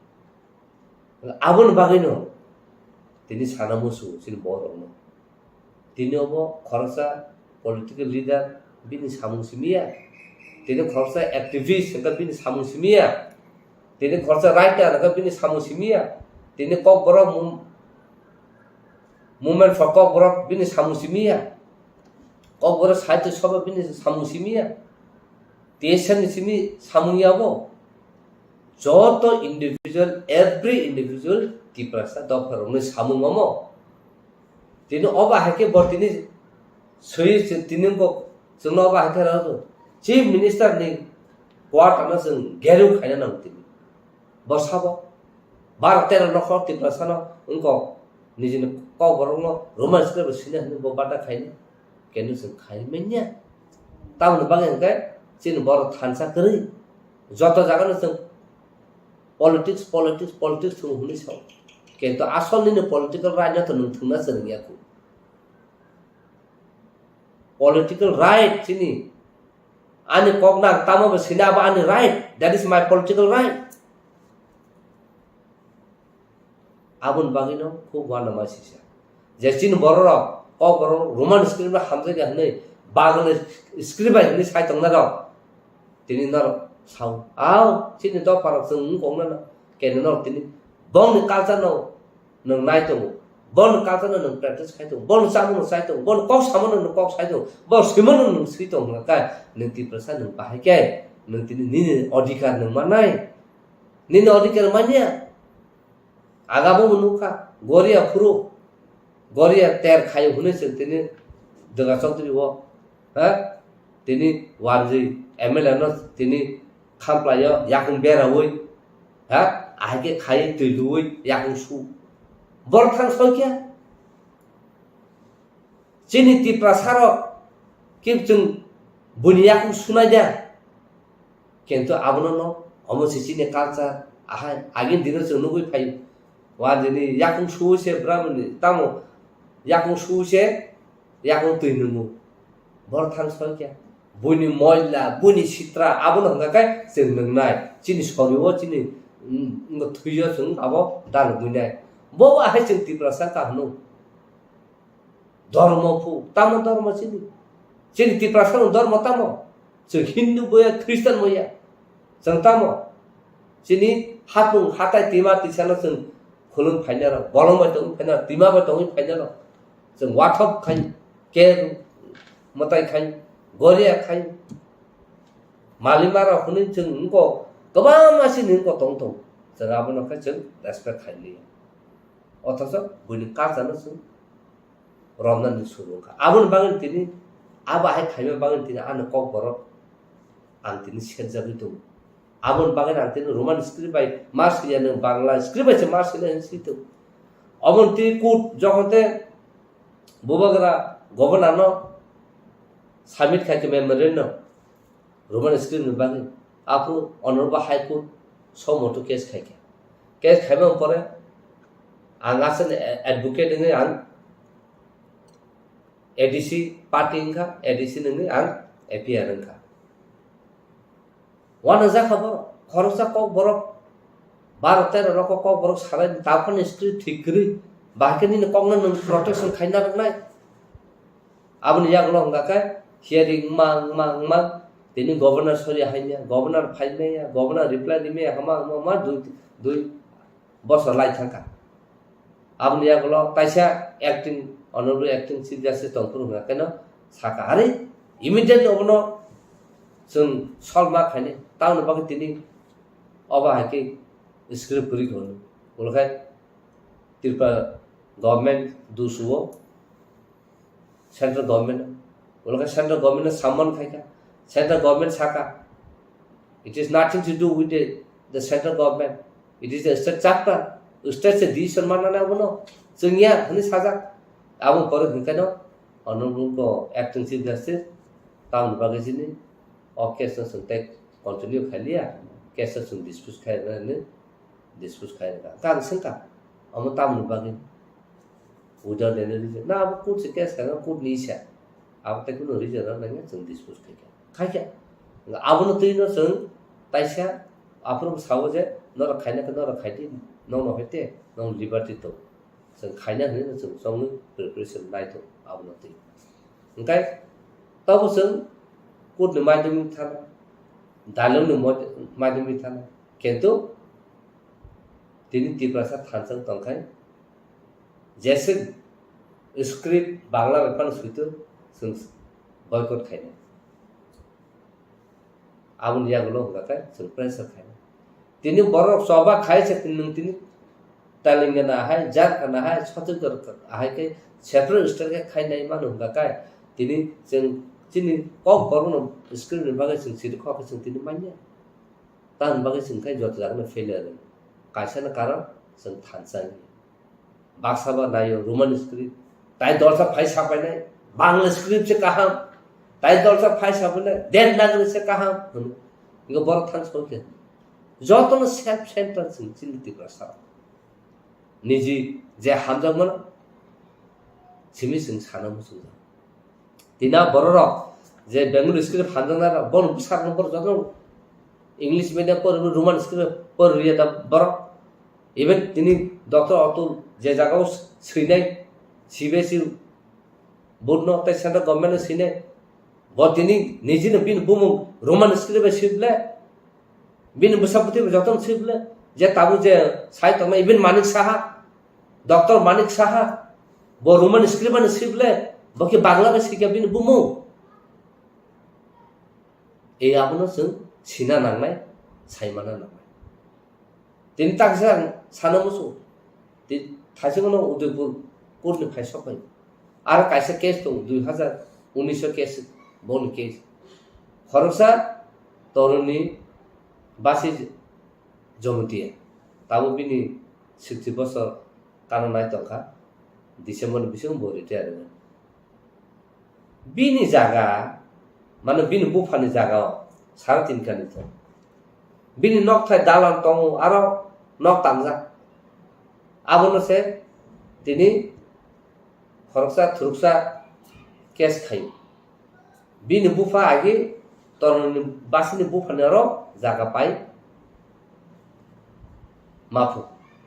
Aboni bagwino tini sana musu chini borokno. Tini obo khoroksa political leader bini samung simiya. Tini khoroksa activist hwnkhe bini samung simiya. Tini khoroksa writer hwnkhe bini samung simiya. Tini Kokborok mum-, Movement for Kokborok bini samung simiya. Kokborok sahitya sabha bini samung simiya. T S F ni simi samung yabo. Joto individual, every individual Tiprasa dopha rokni samung omo. Tini obo hai khe bo tini swi tini wngkok chwngno obo hai khe rw Chief Minister ni quarter no chwng gerung khaina nango tini. Bo sabo bar tero nokhor Tiprasa no wngkok nijini Kokborok no Roman script bo sina hwnwi bo bada khaina. Kenu chwng khai manya. Tamoni bagwi hwnkhe chini borok thansa kwrwi. Joto jaga no chwng politics, politics, politics thung hwnwi sao. Kintu asol nini political right no to nwng thwngna chwrwngya khu. Political right chini. Ani kok nang tamo bo sina abo ani right. That is my political right. Aboni bagwino khub uanama sisa. Je chini bororok, Kokborok Roman script bai hamjakya hwnwi, Bangla script bai hwnwi sai tongnairok. Tini norok sao, "Ao, chini dopharok chwng wng kok nana." Kene norok tini bongni culture no nwng nai tongo, bongni culture no nwng practice khai tongo, bongni chamung no sai tongo, bongni kok samano nwng kok sai tongo, bongni swimano nwng swi tongo hwnkha khe, nwng Tiprasa nwng bahai khe, nwng tini nini odhikar nwng mannai, nini odhikar manya. Aga bo nukha, Goria phuru, Goria ter khayo hwnwi chwng tini Dwga Chaudhary o, ha? Tini warji M L A no tini khamplaio yakung beraui, ha, ahai khe khai twi luui yakung su. Borok thang soi khe. Chini Tiprasa rok khe chwng buini yakung sunai da. Kintu abono no, omo se chini culture, ahai, agini dino chwng nugui phai. Wa dini yakung sui se Brahmani, tamo yakung sui se, yakung twi nungo. Bor thang soi khe. Buini moila, buini sitra, abono hwnkha khe chwng nungnai. Chini sori o, chini, mm, thwi o chwng abo dalugui nai. Bo ahai chwng Tiprasa ka hwno. Dhormo phu, tamo dhormo chini? Chini Tiprasa no dhormo tamo? Chwng Hindu boya, Christian boya. Chwng tamo? Chini hapung hatai tima tisano chwng khulum phainaro, bolong bai tongwi phainaro, tima bai tongwi phainaro. Chwng wathok khai, ker mwtai khai, goria khai, malima rok hwnwi chwng wngkok, kwbangma chini wngkok tong tong. Chwng abono khe chwng respect khai liya. Othocho buini culture no chwng romnani suru wngkha. Aboni bagwi tini, abo hai khaima bagwi tini ani kokborok ang tini serjagwi tongo. Aboni bagwi ang tini Roman script bai ma swiya, nwng Bangla script bai se ma swinai hinwi swi tongo. Obo tini court jokhon te bubagra governor no submit khai khe memorandum, Roman script ni bagwi. Aphuru Honorable High Court so moto case khai kha. Case khaimani pore ang aswkni advocate wngwi ang A D C party wngkha, A D C nungwi ang A P R wngkha. Uanajak kha borok, khoroksa kokborok, baro tero rok kokborok salai, taphani script thik kwrwi, bahai khe nini kokno nwng protection khaina rwnai. Aboni yagulo hwnka khe hearing wngma, wngma, wngma, tini governor sori haiya, governor phaimaya, governor reply rimaya, hama, hama, hama, dui, dui bosor lai thangkha. Aboni yagulo taisa acting, honorable acting chief justice tongphuru hwnka kheno saka, "Are, immediately obono chwng solve ma khainai, tamoni bagwi tini obo hai khe script kwrwi kha hwnwi." Ulo khe Tripura government dusuo, central government, ulo khe central government no summon khai kha, central government saka, "It is nothing to do with the, the central government, it is a state chapter, state se decision manna nai abono, chwngya," hwnwi sajak. Abo pore hwnkheno honorable ko acting chief justice tamoni bagwi chini o case no chwng tei continue khai liya, case no chwng dispose khai rwna hwnwi dispose khai rwkha. Hwnkhe ang swngkha, omo tamoni bagwi? Without any reason. Na, abo court se case khaina, court ni isa. Abo tei kunu reason rok nangya chwng dispose khai kha. Khai kha. Abono twi no chwng taisa aphuru sao je norok khaina khe norok khai di, nokno hai te, nokno liberty tong. Chwng khaina hwnwi no chwng chongwi preparation nai tongo abono twi. Hwnkhe tobo chwng court ni maidumni thana, dalong ni mod-, maidumni thana. Kintu tini Tiprasa thansa wng tongkha, jese script Bangla bai phano suitu chwng boycott khainai. Aboni yagulo hwnka khe chwng pressure khainai. Tini borok choba khai se tini nwng tini Telangana hai, Jharkhand hai, Chhattisgarh hai khe separate state khe khainai mano hwnka khe tini chwng chini kok borokno script ni bagwi chwng siri kok khe chwng tini manya. Tamoni bagwi chwng khe joto jagano failure rw. Kaisa no karon chwng thansa wngya. Baksa ba naio Roman script. Tai dolsa phai sapainai, Bangla script se kaham. Tai dolsa phai sapainai, Devanagari se kaham. Hwno. Ingo borok thang sokya. Jotono self center chwng chini Tiprasa. Niji je hamjakmano simi chwng sana muchungjak. Tina bororok je Bengali script hamjaknai rok, bono bwsarokno borok jotono English medium pori, Roman script pori rwya da borok. Even tini Doctor Atul je jagao swinai, C B S E board no tei central government no swinai, bo tini nijino bini bumung Roman script bai swi ble, bini bwsa bwtwi bai jotono swi ble, je tabuk je sai tongmani, even Manik Saha, Doctor Manik Saha, bo Roman script bai swi ble, bo khe Bangla bai swi kha bini bumung. E abono chwng sina nangnai, saimana nangnai. Tini taksa ang sana muchung. Tini thaichung no Udaipur court ni phai sok phai. Aro kaisa case tong, dui hazar unis o case, boni case. Khoroksa Toroni Basi Jomotia, tabuk bini sixty bosor kananai tongkha, December ni bisingo bo retire wngwi. Bini jaga, mane bini buphani jaga o sara tin kani tong. Bini nokthai dalan tongo, aro nok tangjak. Abono se tini khoroksa thuruksa case khaio. Bini bupha agi Toroni Basini buphani aro jaga pai maphu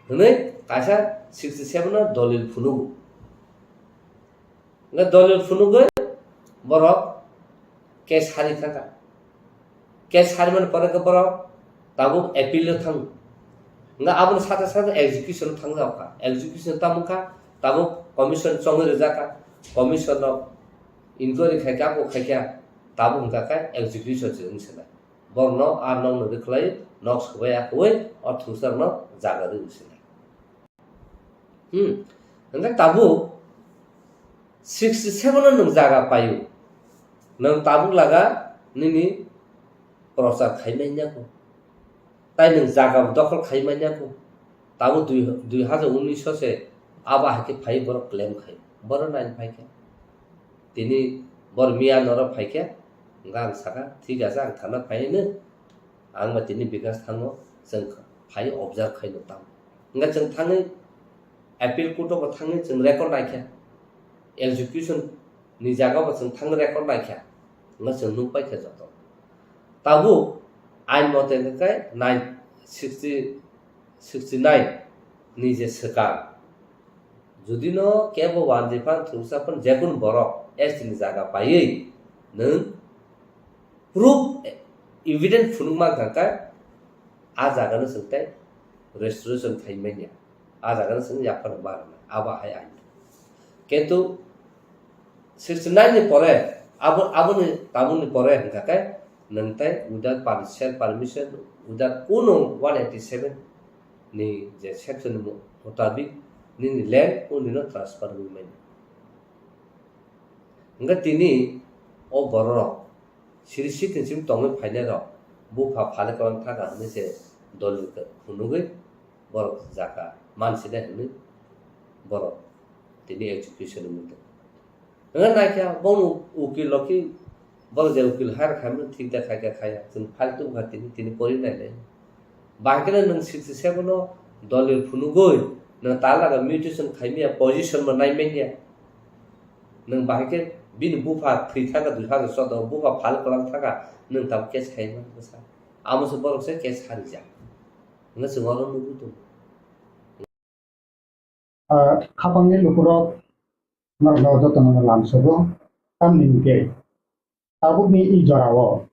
hwnwi kaisa sixty seven o dolil phunugo. Hwnkhe dolil phunugwi borok case hari thangkha. Case harimani pore khe borok tabuk appeal o thango. Hwnkhe aboni sate sate execution o thangjak kha. Execution tamo kha, tabuk commission chongwi rijak kha. Commission rok inquiry khai kha, abo khai kha, tabuk hwnkha khe execution se wng se nai. Borokno a nokno rwkhlai, nok swbai akwui o thungsarokno jaga rwwi se nai. Hmm. Hwnkhe tabuk sixty seven o nwng jaga paio. Nwng tabuk laga nini prochar khai manya kho. Tai nwng jaga dokhol khai manya kho. Tabuk dui, dui hajar unis o se abo hai khe phai borok claim khai. Borok nine phai khe. Tini bor miya norok phai khe, hwnkhe ang sakha, "Thik ache, ang thana phai hino, ang ba tini Bikash thango, chwng phai observe khaino tamo." Hwnkhe chwng thangwi appeal court o bo thangwi chwng record naikha, execution ni jaga bo chwng thangwi record naikha, hwnkhe chwng nukpaikha joto. Tabuk ain mote hwnkhe nine sixty, sixty nine ni je swkang, judino kebo wanjwi phan thursa phan jekunu borok S T ni jaga paiwi nwng proof, evidence phunuk mankha khe a jagano chwng tei restoration khai manya, a jagano chwng yaphano barana, abo hai ain. Kintu sixty nine ni pore abo, aboni tabukni pore hwnkha khe nwng tei without per-, self permission, without kuno one eighty seven ni je section ni mu-, mutabik nini land o nino transfer wngwi manya. Hwnkhe tini o bororok siri siting sim tongwi phainairok bupha phale kwlang thaka hwnwi se dolil khe phunugwi borok jaka mansinai hwnwi borok tini execution ni muitu. Hwnwi naikha bongni ukil rok khe borok je ukil hire khaimano thik da khaikha khaya, chwng file tubukha tini, tini pori nainai. Bahai kheno nwng sixty seven o dolil phunugwi nwng talaga mutation khaimaya position bo naimanya. Nwng bahai khe bini bupha thwi thaka dui hajar choudo o, bupha phal kwlang thaka nwng tabuk case khaima bwsa. Amo se borok se case harijak. Hwnwi chwng oro nugwi tongo. Ah, khapangni lukurok norokno jotono lamsogo, tamni hwnkhe tabukni i jorao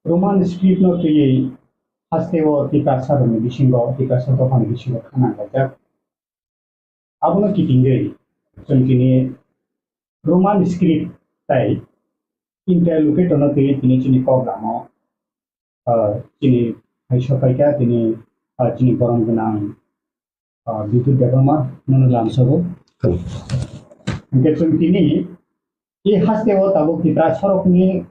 Roman script no twiwi hasteo Tiprasa rokni bisingo, Tiprasa dophani bisingo khanang laijak. Abono kitingwi chwng tini Roman script tai interlocutor no twiwi tini chini kok lamo, ah, chini hai sopaikha tini, ah, chini borom gwnang, ah, Bidut Debbarma nono lamsogo. Hwnkhe chwng tini i hasteo tabuk Tiprasa rokni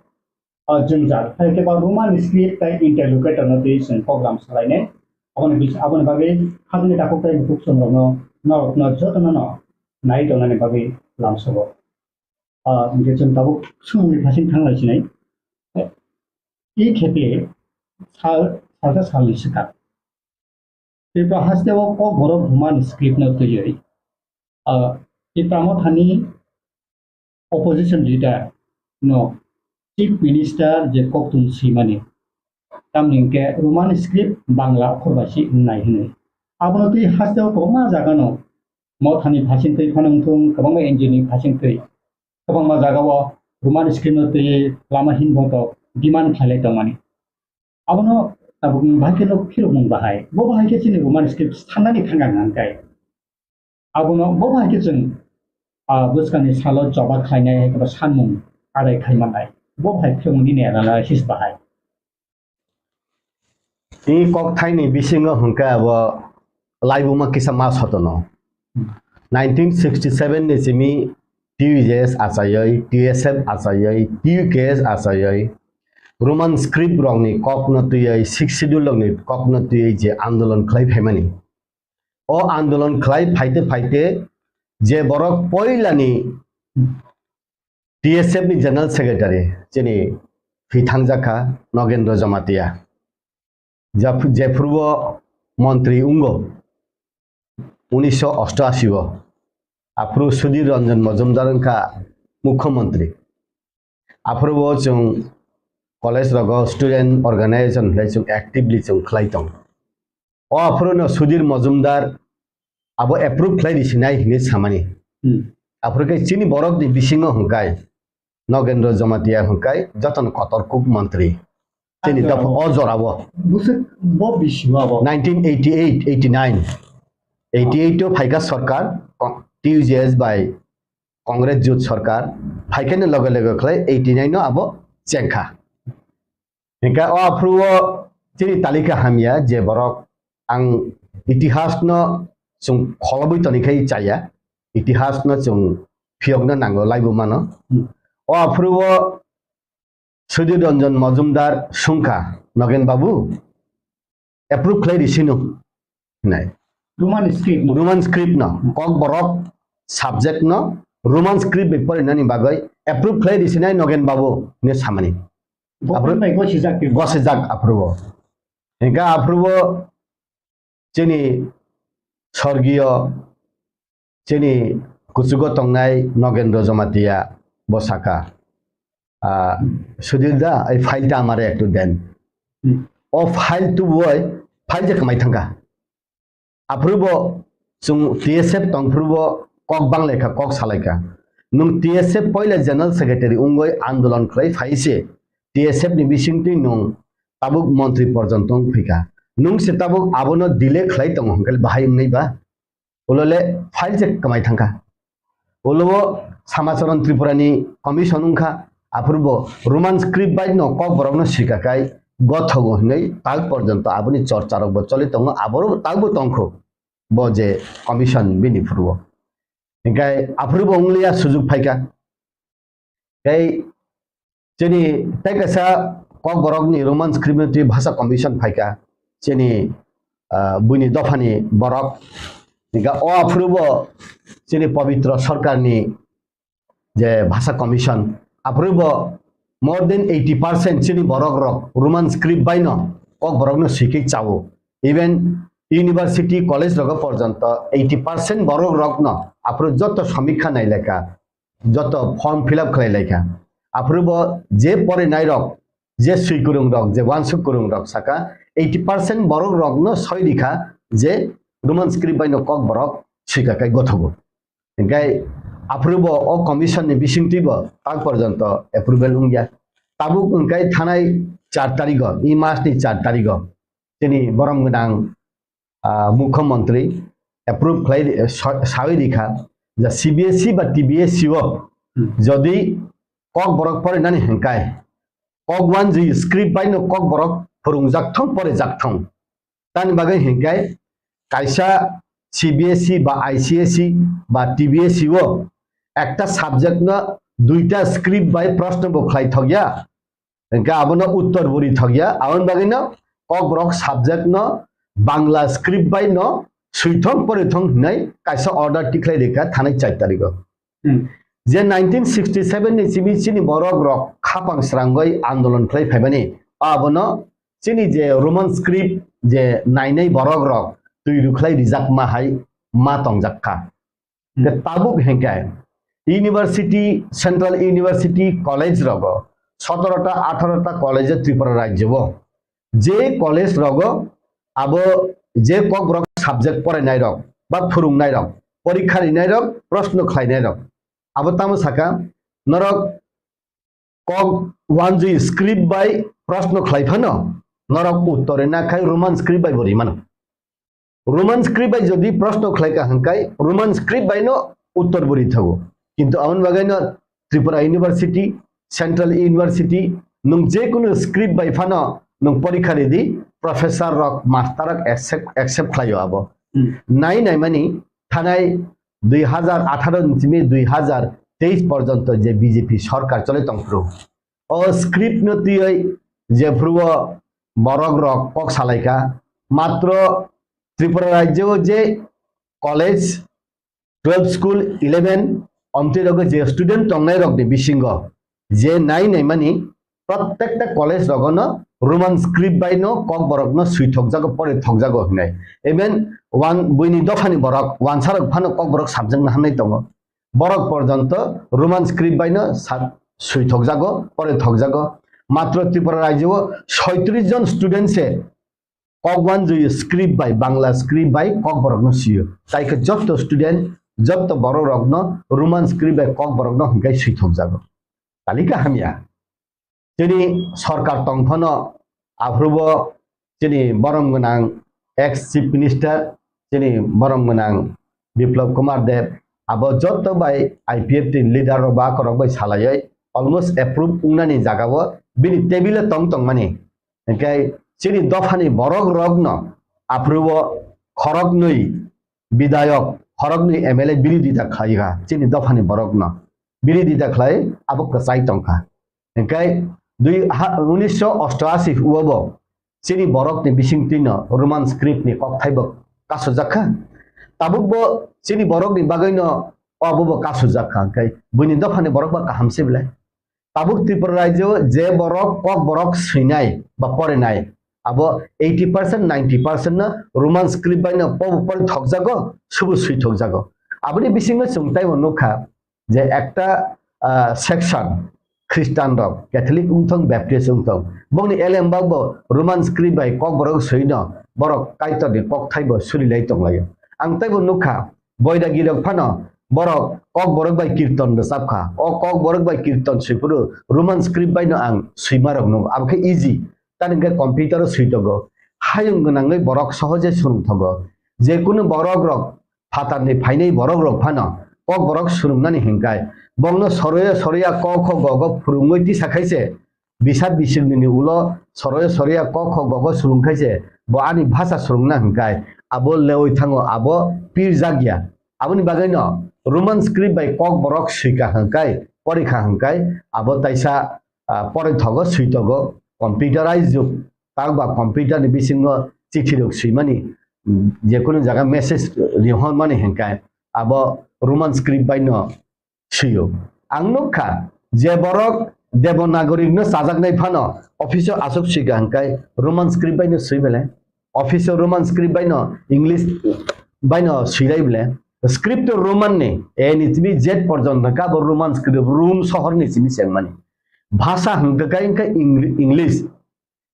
ah, jwngjal, hai khe ba Roman script tai interlocutor no twi chwng program salainai. Aboni bis-, aboni bagwi habni takhuk tai bukhuk chwng rokno, norokno jotono no nai tongnani bagwi lamsogo. Ah, hwnkhe chwng tabuk swngmungni phasing thanglai sinai. I khepe sal, salsa salni swkang. Tripura hasteo kokborok Roman script no twiwi, ah, Tipra Mothani opposition leader no chief minister je koktwmung swimani, tamni hwnkhe Roman script Bangla okhor bai si wngnai hwnwi. Abono twi hasteo kwbangma jagano Mothani phasing twi phano wngthung, kwbangma N G O ni phasing twi kwbangma jagao Roman script no twiwi lama hinboto demand khlailai tongmani. Abono tabukni bahai khe no phirokmung bahai. Bo bahai khe chini Roman script sanani thangkha hwnkhe. Abono bo bahai khe chwng, ah, bwskangni salo choba khlainai hai khe sanmung adai khai mannai. Bo bahai phirokmung nini analysis bahai. Tei kokthaini bisingo hwnkhe abo laibuma kisa ma sotono. Hmm. Nineteen sixty seven ni simi T U J S achaiwi, T S F achaiwi, T U K S achaiwi, Roman script rokni kokno twiwi, Sixth Schedule rokni kokno twiwi je andolon khlai phaimani. O andolon khlai phaite phaite je borok poilani T S F ni General Secretary chini thwithangjakha Nogendra Jamatia. Jap-, jephuru o montri wngo unisho osto ashi o, aphuru Sudhir Ranjan Majumdar wngkha mukhyamantri. Aphuru o chwng college rogo student organization hwnwi chwng actively chwng khlai tong. O aphuru no Sudhir Majumdar abo approve khlai risinai hwnwi samani. Hmm. Aphuru khe chini borokni bisingo hwnkhai Nogendra Jamatia hwnkhai jotono kotor kuk montri. Chini Acha, dopha o jorao. Bwswk bo bisingo abo. Nineteen eighty-eight, eighty-nine. Eighty-eight o phaikha sorkar, T U J S bai Congress jut sorkar, phaikhani loge loge khlai eighty-nine no abo chengkha. Hingkha o aphuru o chini talika hamya je borok ang itihas no chwng kholobwi tonikhai chaya, itihas no chwng phiyokna nango laibo mano. Hmm. O aphuru o Sudhir Ranjan Majumdar sungkha, Nogen Babu, approve khlai risino hinai. Roman script no. Roman script no, Kokborok subject no Roman script bai porinani bagwi approve khlai risinai Nogen Babu hinwi samani. Government bai gosijak twi. Gosijak aphuru o. Hingkha aphuru o chini sorgiyo chini kuchugo tongnai Nogendra Jamatia bo saka, "Ah, Sudhir da, ei file ta amare ektu den." Hmm. O file tubui file je kwmai thangkha. Aphuru bo chwng T S F tongphuru bo kok banglaikha, kok salaikha. Nwng T S F poila General Secretary wngwi andolon khlai phai se T S F ni bisingtwi nwng tabuk montri porjonto wng phikha. Nwng se tabuk abono delay khlai tongo hwnkhe bahai wngnai ba? Ulo le file se kwmai thangkha. Ulo o Samacharan Tripura ni commission wngkha, aphuru bo Roman script bai no Kokborok no sika kai gothogo hinwi tak porjonto aboni chorcha rok bo choli tongo, aboro tak bo tongkho bo je commission bini phuru o. Hinkhe aphuru bo wngliya sujuk phaikha. Tei chini tei kaisa Kokborokni Roman script ni twi bhasha commission phaikha. Chini, ah, buini dophani borok. Hinkhe o aphuru bo chini Pabitra Sarkarni je bhasha commission, aphuru bo more than eighty percent chini borok rok Roman script bai no Kokborok no swikhe chao. Even university, college rogo porjonto eighty percent borok rok no aphuru joto samikha nailekha, joto form fill up khlai laikha. Aphuru bo je porinai rok, je swi kwrwng rok, je wansuk kwrwng rok saka eighty percent borok rok no soi rikha je Roman script bai no Kokborok swika kai gothogo. Hinkhe aphuru bo o commission ni bisingtwi bo tak porjonto approval wngya. Tabuk hinkhe thanai char tarigo, e mas ni char tarigo chini borom gwnang, ah, mukhyamantri approve khlai, sa-, sawi rikha je C B S E ba T B S E o, hmm, jodi Kokborok porinani hinkhai kok wanjwi script bai no Kokborok phwrwngjak thung, porijak thung. Tani bagwi hinkhai kaisa C B S E ba I C S E ba T B S E o ekta subject no duita script bai proshno bo khlai thokya. Hinkhe abono uttor bo ri thokya. Aboni bagwino Kokborok subject no Bangla script bai no swithong porithong hinwi kaisa order tikhlai rikha thanai char tarigo. Hmm. Je nineteen sixty seven ni simi chini borok rok khapang srangwi andolon khlai phaimani, abono chini je Roman script je nainai borok rok twi rwkhlai rijakma hai ma tongjak kha. Hmm. Ke tabuk hinkhe university, central university college rogo sotoro ta, atharo ta college Tripura rajyo o. Je college rogo abo je Kokborok subject porainai rok ba phwrwngnai rok, porikha rinai rok, proshno khlainai rok, abo tamo saka norok kok wanjwi script bai proshno khlai phano norok uttor rina khai Roman script bai bo rimano. Roman script bai jodi proshno khlai ka hwnkhai Roman script bai no uttor bo ri thago. Kintu aboni bagwi no Tripura University, Central University, nwng je kunu script bai phano nwng porikha ridi, professor rok, master rok accept, accept khlaio abo. Hmm. Nai nai mani thanai dui hazar atharo ni simi dui hazar teis porjonto je B J P sorkar choli tongphuru, o script no twiwi jephuru o borok rok kok salaikha, matro Tripura rajyo o je college, twelve school, eleven, omtwi rogo je student tongnai rok ni bisingo je nai naimani, prottekta college rogono Roman script bai no kokborok no swi thokjago, pore thokjago hinai. Even wan-, buini dophani borok, wansa rok phano kokborok samjakna hamnai tongo. Borok porjonto Roman script bai no sa-, swi thokjago, pore thokjago. Matro Tripura rajyo o soitris jon student se kok wanjui script bai, Bangla script bai kokborok no sio. Tai khe jotto student, jotto borok rok no Roman script bai kokborok no hinkai swi thokjago. Talika hamya. Chini sorkar tongphano aphrubo chini borom gwnang ex chief minister, chini borom gwnang Biplab Kumar Deb, abo jotto bai I P F T ni leader rok ba korok bai salaioi almost approve wngnani jagao bini table o tong tongmani. Hinkhe chini dophani borok rokno aphrubo khoroknwi bidayok, khoroknwi M L A biridita khlaikha chini dophani borokno. Biridita khlai abo kwchai tongkha. Hinkhe dui ha, unisho ostoashi uobo chini borokni bisingtwino Roman script ni kokthaibo kasujakha. Tabukbo chini borokni bagwino obobo kasujakha. Hinkhe buini dophani borok ba kaham se belai. Tabuk Tripura rajyo je borok kok borok swinai ba porinai, abo eighty percent, ninety percent no Roman script bai no pobo pori thokjago, subu swi thokjago. Aboni bisingo chwng taibo nukha je ekta, ah, section Christian rok, Catholic wngthong, Baptist wngthong, bongni elembakbo Roman script bai kok borok swino borok Kaitorni kokthaibo surilai tonglaio. Ang taibo nukha, Boiragi rok phano borok kok borok bai kirton rwchapkha. O kok borok bai kirton swiphuru Roman script bai no ang swima rok nukgo. Abo khe easy. Tani hwnkhe computer o swi tongo. Hayung gwnangwi borok sohoje swrwng thogo. Jekunu borok rok phatarni phainai borok rok phano kok borok swrwngnani hinkai. Bongno soroya soroya kok kho gogo phwrwngwi tisa khaise. Bisa bisingni ulo soroya soroya kok kho gogo swrwng khaise, bo ani bhasha swrwngna hinkai, abo lewi thango, abo pirjak ya. Aboni bagwino Roman script bai kok borok swika hinkai, porikha hinkai, abo taisa, ah, poroi thogo, swi togo, computerized jug, tak ba computer ni bisingo chithi rok swimani, mm, jekunu jaga message rihormani hinkai, abo Roman script bai no swiyo. Ang nukha, je borok Devanagari no chajaknai phano office o aswk swika hinkai Roman script bai no swi belai. Office o Roman script bai no English bai no swirai belai. Script to Roman ni, A ni timi Z porjonto hwnkha bo Roman script, Rome sohor ni simi chengmani. Bhasha hwnkha khe Eng-, English.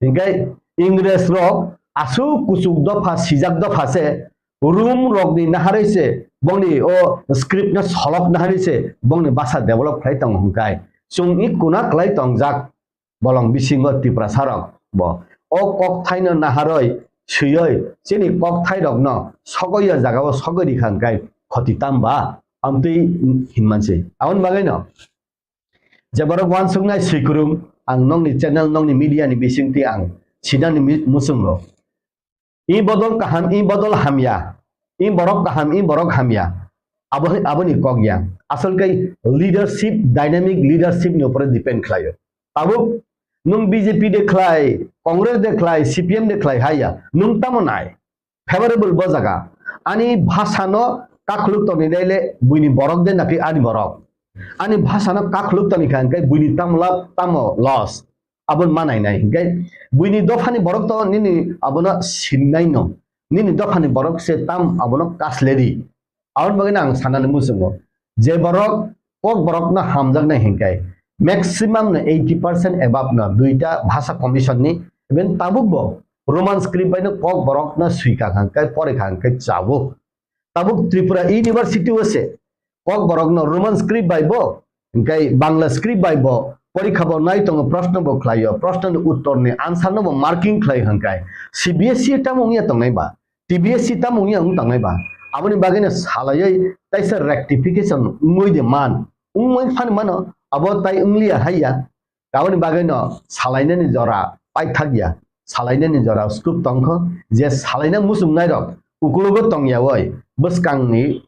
Hinkhe Ingres rok aswk kuchuk dopha, sijak dopha se Rum rokni naharwi se bongni o script no solok naharwi se bongni basa develop khlai tongo hinkai. Chwng i kuna kwlai tongjak bolong bisingo Tiprasa rok bo. O kokthaino naharwi swiwi chini kokthairokno sogwi o jagao sogwi rikha hinkai khoti tamba amtwi hinmansi. Aboni bagwino je borok uansuknai swikwrwng, ang nokni channel, nokni media ni bisingtwi ang sinani mi-, muchungo. I bodol kaham, i bodol hamya, i borok kaham, i borok hamya. Abo, aboni kok ya. Asol kai leadership, dynamic leadership ni upore depend khlaio. Tabuk nwng B J P de khlai, Congress de khlai, C P M de khlai haya. Nwng tamo nai. Favorable bo jaga. Ani bhasano kakhuluk tongni naile buini borok de napi ani borok. Ani bhasano kakhuluk tongni kha hwnkhe buini tamo lab tamo loss. Abon manai nai hwnkhe buini dophani borok to nini abono sinnai no. Nini dophani borok se tam abono kasledi. Aboni bagwi no ang sanani muchungo. Je borok kok borokno hamjaknai hinkai maximum no eighty percent above no duita bhasha commission ni, even tabuk bo Roman script bai no kok borokno swika hwnkhe, porikha hwnkhe chabo. Tabuk Tripura University o se kok borokno Roman script bai bo, hwnkhe Bangla script bai bo porikha bo nai tongo, proshno bo khlaio, proshno ni uttor ni answer no bo marking khlai hwnkhe C B S E tamo wngya tongnai ba? T B S C tamo wngya wng tangnai ba? Aboni bagwino salaiwi taisa rectification wngwi de man. Wngwi phani mano, abo tai wngliya haiya. Aboni bagwino salainani jora paithakya. Salainani jora scope tongkho, je salaina muchungnairok ukulugo tongyawi bwskangni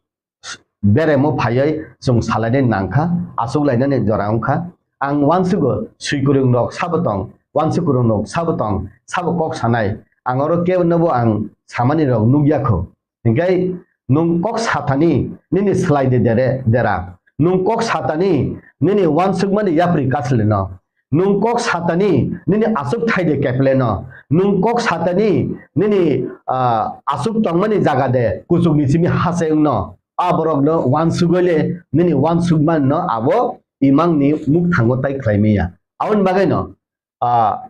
beremo phaiwi chwng salainani nangkha, achuklainani jora wngkha. Ang uansugo swikwrwngrok sabo tong, uansukwrwngrok sabo tong, sabo kok sanai. Ang oro kebonobo ang samanirok nukya kho. Hinkhe nwng kok satani nini swlai de dere dera. Nwng kok satani nini uansukmani yapri kasleno. Nwng kok satani nini aswk thai de kepleno. Nwng kok satani nini, ah, aswk tongmani jaga de kuchukni simi hachai wngno. A borokno uansugwi le nini uansukmano abo imangni mukthango tai khlai manya. Aboni bagwino, ah,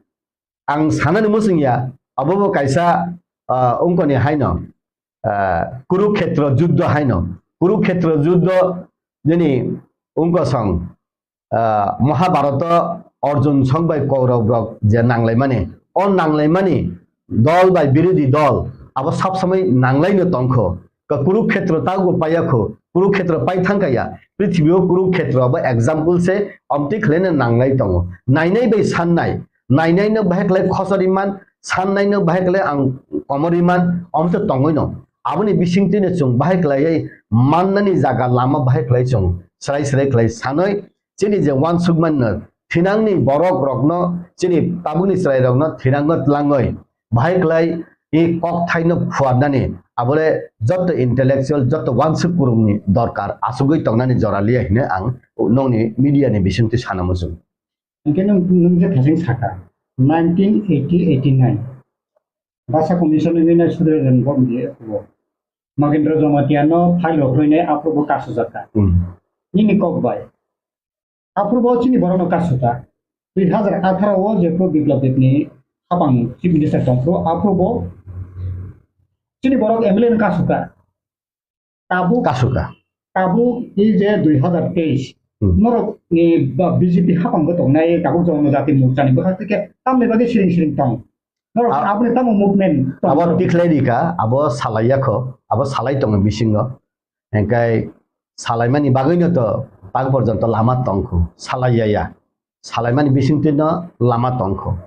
ang sanani muchung ya, abo bo kaisa, ah, wngkoni haino, ah, Kurukhetra juddho haino. Kurukhetra juddho nini wngkosong, ah, Mahabharata Arjun song bai Kaurab rok je nanglaimani, o nanglaimani dol bai birodhi dol abo sab samai nanglaino tongkho. Ka Kurukhetra tago paiyakho, Kurukhetra pai thangkaya. Prithibi o Kurukhetra abo example se, omtwi khlaina nanglai tongo. Nainai bai sannai, nainai no bahai khlai khosori man, sannai no bahai khlai ang komori man, omtwi tongwi no. Aboni bisingtwi no chwng bahai khlaiwi mannani jaga lama bahai khlai chwng srai srai khlai sanwi chini je uansukmano thinangni borok rokno chini tabukni chwrai rokno thinangno tlangwi bahai khlai i kok thaino phuarnani abole jotto intellectual, jotto uansuk kurungni dorkar achugwi tongnani jora liya hine ang nokni media ni bisingtwi sana muchung. Hingke nwng, nwng je thasing saka, nineteen eighty eighty-nine, Basa Commission ni nai sudre ren bom di aphubo. Magendra Jamatia no file rok rwinai aphubo kasu jaka. Hmm. Nini kok bai. Aphubo chini borok no kasu ta. Dui hazar atharo o je pro Biplab Deb ni hapang Chief Minister tong pro aphubo chini borok M L A no kasu ta. Tabuk, kasuka. Tabuk i je dui hazar teis, hmm, norok ni ba B J P hapang bo tongnai tabuk Jonojati Morcha ni bwkhak tike tamni bagwi siring siring tong. Norok a-, aboni tamo movement tong abo norok. Tikhlai rika, abo salai yakho, abo salai tongo bisingo. Engkai salaimani bagwino to tak porjonto lama tongkho, salai ya ya. Salaimani bisingtwi no lama tongkho.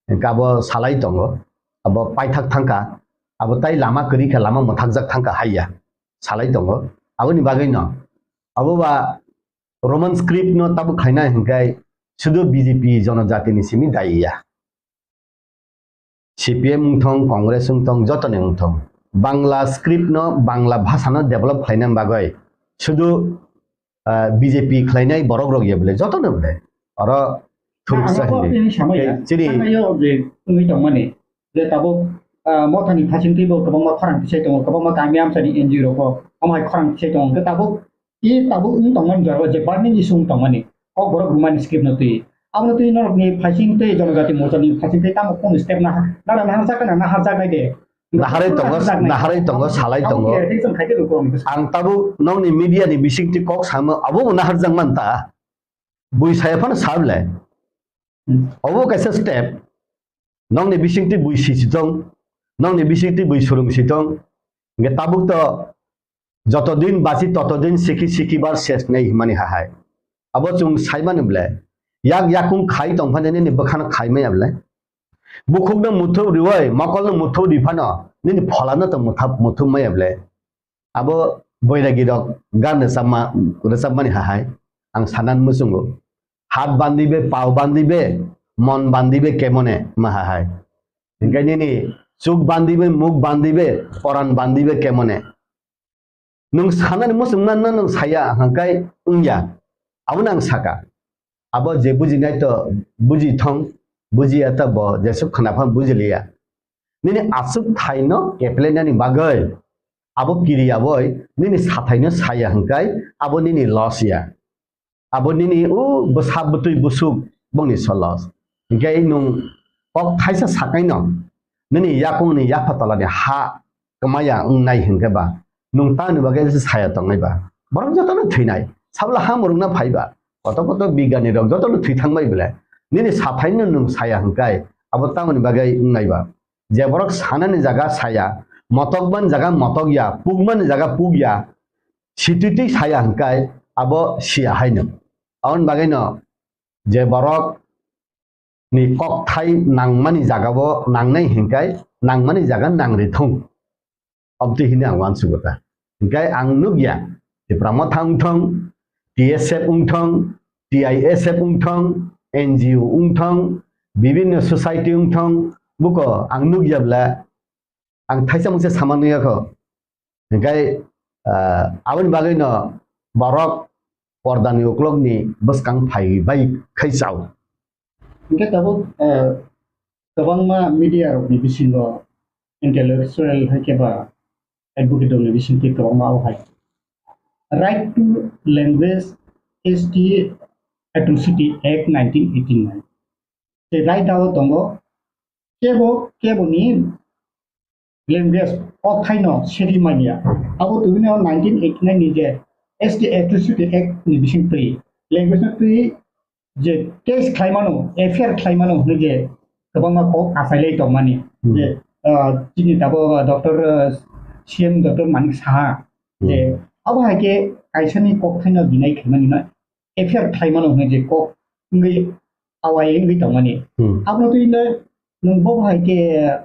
Hingke abo salai tongo, abo paithak thangkha, abo tai lama kwrwi kha, lama mwthakjak thangkha haiya, salai tongo. Aboni bagwi no, abo ba Roman script no tabuk khaina hinkhe sudu B J P jonojati ni simi daiya. C P M wngthong, Congress wngthong, jotoni wngthong, Bangla script no, Bangla bhasha no develop khlaina bagwi sudu, ah, B J P khlainai borok rok ya bole, jotono bole. Oro thuruksa hinwi. Chini thangnaio je wngwi tongmani, je tabuk, ah, mothani phasingtwi bo kwbangma khorang tisai tongo, kwbangma kami amchani N G O rok bo omo hai khorang tisai tongo. Hwnkhe tabuk I tabuk wng tongmani jora o je burning issue wng tongmani, kok borok rwmani script no twi. Abono twi norokni phasing tei Jonojati Morcha ni phasing tei tamo kunu step naha-, nara naharjak na naharjaknai de. Naharwi tongo, naharjaknai. Naharwi tongo, salai tongo. Abo khe reaction khai khe rw kwrwngni bwskango. Ang tabuk nokni media ni bisingtwi kok samo, abo bo naharjak man ta. Bui saya phano sa bwle. Hmm. Obo kaisa step. Nokni bisingtwi bui sisi tong, nokni bisingtwi bui surung si tong. Hingke tabuk to joto din basi toto din siki siki bar ses nei himani hahai. Abo chwng saimani ble. Yak yakung khai tong phano nini bwkhano khai maya ble. Bukhukno muthub riwi, mokolno muthub ri phano nini pholano to muthub, muthub maya ble. Abo boiragi rok gan rwchapma, rwchapmani hahai ang sanan muchungo. Hat bandi be, pao bandi be, mon bandi be kemone ma hahai. Hingke nini chuk bandi be, muk bandi be, poran bandi be kemone. Nwng sanani muchungma no nwng saya hingke wngya. Abono ang saka. Abo je bujinai to buji thong, bujiya to bo jesuk khna phan bujiliya. Nini aswk thaino keplainani bagwi abo kiriya boi nini sathaino saya hwnkhe abo nini loss ya. Abo nini o bwsa bwtwi busuk bongni so loss. Hwnkhe nwng kok thaisa sakaino nini yakungni yapha tolani ha kwmaya wngnai hwnkhe ba, nwng tamni bagwi se saya tongnai ba? Borok jotono thwinai, sabla ha mwrwkna phai ba, koto koto bigyani rok jotono thwi thangbai belai. Nini sathaino nwng saya hwnkhe abo tamoni bagwi wngnai ba? Je borok sanani jaga saya, motokmani jaga motok ya, pukmani jaga puk ya, sititwi saya hwnkhe abo siya haino. Aboni bagwino je borok ni kokthai nangmani jagao nangnai hingkai nangmani jaga nangri thung. Obtwi hini ang uansugo ta. Hingkai ang nukya, Tipra Motha wngthong, T S F wngthong, T I S F wngthong, N G O wngthong, bibinno society wngthong, buko ang nukya bwle, ang thaisa mungsa sama nukya kho. Hinkhe, ah, aboni bagwino borok pordani uklokni bwskang phai bai khai chao. Hinkhe tabuk, ah, kwbangma media rokni bisingo intellectual hai khe ba advocate rokni bisingtwi kwbangma o hai. Right to Language S T Atrocity Act nineteen eighty-nine. Tei right o tongo kebo, keboni language kokthaino seri manya. Abo tubunio nineteen eighty-nine ni je S T Atrocity Act ni bisingtwi language no twi je case khlaimano, F I R khlaimano hwnwi je kwbangma kok achailai tongmani. Hmm. Je, ah, chini tabuk, ah, Doctor, ah, C M Doctor Manik Saha, je, hmm, abo hai khe kaisani kokthaino deny khaimani no F I R khlaimano hwnwi je kok wngwi awai wngwi tongmani. Hmm. Abono twi le nwng bo hai khe,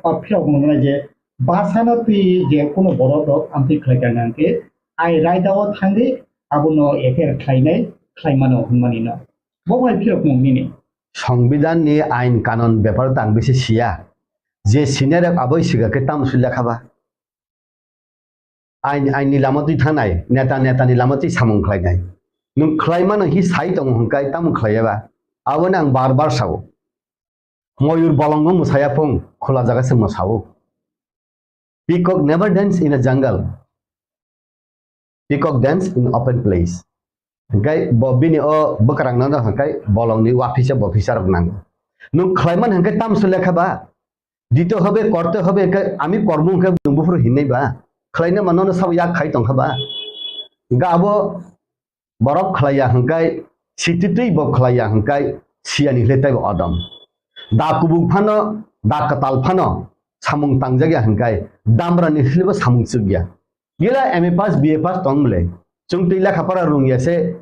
ah, phirok mwngnai je bwsano twi je kuno borok rok amtwi khlai kha nang khe ai raida o thangwi abono F I R khlainai khlaimano hwnmani no. Bo bai phirok mung nini. Songbidan ni ain kanon bepar tang bisi siya. Je senior rok aboi siga khe tamo sui lekha ba. Ain, ain ni lama twi thangnai, neta, neta ni lama twi samung khlainai. Nwng khlai mano hi sai tongo hwnkai tamo khlaiya ba. Aboni ang bar bar sao. Moyur bolong no mwsaya phung, khula jaga se mwsao. Peacock never dance in a jungle. Peacock dance in open place. Hingkai bo bini o bwkrang no hingkai bolong ni waphisa bophisa rok nango. Nwng khlaiman hingkai tamso lekha ba? Dito hobe, korte hobe, hingkai ami kormo hingkai nwng buphuru hinai ba? Khlaina mano no sabo yak khai tongkha ba? Hingka abo borok khlaiya hingkai, sititwi bo khlaiya hingkai, siyani hile taibo odom. Da kubuk phano, da kwtal phano, samung tangjak ya hingkai, damra ni hile bo samung chuk ya. Gila M A pass, B A pass tong bwle. Chwng twi lekha pora rung ya se,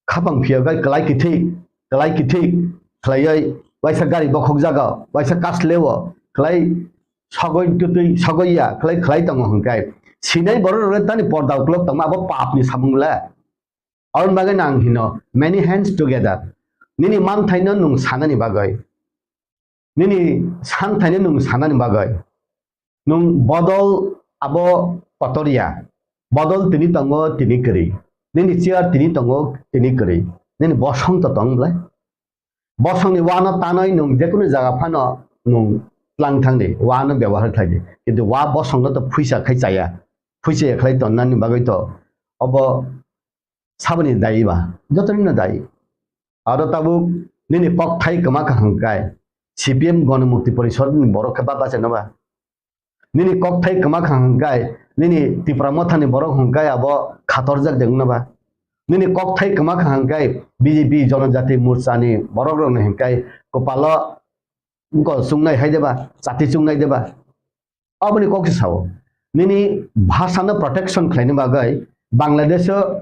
khapang phiya gai kwlai kithik, kwlai kithik khlaioi, waisa gari bokhok jaga, waisa kas lewo, khlai sogoi tutwi, sogoi ya, khlai, khlai tongo hingkai. Sinai borok rok tani porda uklok tongma abo pap ni samung le. Aboni bagwi no ang hino, many hands together. Nini manthaino nwng sanani bagwi. Nini santhaino nwng sanani bagwi. Nwng bodol abo kotor ya. Bodol tini tongo, tini kwrwi. Nini chair tini tongo, tini kwrwi. Nini bosong to tong bwle. Bosongni wano tanwi nwng jekunu jaga phano nwng tlang thangdi, wano byabohar khlaidi. Kintu wa bosongno to phuisa khai chaya. Phuisa ya khlai tonnani bagwi to obo saboni dayi ba, jotonino dayi. Aro tabuk nini kokthai kwma kha hwnkhe C P M Ganamukti Porishad ni borok khe ba bachaino ba? Nini kokthai kwma kha hwnkhe nini Tipra Motha ni borok hwnkhe abo khatorjak de wngna ba? Nini kokthai kwma kha hwnkhe B J P Jonojati Morcha ni borok rok ni hwnkhe kwpalo wngkol chungnai hai de ba, chati chungnai de ba? Aboni kok se sao. Nini bhasha no protection khlaina bagwi Bangladesh o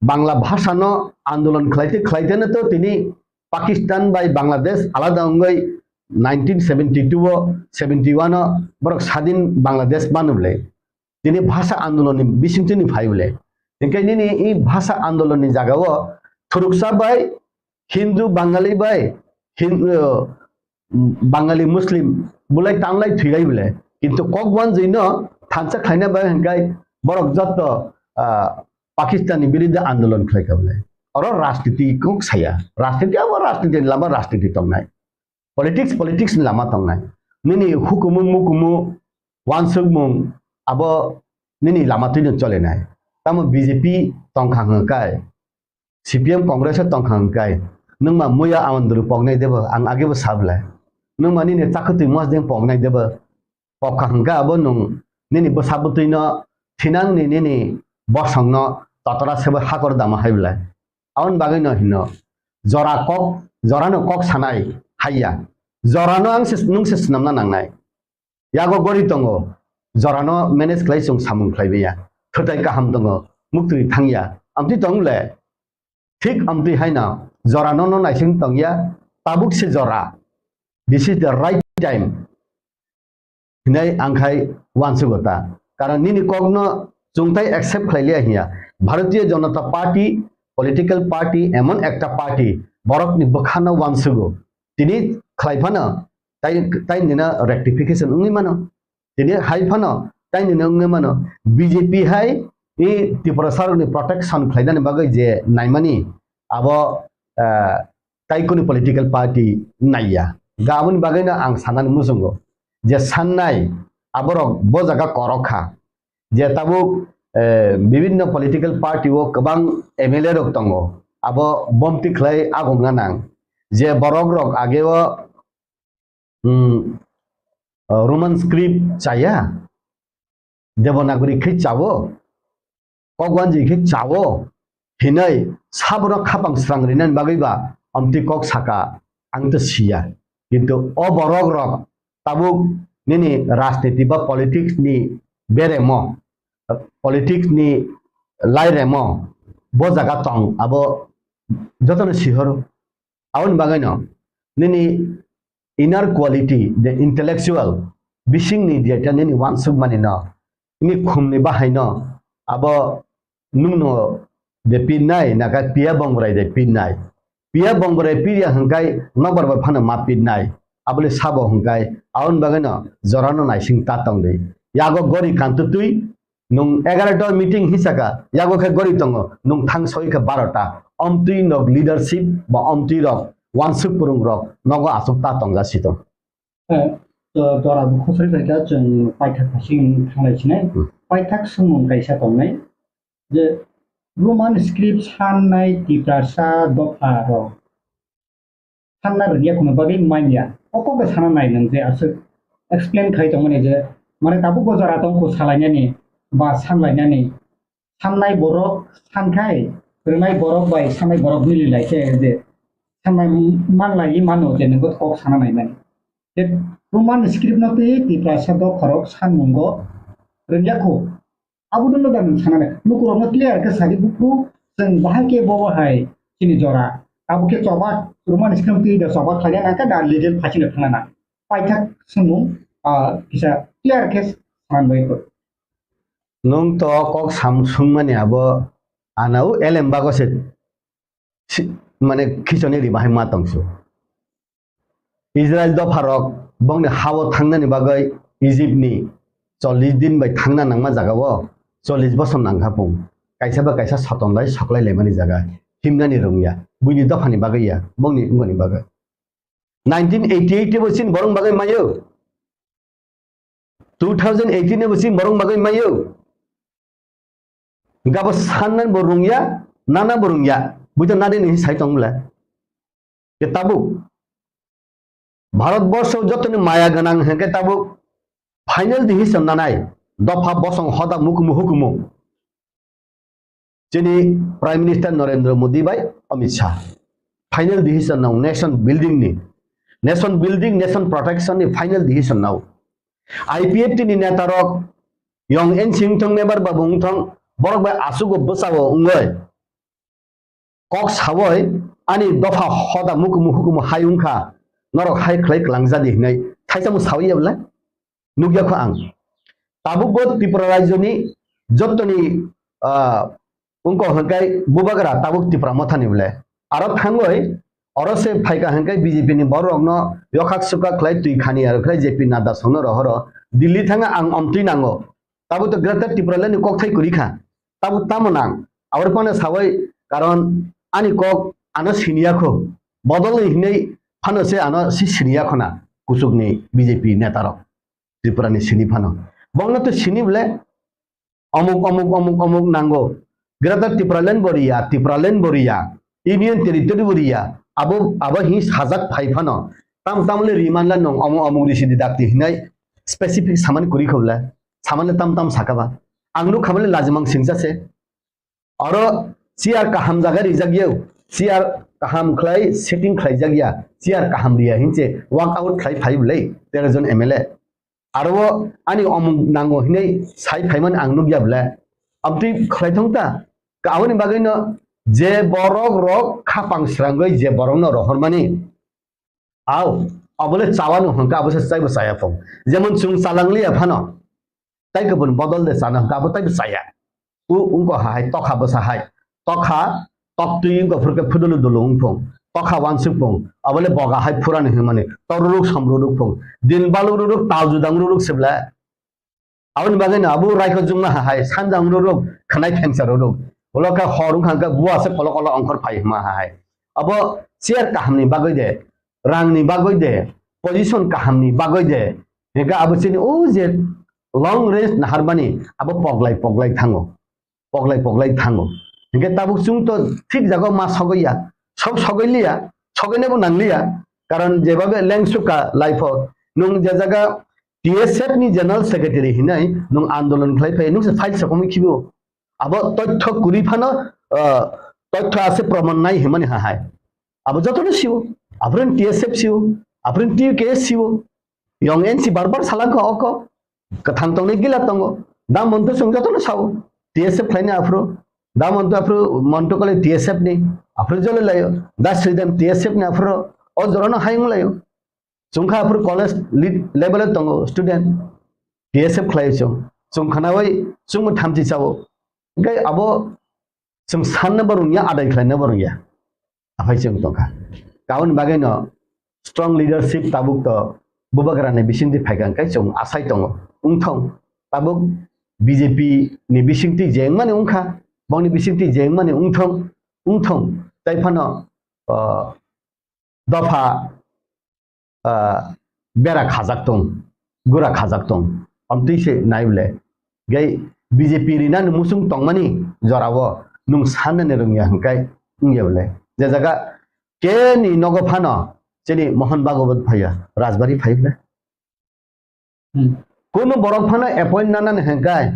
Bangla bhasha no andolon khlaite khlaite no to tini Pakistan bai Bangladesh alada wngwi nineteen seventy-two o, seventy-one o borok sadin Bangladesh manu bwle. Tini bhasha andolon ni bisingtwi ni phai bwle. Hinkhe nini i bhasha andolon ni jaga o thuruksa bai Hindu Bangali bai Hin-, uh, Bangali Muslim bulai tanlai thwilai bwle. Kintu kok wanjwi no thansa khlaina bai hwnkhe borok jotto, ah, Pakistan ni biruddhe andolon khlai kha bwle. Oro rajniti kok saya. Rajniti abo rajniti ni lama rajniti tongnai. Politics, politics ni lama tongnai. Nini hukumu mukumu wansukmung abo nini lama twi no cholenai. Tamo B J P tongkha hwnkhe C P M Congress o tongkha hwnkhe, nwng ma muya Awandru poknai debo, ang agebo sa bwle. Nwng ma nini chakwtwi mosdeng poknai debo, pokha hwnkhe abo nwng nini bwsa bwtwino thinangni nini bosongno totora sebo hakor dama hai bwle. Aboni bagwino hino, jora kok, jorano kok sanai haiya. Jorano ang se, nwng se swnamna nangnai. Yago gori tongo, jorano manage khlai chwng samung khlai manya. Thwtai kaham tongo, muktwi thangya. Amtwi tong le, thik amtwi haino jorano no naising tongya, tabuk se jora. This is the right time. Hinai ang khai uansugo ta. Karon nini kokno chwng tai accept khlai liya hiya. Bharatiya Janata Party, political party, emon ekta party, borokni bwkhano uansugo. Tini khlai phano, tai, tai nino rectification wngwi mano. Tini hai phano, tai nino wngwi mano. B J P hai i Tiprasarokni protection khlainani bagwi je naimani, abo, ah, tai kuni political party naiya. Ga aboni bagwino ang sanani muchungo je sannai aborok bo jaga korok kha. Je tabuk, eh, bibinno political party o kwbang M L A rok tongo, abo bomti khlai agung gana nang. Je borok rok age o, hmm, Roman script chaya, Devanagari khe chawo, kokwanji khe chawo hinwi sabono khapang srang rinani bagwi ba amtwi kok saka ang to siya. Kintu o borok rok tabuk nini rajniti ba politics ni beremo, politics ni lairemo bo jaga tong abo jotono sihoro. Aboni bagwino nini inner quality, the intellectual, bisingni jeta nini uansukmani no, nini khumni bahai no, abo nungno de pinnai, naka piya bongrai de pinnai. Piya bongrai piya hwngkai nokbar bai phano ma pinnai. Abole sabo hwngkai, aboni bagwino jorano naising ta tongdi. Yago gori kantutwi, nwng egarota meeting hisaka, yago khe gori tongo, nwng thang soi khe barota. Omtwi nok leadership ba omtwi rok, wansuk purung rok, nogo asuk ta tongja si tong. Eh, to jora bo khosoi bai kha chwng paithak phasing thanglai sinai. Hmm. Paithak swngmung kaisa tongnai je Roman script sannai Tiprasa dopha rok sanna rwngya kheno bagwi manya. O kok bai sana nai nwng je aswk explain khai tongmani je, mane tabuk bo jora tong kho salainani ba sanlainani. Sannai borok sankhai, rwnai borok bai sannai borok mili lai khe je sannai manlai mano je nwng kok sana nai mani. Je Roman script no twi Tiprasa dopha rok sanmungo rwngya kho. Abo dwno da nwng sanani. Lukurokno clear khe sadi buphuru chwng bahai khe bo hai chini jora. Abo khe choba Roman script twi da choba khlaina nangkha da legal phasino thangna nang. Paithak swngmung, ah, kisa clear khe sanani bagwi kho. Nwng to kok sam swngmani abo anao elem bago se si-, mane khichoni ri bahai ma tongsu. Israel dopharok bongni hao thangnani bagwi Egypt ni chollish din bai thangna nangma jagao chollish bosor nangkha pung. Kaisa ba kaisa soton bai soklai laimani jaga himnani rwngya. Buini dophani bagwi ya, bongni wngmani bagwi. Nineteen eighty-eight bo chini borok bagwi mayo. Two thousand eighteen bo chini borok bagwi mayo. Gabo sannan bo rungya, nana bo rungya. Buita nadi ni sai tong bla. Ke tabuk. Bharat borsho jotoni maya ganang hwnkhe tabuk final decision nanai. Dopha bosong hoda mukumu hukumu. Chini Prime Minister Narendra Modi bai Amit Shah. Final decision nao nation building ni. Nation building, nation protection ni final decision nao. I P F T ni neta rok yong N C wngthong, member babu wngthong, borok bai asugo bwsao wngoi. Kok sawoi ani dopha hoda mukumu hukumu hai wngkha, norok hai khlai kwlangjadi hinwi thaisa mung sawi ya bwle? Nukya kho ang. Tabuk bo Tripura rajyoni jotoni, ah, wngkha hwnkhe bubagra tabuk Tipra Mothani bwle. Aro thangoi, oro se phaikha hwnkhe B J P ni borok rokno yokhak sukhak khlai twi khani aro khlai J P Nadda songno rohoro. Delhi thanga ang omtwi nango. Tabuk to Greater Tipraland ni kokthai kwrwi kha. Tabuk tamo nang? Aboni phano sawai, karon ani kok ano siniya kho. Bodol ni hinwi phano se ano si siniya khona kuchuk ni B J P neta rok. Tripura ni sini phano. Bongno to sini bole omuk, omuk, omuk, omuk nango. Greater Tipraland bo riya, Tipraland bo riya, Union Territory bo riya. Abo, abo hi sajak phai phano. Tam tam le riman la nong omuk, omuk risi di dakti hinai specific samani kuri khobla. Samani tam tam sakaba. Ang nuk khabale lajimang singsa se. Oro chair kaham jaga rijak yau. Chair kaham khlai setting khlai jak ya. Chair kaham riya hinse walk out khlai phai bole tero jon M L A. Aro ani omung nango hinwi sai phaimani ang nukya bole. Amtwi khlai thong ta. Aboni bagwino je borok rok khapang srangwi je borokno rohormani. Au, abole chawano hwnkha abo se chaibo chaya phung. Jemon chwng chalang liya phano. Tai kubun bodol de chana hwnkha abo taibo chaya. U-, ungko hai tokha bwsa hai. Tokha, toktwi ungko phurkhe phudulu dulu ungphung. Tokha wansuk phung. Abole boga hai phurani hwnmani. Toruruk somruruk phung. Din balururuk, tal judang ruruk sibla. Aboni bagwi no abo raikho jungma hai, sanjang ruruk, khanai thengsa ruruk. Ulo khe hor wngkha khe bua se kolo kolo ongkhor phai hima hai. Abo chair kahamni bagwi de, rangni bagwi de, position kahamni bagwi de. Hingkhe abo chini o je long range naharmani abo poglai poglai thango. Poglai poglai thango. Hingkhe tabuk chwng to thik jaga ma sogwi ya, sok sogwi liya, sogwinabo nang liya. Karon jebabe lengsuka life o nwng je jaga T S F ni general secretary hinai nwng andolon khlai phai nwng se file sokomwi khibo. Abo tothyo kwrwi phano, ah, tothyo ase proman nai himani ha hai. Abo jotono siwo. Aphuru T S F siwo. Aphuru T U K S siwo. Yong N C bar bar salangkha oko. Kwthang tongnai gila tongo. Da monto chwng jotono sao. T S F khlaini aphuru. Da monto aphuru monto kole T S F ni. Aphuru jole layo. Da Sridham T S F ni aphuru. O jorano hayung layo. Chwngkha aphuru college le-, level o tongo student. T S F khlai chwng. Chwng khnawi chwngbo thamchi chao. Hingkhe abo chwng sanna bo rwngya, adai khlaina bo rwngya. Aphai chwng tongkha. Kaun bagwi no strong leadership tabuk to Bubagra ni bisingtwi phaikha hwnkhe chwng asai tongo. Wngthong tabuk B J P ni bisingtwi je wngmani wngkha, bongni bisingtwi je wngmani wngthong, wngthong. Tai phano, ah, dopha, ah, bera khajak tong, gura khajak tong. Amtwi se nai bole. Gai B J P rinani muchung tongmani jorao nwng sanani rwngya hwnkhe wngya bole. Je jaga keni nogo phano chini Mohan Bhagwat phaiya, Rajbari phai bole. Hmm. Kunu borok phano appoint nanani hwnkhe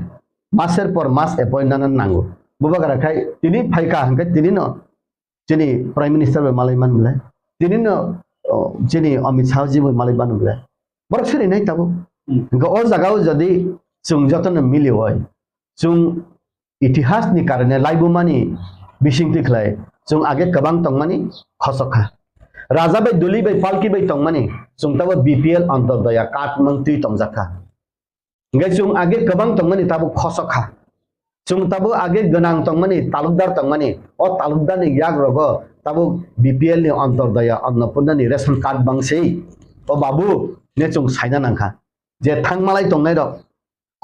maser por mas appoint nanani nango. Bubagra khai tini phaikha hwnkhe tini no chini Prime Minister bai malai man bole. Tini no, o, chini Amit Shah ji bai malai man bole. Borok siri nai tabuk. Hmm. Hwnkhe o jaga o jodi chwng jotono mili oi, chwng itihas ni karone laibumani bisingtwi khlai chwng age kwbang tongmani khosok kha. Raja bai duli bai palki bai tongmani chwng tabo B P L Antyodaya card mang twi tongjak kha. Hingkhe chwng age kwbang tongmani tabuk khosok kha. Chwng tabuk age gwnang tongmani, talukdar tongmani, o talukdarni yagrogo tabuk B P L ni Antyodaya Annapurna ni ration card bangsi. O babu ne chwng saina nangkha. Je thangmalai tongnairok,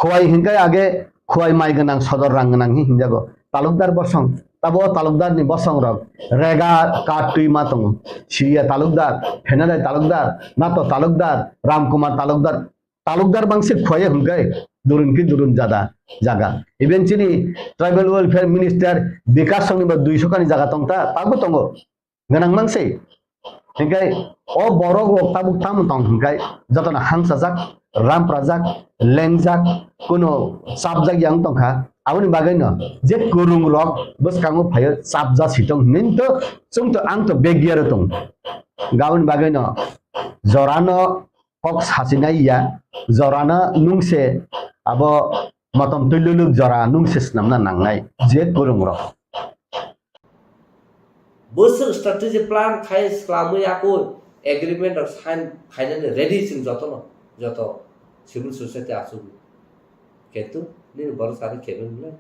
Khowai hinkhe age Khowai mai gwnang, sodor rang gwnang hi hinjago. Talukdar bosong, tabo o talukdarni bosongrok rega card twi ma tongo. Siriya talukdar, Phenadai talukdar, Nato talukdar, Ramkumar talukdar. Talukdar bangsi Khowai hinkhe durun ki durun jada jaga. Even chini Tribal Welfare Minister Bikash Songni bo duiso kani jaga tongta, tabo tongo. Gwnang mang se. Hinkhe o borok rok tabuk tamo tong hinkhe jotono hangsajak, ramprajak, lengjak, kuno chapjak yang tongkha. Aboni bagwino je kwrwng rok bwskango phaio chapja sitong hinwi to chwng to ang to begya ro tong. Aboni bagwino jorano kok sachinai ya, jorano nungse abo motom twi luluk jora nungse swnamna nangnai je kwrwng rok. Bwswk strategy plan khai swlamwi ako agreement rok sign khainani ready chwng jotono, joto civil society achukgo. Kintu nini borok sari kebeng le.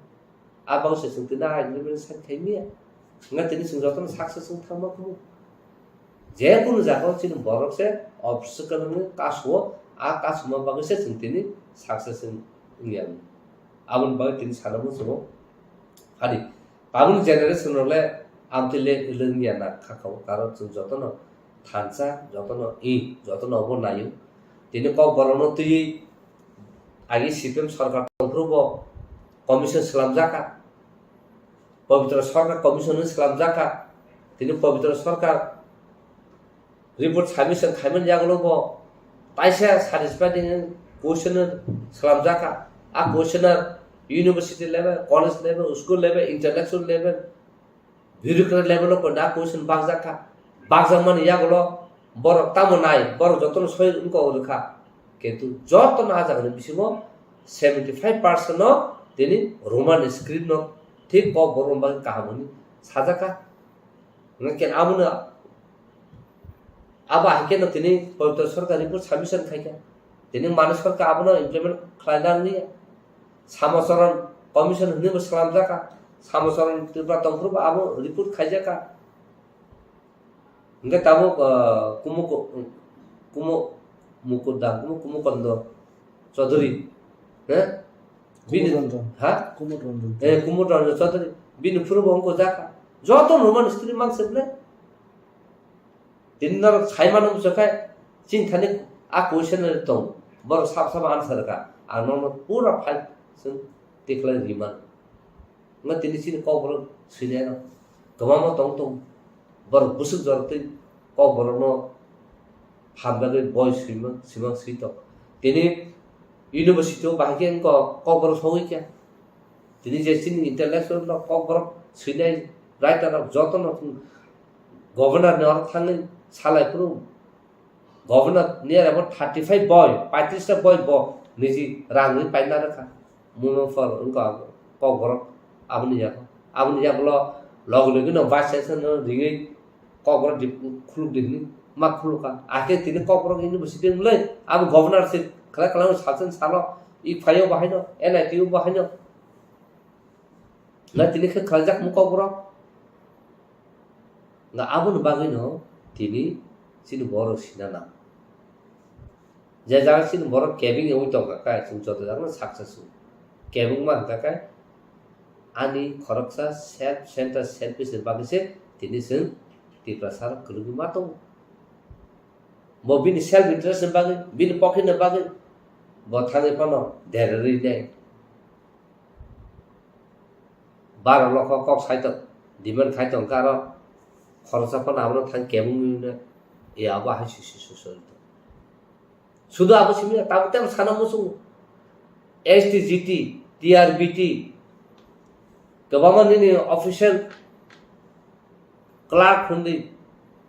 A bagwi se chwng tini a agreement sign khai miya. Wngkha tini chwng jotono success wng thangma kumo. Je kunu jaga o chini borok se obstacle wngwi kasu-o, a kasuma bagwi se chwng tini success wng, wngya. Aboni bagwi tini sana muchungo. Hadi, tabukni generation rok le amtwi le wngya na kha kha o, karon chwng jotono thansa, jotono i, jotono obo naio. Tini Kokborokno twiwi agi C P M sorkar tongphuru bo commission swlamjak kha. Pabitra Sarkar Commission hwnwi swlamjak kha. Tini Pabitra Sarkar report submission khaimani yagulo bo taisa satisfying question swlamjak kha. A question university level, college level, school level, intellectual level, bureaucrat level o koina question bakjak kha. Bakjakmani yagulo borok tamo nai, borok jotono soi wngkok rwkha. Kintu jotono a jagani bisingo seventy five percent no tini Roman script no thik Kokborok bagwi kaham hwnwi sajak kha. Hwnkhe abono, abo hai kheno tini Pabitra Sarkar report submission khai kha. Tini Manik Sarkar abono implement khlaina nangya. Samocharan Commission hwnwi bo slamjakha. Samosoron Tripura tongphuru bo abo report khaijakha. Hingke tabuk, ah, Kumo ko-, Kumo Mukut da, Kumo, Kumo Kondo Chaudhary, he? Bini, Kumut Ranjan. Ha? Kumut Ranjan. Eh, Kumut Ranjan Chaudhary. Bini phuru bo wngkha jakha. Joto Roman history man se ble. Tini norok sai mano bwswk khe, chini thani a question tong. Borok sab sab answer ka. Ang nono pura file chwng tikhlai ri mano. Wngkha tini chini kokborok swinai rok kwbangma tong tong. Borok bwswk jorok twi kokborokno hamjagwi boi swimang, swimang swi tong. Tini university o bahai khe wngkha kokborok sogwi kha. Tini je chini intellectual rok kokborok swinai writer rok jotono governor ni oro thangwi salai phuru Governor ni abo thirty five boi, paitris ta boi bo niji rang ri paina rwkha. Muno phor wngkha kokborok aboni yago. Aboni yagulo logi logi no vice chancellor no ringwi kokborok di khuluk di hwnwi ma khulukha. Akhe tini kokborok university wngmulai abo governor se khlai khlai sal chen salo i phaio bahaino N I T o bahaino. Na tini khe khlaijak mung kokborok. Na aboni bagwino tini chini borok sina nang. Je jaga chini borok kebeng wngwi tongkha khe, chwng joto jagano success wngo. Kebengma hwnkha khe ani khoroksa self center selfish ni bagwi se tini chwng Tiprasa rok kwrwngwi ma tongo. Bo bini self interest ni bagwi, bini pocket ni bagwi bo thangwi phano derarwi nai. Baro lokho kok sai tong, demand khai tong khe aro khoroksa phano abono thang kebengwi no, e abo hai si si so so. Sudu abo simi ya, tabuk tei sana muchungo. S T G T, T R B T, kwbangma nini official clerk hwnwi,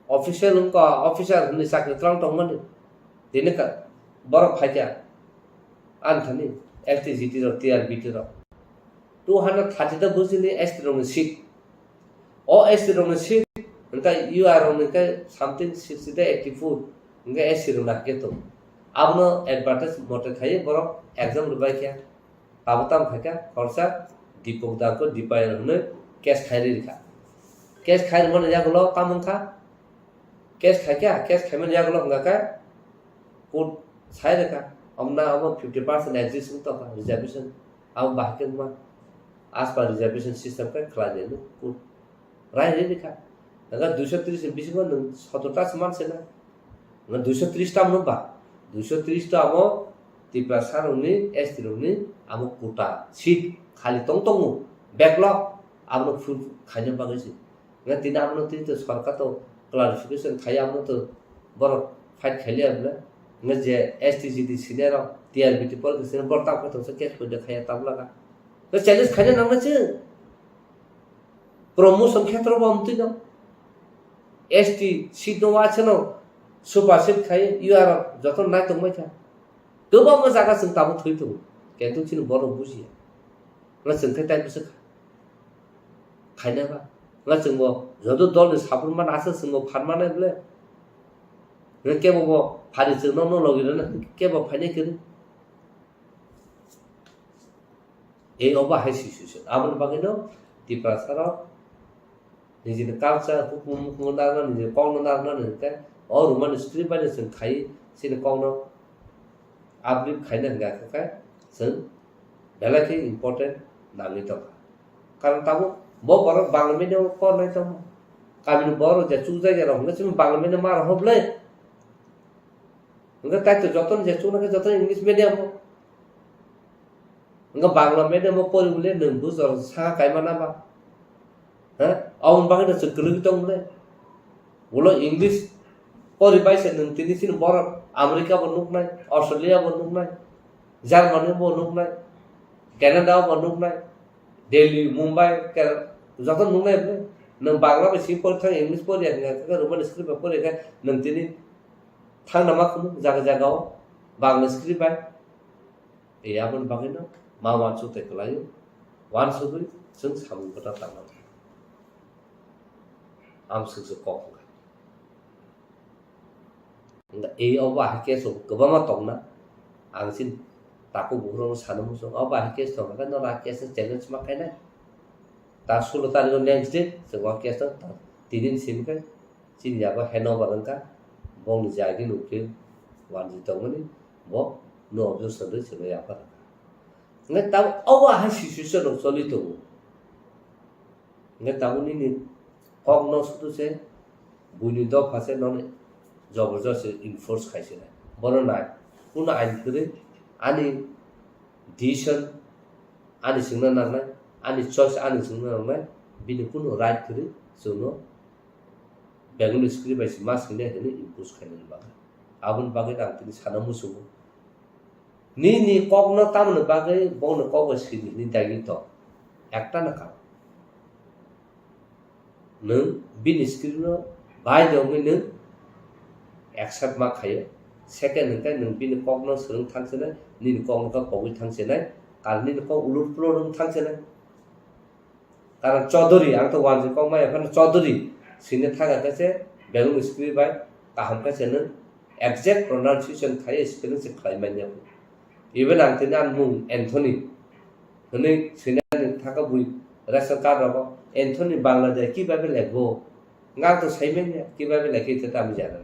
official wngkha, officer hwnwi chakri twlang tongmani. Tini ka-, borok phaikha, ani thani S T G T rok, T R B T rok. Two hundred thirty ta bujini S T rokni seat. O S T rokni seat, hwnkhe U R rokni khe something sixty ta eighty four, hwnkhe S T rokni hakhe tongo. Abono advertise mote khaiwi borok exam rwbaikha. Abo tamo khaikha, khoroksa Dipok Dangko Dipayan hwnwi case khai rikha. Case khai rwmani yagulo tamo wngkha? Case khaikha, case khaimani yagulo hwnkha khe court sai rwkha, omna omo fifty percent exist wng tongkha reservation, abo bahai khe wngma as per reservation system khe khlai di hwnwi court rai rwi rikha. Hwnkhe duiso tris ni bisingo nwng sotor ta se man se na. Nwng duiso tris ta mano ba? Duiso tris ta amo Tiprasa rokni, S T rokni amo quota seat khali tong tongo. Backlog abono full khaina bagwi se. Nga tini abono tini to sorkar to clarification khai abono to borok fight khailiya bwle. Nga je S T G T senior rok, T R B T politician borok tamo khe tongsa case poida khaiya tabla ka. Nga challenge khaina nangna se. Promotion khetra bo amtwi no. S T seat no wa chano. Super seat khai U R joto nai tongmai kha. Kwbangma jaga chwng tabuk thwi tongo. Kintu chini borok bujiya. Nga chwng khe tai bwswk kha. Khaina ba. Nga chwng bo joto dol ni support man asa chwng bo phan manai bwle. Nga kebo bo phari chwng no no logi rwna kebo phainai kwrwi. Ei obo hai situation. Aboni bagwino Tiprasa rok nijini culture, hukumu mukumu narwkna, nijini kokno narwkna hwnkhe o Roman script bai no chwng khai chini kokno uplift khaina hwnkha khe chwng belai khe important nangwi tongkha. Karon tabuk bo borok Bangla medium o pornai tongma. Kamini borok je chukjak ya rok hwnkhe chini Bangla medium ma rok hwblai. Hwnkhe tai to jotono je chuknai khe jotono English medium o. Hwnkhe Bangla medium o pori bole nwng bujor saka kaima na ba? Ha? Aboni bagwi no chwng kwrwngwi tong bole. Ulo English pori bai se nwng tini chini borok America bo nuknai, Australia bo nuknai, Germany bo nuknai, Canada bo nuknai, Delhi, Mumbai, Kerala, joto nuknai bole. Nwng Bangla bai si pori thang English pori ya hwnkhe Roman script bai pori khe nwng tini thangna ma khunu jaga jaga o Bangla script bai. E aboni bagwino ma uansuk tei kwlaio, uansugwi chwng samung kwtal tangna. Amswk se kok wngkha. Wngkha e obo hai case rok kwbangma tongna, ang chini Takhuk bukhuk rok sana muchung, o bahai case tong khe no ra case no challenge ma khainai. Ta sulo tarikh o next day chwng o case no ta tinin sim khe chini yago handover wngkha, bongni jagi nukhe wanjwi tongmani bo no objection rwi chwngno yapha rwkha. Hwnkhe tabuk obo ahai situation rok choli tongo. Hwnkhe tabuk nini kokno sudu se buini dopha se nono jobor josti enforce khai se nai. Bono nai, kunu ain kwrwi ani decision ani swngna nangnai, ani choice ani swngna nangnai, bini kunu right kwrwi chwngno Bengali script bai se ma swinai hwnwi impose khainani bagwi. Aboni bagwi ang tini sana muchungo. Nini kokno tamoni bagwi bongni kok bai swidi hwnwi dagi tong. Ekta no kaam. Nwng bini script no bai de wngwi nwng accept ma khaio. Second hwnkhe nwng bini kokno swrwng thang sinai, nini kokno khe pogwi thang sinai, karon nini kok ulur pulur wng thang sinai. Karon Chaudhary, ang to wanjwi kok maya phano Chaudhary swina thang khe se Bengali script bai kaham khe se nwng exact pronunciation khai spelling se khlai manya. Even ang tini ani mung Anthony hwnwi swinani thangkha bui ration card rogo Anthony Bangla de kibabe lekbo. Nga to sai manya kibabe lekhe te tamo jana.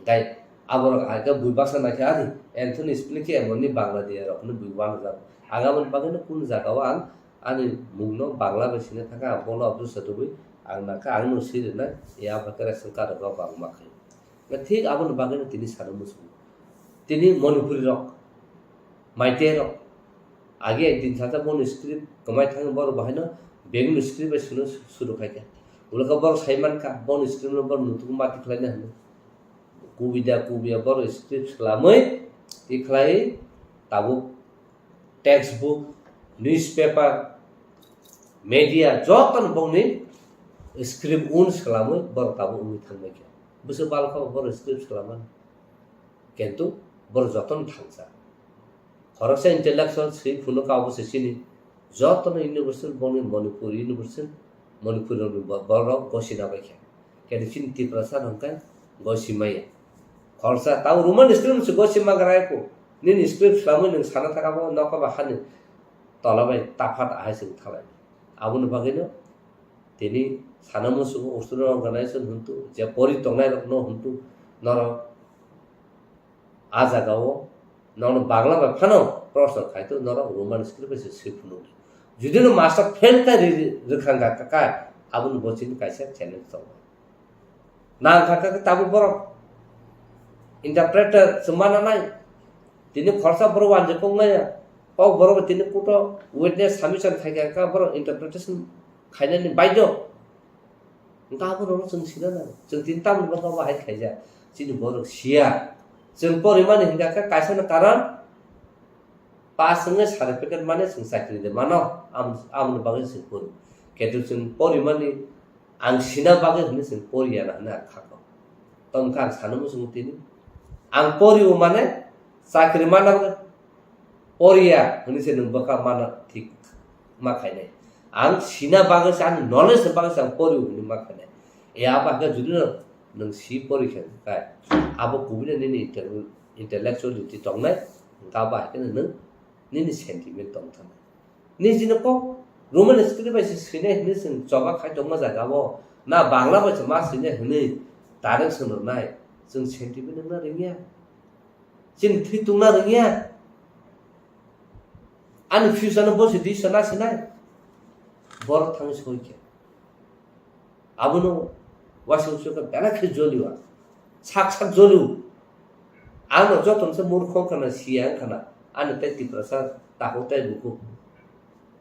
Gai aborok hai khe bui baksa naikhe ani Anthony spelling khe emonni Bangla de rok hwnwi bui wanajak. Ang aboni bagwino kunu jagao ang ani mungno Bangla bai swina thangkha ang bono objection rwui ang nakha ang no swi rwnai ya ba khe ration card rogo bangma khai. Thik aboni bagwino tini sana muchungo. Tini Manipuri rok, Meitei rok, age ekdin sasa boni script kwmai thangwi borok bahaino Bengali script bai swino suru khaikha. Ulokha borok sai mankha boni script no borok nutukgo mati khlaina hwnwi. Kubida kubiya borok script swlamwi tikhlai tabuk textbook, newspaper, media jotono bongni script un swlamwi borok tabuk wngwi thangbaikha. Bwswk balokha borok script swlamani. Kintu borok jotono thangsa. Khoroksa intellectual swi phunukha obo se chini jotono university bongni Manipur university, Manipur ni bo-, borok gosina baikha. Kintu chini Tiprasa hwnkhe gosi maya. Khoroksa tamo Roman script se gosi magra ko. Nini script swlamwi nwng sana thangkha bo nokha ba hani tola bai taphat ahai se wngthalai. Aboni bagwino tini sana muchungo student organization hwntu je pori tongnai rokno hwntu norok a jagao nono Bangla bai phano proshno khai to norok Roman script bai se swi phunukdi. Judi no master fail khai ri-, ri-, rwkhang kha kha, aboni bo chini kaisa challenge tongo. Nang kha kha tabuk borok interpreter se mana nai. Tini khoroksa borok wanjwi kok maya. Kok borok tini kuto witness submission khai kha kha borok interpretation khainani baidyo. Hwnkhe aborokno chwng sina nango. Chwng tini tamoni bagwi abo hai khaijak. Chini borok siya. Chwng porimani hwnkha khe kaisano karon pass wngwi certificate mani chwng chakri de mano. Am-, amoni bagwi chwng pori. Ketu chwng porimani ang sina bagwi hwnwi chwng poriya na hwnwi ang kha kok. Tongkha ang sana muchungo tini. Ang pori-o mane chakri mana bagwi poriya hwnwi se nwng bwkha mana thik ma khainai. Ang sina bagwi se, ani knowledge ni bagwi se ang pori-o hwnwi ma khainai. E abo khe judi no nwng si pori khe kai, abo kubui no nini intel-, intellectuality tongnai, hwnkhe abo hai kheno nwng nini sentiment tong thangna. Nini chini kok Roman script bai se swinai hwnwi chwng choba khai tongma jaga o, na Bangla bai se ma swinai hwnwi direct swnamnai, chwng sentiment wngna rwngya. Chini thwi tungna rwngya. Ani future no bo se di sana sinai. Borok thangwi soi khe. Abono wasung soi khe belai khe jolio. Sak sak jolio. Ano joto se murkho kana siya kana. Ano tei Tiprasa takhuk tei bukhuk.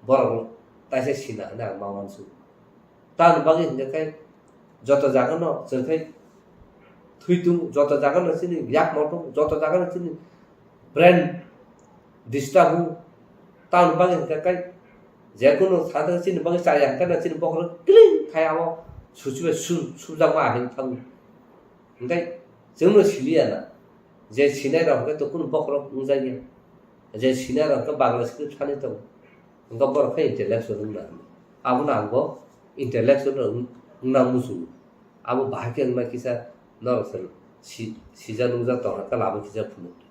Borok taisa sina hwnwi ang ma uansuk. Tamoni bagwi hwnkhe khe joto jagano chwng khe thwi tung, joto jagano chini yakmo tung, joto jagano chini brain disturb wng. Tamoni bagwi hwnkhe khe jekunu thangthang chini bagwi chaya hwnkhe no chini bokhorok clean khai amo suchibai su-, sujakma ahai thango. Hwnkhe chwngno siliya na. Je sinai rok hwnkhe to kunu bokhorok wngjakya. Je sinai rok hwnkhe Bangla script sanai tongo. Hwnkhe borok khe intellectual wngna hwnwi. Abono ang bo intellectual wng-, wngna muchungo. Abo bahai khe wngna kisa norok se si-, sijak nungjak tongkha khe lama kisa phunukdi.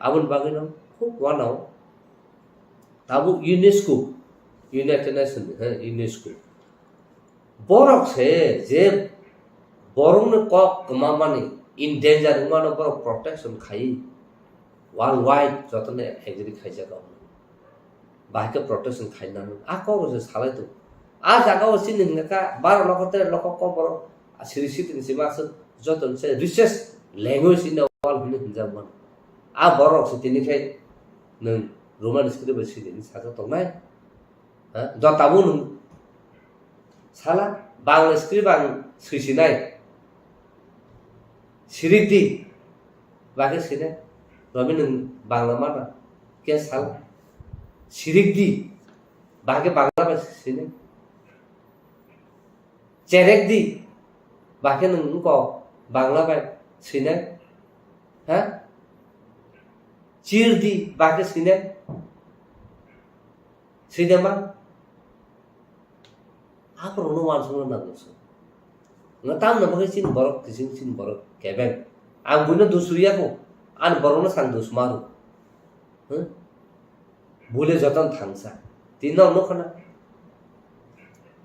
Aboni bagwino khub uanao tabuk UNESCO, United Nations, he, UNESCO. Borok se je borokni kok kwmamani, in danger wngmano borok protection khai worldwide jotono agree khaijak. Bahai khe protection khaina nang. A kok se salai tongo. A jaga o chini hwnka kha baro lokho tere lokho kok borok siri sitini sima aswk joto se richest language in the world hwnwi hwnjak mano. A borok se tini khai nwng Roman script bai sini hwnwi sajak tongnai. Ha? Jotabo nwng sala Bangla script ang swi sinai. Sirik di. Bahai khe sinai. Romi nwng Bangla mana. Khe sala. Sirik di. Bahai khe Bangla bai sinai. Cherek di. Bahai khe nwng wngkok Bangla bai sinai. Ha? Chir di. Bahai khe sinai. Sinai ma? Aborokno uansukna nango chwng. Nga tamni bagwi chini borok kiching, chini borok kebeng. Ang buino dus rwya kho. Ani borokno sang dus maro. Huh? Bule jotono thangsa. Tini nok nukha na.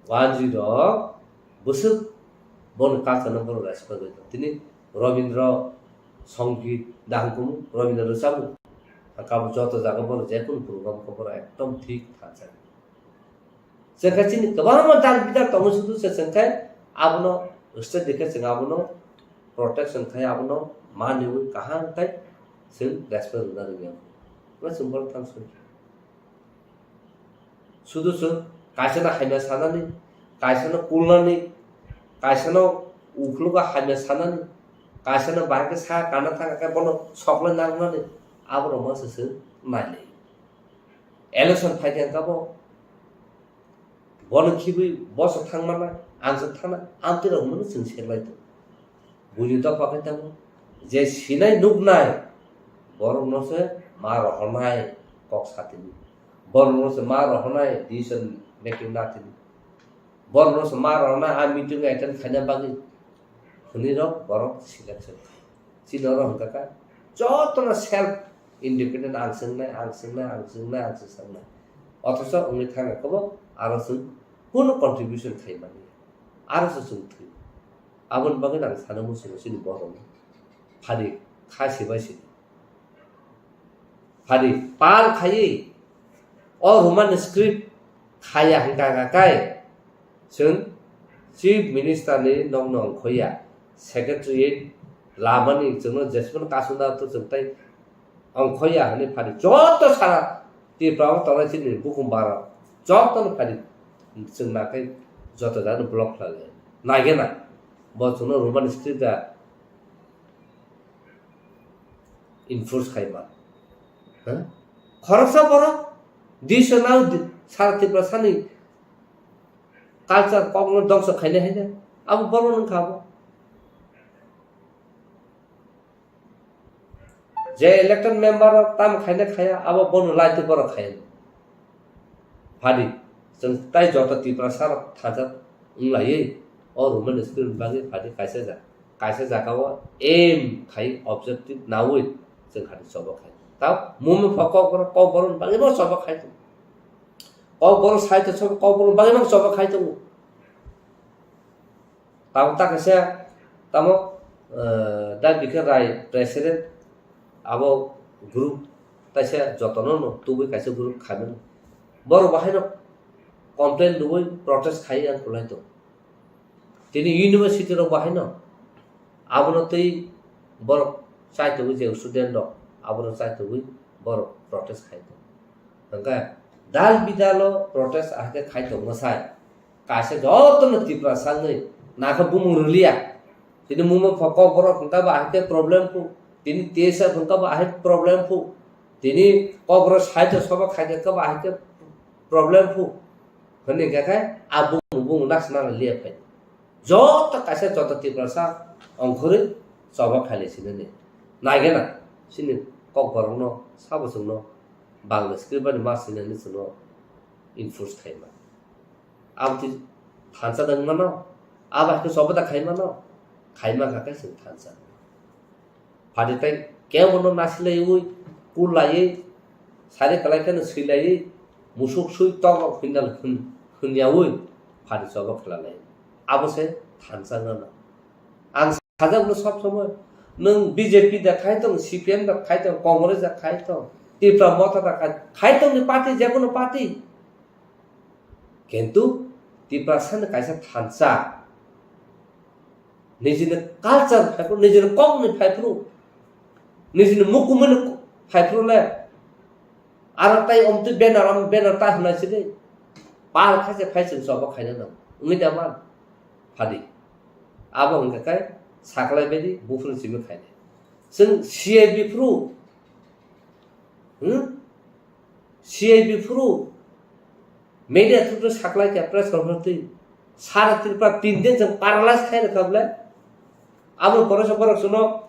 Wanjwi rok bwswk boni culture no borok respect rwkha. Tini Robindra Songit dahung kumu, Robindra rwchabu. Kabo joto jaga borok jekunu program khe borok ekdom thik thangsa. Chwng khe chini kwbangma dal bidal tongo, sudu se chwng khe abono state dikhe chwng abono protection khai, abono maniwi kaham khai chwng respect rwna rwngya. Bo chwng borok thang soi. Sudu chwng kaisano hamya sanani, kaisano kulnani, kaisano ukhlogo hamya sanani, kaisano bahai khe sa kana thang khe bono soklai nangnani, aborok masa chwng nailai. Election phai khe kabo Bono khibwi boso thang mana, ang se thana, amtwi rok hwnmano chwng serlai tongo. Buini dopha khe tamo je sinai nuknai, borokno se ma rohornai kok satini. Borokno se ma rohornai decision making natini. Borokno se ma rohornai a meeting attend khaina bagwi hwnwi rok borok selection. Chini oro hwnkha kha jotono self independent, ang swngnai, ang swngnai, ang swngnai, ang swngnai. Othocho wngwi thangkha kobo aro chwng kunu contribution khai mani. Aro se chwng thwi. Aboni bagwi ang sana muchungo chini borokno. Phari kha sibai sidi. Phari pal khaiwi o Roman script khaya hwnkha kha kai chwng Chief Minister ni nokno ongkhoya, Secretariat lamani chwngno jesmano kasuna to chwng tai ongkhoya hwnwi phari joto sara Tripura o tongnai chini bukhum bara jotono phari chwng nakhai joto jagano block khlai lai. Naigena bo chwngno Roman script da enforce khai ma. Ha? Khoroksa borok disa nang di-, sara Tripura sani culture kokno dongso khainai haino abo borok nung kha bo. Je elected member rok tamo khainai khaya abo bono laitwi borok khaya. Phadi, chwng tai joto Tiprasa rok thajak wng laiwi, o Roman script ni bagwi phadi kaisa ja-, kaisa jaga o aim khai objective naui chwng khadi choba khai. Tao mumi pho kokborok, kokborok ni bagwi bo choba khai tongo. Kokborok side o choba, kokborok ni bagwi bo choba khai tongo. Tamo ta kaisa, tamo, eh, da bikhe Rai president, abo group taisa jotono no tubui kaisa group khaimani. Borok bahaino complain rwui protest khai ang kulai tong. Tini university rok bahaino abono twi borok chai tongwi je student rok abono chai tongwi borok protest khai tong. Hwnkhe dal bidalo protest ahai khe khai tong mwsai. Kaisa jotono Tiprasa wngwi nakha bumung rwliya. Tini mungma pho kokborok hwnkha bo ahai khe problem phu. Tini T S F hwnkha bo ahai problem phu. Tini kokborok side o sobo khai khe bo ahai khe problem phu. Hwnwi khe khe a bumung bumung naksna liya phai. Joto kaisa joto Tiprasa ongkhorwi choba khailai sinani. Naigena chini kokborokno sabo chwngno Bangla script bai ma sinani chwngno enforce khaima. Aboni thansa da wng mano, abo hai khe choba da khai mano, khai ma kha khe chwng thansa. Phadi tai kebo no nasilaiwi, Pul laiwi, sari kwlai kheno swi laiwi, musuk swi tok rok hwnnal hwn-, hwnyaui phari choba khlai lai. Abo se thansa gana. Ang sajak no sob somoi, nwng B J P da khai tong, C P M da khai tong, Congress da khai tong, Tipra Motha da khai, khai tong ni party, je kono party. Kintu Tiprasa ni kaisa thansa, nijini culture phaiphru, nijini kokni phaiphru, nijini mukumuni phaiphru le, aro tai omtwi banner, om banner ta hwnai sidi, pal khaise phai chwng choba khaina nang, wngwi da man, phadi. Abo hwnkha khe saklai baidi buphuru simi khainai. Chwng C I B phuru, hmm? C I B phuru media through saklai kha press conference twi. Sara Tripura tin din chwng paralyze khai rwkha bwle. Abo pore se borok chwngno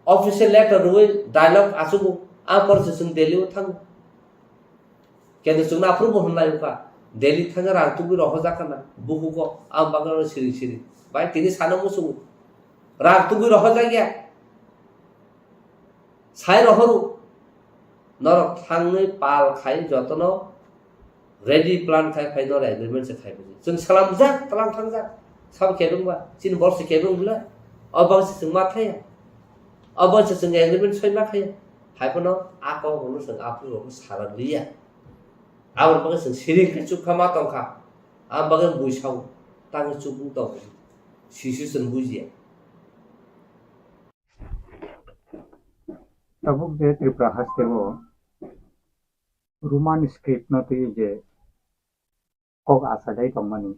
official letter rwui dialogue achugo. Abo pore se chwng Delhi o thango. Kendo chwngno aphuru bo hwnlai wngkha. Delhi thangwi rang tugui rohorjak khana. Bukugo ang bagwi siring siring. Bai tini sana muchungo. Rang tugui rohorjak ya. Sai rohoro. Norok thangwi pal khai jotono ready plan khai phai norok agreement se khai buji. Chwng salamjak, tlang thangjak. Sabo kebeng ba, chini borok se kebeng bwla. O bang se chwng ma thaya. O bang se chwng agreement soi ma khaya. Hai phano a kok rokno chwng aphuru rokno sara liya. Aboni bagwi chwng siring khe chukha ma tongkha. Aboni bagwi bui sao. Tangwi chukung tong. Sisi chwng bujiya. Tabuk je Tripura haste o Roman script no twi je kok achailai tongmani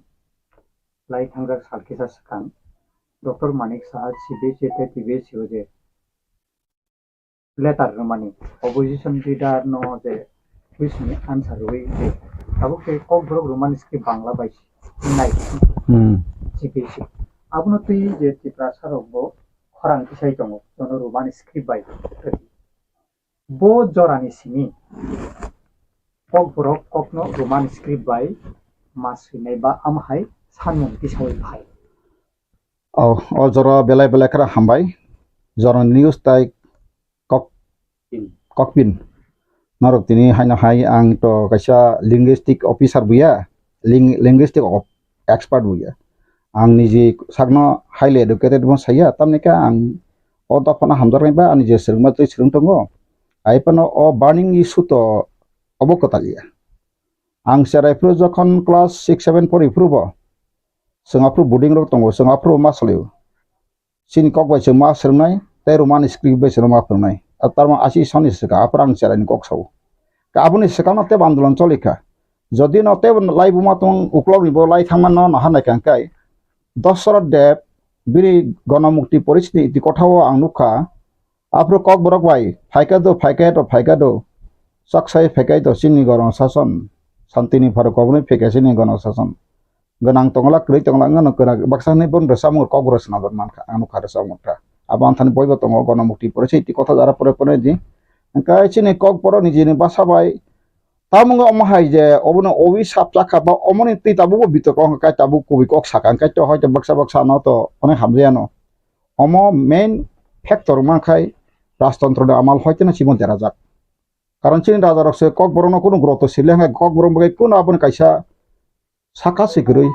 lai thangjak sal kisa swkang Doctor Manik Saha C B S E tei T B S E o je letter rwmani opposition leader no je question ni answer rwui je tabuk tei Kokborok Roman script Bangla bai nai Hmm. C B S E abono twi je Tiprasa rok bo khorang kisai tongo jono Roman script bai. Bo jorani simi Kokborok kokno Roman script bai ma swinai ba amhai sanmung tisaui phai. O, o jora belai belai kheno hambai. Jorani news tai kok, kokpin. Norok tini haino hai ang to kaisa linguistic officer buya, ling-, linguistic of-, expert buya. Ang niji sakno highly educated bo saya, tamni khe ang o dophano hamjaknai ba ani je swrwngma twi swrwng tongo. Hai phano o burning issue to obo kwtal ya. Ang cherai phuru jokhon class six seven pori phuru bo, chwng aphuru boarding rok tongo, chwng aphuru ma salio. Chini kok bai chwng ma swrwngnai, tei Roman script bai chwng ma phwrwngnai. A tarma asi soni swkang, aphuru ang cherai ni kok sao. Ka aboni swkang no tebo andolon choli kha. Jodi no tebo lai buma tong uklok ni bo lai thangma no naha nai kang kai. Dosrot Deb, bini Gonomukti Porishni iti kotha o ang nukha. Aphuru Kokborok bai, phaikha do, phaikha do, phaikha do. Chaksai phaikha do, chini Gorong Sason. Santini pharo koboni phaikha chini Gorong Sason. Gwnang tongla, kwrwi tongla, wngano kwrang baksa hwnwi bono rwchapmung Kokborok swnamjak mankha, ang nukha rwchapmung kha. Abo ang thani boibo tongo, Gonomukti Porishni iti kotha jara pore pore di. Hwnkhe chini Kokborok nijini basa bai, tamo wngkha omo hai je, obono owi sap chakha ba omoni twi tabukbo bitorko wngkha, kai tabuk kubui kok sakha, hwnkhe to hoito baksa baksa no to onek hamjaya no. Omo main factor wngma khai rajtontro ni amal hoiteno chibon derajak. Karon chini raja rok se Kokborok no kunu guroto sile hwnkhe Kokborok bai kunu aboni kaisa saka se kwrwi.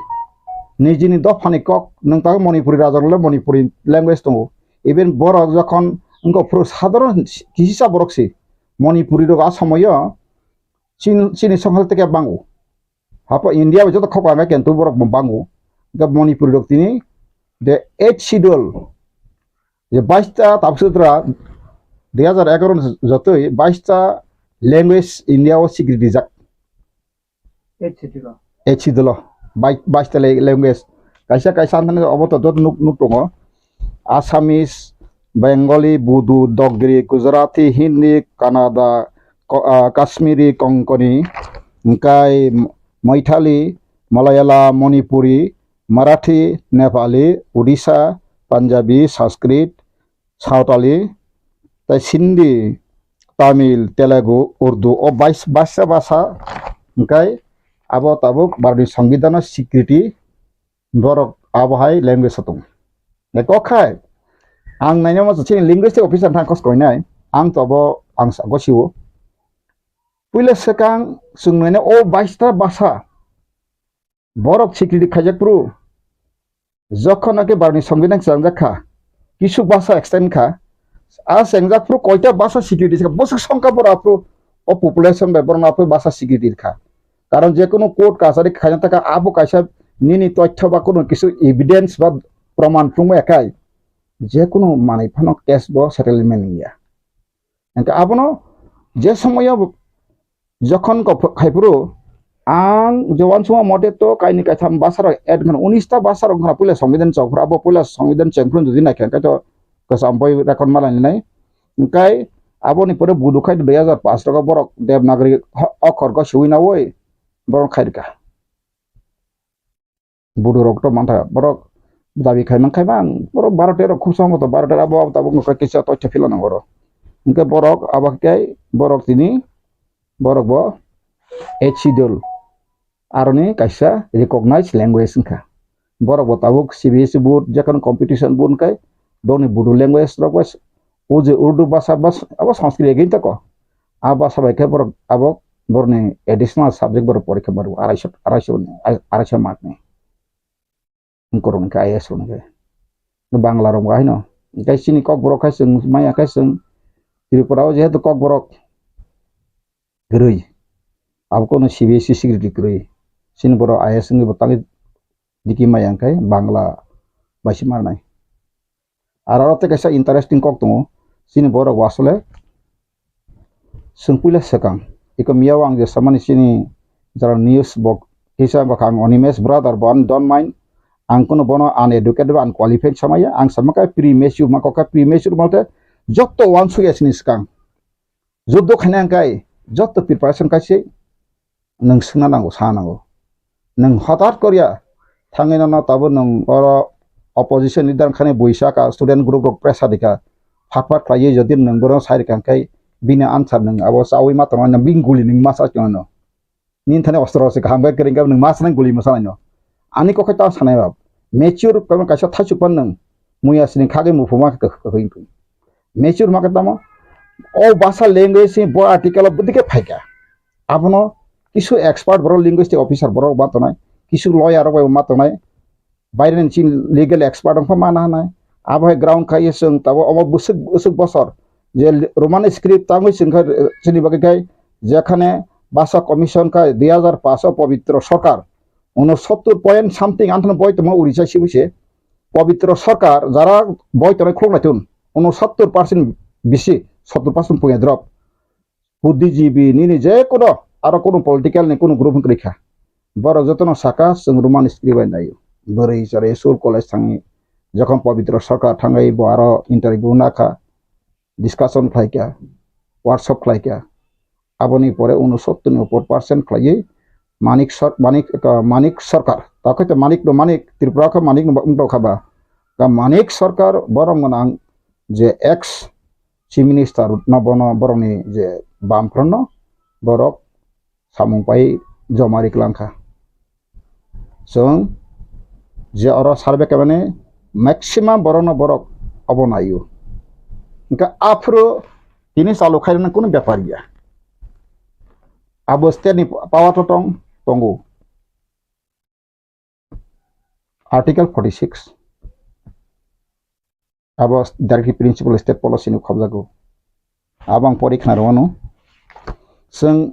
Nijini dophani kok nwng tabuk Manipuri raja rok le Manipuri language tongo. Even borok jokhon wngkha phuru sadharon kisisa borok se Manipuri rok a somoyo chin-, chini songkhal teke bango. Hapo India bai joto khok ang khe tu borok bo bango. Ga Manipuri rok tini the eighth schedule je bais ta tabuk sutra dui hajar egaroh ni jotoi bais ta language India o sikri rijak. Eighth schedule o. Eighth schedule o. Bai-, bais ta le-, language. Kaisa kaisa anthani obo to joto nuk, nuk tongo. Assamese, Bengali, Bodo, Dogri, Gujarati, Hindi, Kannada, Ko-, ah, Kashmiri, Konkani, hwnkhe Maithili, Malayalam, Manipuri, Marathi, Nepali, Odisha, Punjabi, Sanskrit, Sawtali, tei Sindhi, Tamil, Telugu, Urdu, o bais-, baisa basa, hwnkhe abo tabuk Bharatni Songbidanno sikriti borok abo hai language o tongo. Eko khai, ang nainama chini linguistic officer thang kos koinai, Ang tobo ang sago siwo. Puila swkang chwng nai o baista basa borok security khaijak phuru, jokhon naki barni songbidan chwngjak kha, kisu basa extend kha, a chengjak phuru koita basa security kha, bwswk songkha borok aphuru o population bai borok aphuru basa security kha. Karon je kunu court kachari khaina taka abo kaisa nini tothyo ba kunu kisu evidence ba proman phunukma ekai je kunu manwi phano case bo settlement wngya. Hingke abono je somoyo jokhon kok khai phuru ang je uansukma mote to kaini kaitham basa rok add khna, unis ta basa rok khna puila songbidan chok phuru, abo puila songbidan cheng phuru jodi naikha hingke to kwcham boi record ma lainai. Hingke aboni pore budu khai dui hajar pash rok borok Devanagari ho-, okhor go siwi nawi borok khai rika. Budu rok to mantha borok dabi khai man khai man borok baro tero khub sambo to baro tero abo abo tabuk no kisa to chapila nang oro. Hingke borok abo khe borok tini borok bo H C dol aroni kaisa recognized language wngkha. Borok bo tabuk C B S E board, jekhon competition board wngkha, borokni Bodo language rok bai, o je Urdu basa bas-, abo Sanskrit again tako. A basa bai khe borok abo borokni additional subject borok porikha maro araisho, araisho, araisho mark ni. Korok ni khe I A S rok ni khe. Bangla rok bo haino. Hingke chini Kokborok khai chwng maya khai chwng Tripura o jehetu Kokborok kwrwi. Abo kono C B S E security kwrwi. Chini borok I A S wngwi bo tangwi diki maya hingke Bangla bai se marnai. Aro aro tei kaisa interesting kok tongo. Chini borok bo asole chwng puila swkang. Iko miyao ang je samani chini jara news bo kisa bokha ang Animesh brother bo ani don't mind. Ang kono bono uneducated ba unqualified samaya. Ang sama khe premature ma kok khe premature malte jotto uansukya chini swkang. Juddo khaina hingkai jotto preparation kaise nwng swngna nango, sa nango. Nwng hotat koriya thangwi nono tabuk nwng oro opposition leader wngkhani buisa ka student group rok pressure dikha. Phat phat khlaiwi jodi nwng bono sai rikha hingkai bini answer nwng abo chawi ma tongo, bini guli nwng ma sa tongo. Nini thani ostro se kaham khe kwrwng khe nwng ma sanai guli ma sanai no. Ani kokhe ta sanai ba. Mature khe kaisa thaichuk pan nwng. Muya sini khagwi muphuma khe kwkhwing. Mature ma khe tamo. O basa language ni bo article o bwdike phaikha. Abono kisu expert borok linguistic officer borok ma tongnai. Kisu lawyer rok bai ma tongnai. Baireni chini legal expert wngkha mana hwnai. Abo hai ground khai chwng tabuk omo bwswk, bwswk bosor je Roman script tangwi chwng kha, chini bagwi khai jekhane basa commission khai dui hajar paanch o Pabitra Sarkar unosottor point something anthano boi tongma Orissa sibu se. Pabitra Sarkar jara boi tongnai khuluk naitun unosottor percent bisi, sottor percent puya drop. Buddhijibi nini je kono aro kono political ni kono group wngkha. Borok jotono saka chwng Roman script bai naio. Bwrwi chwrai school college thangwi jokhon Pabitra Sarkar thangwi bo aro interview nakha, discussion khlaikha, workshop khlaikha. Aboni pore unosottor ni upor percent khlaiwi Manik Sar-, Manik, Manik Sarkar. Takhai to Manik no Manik, Tripura khe Manik no wngtokha ba. Ka Manik Sarkar borok gwnang je ex Chief Minister no bono borokni je bamphrono borok samung pai joma ri kwlangkha. Chwng je oro survey khaimani maximum borokno borok obo naio. Hwnkhe aphuru tini chalu khairoknani kunu bepar ya. Abo state ni power to tong-, tongo. Article forty six. Abo directive principle state policy ni khobjago. Abo ang pori khna rwano. Chwng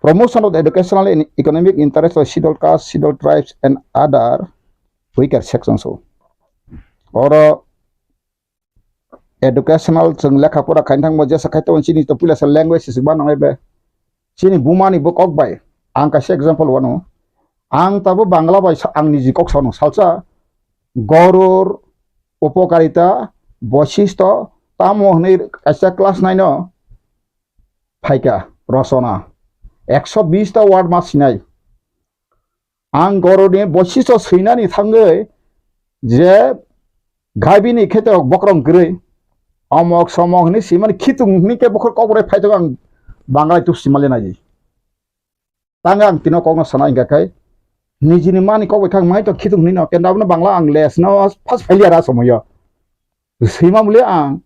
promotion of the educational and economic interest of scheduled caste, scheduled tribes and other weaker sections o. Oro educational chwng lekha pora khaina thangma jesa khai tongo chini to puila sa language se ba nangnai be. Chini buma ni bo kok bai. Ang kaisa example wano. Ang tabo Bangla bai sa-, ang niji kok sano salsa Goror, Upokarita, Boisistho, tamo hwnwi kaisa class nine o phaikha Rosona. Ekso bis ta word ma sinai. Ang Goroni Boisistho swinani thangwi je gaibini kheto bokrong kwrwi, omok somok hwnwi simani khitung hwnwi khe bokhor kokbwrwi phaitok ang Banglai tuk simali naidi. Tang ang tino kokno sana hingka khai nijini mani kok bai khang mai to khitung hwnwi no kenda abono Bangla ang les no first failure a somoyo. Swima muli ang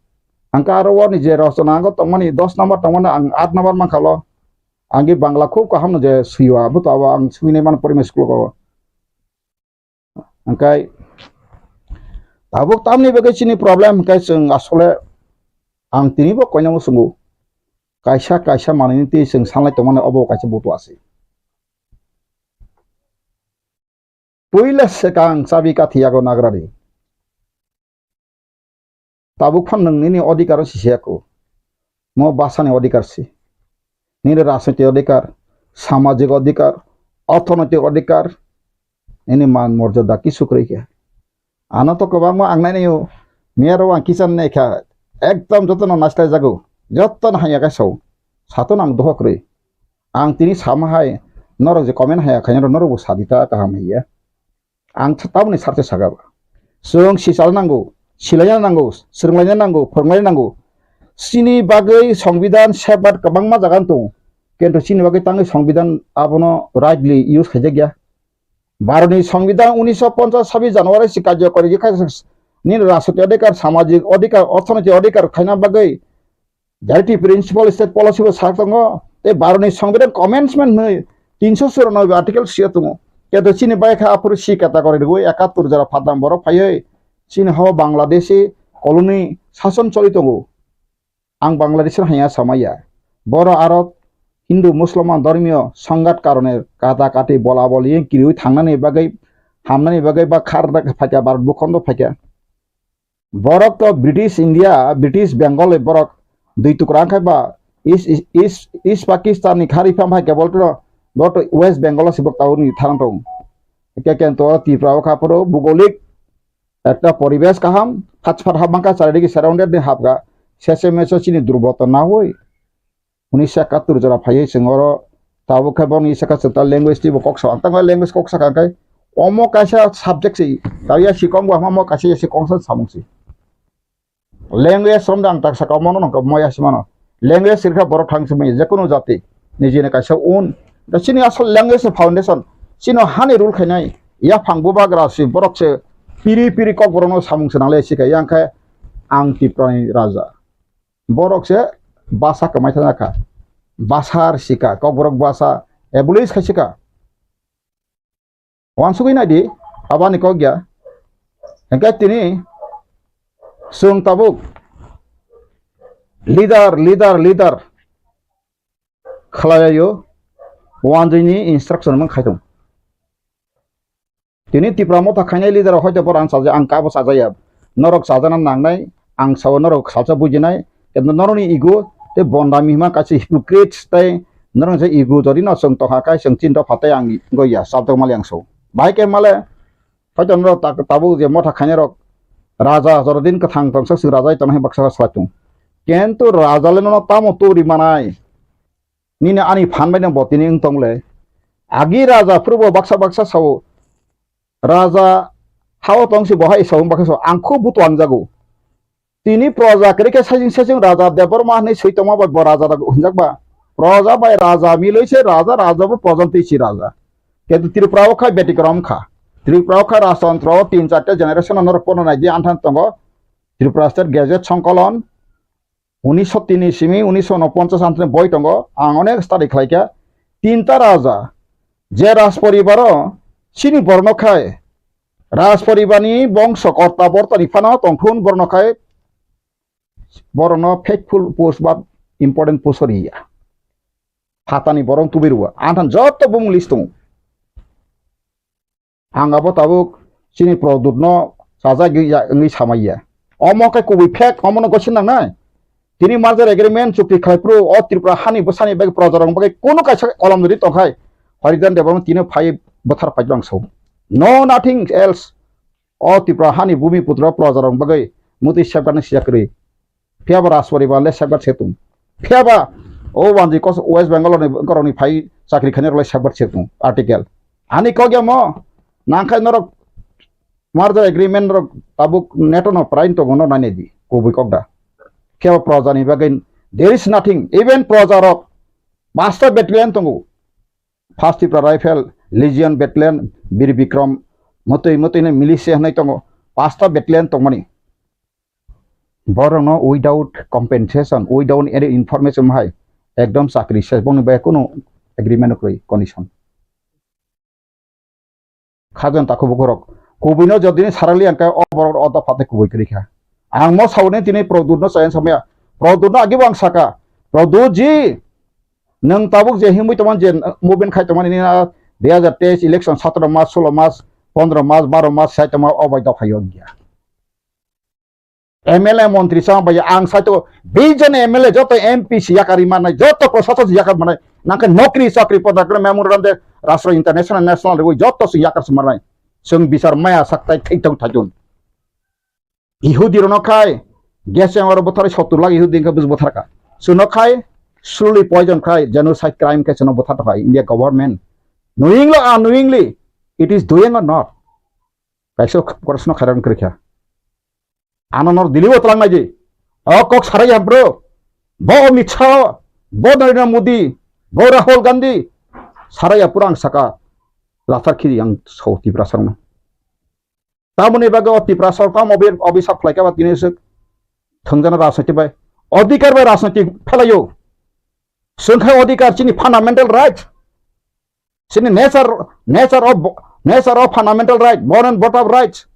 Hwnkhe aro o ni je rochona ango tongmani dos number tongmani ang aat number mankha lo. Ang ge Bangla khub kaham no je swiwa, abo to abo ang swinai mano primary school o. Hwnkhe tabuk tamni bagwi chini problem hwnkhe chwng asole ang tini bo koinamo swngo. Kaisa kaisa manwini twi chwng sanlai tongmani obo kaisa butua se. Puila swkang chabi kathi yago nagrari. Tabuk phan nwng nini odhikar o sisiyako. Mo bwsani odhikar si. Nini rajnoitik odhikar, samajik odhikar, orthonoitik odhikar, nini man morjada kisu kwrwi khe. Ano to kwbangma ang nainai o, miyaro ang kichar nai kha, ekdom jotono naislai jago, jotono hamya khe sao. Sato nang dohok rwi. Ang tini sama hai, norok je comment haya khainai norok bo sadi ta kaham hiya. Ang th-, tamoni sarthe saka ba. Chwng sichalna nango, silaina nango, swrwnglaina nango, phwrwnglaina nango. Chini bagwi songbidan safeguard kwbangma jaga wng tongo. Kintu chini bagwi tangwi songbidan abono rightly use khaijakya. Bharotni songbidan unisho ponchas sabis January si karjokori khe kha nini rajnoitik odhikar, samajik odhikar, orthonoitik odhikar khaina bagwi J R T principle state policy bo sak tongo, tei Bharotni Songbidan Commencement hwnwi tinsho churanobe article sio tongo. Keto chini bai kha aphuru C category rwui ekattor jora phatang borok phaiwi chini hao Bangladeshi colony sason choli tongo. Ang Bangladeshi hanya samaya. Boro aro Hindu Musulman dhormiyo songhat karone kata kati bola boli kiriui thangnani bagwi hamnani bagwi ba khar phaikha Bharat bukhondo phaikha. Borok to British India, British Bengal ni borok dui tukra wngkha ba East, East, East Pakistan ni khari pham hai kebol to, bo to West Bengal si bok tauni tharang tong. Ke ken to Tripura o kha phoro bugolik ekta poribesh kaham, thachphat hap mangkha charidiki surrounded ni hapga, sese meso chini durboto na hoi. Unisho ekattor jora phaiwi chwng oro tabuk khe bono isa khe chwng ta language twibo kok sa, ang tamo language kok sakha khe omo kaisa subject se, ta ya si kong bo hamo kaisa ya si kong sa samung se. Language romda ang tak saka omo no nokha moya si mano. Language sirkha borok thang simi je kunu jati nijini kaisa un. Da chini asol language foundation, chino hani rule khainai yaphang bubagra si borok se piri piri kok borok no samung se nangle si kha yang khe ang Tripura ni raja. Borok se basa kwmai thangna kha. Basa rwsika, kokborok basa abolish khaisika. Wansugwi naidi, abani kok ya. Hingke tini chwng tabuk leader, leader, leader khlailaio, wanjwini instruction mang khaitung. Tini Tipra motha khainai leader rok hoito borok ang chaja, ang kabo chajaya. Norok chajana nangnai, ang sao norok salsa bujinai. Kintu norokni ego tei bondami hima kaisa hypocrite tei norok je ego jodi no chwng tongkha kai chwng chinta phatai ang goya chabdok mali ang sao. Bahai khe male hoito norok ta-, tabuk je motha khainai rok raja jorodin kwthang tongsa chwng raja tongna hai baksa salai tung. Kintu raja le nono tamo turi manai? Nini ani phan bai no bo tini wng tong le. Agi raja phuru bo baksa baksa sao. Raja hao tong si bo hai sao baksa sao. Ang kho buto ang jago. Tini proja kere khe sajing sajing raja Debbarma hinui soi tongma bai bo raja da hinjak ba. Proja bai raja miloi se raja, raja bo proja twi si raja. Kintu Tripura o khai betikrom kha. Tripura o khai rajtantro o tin charta generation no norok pono nai di anthan tongo. Tripura State Gazette Songkolon, unisho tini simi unisho unoponchas antini boi tongo, ang onek study khlai kha. Tinta raja, je raj poribaro chini borno khai, raj poribarni bongso korta bortani phano tongthun borno khai, borokno faithful post ba important post riya. Phatani borok tubui rwo, anthan joto bumung list tongo. Ang abo tabuk chini produt no chajagwi ya wngwi samaiya. Omo khe kubui fake, omo no gosi nangnai. Tini merger agreement chukti khlai phuru o Tripura hani bwsani bagwi proja rok bagwi kunu kaisa kolom rwi tongkhai. Harijan Debbarma tini phai bwthar phai bang so. No nothing else. O Tripura hani bumi putra proja rok bagwi mutwi safeguard ni siya kwrwi. Phiya ba Rajporibar le safeguard se tung. Phiya ba o wanjwi kos West Bengal ni borok ni phai chakri khainai rok le safeguard se tung. Article. Ani kok ya mo nang khai norok merger agreement rok tabuk neto no prain tongo no nai di kubui kok da. Phiya ba proja ni bagwi there is nothing. Even proja rok basta battalion tongo. First Tipra Rifle, Legion Battalion, Bir Bikram, motoi motoi ni militia hinui tongo. Pasta battalion tongmani. Borokno without compensation, without any information hai ekdom chakri se boni bai kunu agreement kwrwi condition. Khajan takhuk bukhurok. Kubui no jodi ni sarali ang khe o borok o dopha tei kubui kwrwi kha. Ang mo sauni tini Pradyut no chayang samaya. Pradyut no agi bo ang saka. Pradyut ji, nwng tabuk je himui tongmani je movement khai tongmani nini na dui hazar teis election satro mas, solo mas, pondro mas, baro mas sai tongma o bai dopha yo gya. M L A montri sama bai ang saito bijon M L A joto M P si yakari manai, joto prosason si yakar manai, nangkhe nokri chakri poda kre memorandum de rastro international national rwi joto si yakar si manai. Chwng bisar maya saktai thai tong thajun. Ihudi rono khai gas chamber buthar sottur lakh Ihudi khe bus buthar ka. Suno khai slowly poison khai genocide crime khe suno buthar ka India government. Knowingly or unknowingly, it is doing or not? Kaisa korsno khairan kwrwikha. Ano nor Delhi o twlang naidi. O kok sarai ya bro. Bo Amit Shah, bo Narendra Modi, bo Rahul Gandhi. Sarai ya pura ang saka. Lathar khiri ang so Tiprasa rokno. Tamoni bagwi o Tiprasa rok tamo obi-, obisap khlaikha ba tini swk thwngjana rajniti bai. Odhikar bai rajniti phelaio. Swngkha odhikar chini fundamental right. Chini nature, nature of, nature of fundamental right, born and brought up rights.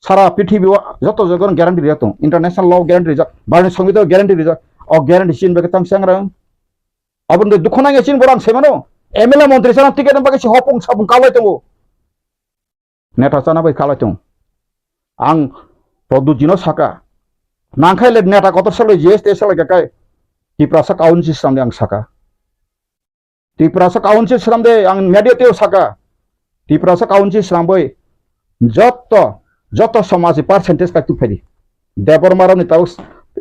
Sara prithibi o joto jaga guarantee rijak tongo. International law guarantee rijak, Bharatni Songbitan guarantee rijak. O guarantee chini bagwi tang changrang. Aboni dukhu nangya chini borok ang sai mano. M L A montri sana ticket bagwi si hopung sapung kalai tongo. Neta chana bai kalai tongo. Ang Pradyut jino saka. Nangkhai le neta kotor salai G S T salai kakai. Tiprasa council swnamdi ang saka. Tiprasa council swnamde ang media teo saka. Tiprasa council swnambai joto, joto somaj ni percentage kai tubphaidi. Debbarma rokni tabuk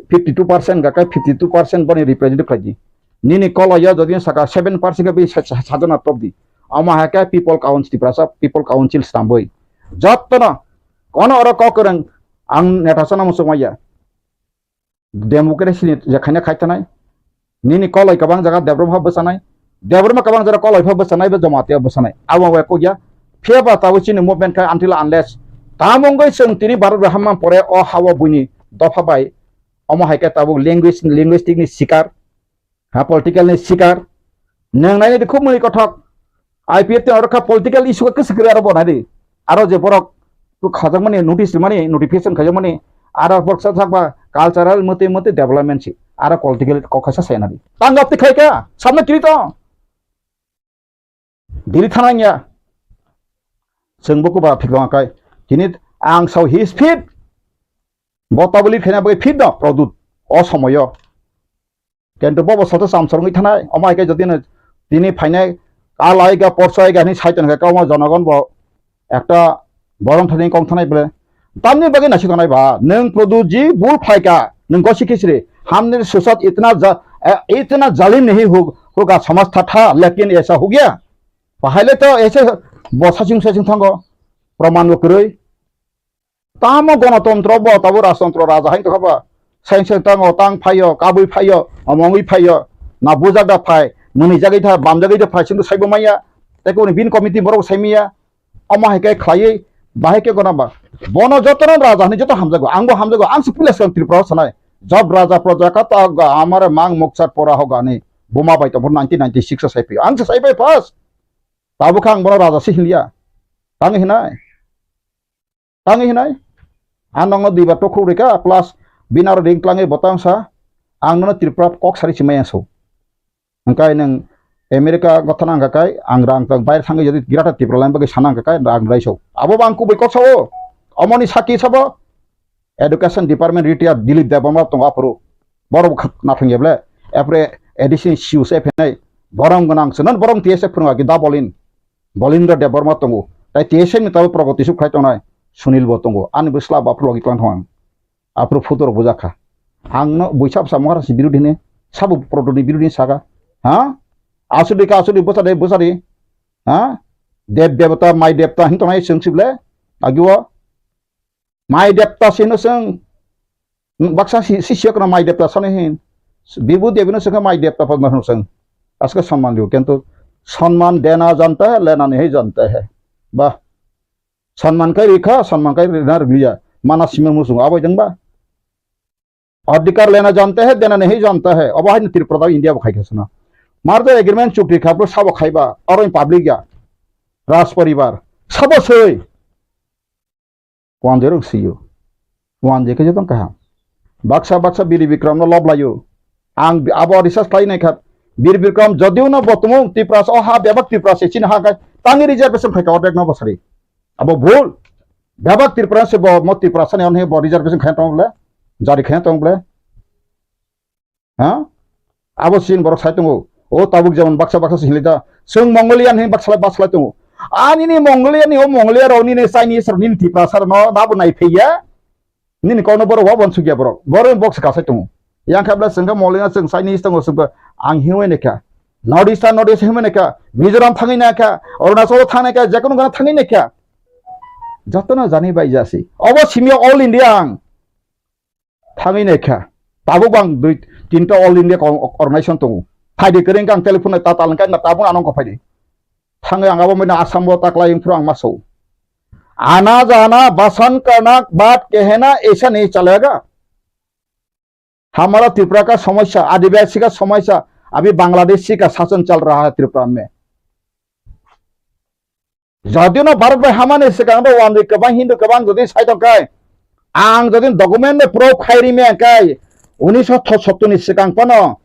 fifty two percent gakai fifty two percent boni representative khlaidi. Nini koloio jodi saka seven percent khe bai sa-, sa-, sajana topdi. Omo hai khe people council, Tiprasa people council swnambai. Jotono kono oro kok kwrwng ang neta chana muchungmaya. Democracy ni je khaina khai tanai. Nini koloi kwbang jaga Debbarma pha bwchanai. Debbarma kwbang jaga koloi pha bwchanai, bo Jamatia bwchanai. Abo bai kok ya. Phiya ba tabuk chini movement khai until unless tamo wngwi chwng tini Bharat bai hamma pore o ha-o buini dopha bai. Omo hai khe tabuk language, linguistic ni sikar. Ha, political ni sikar. Nwng nai di khub mani kothok. I P F T oro kha political issue khe kwswk kwrwi aro bo nai di. Aro je borok khajak mani notice mani notification khajak mani aro borok sa thak ba cultural mate mate development si. Aro political kok khaisa sai nai di. Tang gap ti khai ka samna kiri to. Dili thana ya. Chwng bo kuba thik tong kai. Tini ang sao his fit. Bo tabuli khaina bagwi fit no Pradyut. O somoyo. Kintu bobo soto samsor wngwi thanai, omo hai khe jodi no tini phainai, kalai ga, porsai ga hinwi sai tongkha, omo jonogon bo ekta borom thani kong thanai bole. Tamni bagwi naisik tongnai ba, nwng Pradyut ji bul phaikha, nwng gosi khisri, humne ke saath itna ja-, eh, itna zalim nahi ho-, hoga samajh tha tha, lekin aisa ho gaya. Bahai le to aise bo saching saching thango, praman bo kwrwi. Tamo gonotontro bo, tabo rajtontro raja hai tongkha ba. Sain sain tango, tang phaio, kabui phaio, omongwi phaio, na bujak da phai, mwnwi jagwi tha, bam jagwi da phai, chwngno saibo manya. Tei koboni bini committee borok sai manya. Omo hai khe khlaiwi, bahai khe gona ba. Bono jotono raja hinwi joto hamjago, angbo hamjago, ang se puila swkang Tripura o sanai. Job raja praja kata ga amare mang mokchar pora hogani. Buma bai tongphuru nineteen ninety-six o sai phio. Ang se sai bai first. Tabukha ang bono raja se hinliya. Tang hinai. Tangwi hinai, ang nokno duibar tokhuk rikha, plus bini aro ring tlangwi bo tang sa, ang nono Tripura kok sari chimai ang so. Hwnkhe nwng America gotha nang kha kai, ang rang tang baire thangwi jodi Greater Tripura line bagwi sana hwnkha kai, rang rai so. Abo bo ang kubui kok sao, omoni saki sabo, Education Department retired Dilip Debbarma tongo aphuru. Borok bo kha-, nathang ya ble, aphuru A D C ni C E O se phenai, borok gwnang se, non borok T S F phwrwng agi da bolin. Bolindra Debbarma tongo, tai T S F ni tabuk Pragati Suk khai tongnai Sunil bo tongo, ani bwsla bo aphuru logi tlang thong ang. Aphuru photo rok bujak kha. Ang no buisa bwsa Maharaj ni birodhi hini, sabo Pragati ni birodhi hini saka. Ha? Asuli ka asuli bwsa de bwsa di. Ha? Dev devata, mai devta hin tongnai chwng sible. Agi o. Mai depta sino seng. Baksa si, si siok na mai depta sano hin. Bibu debi no sengkha mai depta pa mano seng. Aska samman diyo. Kintu samman dena janta hai, lena nahi janta hai. Bah. Samman kai rikha, samman kai rina riliya. Mana sima musung abai jeng ba. Adhikar lena jante hai, dena nahi jante hai. Obo hai no Tripura da India bo khai khe sano. Merger agreement chukti kha bro sabo khaiba. Oro in public ya. Raj paribar. Sabo soi. Wanjwi rok siyo. Wanjwi khe jotong kaham. Baksa baksa Biri Bikram no lob layo. Ang bi-, abo research khlai nai kha. Biri Bikram jodiu no bo tumung Tiprasa o ha bebak Tiprasa chini ha khai. Tangwi reservation khai ka ordek no bosari. Abo bhul. Bebak Tiprasa se bo mo Tiprasa ni onhe bo reservation khai tong le. Jari khai tong le. Ha? Abo sin borok sai tongo. O tabuk jemon baksa baksa se hinlai da. Chwng Mongolian hin baksa baksa lai tongo. Ani ni Mongolian ni o Mongolia rok ni ni Chinese rok ni Tiprasa rok no nabo nai phaiya. Nini kokno borok wa bon sukya borok. Borok box ka sai tongo. Yang khabla chwng kha Mongolian chwng Chinese tongo chwng ang hiwi ne kha. North East North East hiwi ne kha. Mizoram thangwi na kha. Arunachal thangwi na kha. Jekono gana thangwi na kha. Jotono jani bai jasi. Obo simya all India ang. Thangwi naikha. Tabuk bang dui tinta all India ko-, organization tongo. Phaidi kwrwng kang telephone ta talangkha na tabuk anong ko phaidi. Thangwi ang abo mena Assam bo taklai phuru ang maso. आना जाना बासन करना बात कहना ऐसा नहीं चलेगा। हमारा त्रिपुरा का समस्या, आदिवासी का समस्या, अभी बांग्लादेशी का शासन चल रहा है त्रिपुरा में। Jodi no Bharat bai hamani swkang do wanjwi kwbang Hindu kwbang jodi sai tong khai, ang jodi document bai proof khai ri maya khai, unisho sottor ni swkang phano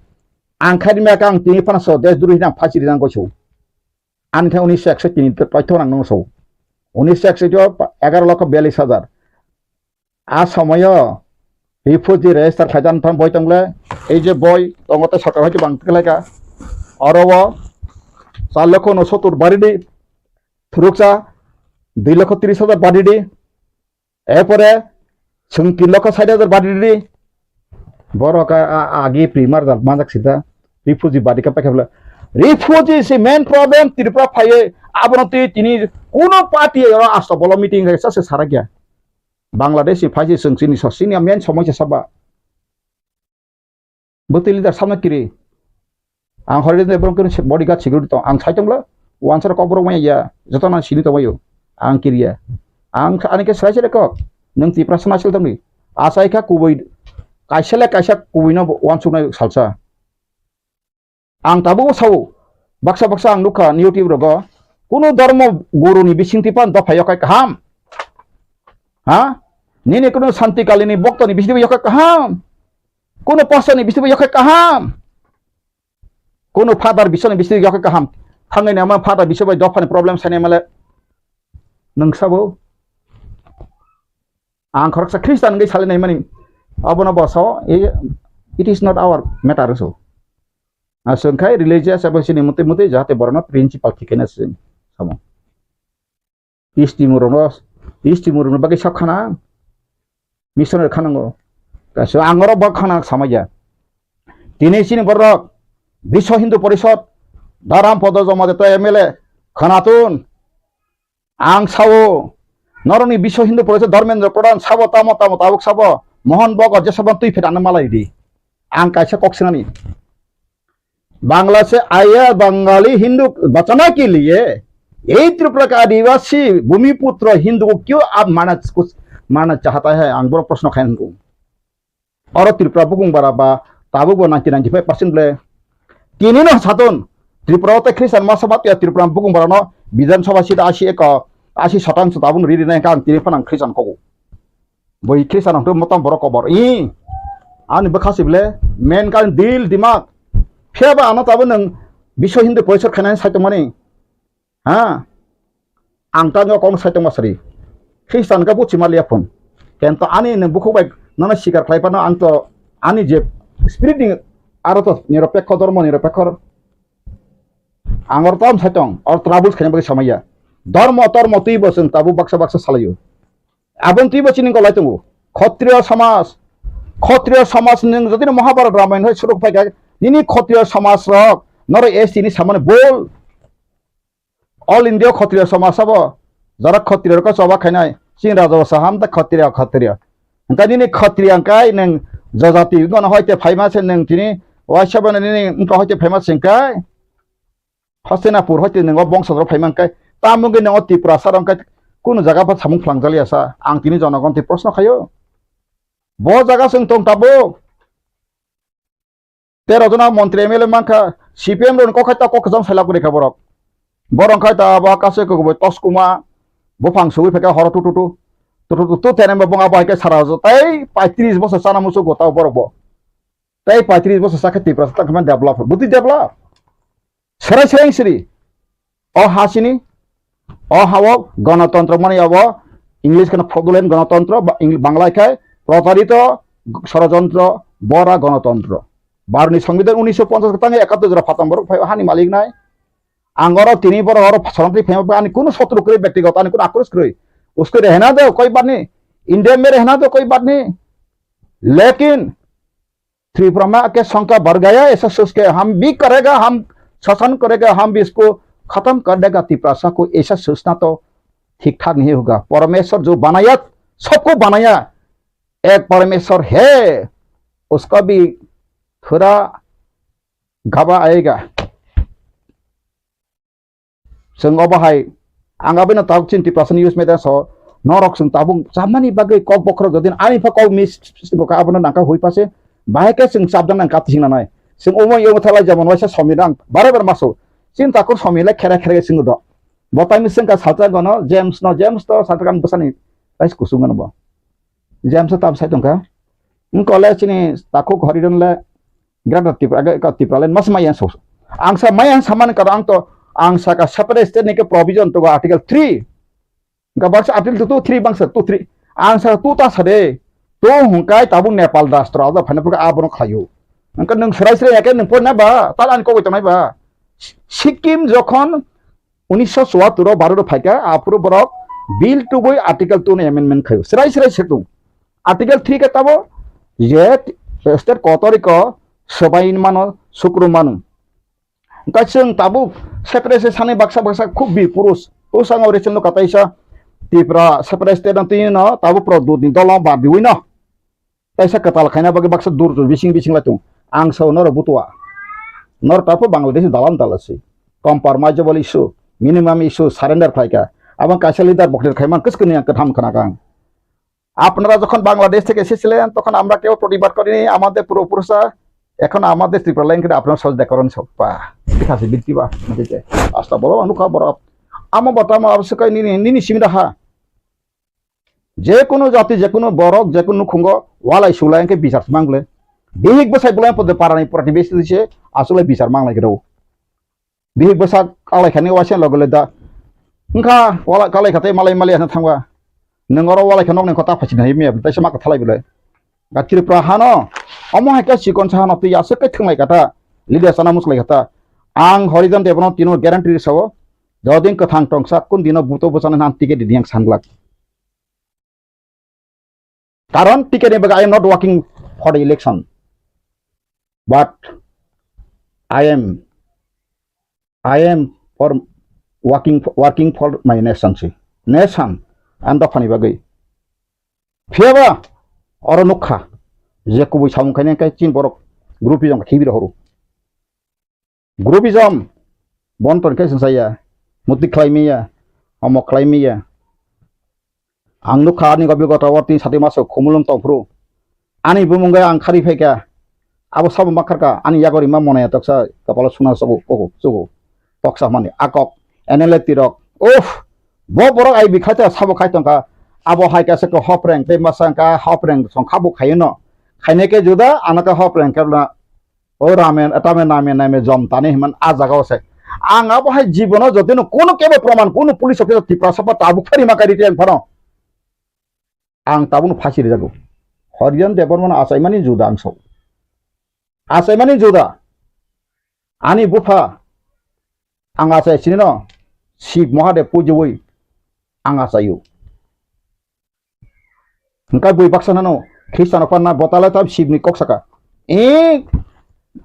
ang khai ri maya kha, ang tini phano so desh droi hinang phasi ri nang goiso. Ani khe unisho ekso tini paitho nang nang so. Unisho ekso jo egaro lokho biyallis hajar. A somoyo refugee register khaidan thang boi tongle, ei je boi tongo tei sarkar hoite bang tiklaika. Oro o char lokho unsottor baridi, thuruksa dui lokho tris hajar baridi, erpore chwng tin lokho sait hajar baridi. Borok a, a, agi primar jal manjak sida refugee badi ka paikha bole. Refugee si main problem Tripura phaiye, abono twi tini kuno party oro asto bolo meeting khai sa se sarakya. Bangladesh ni phaisi chwng chini so, chini main somosya saba. Bwtwi leader samna kiri. Ang hori de borok kiri bodyguard security tong. Ang sai tongla, wansar kok borok maya ya, joto nang sini tongbayo. Ang kiriya. Ang kha-, ani khe sai sai kok. Nang Tiprasa nasil tongni. Asai kha kubui, kaisa le kaisa kubui no wansuknai salsa. Ang tabuk sao, baksa baksa ang nukha YouTube rogo, kunu dharma guru ni bisingtwi pan dopha yokhai kaham. Ha? Nini kunu Santi Kali ni bokto ni bisingtwi yokhai kaham. Kunu pastor ni bisingtwi yokhai kaham. Kunu father bisoni bisingtwi yokhai kaham. Thangwi nama father biso bai dopha ni problem sani male. Nung sabo. Ang khoroksa Christian wngwi salai naimani, abono bo sao, i-, it is not our matter so. Aswk khai religious abo sini mutwi mutwi jahate borokno principle thikena se samo. Isti murungno, isti murungno bagwi sak khana, missionary khanango. Kaisa ang oro bo khana samaya. Tini chini borok Biswa Hindu Porishod, Dharam Podo Jamatia M L A, khanatun, Ang sao, norokni Biswa Hindu Porishod Dharmendra Pradhan sabo tamo tamo tabuk sabo, Mohan Bhagwat jesabon twi phet ano malai di. Ang kaisa kok sinani. Bangla से आया बंगाली हिंदू बचाने के लिए यही त्रिपुरा का आदिवासी भूमिपुत्र हिंदू को क्यों आप मारना, कुछ मारना चाहता है? Ang boro proshno khai nung. Oro Tripura bukung bara ba tabuk bo ninety ninety five percent ble. Tini no saton Tripura o tei Christian masa ba tiya Tripura bukung bara no Bidhan Sabha seat asi eko, asi satang sa tabuk ri ri nai kang tini phanang Christian kogo. Boi Christian hong motom borok kobor. I ani bwkha si ble men kan dil dimak. Phiya ba ano tabuk nung Biswa Hindu Porishod khainai sai tongmani. Ha? Ang tangwi o kokno sai tongma sari. Khristan khe buchi ma liya phun. Kento ani nwng bukhuk bai nono sikar khlai phano ang to ani je spirit ni aro to niropekho, dhormo niropekho. Ang oro tam sai tong, oro troubles khaina bagwi samaya. Dhormo tormo twi bo chwng tabuk baksa baksa salaio. Aboni twi bo chini golai tongo. Khotriyo samaj, khotriyo samaj nwng jodi no Mahabharat Ramayana hai suruk phai kha, nini khotriyo samaj rok noro S T ni samani bol. All India Khotriya Samaj sabo, jara Khotriya rok choba khainai, chini raja basa ham ta Khotriya, Khotriya. Hwnkhe nini Khotriya hwnkhe nwng jajati wngkha hoite phaima se nwng tini, waisa bono nini wngkha hoite phaima se hwnkhe, Hastinapur hoite nwng o bongso rok phaima hwnkhe, tamo wngkhe nwng o Tiprasa rok hwnkhe kunu jaga pha samung phlangjakliya sa, ang tini jonogon twi proshno khaio. Bo jaga chwng tong tabuk, Tero jona montri M L A mankha, C P M rokni kok khai ta kok kwcham sailak rikha borok. Borok khai ta abo kaisa kokbo tos kuma, buphang sugwi phaikha horo tu tu tu. Tu tu tu tu tene bo bung abo hai khe sara jo. Tei paitris bosor chana muchuk go tao borok bo. Tei paitris bosor sakhe Tiprasa tang khe develop. Bwtwi develop. Serai serai siri. O ha sini, o ha o gonotontro mani abo English kheno fraudulent gonotontro, ba-, Eng-, Bangla khai protarito sorojontro, bora gonotontro. Barni Songbidan unisho ponchas tangi ekattor jora phatam borok phai o hani malik nai. Ang oro tini borok oro soronti phai ani kuno sotru kwrwi, bektigoto ani kuno akrus kwrwi. Usko rehna do koi barni, India mein rehna do koi barni. Lekin Tripura ma ke songkha bar gaya, aisa soch ke hum bhi karega, hum shasan karega, hum bhi isko khatam kar dega. Tiprasa ko aisa sochna to thik thak nahi hoga. Parmeshwar jo banaya, sabko banaya, ek Parmeshwar hai, uska bhi thora gaba aega. Chwng obo hai, ang abino tabuk chini Tiprasa news media so, norok chwng tabuk chamani bagwi kok bokhorok jodi ani pha kok mis bo ka abono nangka hui pase, bahai khe chwng chapjak nang kati sing nanai. Chwng omo yomo thalai jemon waisa somi rang bare bare maso. Chini takhuk somi le khere khere chwng do. Bo taini chwng ka salta gono James no, James to salta kan bwsani rais kusung gono bo. James tam sai tongkha. Wng kole chini takhuk Horidon le Greater Tripura, age ka Tripura le mas maya so. Ang sa maya samani karo ang to, ang sa ka separate state ni ke provision to article three. Ga baksa article two, three bangsa two, three. Ang sa tu ta sa de. Tu hungkai tabuk Nepal rashtra da phane pura abono khayo. Angka nung serai serai ya ke nung pon na ba, tal an ko tonai ba. Sikkim jokhon unisho chuattor o Bharat o phaikha, aphuru borok bill tubui article two no amendment khaio. Serai serai setung. Article three khe tabo je state kotoriko sobai mano, sukru mano. Hwnkhe chwng tabuk separate se sani baksa baksa khub bi purus. Bwskango recent no kataisa Tripura separate state no twi no tabuk produt ni dolo bardiwi no. Kaisa kwtal khaina bagwi baksa dur dur bising bising lai tongo. Ang sao norok butua. Norok tabuk Bangladesh dalam dala se. Compromisable issue, minimum issue, surrender khlaikha. Abang kaisa leader bokler khaimang kwskwni ang kwtham khwnakha ang. আপনারা যখন বাংলাদেশ থেকে এসেছিলেন, তখন আমরা কেউ প্রতিবাদ করিনি, আমাদের পূর্বপুরুষরা, এখন আমাদের ত্রিপুরা লাইন করে আপনারা সহযোগিতা করেন সব। বাহ, ঠিক আছে, বৃত্তি বাহ, ঠিক আছে। আসলে বলো, অনুকা বড়। আমার বর্তমান অবশ্যই nini, nini simi raha. Je kunu jati, je kunu borok, je kunu nukhungo walai sulai hwnkhe bichar se mang le. Bihik bwsai bolai pode parani protibesi se asole bichar mang lai rw. Bihik bwsa kalai khani waisa logo le da. Wngkha wala kalai kha tei malai malai ano thangwa. Nwng oro walai kha nokni kota phaichini hai mia tei se ma kwthalai bolai. Ga Tripura hano omo hai khe chikon sa hano twi aswk khe thwnglai kha ta. Leader sana muslai kha ta. Ang Horijan Debno tino guarantee sao. Jodin kwthang tongsa kun dino buto bwsana nan ticket di yang sanglak. Karon T K ni bagwi I am not working for the election, but I am, I am for working, working for my nation si. Nation, ang dophani bagwi. Phiyaba oro nukha je kubui samung khainai khe chin borok groupism khibi rohoro. Groupism, bon ton khe sengsa ya, muti khlai miya, omo khlai miya. Ang nukha ani gobi gota o tin sati maso khumulwng tongphuru. Ani bumung gai ang khari phaikha, abo sabo makharkha, ani yagori ma monaya toksa kapalo suna sogo, kogo, sogo, toksa mani akok, N L A tirok. Uff, bo borok ai bikhaita sabo khai tongkha, abo hai kasa ko hopreng, tei masa ka hopreng song khabu khayo no. Khainai khe juda, ano ka hopreng khe na O ramen, tame name name jom tani himan a jaga o se. Ang abo hai jibono jotino kono kebo proman, kono police officer Tiprasa ba tabuk thari ma kari tiyang phano. Ang tabukno phasi rijago. Horijan Debbarmano achaimani juda ang sao. Achaimani juda. Ani bupha ang achai sinino Shiv Mahadev pujiwi ang achaio. Hwnkhe bui baksa nano Khristan rok panna botale tam Shivni kok saka. E,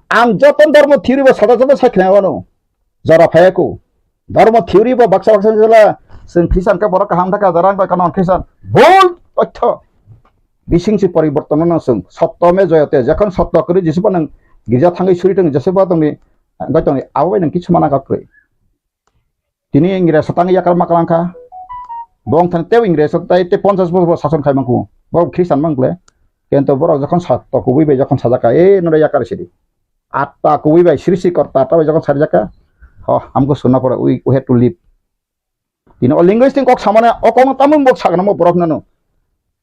ang joto dhormo theory bo sada sada sai khna wano. Jora phaya ko. Dhormo theory bo baksa baksa jela chwng Khristan khe borok kaham thaka jora ang kano Khristan. Bol totho. Bising si poriborton no chwng. Sotto me joyate. Jokhon sotto kwrwi jesibo nang girja thangwi suri tong jesibo tongni bai tongni abo bai nang kichu mana kha kwrwi. Tini Ingres tang yakar ma kalang kha. Bong thani tei Ingres tai tei ponchas bosor sason khai mangkhu. Borok Khristan mang kle. Kento borok jokhon sa to kubui bai jokhon sajak kha, "E, nore yakar sidi." Atta kubui bai srishti korta atta bai jokon sarijak kha, ho, hamkhe suna pore, we, we have to live. Tini o linguistic kok samani o kokno tamung bok sakna mo borok nano.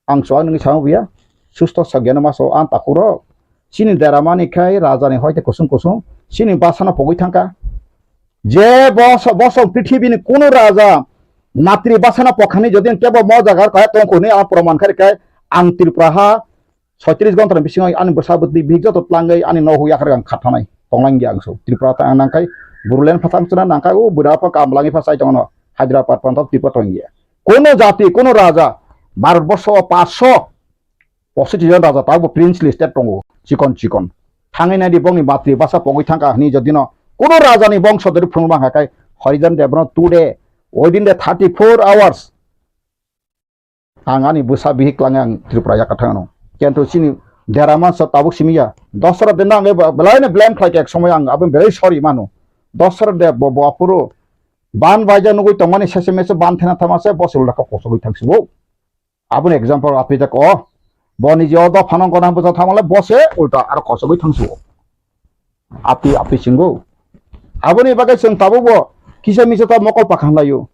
Ang so ang nini samo buya. Susto sa gyano maso ang takhuro. Chini dera mani khai raja ni hoite kusung kusung. Chini basano pogwi thangka. Je boso, boso prithibi ni kunu raja matri basano pokhani jodi ang kebo mo jaga kaya tongkhu ni ang proman khai khai ang Tripura ha soitris gonta ni bisingo ani bwsa bwtwi bihik joto tlangwi ani nogo yakhar ang khathanai tonglang ya ang so. Tripura ta ang nangkai Bodoland phathang chwna nangkai o bwra pha kamlangi pha chai tongno Hyderabad phanto Tripura tong ya. Kono jati, kono raja, Bharat borsho o paanch sho pochis jon raja tabuk princely state tongo, chikon chikon. Thangwi naidi bongni matri basa pogwi thangkha hwnwi jodino kono rajani bongso dori phunukma hwnka khe Harijan Dev Brahma today, within the thirty-four hours, ang ani bwsa bihik langwi ang Tripura yakarthang ano. Kintu chini dera mansa tabuk simi ya. Dosra de nang belai no blame khlai khe ek somoy ang aboni belai sorry mano. Dosra de bo, bo aphuru ban baija nugwi tongmani sese mese ban thena thama se bo se ulda kok kosogwi thang sibo. Aboni example apijak o. Bo ni je o dophano gona bwsa thangmale bo se ulta aro kosogwi thang sibo. Api api singo. Aboni bagwi chwng tabukbo kisa misa ta mokol pakhan laio.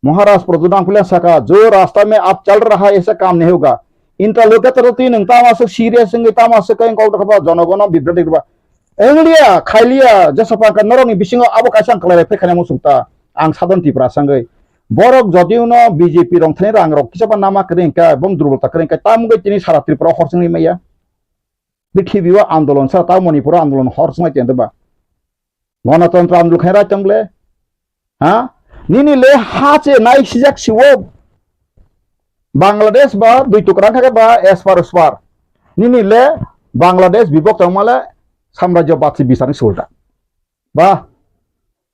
Maharaj Pradyut Nangphilia saka, "Jo rasta mein aap chal raha hai, aisa kaam nahi hoga." Interlocutor twi nwng tamo aswk serious wngwi tamo aswk khe kok dokha ba jonogono bibroti rwba. Engliya, khailiya, jesa pangkha norokni bisingo abo kaisa ang kwlai phai khana muchung ta. Ang sadon Tripura sangwi. Borok jodi uno B J P rong thani rang rok kisa ba nama kwrwi hwnkhe, bong durbolta kwrwi hwnkhe, tamo wngwi tini sara Tripura hor chwngwi maya. Prithibi o andolon sa ta Manipur o andolon hor swngai tong ba. Gonotontro andolon khai rai tong le. Ha? Nini le ha che nai sijak siwo. Bangladesh ba dui tukra kha ba espar uspar. Nini le Bangladesh bibok tong male samrajyo batsi bisani sulta. Ba,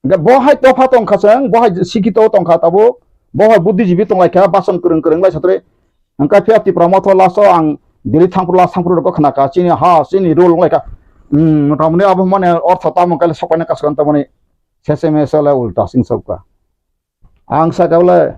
hingke bo hai topha tongkha chwng, bo hai sikito tongkha tabuk, bo hai buddhijibi tonglaikha, bason kwrwng kwrwng lai satre. Hingke phiya Tipra motho last o ang Delhi thangphuru last thangphuru rokgo khnakha, chini ha, chini rule wnglaikha. Hmm, motamoni abo mane ortho tamo khe sokpaina kasukha tamoni seseme sele ulta sing sokha. Ang saka bole,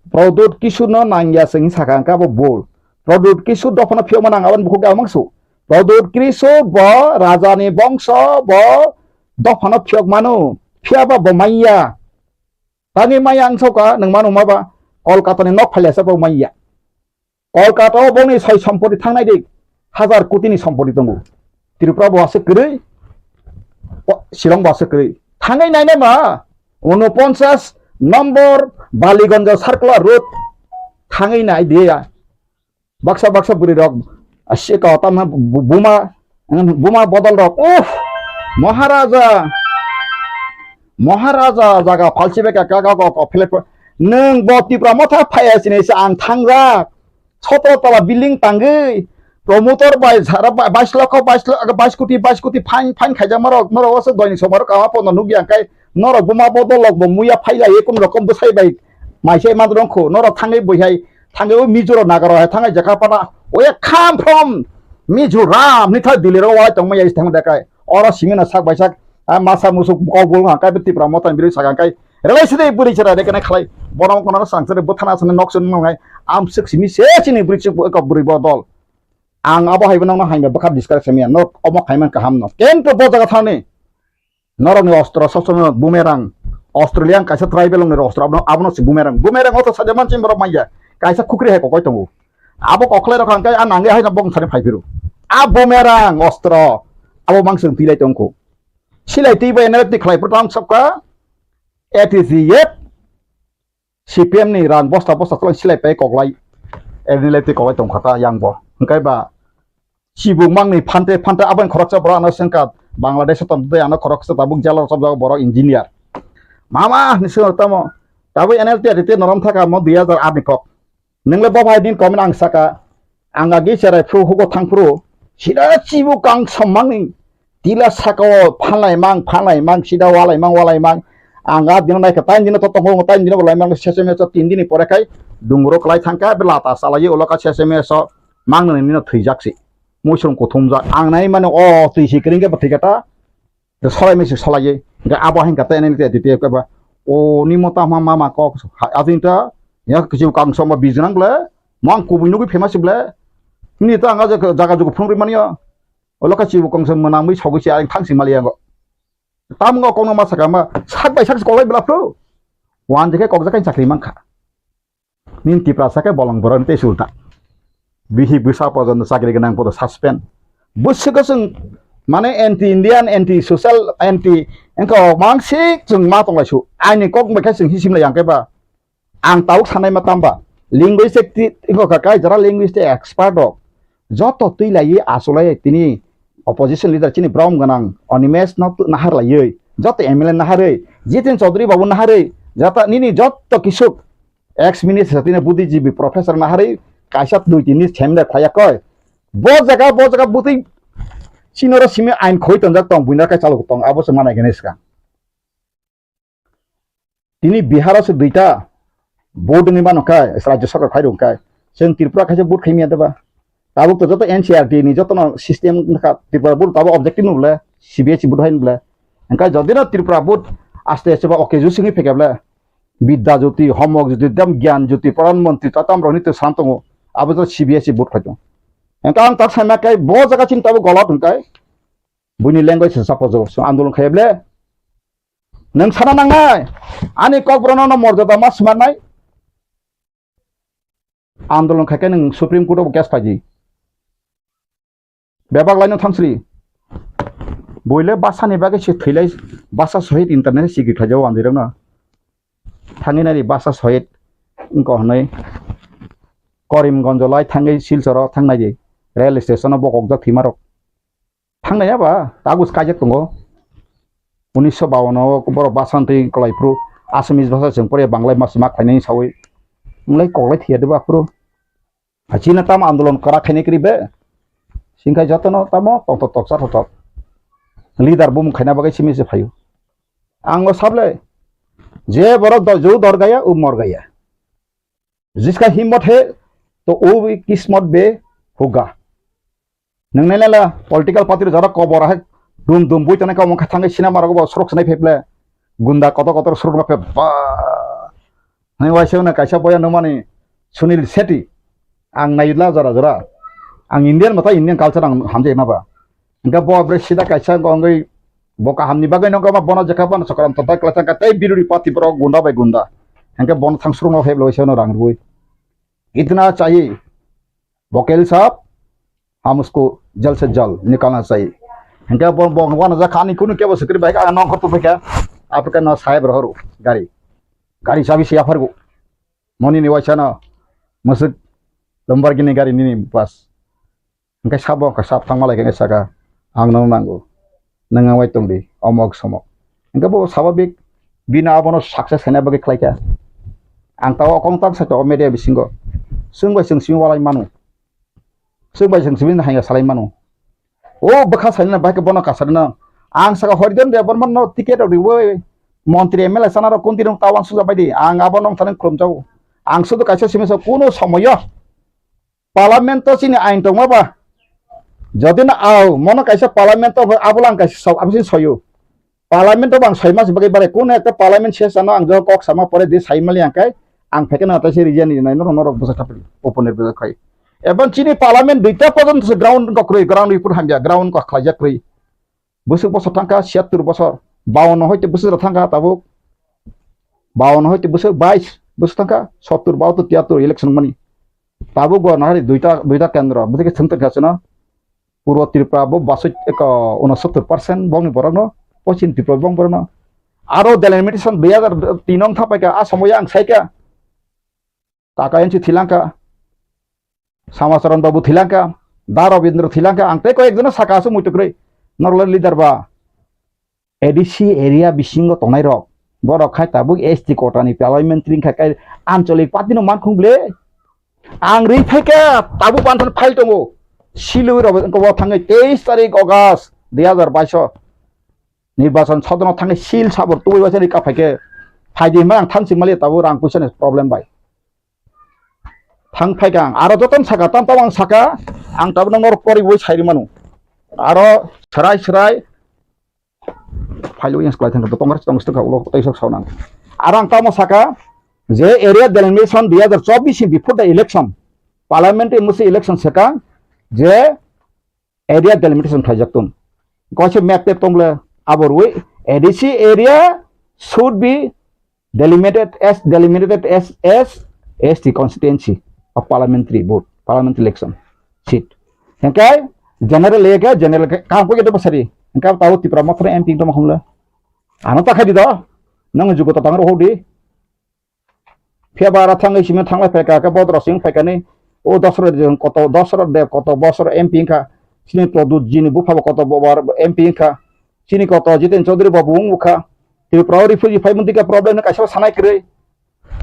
Pradyut Kishore no nangya se hing saka, hingke abo bol. Pradyut Kishore dophano phiyokma nang, aboni bukhuk de amang su. Pradyut Kishore bo raja ni bongso, bo dophano phiyok mano, phiyaba bo manya. Tangwi manya ang saka, nwng mano ma ba, Kolkata ni nok phailasa bo manya. Kolkata o bongni soi sompoti thangnai di, hazar koti ni sompoti tongo. Tripura bo aswk kwrwi, o, Shillong bo aswk kwrwi. Thangwi nainai ma, unoponchas nombor Baliganj Circular Road thangwi nai di ya. Baksa baksa bwrwi rok, aswk o tamna bu-, buma, buma bodol rok. Uff, Maharaja, Maharaja jaga phalsi bai ka, ka, ka, ka, ka, philip, nwng bo Tipra motha phaiya sini se ang thangjak. Sotro tala building tangwi, promoter bai sara ba-, bais lokho, bais lo-, bais koti, bais koti fine, fine khaijak norok, norok o se doini somaro kama pono nukya khe, norok buma bodol rok bo muya phailai, ekun rokom bwsai bai maisai man rongkho, norok thangwi bwihai, thangwi o Mizo rok Naga rok hai thangwi jaka pana, oya come from Mizoram, nitha Delhi rok walai tongma yai thang dekai, oro simi no sak bai sak, a masa musuk kok bul hang kai Tipra motha ni biri sak hang kai, Relai sini bwrwi chwrai de kene khlai. Bono kono sang sari bwthana sani nok suni nongai. Amswk simi se chini bwrwi chuk ko bwrwi bodol. Ang abo hai bono hai bwkha discuss simi no omo khaiman kaham no. Kento bo jaga thani. Norok ni ostro sob sob bumerang. Australian kaisa tribal ni ostro abono abono si bumerang. Bumerang oto saja manchim borok manya. Kaisa khukri hai kokoi tongo. Abo kokhlai rok hangkai a nangya hai bong sani phai phiru. A bumerang ostro. Abo mangsung tilai tongkho. Silai twi bai N L F T khlai phuto ang sokha. A T C F, C P M ni rang bosta bosta tolong silai pai koklai, N L F T koklai tongkha ta yang bo. Hingkai ba chibuk mangni phante phante abang khoroksa borok ano sengkha Bangladesh o tong tei ano khoroksa tabuk jala rok borok engineer. Mama ni sengkha tamo tabuk N L T A T norom thaka mo dui hajar aat ni kok. Nwngle bo bai din comment ang saka, ang agi cherai phru hugo thang phru, sida chibu kang sommangni, tila saka o phanlai mang, phanlai mang, sida walai mang, walai mang, ang a dino naikha, tain dino to tongo, tain dino bolai mang, seseme so tin dini pore khai, dungro klai thangkha, be lata salai ulo ka seseme so, mang nini no thwijak si, muisung kuthumjak, ang nai mano o twi si kring khe bo thwi kha ta, Sorai mese solai ye. Hingke abo hingka te nini te titi keba. O nimo ta ma mama kok. Ajin ta. Ya kisi kang soma bijnang ble. Mang kubui nugui famous ble. Ni ta anga jaga jugu phung ri mani ya. Olo khe chibu kongsa mwnamwi sogwi se ayang thang sing maliya go. Tam go kokno ma saka ma sak bai sak koklai bla phru. Wan je khe kokjak khe chakri mankha. Nin Tiprasa khe bolong borok tei sulta. Bihi bwsa pojono chakri gwnang podo suspend. Bwswk chwng mane anti Indian, anti social, anti engko mangsik chwng ma tonglai su. Aini kok bai khe chwng hisim lai yang khe ba. Ang tabuk sanai ma tamba linguistic ti-, iko ka kai jara linguistic expert rok joto twi lai asulai tini opposition leader chini brom ganang Animesh no tu-, nahar laiwi joto M L A naharwi Jitin Chaudhary babu naharwi jata nini joto kisuk ex minister tini buddhijibwi professor naharwi kaisa dui tini semde khaya koi bo jaga bo jaga butwi chinoro simi ain khoi tonjak tong buina kai chalok tong abo se manai gani swkang. Tini Bihar o se duita vote wngwi mano khe, Rajya Sarkar khai rwng khe, chwng Tripura khaisa vote khai manya deba? Tabuk to joto N C R T ni joto no system wngkha, Tripura vote tabuk objective no bole, C B S E vote hai no bole. Hwnkhe jodi no Tripura vote aste aste ba okay juice wngwi phaikha bole, Bidya Jyoti, Homo Jyoti, dam Gyan Jyoti, Pradhan Mantri, tatam rok ni to sam tongo, abo to C B S E vote khai tongo. Hwnkhe ang tak sai ma khe bo jaga chini tabuk golot hwnkhe, buini language se support jabo, so andolon khai bole. Nwng sana nangnai, ani kokborokno no morjada ma smarnai. Andolon khai khe nwng Supreme Court o case phaidi. Bebak laino thangsri. Buile basani bagwi se thwilai basa sohit internet sikri khlaijao andirokno. Thangwi nari basa sohit wngkha hwnwi Karimganj lai thangwi Silcharo thangnai di. Rail station o bokokjak thwimarok. Thangnai ya ba, tagus kaijak tongo. Unisho bawan o borok basa twi kwlai phuru Assamese basa chwng pore Banglai ma sima khlainai sawi. Wngkhlai koklai thwiya de ba phuru. Hai chini tamo andolon kwrak khainai kwrwi be. Singkhai jotono tamo tongthok toksa thothok. Leader bumung khaina bagwi simi se phaio. Ang o sable. Je borok do-, ju dor gaya, u mor gaya. Jiska himmat he, to u kismat be hoga. Nwng nai lela political party rok jora kobor hai dum dum bui tongnai kha, omo kha thangwi cinema rogo bo sorok swnai phaiple gunda kotor kotor sorok no phe ba. Hani waisa wngna kaisa boya nukmani Sunil Shetty, ang naila jora jora, ang Indian mata Indian culture ang hamjai naba. Hingke bo bre sida kaisa wngwi bo kahamni bagwi nokha ma bono jekha bono chokram totai kwlai thangkha tei biruri party borok gunda bai gunda. Hingke bono thang sorok no phaible waisa no rang rwui. Itna chahi. Bokel sahab, hum usko jal se jal nikalna chahiye. Hingke bo, bo, bo na jakha ani kunu kebo sikri bai ka nong khortu phai kha. Africa na sahib rohoru gari. Gari chabi se yaphargo. Moni ni waisa no. Masuk Lamborghini gari nini bas. Hingke sabo ka sab thangma lai khe saka ang no nango. Nang wai tong di omok somok. Hingke bo sababik bini abono success khaina bagwi khlai kha. Ang tao kong tang sa media bisingo. Swng bai swng simi walai manu. Swk bai swng simi hanya salai mano. O bwkha salina bai khe bono kasarina. Ang saka Horijan Debbarma no ticket rok riwi montri M L A sana rok kunti rok tawang suja bai di. Ang abo nong thani khulum jago. Ang sudu kaisa simi sa kuno somoyo parliament to chini ain tongma ba. Jodi na au mono kaisa parliament to abo lang kaisa sok abo sin soyo. Parliament o bang soi mas bagwi bare kuno ekta parliament session o ang jok kok sama pore di sai mali ang kai ang phekeno ta se region ni nai norok norok bwsa thapri open ni bwsa khai. Ebang chini parliament duita porjonto se ground kok rwi ground report hamya ground kok khlaijak rwi. Bwswk bosor thangkha siyattur bosor. Bawanno hoite bwswk rok thangkha tabuk. Bawanno hoite bwswk bais bwswk thangkha sottur bahattur tiyattur election mani. Tabuk bo nahari duita duita kendro bwswk thwng tongkha chwno. Purbo Tripura bo basoi eko unosottor percent bongni borokno, Poschim Tripura bong borokno. Aro delimitation dui hajar tin wng thapaikha, a somoyo ang saikha. Kaka N C thilangkha, Samacharan Babu thilangkha, Da Rabindra thilangkha, ang tei koi ekjono saka aswk muitu kwrwi. Norok leader ba. A D C area bisingo tongnai rok, borok khai tabuk S T kota ni parliamentary khai kai anchalik party no mankhung ble. Ang ri phaikha tabuk panthan file tongo. Silui rok wngkha bo thangwi teis tarik August dui hajar baish o nirbachan sodon o thangwi sil sabor tubui waisa ri ka phaikhe phaidi hwnba ang thansing mali tabuk rang puisa ni problem bai. Thang phaikha ang aro jotono saka tam tam ang saka ang tabuk norok pori bui sai ri manu. Aro srai srai Phailu yang sekolah tengah tongkar tong sekolah ulo tei sok saunang. Arang tamo saka je area delimitation dui hajar chobbish ni before the election, parliamentary musi election saka je area delimitation khlaijak tong. Kaisa map tep tong le abo rwi A D C area should be delimited as, delimited as, as S T constituency of parliamentary vote, parliamentary election seat. Hingke general area ke general ke kam ko ke to sari. Hingke tao Tipra Motha M P tongma khumle. Ano ta khai di do. Nang jugo ta tang ro di. Phiya ba ara thangwi simi thanglai phaikha, khe bodoro simi phaikha ni, o Dosrot de koto, Dosrot de koto bosor M P wngkha, chini Pradyut ji ni bupha bo koto bo bar M P wngkha, chini koto Jiten Chaudhary bo bo wngkha, Tripura o refugee phai mwnti khe problem no kaisa sanai kwrwi,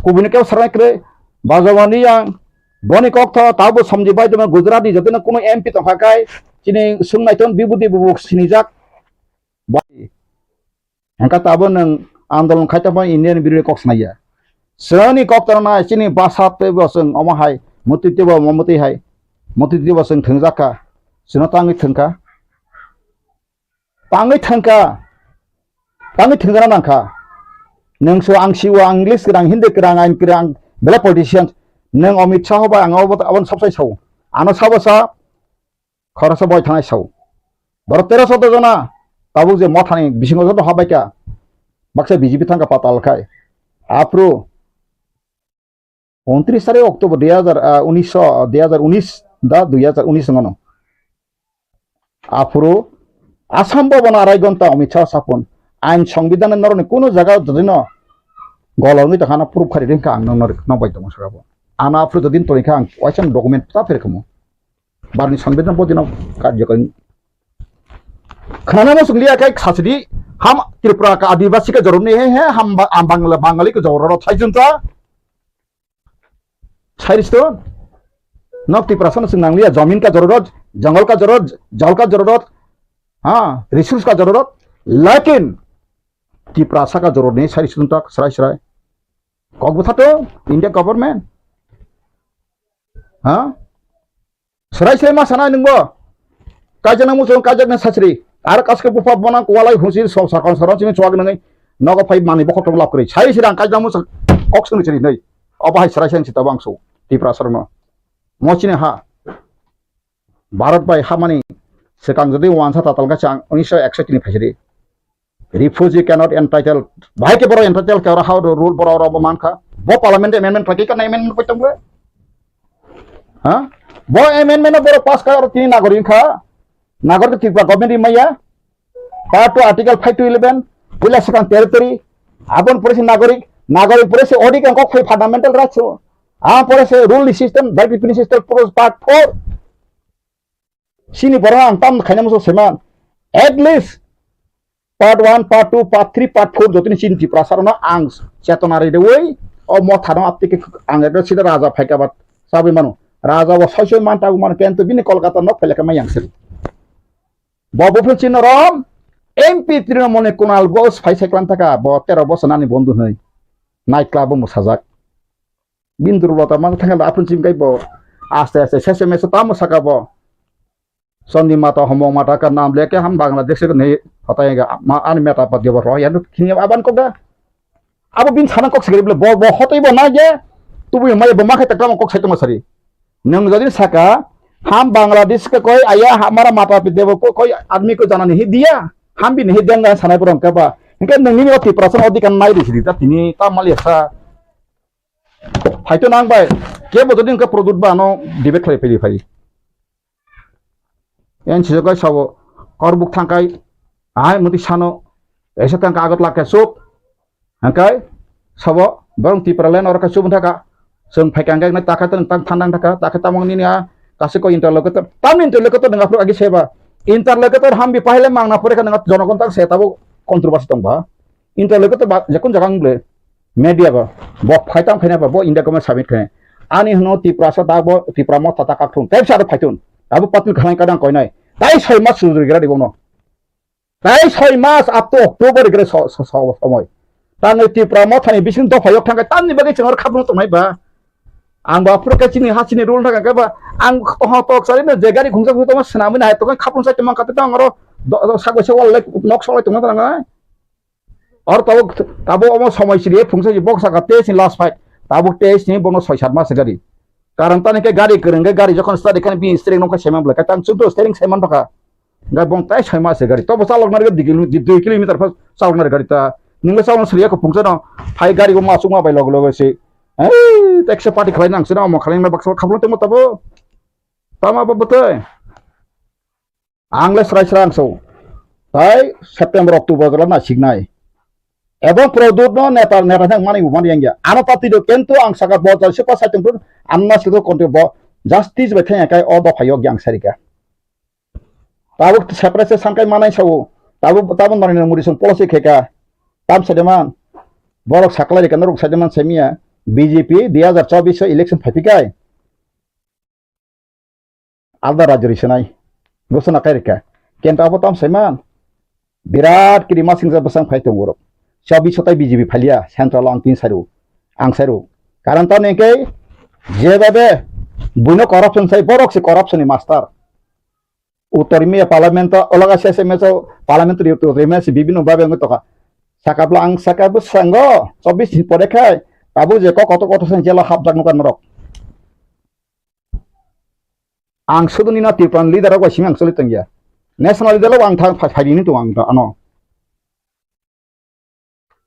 kubuni khe sanai kwrwi, bajawani yang, boni kok tho, tabo somji bai tongma Gujarat ni jotono kuno M P tongkha kai, chini swng naiton bibudi bubu sinijak, bai. Hingkha tabuk nwng andolon khai tongma Indian birwi kok sanai ya. Chwngni kok tongna chini basa tei bo chwng omo hai, mwtwi tei bo omo mwtwi hai, mwtwi tei bo chwng thwngjak kha, chwngno tangwi thwngkha, tangwi thwngkha, tangwi thwngjana nangkha. Nwng so ang sio, ang English kwrang, Hindi kwrang, ain kwrang, belai politician, nwng Amit Shah bai ang abo, aboni sabsai sao. Ano sabo sa, khoroksa boi thanai sao. Borok tero sotro jona tabuk je mothani bisingo joto habaikha, baksa B J P thangkha patal khai. Aphuru untris tarik October dui hazar, ah, unis, ah, dui hazar unis da dui hazar unis wngmano. Aphuru Assam Bhavan arai gonta Amit Shah sapun ain songbidan norokni kuno jaga jodino golongwi tongkhana proof khari ringkha ang nokno, nok bai tongma sakabo. Ano aphuru jodin tongkha ang waisa document ta pherkhamu. Barni sanbidhan bodino karjokari. Khana mo sunglia kai khasidi ham Tripura ka Adivasi ka joromni he he ham ba-, am Bangla Bangali ka jororo thaijunta. Sairis to nok Tripura sana sung nanglia, jamin ka jororot, jangal ka jororot, jal ka jororot, ha, resource ka jororot, lakin Tripura saka jororni sairis tunta srai srai. Kok butha to India government. Ha? Serai serai ma sana nungbo. Kaijak nang muchung kaijak nang sasri. Ar kaske bupha bona kualai husi so sakon saron sini chuak nangwi. Nogo phai mani bokol tong lap kri. Sai sirang kaijak muchung kok sini siri nei. Obo hai serai serai sita bangso. Tipra sarno. Mo chini ha. Bharat bai hamani sekang jodi wansa tatal gachang unisho ekso tini phaisiri. Refugee cannot entitled. Bahai ke borok entitled ke oro how the rule borok oro bo mankha. Bo parliament amendment pakai kana amendment pakai tongbo. Ha? Bo amendment borok pass ka oro tini nagorik kha. Nagorik Tripura government ri maya. Part two article five to eleven. Puila sekang territory. Abon pore se nagorik. Nagorik pore se odi kang kok phai fundamental rights. Ah pore se rule system, direct revenue system pore part four. Sini borok ang tam khaina musu seman. At least part one, part two, part three, part four jotoni chini Tripura sarno ang chetona ri dewi o motha no aptiki ang ekdom sida raja phaika bat sabi manu. Raja bo soi soi man tagu manu kento bini Kolkata nok pheleka mai yang sir. Bo buphin chino rom M P Trinamool ni Kunal Ghosh phai seklan taka bo tero bosor nani bondhu hwnwi night club o mwsajak. Bini durbota ma thangkhe aphun chim kai bo aste aste sese mese tamo saka bo. Chandi mata homong mata ka nam leke ham Bangladesh ke nei hotai ga ma ani meta pa dibo ro ya nuk khini aban ko ga. Abo bin sana kok sigri bole bo bo hotai bo na je tubu mai bo ma khai ta kok sai tong sari. Nang jodi saka ham Bangladesh ke koi aya hamara mata pi debo ko koi admi ko jana nahi diya. Ham bin nahi diya ngan sanai pura ka ba. Hingke nang ni Tripura san odika nai ri sidi ta tini ta mali sa. Phaito nang bai, kebo jodi wngkha product ba ano debate khlai phai phai. Yang sijak kai sabo, korbuk thangkai, ahai muti sano, esa tangka agot lakai sup, hangkai, sabo, borong Tripura land oro kai sup thaka, seng phai kangkai nai taka tang tang thandang thaka, taka tamang nini a, kasi ko interlocutor, tam interlocutor nang aphru agi seba, interlocutor hambi pahile mangna pore ka nang jonogon tak se tabo controversy tong ba. Interlocutor ba, jekun jaga wng ble, media ba, bo phai tam khaina ba, bo India government submit khaina. Ani hwno Tiprasa ta bo, Tipra motha ta kakthung, tei sa phai thun. Abo patil khanai kadang koinai. Tai soi mas sujur gira di bono. Tai soi mas up to October gira so, so, so, somoi. Tangwi Tipra mothani bising dopha yok thangkai, tamni bagwi chwng oro khapung tongnai ba. Ang ba phuru khe chini ha chini rule thangka khe ba, ang toha tok sari no je gari khungsa khungsa tongma swnamwi nahai tongkha khapung sai tongma kha tei tang oro do, do, sak bai sak wal lai nok sok lai tongma tong nai. Or tabuk, tabuk omo somoi siri phungsa si bok saka tei si last fight. Tabuk tei si bono soi sat mas gari. Karon tani khe gari kwrwng khe gari jokhon start khe bini steering nokha saiman bwlai khe tang chwngno steering saiman bwkha. Gai bong tai sai ma se gari. Tobo chalok nari dui kilo-, dui kilometer pha chalok nari gari ta. Ningla chalok sriya ko pungsa no. Phai gari bo ma chukma bai log log se. Ei, taxi party khlai nang se na mo khlai na baksa khaplo temo tabo. Tama bo bwtwi. Ang le srai srai ang so. Tai September, October jora na siknai. Ebong Pradyot no neta, neta thang mani bo mani yang ya. Ano party do kento ang saka bo jai se pa sai tong tun. Anna se do konti bo justice bai thang kai o do phayo yang sarika. Tabuk separate se sangkai manai sao. Tabuk, tabuk Narendra Modi song policy kheka. Tam sademan. Borok saklai rika norok sademan semia. B J P dui hazar chobbish election phaipikai. Alda rajyo ri swnai. Gosona kai rikha. Kenta abo tam saiman. Birat kiri masing ja bwsang phai tongo borok. Chobbish sotai B J P phalia, central ang tin sairu. Ang sairu. Karon tamni hwnkhe jebade buino corruption sai, borok se corruption ni master. Uttor India parliament o, olaga se se meso parliament ri uttor India se bibino babe wngwi tokha. Sakapla ang saka bwsango, chobbish ni pore khai, tabuk je kok kotor kotor sang jela hapjak nukha norok. Ang sudu nini Tripura leader rok bai simi ang choli tongya. National leader rok ang thang phai, phai rini tongo ang ano.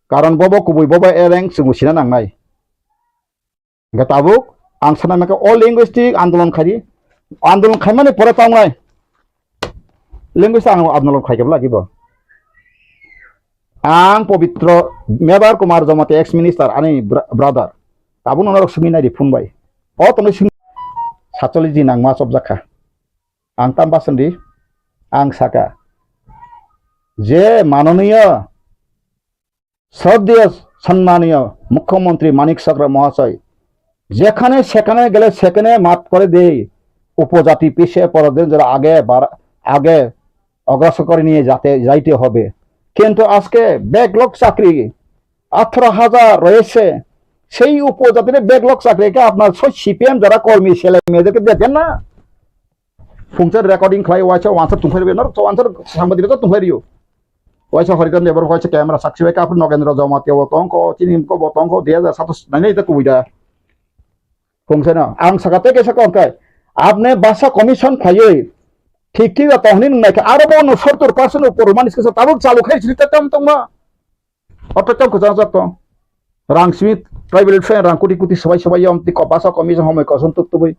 Karon bobo kubui bobo ereng chwng sina nangnai. Hingke tabuk ang sana maka o linguistic andolon khai di. Andolon khaimani pore tongnai. Linguistic ang andolon khai kebla gibo. Ang Pobitro Mebar Kumar Jamatia ex minister ani bra-, brother. Tabuk nono rok sumi nai di phone bai. O tongwi simi satcholi di nang ma chopjak kha. Ang tam bason di. Ang saka. Je manoniyo শ্রদ্ধেয় সম্মানীয় মুখ্যমন্ত্রী মানিক সাহা মহাশয়, যেখানে সেখানে গেলে সেখানে মাফ করে দেই, উপজাতি পিছিয়ে পড়া দিন যারা আগে বাড়া-, আগে অগ্রসর করে নিয়ে যাতে, যাইতে হবে। কিন্তু আজকে ব্যাকলগ চাকরি আঠারো হাজার রয়েছে, সেই উপজাতির ব্যাকলগ চাকরিকে আপনার সেই সিপিএম যারা কর্মী ছেলে মেয়েদেরকে দেখেন না, Phungsa recording khlai waisa wansar tungphai rwbaino, wansar sangbadirok tungphai rwio. Waisa Haridan Debbarma waisa camera sakchi bai kaphru Nogendra Jamatia bo tongkho, chini ko bo tongkho, dui hazar satais nainai ta kubui da. Phungsa no, ang saka tei kaisa kok kai. Apne basa commission khlaiwi, thik thik da tongni nung naikha, aro bo no sottor percent upor manis kisa tabuk chalu khai sini ta tam tongma. Oto tam khujang jak tong. Rang simi tribal friend rang kuti kuti sabai sabai yom tiko basa commission homoi koson tuk tubui.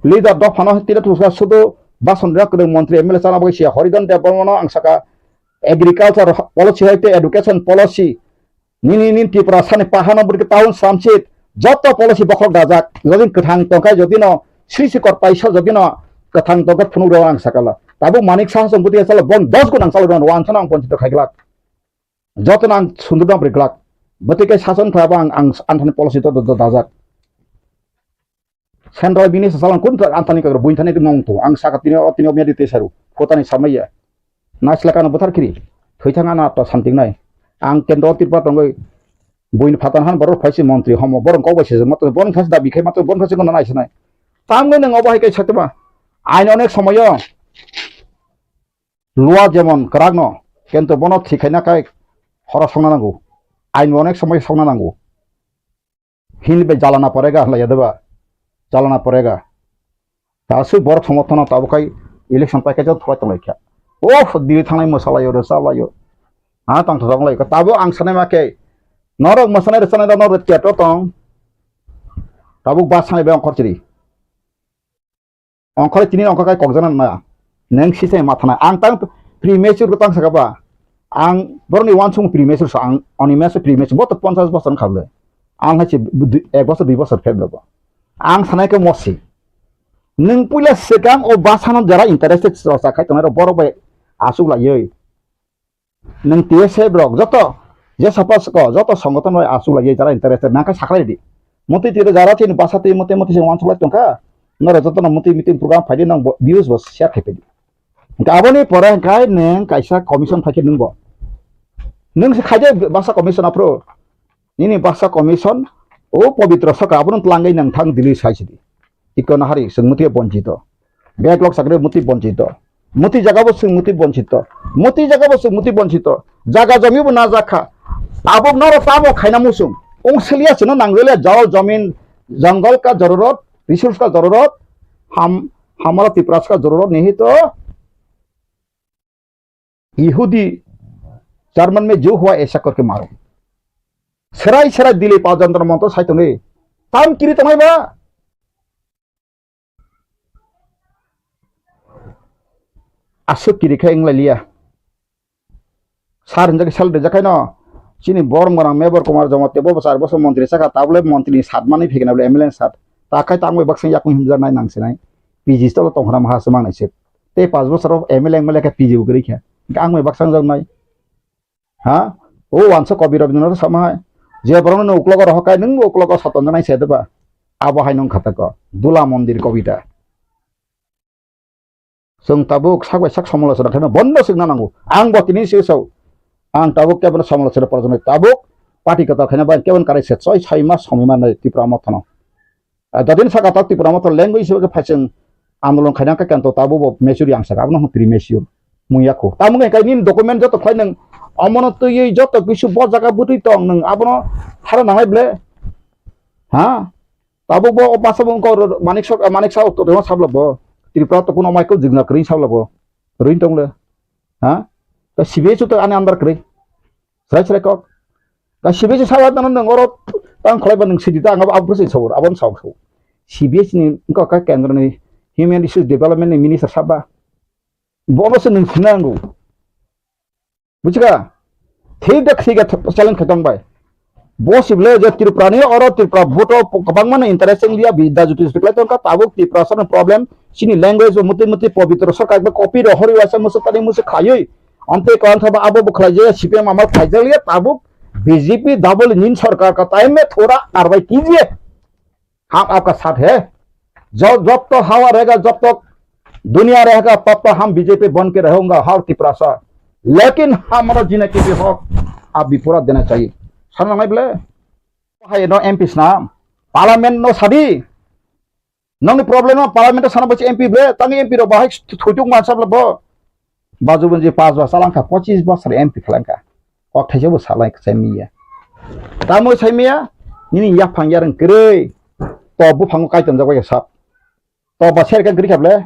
Leader dophano tira tusa sudu bason rok kwrwng montri M L A chana bagwi siya Haridan Debbarmano ang saka agriculture policy hai tei education policy nini nini Tripura sani pahano bwrwi town samsit joto policy bokhok dajak jodi kwthang tongkha jodi no sri sikor paisa jodi no kwthang tongkha phunuk rok ang sakala tabuk Manik Saha song bwtwi salo bon dos gun ang salo rwan sano ang ponchito khaiglak joto no ang sundur dam riglak bwtwi kai sason khlaba ang ang anthani policy to dajak. Central bini sa salang kun ta antani kagra buin thani mong tu ang saka tini o tini o mia di tesaru kotani samaya. Naisla kano bothar kiri. Thoi thang ana to santing nai. Ang kendro Tripura tongoi buin phatan han borok phaisi montri homo borok kok bai sejak mato borok phaisi dabi khai mato borok phaisi kono naisinai. Tamgoi nang obo hai kai satma. Ain onek somoyo lua jemon kwrak no kento bono thik khaina kai horo songna nango. Ain onek somoyo songna nango. Hini bai jalana porega hlaiya deba. Jalana porega. Ta aswk borok somorthono tabuk khai election paikhe jot thwlai tonglaikha. Oh, diri thangnai mwsalaio, rwchablaio. Ha, tongthok tonglaikha. Tabuk ang sanai ma khe, norok mwsanai rwchanai rok norok theater tong. Tabuk bus sanai bai ongkhor chiri. Ongkhorwi tini ongkhor kai kokjana na. Neng sisai matha na. Ang tang premature ko tang saka ba. Ang boroni wansung premature so ang oni meso premature bo to ponchash bosor wngkha le. Ang hai se dui, ek bosor dui bosor phep logo. Ang sanai khe mosi. Nung puila swkang o basano jara interested so sa khai tongnai rok borok bai asuk laioi. Nung T S F rok joto je sapa soko joto songoton bai asuk lai jara interested nang khe saklai di. Motwi twi jara chini basa twi motwi motwi se wansuk lai tongkha. Norok joto no motwi meeting program phai di nang bo views bo share khai phai di. Hingke aboni pore hingke nung kaisa commission phai khe nung bo. Nung se khai de basa commission aphuru. Nini basa commission o pobitro saka abono twlangwi nang thang Delhi sai sidi. Iko nahari chwng muti bonchito. Backlog sakre muti bonchito. Muti jaga bo chwng muti bonchito. Muti jaga bo chwng muti bonchito. Jaga jomi bo na jakha. Abo noro tamo khaina musung. Ong seliya chwngno nangwele jol jomin, jungle ka jarurot, resource ka jarurot, ham हमारा तिप्रास का जरूरत नहीं तो यहूदी जर्मन में जो हुआ ऐसा करके मारो। Serai serai dili pa jantar montor sai tongwi. Tam kiri tongnai ba? Aswk kiri khe wng lai liya. Sar hinjak sal rijak khai no. Chini borom gwnang Mebor Kumar Jamatia bo char bosor montri saka, tabole montri ni sat manwi phikna bole M L A ni sat. Ta khai tangwi baksa yakung himjak nai nang sinai. P G tolo tong khna maha swmang nai se. Tei pas bosor M L A M L A khe P G bo kwrwi khe. Ang bai baksa wng jak nai. Ha? O wansa kobi Rabindranath sama hai. Je borok no uklogo rohor kai, nwng uklogo soton janai se deba. Abo hai nung khatako. Dula mondir kobita. Chwng tabuk sak bai sak somolochona khaino bondo swkna nango. Ang bo tini se sao. Ang tabuk kebono somolochona porjoni tabuk party kwtal khaina bai kebon karai se choi sai mas somoi mannai Tipra Mothano. Ah, jadin saka tak Tipra Motha language hisabe khe phaising andolon khaina khe kento tabuk bo mature yang saka abono hwn premature. Mung yakho. Tamo khe kai nini document joto khlai nang omono twiwi joto kisu bo jaga bwtwi tong nang abono hara nangnai ble. Ha? Tabuk bo o basa bo wngkha oro Manik Sok-, Manik Saha to rema sabla bo. Tripura to kuno mai ko jigna kring sabla bo. Ring tong le. Ha? Ta C B S to ani andar kring. Srai srai kok. Ta C B S sawa nang nang oro tang khlai ba nang sidi ta ang abo abro se sabur abon saw saw. C B S ni wngkha ka kendro ni Human Resource Development ni minister saba. Bono se nung sinango. Bujiga? Thik da thik da challenge khaitong bai. Bo siblo je Tripura ni oro Tripura vote o kwbangma no interest wng liya, bi da juti juti khlai tongkha, tabuk Tripura sano problem, chini language bo muti muti pobitro sarkar ba copy ro hori waisa musu tani musu khayui. Amtwi kwan thaba abo bo khlai je C P M amal khlai jak liya, tabuk B J P double engine sarkar ka time me thora karwai kijiye. हम आपका साथ है। जब, जब तक हवा रहेगा, जब तक दुनिया रहेगा, तब तक हम बीजेपी बन के रहूंगा हर तिपरासा। लेकिन हमारा जीने के लिए हक आप भी पूरा देना चाहिए। Sana nai ble? Hai no M P sna, parliament no sadi. Nongni problem no parliament sana bachi M P ble, tangi M P ro bahai thujuk mansa ble bo. Baju bunji pas bosor langkha, pochis bosor M P khlangkha. Kok thaisa bo salai sai miya. Tamo sai miya, nini yaphang yareng kwrwi. To buphango kaiton jak bai sap. To ba ser kan kwrwi kha ble.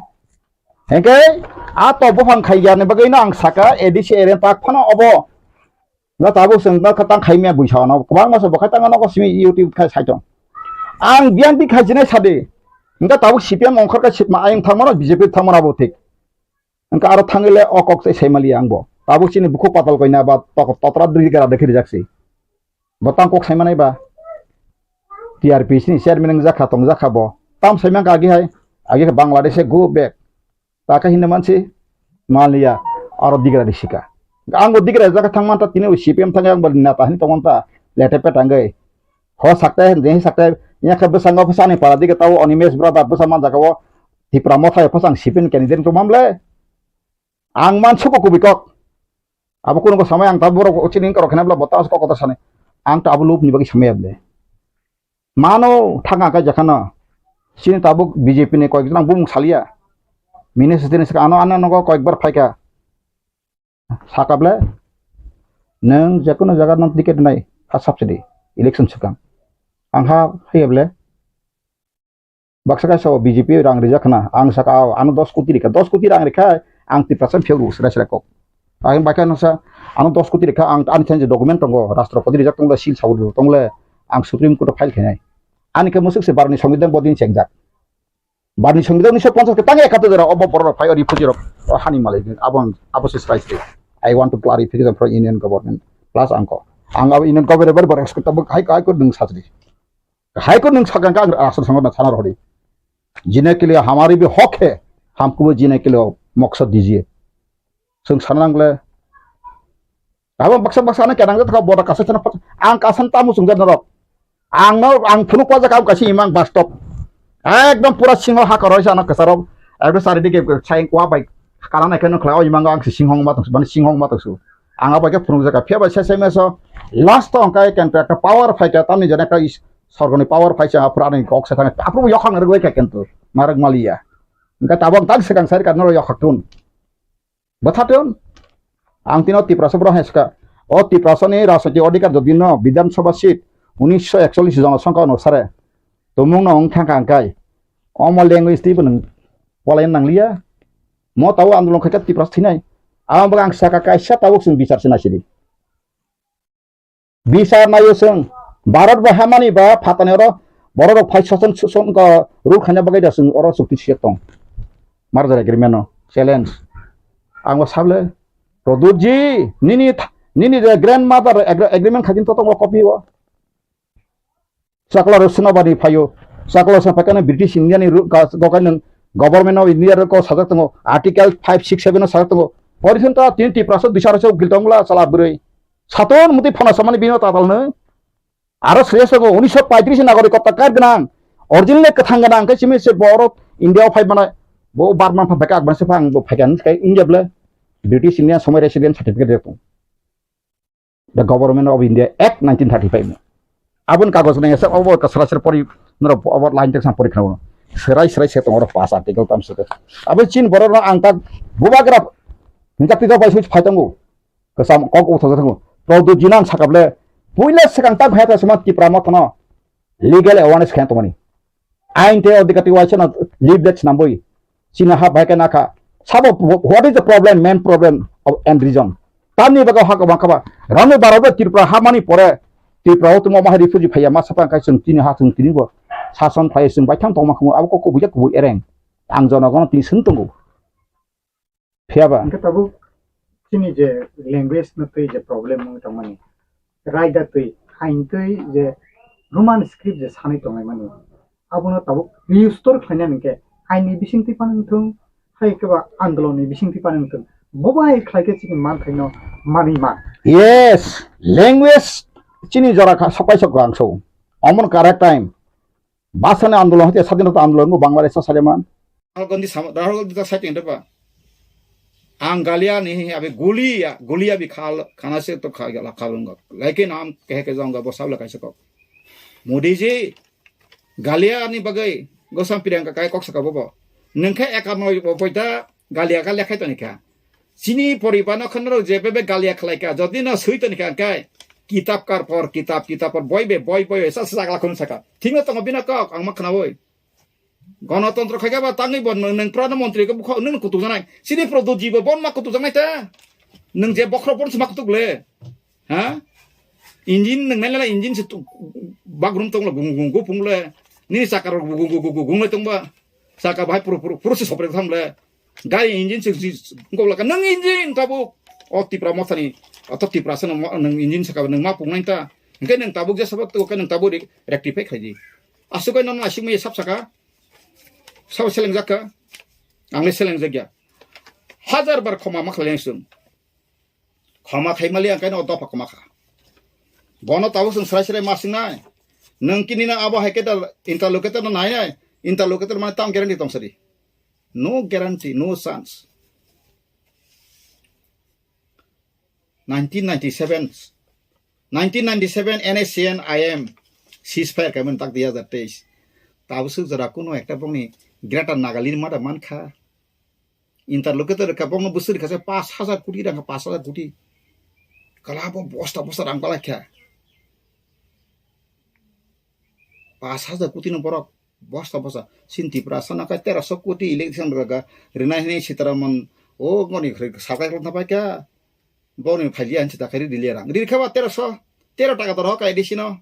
Hengke, a to buphang khai yarni bagwi no ang saka, A D C area tak phano obo. No tabuk chwng no kha tang khai miya buisa no. Kwbang masa bo khai tang no ko simi YouTube khai sai tong. Ang biang bi khai jinai sadi. Engka tabuk C P M ongkhor ka sitma ayang thangmano B J P thangmano abo thik. Engka aro thangile o kok se saimali ang bo. Tabuk chini bukhuk patal koina ba tok-, totra dri gara dekhi rijak si. Bo tang kok saimanai ba. T R P C ni chairman wng jakha tong jakha bo. Tam saimang ka agi hai. Agi khe Bangladesh e go back. Ta khe hinna mansi maliya aro digra risika. Ang bo digra jaga thang manta tini C P M thang ang bo neta hin tong manta lete petangoi. Ho sakte, je sakte, nya khe bwskango bwsani para dige tao Animesh brother bwsa man jaga o Tipra Motha o bwsang sipin candidate tong mamle. Ang man suku kubui kok. Abo kuno samai ang ta borok chini kok khena bla bota kok kota sani. Ang ta abo lob ni bagwi samai able. Mano thang ang kai jakhana. Chini tabuk B J P ni koyek jona bumung salia. Minister ni saka ano ano nogo koyek bar phaika. Saka ble. Nang jekono jaga nang ticket nai ha subsidy election swkang. Ang ha haiya ble. Baksa kaisa o B J P rang rijak khna, ang saka, "Ao, ano dos koti rikha, dos koti rang rikha, ang Tiprasa phiyok rw sra sra kok." Ang bai kha noksa, "Ano dos koti rikha, ang ani thani je document tongo, rashtrapati rijak tongo, seal saburi tongo, ang Supreme Court o file khainai." Ani khe musuk se barni songbidan bodin chengjak. Barni songbidan ni se ponchas ke tang ekhato jora obo borok phai o refugee rok o hani malai abo ang abo se srai srai. I want to clarification from Union Government plus angko. Ang abo Union Government bar bar expect abo hai hai kor ding satri. Hai ko nwng sakang ka ang asal songor na sana rohori. Jine ke liye hamari bhi hak hai, hamko bhi jine ke liye maksad dijiye. Swng sana nangle. Abo baksa baksa na kenang jat ka boda kasa sana pat. Ang kasan tamu sung jat norok. Ang no ang phunuk pa jaka kasi imang bastop. Ekdom pura singo ha koroi sana kasarok. Ekdom sari dike sayang kwa bai. Karana keno khlai o imang ang si singhong ma tong, bani singhong ma tong su. Ang abai ke phunuk jaka. Phiya bai sesai meso. Last to ang kai kento ekta power phai ka tamni jana ekta is-, Sorgoni power phai se aphuru ani kok se thangwi aphuru yokhang rwgwi kha kintu narwk maliya. Hwnkhe tabok tak swkang sari ka norok yokhak tun. Bwtha tun. Ang tino Tiprasa borok hai swkha. O Tiprasani rajniti odhikar jodi no Bidhan Sabha seat unisho ekchollish jonosongkha onusare tumung no wng thangkha hwnkhe omo language twibo nwng Walaina nangliya. Mo tabo andolon khaikha Tiprasa thinai. Amo bagwi ang saka kaisa tabuk chwng bichar se naisidi. Bichar naio chwng. Bharat bai hamani ba phatani oro bororok phai soson soson ko rule khaina bagwi da chwng oro chukti sijak tong. Merger agreement no challenge. Ang bo sable Pradyut ji, nini th-, nini je grandmother agre-, agreement khaijin to tongo copy o. Chakla rok Senapati phaio. Chakla sa phaikano British India ni ru-, ga-, gokai nwng Government of India rok sajak tongo. Article five six seven o sajak tongo. Pori hwn ta tini Tiprasa dui sara se ukil tongla chala bwrwi. Saton muti phana samani bino tatal nw. Aro sre sago unisho paitris ni nagorik kotta card gwnang. Original le kwthang gwnang khe simi se borok India o phai mane bo Burma pha phai kha, Afghanistan pha ang bo phai kha hinwi khe India ble British India somoi resident certificate rw tong. The Government of India Act nineteen thirty-five no. Aboni kagoj nang esa obo ka sara sara pori noro obo line text pori khna. Serai serai se tong oro pass article tam se. Abo chin borok no ang tak bubagra hinka pika bai switch phai tongo. Kasam kok utho thang. Pradyut ji nang sakable. Puila sekang tak hai ta suma Tipra mothono. Legal awareness khe tongmani. Ain tei odhikar tei waisa no leaflets nambui. China ha bai khe nakha. Sabo, what is the problem, main problem of, and reason? Tamni bagwi ha kwbang kha ba. Rani barok Tripura ha mani pore Tripura o tongma ma refugee phaiya ma sapa khai chwng tini ha chwng tini bo sason phai chwng bai thang tongma khumu abo kok kubui jak kubui ereng. Ang jonogono tini swng tongo. Phiya ba? Hingke tabuk chini je language no twi je problem wng tongmani, raida twi, ain twi je Roman script je sanwi tonglaimani, abono tabuk restore khlaina hingke ain ni bising twi phano wngthung, hai khe ba andolon ni bising twi phano wngthung, bo bai khlai khe chini man khaino manwi man. Yes, language chini jora kha sokai sok rang so. Omon correct time. Bhasha ni andolon hoite sadhinota andolon bo Bangladesh o saleman. Rahul Gandhi sama, Rahul Gandhi ta saiting depa. Ang galia ni abi gulia, gulia bi khal, khana se to kha, la kha bung. Laikin am kehe ke jong bo sabla kaisa kok. Modi ji, galia ni bagai, gosam Priyanka kai kok saka bobo. Nengkhe ekarno bo poita, galia ka lekhai toni kha. Chini poriba no khonro je bebe galia khlai kha. Jodi no sui toni kha kai. Kitab kar por, kitab, kitab por, boi be, boi, boi, sa sa sakla khun saka. Thik no tongo bina kok, ang ma khnawi. Gonotontro khaikha ba tangwi bo nwng, nwng Pradhan Mantri khe bukha nwng kutuk janai. Chini Pradyut ji bo bon ma kutuk janai ta. Nwng je bokhro bon ma kutuk le. Ha? Engine nwng nai nai engine se tu-, bagrum tong le gung gung gung pung le. Nini chakka rok gung gung gung gung gung le tong ba. Chakka bahai puru puru puru se sopre tham le. Gari engine se si-, gung le ka nwng engine tabuk. O Tipra motha ni. O to Tipra se nwng mo-, nwng engine saka nwng ma pung nai ta. Hingke nwng tabuk je sabak to ke nwng tabuk re-, rectify khai di. Asuk ai non asuk me sab saka. Sabo selengjak kha. Ang le selengjak ya. Hajar bar khoma ma khlai ang sung. Khoma khai mali ang kaino dopha khoma kha. Bono tabuk sung srai srai ma sing nai. Nang kini na abo hai khe da interlocutor na nai nai. Interlocutor mane tam guarantee tong sadi. No guarantee, no chance. Nineteen ninety-seven, nineteen ninety-seven N S C N I M ceasefire kaiman tak dui hazar teis. Tabuk suk jora kuno ekta bongni Greater Nagaland ma da man kha. Interlocutor ka bongno bwswk rikha se pash hazar koti rang, pash hazar koti. Kala bo bosta bosta rang balai kha. Pash hazar koti no borok bosta bosta. Sin Tiprasa no kai tera so koti election rwga. Rinai hinui Sitaraman o ngoni khri sakai rok napai kha. Boni phailiya hinsi ta khairi riliya rang. Ri kha ba tera so, tera taka doro ka A D C no.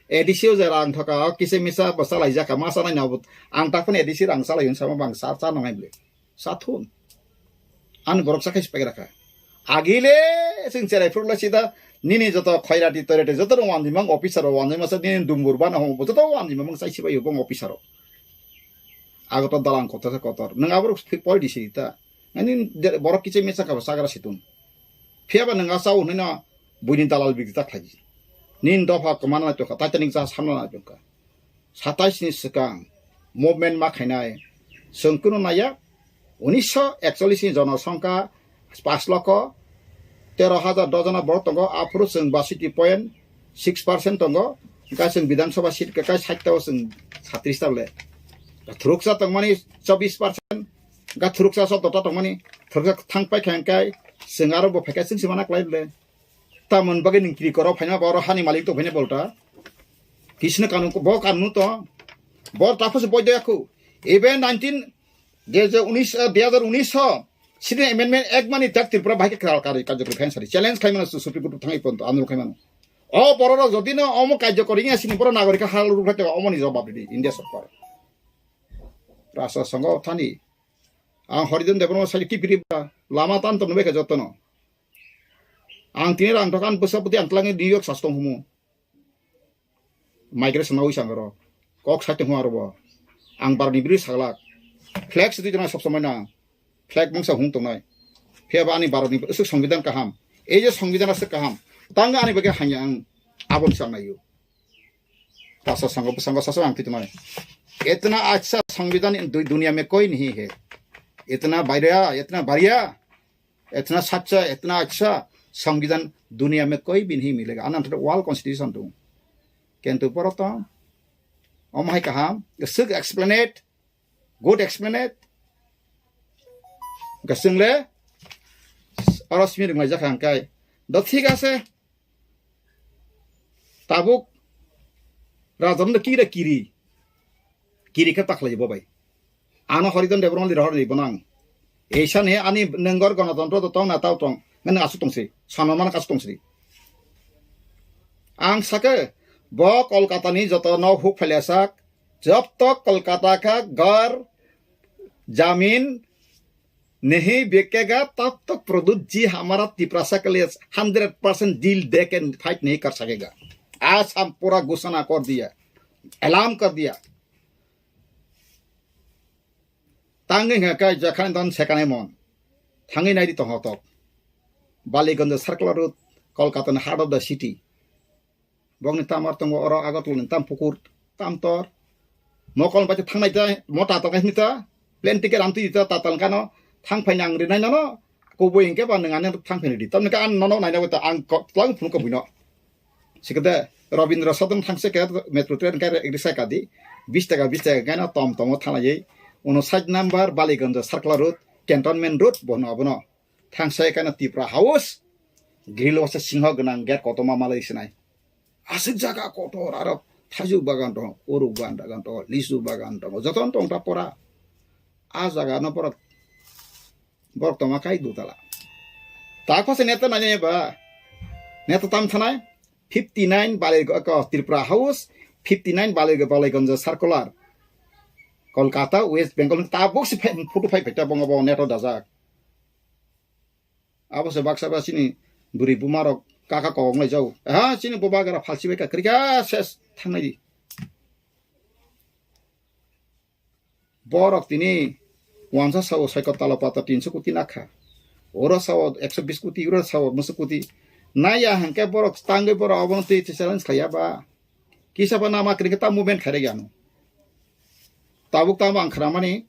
A D C o je rang thoka, o kisa misa bo salai jaka, ma sanai na bo. Ang ta phone A D C rang salai yun sama bang sa, sa nangai bole. Sa thun. Ani borok sa khai sipai rakha. Agile sing cherai phuru lai sida nini joto khairati toirati joto rong wanjimang officer rok wanjima sa nini dumbur bana homo joto wanjimang sai sibai bong officer rok. Ago to dalang kotor kotor. Nang aborok poi di sita. Ani de-, borok kichai mesa kabo sagra situng. Phiya ba nang asao hwnwi no buini dalal bigri ta khlai di. Nini dopha kwmana nai tongkha, Titanic jahaj hamna nai tongkha. Satais ni swkang movement ma khainai. Chwng kuno naiya, unisho ekchollish ni jonosongkha pas lokho tero hajar do jona borok tongo, aphuru chwng basiti point six percent tongo, hwnkha chwng Bidhan Sabha seat kwkai sait ta o chwng satrish ta le. Thuruksa tongmani chobbish percent, hwnkha thuruksa sotto ta tongmani, thuruksa thang pai kha hwnkhe chwng aro bo phaikha chwng se mana klai le. Tamoni bagwi nwng kiri koro phaima ba oro hani malik tong phaina bolta. Kisno kanun ko, bo kanun to. Bo ta phose boy doya khu. Even nineteen Je je unis, eh, dui hajar unis o sini amendment ek mani tak Tripura bahai khe kral kari karjokori phain sari challenge khaimano Supreme Court thangwi ponto andolon khaimano. O borok rok jodi no omo karjokori ya sini borok nagorik hal ruk khaito omo ni jawab ridi India sorkar. Rasa songo thani. Ang Horidon Debbarma sali kipiri ba lama tan to nubai kha jotono. Ang tini rang dokan bwsa bwtwi ang twlangwi New York sas tong humu. Migration nawi sang ro. Kok sai tong aro bo. Ang barni biri saglak. Flag sidi tong sob somoi na. Flag mungsa hung tongnai. Phiya ba ani barni aswk songbidan kaham. Ei je songbidan aswk kaham. Tang ani bagwi hanya ang abon sang nayo. Tasa sango bwsango sasu ang twi tongmani. Itna acha songbidan du-, duniya mein koi nahi hai. Itna bhariya, itna bhariya, itna sacha, itna acha songbidan duniya mein koi bhi nahi milega. Anan thada world constitution tu. Kintu poroto, om hai kaham, sik explain it, good explain it. Gasing le, oro simi ringlai jakha angkai. Do thik ase, Tabuk rajarno kira kiri. Kiri khe takhlai bo bai. Ano Horidon Debbarma lira horni bono ang. Eisa ni ani nengor gonotontro do tong na tao tong. Nang asu tongsi. Sanamana kasu tongsi. Ang sake bo Kolkata ni joto no huk phailasak. Jab tak Kolkata ka gar jamin नहीं बिकेगा, तब तक प्रद्युत जी हमारा तिपरासा के लिए hundred percent दिल दे के फाइट नहीं कर सकेगा। आज हम पूरा घोषणा कर दिया, ऐलान कर दिया। Tangwi hwnka khe jakhan don sekanai mon. Thangwi naidi tongthok. Baliganj Circular Road, Kolkata ni heart of the city. Bokni tamar tongo oro Agartala ni tam pukur, tam tor. Mokol bai thangnai ta, mota tongkha hinwi ta. Plane ticket amtwi ta, tatal kano thang phai nang rinai nono. Kubui hinkhe ba nwng ani thang phai di. Tamni ka an nono naina ta ang ko, tlang phunu ko buino. Sikade Rabindra Sadan thangse ke metro train ka risa ka di. Bis taka, bis taka kano tom tomo thanglai. Uno side number Baliganj Circular Road, Cantonment Road bono abono. Thangsa ekana Tipra House, grill wasa singho gwnang gate kotorma malai sinai. Aswk jaga kotor aro thaijuk bagan tongo, uruk bagan tongo, lisu bagan tongo, jotono tong ta pora. A jaga no pora borok tongma kai dutala. Ta khose neta nanya ba, neta tam thanai, fifty nine Bali, ko Tripura House, fifty nine Bali, Baliganj Circular, Kolkata, West Bengal, tabuk si phe-, photo phai phai ta bongo bo neto dajak. Abo se baksa ba chini bwrwi buma rok kaka kok nai jau. Ha, chini boba gara phalsi bai ka krika ses thangnai di. Borok tini wansa sao saiko talo pata tinso koti nakha. Oro sao ekso bis koti, oro sao musu koti. Naya hangke borok tangwi borok abono twi challenge khaiya ba. Kisa ba nama krika ta movement khaire gano. Tabuk tamo ang khramani.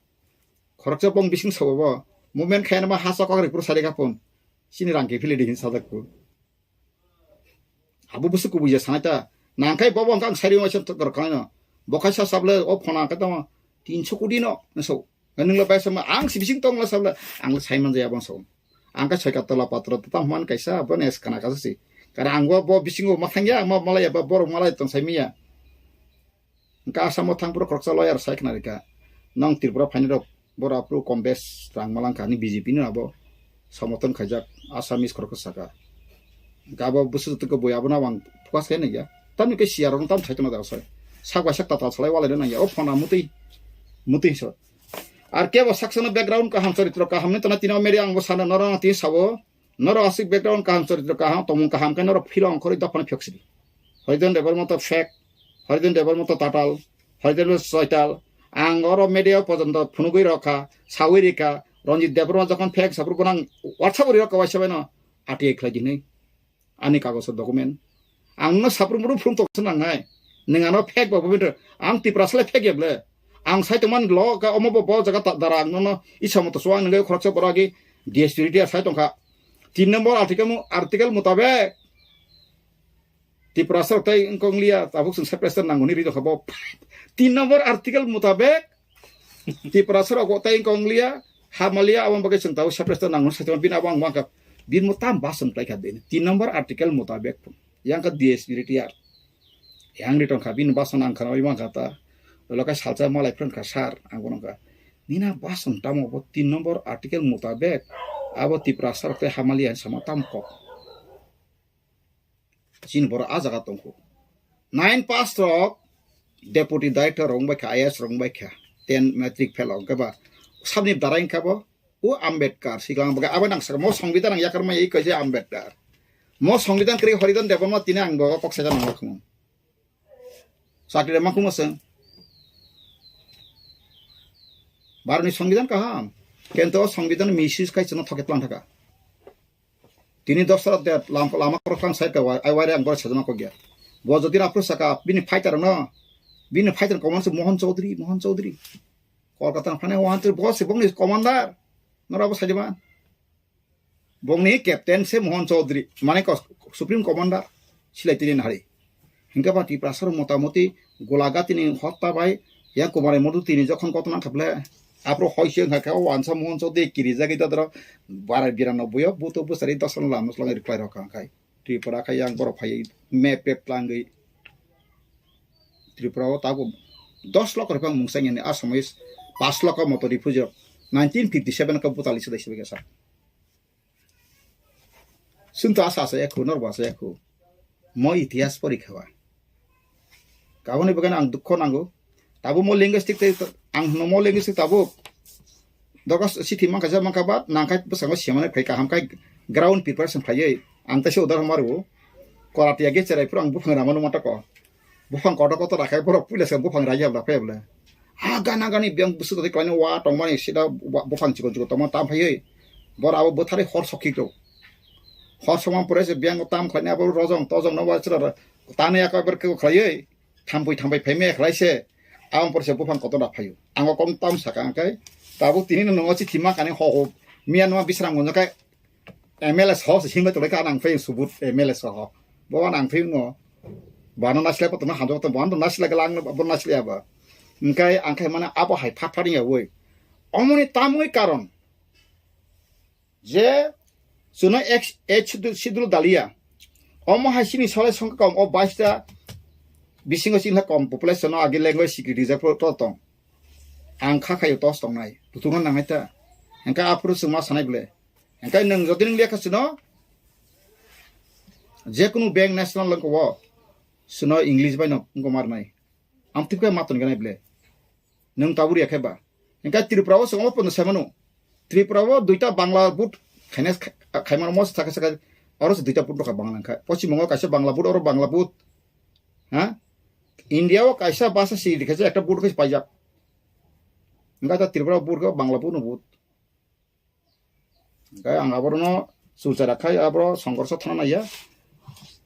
Khoroksa bong bising sabo bo. Movement khaina ma hasa kok ripur sari kapun. Sini rang ke philidi hin sajakku. Abo busu kubuja sanai ta. Nangkai bobo ang sari ma sen tor khaino. Bokai sa sable o phona ka tamo. Tinso kodi no. Naso. Nungla bai sama ang si bising tongla sable. Ang sai man jaya bang so. Ang ka soi ka tola patro ta man kaisa bo nes kana ka si. Kara ang bo, bo bisingo mathangya, ma malaya ba borok malai tong sai miya. Hwnkhe Assam o thang phuru khoroksa lawyer sai khna rikha, "Nong Tripura phainai rok boro aphuru kom bes rang malangkha," hinwi B J P no abo somoton khaijak Assamese khoroksa saka. Hwnkhe abo bwswk tongkhe bui abono ang focus khe nangya. Tamni khe C R rok no tam sai tongna jaga soi. Sak bai sak tatal salai walai nangya. O phone a mutwi, mutwi so. Ar kebo saksa no background kaham, choritro kaham ni tona tino media ang bo sana norok tini sabo. Norok aswk background kaham, choritro kaham, tongmung kaham khe norok philo ongkhorwi dophano phiyoksidi. Horidon Debbarma to fake, Horidon Debbarma to tatal, Horidon Debbarma to soital. Ang oro media o pojonto phunugwi rokha, sawi rikha, Ranjit Debbarma jokhon fake saphuru gwnang WhatsApp o rirokha waisa baino R T I khlai di hinwi. Ani kagoso document. Ang no saphuru muru phunuk toksa nangnai. Nwng ano fake ba bumit, ang Tiprasa le fake ya ble. Ang sai tongmani lo ka omo bo bo jaga ta dara ang nono isa moto suang nangwi khoroksa borok agi D S P retired sai tongkha. Tin number article mu, article mutabek Tiprasa rok tai wngkong liya, tabuk chwng separate nango ni ri tongkha bo. Tin number article mutabek Tiprasa rok tai wngkong liya, ha maliya, aboni bagwi chwng tabuk separate nango sai tongma bini abo ang wngkha. Bini mo tam bason tongkha bini. Tin number article mutabek. Yang ka D S P retired. Yang ri tongkha, bini bason ang khana bai mankha ta. Lolo khe salsa malai phwrwngkha sir, ang bono kha. Nina basong tamo bo tin number article mutabek abo Tiprasa rok tei Hamali hai sama tam kok. Chini borok a jaga tongkho. Nine pass rok deputy director rok wngbai kha, I A S rok wngbai kha, ten matric fail rok wngkha ba sabni darai wngkha bo. O Ambedkar siklang baga abo nang saka mo songbidan ang yakar mai kaisa Ambedkar. Mo songbidan kri Haridan Debbarma tini ang bo kok saja nang khum. Chakri ma khum seng. Barni songbidan kaham. Kento songbidan misis kai chana thoket lang thaka. Tini dosra de lam lama korok thang sai ka wai ai wai ang bor sajana ko gya. Bo jodi apro saka bini fighter no. Bini fighter komon se Mohan Chaudhary, Mohan Chaudhary. Kolkata phane wanted boss bongni commander. Nora bo sajima. Bongni captain se Mohan Chaudhary, mane ko supreme commander silai tini nahari. Hingke ba Tiprasa rok motamoti Golagati ni hotta bai yang Kumari Modu tini jokhon koto nang khaple. Apro hoi se hingke o wansa Mohan Chaudhary kiri jagui dodoro barai birano buyo buto busari dosan lam nuslang reply rok khai. Tripura khai yang borok phai map pep tlangui. Tripura o tabuk dos lokho ripang mungsang yani asomoi pas lokho moto refugee rok nineteen fifty seven ka butali sidai sibai kasa. Chwng to asa asa ekhu, norbo asa ekhu. Mo itihas porikha ba. Kaboni bagwi ang dukho nango. Tabuk mo linguistic tei ang hwno mo linguistic tabuk. Dogas sithi mankha ja mankha ba nangkhai bwskango simanai phai kaham khai ground preparation khaiwi ang taisa udahoron maru. Korati age cherai phuru ang buphang ramano mantako. Buphang kotor kotor rakhai borok puila se buphang raiya bla phai bla. Ha gana gani biyang bwswk twi klaino wa tongmani sida wa buphang chikon chikon tongma tam phaiwi. Bor abo bwtharwi hor sokhi rw. Hor sokma pore se biyang tam khlaini abo rojong tojong no wa chwra tani aka ber khe khlaiwi thampui thampai phaimaya khlai se. Aboni pore se buphang kotor da phaio. Ango kom tam saka angkai. Tabuk tini no nongo chithi ma kani ho ho. Miya no bisrang gonjo kai. M L A soho se himlai tonglaikha, nang phai subut M L A soho. Bo nang phai no. Bano nasilai poto no hamjak to, bano nasilai galang, bo nasilai aba. Hingkai ang khai mana abo hai phat phat ya woi. Omoni tamoi karon. Je suno H, H schedule dalia. Omo hai sini solai songkha kom o baista bisingo sini kom population no agi language security reserve to tong. Ang kha khayo tos tongnai. Tutungo nangnai ta. Hingkai aphuru chwngma sanai bole. Hingkai nwng jodi nwng lekha sino, jekunu bank national lengko o, sino English bai no wngko marnai. Amtwkhe ma tongganai ble. Nwng tabuk ya khe ba. Hingkai Tripura o chwng obo pono sai mano. Tripura o duita Bangla board khaina kha-, khaimano mo sakha sakha oro se duita board rokha Bangla wngkha. Pochim Bongo kaisa Bangla board, oro Bangla board. Ha? India o kaisa basa si rikha se ekta board khe paijak. Hingkai ta Tripura o board khe Bangla board no board. Hingke ang aborokno chulchara khai aboro songkorso thana naiya.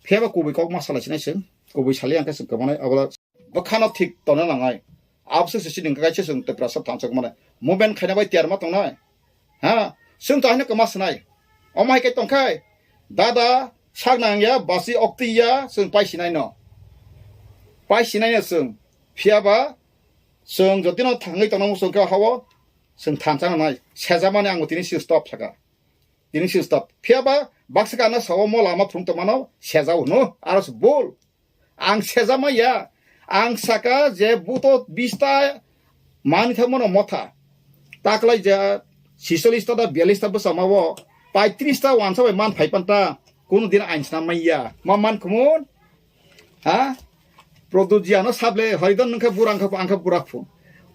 Phiya ba kubui kok ma salai sinai se, kubui sali hingke se kwmani abo bwkhano thik tongna nangnai. Abose se chini hingke kaisa chwng Tiprasa thansa kwmani movement khaina bai tiyar ma tongnai. Ha, chwng to haino kwma swnai. Omo hai khe tongkhai, dada sak nangya, basi oktwi ya, chwng pai sinai no. Pai sinai no chwng. Phiya ba chwng jotino thangwi tongna muchung khe hao, chwng thansa nangnai. Sejamani ang tini si stop saka. Tini si stop. Phiya ba baksa kana sao mo lama phung tongmano sejao hwno. Aro se bol. Ang sejama ya. Ang saka je buto bista mani thangmano motha. Taklai je sisolista da bialista bwsama o paitris ta wansa bai man phai panta. Kunu din ain snam mai ya. Ma man khumun? Ha? Produjiano sable hoidon nungkha burang kha angkha burak phu.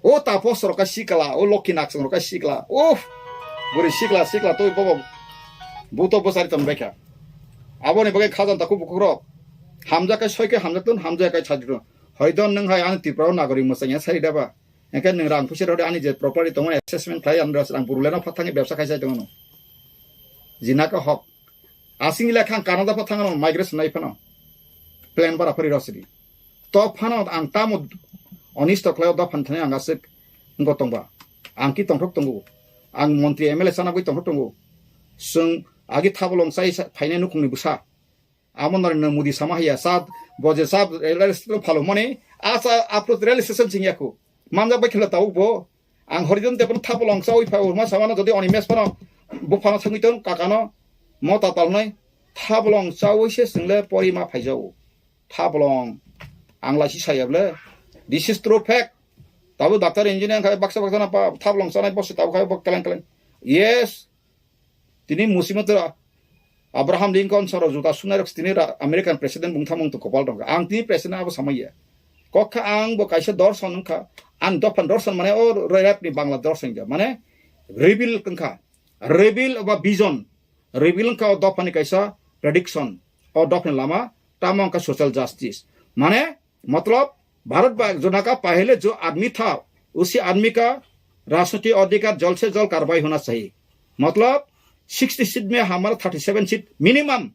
O tapo soroka sikala, o lokhi nak soroka sikala. Uff. Buri sikala sikala to bobo. Buto bosari ton bekha. Aboni bagai khajan taku bukhukro. Hamja kai soi kai hamja tun, hamja kai chajro. Hoidon nung hai ani Tripura nagori musanya sari daba. Engke nung rang pusi rode ani je property tongo assessment khlai ani rang buruleno phatangi bebsa khai sai tongo. Jinaka hok. Asing ila khang Canada pha thangno migration nai phano. Plan bara phari rosidi. To phano ang tamo onisto khlaio dophan thani ang asik ngo tongba. Ang ki tongthok tongo. Ang montri M L A sana gwi tongthok tongo. Sung agi thabolong sai sa-, phainai nukhungni bwsa. Amo Narendra Modi sama haya sa boje sa railway station phalo mani asa apro railway station sing yaku. Manjak bai khela tau bo. Ang Horidon Debon thabolong chawi pha urma samano jodi oni mes phano buphano thangwi ton kakano mo tatal nai thabolong chawi se single pori ma phaijao. Thabolong ang laisi saya ble. This is true fact. Tabuk doctor engineer khai baksa baksa na pa thap long sanai bosi tabuk khai bok keleng keleng. Yes. Tini musimot Abraham Lincoln soro juta sunai rok tini ra-, American president bung thamung to kopal rok. Ang tini president abo samaya. Kokha ang bo kaisa dorson wngkha. Ang dophan dorson mane o rap ni Bangla dorson ja. Mane reveal wngkha. Reveal ba vision. Reveal wngkha o dophani kaisa prediction. O dophani lama tamo wngkha social justice. Mane, matlab, Bharat ba jona ka pahele jo admi tha, usi admi ka rajniti adhikar jal se jal karwai hona chahi. Matlab, sixty seat mein hamara thirty seven seat minimum.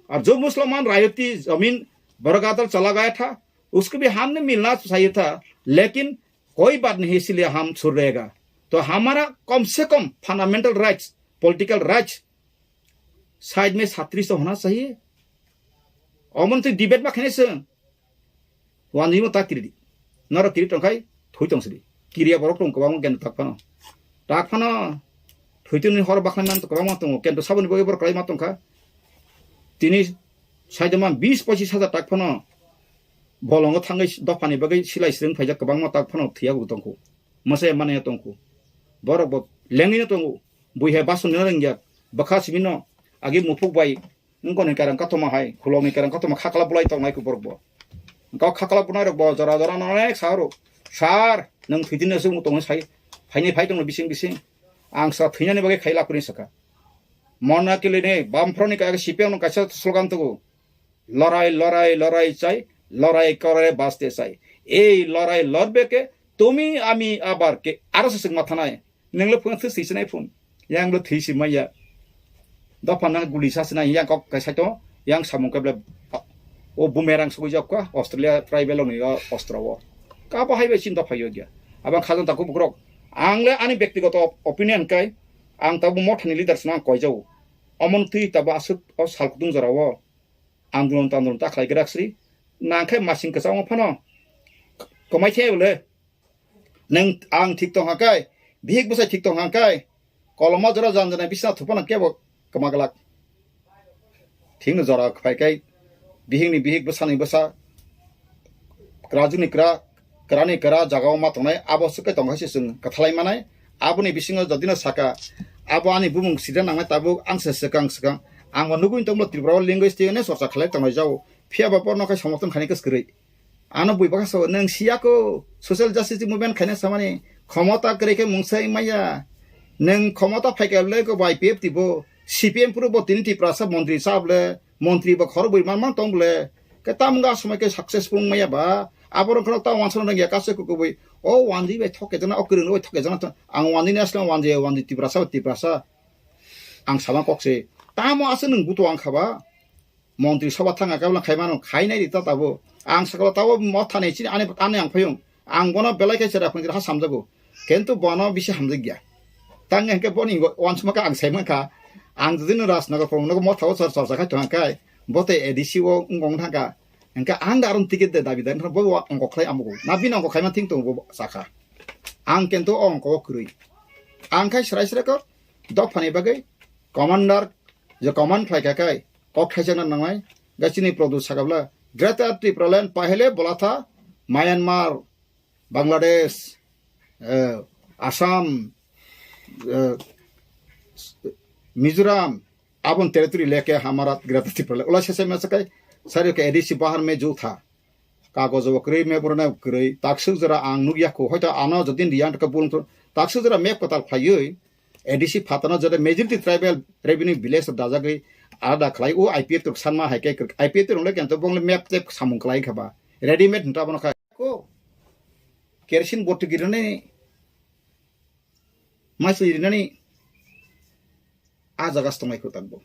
Aur jo Musliman rayati zameen baragadar chala gaya tha, usko bhi hum ne milna chahiye tha, lekin koi baat nahi, isliye hum chhur rahega. To hamara kam se kam fundamental rights, political rights, side mein satris to hona chahiye. Omon twi debate ma khainai se. Wanjwi mo ta kiri di. Noro kiri tongkhai, thui tong sidi. Kiriya borok tong kwbangma kendo tak phano. Tak phano, thui tini hor bakhlai man kwbangma tongo. Kendo saboni bagwi borok kwlai ma tongkha. Tini saidama bis pochis hajar tak phano. Bolongo thangwi dophani bagwi silai srwng phaijak kwbangma tak phano thiya bo tongkhu. Masa mane tongkhu. Borok bo lengwi no tongo. Bui hai bason no rengya. Bwkha simi no. Agi muphuk bai. Wngkoni kereng kothoma hai, khulokni kereng kothoma khakla bulai tongnai khe borok bo. Wngkha o khakla bunai rok bo jora jora no onek sa rw. Sir, nwng thwitini aswk tongwi sai, phaini phai tongno bising bising. Ang sa thwinani bagwi khai lapri sakha. Mona kili ni bamphro ni kaya C P M no kaisa slogan tugo. Lorai, lorai, lorai chai, lorai kore baste chai. Ei lorai lorbe ke, tumi ami abar ke, aro se sing mathanai. Nenglo phone thwi swi sinai phone. Yang lo thwi si maya. Dopha nang guli sa sinai yang kok kai saito. Yang samung keble o bumerang sugui jok ka Australia tribal ni o ostro o. Ka bo hai bai chin dopha yo gya. Abang khajang ta kubukrok. Ang le ani bektigoto op-, opinion kai. Ang tabu mothani leaders nang koi jau. Omon twi tabu asuk o sal kutung jora o. Andolon tandolon ta khlai grak sri. Nang khe masing kwchangma phano. Komai khe bole. Neng ang thik tong hakai, bihik bwsai thik tong hakai, koloma jora jan jana bisna thupana kebo kwma glak. Thikno jora phai kai, bihikni bihik bwsani bwsa, kwrajuni kwra, kwrani kwra jagao ma tongnai, abo swkhe tong hai se chwng kwthalai manai. Aboni bisingo jodino saka, abo ani bumung sida nangnai tabuk ang se swkang swkang. Ang bo nugui tongmolo Tripura o linguistic hwnwi chorcha khlai tongnai jao. Phiya bo porno khai somorthon khainai kwskwrwi. Ano bui baka sao, nwng siya ko, social justice movement khaina samani, khomota kwrwi khe mungsa wngmaya. Nwng khomota phaikha le ko Y P F tibo, C P M puro bo tini Tiprasa montri sa bole, montri bo khoro bui man man tong bole. Khe tamo ga somoi khe successful wngmaya ba, abo rok khorok ta wansana nang ya kase ko kubui. O wanjwi bai thok khe jana, o kwrwng bai thok khe jana, ang wanjwi ni asle wanjwi, wanjwi Tiprasa, Tiprasa. Ang sama kok se. Tamo aswk nwng buto ang kha ba. Montri soba thang khe bwla khai mano, khai nai di ta tabo. Ang sakla tabo motha ni chini ani, ani ang phayung. Ang bono belai khe chera phang ha samjago. Kintu bono bisi hamjak ya. Tang hwnkhe boni wansma kha ang sai man kha. Ang jodi no Rajnagar phang no motha o chor chor khai thang khai. Bote A D C o ngong thang kha. Hwnkhe ang da aron ticket de dabi da bo ongko khlai amugo. Na bini ongko khai man thing tong bo sakha. Ang kintu o ongko o kwrwi. Ang khai srai srai ko dophani bagwi commander je command khlai kha khai kok thaijakna nangnai. Ga chini Pradyot sakabla Greater Tipraland pahele bola tha Myanmar, Bangladesh, eh, Assam, eh, Mizoram, abon territory leke hamara Greater Tipraland. Ula sese me sakai sari ke A D C bahar me jo tha. Kagojo bo kwrwi, memorandum kwrwi, takswk jora ang nukya kho, hoito ano jodi riya wngkha bul wngkha, takswk jora map kwtal khlaiwi, A D C phatano jora majority tribal revenue village rok dajagwi alada khlai, o I P F rok sanma hai khe, I P F rok le kento bong le map tep samung khlai kha ba, readymade hinta bono kha ko, kerosene bottle girinani, masli rinani, a jaga se tonglai kho tanbo.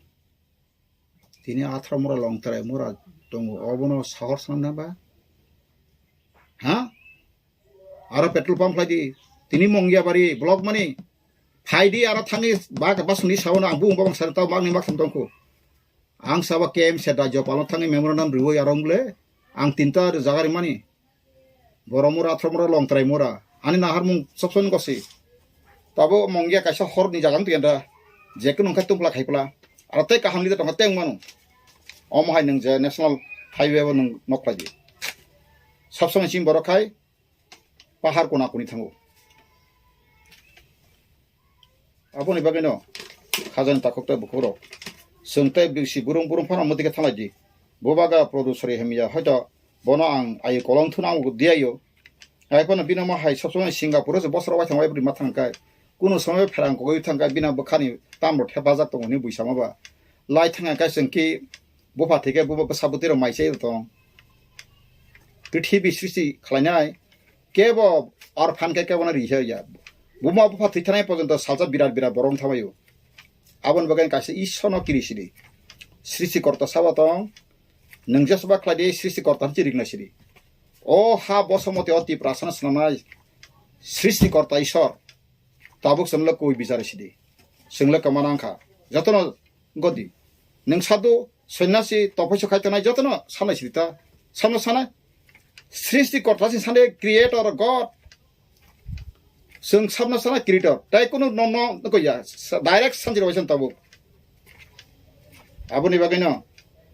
Tini atharo mura long trai mura tongo, obono sahor sanam na ba? Ha? Aro petrol pump khlai di. Tini Mongiabari block mani. Phai di aro thangwi ba, ba suni sawono ang bung babang sari tao magni mak thang tongkho. Ang sabo K M C da jopalo thangwi memorandum riwi arong le. Ang tinta jaga rimani. Borok mura, athro mura, long trai mura. Ani nahar mung sop sop gosi. Tabo Mongia kaisa hor ni jaga wngtwi da. Je kunu khai tumpla khai pla. Aro tei kaham leader tongkha tei wngmano. Omo hai nwng je national highway bo nwng nok khlai di. Sop sop chini borok khai. Pahar kona koni thango. Aboni bagwino khajani takhuk tei bukhukrok, chwng tei bisi burung burung phano mwtwi khe thanglai di. Bubagra Produt Sori hamya, hoito bono ang ayo kolong thuna ang diyayo. Ai phano bino ma hai sob somoi Singapore se bosor wai thang wai bwrwi ma thang kai. Kuno somoi pherang kogwi thang kai, bina bwkhani tambo thepajak tongo hwnwi buisama ba. Lai thang kai chwng ki bupha thike bubo bwsa bwtwi rok mai chai tong. Prithibi srishti khlainai kebo orphan khe kebo no ri ya. Buma bupha thwi thanai porjonto salsa birat birat borok thamaio. Aboni bagwi kaisa Ishorno kiri sidi. Srishti korta sabo tong, nwng jesba khlai di srishti korta hwnwi ringnai sidi. O ha bosomoti o Tiprasano swnamnai srishti korta Ishor. Tabuk chwngno koi bichar sidi. Chwngno kama nangkha. Jotono godi. Nwng sadhu, sonyasi, tophoiso khai tongnai jotono sanai sidi ta. Samno sanai. Srishti korta si sanai creator God. Chwng sabno sana creator. Tai kunu no no ko ya. Sa-, direct sanjiro waisa tabuk. Aboni bagwino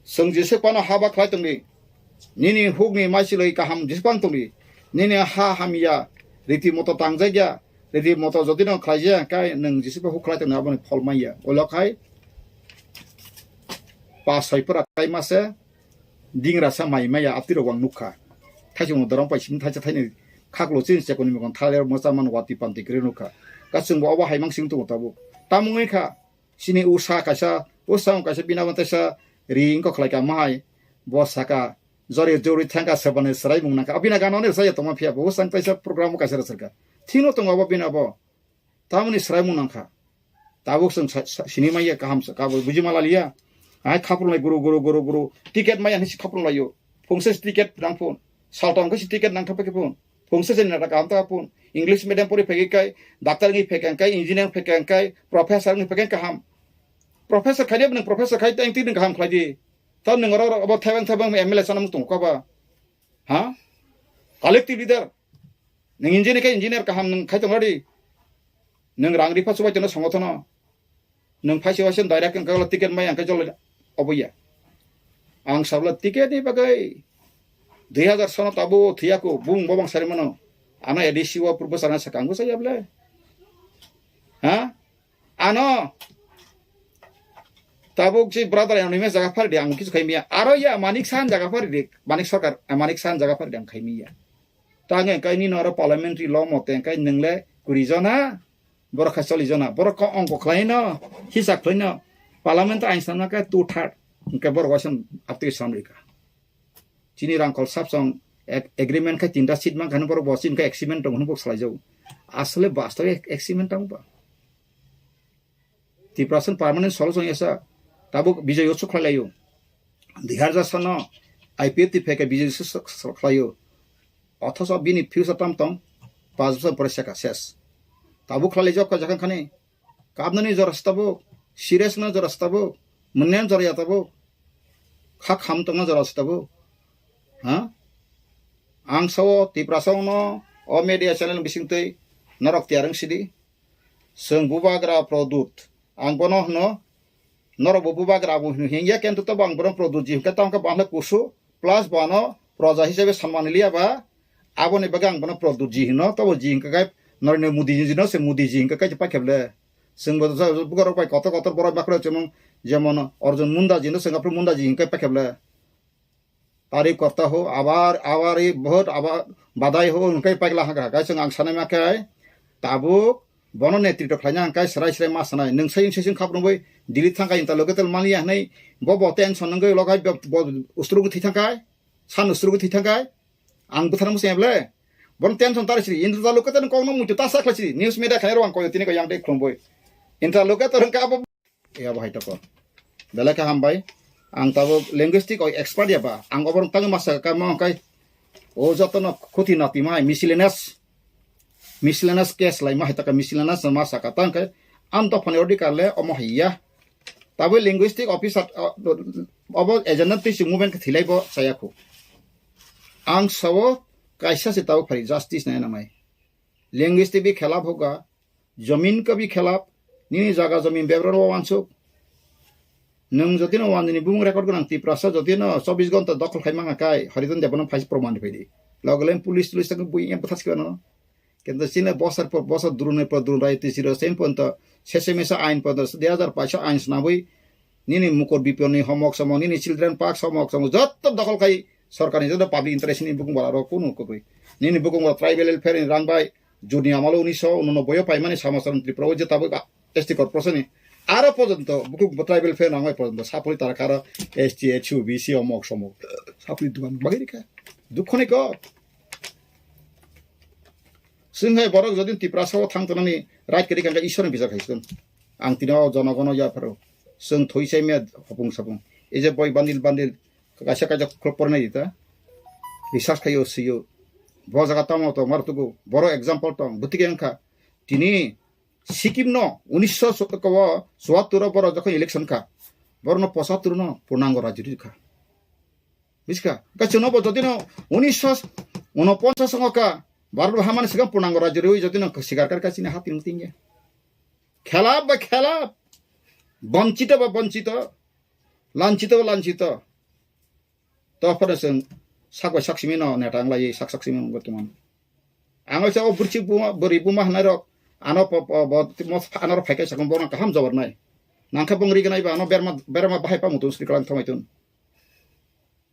chwng Jisu pano haba khlai tongdi. Nini hukni maisilwi kaham Jisu pano tongdi. Nini ha hamya riti moto tangjakya. Riti moto jodi no khlaijak kai nwng Jisu pa huk khlai tongdi aboni phol manya. Olo khai pa soi pura kai mase dingra sa mai maya apti rok ang nukha. Thaisung dorong pai sim thaisa thaini khaklo chin chekoni mokon thale mosa man wati panti kre nukha. Kasung bo obo haimang sing tongo tabuk. Tamung wngkha. Sini usa kaisa, usa kaisa bina bantesa ri wngkha khlai ka mahai. Bo saka jori jori thangka sebani serai mung nangkha. Abina gano ne saya tongma phiya bo usa kaisa program kaisa rwchar ka. Thino tongo abo bina bo. Tamoni serai mung nangkha. Tabuk chwng sa-, sa-, sini maya kaham sa, kabo buji mala liya. Ai khaprung lai guru, guru, guru, guru. Ticket maya hinwi si khaprung laio. Phungsa si ticket nang phun. Saltong khe si ticket nang thapa khe phun. Phungsa se nata kaham ta phun. English medium pori phegi kai, doctor ngi phekang kai, engineer phekang kai, professor ngi phekang kaham. Professor khai de nang professor khai tang ti nang kaham khlai di. Ta nang ro ro abo thebang thebang M L A sanam tung ka ba. Ha? Collective leader. Nwng engineer khe engineer kaham nwng khai tong radi. Nwng rang ripha chubai tono songotono. Nwng phaisa waisa direct wngkha ticket mai ang khe jolai obo ya. Ang sabla ticket ni bagwi dui hazar sono tabo thiyaku bung bobang sari mano. Ano A D C o purbo sana sakang go saya ble. Ha? Ano tabuk si brother anonymous jaga phari di ang kisu khai miya. Aro ya Manik Sahan jaga phari di. Manik Sarkar, eh, Manik Sahan jaga phari di ang khai miya. Tang engkai nini oro parliamentary law mote engkai nwng le kuri jona, borok khai choli jona, borok ko ongko khlai no, hisab khlai no, parliament ain sanma khe two third, hwnkhe borok waisa aptwi sanwi kha. Chini rangkhol sabsong ag-, agreement khai tinta seat mankha borok bo chini khai agreement tong hwnwi bo salai jago. Asole bastobe agreement tong ba. Tiprasa permanent solution yasa tabuk Bijoy Utsav khlai laio. Dui hazar sano I P F T phai khe Bijoy Utsav khlaio. Othoso bini future tam tong, pas bosor pore seka ses. Tabuk khlai laijak kha jakhang khani. Kabnani jora se tabuk, serious no jora se tabuk, mwnyan jora ya tabuk. Kha kham tongna jora se tabuk. Ha? Ang sao Tiprasa no o media channel bisingtwi norok tiyar wng sidi. Chwng bubagra Produt. Ang bono hwno, norok bo bubagra bo hwno hingya, kento tobo ang bono Produt ji hwnkhe, tamo khe bo ang khe kusu, plus bo ano proja hisabe sanmani liya ba, aboni bagwi ang bono Produt ji hwno, tobo ji hwnkhe kai Narendra Modi ji no se Modi ji hwnkhe kai paikhe ble. Chwng bo bugarok bai kotor kotor borok bakhro chwng jemon Arjun Munda ji no chwng aphuru Munda ji hwnkhe paikhe ble. Tari korta ho, abar, abar, i, bahut, abar, badai ho, hwnkhai paikla hangkha. Kaisa ang sanai ma khe, tabuk, bono netritw khlaina hwnkhai, srai srai ma sanai. Nwng sai, sai, sai, khap rwngwi, Delhi thangkha, interlocutor maliya hwnwi, bo, bo, tension wngwi, logai, bo, bo, ustrugwi thwi thangkhai, san ustrugwi thwi thangkhai, ang bwthar musi eble. Bono tension tari siri, interlocutor kok no muitu ta sakhlai siri, news media khainai rw ang koyo tini ko yang dei khlumbwi. Interlocutor wngkha abo. Ya, bahai toko. Belai khe hambai. Ang tabuk linguistic o expert ya ba. Ang oborok tangwi masa ka mo kai. O jotono khuti nati mai miscellaneous. Miscellaneous case lai ma hai taka miscellaneous ma saka tang kai. Am to phone ordi karle omo hai ya. Tabuk linguistic officer, uh, obo agenda twi si movement khe thilai bo saya khu. Ang sao kaisa se tabuk phari justice nai na mai. Linguistic bi khelap hoga. Jamin ka bi khelap, nini jaga jamin bebra rw wansuk. Nwng jotino wanjini bumung record gwnang Tiprasa jotino chobbish ghonta dokhol khai mangha kai, Hariton Debbarma phaisa proman rwphai di. Loge leng police tulis tangwi bui em bwthas khe ano. Kintu chini bosor por bosor, drone por drone rai twi siro sen ponto, sese mesa ain ponto, dui hazar paisho ain snabwi, nini mukor biponi homok somok, nini children park somok somok, jotto dokhol khai sorkarni, jotto public interest ni bukung bara rok kunu kubui. Nini bukung bara tribal welfare ni rang bai, juni amalo unisho unonoboi o paimani samosar Tripura o je tabuk S T corporation ni. Aro porjonto bukung tribal welfare rang bai porjonto sapori tara karo S T, H U, B C omok somok. Sapori dukan bagiri kha. Dukho ni kok. Chwng hai borok jodi Tiprasa o thang tongnani right kwrwi kha, hwnkhe Ishwarni bijak hai chwng. Ang tini o jonogono yapharo. Chwng thwi chai maya hopung sapung. Ei je boi bandil bandil kaisa kaisa khulok pornai di ta. Research khaio sio. Bo jaga tamo to mar tugu. Boro example tong. Bwtwi khe wngkha. Tini Sikkim no unisho chuattor o borok jokhon election kha. Borokno pochattor no purnango rajyo rikha. Bujiska, ka chwngno bo jodi no unisho unoponchas songo ka, Bharat bo hamani swkang purnango rajyo rwi jodi no sikar kar ka chini hati nung tingya. Khelap ba khelap, bonchito ba bonchito, lanchito ba lanchito. To phano chwng sak bai sak simi no neta wng lai sak sak simi wng tongmani. Ang o sa o bwrwi buma, bwrwi buma hwnai rok ano po, po, bo, mo, ano rok phai khe sakung borok kaham jawab nai. Nang khe bong ri gnai ba ano berma, berma bahai pa mutung sri kalang thomai tun.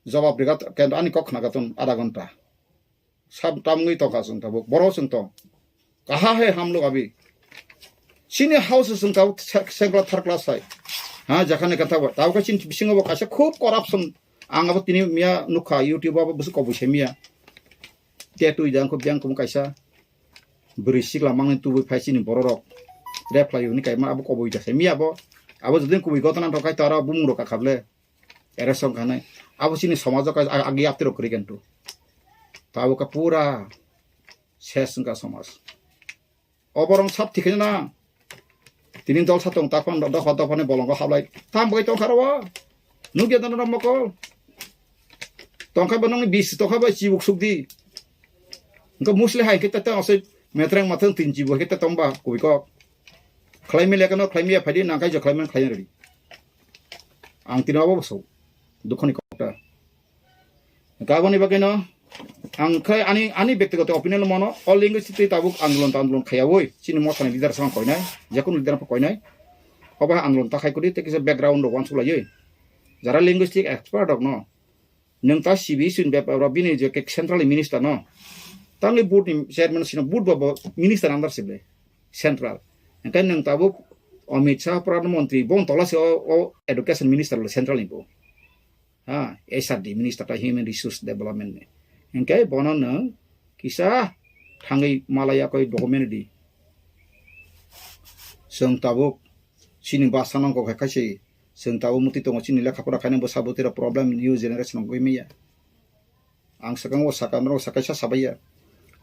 Jawab rigat, kento ani kok khna gatun adha ghonta. Sab tamngwi tongkha chwng tabuk, boro chwng tong. Kaha hai hamlo abi. Chini house chwng tabuk se-, sengkla tharkla sai. Ha, jakhane kanta bo. Tabuk chini bisingo bo kaisa khub corruption. Ang abo tini miya nukha YouTube abo bwswk kobui se miya. Te twi jang khub jang khum kaisa. Bwrwi sikla mangni tubui phai chini bororok. Rep khlai hwnwi kaima abo kobui da se miya bo. Abo jodin kubui gotana rok khai to aro bumung rok kakhable. Ere song khanai. Abo chini somajo ka ag-, agi aptiro kwrwi khentu. Tabuk ka pura ses wngkha somaj. Oborong sab thikhe na. Tini dol sa tong takpan dopha dopha ni bolongo hablai. Tam bai tong kharo. Nugya dano mokol. Tongkha ba nongni bis tongkha ba chibuk sukdi. Engko musli hai khe ta ta ose metreng mathang tin chibu hai khe ta tongba koi kok. Khlai mile kano khlai miya phaidi nangkai jo khlai man khlai redi. Ang tino abo so. Dukhoni kokta. Gaboni bagwi no ang khai ani, ani bektigoto opinion mono, all linguistic twi tabuk andolon ta andolon khayawoi chini mothani leader sang koinai, jekunu leader pha koinai. Obo hai andolon ta khai kudi te kisa background rok wansuk laiwi. Jara linguistic expert rok no nwng ta C B S ni bepar rok bini je ke central minister no. Tangli board ni chairman sino board bo bo minister under sible central. Engkai nwng tabuk Amit Shah Pradhan Mantri bon tola se o, o education minister lo central ni bo. Ha, H R D minister ta human resource development ni. Engkai bono nwng kisa thangwi malaya koi document di. Chwng tabuk chini basa nangkok hai khaisi chwng tabuk muti tongo chini lekha pora khaina bwsa bwtwi rok problem new generation wngwi maya. Ang sakang o saka norok sakaisa sabaiya.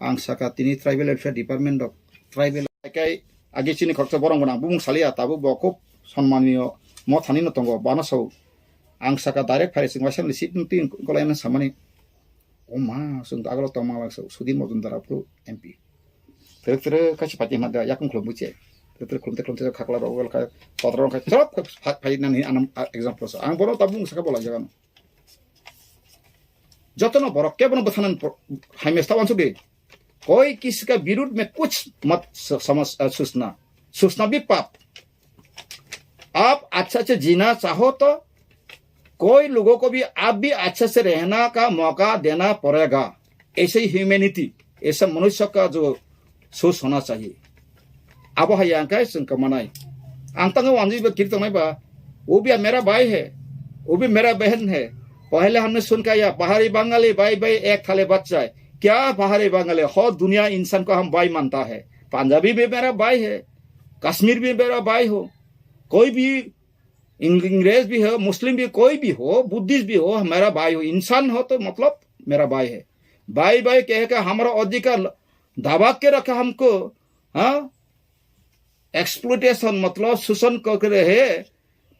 Ang saka tini tribal welfare department rok tribal kai agi chini khoroksa borok gwnang bumung saliya tabuk bo khub sonmaniyo mothani no tongo bana sao. Ang saka direct phai sing waisa ni seat twi golai samani. O ma, chwng to agalo tongma lang so, Sudhir Majumdar aphuru M P. Tere tere kaisa party ma da, yakung khulum buche. Tere tere khulum te khulum te khakla rok wal ka, kotor rok ka, chop ka pha-, phai nani anam, a, example so. Ang bono tabung saka bola jaga no. Jotono borok ke bono bwthanan pro-, hai mes tawan sugi. कोई किसी का विरुद्ध में कुछ मत स-, समझ, अ, सोचना, सोचना भी पाप। आप अच्छा से जीना चाहो तो कोई लोगों को भी आप भी अच्छे से रहना का मौका देना पड़ेगा। ऐसे ही ह्यूमैनिटी, ऐसा मनुष्य का जो सोच होना चाहिए। Abo hai ang kai chwng kwmanai. Ang tango wanjwi ba kiri tongnai ba, वो भी मेरा भाई है, वो भी मेरा बहन है। पहले हमने सुन के आया, पहाड़ी बंगाली भाई भाई एक थाली बच्चा है। क्या पहाड़ी बंगाली, हो दुनिया इंसान को हम भाई मानता है। पंजाबी भी मेरा भाई है, कश्मीर भी मेरा भाई हो, कोई भी इंग-, अंग्रेज भी हो, मुस्लिम भी, कोई भी हो, बुद्धिस्ट भी हो, मेरा भाई हो, इंसान हो तो मतलब मेरा भाई है। भाई भाई कह के हमारा अधिकार दबा के रखा हमको, हाँ? एक्सप्लॉयटेशन मतलब शोषण कर रहे हैं।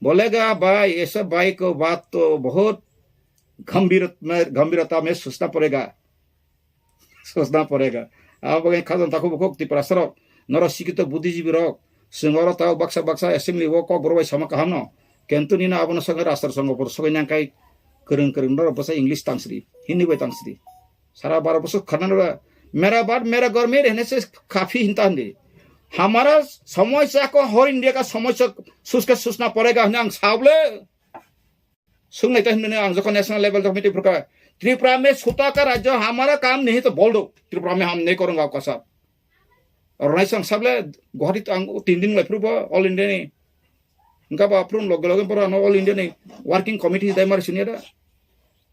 बोलेगा भाई, ऐसा भाई को बात तो बहुत गंभीर में, गंभीरता में सोचना पड़ेगा। Sosna porega. Abo bagwi khajang takhuk bukhuk Tiprasa rok, norok sikito buddhijibi rok, chwng oro tao baksa baksa assembly o kok borok bai sama kaham no. Kintu nini abono sogwi rastro songo boro sogwi nangkai kwrwng kwrwng norok bwsa English tangsri, Hindi bai tangsri. Sara baro bosor khana nora मेरा बात मेरा घर में रहने से काफी हिंता hindi. हमारा समस्या को हर इंडिया का समस्या सोच के सोचना पड़ेगा, hwnwi ang sa bole. Sung nai ta hwnwi ang jokon national level committee phurkha, Tripura mein sota ka rajya hamara kaam nahi to bol do, Tripura mein hum nahi karunga aapka saath. Aur nahi sang sable Guwahati to ang tin din lai phuru ba All India ni. Hingka ba phuru loge loge pura no All India ni working committee dai mari sunia da.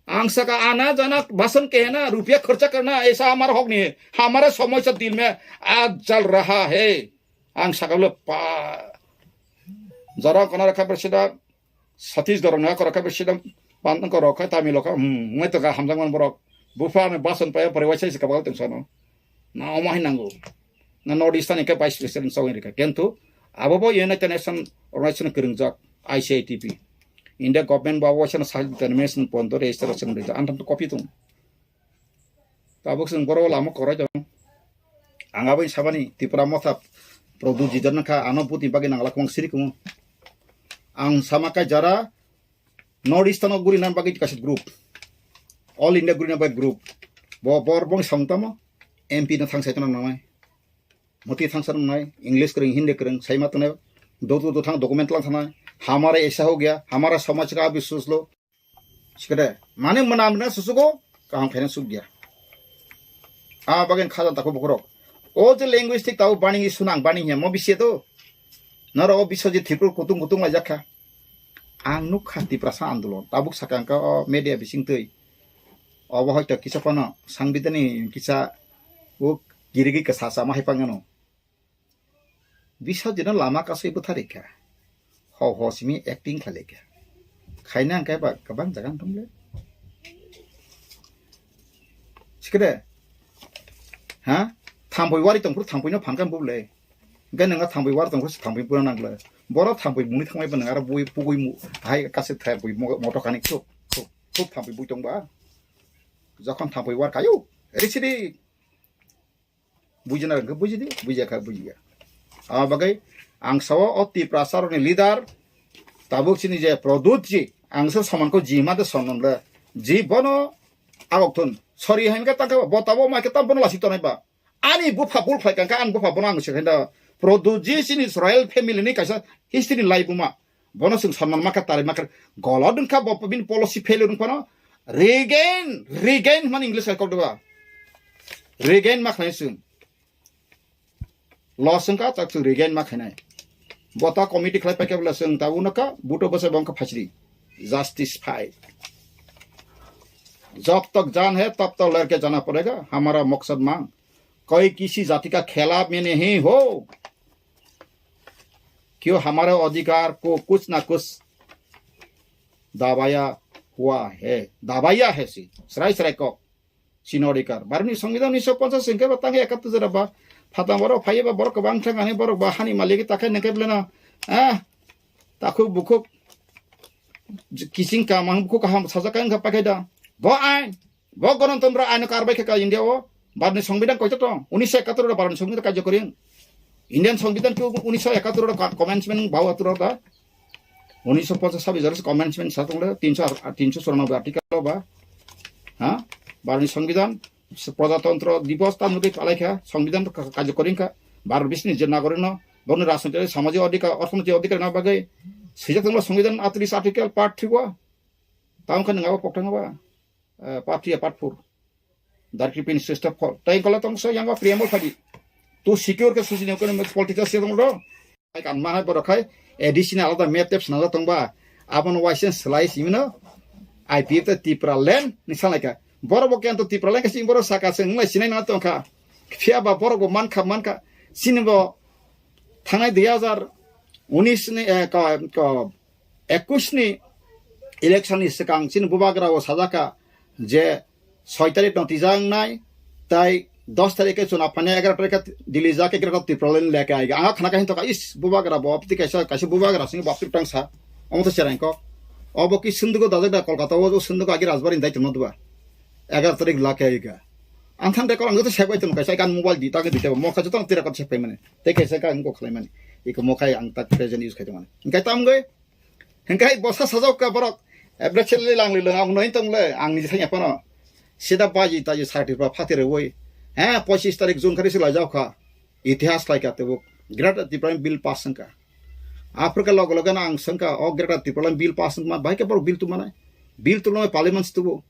Ang saka ana jana basan kehna, rupiya kharcha karna, aisa hamara hak nahi hai, hamara samosya dil mein aaj jal raha hai. Ang saka le pa jara kona rakha presida Satish Dhorong na kora kabe sidam pan ko rok khai Tamil rok khai, hmm, ngai to ka hamjak man borok. Bupha me bason paya pore waisa se kabal tong sano. Na omo hai nango. Na North Eastern ke vice president sawin rika. Kentu abo bo United Nation Organization kwrwngjak I C I T P. India government bo abo waisa na sahil determination pon to register song rika. Antam to copy tung. Tabuk chwng boro lama korai tong. Ang aboni sabani Tipra Motha Pradyut Jidar nangkha, ano butni bagwi nangla kwbang siri kumo. Ang sama kai jara North Eastern o guri nan bagwi kaisa group. All India guri nan bagwi group. Bo bor bong song tamo M P no thang sai tong nangnai. Moti thang sai nangnai. English kwrwng, Hindi kwrwng, sai ma tongnai. Dotu do thang document lang thanai. Hamare aisa ho gaya, hamara samaj ka abhi soch lo. Sikade, mane mwnam na susugo, kaham khaina suk dia. A bagen khajan tako bukurok. O je linguistic tabo bani sunang bani hiya mo bisi to. Naro o biso je Tripur kutung kutung lai jakha. Ang nukha Tiprasa andolon. Tabuk sakang ka o media bising twi. Obo hoito kisa pano sangbidani kisa o girigi kasa sama hai pangano. Bisa jeno lama kasui bwtharikha. Ho ho simi acting khlaikha. Khaina hwnkhe ba kwbang jaga wng tongle. Sikede. Ha? Thampui wari tongphuru thampuino phankha bubule. Hwnkhe nwnga thampui wari tongphuru thampui pura nangle. Boro thampui muni thangmai ba nwnga aro bui pugui mu hai kase thampui mo-, moto kani khuk khuk khuk thampui bui tongba. Jokhon thampui war kayu. Risidi. Bujina rwngkhe bujidi, bujiya kha bujiya. Abo bagwi ang sao o Tiprasa rokni leader, tabuk chini je Pradyut ji, ang se soman ko ji ma de sonom le, ji bono agok thun. Sorry, hain ka tangka bo tabo ma ke tam bono lasi tonai ba. Ani bupha bul phai kangka, ani bupha bono ang se khainda. Pradyut ji chini royal family ni kaisa history ni lai buma. Bono chwng sanman makha, tari makha, golot wngkha bo bini policy failure wngphano regain, regain hwnmani English hai kok deba. Regain ma khlai chwng. Loss wngkha, tak chwng regain ma khainai. Bota committee khlai paikha bwla chwng ta uno ka, buto bwsai bo wngkha phaisri. Justice fight. जब तक जान है, तब तक लड़के जाना पड़ेगा, हमारा मकसद मांग। कोई किसी जाति का खिलाफ में नहीं हो। क्यों हमारे अधिकार को कुछ ना कुछ दबाया हुआ है, दबाया है सी, srai srai kok, sino अधिकार. Bharatni Songbidan unnish ponchas hwnkhe ba tang ekattor jora ba, phatang borok phaiye ba borok kwbang thang ani borok ba hani malik ta khe nengke belena, ah, takhuk bukhuk, kising kamang bukhuk kaham sajak khe wngkha paikhe da. Bo ain, Bo Ganatantro aino karbai kha India o. Bharatni Songbidan koito tong? Unnish ekattor ro Bharatni Songbidan karjo kori. Indian Songbidan ke unnish ekattor ro ka-, commencement bao atur da. Unnish ponchas sabis jora commencement sa tong le, tinso ar-, tinso churanobboi article ba. Ha? Bharatni Songbidan, Prajatantro Divas tam nugi palai kha, Songbidan ka-, karjo kori kha. Bharat bisni je nagorik no, boni rajniti, samajik adhikar, orthonoitik adhikar na bagwi. Sijak tong le Songbidan atris article part three wa. Tang kha nang abo pokthang ba. Eh, part three, part four. Darkri pin sister four. Tai kola tong so yang ba priamo phadi. Tu secure ke susi ne kono political se tong do. Ai kan ma hai borok khai additional alada map tep sna tong ba. Abon waisen slai simino. I P F te Tipra land ni salai ka. Borok bo kento Tipra land ka sing borok saka se nglai sinai na tong kha. Phiya ba borok bo man kha, man kha. Sini bo thangnai dui hajar unis ni, eh, ka, ka, ekush ni election ni swkang chini bubagra o sajak kha je soi tarik no twijak nai, tai dos tarik khe chuna phani, egaro tarik khe Delhi jak, egaro Tipraland leke ai. Ang khna khe hinto ka, is, bubagra bo, apni kaisa, kaisa bubagra sing baptri tang sa. Omo to cherang kok. Obo ki sundugo dajak da Kolkata o, sundugo agi Rajbari dai tongno duba. Egaro tarik lake ai ga. Ang than de kol ang to sebai tong kaisa kan mobile di ta ke di te mo kha jotong tira kot sepai mane. Te kaisa ka ang ko khlai mane. Iko mo khai ang ta present use khai tong mane. Hingkai tam goi. Hingkai bosa sajok ka borok. Ebra chelle lang le ang noi tong le ang ni thanya pano. Sida baji taji sarti pa phati re woi. He, pochis tarik June khari se laijak kha. Itihas khlai kha tebo. Greater Tipraland bill pass wngkha. Aphuru khe loge loge no ang swngkha, o Greater Tipraland bill pass wngma, bahai khe borok bill tubmanai? Bill tublamani parliament se tubu.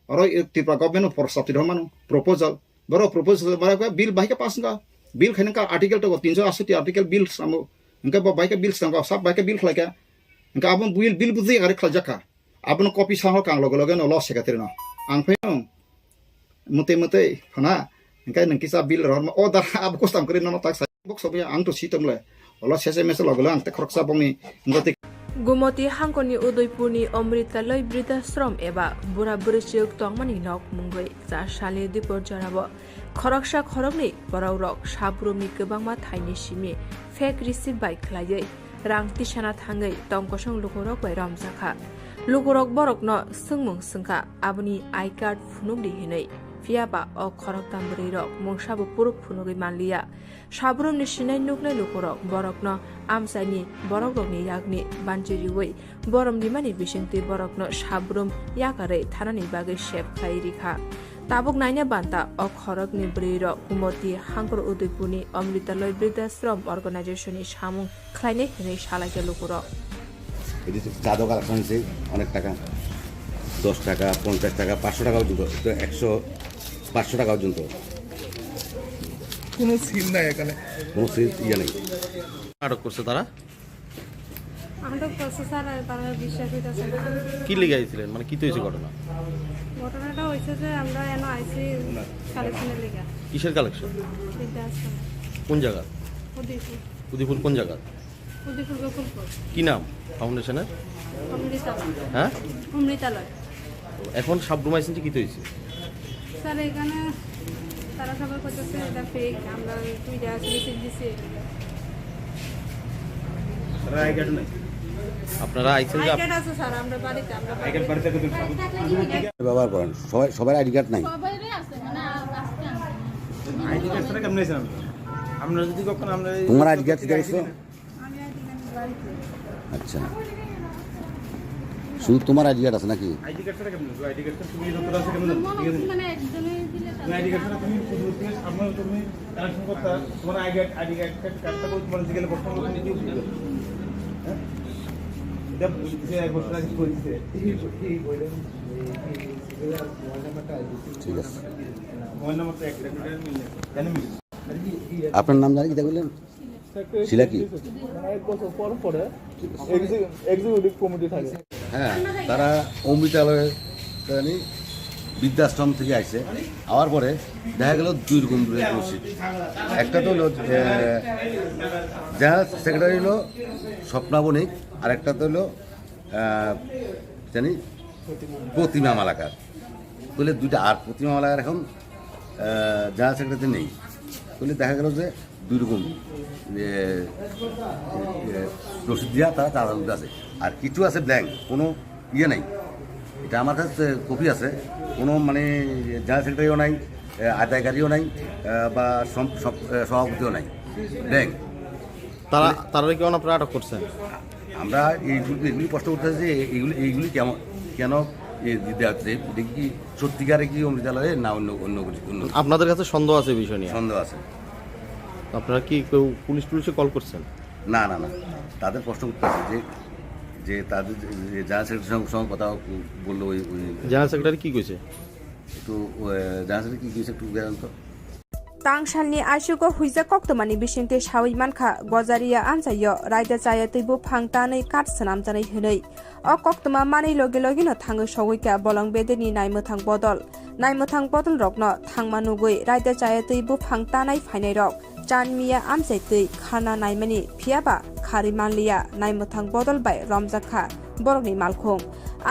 Oro Tripura government no prostav twi rw mano, proposal. Borok proposal mara khe bill bahai khe pass wngkha. Bill khaina kha article tongo, tinso asoti article bill samo. Hwnkhe bo bahai khe bill swnamkha, sab bahai khe bill khlaikha. Hwnkhe abo bill, bill buji gari khlaijak kha. Abono copy sango kang loge loge no law secretary no. Ang phai no mutwi mutwi phana, hwnkhe nwng kisa bill rohorma, o da abo kustam kwrwi nono tak sai. Bok sobo ang to si tong le. Olo sese mese loge loge ang te khoroksa bongni ngo te. Gumoti hangkoni Udaipurni Amritaloi Bridhashram eba bura bwrwichwk tongmani nok mungwi cha salni dipor jorao khoroksa khoroknwi borokrok sabrumni kwbangma thaini simi fake receipt bai khlaiwi rang tisana thangwi tongkosong lukurok bai romjakha. Lukurok borokno swngmung swngkha, aboni I card phunukdi hinwi. Phiyaba o khoroktam bwrwirok mungsabo puruk phunugwi manliya. Sabrumni sinai nuknai lukurok borokno amchaini borokrokni yakni banchi riwi borom rimani bisingtwi borokno sabrum yakarwi thanani bagwi sep khlai rikha. Tabuk naina banta o khorokni bwrwirok Gumoti hangkor Udaipurni Amritaloi Bridhashram Organization ni samung khlainai hwnwi salaikha lukurok. এই যে চাঁদা কালেকশন হয়েছে অনেক টাকা, দশ টাকা, পঞ্চাশ টাকা, পাঁচশো টাকা পর্যন্ত, তো একশো, পাঁচশো টাকা পর্যন্ত। কোনো সিল নাই এখানে। কোনো সিল ইয়ে নেই। আটক করছে তারা? আটক করছে স্যার, আর তারা বিশ্বাস হইতেছে না। কি লেগে আইছিলেন? মানে কি তো হয়েছে ঘটনা? ঘটনাটা হয়েছে যে আমরা এনে আইছি কালেকশনের লেগে। কিসের কালেকশন? বৃদ্ধাশ্রম। কোন জায়গা? উদয়পুর। উদয়পুর কোন জায়গা? উদয়পুর গোকুলপুর। কি নাম ফাউন্ডেশনের? অমৃতালয়। হ্যাঁ? অমৃতালয়। এখন সাবরুম আইসেন যে কি তো হয়েছে? স্যার, এখানে তারা সবাই করতেছে, এটা ফেক, আমরা দুইটা আছে, রিসিট দিছি। আপনারা আইসেন যে আই আপ- কার্ড আছে স্যার, আমরা বাড়িতে, আমরা আই কার্ড বাড়িতে। ব্যবহার করেন, সবাই, সবার আইডি কার্ড নাই। সবাইরই আছে, মানে, আ-, আজকে আনছি। আইডি কার্ড ছাড়া কেমনে আছেন আপনারা? আপনারা যদি কখনো আমরা এই তোমার আইডি কার্ড ঠিক আছে? আচ্ছা, শুধু তোমার আইডি কার্ড আছে নাকি? আইডি কার্ড ছাড়া কেমন? আইডি কার্ড ছাড়া তুমি যতটা আছে কেমন? ঠিক আছে? মানে একজনই দিলে তার না, আইডি কার্ড ছাড়া তুমি শুধু তুমি আপনার তুমি কালেকশন করতে তোমার আইডি কার্ড, আইডি কার্ড, কার্ডটা করে তোমার জিজ্ঞাসা করতে হবে, তুমি কি বুঝতে পারবে? হ্যাঁ? এটা বুঝতে এক বছর আগে বলছে। এই, এই বইটা, এই, এই, মোবাইল নাম্বারটা, ঠিক আছে। মোবাইল নাম্বারটা একটা মিনিট, কেন মিনিট? আপনার নাম জানি কি তা বললেন? শিলা কি? মানে এক বছর পর পরে এক্সি-, এক্সিকিউটিভ কমিটি থাকে। হ্যাঁ, তারা অমৃতালয়, মানে, বৃদ্ধাশ্রম থেকে আইছে। আওয়ার পরে দেখা গেল দুই রকম রসিদ। একটা তো হলো, এ, জেনারেল সেক্রেটারি হলো স্বপ্না বণিক, আর একটা তো হলো, আহ, জানি, প্রতিমা মালাকার। তাহলে দুইটা, আর প্রতিমা মালাকার এখন, আহ, জেনারেল সেক্রেটারি নেই। তাহলে দেখা গেল যে দুই রকম, যে, যে রসিদ দিয়া তারা চাঁদা তুলতে আছে। আর কিছু আছে ব্ল্যাংক, কোনো ইয়ে নাই। এটা আমার কাছে কপি আছে, কোনো মানে জেনারেল সেক্রেটারিও নাই, এ, আদায়কারীও নাই, এ, বা সম-, সম-, এ, সভাপতিও নাই, ব্ল্যাংক। তারা, তারা কি আপনারা আটক করছেন? আমরা এইগুলি, এগুলি প্রশ্ন করতে চাই যে এইগুলি, এইগুলি কেমন, কেন এ দিতে হচ্ছে? এটা কি সত্যিকারে কি অমৃতালয়ে না অন্য, অন্য কিছু, অন্য কিছু? আপনাদের কাছে সন্দেহ আছে এই বিষয় নিয়ে? সন্দেহ আছে। আপনারা কি কেউ পুলিশ টুলিশে কল করছেন? না, না, না। তাদের প্রশ্ন করতে আছে যে, যে তাদের যে, যে জেনারেল সেক্রেটারির সঙ্গে, সঙ্গে কথা বললো ওই, ওই জেনারেল সেক্রেটারি কি কইছে? একটু, আহ, জেনারেল সেক্রেটারি কি কইছে একটু জানান তো। Tangsalni aisugo huijak koktwmani bisingtwi sawi mankha, Gojaria amchaio raida chaya twi buphang tanwi kat swnamjaknai hwnwi. O koktwma manwi logi logino thangwi sogwi kha bolong bedekni naimwthang bodol. Naimwthang bodolrokno thangma nugwi raida chaya twi buphang tanai phainairok chanmiya amchai twi kharna naimani, phiyaba kharwi manliya, naimwthang bodol bai romjak kha borokni malkhung.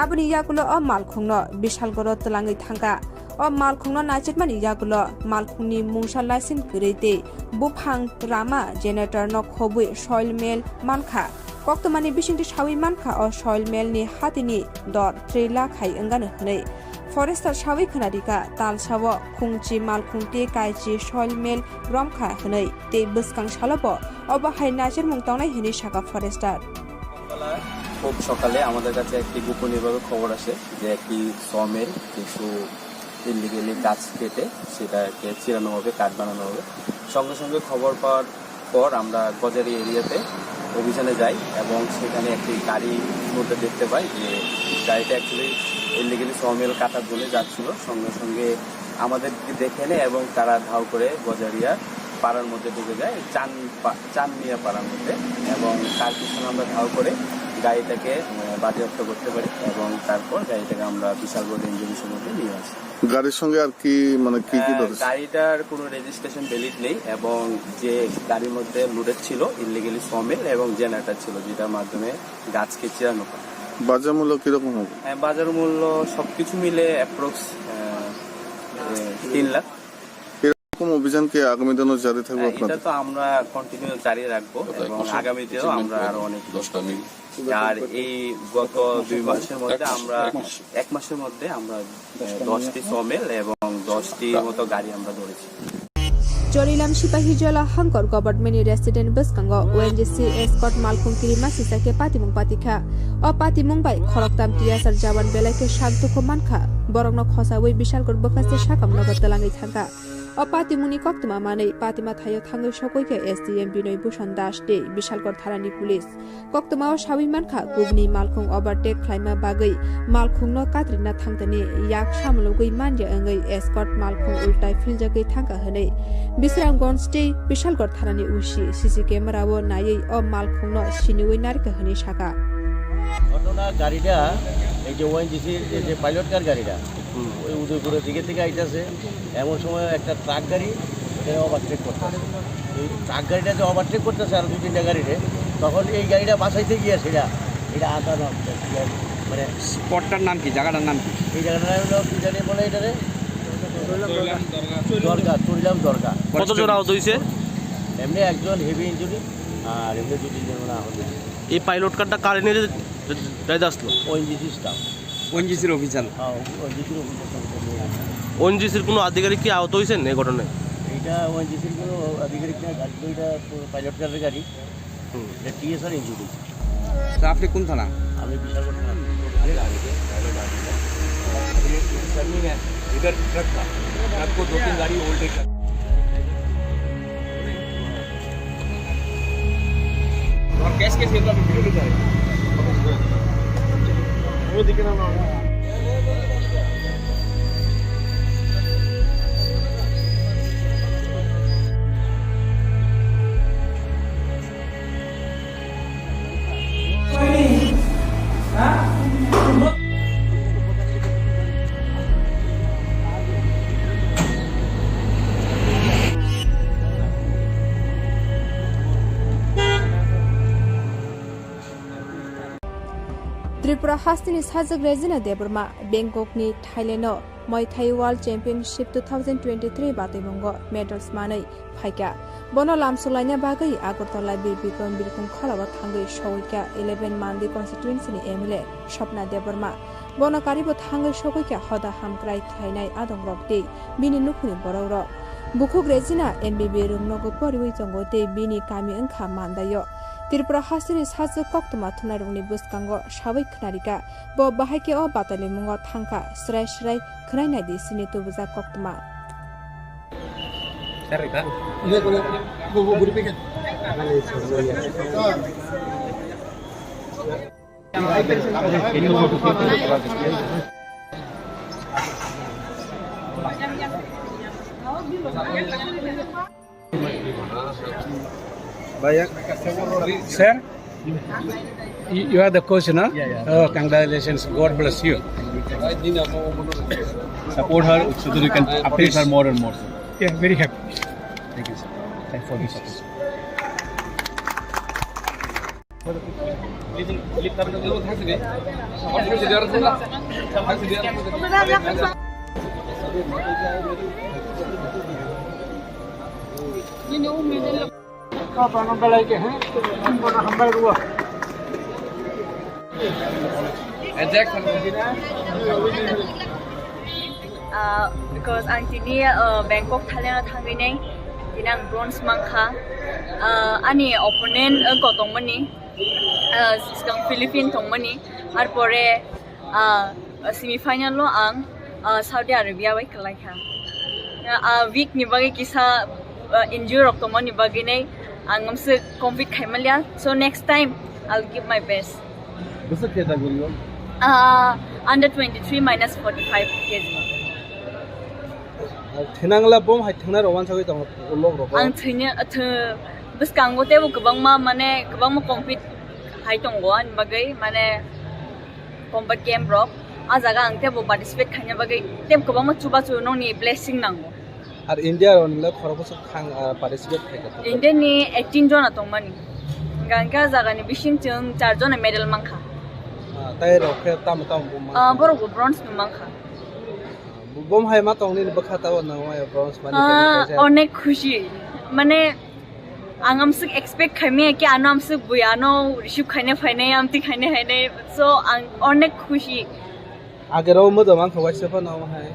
Aboni yagulo o malkhungno Bishalgoro twlangwi thangkha. O malkhungno naichikmani yagulo malkhungni mungsa license kwrwi tei buphang rama generator no khobwi soil meal mankha. Koktwmani bisingtwi sawi mankha o soil meal ni hatini dor three lakh hai wngano hwnwi. Forester sawi khwnarikha, talsao khungchi malkhung tei kaichi soil meal romkha hwnwi tei bwskang salobo obo hai naichirmung tongnai hwnwi sakha forester. খুব সকালে আমাদের কাছে একটি গোপনীয়ভাবে খবর আসে যে একটি সমিল কিছু ইলিগেলি গাছ কেটে সেটাকে চিরানো হবে, কাঠ বানানো হবে। সঙ্গে সঙ্গে খবর পাওয়ার পর আমরা গজারিয়া এরিয়াতে অভিযানে যাই এবং সেখানে একটি গাড়ির মধ্যে দেখতে পাই যে গাড়িটা অ্যাকচুয়ালি ইলিগেলি সমিল কাটার জন্য যাচ্ছিল। সঙ্গে সঙ্গে আমাদেরকে দেখে নেয় এবং তারা ধাও করে গজারিয়া পাড়ার মধ্যে ঢুকে যায়, চান পা-, চানমিয়া পাড়ার মধ্যে। এবং তার পিছনে আমরা ধাও করে গাড়িটাকে, আহ, বাজেয়াপ্ত করতে পারি এবং তারপর গাড়িটাকে আমরা বিশালগড় রেঞ্জ অফিসের মধ্যে নিয়ে আসি। গাড়ির সঙ্গে আর কি, মানে, কি কি আহ, ধরেছে? গাড়িটার কোনো রেজিস্ট্রেশন ভ্যালিড নেই এবং যে গাড়ির মধ্যে লোডেড ছিল ইলিগেলি সমিল এবং জেনারেটর ছিল, যেটার মাধ্যমে গাছকে চিরানো হয়। বাজার মূল্য কিরকম হবে? আহ, বাজার মূল্য সবকিছু মিলে অ্যাপ্রক্স তিন লাখ। এরকম অভিযান কি আগামী দিনও জারি থাকবে হ্যাঁ, আপনাদের? এটা তো আমরা কন্টিনিউ জারি রাখবো কোথায়? এবং পাঁচশো? আগামীতেও আমরা আরো অনেক দশটা মিল। আর এই গত দুই মাসের মধ্যে এক মাস। আমরা, এক মাস। এক মাসের মধ্যে আমরা, আহ, দশটি সমিল এবং দশটি মতো গাড়ি আমরা ধরেছি। Chorilam Sipahijola Hangkor Government ni Resident bwskango O N G C escort malkhung kirima sisa khe patimung patikha. O patimung bai khoroktam T S R jawan belai khe sak dukhu mankha. Borokno khosaui Bishalgarh bwkhaste sakam nogo twlangwi thangkha. O patimungni koktwma manwi patima thaio thangwi sokoi khe S D M Binoy Bhushan Das tei Bishalgarh thanani police. Koktwmao saui mankha, kubuni malkhung overtake khlaima bagwi malkhungno katrina thangtani yak samulugwi manja wngwi escort malkhung ultai philjagwi thangkha hwnwi Bisramganj tei Bishalgarh thanani O C C C camera-o naiwi o malkhungno siniui narikha hwnwi sakha. ঘটনা গাড়িটা এই যে ওএনজিসির এই যে পাইলট কার গাড়িটা ওই উদয়পুরের দিকে থেকে আইতাছে, এমন সময় একটা ট্রাক গাড়ি এখানে ওভারটেক করতেছে। এই ট্রাক গাড়িটা যে ওভারটেক করতেছে আরো দুই তিনটা গাড়িরে, তখন এই গাড়িটা বাঁচাইতে গিয়ে সেটা এটা আধা নষ্ট, মানে স্পটটার নাম কি? জায়গাটার নাম কি? এই জায়গাটার নাম হলো কি জানি বলে এটারে? দরগা, চুরিলাম দরগা। কত জন আহত হইছে? এমনি একজন হেভি ইঞ্জুরি আর এমনি দুই তিনজন মানে আহত হয়েছে। এই পাইলট কারটা কার এনে যাইতে আসলো? ONGC staff. ওএনজিসির অফিসার। হ্যাঁ, ওএনজিসির অফিসার। ওএনজিসির কোনো আধিকারিক কি আহত হয়েছেন এই ঘটনায়? এটা ওএনজিসির কোনো আধিকারিক না, গাড়ি তো এটা পাইলট কারের গাড়ি। হুম। এটা টিএসআর ইঞ্জুরি। তা আপনি কোন থানা? আমি বিশালগড় থানা। अभी रनिंग है, इधर ट्रक था, ट्रक को दो तीन गाड़ी ओवरटेक कर। और कैश कैश ये तो अभी वीडियो में जा रहे हैं। वो दिखे ना, ना। Tripura hasteni sajwk Rejina Debbarma Bangkokni Thailandno Muay Thai World Championship two thousand twenty-three batwimungo medals manwi phaikha. Bono lamsok laina bagwi Agartala Bir Bikram Birkhung Kholao thangwi sogwikha eleven Mandi constituency ni M L A Swapna Debbarma. Bono karibo thangwi sogwikha hoda hamkrai khlainai adongrok tei bini nukhungni borokrok. Bukhuk Rejina M B B room nogo poriwi tongo tei bini kami wngkha Mandaio. Tripura hasteni sajwk koktwma thumnairokni bwskango sawi khwnarikha. Bo bahai khe o batalimungo thangkha, srai srai khwnai naidi chini tubujak koktwma. Sir, you you are the coach, no? Yeah, yeah. Oh, congratulations. God bless you. Support her so that you can appease her more and more. Yeah, very happy. Thank you, sir. Thanks for this. Ah, because ang tini, ah, Bangkok Thailand o thangwi nai, tini ang bronze mankha. Ah, ani opponent, ah, wngkha tongmani, ah, swkang Philippine tongmani, arpore, ah, semi final o ang Ah, Saudi Arabia bai kwlai kha. Ah, week ni bagwi kisa, ah, injury rok tongmani bagwi nei ang amswk compete khai manliya. So next time I'll give my best. Bwswk khe da guriyo? Ah, under twenty-three minus forty-five K G. Thinangla bom hai thingnai rok wansagwi tongo ulok rok. Ang thwina, thw-, bwskango teibo kwbangma, mane, kwbangma compete hai tongo ani bagwi, mane, combat game rok. A jaga ang teibo participate khaina bagwi teibo kwbangma chubachu nokni blessing nango. Ar India rok nila khorok bwswk thang, ah, participate khai kha? India ni eighteen jona tongmani. Hingka hingke a jaga ni bising chwng char jona medal mankha. Ah, tai rok khe tamo tamo bo mankha? Ah, borok bo bronze no mankha. Bom hai ma tong nini bwkha tabo nang maya bronze mani Ah, kaisa. Onek khushi. Mane, ang amswk expect khaimaya ki ano amswk bui ano receive khaine phainai, amtwi khaine phainai. So, ang onek khushi. Agero modo mankha waisa phano hai.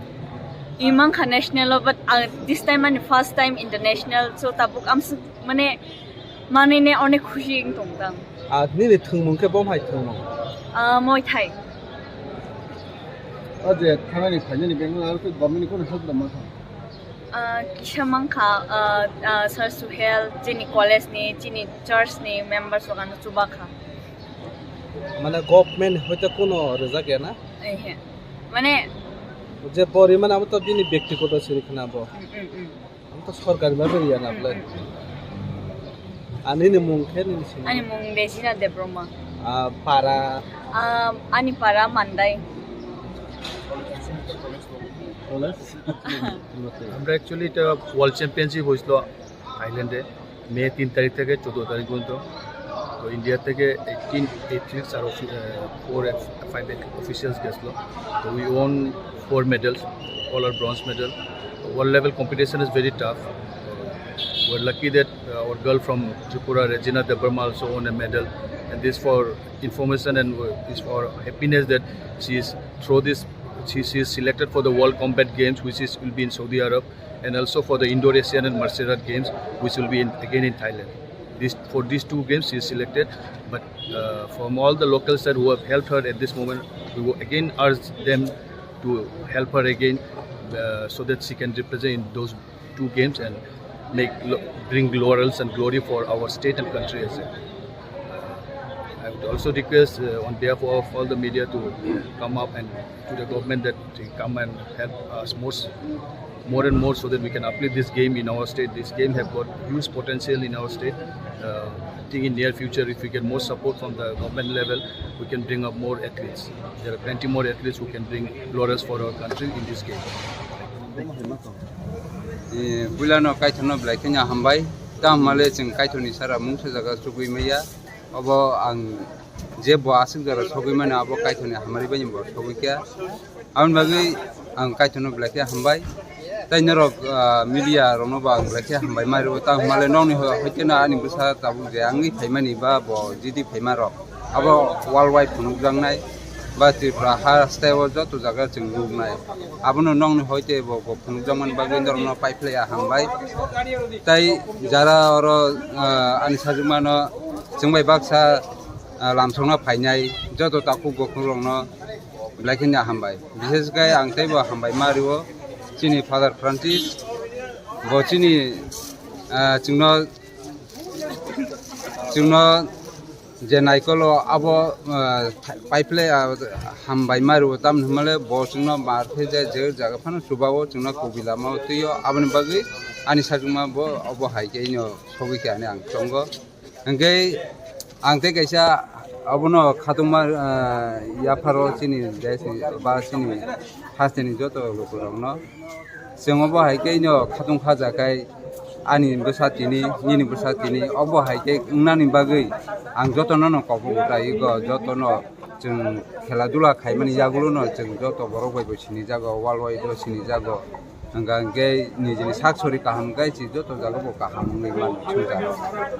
I mankha national o, but ang this time ani first time international. So, tabuk amswk mane, manine onek khushi wng tong tang. Ah, nini thwngmung khe bom hai thwngmung? Ah, Muay Thai. O je thanani phainani Bangalore aro khe government ni kono help da mankha? Ah, kisa mankha, ah, ah, Sir Suhel, chini college ni, chini church ni members rok ano chubakha. Mane government hoite kono rwjak ya na? Ehe. Mane Je pori mane amo to bini bektigoto siri khna bo. Mm, mm, mm. Amo to sorkari ma beri ya na Mm, bwle. Mm, mm. Ani ni mung khe nini sini? Ani mung Regina Debroma. Ah, para? Ah, ani para Mandai. আমরা অ্যাকচুয়ালি এটা world championship হয়েছিল থাইল্যান্ডে, মে তিন তারিখ থেকে চোদ্দ তারিখ পর্যন্ত। তো ইন্ডিয়া থেকে এইটিন অ্যাথলিটস আর ফোর ফাইভ অফিসিয়ালস গেছিলো। তো we won four medals, all are bronze medal. World level competition is very tough. We're lucky that, uh, our girl from Tripura, Regina Debbarma, also won a medal. And this for information and, uh, is for happiness that she is through this, she, she is selected for the World Combat Games, which is, will be in Saudi Arab, and also for the Indo-Asian and Martial Art Games, which will be in, again in Thailand. This, for these two games, she is selected. But, uh, from all the local side who have helped her at this moment, we will again urge them to help her again, uh, so that she can represent in those two games and make lo-, bring laurels and glory for our state and country as well. Uh, I would also request, uh, on behalf of all the media to come up and to the government that they come and help us more, s-, more and more so that we can uplift this game in our state. This game have got huge potential in our state. Uh, I think in near future, if we get more support from the government level, we can bring up more athletes. There are plenty more athletes who can bring laurels for our country in this game. Eh, builano kaithorno belai kheno hambai. Tamo hwnmale chwng kaithorni sara mungsa jaga chugui maya. Obo ang je bo aswk jora sogwi mano, abo kaithorni hamari bai bo sogwi kha. Aboni bagwi ang kaithorno belai khe hambai. Tai norok, ah, media rokno bo ang belai khe hambai ma rwo. Tamo hwnmale nokni ho-, hoite no ani bwsa tabuk je wngwi phaimani ba bo jidi phaima rok. Abo world wide phunukjaknai ba Tripura ha style o joto jaga chwng nuknai. Abono nokni hoite bo, bo phunukjakmani bagwi norokno paiphlaiya hambai. Tai jara oro, ah, ani sajwkmano chwng bai baksa, ah, lamsokna phainai joto takhuk bokhukrokno belai kheno hambai. Bishesh khe ang teibo hambai ma rwo chini Father Francis, bo chini, ah, chwngno, chwngno je naikolo abo, ah, paiphlai, ah, hambai ma rwo, tamni hwnmale bo chwngno mar khe je, je jaga phano chuba-o chwngno kubui lama-o twi-o, aboni bagwi ani sajwkma bo obo hai khe ino sogwi khe ani ang chongo. Hwnkhe ang tei kaisa abono khatungma, ah, yapharo chini desh ni ba chini hasteni joto lukurokno. Chwng obo hai khe ino khatung khaja khai ani bwsa tini, nini bwsa tini, obo hai khe wngnani bagwi ang jotono no kobok utai ego, jotono chwng khela dula khaimani yagulono chwng joto borok bai bo sinijago, world wide o sinijago. Hwnkha hwnkhe nijini sak sori kaham khai se joto jaga bo kaham wngwi mano swngcharo.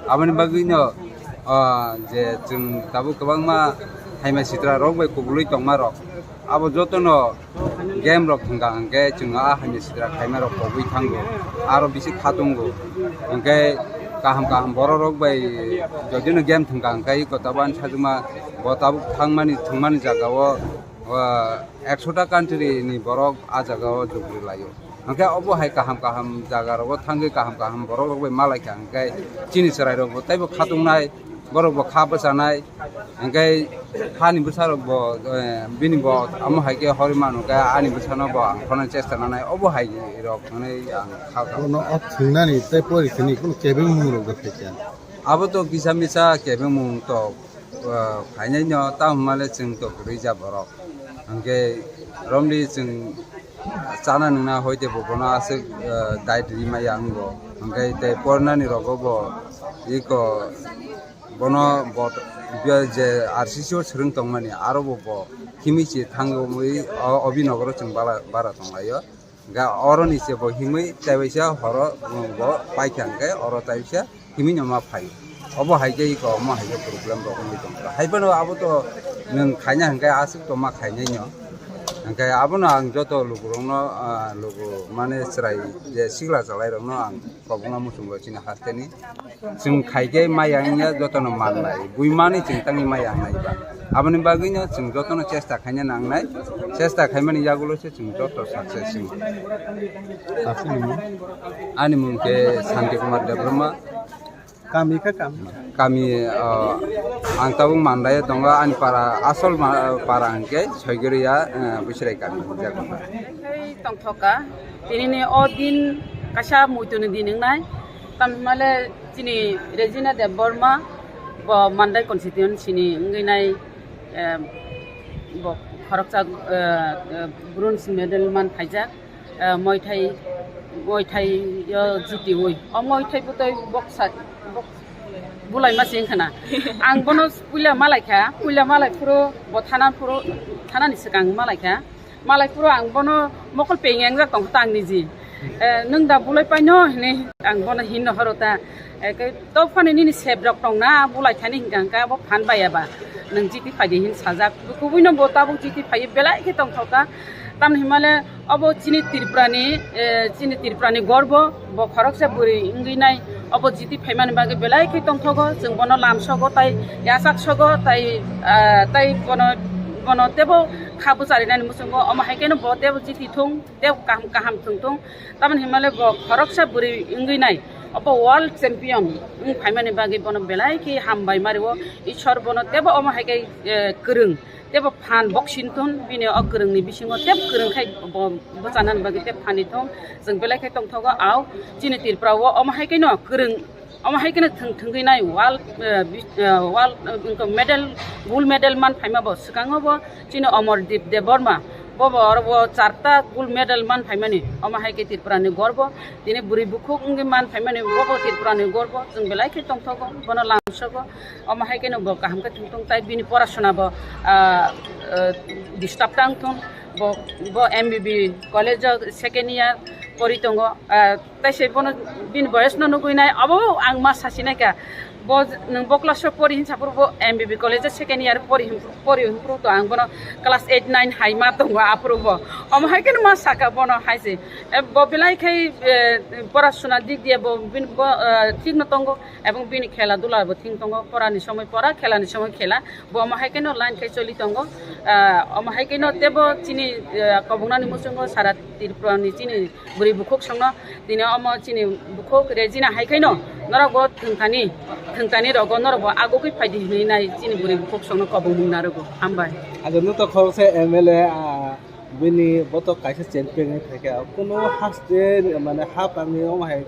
Aboni bagwino, ah, je chwng tabuk kwbangma haima sitra rok bai kubulwi tongma rok, abo jotono game rok thwngkha hwnkhe chwng a haini sitra khaima rok kobwi thango, aro bisi khatungo. Hwnkhe kaham kaham borok rok bai jodino game thwngkha hwnkhe iko tabuk ani sajwkma bo tabuk thangmani thwngmani jaga o O, ekshota country ni borok a jaga o jugri laio. Hwnkhe obo hai kaham kaham jaga rogo thangwi kaham kaham borok rok bai malai kha, hwnkhe chini chwrai rok bo teibo khatung nai, borok bo kha bwchanai, hwnkhe hani bwsa rok bo, eh, bini bo amo hai khe horwi manu khe ani bwsano bo ang khonani chesta nanai, obo hai rok hwnwi ang kha kha. Bono o thwngnani tei pori thwngni kunu kebeng mung rok bo phaikha. Abo to kisa misa kebeng mung to, ah, phainai no, tamo hwnmale chwng to kwrwi ja borok. Hwnkhe romri chwng chana nwngna hoite bo bono aswk, ah, diet ri maya wngo. Hwnkhe tei pornani rogo bo iko bono bo je R C C o swrwng tongmani aro bo bo himwi se thangwi o Abhinagaro chwng bara bara tonglaio. Ga oroni se bo himwi taibaisa horo bo paikha hwnkhe oro taibaisa himwi no ma phai. Obo hai khe iko omo hai khe problem rok wngwi tongkha. Hai phano abo to nwng khaina hwnkhe aswk to ma khainai no. Hwnkhe abono ang joto lukurokno, ah, luku mane chwrai je sikla chwlairokno ang kobokna muchungo chini hasteni. Chwng khai khe maya wngya jotono mannai, buimani chwng tangwi maya wngnai ba. Aboni bagwino chwng jotono chesta khaina nangnai, chesta khaimani yagulo se chwng joto success wng. Aswk ni mung? Ani mung khe Santi Kumar Debbarma. Kami khe kami? Kami, ah, ang tabuk Mandai o tongo, ani para, asol ma-, para hwnkhe Soigoriya, ah, Bwswrai kami hwnjak. Tongthoka, tinini o din kaisa muituni din wngnai, tamni hwnmale chini Regina Debbarma, bo Mandai constituency ni wngwi nai, eh, bo khoroksa, eh, eh, bronze medal man phaijak, eh, Muay Thai, Muay Thai o jitiwi. O Muay Thai bwtwi boksa, bok-, bulaima se wngkha na. Ang bono puila malaikha, puila malai phuru bo thana phuru, thanani swkang malaikha. Malai phuru ang bono mokol peng engjak tongkha ta ang niji. Eh, nwng da bulai paino hinwi ang bono hinno horo ta. Eh, khe to phano nini sep rok tongna bulai thani hinkha hinkha bo phan baiya ba. Nwng jiti phaidi hin sajak. Kubuino bo tabuk jiti phaiwi belai khe tongthokha. Tamni hwnmale obo chini Tripurani, eh, chini Tripurani gorbo, bo khoroksa bwrwi wngwi nai. Obo jiti phaimani bagwi belai khe tongthogo, chwng bono lamsogo tai yachaksogo tai, ah, tai bono, bono teibo kha bwcharinani muchungo, omo hai kheno bo teibo jiti thung, teibo kaham kaham thwng thung. Tamoni hinmale bo khoroksa bwrwi wngwi nai, obo world champion wng phaimani bagwi bono belai khe hambai mario. Ishwar bono teibo omo hai khe, eh, kwrwng. Teibo phan boxing thun, bini o kwrwngni bisingo teibo kwrwng khai bo bwchanani bagwi tei phani thung. Chwng belai khe tongthogo, au chini Tripura o omo hai kheno kwrwng, omo hai kheno thwng thwngwi nai world, eh, bi-, eh, world, eh, wngkha medal, gold medal man phaima bo swkango bo chini Omordeep Debbarma. Bo bo oro bo charta gold medal man phaimani, omo hai khe Tripura ni gorbo. Tini bwrwi bukhuk wngwi man phaimani, bo bo Tripura ni gorbo. Chwng belai khe tongthogo, bono lamsogo. Omo hai kheno bo kaham khe thung thung, tai bini porasona bo, ah, ah, disturb tang thung. Bo, bo M B B college o second year pori tongo. Ah, tai se bono bini boyes no nugwi nai, abo ang ma sasi nai kha. Bo nwng bo class o pori hinsa phuru bo M B B college o second year pori hin, pori hin phuru to ang bono class eight nine hai ma tongo aphuru bo. Omo hai kheno ma saka bono hai se. Eh, bo belai khai, eh, porasona dik diya bo bini bo, eh, thik no tongo. Ebong bini khela dula bo thing tongo, pora ni somoi pora, khela ni somoi khela, bo omo hai kheno line khai choli tongo. Ah, omo hai kheno tebo chini, ah, kobongnani muchungo sara Tripura ni chini bwrwi bukhuk songno, tini omo chini bukhuk Regina hai kheno norok bo thwngthani, thwngthani rogo norok bo agugwi phaidi hinwi nai chini bwrwi bukhuk songno kobongmung narwgo. Hambai. Ajo nuto khoroksa M L A, ah, Bini botok kaisa champion wngwi phaikha. Kuno haste mane hapangni omo hai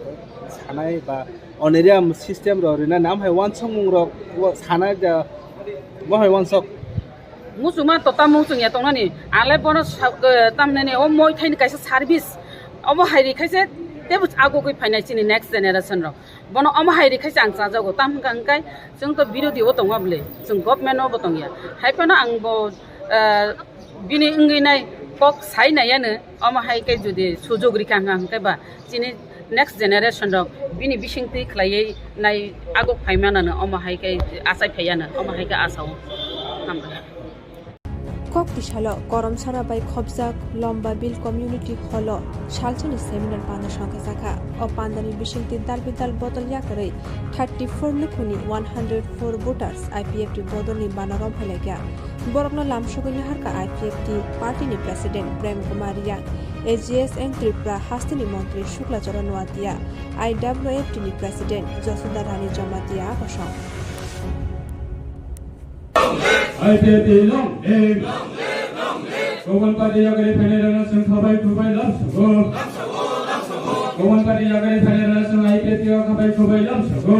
sanai ba honorarium system rok rinani, omo hai uansukmung rok sanai da, omo hai uansuk. Muchungma to tamo muchung ya tongnani. Ale bono sa-, eh, tamnani o Muay Thai ni kaisa service. Omo hai ri khaise tebo agugwi phainai chini next generation rok. Bono omo hai ri khaise ang chajago. Tam hwnkha hwnkhe chwng to birodhi o tongo bwle. Chwng government o bo tongya. Hai phano ang bo, eh, bini wngwi nai kok sai nai ano, omo hai khe jodi sujug rikha hwnkha hwnkhe ba chini next generation rok bini bisingtwi khlaiwi nai aguk phai manano, omo hai khe achai phai ano, omo hai khe asa o. Hambai. Kok tisalo Koromsara bai khopjak Lomba Bill Community Hall o salsani seminar panda songkha jakha. O pandani bisingtwi dal bidal bodol yakarwi thirty four lukhuni one hundred four voters I P F T bodolni bana romphai laikha. Borokno lamsogwi naharkha I P F T party ni president Prem Kumar Riang, A G S N Tripura hasteni montri Shukla Charan Noatia, I W F T ni president Josuda Rani Jamatia bosong. I P F T long live! Kubun party yagari phainai rana chwng khabai khubai lamsogo. Kubun party yagari phainai rana chwng I P F T o khabai khubai lamsogo.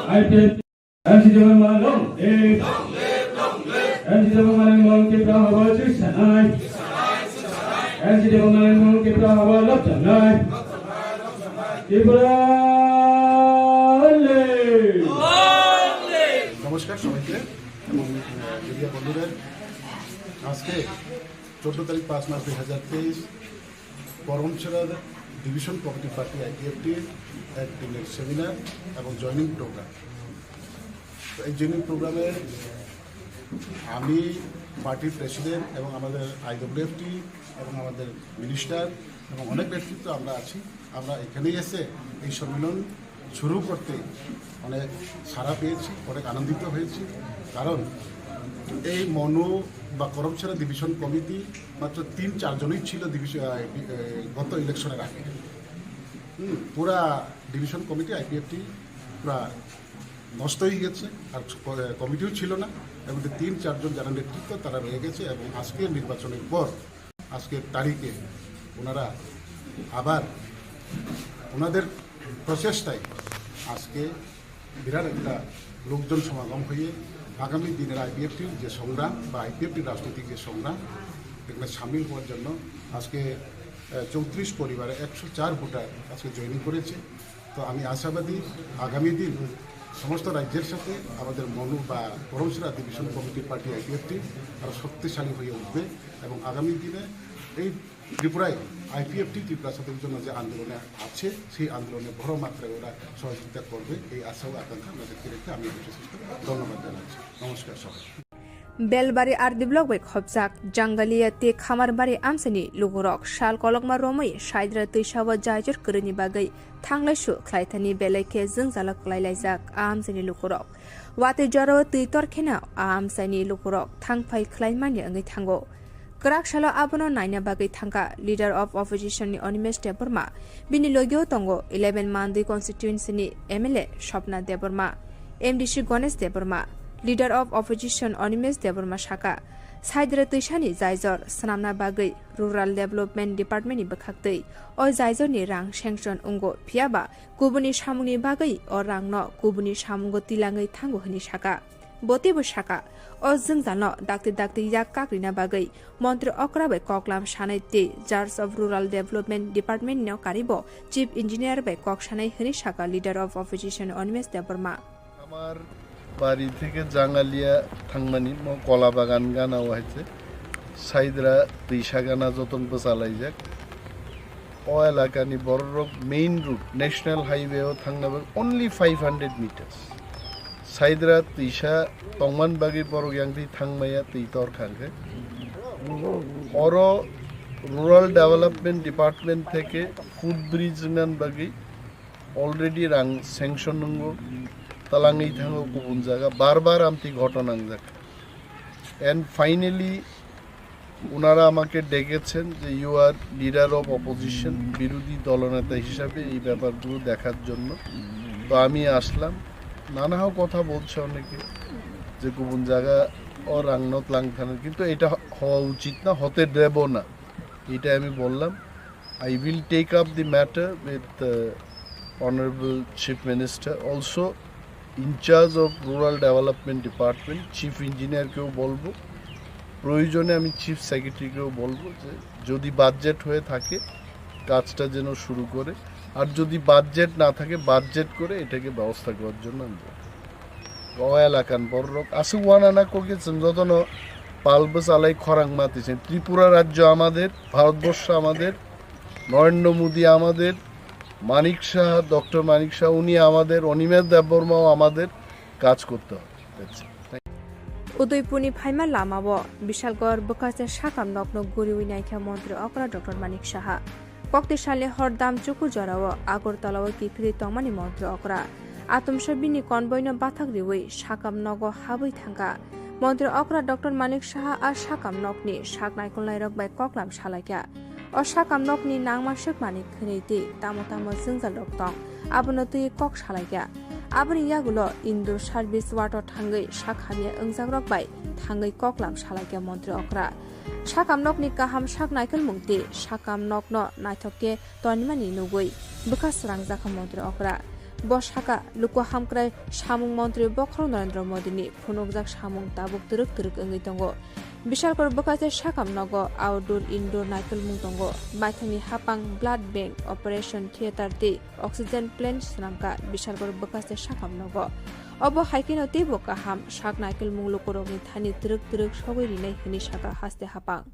I P F T. M C Debbarma long live! M C Debbarma ni mung Tipra haba chuksanai. M C Debbarma ni mung Tipra haba lapchanai. Tipra live! নমস্কার সবাইকে এবং, আহ, মিডিয়া বন্ধুদের। আজকে চোদ্দ তারিখ পাঁচ মাস দুই হাজার তেইশ, করমছড়ার ডিভিশন কমিটি পার্টি আইপিএফটির এক দিনের সেমিনার এবং জয়েনিং প্রোগ্রাম। তো এই জয়েনিং প্রোগ্রামে আমি পার্টির প্রেসিডেন্ট এবং আমাদের আইডব্লিউএফটি এবং আমাদের মিনিস্টার এবং অনেক ব্যক্তিত্ব আমরা আছি। আমরা এখানেই এসে এই সম্মেলন শুরু করতে অনেক সাড়া পেয়েছি, অনেক আনন্দিত হয়েছি। কারণ এই মনু বা করমছড়া ডিভিশন কমিটি মাত্র তিন চারজনই ছিল ডিভিশন, আহ, ডি-, আহ, গত ইলেকশনের আগে। হুম, পুরা ডিভিশন কমিটি আইপিএফটি পুরা নষ্ট হয়ে গেছে, আর ক-, কমিটিও ছিল না। এবং তিন চারজন যারা নেতৃত্ব, তারা রয়ে গেছে এবং আজকের নির্বাচনের পর, আজকের তারিখে ওনারা আবার ওনাদের প্রচেষ্টায় আজকে বিরাট একটা লোকজন সমাগম হয়ে আগামী দিনের আইপিএফটির যে সংগ্রাম বা আইপিএফটির রাজনৈতিক যে সংগ্রাম, এখানে সামিল হওয়ার জন্য আজকে, আহ, চৌত্রিশ পরিবারে একশো চার ভোটার আজকে জয়েনিং করেছে। তো আমি আশাবাদী আগামী দিন সমস্ত রাজ্যের সাথে আমাদের মনু বা Karamchhara division committee party IPFT আরও শক্তিশালী হয়ে উঠবে এবং আগামী দিনে এই ত্রিপুরায় আইপিএফটি ত্রিপুরা ছাত্রদের জন্য যে আন্দোলনে আছে, সেই আন্দোলনে বড় মাত্রায় ওরা সহযোগিতা করবে, এই আশা ও আকাঙ্ক্ষা আমরা দেখতে রেখে আমি এই বিশেষ ধন্যবাদ জানাচ্ছি। নমস্কার সবাই। Belbari R D block bai khopjak Jangalia tei Khamarbari amchaini lukurok sal kolokma romwi Saidra twisao jaijor kwrwini bagwi thanglaisu khlaithani belai khe jwngjalo kwlailaijak a amchaini lukurok. Watwi jorao twi torkheno a amchaini lukurok thangphai khlaimani wngwi thango. Kwrak salo abono naina bagwi thangkha Leader of Opposition ni Animesh Debbarma, bini logio tongo eleven Mandwi constituency ni M L A Swapna Debbarma, M D C Ganesh Debbarma. Leader of Opposition Animesh Debbarma sakha, Saidra twisani jaijor swnamna bagwi Rural Development Department ni bwkhaktwi o jaijorni rang sanction wngo, phiyaba kubuni samungni bagwi o rangno kubuni samungo tilangwi thango hwnwi sakha. Bo teibo sakha, o jwngjalno dakti dakti yak kakrina bagwi montri okra bai koklam sanai tei Charge of Rural Development Department no karibo Chief Engineer bai kok sanai hwnwi sakha Leader of Opposition Animesh Debbarma. আমার বাড়ি থেকে জাঙ্গালিয়া থাংমানি মো কলা বাগান গানা হয়েছে, সাইদরা তৈশা গানা যতন বসালাইজাক। O elakani bororok main road, national highway o thangna bagwi only five hundred meters. Saidra twisa tongman bagwi borok yang twi thangmaya twi tor khangkhe. Oro Rural Development Department theke footbridge rwnan bagwi already rang sanction nwngo, talangwi thango kubun jaga, bar bar amtwi ghotona wngjak. And finally, ওনারা আমাকে ডেকেছেন যে, "You are leader of opposition, বিরোধী দলনেতা হিসাবে এই ব্যাপারগুলো দেখার জন্য।" তো আমি আসলাম। নানা কথা বলছে অনেকে যে, "কুবুন জায়গা ও রাংনত লাং থানার", কিন্তু এটা হ-, হওয়া উচিত না, হতে দেব না, এটাই আমি বললাম। I will take up the matter with, uh, Honorable Chief Minister. Also, in charge of Rural Development Department, chief ইঞ্জিনিয়ারকেও বলবো, প্রয়োজনে আমি চিফ সেক্রেটারিকেও বলবো যে যদি বাজেট হয়ে থাকে কাজটা যেন শুরু করে, আর যদি বাজেট না থাকে বাজেট করে এটাকে ব্যবস্থা করার জন্য আমি বলবো। O elakan borok aswk uanana kokye chwng jotono pal bwchalai khorang ma twi se. Tripura রাজ্য আমাদের, ভারতবর্ষ আমাদের, নরেন্দ্র মোদী আমাদের, মানিক সাহা, ডক্টর মানিক সাহা উনি আমাদের, অনিমেষ দেববর্মাও আমাদের, কাজ করতে হবে। That's it. Thank you. Udaipurni phaima lamao Bishalgarh bwkhaste sakam nokno guriwi naikha montri okra Doctor Manik Saha. Kokti salni hor dam chukur jorao Agartala-o kiphilwi tongmani montri okra. Atomsa bini convoy-no bathak riwi sakam nogo habwi thangkha. Montri okra Doctor Manik Saha a sakam nokni sak naikolnairok bai koklam salaikha. O sakam nokni nangma swkmani khwnwi twi tamo tamo jwngjalrok tong, abono twi kok salaikha. Aboni yagulo indoor service water thangwi sak hamya wngjakrok bai thangwi koklam salaikha montri okra. Sakam nokni kaham sak naikolmung twi sakam nokno naithok khe tonimani nugwi bwkha srangjakha montri okra. Bo sakha, luku hamkrai samung montri bokhorok Narendra Modini phunukjak samung tabuk twrwk twrwk wngwi tongo. Bishalkor bwkha se sakam nogo outdoor indoor naikolmung tongo. Maithangni hapang blood bank, operation theatre tei oxygen plant swnamkha Bishalkor bwkha se sakam nogo. Obo hai kheno teibo kaham sak naikolmung lukurokni thani twrwk twrwk sogwi rinai hwnwi sakha haste hapang.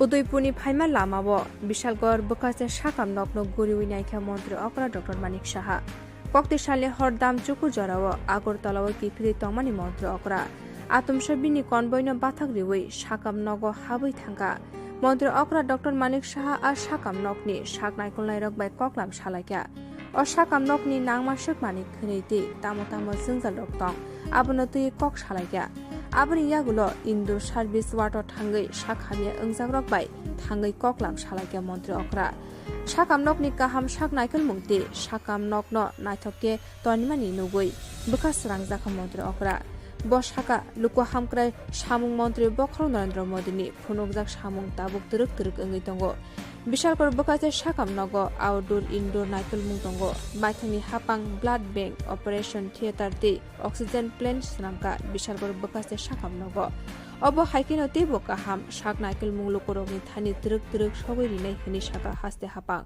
Udaipurni phaima lamao Bishalgarh bwkhaste sakam nokno guriwi naikha montri okra Doctor Manik Saha. Kokti salni hor dam chukur jorao Agartala-o kiphilwi tongmani montri okra. Atomsa bini convoy-no bathak riwi sakam nogo habwi thangkha. Montri okra Doctor Manik Saha a sakam nokni sak naikolnairok bai koklam salaikha. O sakam nokni nangma swkmani khwnwi tei tamo tamo jwngjal rok tong, abono twi kok salai ya. Aboni yagulo Indur service ward o thangwi sakhamya wngjakrok bai thangwi koklam salai ya montri okra. Sakam nokni kaham sak naikolmung tei sakam nokno naithok khe tonimani nugwi bwkha srangjakha montri okra. Bo saka luku hamkrai samung montri bokhorok Narendra Modini phunukjak samung tabuk twrwk twrwk wngwi tongo. Bishalpur bwkhaste sakam nogo outdoor indoor naikolmung tongo. Maithangni hapang blood bank, operation theatre tei oxygen plant swnamkha Bishalpur bwkhaste sakam nogo. Obo hai kheno teibo kaham sak naikolmung lukurokni thani twrwk twrwk sogwi rinai hwnwi sakha haste hapang.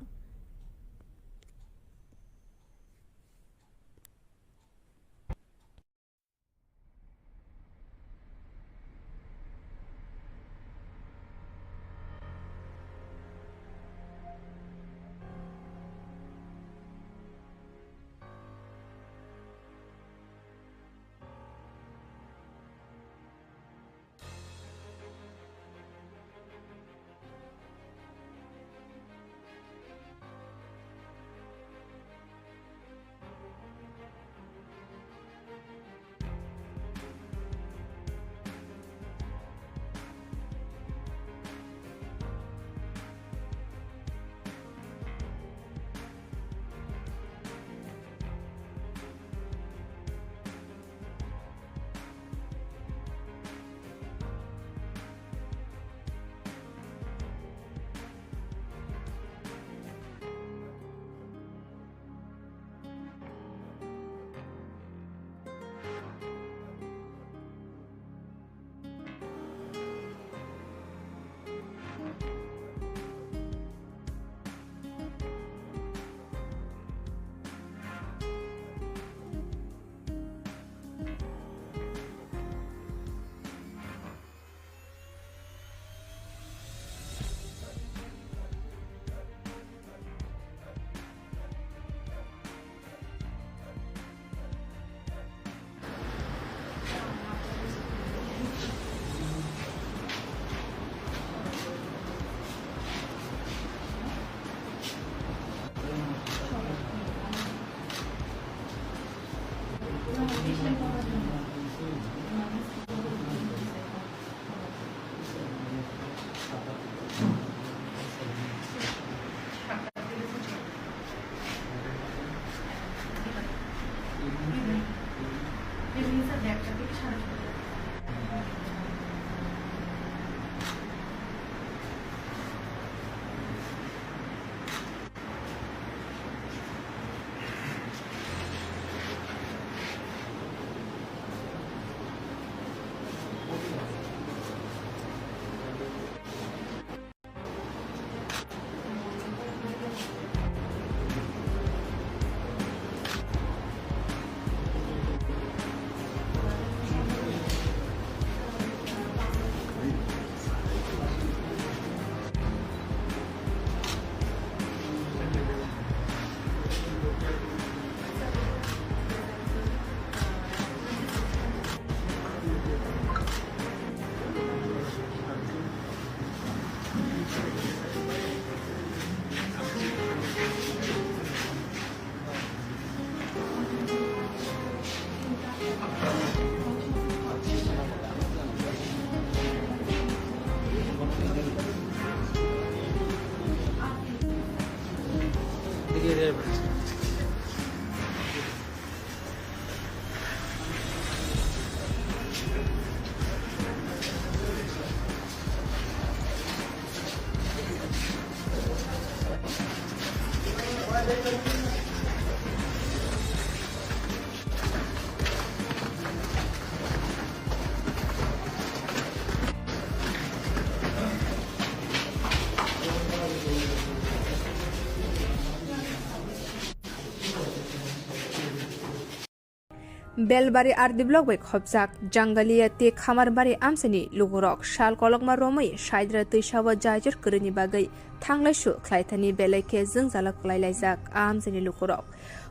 Belbari R D block bai khopjak Jangalia tei Khamarbari amchaini lukurok sal kolokma romwi Saidra twisao jaijor kwrwini bagwi thanglaisu khlaithani belai khe jwngjalak kwlai laijak a amchaini lukurok.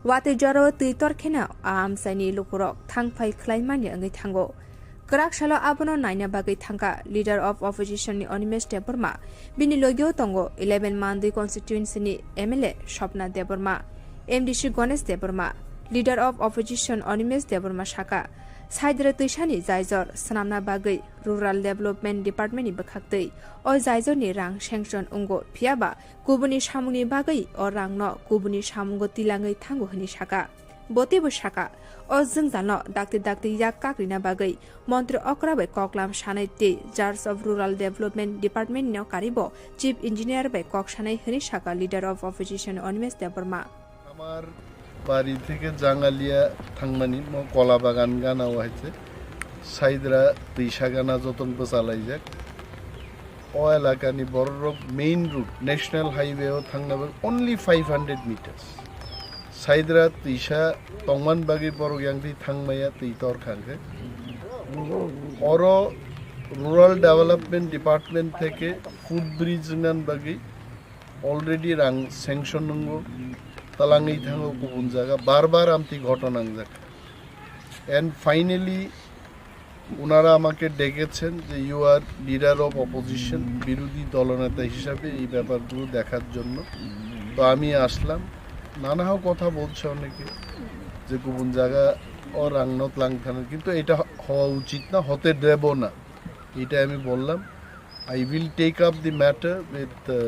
Watwi jorao twi tor kheno a amchaini lukurok thangphai khlaimani wngwi thango. Kwrak salo abono naina bagwi thangkha Leader of Opposition ni Animesh Debbarma, bini logio tongo eleven Mandwi constituency ni M L A Swapna Debbarma. M D C Ganesh Debbarma, Leader of Opposition Animesh Debbarma saka, Saidra twisani jaijor swnamna bagwi Rural Development Department ni bwkhaktwi o jaijor ni rang sanction wngo, phiyaba kubuni samungni bagwi o rang no kubuni samungo tilangwi thango hwnwi saka. Bo teibo saka, o jwngjalno dakti dakti yak kakrina bagwi Montri okra bai koklam sanai tei Charge of Rural Development Department no karibo Chief Engineer bai kok sanai hwnwi saka Leader of Opposition Animesh Debbarma. Amar bari theke Jangalia thangmani mo kola bagan gana o haise Saidra twisa gana jotong bwchalaijak. O elakani bororok main road, National Highway o thangna bagwi only five hundred meters. Saidra twisa tongman bagwi borok yang twi thangmaya twi tor khangkhe. Oro Rural Development Department theke footbridge wngna bagwi already rang sanction wngo, talangwi thango kubun jaga, bar bar amtwi ghotona wngjak. And finally, ওনারা আমাকে ডেকেছেন যে you are leader of opposition, বিরোধী দলনেতা হিসাবে এই ব্যাপারগুলো দেখার জন্য। তো আমি আসলাম। নানা কথা বলছে অনেকে যে কুবুন জায়গা ও রাংনত লাংথানের, কিন্তু এটা হওয়া উচিত না, হতে দেব না, এটা আমি বললাম। I will take up the matter with uh,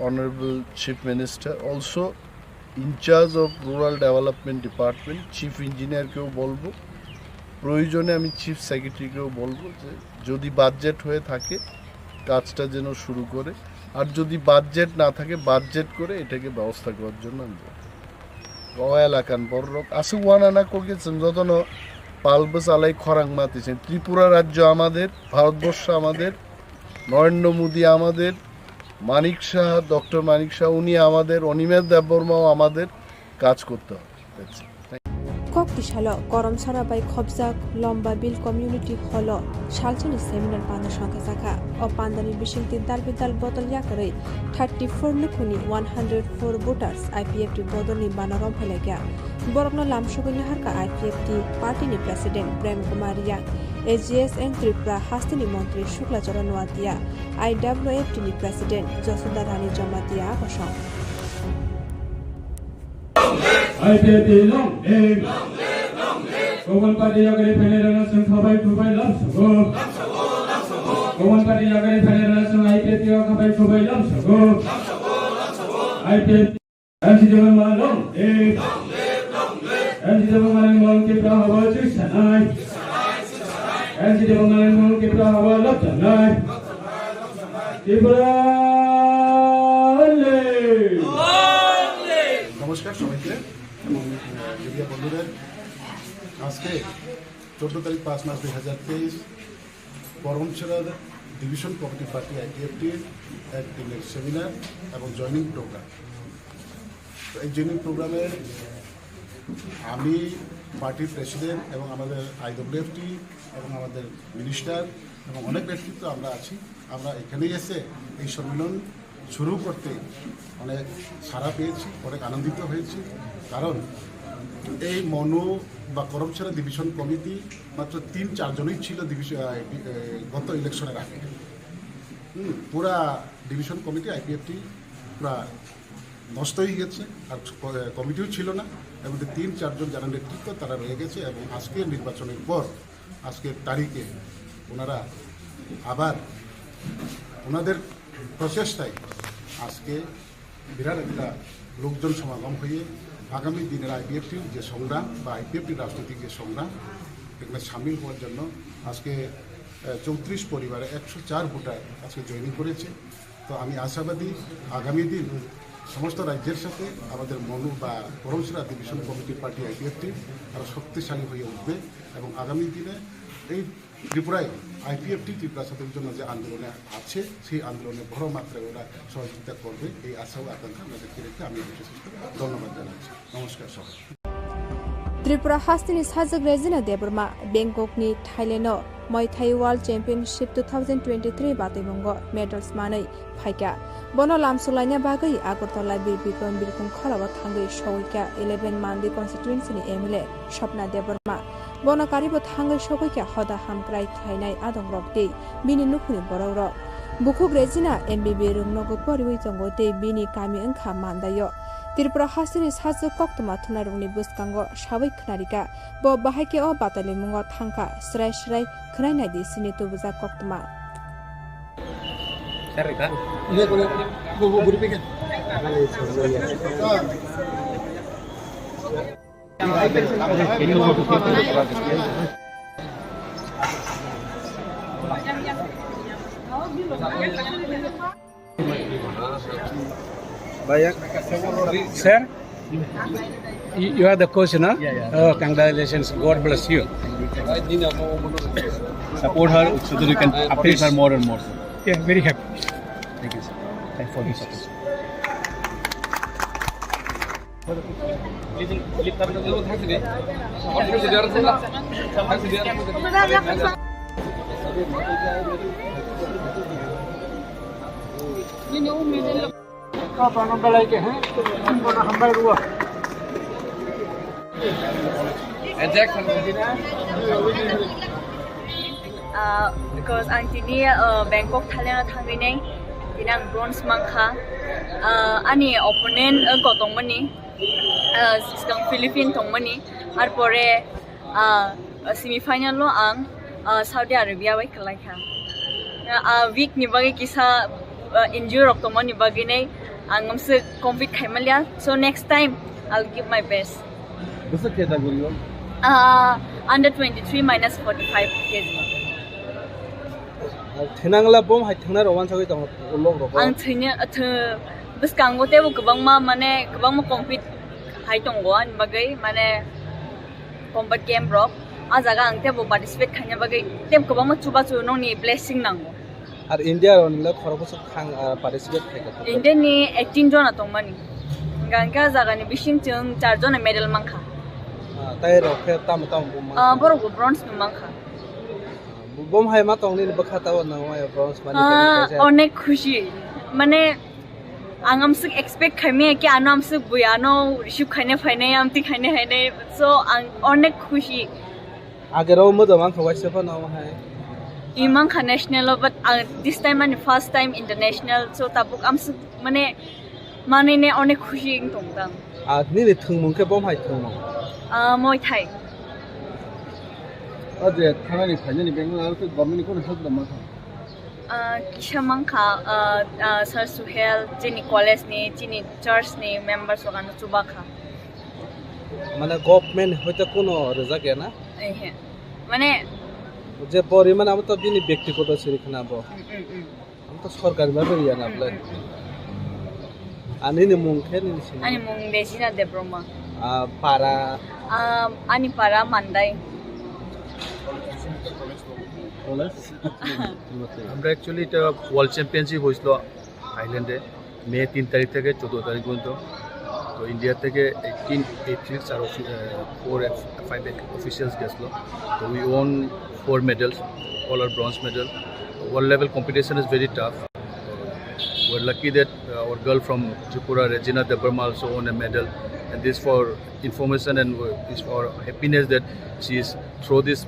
Honorable Chief Minister. Also, in charge of Rural Development Department, Chief Engineer কেও বলবো, প্রয়োজনে আমি চিফ সেক্রেটারিকেও বলবো যে যদি বাজেট হয়ে থাকে কাজটা যেন শুরু করে, আর যদি বাজেট না থাকে বাজেট করে এটাকে ব্যবস্থা করার জন্য আমি বলবো। O elakan borok aswk uanana kokhe chwng jotono pal bwchalai khorang ma twi chwng Tripura rajyo amader, Bharatvarsha আমাদের, নরেন্দ্র মোদী আমাদের, মানিক সাহা, ডক্টর মানিক সাহা উনি আমাদের, অনিমেষ দেববর্মাও আমাদের, কাজ করতে হবে। That's it. Thank you. Kok tisalo Koromsara bai khopjak Lomba Bill Community Hall o salsani seminar panda songkha jakha. O pandani bisingtwi dal bidal bodol yakarwi thirty four lukhuni one hundred four voters I P F T bodolni bana romphai laikha. Borokno lamsogwi naharkha I P F T party ni president Prem Kumar Riang, A G S N Tripura hasteni montri Shukla Charan Noatia, I W F T ni president Josoda Rani Jamatia abosong. I P F T long live. Gobon party yagari phainai rana chwng khabai khubai lamsogo. Gobon party yagari phainai rana chwng I P F T o khabai khubai lamsogo. I P F T. M C Debbarma long live. M C Debbarma ni mol Tipra habo chwsanai. M C Debbarma ni mol Tipra habo lobjanai. Tipra long live. নমস্কার সবাইকে এবং মিডিয়া বন্ধুদের। আজকে চোদ্দ তারিখ পাঁচ মাস দুই হাজার তেইশ, করমছড়ার ডিভিশন কমিটি পার্টি আইপিএফটির এক দিনের সেমিনার এবং জয়েনিং প্রোগ্রাম। তো এই জয়েনিং প্রোগ্রামে আমি পার্টির প্রেসিডেন্ট এবং আমাদের আইডব্লিউএফটি এবং আমাদের মিনিস্টার এবং অনেক ব্যক্তিত্ব আমরা আছি। আমরা এখানে এসে এই সম্মেলন শুরু করতে অনেক সাড়া পেয়েছি, অনেক আনন্দিত হয়েছি। কারণ এই মনু বা করমছড়া ডিভিশন কমিটি মাত্র তিন চারজনই ছিল ডিভিশন, আহ, ডি-, আহ, গত ইলেকশনের আগে। হুম, পুরা ডিভিশন কমিটি আইপিএফটি পুরা নষ্ট হয়ে গেছে, আর ক-, কমিটিও ছিল না। এবং তিন চারজন যারা নেতৃত্ব, তারা রয়ে গেছে এবং আজকের নির্বাচনের পর আজকের তারিখে ওনারা আবার ওনাদের প্রচেষ্টায় আজকে বিরাট একটা লোকজন সমাগম হয়ে আগামী দিনের আইপিএফটির যে সংগ্রাম বা আইপিএফটির রাজনৈতিক যে সংগ্রাম, এখানে সামিল হওয়ার জন্য আজকে, আহ, চৌত্রিশ পরিবারে একশো চার ভোটার আজকে জয়েনিং করেছে। তো আমি আশাবাদী আগামী দিন সমস্ত রাজ্যের সাথে আমাদের মনু বা Karamchhara division committee party IPFT আরও শক্তিশালী হয়ে উঠবে এবং আগামী দিনে এই ত্রিপুরায় আইপিএফটি ত্রিপুরা ছাত্রদের জন্য যে আন্দোলনে আছে, সেই আন্দোলনে বড় মাত্রায় ওরা সহযোগিতা করবে, এই আশা ও আকাঙ্ক্ষা আমরা ব্যক্ত রেখে আমি বিশেষ করে ধন্যবাদ জানাচ্ছি। নমস্কার সবাই। Tripura hasteni sajwk Regina Debbarma Bangkokni Thailand-o Muay Thai World Championship two thousand twenty-three batwimungo medals manwi phaikha. Bono lamsok laina bagwi Agartala Bir Bikram Birkhung khorao thangwi sogwikha eleven Mandi constituency-ni M L A Swapna Debbarma. Bono karibo thangwi sogwikha hoda hamkrai khlainai adongrok tei bini nukhungni borokrok. Bukhuk Regina M B B A rwngnogo poriwi tongo tei bini kami wngkha Mandai-o. Tripura hasteni sajwk koktwma thumnairokni bwskango sawi khwnarikha. Bo bahai khe o batalimungo thangkha, srai srai khwnai naidi chini tubujak koktwma. Sir, you you are the coach, na? Yeah, yeah. Oh, congratulations. God bless you. Support her so that you can uplift her more and more. Yeah, very happy. Thank you, sir. Thanks for the support. Ah, because ang tini, ah, Bangkok, Thailand o thangwi nai, tini ang bronze mankha. Ah, ani opponent, ah, wngkha tongmani, ah, swkang Philippine tongmani, arpore, ah, semi final o ang, ah, Saudi Arabia bai kwlaikha. Ah, week ni bagwi kisa, ah, injury rok tongmani bagwi nai ang amswk compete khaimanliya. So next time I'll give my best. Bwswk category o? Ah, under twenty-three minus forty-five K G. Thinangla bom hai thangnai rok wansagwi tongo, ulok rok. Ang thwini, thw-, bwskango teibo kwbangma, mane, kwbangma compete hai tongo, ani bagwi, mane, combat game rok. A jaga ang teibo participate khaina bagwi teibo kwbangma chubachu nokni blessing nango. Ar India rok nila khoroksa thang, ah, participate khaikha. India ni eighteen jona tongmani. Hingke a jaga ni bising chwng char jona medal mankha. Ah, tai rok khe tamo tamo bom mankha? Ah, borok bo bronze no mankha. Bom hai ma tong nini bwkha tabo nang maya bronze mani Ah, kaisa. Onek khushi. Mane, ang amswk expect khaimaya ki ano amswk bui ano receive khaina phainai, amtwi khaina phainai. So, ang onek khushi. Agero modo mankha waisa phano omo hai. I mankha national o, but ang this time ani first time international. So, tabuk amswk mane manwi ne onek khushi wng tong tang. Ah, nini thwngmung khe bom hai thwngmung? Ah, Muay Thai. O je thanani phainani bengno aro khe government ni kono help rwma kha? Ah, kisa mankha, ah, ah, Sir Suhel, chini college ni, chini church ni members rok ano chuba kha. Mane government hoite kono rwjak ya na? Ehe. Mane je bo rimani abo to bini byaktigoto siri khna bo. Mm, mm, mm. Ang to sorkari bhabe riya na Mm, bwle. Mm, mm. Ani ni mung khe nini sini? Ani mung Regina Debbarma. Ah, para? Ah, ani para Mandai. College? আমরা অ্যাকচুয়ালি এটা world championship হয়েছিল থাইল্যান্ডে মে তিন তারিখ থেকে চোদ্দ তারিখ পর্যন্ত। তো ইন্ডিয়া থেকে এইটিন এথলিটস আর ফোর ফাইভ অফিসিয়ালস গেছিলো। তো we won four medals, all are bronze medal. World level competition is very tough. We're lucky that, uh, our girl from Tripura, Regina Debbarma, also won a medal. And this for information and, uh, is for happiness that she is through this,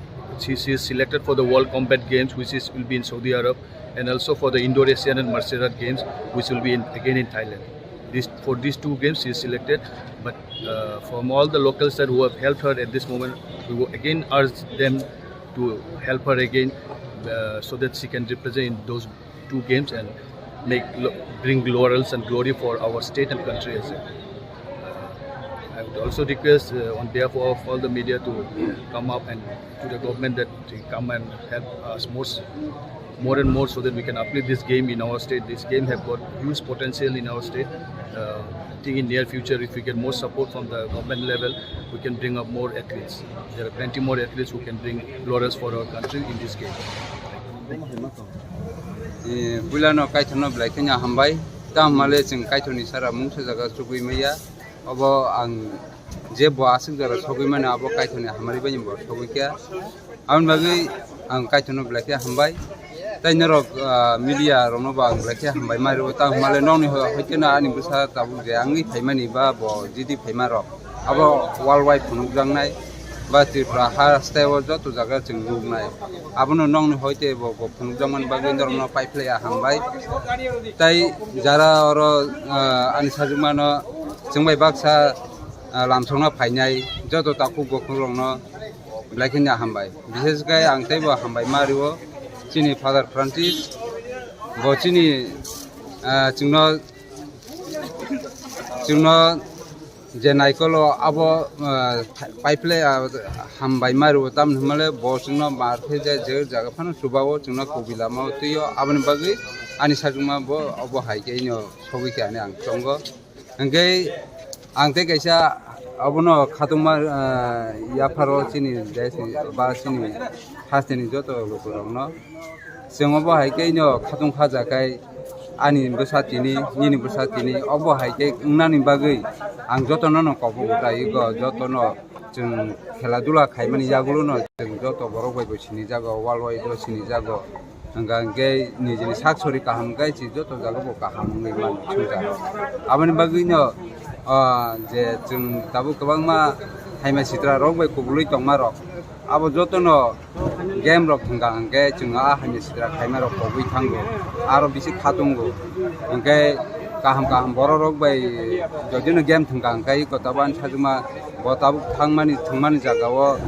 she, she is selected for the World Combat Games, which is, will be in Saudi Arab, and also for the Indoor Asian and Martial Art Games, which will be in, again in Thailand. This, for these two games, she is selected. But, uh, from all the local side who have helped her at this moment, we will again urge them to help her again, uh, so that she can represent in those two games and make lo-, bring laurels and glory for our state and country as well. Uh, I would also request, uh, on behalf of all the media to come up and to the government that they come and help us more, s-, more and more so that we can uplift this game in our state. This game have got huge potential in our state. Uh, I think in near future, if we get more support from the government level, we can bring up more athletes. There are plenty more athletes who can bring laurels for our country in this game. Eh, puilano Kaithorno belai kheno hambai. Tamo hwnmale chwng Kaithorni sara mungsa jaga chugui maya. Obo ang je bo aswk jora sogwi mano, abo Kaithorni hamari bai bo sogwi kha. Aboni bagwi ang Kaithorno belai khe hambai. Tei norok, ah, media rokno bo ang belai khe hambai ma rwo. Tamo hwnmale nokni ho-, hoite no ani bwsa tabuk je wngwi phaimani ba bo jidi phaima rok. Abo world wide phunukjaknai ba Tripura ha style o joto jaga chwng nuknai. Abono nokni hoite bo, bo phunukjakmani bagwi norokno paiphlaiya hambai. Tei jara oro, ah, ani sajwkmano Chwng bai baksa, ah, lamsokno phainai joto takhuk bukhuk rokno belai kheno hambai. Bishesh khe ang teibo hambai ma rio chini Father Francis, bo chini, ah, chwngno, chwngno je naikolo abo, ah, paiple, ah, hambai ma rio, tamni hwnmale bo chwngno mar khe je, je jaga phano chubao chwngno kubi lamao twio, aboni bagwi ani sajwkma bo obo hai khe ino sogwi khe ani ang chongo. Hwnkhe ang tei kaisa abono khatungma, ah, yapharo chini desni ba chini hasteni joto lukurokno. Chwng obo hai khe ino khatung khaja khai ani bwsa tini, nini bwsa tini, obo hai khe wngnani bagwi ang jotono no kobo utai go, jotono chwng khela dula khaimani yagulo no chwng joto borok bai bo sinijago, world wide o sinijago. Hwnkha hwnkhe nijini sak sori kaham khai se joto jaga bo kaham wngwi mano swngcharo. Aboni bagwi no, ah, je chwng tabuk kwbangma haima sitra rok bai kubulwi tongma rok, abo jotono game rok thwngkha hwnkhe chwng a haima sitra khaima rok kobwi thango, aro bisi khatungo. Hwnkhe kaham kaham borok rok bai jodino game thwngkha hwnkhe iko tabuk ani sajwkma bo tabuk thangmani thwngmani jaga o,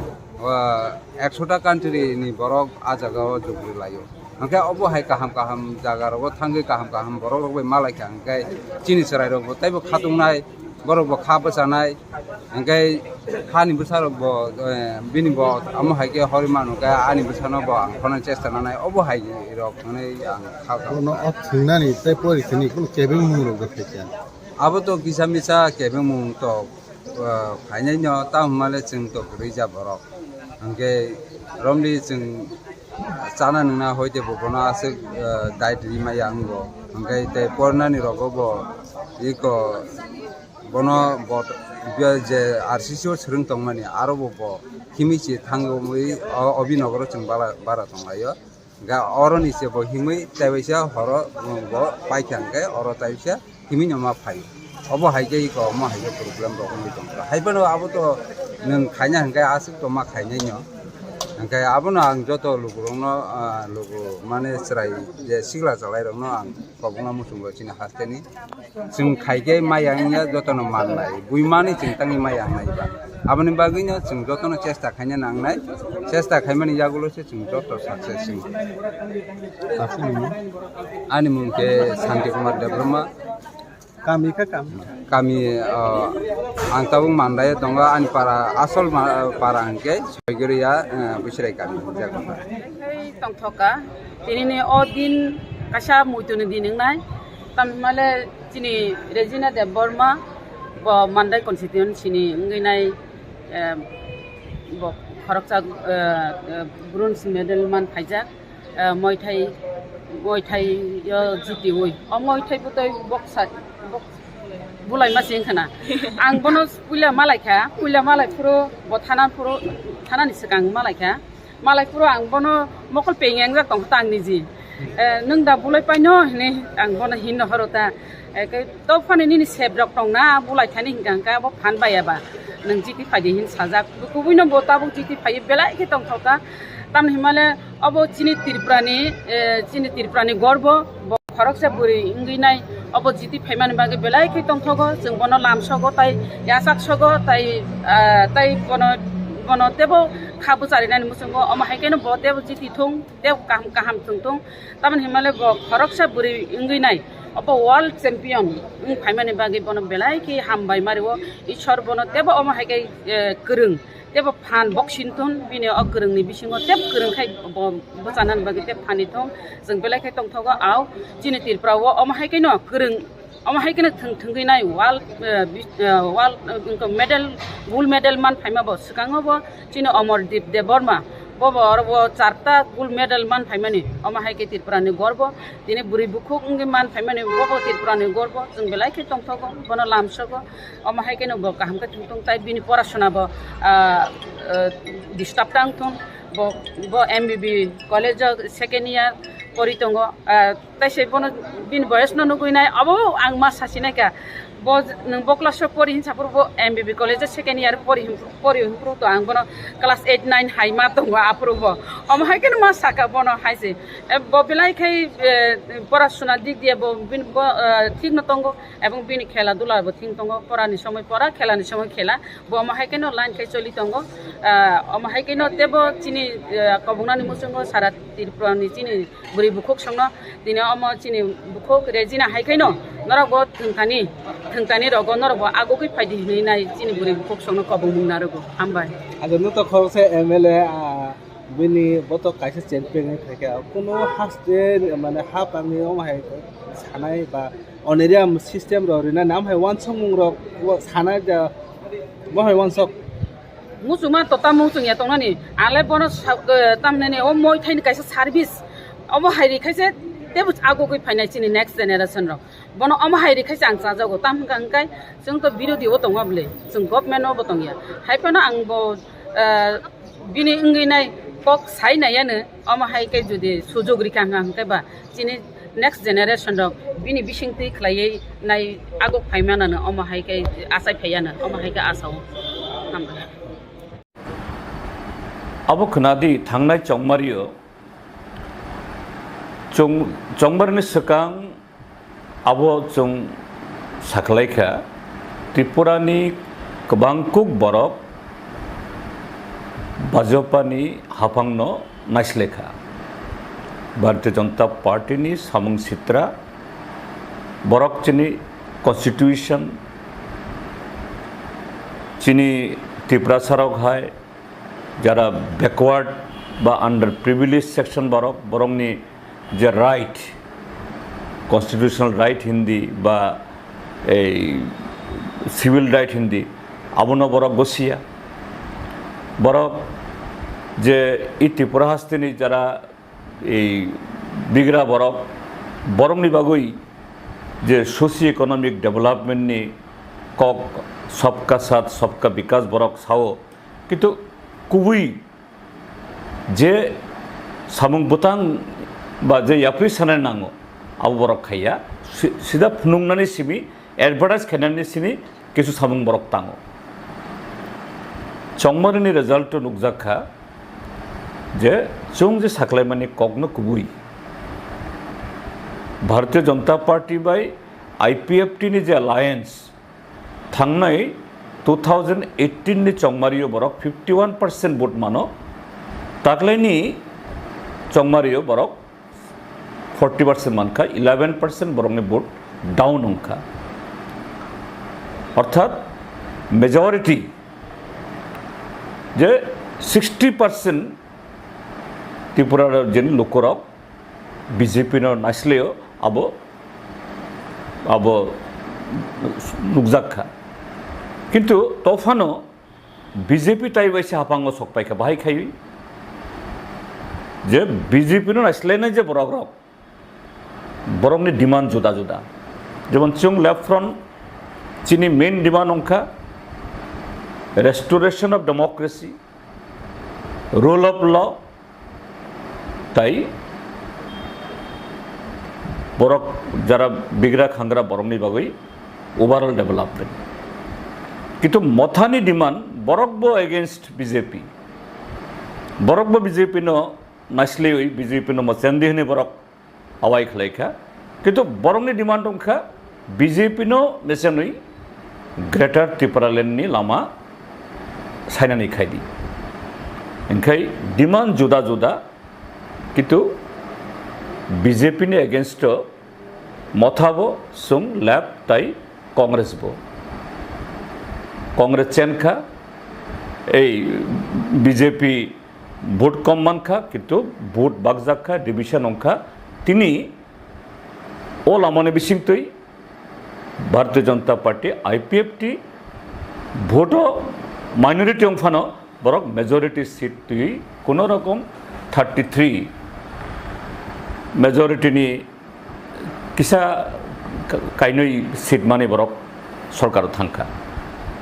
ah, ekshota country ni borok a jaga o jugri laio. Hwnkhe obo hai kaham kaham jaga rogo thangwi kaham kaham borok rok bai malaikha hwnkhe chini chwrai rok bo teibo khatungnai, borok bo kha bwchanai, hwnkhe hani bwsa rok bo, eh, bini bo amo hai khe hori manu khe ani bwsano bo ang khonani chesta nanai, obo hai rok hwnwi ang kha kha. Bono o thwngnani tei pori thwngni kunu kebengmung rok bo phaikha. Abo to kisa misa kebengmung to, ah, phainai no, tamo hwnmale chwng to kwrwi ja borok. Hwnkhe romli chwng chana nwngna hoite bo bono aswk, ah, diet ri maya wngo. Hwnkhe tei pornani rogo bo iko bono bo je R C C o swrwng tongmani aro bo bo himwi se thangwi o obinogoro chwng bara bara tonglaio. Ga oroni se bo himwi taibaisa horo bo paikha hwnkhe oro taibaisa himwi no ma phaio. Obo hai khe iko omo hai khe problem rok wngwi tongkha. Hai phano abo to nwng khaina hwnkhe aswk to ma khainai no. Hwnkhe abono ang joto lukurokno, ah, luku mane chwrai je sikla chalairokno ang kobokna muchungo chini hasteni. Chwng khai khe maya wngya jotono mannai, buimani chwng tangwi maya wngnai ba. Aboni bagwino chwng jotono chesta khaina nangnai, chesta khaimani yagulo se chwng joto success wng. Aswk nini? Ani mung khe Santi Kumar Debbarma. Kami kha kami? Kami, ah, ang tabuk Mandai o tongo, ani para, asol ma-, para hwnkhe Soigoriya, ah, Bwswrai kami. Tongthoka. Tinini o din kaisa muituni din wngnai. Tamni hwnmale chini Regina Debbarma bo Mandai constituency ni wngwi nai, eh, bo khoroksa, eh, eh, bronze medal man phaijak, eh, Muay Thai, Muay Thai o jitiwi. O Muay Thai bwtwi boksa, bok-, bulaima se wngkha na. Ang bono puila malaikha, puila malai phuru bo thana phuru, thanani swkang malaikha. Malai phuru ang bono mokol peng engjak tongkha ta ang niji. Eh, nwng da bulai paino hinwi ang bono hinno horo ta. Eh, khe to phano nini sep rok tongna bulai thani hinkha hinkha bo phan baiya ba. Nwng chiti phaidi hin sajak. Kubuino bo tabuk chiti phaiwi belai khe tongthok ta. Tamni hwnmale obo chini Tripura ni, eh, chini Tripura ni gorbo. Bo khoroksa bwrwi wngwi nai obo jiti phaimani bagwi belai khe tongthogo, chwng bono lamsogo tai yachaksogo tai, ah, tai bono, bono tebo kha bwcharinani muchungo, omo hai kheno bo tebo jiti thung, tebo kaham kaham chwng thung. Tamoni hinmale bo khoroksa bwrwi wngwi nai obo world champion wng phaimani bagwi bono belai khe hambai mario. Ishwar bono tebo omo hai khe, eh, kwrwng. Tebo phan boxing thun, bini o kwrwngni bisingo teb kwrwng khai bo bwchanani bagwi teb phani thung. Chwng belai khe tongthogo, au chini Tripura o omo hai kheno kwrwng, omo hai kheno thwng thwngwi nai world, eh, bi-, eh, world, eh, medal, gold medal man phaima bo swkango bo chini Amardeep Debbarma. Bo bo oro bo charta gold medal man phaimani, omo hai khe Tripura ni gorbo. Tini bwrwi bukhuk wngwi man phaimani bo bo Tripura ni gorbo. Chwng belai khe tongthogo, bono lamsogo. Omo hai kheno bo kaham khe thung thung tai bini porasona bo, ah, ah, disturb tang thung. Bo, bo M B B college o second year pori tongo. Ah, tai se bono bini boyes no nugui nai, abo ang ma sasi nai kha. Bo j-, nwng bo class o pori hinsa phuru bo M B B college o second year pori hin-, pori hin phuru to ang bono class eight nine hai ma tongo aphuru bo. Omo hai kheno ma saka bono hai se. E, bo belai khai, e, pora suna dik diye bo bin-, bo, e, thik no tongo ebong bini khela dula bo thik tongo. Pora ni somoi pora, khela ni somoi khela. Bo omo hai kheno line khai choli tongo. E, omo hai kheno tebo chini, e, kobongnani muchungo sara Tripura ni chini bwrwi bukhuk songno tini omo chini bukhuk rejina hai khaino norok bo thwngthani, thwngthani rogo norok bo agugwi phaidi hinwi nai chini bwrwi bukhuk songno kobongmung narwgo. Hambai. Ajo no to khoroksa M L A, ah, bini boto kaisa champion wngwi phaikha. Kuno haste mane hapangni omo hai sanai ba honorarium system rok rinani am hai wansukmung rok sanai da bo hai wansuk. Muchungma to tamo muchung ya tongnani, ale bono sa-, eh, tamnani o moi thaini kaisa service, omo hai ri khaise tebo agugwi phainai chini next generation rok. Bono omo hai ri khaise ang chajago, tam hwnkha hwnkhe chwng to birodhi o tongo bwle, chwng government o bo tongya. Hai phano ang bo, eh, bini wngwi nai kok sai nai yano, omo hai khe jodi sujug rikha hwnkha hwnkhe ba chini next generation rok bini bisingtwi khlaiwi nai aguk phaimanano omo hai khe achai phaiyano omo hai khe asao. Hambai. Abo khwnadi thangnai chongmario chong-, chongmarni swkang abo chwng sakhlaikha, Tripurani kwbangkuk borok Bajopani haphangno naislekha. Bharatiya Janata Party ni samung sitra, borok chini constitution, chini Tiprasa rok hai jara backward ba under privileged section borok, borokni je right, constitutional right hindi ba ei civil right hindi, abono borok gosiya. Borok je i Tripura hasteni jara ei bigra borok, borokni bagwi je socio economic development ni kok, sabka saath sabka vikas borok sao, kintu kubui je samung bwtang ba je yapri sanai nango, abo borok khaiya. Si-, sida phunuknani simi, advertise khainani simi kisu samung borok tango. Chongmarini result o nukjak kha je chwng je saklaimani kokno kubui Bharatiya Janata Party bai I P F T ni je alliance, thangnai two thousand eighteen ni chongmario borok fifty one percent vote mano, taklaini chongmario borok forty percent mankha, eleven percent borokni vote down wngkha. Orthat majority je sixty percent Tripura rajyoni lukurok B J P no naislaio, abo, abo nukjak kha. Kintu tophano B J P tai bai se haphango sok paikha, bahai khai je B J P no naislainai je borok rok, borokni demand juda juda. Jemon chwng Left Front chini main demand wngkha restoration of democracy, rule of law, tai borok jara bigra khangra borokni bagwi overall development. Kintu Mothani demand borok bo against B J P. Borok bo B J P no naisliwi B J P no mochendi hwnwi borok awai khlaikha. Kintu borokni demand wngkha B J P no mechenwi Greater Tipraland ni lama sainani khaidi. Hingkhai demand juda juda, kintu B J P ni against o Motha bo, chwng Left tai Congress bo. Congress chenkha, ei B J P vote kom mankha, kintu vote bakjak kha, division wngkha. Tini o lamani bisingtwi Bharatiya Janata Party, I P F T, vote o minority wngphano borok majority seat twi kuno rokom thirty three majority ni kisa ka-, kainwi seat mani borok sorkar o thangkha.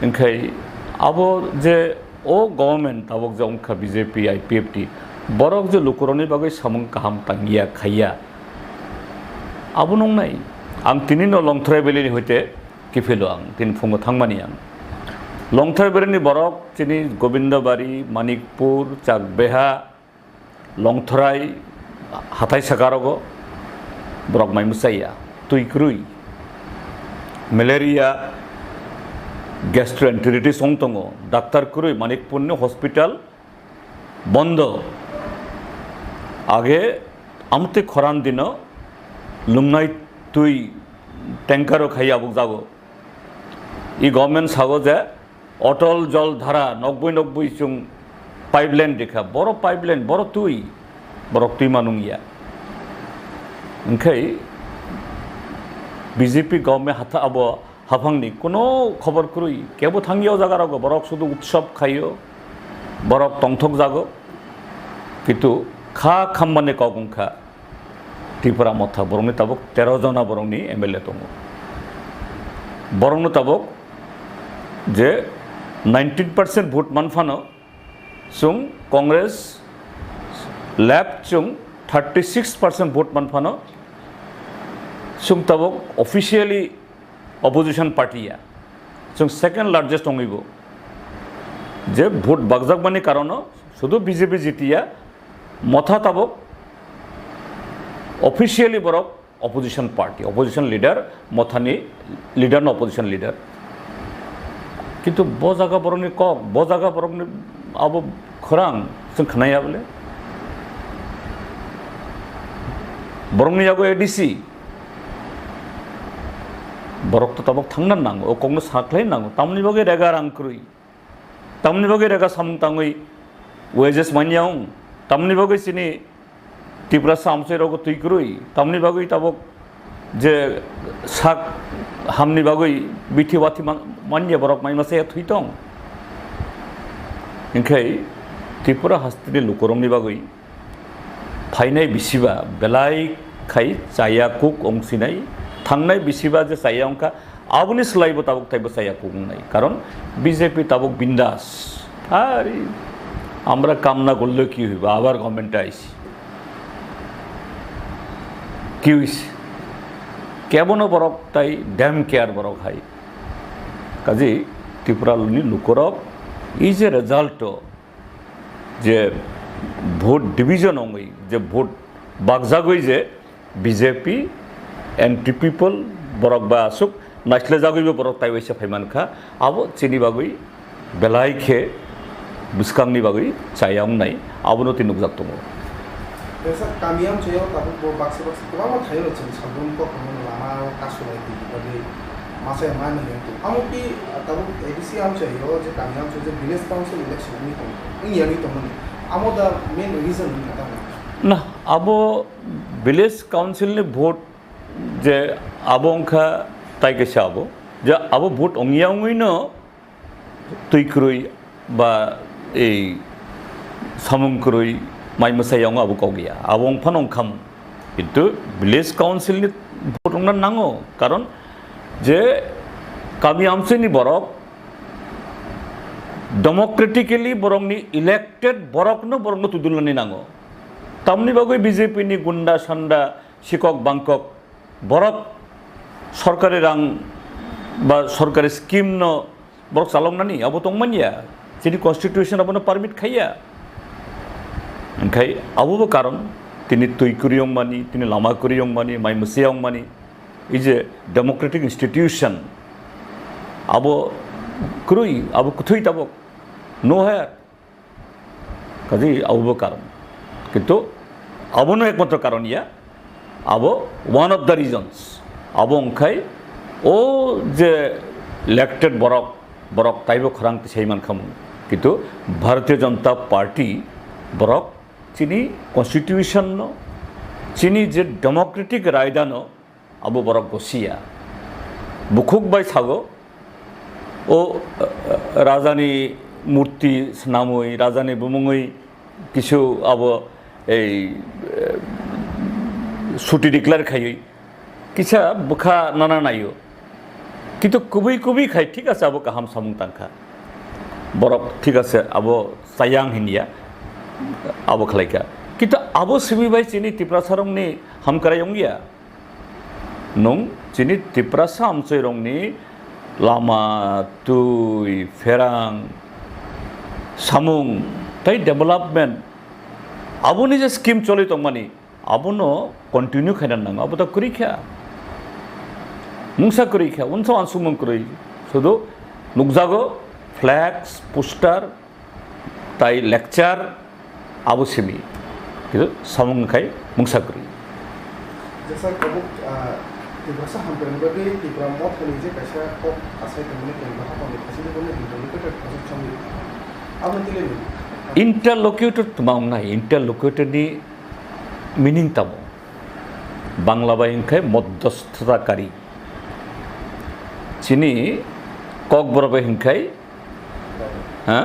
Hingkhai abo je o government tabok je wngkha B J P, I P F T, borok je lukurokni bagwi samung kaham tangya, khaiya, abo nungnai. Ang tini no Longthorai Valley ni hoite kiphilo ang, tini phungo thangmani ang. Longthai bereni borok chini Gobindabari, Manikpur, Chakbeha, Longthrai, hathai sakarogo borok mai mwchaiya, twi kwrwi, malaria, gastroenteritis wng tongo, daktar kwrwi, Manikpurni hospital bondo. Age amtwi khoran dino lungnai twi tanker o khai abuk jago. I government sago je Otol Jol Dhara nokbui nokbui chung pipeline rikha, boro pipeline, boro twi, borok twi manung ya. Hingkhai B J P government hatha abo haphangni kuno khobor kwrwi, kebo thangya o jaga rogo, borok sudu utsob khaio, borok tongthok jago, kintu kha khammani kok wngkha Tripura motha, borokni tabuk tero jona borokni M L A tongo. Borokno tabuk je nineteen percent vote manphano, chwng Congress left chwng thirty six percent vote manphano, chwng tabuk officially opposition party ya, chwng second largest wngwibo. Je vote bakjakmani karono sudu B J P jitiya, motha tabuk officially borok opposition party, opposition leader, mothani leader no opposition leader. Kintu bo jaga borokni kok, bo jaga borokni abo khorang chwng khnaya bole. Borokni yago A D C, borok to tabuk thangna nango, o kokno sakhlai nango, tamni bagwi rega rang kwrwi. Tamni bagwi rega samung tangwi wages manya wng, tamni bagwi chini Tiprasa amchai rogo twi kwrwi, tamni bagwi tabuk je sak hamni bagwi bithi wathi man-, manya borok mai masa thwi tong. Hingkhai Tripura hasteni lukurokni bagwi phainai bisiba belai khai chaya kuk wngsinai, thangnai bisiba je chaya wngkha, aboni swlaibo tabuk taibo chaya kuk wngnai, karon B J P tabuk bindas. Ari, আমরা কামনা করলে কি হইব, আবার গভর্নমেন্টে আইছি, কি হইছে? কেবনো বরক তাই ড্যাম কেয়ার বরক হাই। কাজেই ত্রিপুরানি লোকরক এই যে result, je vote division wngwi, je vote bakjagwi je B J P, N P P, borok ba aswk naislejagwibo borok taiwaisa phaimankha, abo chini bagwi belai khe bwskangni bagwi chaya wngnai, abono tei nukjak tongo. Kaisa kami amchaio tabuk bo baksa baksa kwbangma thaio chwng salbrum kokrokno lama o kasu bai twi bagwi masa ya mani ya tong. Amo pi tabuk A D C amchaio je kami amchaio je village council election wngwi tong, wngya wngwi tongmani. Amo da main reason wngkha tamo? Na, abo village council ni vote je abo wngkha tai kaisa abo. Je abo vote wngya wngwino twi kwrwi ba ei samung kwrwi mai mwsai wngo abo kok ya, abo wng phano wng kha mung. Kintu village council ni vote wngna nango, karon je kami amchai ni borok democratically borokni elected borokno borokno tudulnani nango. Tamni bagwi B J P ni gunda sanda sikok bangkok borok sorkari rang ba sorkari scheme no borok chaloknani abo tongmanya, chini constitution abono permit khaiya. Hingkhai abobo karon tini twi kwrwi wngmani, tini lama kwrwi wngmani, mai mwsai wngmani, ei je democratic institution abo kwrwi, abo kwthwi tabuk no hire. Kaji abobo karon. Kintu abono ekmatro karon ya, abo one of the reasons. Abo wngkhai o je elected borok, borok taibo khorang tisai mankha mung. Kintu Bharatiya Janata Party borok chini constitution no, chini je democratic raida no, abo borok gosiya. Bukhuk bai sago, o, eh, rajani murti swnamwi, rajani bumungwi kisu abo ei, eh, suti declare khaiwi kisa bwkha nana naio. Kintu kubui kubui khai thik ase abo kaham samung tangkha. Borok thik ase abo chayang hinya abo khlaikha. Kintu abo simi bai chini Tiprasarokni hamkrai wngya. Nwng chini Tiprasa amchoirokni Lama, twi, pherang, samung, tei development, aboni je scheme choli tongmani, abono continue khaina nango, abo to kwrwi kha. Mungsa kwrwi kha, unsuk uansukmung kwrwi. Sudu nukjago flex, poster, tai lecture, abo simi. Kintu samung khai mungsa kwrwi. Jesa kabuk, ah, Tiprasa hamkrai bagwi Tipra Motha ni je kaisa kok asai tongmani kemba hapang ni thasini bono interlocutor thasuk chongwi. Abo tile ni. Interlocutor tma wngnai, interlocutor ni meaning tamo? Bangla bai hwnkhe modhosthakari. Chini Kokborok bai hwnkhe, ha?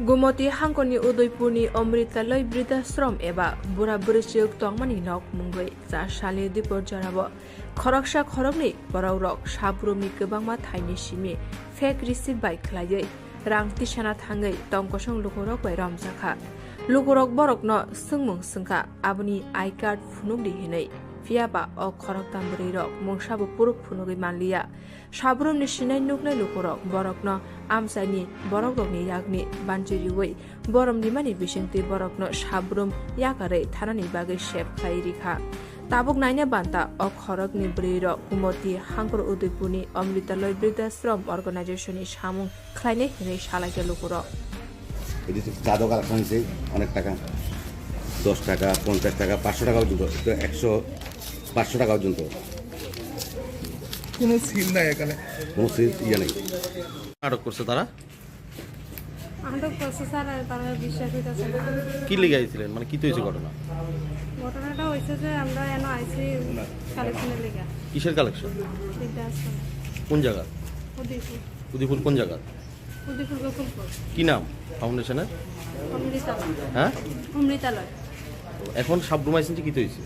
Gumoti hangkoni Udaipurni Amritaloi Bridhashram eba bura bwrwichwk tongmani nok mungwi cha salni dipor jorao khoroksa khoroknwi borokrok sabrumni kwbangma thaini simi fake receipt bai khlaiwi rang tisana thangwi tongkosong lukurok bai romjakha. Lukurok borokno swngmung swngkha, aboni I card phunukdi hinwi, phiyaba o khoroktham bwrwirok mungsabo proof phunugwi manliya. Sabrumni sinai nuknai lukurok borokno amchaini borokrokni yakni banchi riwi borom rimani bisingtwi borokno sabrum yakarwi thanani bagwi sep khlai rikha. Tabuk naina banta o khorokni bwrwirok Kumoti Hangkor Udaipurni Amritaloi Bridhashram Organization-ni samung khlainai hinwi salaikha lukurok. এই যে চা দোকান আছে, অনেক টাকা, দশ টাকা, পঞ্চাশ টাকা, পাঁচশো টাকা পর্যন্ত, তো একশো, পাঁচশো টাকা পর্যন্ত। কোনো সিল নাই এখানে। কোনো সিল ইয়ে নেই। আটক করছে তারা? আটক করছে স্যার, আর তারা বিশ্বাস হইতেছে না। কি লেগে আইছিলেন? মানে, কি তো হয়েছে ঘটনা? ঘটনাটা হয়েছে যে আমরা এনে আইছি কালেকশনের লেগে। কিসের কালেকশন? বৃদ্ধাশ্রম। কোন জায়গা? উদয়পুর। উদয়পুর কোন জায়গা? উদয়পুর গোকুলপুর। কি নাম ফাউন্ডেশনের? অমৃতালয়। হ্যাঁ? অমৃতালয়। এখন সাবরুম আইছেন যে কি তো হয়েছে?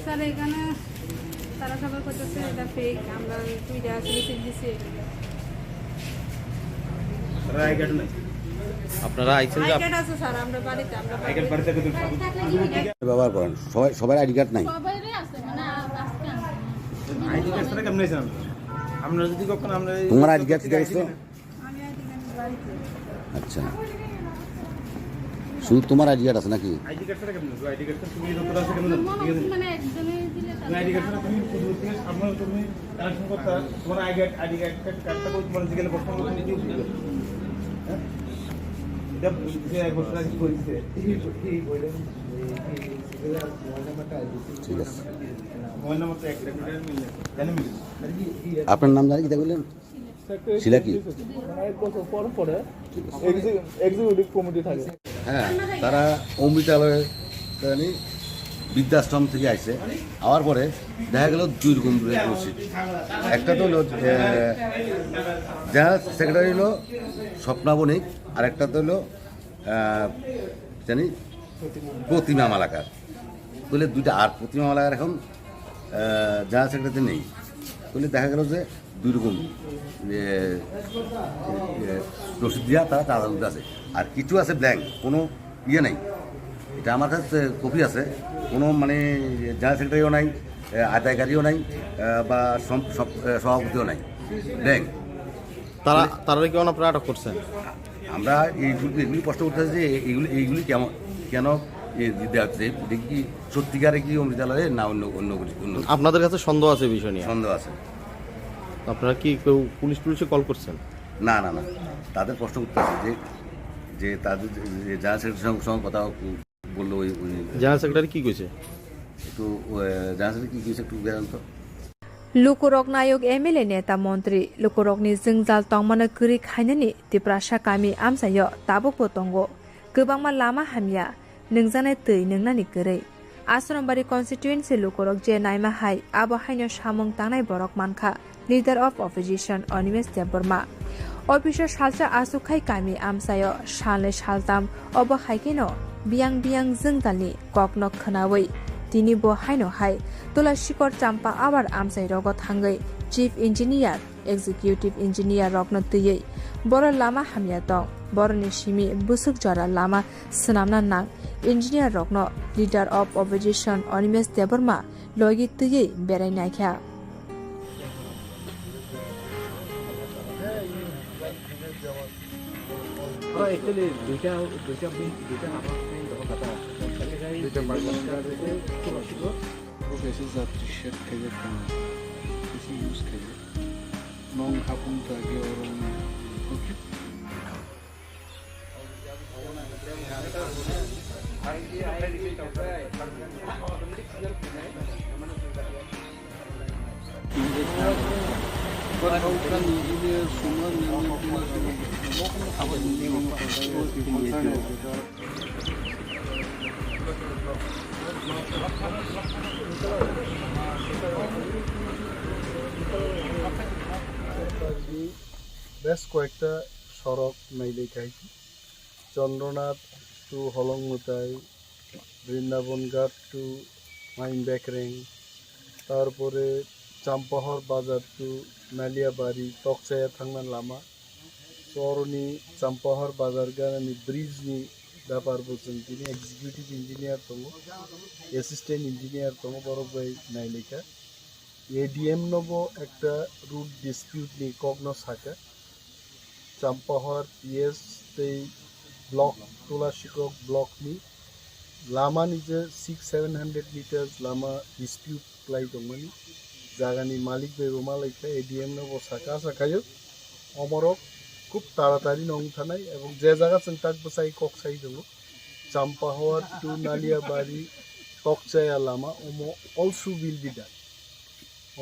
স্যার, এখানে তারা সবাই করতেছে এটা ফেক, আমরা দুইটা আছে রিসিট দিছি। আপনারা আইছেন যে আই আপ- কার্ড আছে স্যার, আমরা বাড়িতে, আমরা বাড়িতে। ব্যবহার করেন, সবাই, সবার আইডি কার্ড নাই। সবারই আছে, মানে, আ-, আজকে আনছি। আইডি কার্ড ছাড়া কেমনে আইছেন আপনারা? আমরা যদি কখনো আমরা এই তোমার আইডি কার্ড ঠিক আছে তো? আচ্ছা, শুধু তোমার আইডি কার্ড আছে নাকি? আইডি কার্ড ছাড়া কেমন? আইডি কার্ড তো তুমি যতটা আছে কেমন? ঠিক আছে? মানে একজনে দিলে না, আইডি কার্ড ছাড়া তুমি শুধু তুমি আপনার তুমি কালেকশন করতে হয়। তোমার আইডি কার্ড, আইডি কার্ড, কার্ডটা কই তোমার জিজ্ঞেস করতে হবে, তুমি কি বুঝবে? হ্যাঁ? এটা বুঝতে এক বছর আগে বলছে। এই, এই, এই, ঠিক আছে। মোবাইল নাম্বারটা এক সেকেন্ড মিলে। জানেন মিলে? আপনার নাম জানি কিতা বললেন? শিলা কি? মানে এক বছর পর পরে এক্সি-, এক্সিকিউটিভ কমিটি থাকে। হ্যাঁ, তারা অমৃতালয়, জানি, বৃদ্ধাশ্রম থেকে আইছে। আওয়ার পরে দেখা গেল দুই রকম রসিদ। একটা তো হলো, এ, জেনারেল সেক্রেটারি হলো স্বপ্না বণিক, আর একটা তো হলো, আহ, জানি, প্রতিমা মালাকার। তাহলে দুইটা, আর প্রতিমা মালাকার এখন, আহ, জেনারেল সেক্রেটারি নেই। তাহলে দেখা গেল যে দুই রকম, এ, এ, রসিদ দিয়া তারা চাঁদা তুলতে আছে। আর কিছু আছে ব্ল্যাঙ্ক, কোনো ইয়ে নেই। এটা আমার কাছে কপি আছে, কোনো মানে জেনারেল সেক্রেটারিও নাই, এ, আদায়কারীও নাই, এ, বা সম-, সম-, এ, সভাপতিও নাই, ব্ল্যাঙ্ক। তারা, তারা কি আপনারা আটক করছেন? আমরা এইগুলি, এগুলি প্রশ্ন করতে চাই যে এইগুলি, এইগুলি কেমন, কেন এ দেওয়া হচ্ছে? এটা কি সত্যিকারে কি অমৃতালয়ে না অন্য, অন্য কিছু, অন্য কিছু? আপনাদের কাছে সন্দেহ আছে এই বিষয় নিয়ে? সন্দেহ আছে। আপনারা কি কেউ পুলিশ টুলিশে কল করছেন? না, না, না। তাদের প্রশ্ন করতে আছে যে, যে তাদের যে, যে জেনারেল সেক্রেটারির সঙ্গে, সঙ্গে কথা বললো ওই, ওই জেনারেল সেক্রেটারি কি কইছে? একটু, এ, জেনারেল সেক্রেটারি কি কইছে একটু বেরান তো। Lukurok nayok M L A neta montri lukurokni jwngjal tongmano kwrwi khainani Tiprasa kami amchaio tabukbo tongo. Kwbangma lama hamya, nwngjaknai twi nwngnani kwrwi. Asrambari constituency lukurok je naima hai, abo haino samung tangnai borok mankha, Leader of Opposition Animesh Debbarma. Office o salsa aswk khai kami amchaio salnwi saltam, obo hai kheno biyang biyang jwngjalni kokno khwnawi tini bo haino hai Tulasikor Champa Awar amchai rogo thangwi Chief Engineer, Executive Engineer rokno twiwi boro lama hamya tong, boroni simi bwswk jora lama swnamna nang engineer rokno Leader of Opposition Animesh Debbarma logi twiwi berai naikha. Actually, দুইটা, দুইটা বিন, দুইটা নাম্বার দখল কাটা আছে। দুইটা পার্সেন্ট। খুব বেশি যা টি-শার্ট খাইবে, কম বেশি ইউজ খাইবে। নং হাফুন তো আগে ওরম। বেশ কয়েকটা সড়ক নাইলে খাই, চন্দ্রনাথ to হলং মুতাই, বৃন্দাবন ঘাট to মাইন বেকরেং, তারপরে চাম্পাহর বাজার to নালিয়াবাড়ি, তকচায়া থাংনা Lama. So, oroni Champahor bazar ganani bridge ni bepar bo chwng tini executive engineer tongo, assistant engineer tongo, borok bai nailaikha. A D M no bo ekta root dispute ni kok no sakha. Champahor P S tei block, Tulashikok block ni lama ni je six seven hundred meters lama dispute klai tongmani jagani malik bai bo malaikha, A D M no bo saka sakhayo. Omorok khub taratari no wng thanai ebong je jaga chwng tak bwsai kok sai tongo, Champahor to Naliabari Tokchaya lama, omo also will be done.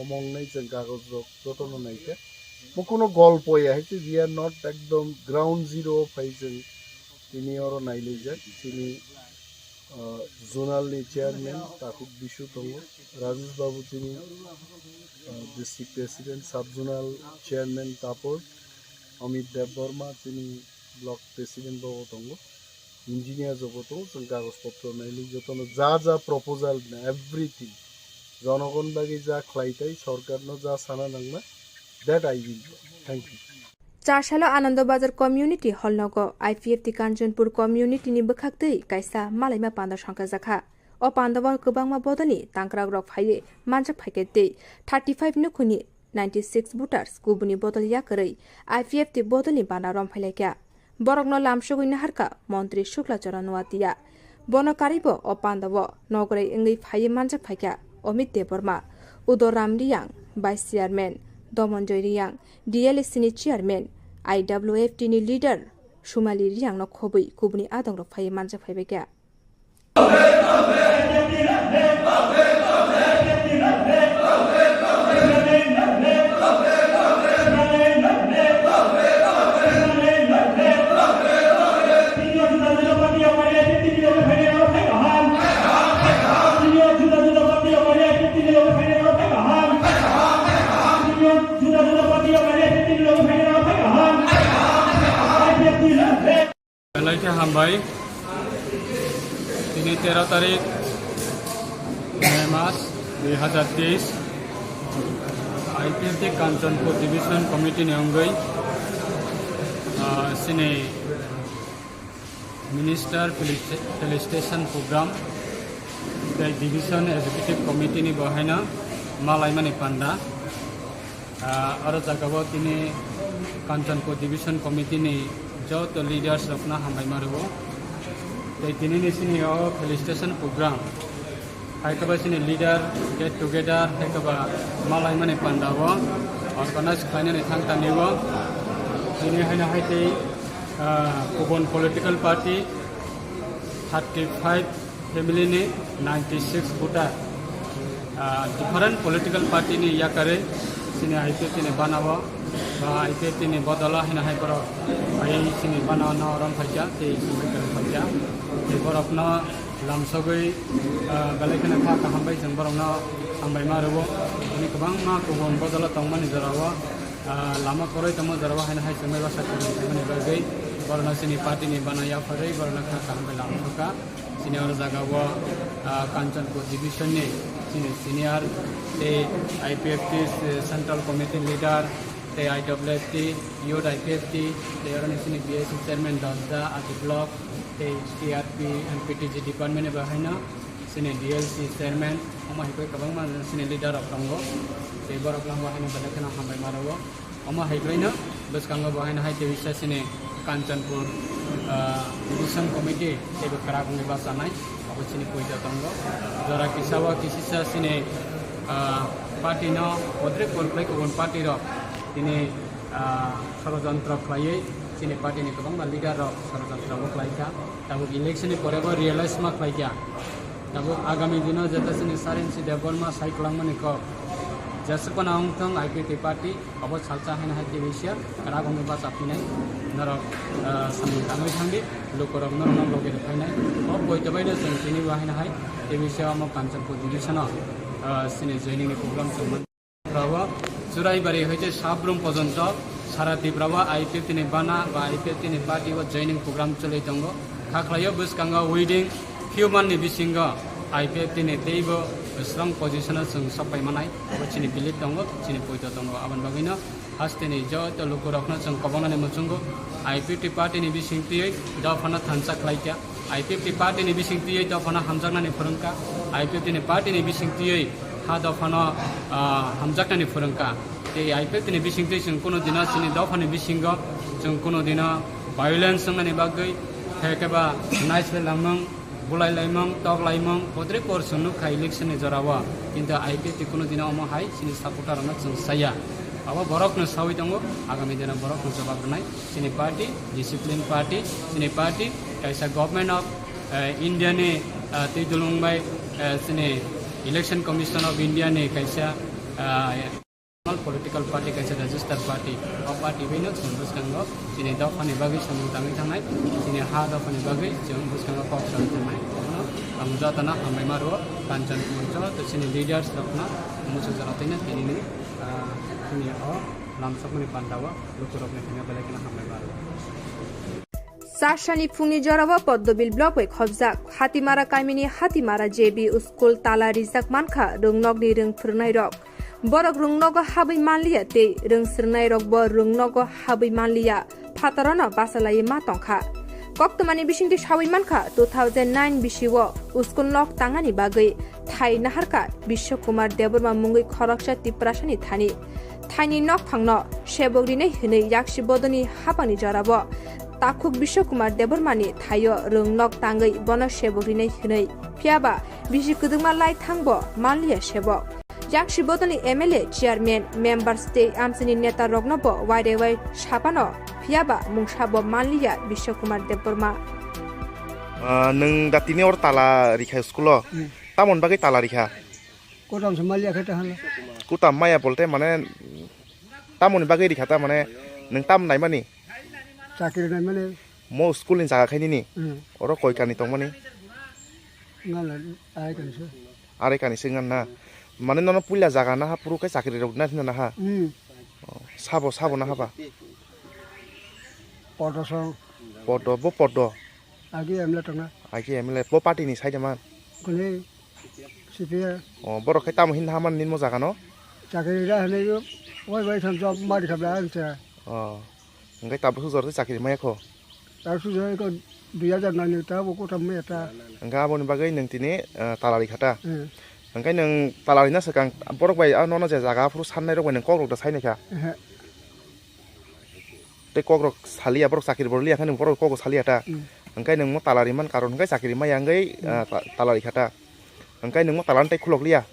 Omo wngnai chwng kagoj rok jotono naikha. Mo kuno golpo ya hai, we are not ekdom ground zero o phai chwng tini oro nailaijak. Tini, uh, zonal ni chairman Takhuk Bisu tongo, Rajesh Babu tini, uh, district president, sub zonal chairman Tapor, Amit Debbarma tini block president bo tongo, engineer jobo tongo, chwng kagoj potro naili jotono ja ja proposal na everything jonogon bagwi ja khlai tai, sorkarno ja sana nangna, that I will do. Thank you. Char salo Anando Bazar Community Hall nogo I P F T Kanchanpur Community ni bwkhak twi kaisa malaima panda songkhajakha. O pandao kwbangma bodolni tangkrak rok phaiwi manjak phaikha tei thirty five nukhungni ninety six voters kubuni bodol yakarwi I P F T bodolni bana romphailaikha. Borokno lamsogwi naharkha Montri Shukla Charan Noatia. Bono karwibo o pandao nogoroi wngwi phaiwi manjak phaikha Amit Debbarma, Udo Ram Riyang, Vice Chairman, Domonjoy Riyang, D L A C ni Chairman, I W F T ni leader Sumali Riyangno khobwi kubuni adongrok phaiwi manjak phaibaikha. Belai khe hambai. Tini tero tarik May mas dui hazar teis, I P F T Kanchanpur Division Committee ni wngwi, ah, chini Minister Felicita-, Felicitation Program tei Division Executive Committee ni bo haino malaimani panda. Ah, oro jagao tini Kanchanpur Division Committee ni joto leaders rokno hambai ma rwo. Tei tini ni sini o felicitation program hai khe ba sini leader get together hai khe ba malaimani panda o organize khlainani thang tani o. Tini haino hai tei, ah, kubun political party thirty five family ni ninety six voter, ah, different political party ni yakarwi chini I P F T ni bana o, ba I P F T ni bodolo hino hai borok phaiwi chini bana o no rom phaikha tei chini rom phaikha. Tei borokno lamsogwi, ah, belai kheno kha kaham bai chwng borokno hambai ma rwo. Tini kwbangma kubun bodolo tongmani jorao, ah, lama kwrwi tongma jorao haino hai chwngbai bwsa kubun tongmani bagwi borokno chini party ni bana yapharwi borokno kha kaham bai lamsokha. Chini oro jaga o, ah, Kanchanpur Division ni chini senior tei I P F T Central Committee leader tei I W F T, Youth I P F T, tei oro ni chini B S C chairman Dosda, Adi Block, tei C R P and P T G department ni bo haino chini D L C chairman, omo hai khe kwbangma chini leader rok tongo, tei borok no bo haino belai kheno hambai ma rwo. Omo hai khe no bwskango bo haino hai tei wngsa chini Kanchanpur Ah, Division Committee teibo kwrak wngwi bachanai, abo chini poito tongo. Jora kisa o kisisa chini, ah, party no bodre por khlai kubun party rok tini, ah, sorojontro khlaiwi chini party ni kwbangma leader rok sorojontro bo khlaikha. Tabuk election ni pore bo realize ma khlaikha. Tabuk agami dino jeta chini Sarensi Debbarma sai kwlangmani kok jesukona wngthong I P F T party. Obo salsa haino hai tei bisi kwrak wngwi bacha phinai norok, ah, samung tangwi thangdi, lukurok norokno logi rw phainai. O poito baino chwng tini bo haino hai tei bisi omo Kanchanpur division-o, ah, chini joining ni program chwng man. Rao Churaibari hoite Sabrum pojonto sara Tripura o I P F T ni bana ba I P F T ni party o joining program choli tongo. Kha khlaio bwskango within few month ni bisingo I P F T ni teibo strong position o chwng sok pai manai. Obo chini belief tongo, chini poito tongo. Aboni bagwino Hasteni joto lukurokno chwng kobongnani muchungo I P F T party ni bising twiwi dophano thansa khlaikha. I P F T party ni bising twiwi dophano hamjaknani phwrwngkha. I P F T ni party ni bising twiwi ha dophano, ah, hamjaknani phwrwngkha. Tei I P F T ni bising twi chwng kuno dino chini dophani bisingo chwng kuno dino violence wngnani bagwi, khe khe ba naichwlangmung, bulai laimung, tok laimung, bodre kor chwng nukha election ni jorao. Kintu I P F T kuno dino omo hai chini supporter rokno chwng saya. Abo borokno sawi tongo, agami dino borokno jawab rwnai. Chini party, discipline party, chini party, kaisa government of, eh, India ni, eh, twi dulung bai, eh, chini Election Commission of India ni kaisa, eh, political party kaisa register party. O party bai no chwng bwskango chini dophani bagwi samung tangwi thangnai, chini ha dophani bagwi chwng bwskango kok sawi thangnai. Abono ang jotono hambai ma rwo, Kanchanpur joto chini leaders rokno muchung jora twi no tini ni, ah, chini o lamsokmani panda o lukurokni thangwi belai kheno hambai ma rwo. Charsani phungni jorao Poddobil block bai khobjak Hatimara kamini Hatimara J B school tala rijak mankha rwngnokni rwng phwrwngnairok. Borok rwngnogo habwi manliya tei rwng swrwngnairokbo rwngnogo habwi manliya, phatarano bachalaiwi ma tongkha. Koktwmani bisingtwi sawi mankha, two thousand nine bisio school nok tangani bagwi thai naharkha Biswa Kumar Debbarma mungwi khoroksa Tiprasani thani. Thaini nokphangno sebok rinai hwnwi yaksi bodolni hapangni jorao takhuk Biswa Kumar Debbarmani thaio rwng nok tangwi bono sebok rinai hwnwi. Phiyaba bisi kwdwkma lai thangbo manliya sebok. Yaksi bodolni M L A, chairman, members tei amchaini neta rokno bo wairewai saphano, phiyaba mungsabo manliya Biswa Kumar Debbarma. Ah, nwng da tini or tala rikha school o. Hmm. Tamoni bagwi tala rikha? Kutam se maliya khe ta hala. Kutam maya bolte mane tamoni bagwi rikha ta mane nwng tam naimani? Chakri naimani. Mo school ni jaga khainini? Hmm. Oro koi kani tongmani? Ngala arai kani se. Arai kani se ngan na. Mane nono puila jaga naha puru khe chakri rok na hina naha? Hmm. Oh, sabo, sabo naha ba? Podo song. Podo, bo podo. Agi M L A tongna. Agi M L A, bo party ni side man? Kuni C P I. Oh, borok khe tamo hin haman nini mo jaga no? Chakri da hwnwi, oi bai sam job mari khabla ang cha. Oh. Hwnkhe tabuk sujor tei chakri maya kho? Tabuk sujor ko dui hajar nani ta bo kotam maya ta. Hwnkhe aboni bagwi nwng tini, eh, talari kha ta? Eh. Hwnkhe nwng talari na swkang borok bai ah nono je jaga aphuru sannai rok bai nwng kok rok da sai nai kha? Eh. Tei kok rok saliya, borok chakri bo liya khe nwng borok kok saliya ta. Hmm. Hwnkhe nwng mo talari man karon hwnkhe chakri maya wngwi, hmm, ah, ta-, talari kha ta. Hwnkhe nwng mo talan tei khulok liya.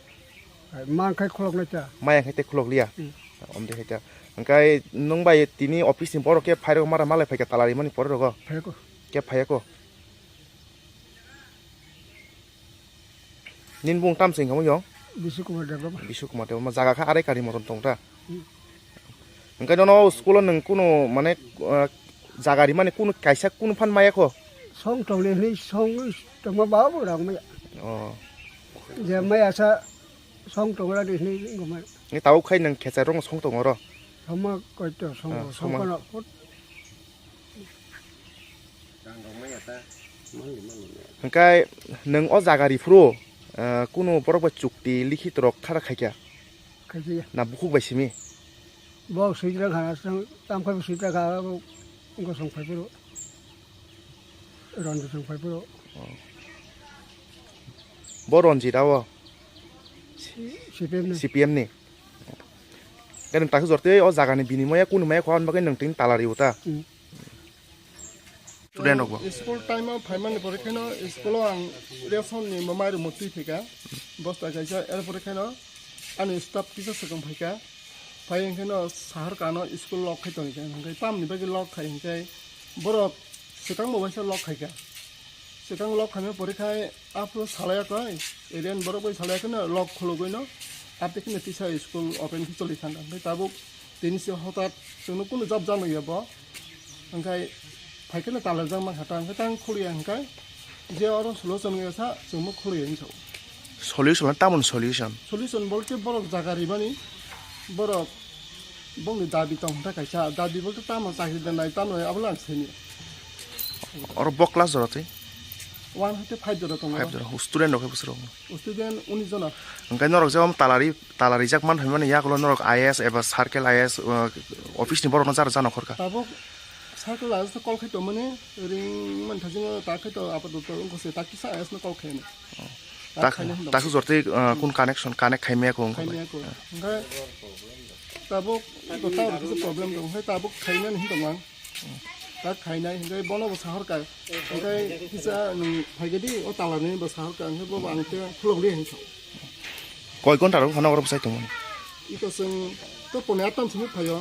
Man khai khulok nai ta. Maya khai tei khulok liya. Hmm. Om de khai ta. Hwnkhe nwng bai tini office ni borok khe phai rok mara malai phai kha talari mani pore rogo. Phai ko. Khe phai ko. Nini bung tam se wngkha mo yong? Bishu Kumar Debbarma. Bishu Kumar Debbarma. Jaga kha arai kari motom tong ta? Hmm. Hwnkhe nono school o nwng kunu mane, ah, jaga rimani kunu kaisa kunu phan maya kho? Song tong le hwnwi song tongma ba bo rang maya. Oh. Je maya sa song tong ra de hwnwi wngkha maya. Ni tabuk khai nwng khecha rong song tong oro? Soma koi to song, ah, song soma. Kono. Hwnkhe nwng o jaga riphuru, eh, kunu borok bai chukti likhit rok khara khaikha? Khaikha. Na bukhuk bai simi? Bo swijra kha, tam khai swijra kha, bo gosong phai phuru. Ronjit song phai phuru. Oh. Bo Ronjit abo? C P M ni. C P M ni. Khe nwng takhe jor tei o jaga ni binimoya kunu maya kho, aboni bagwi nwng tini talari o ta? Hmm. Friend rok bo. School time o phaimani pore kheno school o ang ration ni mamai rok twi phaikha. Bosta kaisa, er pore kheno ani staff kisa swkang phaikha. Phai hwnkhe no sahar kano school lock khai tongkha, hwnkhe tamni bagwi lock khai hwnkhe borok swkang bo waisa lock khaikha. Swkang lock khaina pore khai aphuru salai koi, area ni borok bai salai kheno lock khulugwi no, ate kheno tisa school open khe choli thangkha. Hwnkhe tabuk tini se hotat chwngno kunu jab jam ya bo. Hwnkhe phaikhe talajak mankha ta, hwnkhe tang khulya hwnkhe je oro solution wngya sa, chwngno khulya hinwi sao. Solution, tamon solution? Solution bolte borok jaga ribani, borok bongni dabi tong hwnkhe kaisa, dabi bolte tamo chakri denai, tamo abola ang sini. Oro bo class jora twi? One hwnkhe five jora tongo. Five jora. Student rok khe bwswk rok? Student unis jona. Hwnkhe norok je om talari Tala rijak man phaimani yagulo norok I A S eba circle I A S, uh, office ni borokno jaro jano khorkha. Tabuk circle I A S no call khai tongmani ring man thajingo ta khai to apatot wngkha se ta kisa I A S no call khai no. Ta khaina hinwi. Ta su jortwi, uh, kun connection connect khaimaya ko wngkha. Khaimaya ko. Hwnkhe tabuk to ta kisa problem tong khai tabuk khainani hin tongmang. Ta khainai hwnkhe bono bo sahorkha. Hwnkhe kisa nwng phaikhe di o talarni bo sahorkha hwnkhe bo ang te khulok li hinwi sao. Koi ghonta rok phano oro bwsai tongmani? Ito chwng to pone atam simi phaio.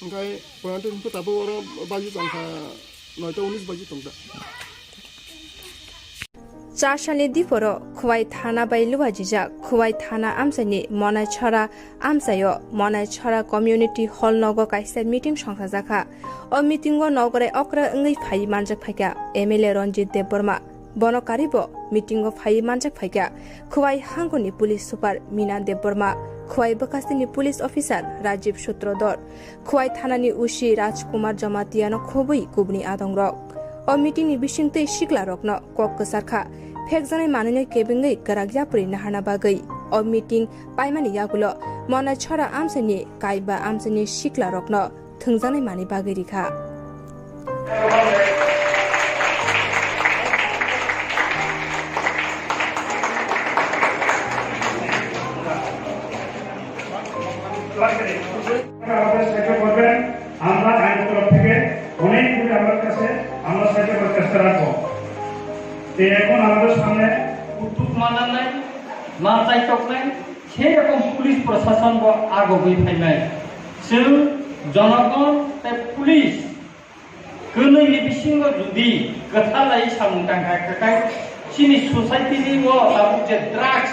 Hwnkhe pone atam simi tabuk oro baji tongkha noita unis baji tongkha. Char salni diphoro Khowai thana bai luajijak Khowai thana amchaini Monaichhara amchaio Monaichhara Community Hall nogo kaisa meeting songchajakha. O meetingo nogorai okra wngwi phaiwi manjak phaikha M L A Ranjit Debbarma. Bono karibo meetingo phaiwi manjak phaikha Khowai hangkoni police super Mina Debbarma, Khowai bwkhastini police officer Rajiv Sutradhar, Khowai thanani O C Rajkumar Jamatiano khobwi kubuni adongrok. O meetingni bisingtwi siklarokno kok kwcharkha phekjaknai manwino kebengwi kwrak yapri naharna bagwi. O meeting paimani yagulo Monaichhara amchaini kaiba amchaini siklarokno thwngjaknai manwi bagwi rikha. আমাদের সাহায্য করবেন। আমরা আইন তরফ থেকে অনেক দূরে আমার কাছে আমরা সাহায্য করার চেষ্টা রাখবো। তো এখন আমাদের সামনে উদ্যোগ মানা নাই, মাথায় চোখ নাই, সেই রকম পুলিশ প্রশাসন বা আগবই ফাইনাই। Chwng jonogon tei police kwnwi ni bisingo jodi kwthalai samung tangkha, kwthai chini society ni o tabuk je drugs,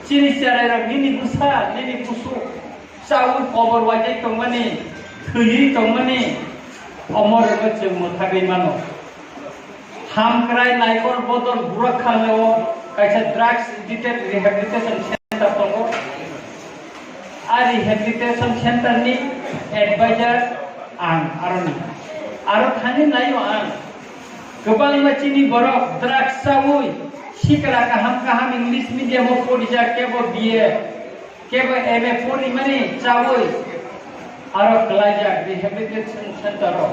chini cherai rok nini bwsa, nini busu chaui kobor waijai tongmani, thwiwi tongmani, omo rwgwi chwng mwthagwi mano. Hamkrai Naikol Bodol Burakhanglao kaisa drugs addicted rehabilitation center tongo. A rehabilitation center ni advisor ang aroni. Aro thani naio ang. Kwbangma chini borok drugs chaui sikla kaham kaham English medium o porijak kebo B A. Kebo M A porimani chaui aro kwlaijak rehabilitation center o.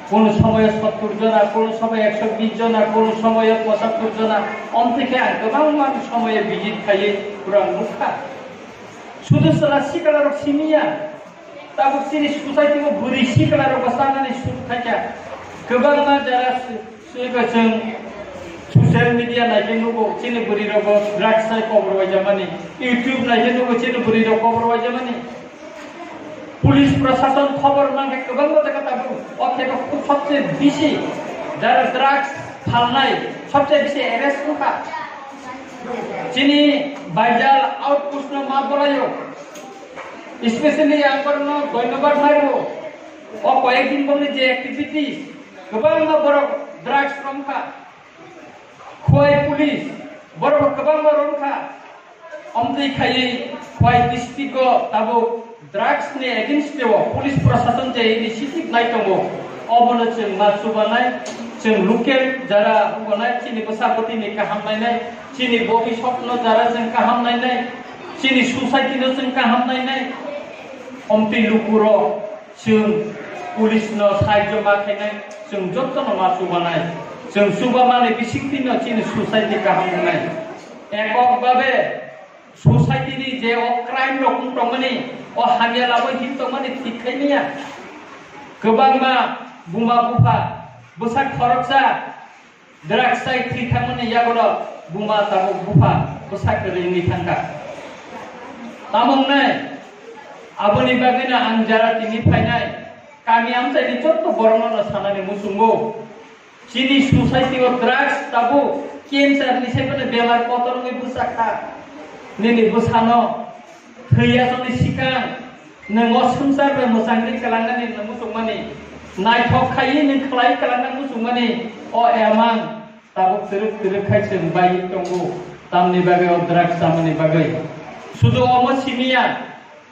Kono somoyo sottur jona, kono somoyo ekso bish jona, kono somoyo pochattor jona. Omtwi khe ang kwbangma somoyo visit khaiwi pura nukha. Sudu chwla sikla rok simiya. Tabuk chini society o bwrwi sikla rok bo chanani suk khaikha. Kwbangma jara Swi ba chwng social media nai khe nugo, chini bwrwi rok bo drugs sai kobor waijamani. YouTube nai khe nugo, chini bwrwi rok kobor waijamani. Police prosason khobor man khe kwbangma jaga tabuk. O khe bo khub sobse bisi jara drugs phalnai sobse bisi arrest wngkha. Chini Baijal outpost no ma bolaio. Especially ang borokno dhonyobad nai rwo. O koyek din bongni je activities, kwbangma borok drugs romkha. Khowai police, borok kwbangma romkha. Omtwi khaiwi Khowai district o tabuk drugs ni against o police prosason je initiative nai tongo. Obono chwng ma chubanai, chwng local jara hubanai, chini bwsa bwtwi ni kaham nainai, chini bobiswk no jara chwng kaham nainai, chini society no chwng kaham nainai. Omtwi lukurok chwng police no sahajyo ma khainai, chwng jotono ma chubanai. Chwng chubamani bisingtwino chini society kaham wngnai. Ekok babe society ni je o crime rok wng tongmani, o hamya lamwi hin tongmani thik khaimaya. Kwbangma buma bupha Bwsak khoroksa drugs chai thwi thangmani yagulo buma tabuk bupha bwsak kwrwi wngwi thangkha. Tamo wngnai? Aboni bagwino ang jara tini phainai kami amchaini jotto borokno sanani muchungo. Chini society o drugs tabuk cancer ni saiphano bemar kotor wngwi bwsakha. Nini bwsano thwi aswkni sikang nwng o swngchar bai mwchangwi kwlangnani nwng muchungmani, naithok khaiwi nwng khlai kwlangnani muchungmani, o emang tabuk twrwk twrwk khai chwng bai tongo, tamni bagwi o drugs chamani bagwi. Sudu omo simiya,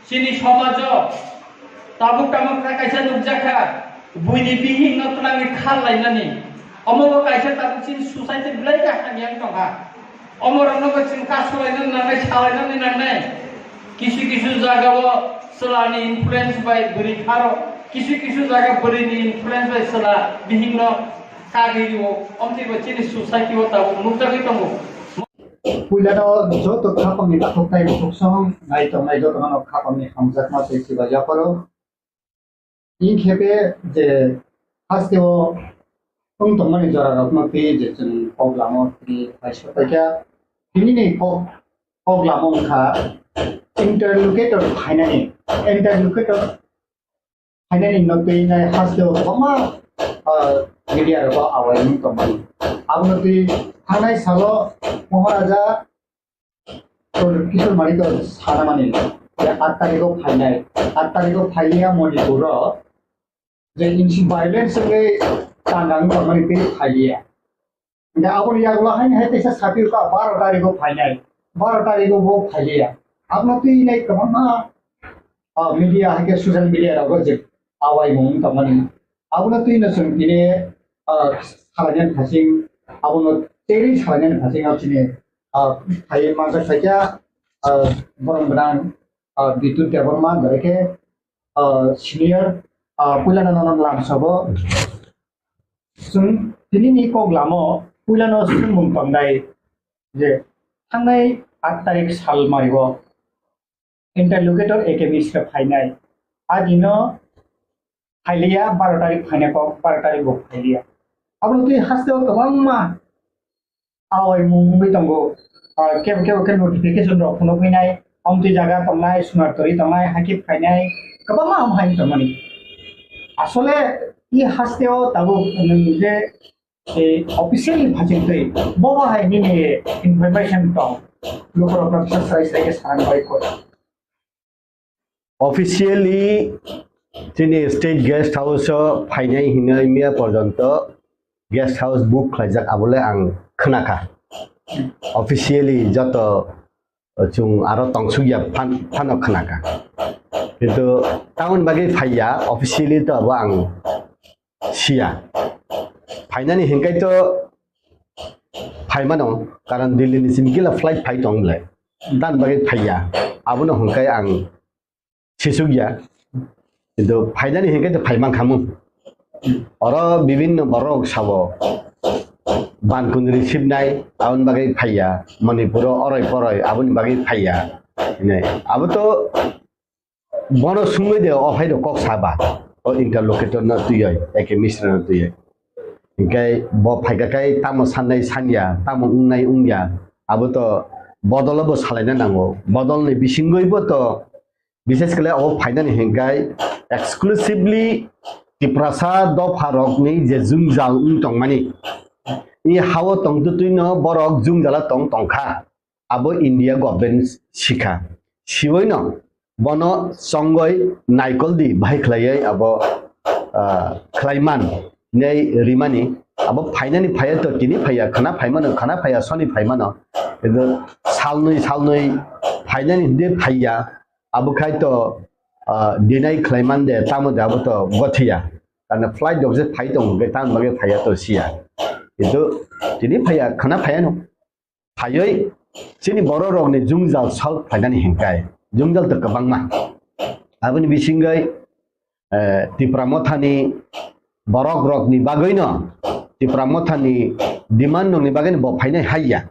chini somajo tabuk tamo kha kaisa nukjakha, buini bihikno twlangwi khar lainani. Omo bo kaisa tabuk chini society belai khe hamya wng tongkha. Omorokno bo chwng kasulainani nangnai, salainani nangnai. Kisu kisu jagao chwlani influence bai bwrwi pharo, kisu kisu jaga bwrwini influence bai chwla bihikno kagwi rio. Omtwi bo chini society o tabuk nukjagwi tongo. Puilano joto khapangni takhuk tei bukhuk song nai tongnai jotono khapangni hamjakma tei chubajakmano. Inkhe je hasteo wng tongmani jorarokno twi je chwng kok lamo twi kaisa paikha. Tinini kok, kok lamo wngkha interlocutor phainani, interlocutor phainani no twi nai hasteo kwbangma, ah, media rogo awai wng tongmani. Abono twi thangnai salo Maharaja Kishore Manik sanamani, je aat tarikh o phainai, aat tarikh o phailiya Manipur o, je insi violence wngwi tangkang tongmani tei phailiya. Hingke aboni yagulo haino hai teisa sapirokha baro tarikh o phainai, baro tarikh o bo phailiya. Abono twi nai kwbangma, ah, media hai khe social media rogo je awaimung tongmani. Abono twi no chwng tini, ah, salainani phasing, abono teri salainani phasing o chini, ah, phai manjak phaikha, ah, borok gwnang, ah, Bidyut Debbarma, bai khe, ah, senior, ah, puilano nono lamsogo. Chwng tinini kok lamo puilano swngmung tongnai je thangnai aat tarikh salmario interlocutor A K Mishra phainai. Adino phailiya, baro tarikh phainai kok, baro tarikh bo phailiya. Abono twi hasteo kwbangma awaimung wngwi tongo. Ah, kebo kebo khe notification rok phunukgwi nai, omtwi jaga tongnai, sunar tori tongnai, hakhe phainai, kwbangma ham hai tongmani. Asole i hasteo tabuk nwng je, eh, officially phachingtwi, bobo hai nini information tong, lukurokno kisa sai sai khe sanang bai kho. Officially chini state guest house o phainai hinwi miya porjonto guest house book khlaijak, abole ang khwnakha. Officially joto chwng aro tongsukya phan-, phano khwnakha. Kintu tamoni bagwi phaiya, officially to abo ang siya. Phainani hinkai to phaimano, karon Delhi ni simi gila flight phai tong le. Dan bagwi phaiya. Abono hinkai ang sisukya. Kintu phainani hinkai to phaimankhamu. Oro bibinno borok sabo. Ban kundri sibnai, aboni bagwi phaiya. Manipuro oroi poroi, aboni bagwi phaiya. Hinai. Abo to Bono sungwi de o phai rok kok saba, o interlocutor no twiwi, A K Mishra no twiwi. Hinkhe bo phaikha khai tamo sannai sanya, tamo wngnai wngya, abo to bodol bo salaina nango. Bodol ni bisingwi bo to, bishes khle o phainani hinkhai exclusively Tiprasa dopha rokni je jwngjal wng tongmani, i hao tongtwtwi no borok jwngjala tong tongkha. Abo India government sikha. Siwino bono chongoi naikoldi bahai khlaiwi abo, ah, khlaiman nei rimani. Abo phainani phaiya to tini phaiya, khana phaimano, khana phaiya soni phaimano. Kintu salnwi salnwi phainani hwnkhe phaiya. Abo khai to, ah, deny khlaiman de, tamo de abo to gothiya. Karna flight rok je phai tongo, hwnkhe tamoni bagwi phaiya to siya. Kintu tini phaiya, khana phaiya no. Phaiwi chini borok rokni jwngjal solve khlainani hinkhai, jwngjal to kwbangma. Aboni bisingwi, eh, Tipra Mothani borok rokni bagwino, Tipra Mothani demand rokni bagwino bo phainai haiya.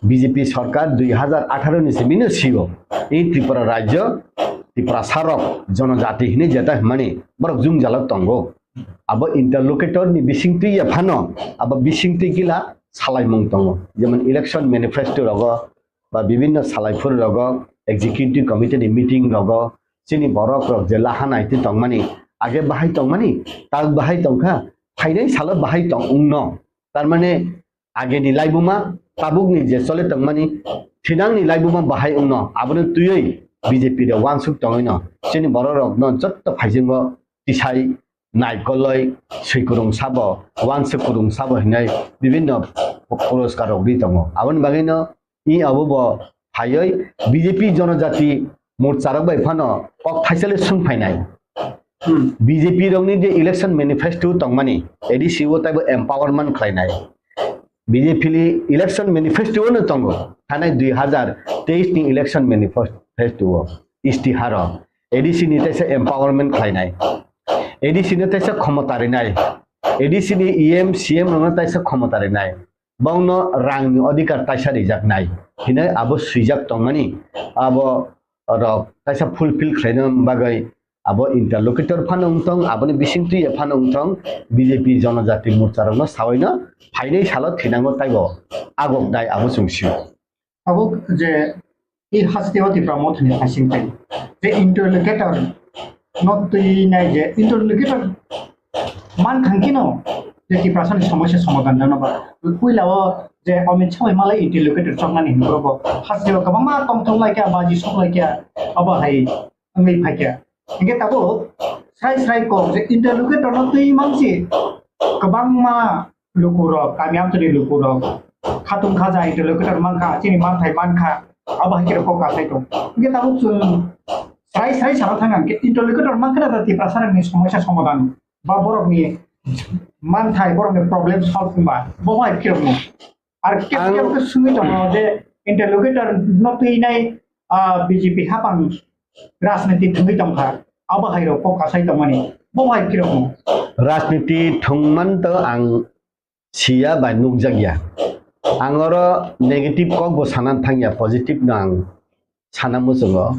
B J P sorkar dui hazar atharo ni simi no sio. I Tripura rajyo, Tiprasa rok, jonojati hinwi jeta hwnmani borok jwngjalo tongo. Abo interlocutor ni bisingtwi ya phano, abo bisingtwi gila salaimung tongo. Jemon election manifesto rogo ba bibinno salaiphuru rogo executive committee ni meeting rogo chini borok rok je laha naitwi tongmani, age bahai tongmani, tak bahai tongkha, phainai salo bahai tong wngno. Tarmane ageni laibuma, tabukni je chole tongmani, thinangni laibuma bahai wngno, abono twiwi B J P de wansuk tongwino, chini borok rokno jotto phaisingo tisai naikoloi, swikurung sabo, wansuk kurung sabo hinai bibinno puroskar rok ri tongo. Aboni bagwino i abo bo phaiwi B J P Jonojati Morcha rok bai phano kok thaisale sung phainai. Hmm. B J P rokni je election manifesto tongmani, A D C o taibo empowerment khlainai. B J P ni election manifesto no tongo, thanai dui hazar teis ni election manifesto o, istiharo A D C ni taisa empowerment khlainai, A D C no taisa khomota rinai, A D C ni E M, C M rokno taisa khomota rinai, bongno rangni odhikar taisa rijaknai hinwi abo swijak tongmani. Abo rok kaisa fulfill khlaina bagwi abo interlocutor phano wngthong, aboni bisingtwi phano wngthong, B J P Jonojati Morcha rokno sawaino phainai salo thinango taibo agok dai abo chwng sio. Abo je i hasteo Tipra Mothani phasing phai je interlocutor no twi nai je interlocutor man thang kino je Tiprasani somosya somadhan jano ba puila o je Amit Shah bai malai interlocutor choknani hinwi bo hasteo kwbangma tongthok lai kha, baji sok lai kha, abo hai wngwi phai kha. Hingke tabuk srai srai kok je interlocutor no twi mansi kwbangma lukurok, kami amchani lukurok, khatung khaja interlocutor mankha, chini manthai mankha, abo hai khe kok kasai tong. Hingke tabuk chwng srai srai sana thang ang khe interlocutor mankha na Tiprasa rokni somosya somadhan ba borokni manthai, borokni problem solve wngba bo hai khe rokno. Ar kep Ang kep khe sungwi tongo je interlocutor no twi nai, ah, B J P hapang rajniti thwngwi tongkha, abo hai rok kok kasai tongmani, bo hai khe rokno. Rajniti thwngman to ang siya bai nukjakya. Ang oro negative kok bo sana thangya, positive no ang sana muchungo.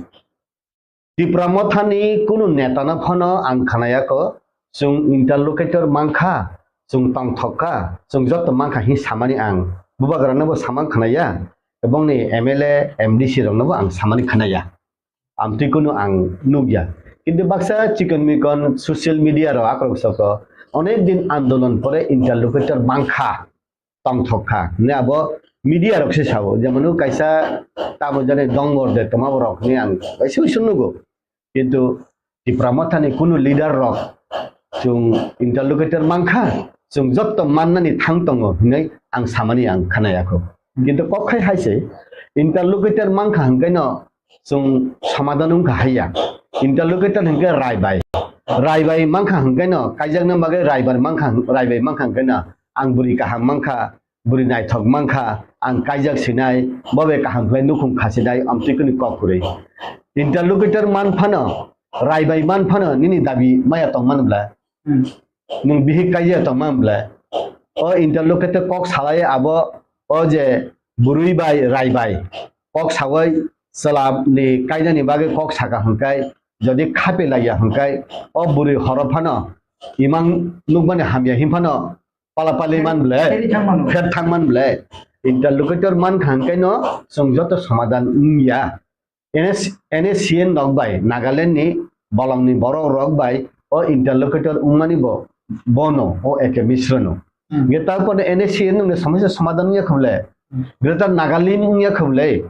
Tipra Mothani kunu netano phano ang khnayakho, chwng interlocutor mankha, chwng tongthok kha, chwng joto mankha hin samani ang. Bubagrano bo samang khnaya, ebongni M L A, M D C rokno bo ang samani khnaya. Amtwi kunu ang nukya. Kintu baksa chikon mikon social media rok akrok soko, onek din andolon pore interlocutor mankha. Tongthok kha. Hwnwi abo media rok se sao, jemon o kaisa tamo jani dongor de tongma borok hwnwi ang kaisa uisu nugo. Kintu Tipra Mothani kunu leader rok chwng interlocutor mankha, chwng jotto mannani thang tongo hwnwi ang samani ang khnayakho. Kintu kok khai hai se interlocutor mankha hwnkhe no chwng somadhan wngkha haiya. Interlocutor hwnkhe raibai. Raibai mankha hwnkhe no, kaijakna bagwi raibar mankha, raibai mankha hwnkhe no, ang bwrwi kaham mankha, bwrwi naithok mankha, ang kaijak sinai, bo bai kaham khlai nukhung khasinai, amtwi kwnwi kok kwrwi. Interlocutor man phano, raibai man phano, nini dabi maya tong man bla? Hmm. Nwng bihik kaijak tong man bla? O interlocutor kok salai abo, o je bwrwi bai, raibai. Kok sawi chwla ni kainani bagwi kok saka hwnkai, jodi khape laiya hwnkai, o bwrwi horo phano imang nukmani hamya hin phano palapali man ble, Pheri thang mano. Pher thang man ble. Interlocutor man kha hwnkai no chwng joto somadhan wngya. N S, N S C N rok bai, Nagaland ni bolong ni borok rok bai o interlocutor wngmani bo, bono, o A K Mishra no. Hmm. Ge tarpore N S C N nungni somosya somadhan wngya khuble. Hmm. Greater Nagalim wngya khuble.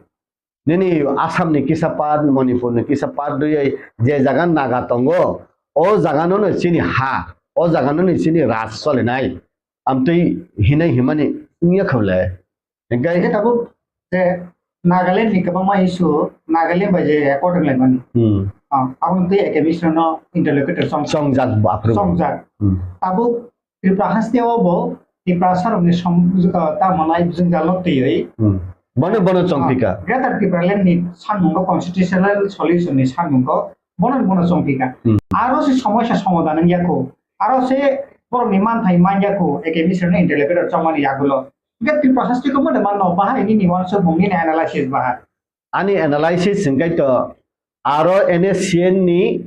Nini Assam ni kisa part, Manipur ni kisa part rwi je jaga Naga tongo, o jaga no no chini ha, o jaga no no chini raj solinai. Amtwi hinai himani wngya khuble. Hingke Hingke tabuk je Nagaland ni kwbangma issue, Nagaland bai je accord wnglaimani. Hmm. Ah, aboni twi A K Mishra no interlocutor song, Songjak bo aphuru. Songjak. Hmm. Tabuk Tripura haste o bo Tiprasa rokni som-, ah, tamo nai jwngjal no twiwi. Hmm. Bono, bono chongpika. Ah, Greater Tipraland ni samung o constitutional solution ni samung o bono, bono chongpika. Hmm. Aro se somosya somadhan wngya kho. Aro se borok ni manthai manya kho, A K Mishra no interlocutor chongmani yagulo. Hingke Tripura haste ko mode manno bahai nini wansukmung nini analysis bahai. Ani analysis hingkai to aro N S C N ni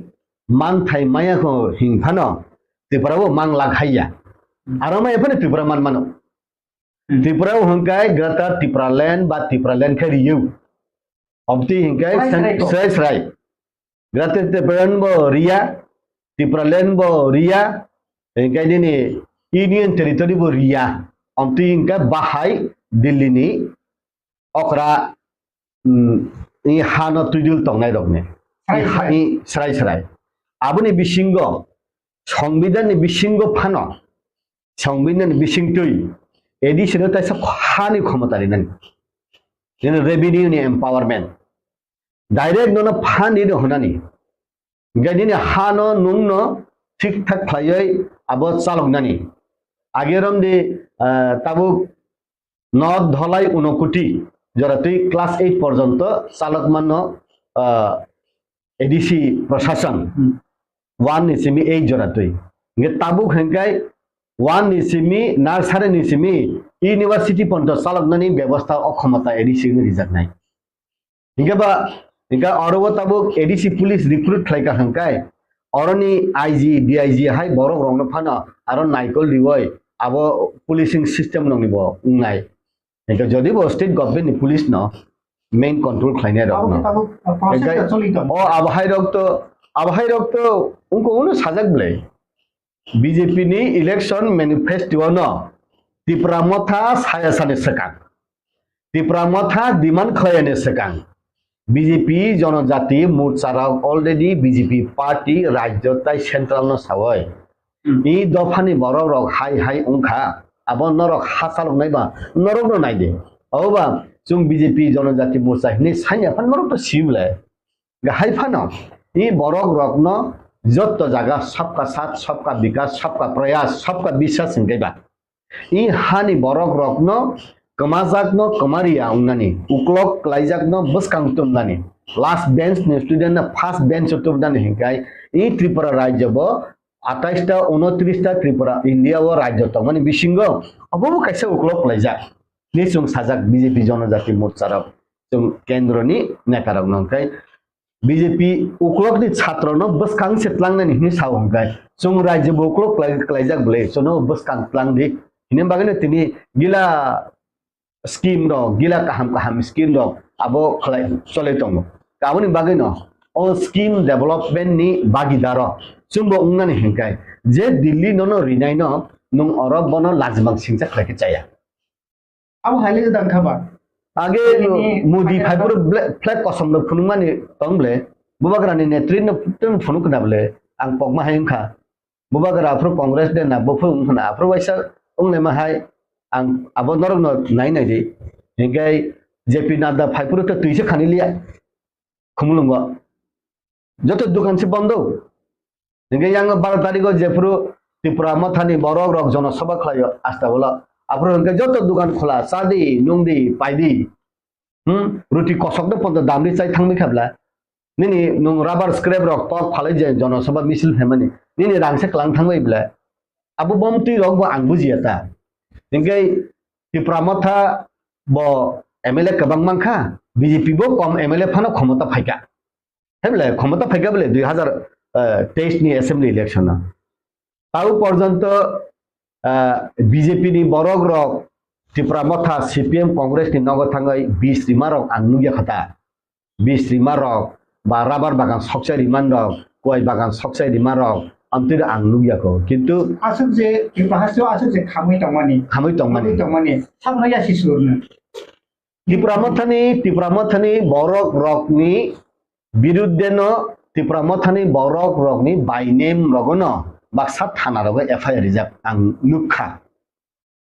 manthai maya kho hing phano Tripura bo mang lak hai ya. Hmm. Aro ma ephano Tripura man mano. Hmm. Tripura o hwnkhe Greater Tipraland ba Tipraland khe riyo. Obti hwnkhe Srai sen-, srai srai ko. Srai srai. Greater Tipraland bo riya, Tipraland bo riya, hwnkhe nini Union Territory bo riya. Obti hwnkhe bahai Delhi ni okra, mm, i hano twidul tongnai rokni. Srai I ha-, srai. I srai srai. Aboni bisingo, Songbidan ni bisingo phano, Songbidan ni bisingtwi A D C no taisa hani khomota rinani. Nini revenue ni empowerment. Direct nono phan rino hwnani. Hwnkhe nini hano nungno thik thak khlaiwi abo chaloknani. Age romdi, ah, tabuk North Dholai Unokoti joratwi class eight porjonto chalokmano, ah, A D C prosason Hmm. one ni simi eight joratwi. Hwnkhe tabuk hwnkhe one ni simi, nursery ni simi university porjonto chaloknani bebosta o khomota A D C no rijaknai. Hingke ba, hingke oro o tabuk A D C police recruit khlai ka hingkai, oroni I G, D I G hai borok rokno phano aro naikol riwoi abo policing system nokni bo wngnai. Hingke jodi bo state government ni police no main control khlainai rok Abo no. Tabuk, uh, process Hingke ta choli tongo. O abo hai rok to, abo hai rok to ungko uno sajak belai. B J P ni election manifesto no Tipra Motha saya sani swkang. Tipra Motha demand khlaiyani swkang. B J P Jonojati Morcha rok already B J P party rajyo tai central no sawoi. Hmm. I dophani borok rok hai hai wngkha. Abo norok ha chaloknai ba norok no naidi. Oba chwng B J P Jonojati Morcha hinwi sanya phan norok to sibole. Hai phano, i borok rokno jotto jaga sabka saath, sabka bikas, sabka prayas, sabka biswas hingke ba. I hani borok rokno kwmajakno kwmaria wngnani, uklok kwlaijakno bwskang tumnani, last bench ni student no first bench o tumnani hingkai, i Tripura rajyo bo atais ta, unotris ta Tripura India o rajyo tongmani bisingo obo bo kaisa uklok kwlaijak. Ni chwng sajak B J P Jonojati Morcha rok, chwng kendro ni neta rok no hingkai, B J P uklok ni chhatro no bwskang se tlangnani hinwi sao hwnkhe, chwng rajyo bo uklok kwlai-, kwlaijak bwle, chwngno bwskang tlang di. Hini bagwi no tini gila scheme rok, gila kaham kaham scheme rok abo khlai chole tongo. Aboni bagwi no o scheme development ni bagidaro chwngbo wngnani hwnkhe, je Delhi nono rinai no nwng oro bono lajimang singcha khlai khe chaya. Abo hai le dang kha ba? Age Ini Modi Pakistan phai phuru ble-, flag kosom no phunukmani tong ble. Bubagrani netri no tun phunuk na ble. Ang pokma hai wngkha. Bubagra aphuru Congress de na, buphuru wngkha na. Aphuru waisa wnglaima hai ang abo norok no nai nai di. Hingkai J P Nadda phai phuru to twi se khani liya. Khumulwngo. Joto dukan se bondo. Hingke yang baro tarigo jephuru Tipra Mothani borok rok jono sabha khlaio asta bolo. Aphuru hingke joto dukan khola, chadi, nungdi, paidi. Hmm? Ruti kosok no pondo damri chai thangmi khabla. Nini nung rubber scrap rok tok phalai je jono sabha misil phaimani. Nini rang se klang thangbai bla. Abo bomtwi rok bo ang bujiya ta. Hingke Tipra Motha bo M L A kwbang mankha, B J P bo kom M L A phano khomota phaikha. Hai bole khomota phaikha bole dui hazar teis ni assembly election o. Tau porjonto, ah, B J P ni borok rok Tipra Motha, C P M, Congress ni nogo thangwi bis rima rok ang nukya kha ta. Bis rima rok ba rubber bagan sokchai rima rok, kuai bagan sokchai rima rok, amtwi ang nukya kho. Kintu aswk je Tripura hasteo aswk je khamwi tongmani. Khamwi tongmani. Khamwi tongmani. Sabno yasi surno. Tipra Mothani, Tipra Mothani borok rokni birudde no, Tipra Mothani borok rokni by name rogono baksa thana rogo F I R rijak ang nukha.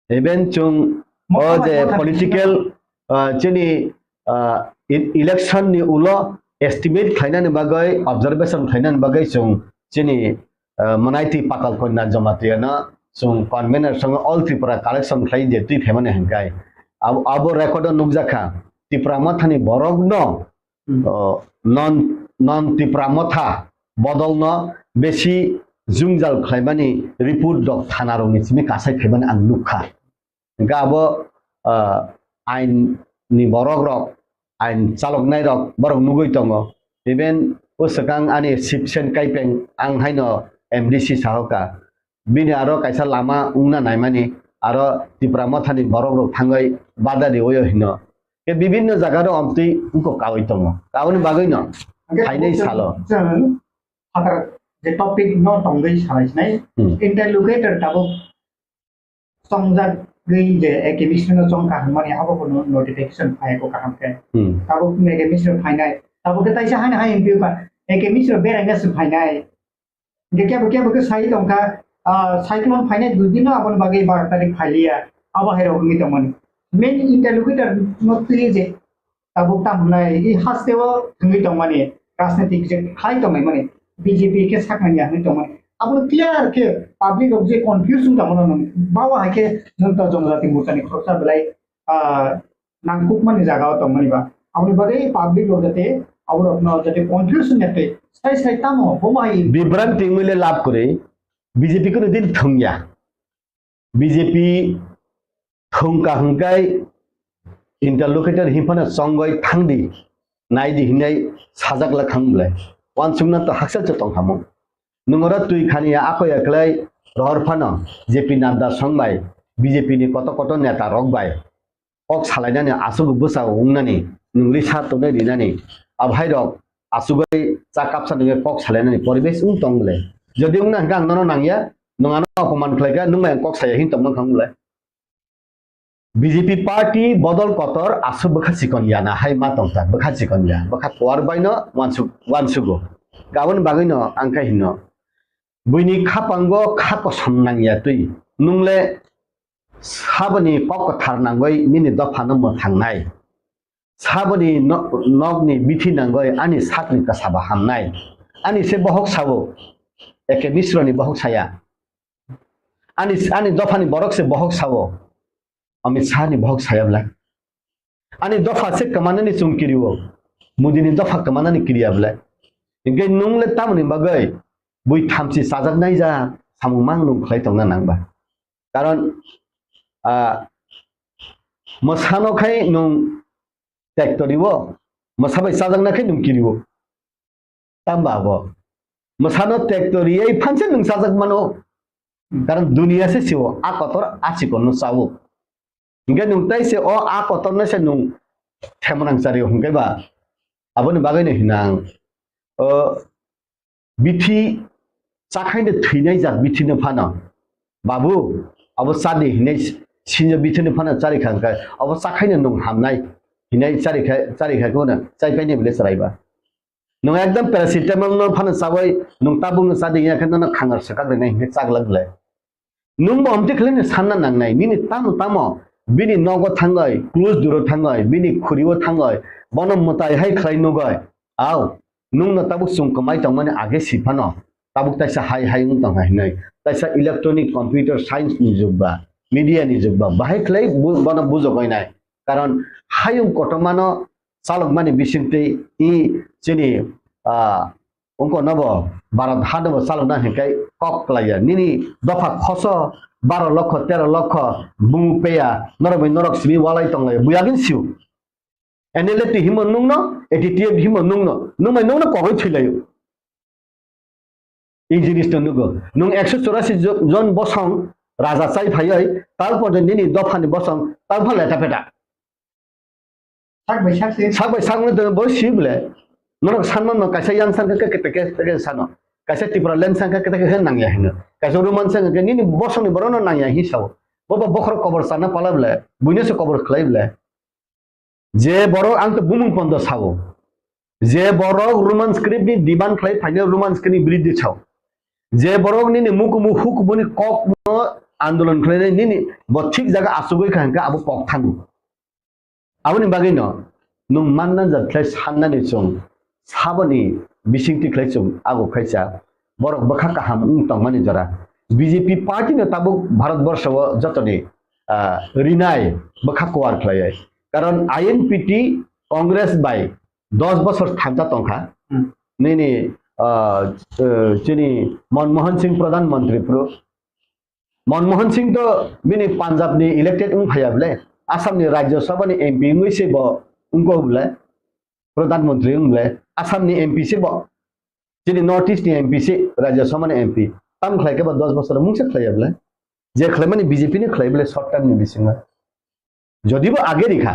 Even chwng o je political, ah, chini, ah, e-, election ni ulo estimate khlainani bagwi, observation khlainani bagwi chwng chini, ah, Manaiti Patal Kanya Jamatia no chwng convener song All Tripura collection khlai je twi phaimani hwnkhe abo, abo record o nukjakha Tipra Mothani borok no Hmm. O, non, non Tipra Motha bodolno besi jwngjal khlaimani report rok thana rokni simi kasai phaimani ang nukha. Hingkhe abo, ah, ain ni borok rok, ain chaloknai rok borok nugwi tongo. Even o swkang ani Sipsen Kaipeng ang haino M D C sahoka. bini aro kaisa lama wngna naimani, aro Tipra Mothani borok rok thangwi bada riwi hino. Ke bibinno jaga ro omtwi wngkok kawi tongo. Aboni bagwi no Hwnkhe phainai tabuk salo. Chwng phatar je topic no tongwi salai sinai, Hmm. Interlocutor tabuk chongjagwi je A K Mishra no chongkha hwnmani abo bo no-, notification phai ko kaham khe. Hmm. Tabuk A K Mishra phainai. Tabuk khe taisa hani hai M P ba A K Mishra beraina se phainai. Hingke kebo kebo khe sai tongkha, ah, cyclone phainai dui din no aboni bagwi baro tarik phailiya. Abo hai rok wngwi tongmani. Main interlocutor no twi je tabuk tam hwnai, i hasteo thwngwi tongmani, rajnitik je khai tongnaimani, B J P khe saknani ya hwnwi tongmani. Abono clear khe public rok je confuse wng tongmano nung, bawa hai khe nung to Jonojati Morchani khoroksa belai, ah, nangkukmani jagao tongmani ba. Aboni bagwi public rok jate aborokno jate confuse wngya tei sai sai tamo bomo hai Bibranti wngwi le lab kwrwi, B J P kwrwi din thwngya. B J P thwngkha hwnkhe interlocutor hinphano chongwi thangdi, naidi hinwi sajak la khang bwle. Wansukna to hakchal se tongkhamung. Nwng oro twi khani ya ako ya khlai rohor phano J P Nadda song bai B J P ni koto koto neta rok bai kok salainani aswk bwsa wngnani nwng risa tonwi rinani abhai rok aswk bai cha kapsa nungwi kok salainani poribesh wng tong bwle. Jodi wngna hwnkhe ang nono nangya, nwng ano opoman khlaikha, nwng bai ang kok saya hin tongma khang bwle. B J P party bodol kotor aswk bwkha chikon ya na hai ma tongkha, bwkha chikon ya, bwkha kuar bai no wansuk, wansugo. Aboni bagwi no ang khe hino, buini khapango kha kosom nangya twi, nungle saboni kok kwthar nangwi nini dophano mwthangnai. Saboni no-, nokni bithi nangwi ani sakni kwsaba hamnai. Ani se bohok sao, A K Misroni bohok saya. Ani, ani dophani borok se bohok sao, Amit Shahni bohok saya bwle. Ani dopha se kwmanani chwng kirio, Modini dopha kwmanani kiriya bwle. Hinkhe nung le tamoni bagwi bui thamchi chajaknai ja samung mang nung khlai tongna nang ba? Karon, ah, mwsano khai nung tektorio, mwsa bai chajakna khai nung kirio. Tamba abo. Mwsano tekto riyai phanse nwng chajak mano. Karon duniya se sio, a kotor a chikon no chao. Hinkhe nwng tai se o a kotor no se nwng themonang chario hinkhe ba. Aboni bagwi no hinang. O bithi chakhaino thwinai jak bithi no phano. Babu, abo chadi hinai sinjo bithi no phano chari kha hinkhe. Abo chakhaino nwng hamnai hinai chari kha, chari kha kono chai paini bile chwrai ba. Nwng ekdom paracetamol no phano chawi, nwng tabuk no chadi ya khe nono khangar swkak rinai hinkhe chaglak bwle. Nwng bo omtwi khlai no sanna nangnai, nini tamo tamo bini nogo thangwi, close duro thangwi, bini khuri o thangwi, bono mwtai hai khlai nugwi. Au, nwng no tabuk chwng kwmai tongmani age si phano, tabuk taisa hai hai wng tong hai hinwi. Taisa electronic computer science ni jug ba, media ni jug ba, bahai khlai bu-, bono bujogwi nai. Karon hayung kotormano chalokmani bisingtwi i chini, ah, ungko nobo Bharat hano bo chalokna hinkai kok klaiya. Nini dopha khoso baro lokho, tero lokho bumung peya, norok bai norok simi walai tonglaiya. Buyagin siu. N L F T himo nungno, A T T F himo nungno, nungbai nungno kogwi thwilaio. I jinis no nugo. Nwng ekso chorasi jo-, jon bosong raja chai phaiwi, tal porjonto nini dophani bosong tal pha leta peta. Sak bai sak se. Sak bai sak no bo si bole. Norok sanma no kaisa yang sang khe kete kete sano. Kaisa Tipraland sang khe kete kete nangya hino. Kaisa Roman sang khe nini bosongni borok no nangya hi sao. Bo bo bokhorok kobor sana pala bole. Buino se kobor khlai bole. Je borok ang to bumung pondo sao. Je borok Roman script ni demand khlai phainai Roman script ni biridhi sao. Je borok nini mukumu hukubuni kok no andolon khlainai nini bo thik jaga asugwi kha hwnkhe abo kok thango. Aboni bagwi no nwng manna jat khlai sannani chwng saboni bisingtwi khlai chwng ago khaisa borok bwkha kaham wng tongmani jora. B J P party no tabuk Bharat borsho o jotoni, ah, rinai bwkha kuar khlaiwi. Karon I N P T Congress bai dos bosor thansa tongkha. Hmm. Nini, ah, eh, chini Manmohan Singh Pradhan Mantri phuru. Manmohan Singh to bini Punjab ni elected wng phaiya bole, Assam ni Rajya Sabha ni M P wngwi se bo wngkok bole, Pradhan Mantri wng bole, Assam ni M P se bo, chini North East ni M P se, Rajya Sabha ni M P. Tam khlai khe ba dos bosor mungsa khlai ya bwle. Je khlaimani B J P ni khlai bwle short term ni bisingo. Jodi bo age rikha,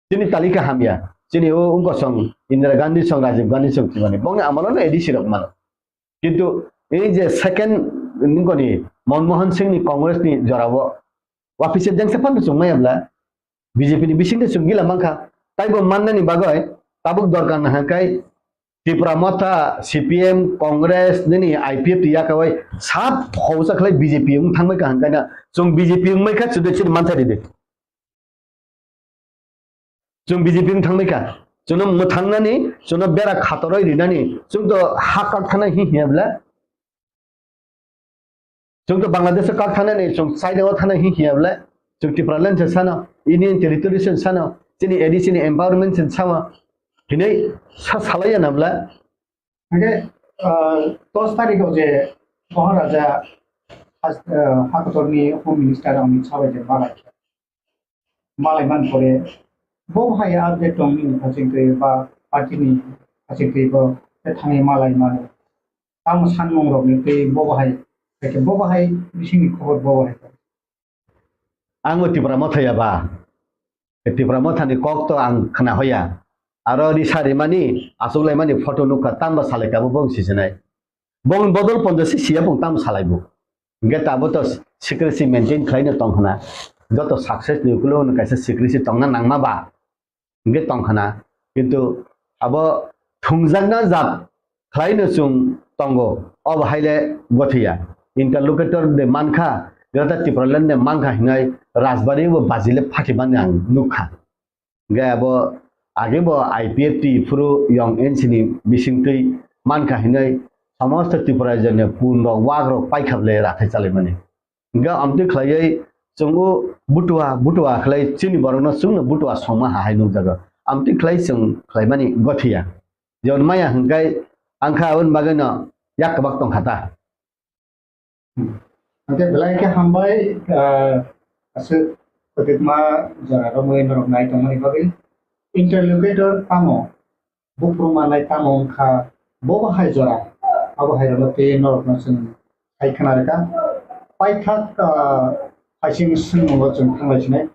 chini talika hamya, chini o wngkosong Indira Gandhi song, Rajiv Gandhi song thwimani, bongni amolo no A D C rok mano. Kintu ei je second nungkoni Manmohan Singh ni Congress ni jorao wapisa jengsa phano chwng maya bwla B J P ni bisingtwi chwng gila mankha. Taibo mannani bagwi tabuk dorkar nahakhe Tipra Motha, C P M, Congress, nini I P F T yakawai sab hausa khlai B J P wng thangbai kaham kaina. Chwng B J P wngmai kha, chwdwi chwdwi mantha ridi. Chwng B J P wng thangbai kha. Chwngno mwthangnani, chwngno bera khatoroi rinani, chwng to ha kak thana hi hiya bwle. Chwng to Bangladesh o kak thanani, chwng China o thana hi hiya bwle. Chwng Tipraland se sano, Union Territory se sano, chini A D C ni empowerment se sama. Hinai sa salaiya na bwle. Hingke, ah, dos tarikh o je Maharaja has-, ah, hakotorni Home Minister Amit Shah bai je malai kha. Malai man pore, bo hai update tong nini haching twi ba party ni haching twi bo te thangwi malai mano. Tamo sanmung rok ni twi bo hai, bo hai bisingni khobor bo hai. Ang o Tipra Motha ya ba? Tipra Motha ni kok to ang khna hoya. Aro risa rimani, achuk laimani photo nukha, tamba salai kabo bong sisinai. Bong bodol ponjo si siya bong tam salai bo. Hingke tabo to secrecy maintain khlaino tong khna. Joto success ni ukulo no kaisa secrecy tongna nangma ba. Hingke tong khna. Kintu abo thungjakna jat khlaino chwng tongo. Obo haile gothiya. Interlocutor de mankha, Greater Tipraland de mankha hinai Rajbari bo bajile phatimani ang nukha. Hingke abo age bo I P F T phuru yong N C ni bisingtwi mankha hinwi somosto Tripura rajyoni pun rok wak rok paikha bwle rathai chalaimani. Hingke amtwi khlaiwi chwng o butua butua khlai chini borokno chwngno butua songma hahai nukjago. Amtwi khlai chwng khlaimani gothiya. Jemon maya hingkai angkha aboni bagwino yak kwbak tongkha ta. Hwnkhe belai khe hambai, ah, aswk kwbangma jora romwi norok nai tongmani bagwi. Interlocutor tamo, buphuru manai tamo wngkha, bo bahai jora, abo hai rwno tei norokno chwng hai khna rwkha. Paithak, ah, phaising swngmungo chwng thanglai sinai.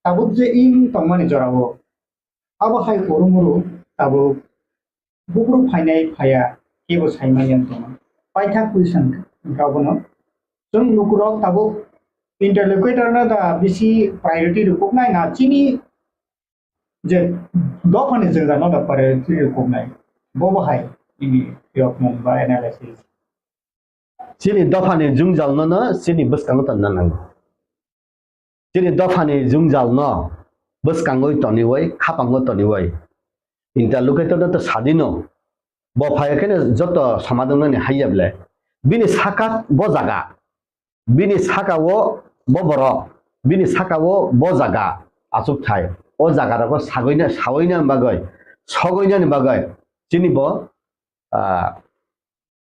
Tabuk je wng tongmani jorao, abo hai urumuru tabuk buphuru phainai phaiya kebo saimanya wng tongma. Paithak question wngkha obono. Chwng lukurok tabuk interlocutor no da bisi priority rwkuknai na chini je dophani jwngjal no da priority rwkuknai. Bobo hai nini phiyokmung ba analysis. Chini dophani jwngjal no no chini bwskango tonna nango. Chini dophani jwngjal no bwskangwi toniwi, khapango toniwi. Interlocutor no to sadino. Bo phai khe no joto somadon nani haiya bwle. Bini saka bo jaga. Bini saka o bo borok. Bini saka o bo jaga. Achuk thai. O jaga rogo sagwina, sawina bagwi, sogwina ni bagwi. Chini bo, ah,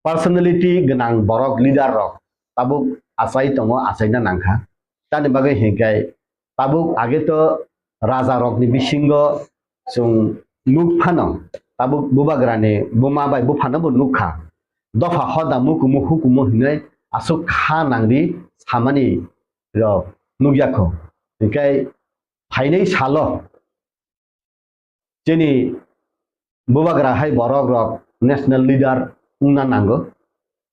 personality gwnang borok, leader rok tabuk achai tongo, achaina nangkha. Tamni bagwi hinkhe tabuk age to raja rokni bisingo chwng nuk phano, tabuk bubagrani buma bai buphano bo nukha. Dopha hoda mukumu hukumu hinwi aswk kha nangdi samani rok nukya kho. Hinkhe phainai salo chini bubagra hai borok rok national leader wngna nango,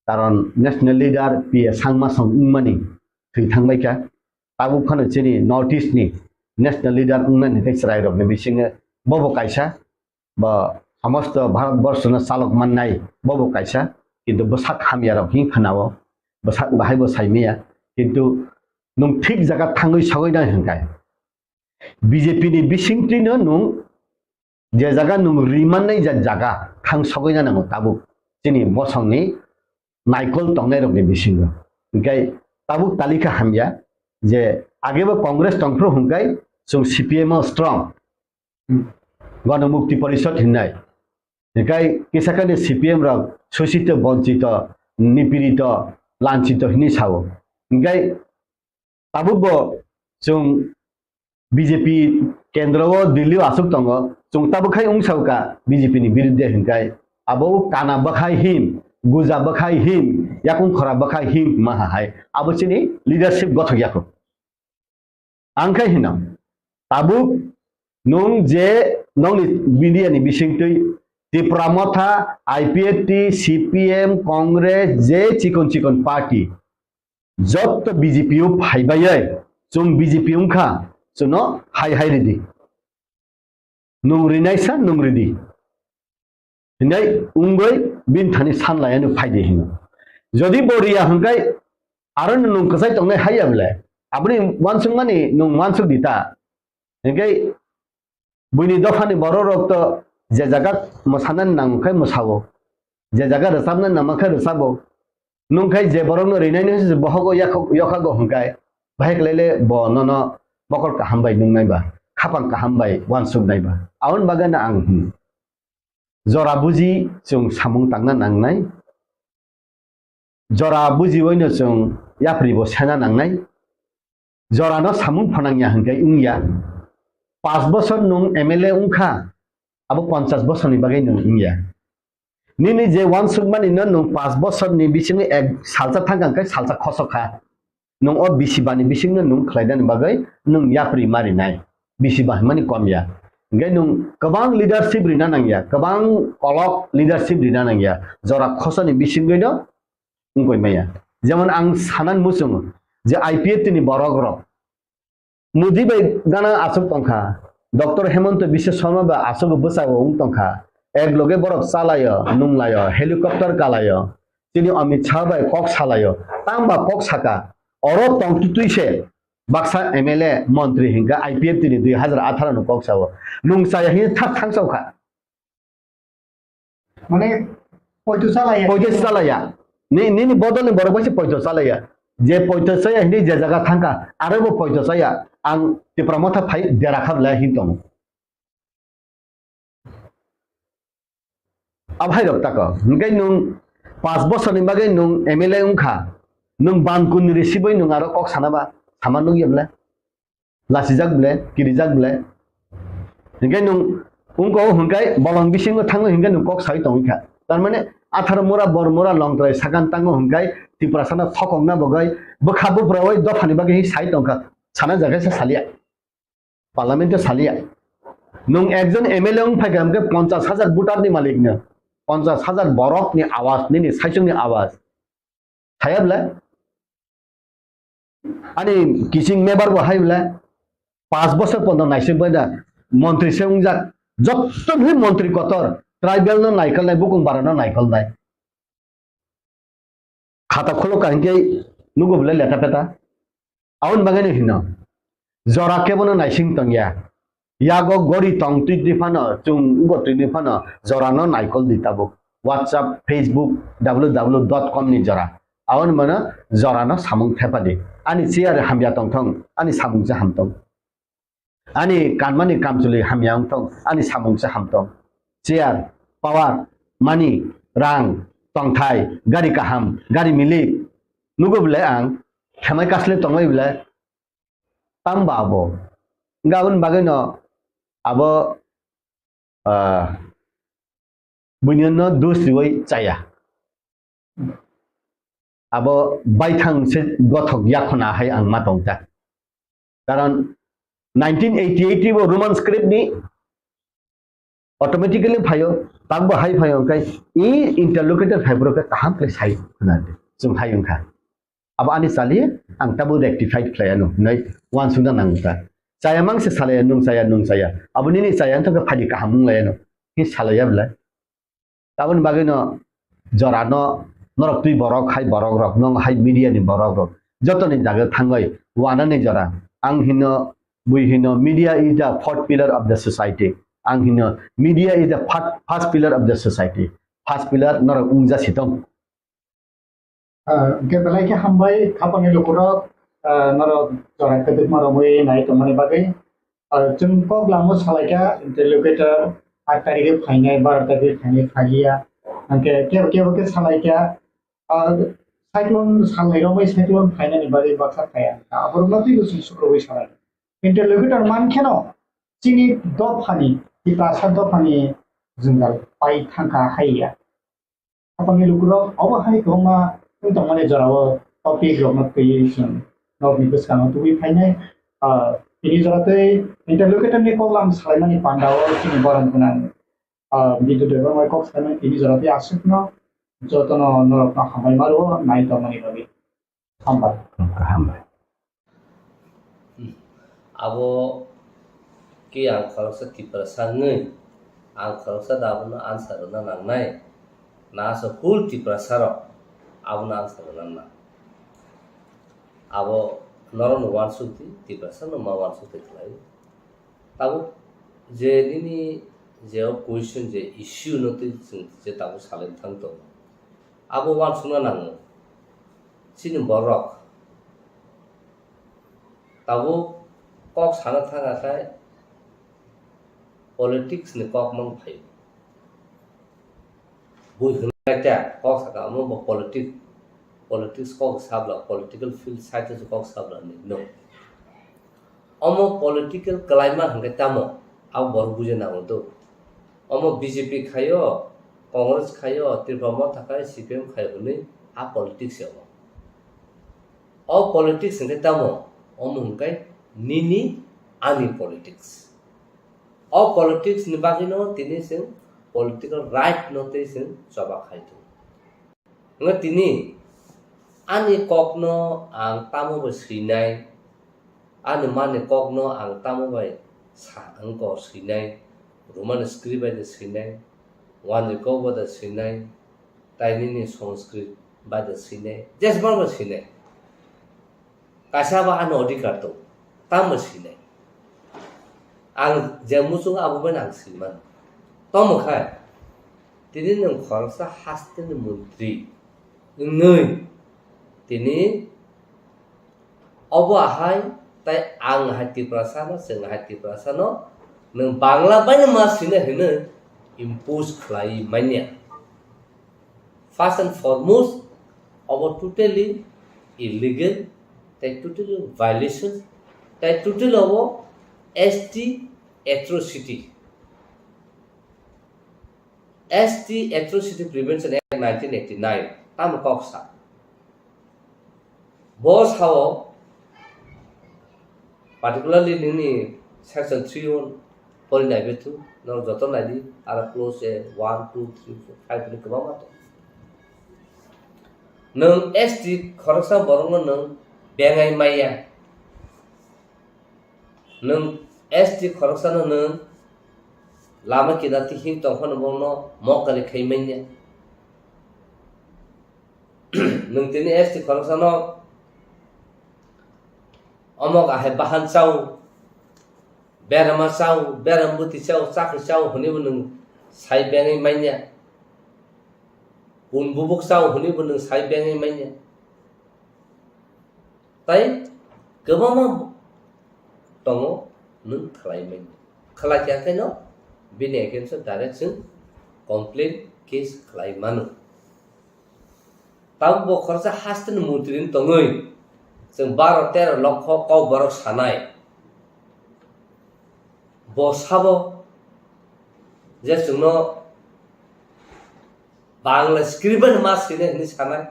karon national leader P A Sangma song wngmani thwi thangbai kha. Tabuk phano chini North East ni national leader wngnani tei chwrai rokni bisingo bobo kaisa, bo somosto Bharat borshono chalok mannai bobo kaisa, kintu bwsak hamya rok hin khwnao, bwsak bahai bo saimaya, kintu nwng thik jaga thangwi sogwi nai hwnkhe. B J P ni bisingtwino nwng je jaga nwng ri mannai ja jaga thang sogwi na nango tabuk chini bosongni naikol tongnairokni bisingo. Hinkhe tabuk talika hamya je agebo Congress tongphru hwnkhe chwng C P M o strong, Ganamukti Porishad hinnai. Hinkhe kisa kani C P M rok sosito, bonchito, nipirito, lanchito hinwi sao. Hinkhe tabukbo chwng B J P kendro o Delhi o aswk tongo, chwng tabuk khai wng sao ka B J P ni birudde hinkhai abo o kana bwkhai hin guja bwkhai him, yakung khora bwkhai him ma ha hai. Abo chini leadership gothok yakho. Ang khe hino, tabuk nwng je nongni media ni bisingtwi Tipra Motha, I P F T, C P M, Congress, je chikon chikon party, jotto B J P o phaibai, chwng B J P wngkha, chwngno hai hai ridi. Nwng rinaisa nwng ridi. Hinai wngwi bini thani san laiya no phaidi hino. Jodi bo riya hwnkhe aro no nwng kwchai tongnai haiya bwle. Aboni uansukmani nwng uansuk di ta. Hinkhe buini dophani borok rok to je jaga mwsana nang khe mwsao. Je jaga rwchapna nang khe rwchabo. Nwng khe je borokno rinaino se bohogo yakho-, yokhago hwnkhe, bahai khlai le bo nono mokol kaham bai nungnai ba, khapang kaham bai uansuknai ba. Aboni bagwi no ang hwn, jora buji chwng samung tangna nangnai, jora bujiwi no chwng yapri bo sena nangnai. Jorano samung phanangya hwnkhe wngya. Panch bosor nwng M L A wngkha, abo ponchas bosorni bagwi nwng wngya. Nini je uansukmani no nwng panch bosorni bisingo ek salsa thangkha hwnkhe salsa khosok kha. Nwng o bisi bani bisingno nwng khlainani bagwi nwng yapri marinai. Bisi ba hwnmani kom ya. Hwnkhe nwng kwbang leadership rina nangya, kwbang kolok leadership rina nangya. Jora khosoni bisingwi no wngkoi maya. Jemon ang sanan muchungo je I P F T ni borok rok Modi bai gana aswk tongkha, Doctor Hemanta Biswa Sarma bai aswk bwsao wng tongkha, ek loge borok chalaio, nunglaio, helicopter kalaio, chini Amit Shah bai kok salaio, tangba kok saka, oro tongtwtwi se baksa M L A, montri hinkha I P F T ni dui hazar atharo ni kok sao, nung chaya hini thak thang sao kha. Mane, poito chalaya. Poito chalaya. Ni, nini bodol ni borok bai se poito chalaya. Je poito chaya hini je jaga thangkha, aro bo poito chaya. Ang Tipra Motha phai dera kha bwlai hin tongo. Abo hai rok tako. Hingke nwng panch bosor ni bagwi nwng M L A wngkha. Nwng ban kun ni risibai nwng aro kok sana ba, sama nukya bwlai. Lasijak bwle, kirijak bwle. Hinkhe nwng wngkha o hwnkhe bolong bisingo thangwi hinkhe nwng kok sai tongwi kha. Tar mane atharo mura, bor mura, longtrai sakan tango hwnkhe Tiprasano thokokna bagwi bwkha buphrawi dophani bagwi sai tongkha. Sana jaga se salia. Parliament o salia. Nwng ekjon M L A wng phaikha hwnkhe ponchas hajar voter ni malik no. Ponchas hajar borok ni awaz, nini saichung ni awaz. Thaya bwle? Ani kiching mebar bo hai bwle? Panch bosor pondo naising bai da montri se wngjak. Jotto ni montri kotor, tribal no naikolnai, bukung bara no naikolnai. Khata khulok ka hinkhe nugo bwle leta peta. Aboni bagwi no hino. Jora kebono naising tongya. Yago gori tong twi twi phano, chwng wngkha twi twi phano, jorano naikol di tabuk. WhatsApp, Facebook, W W W dot com ni jora. Aboni mano jorano samung thepadi. Ani chair hamya tongthong, ani samung se hamtong. Ani kanmani kamchwlwi hamya wngthong, ani samung se hamtong. Chair, power, money, rang, tongthai, gari kaham, gari milik. Nugo bwle ang, khamai kasle tongbai bwle, tamba abo. Hingke aboni bagwino abo, ah, buinino dus riwi chaya. Abo baithang se gothok yakhona hai ang ma tongkha. Karon nineteen eighty eight bo Roman script ni automatically phaio, takbo hai phaio, hingke i interlocutor phaibrok khe kaham khe sai khna di. Chwng hai wngkha. Abo ani chali, ang tabuk rectified khlai anw, hinwi uansukna nang kha. Chaya mang se salaya, nwng chaya, nwng chaya. Abo nini chaya wngkha khe phaidi kaham wng lai anw. Hi salaya bwlai. Aboni bagwi no jora no norok twi borok hai borok rok, nwng hai media ni borok rok. Joto ni jaga thangwi wana ni jora. Ang hino, bui hino, media is the fourth pillar of the society. Ang hino, media is the fir-, first pillar of the society. First pillar norok wngja sitong. Ah, hingke belai khe hambai, khapangni lukurok, ah, norok jora kwdwkma romwi nai tongmani bagwi. Ah, chwng kok lamo salaikha interlocutor, aat tarikhe phainai, baro tarikhe phainai, phaiya. Hingke kebo kebo khe salaikha, ah, cyclone salnai romwi cyclone phainani bagwi baksa phaiya. Aborokno twibo chwng sukrubwi salai. Interlocutor mankheno chini dophani, Tiprasa dophani jwngjal pai thangkha haiya. Khapangni lukurok obo hai kwbangma wng tongmani jorao topic rokno twiwi chwng norokni bwskango tubui phainai. Ah, tini jora tei interlocutor ni koklam salaimani pandao chini borom gwnang, ah, Bidyu Debbarma kok salaimani tini jora tei aswkno jotono norokno hambai maro nai tongmani bagwi. Hambai. Hambai. Abo khe ang khoroksa Tiprasa wngwi, ang khoroksa da abono answer rwna nangnai, na asa full Tiprasa rok abono answer rwna nang. Abo norokno uansuk di, Tiprasa no ma uansuk twi khlai. Tabuk je nini je o question je issue no twi chwng je tabuk salai thang tongo. Abo uansukna nango. Chini borok tabuk kok sana thang akhai politics ni kok mang phai. Bui hwnai ta kok saka omo bo politics, politics kok sabla, political field side o kok sabla ni no. Omo political kwlaima hwnkhe tamo? Abo borok buja nango do. Omo B J P khaio, Congress khaio, Tripura Motha khai, C P M khaio hwnwi a politics ya omo. O politics hwnkhe tamo? Omo hwnkhe nini ani politics. O politics ni bagwino tini chwng political right no tei chwng choba khai tongo. Hwnkhe tini ani kokno ang tamo bai swinai, ani mani kokno ang tamo bai sa wngkor swinai, Roman script bai de swinai, wanjwi kok bai de swinai, tai nini Sanskrit bai de swinai, jesbang bai swinai. Kaisa ba ano adhikar tong, tamo sinai. Ang je muchung abo bai ang sinman. Tomo khai, tini nwng khoroksa hasteni montri wngwi, tini obo ahai, tai ang hai Tiprasa no, chwng hai Tiprasa no, nwng Bangla bai no ma sinai hwnwi impose khlai manya. First and foremost, abo totally illegal, tai totally violation, tai totally abo S T atrocity. S T Atrocity Prevention Act nineteen eighty-nine, tamo kok sa. Bo sao, particularly nini section three one pori nai bethu, norok joto nai di, aro clause one, two, three, four, five ni kwbangma tong. Nwng S T khoroksa borokno nwng bengai maya. Nwng S T khoroksano nwng lama kinarti him tong phano bono mokari khai manya. Nwng tini S T khoroksano omok ahai bahan chao, berama chao, beram bwtwi chao, chakri chao hwnwi bo nwng sai bengwi manya. Kun bubuk chao hwnwi bo nwng sai bengwi manya. Tai kwbangma tongo nwng khlai manya. Khlai kha khe no bini against o direct chwng complaint case khlai mano. Tabuk bo khoroksa hasteni montri wng tongwi chwng baro tero lokho kok borok sanai. Bo sabo je chwngno Bangla script bai ma swinai hwnwi sanai.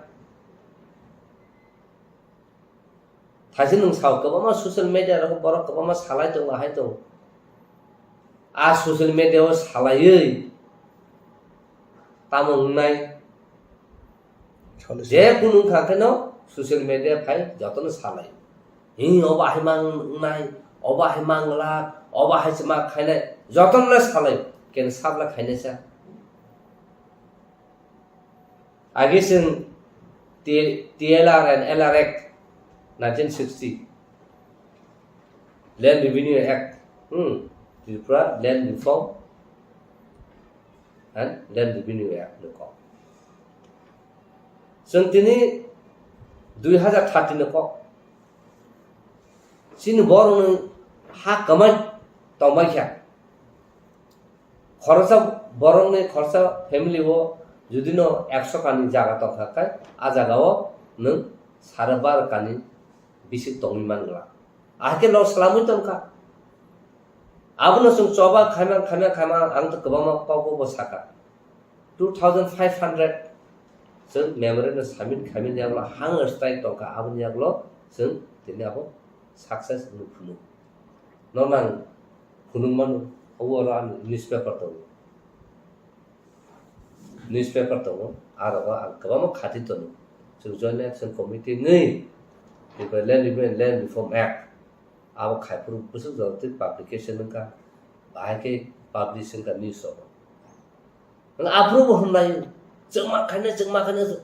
Thaise nwng sao kwbangma social media rok borok kwbangma salai tongo, ahai tongo. A social media o salaiwi tamo wngnai? Je kunu wngkha kheno social media phai jotono salai. Hi obo ahai mang wngnai, obo ahai mang glak, obo ahai se ma khainai, jotono le salai. Ken sabla khainai sa. Age chwng T-, T L R and L R Act nineteen sixty, Land Revenue Act, hmm, Tripura Land Reform and Land Revenue Act ni kok. Chwng tini dui hazar thirty ni kok. Chini borokni ha kwmai tongbai kha. Khoroksa borokni khoroksa family o judino ekso kani jaga tongkha khe, a jagao nwng sare baro kani bisik tongwi man glak. Ahai khe loss lamwi tongkha. Abono chwng choba khaima, khaima, khaima, ang to kwbangma kokbo bo sakha. Two thousand five hundred Chwng memorandum submit khaimani yagulo hunger strike tongkha, aboni yagulo chwng tini abo success wngwi phunuk. Nono ang phunuk mano, obo oro ang newspaper tongo. Newspaper tongo, aro ang kwbangma khati tongo. Chwng Joint Action Committee wngwi, Tripura Land Reform, Land Reform Act, abo khaiphuru bwswk jora twi publication wngkha, bahai khe publish wngkha news rogo. Aphuru bo hwnlai, chwngma khainai, chwngma khainai,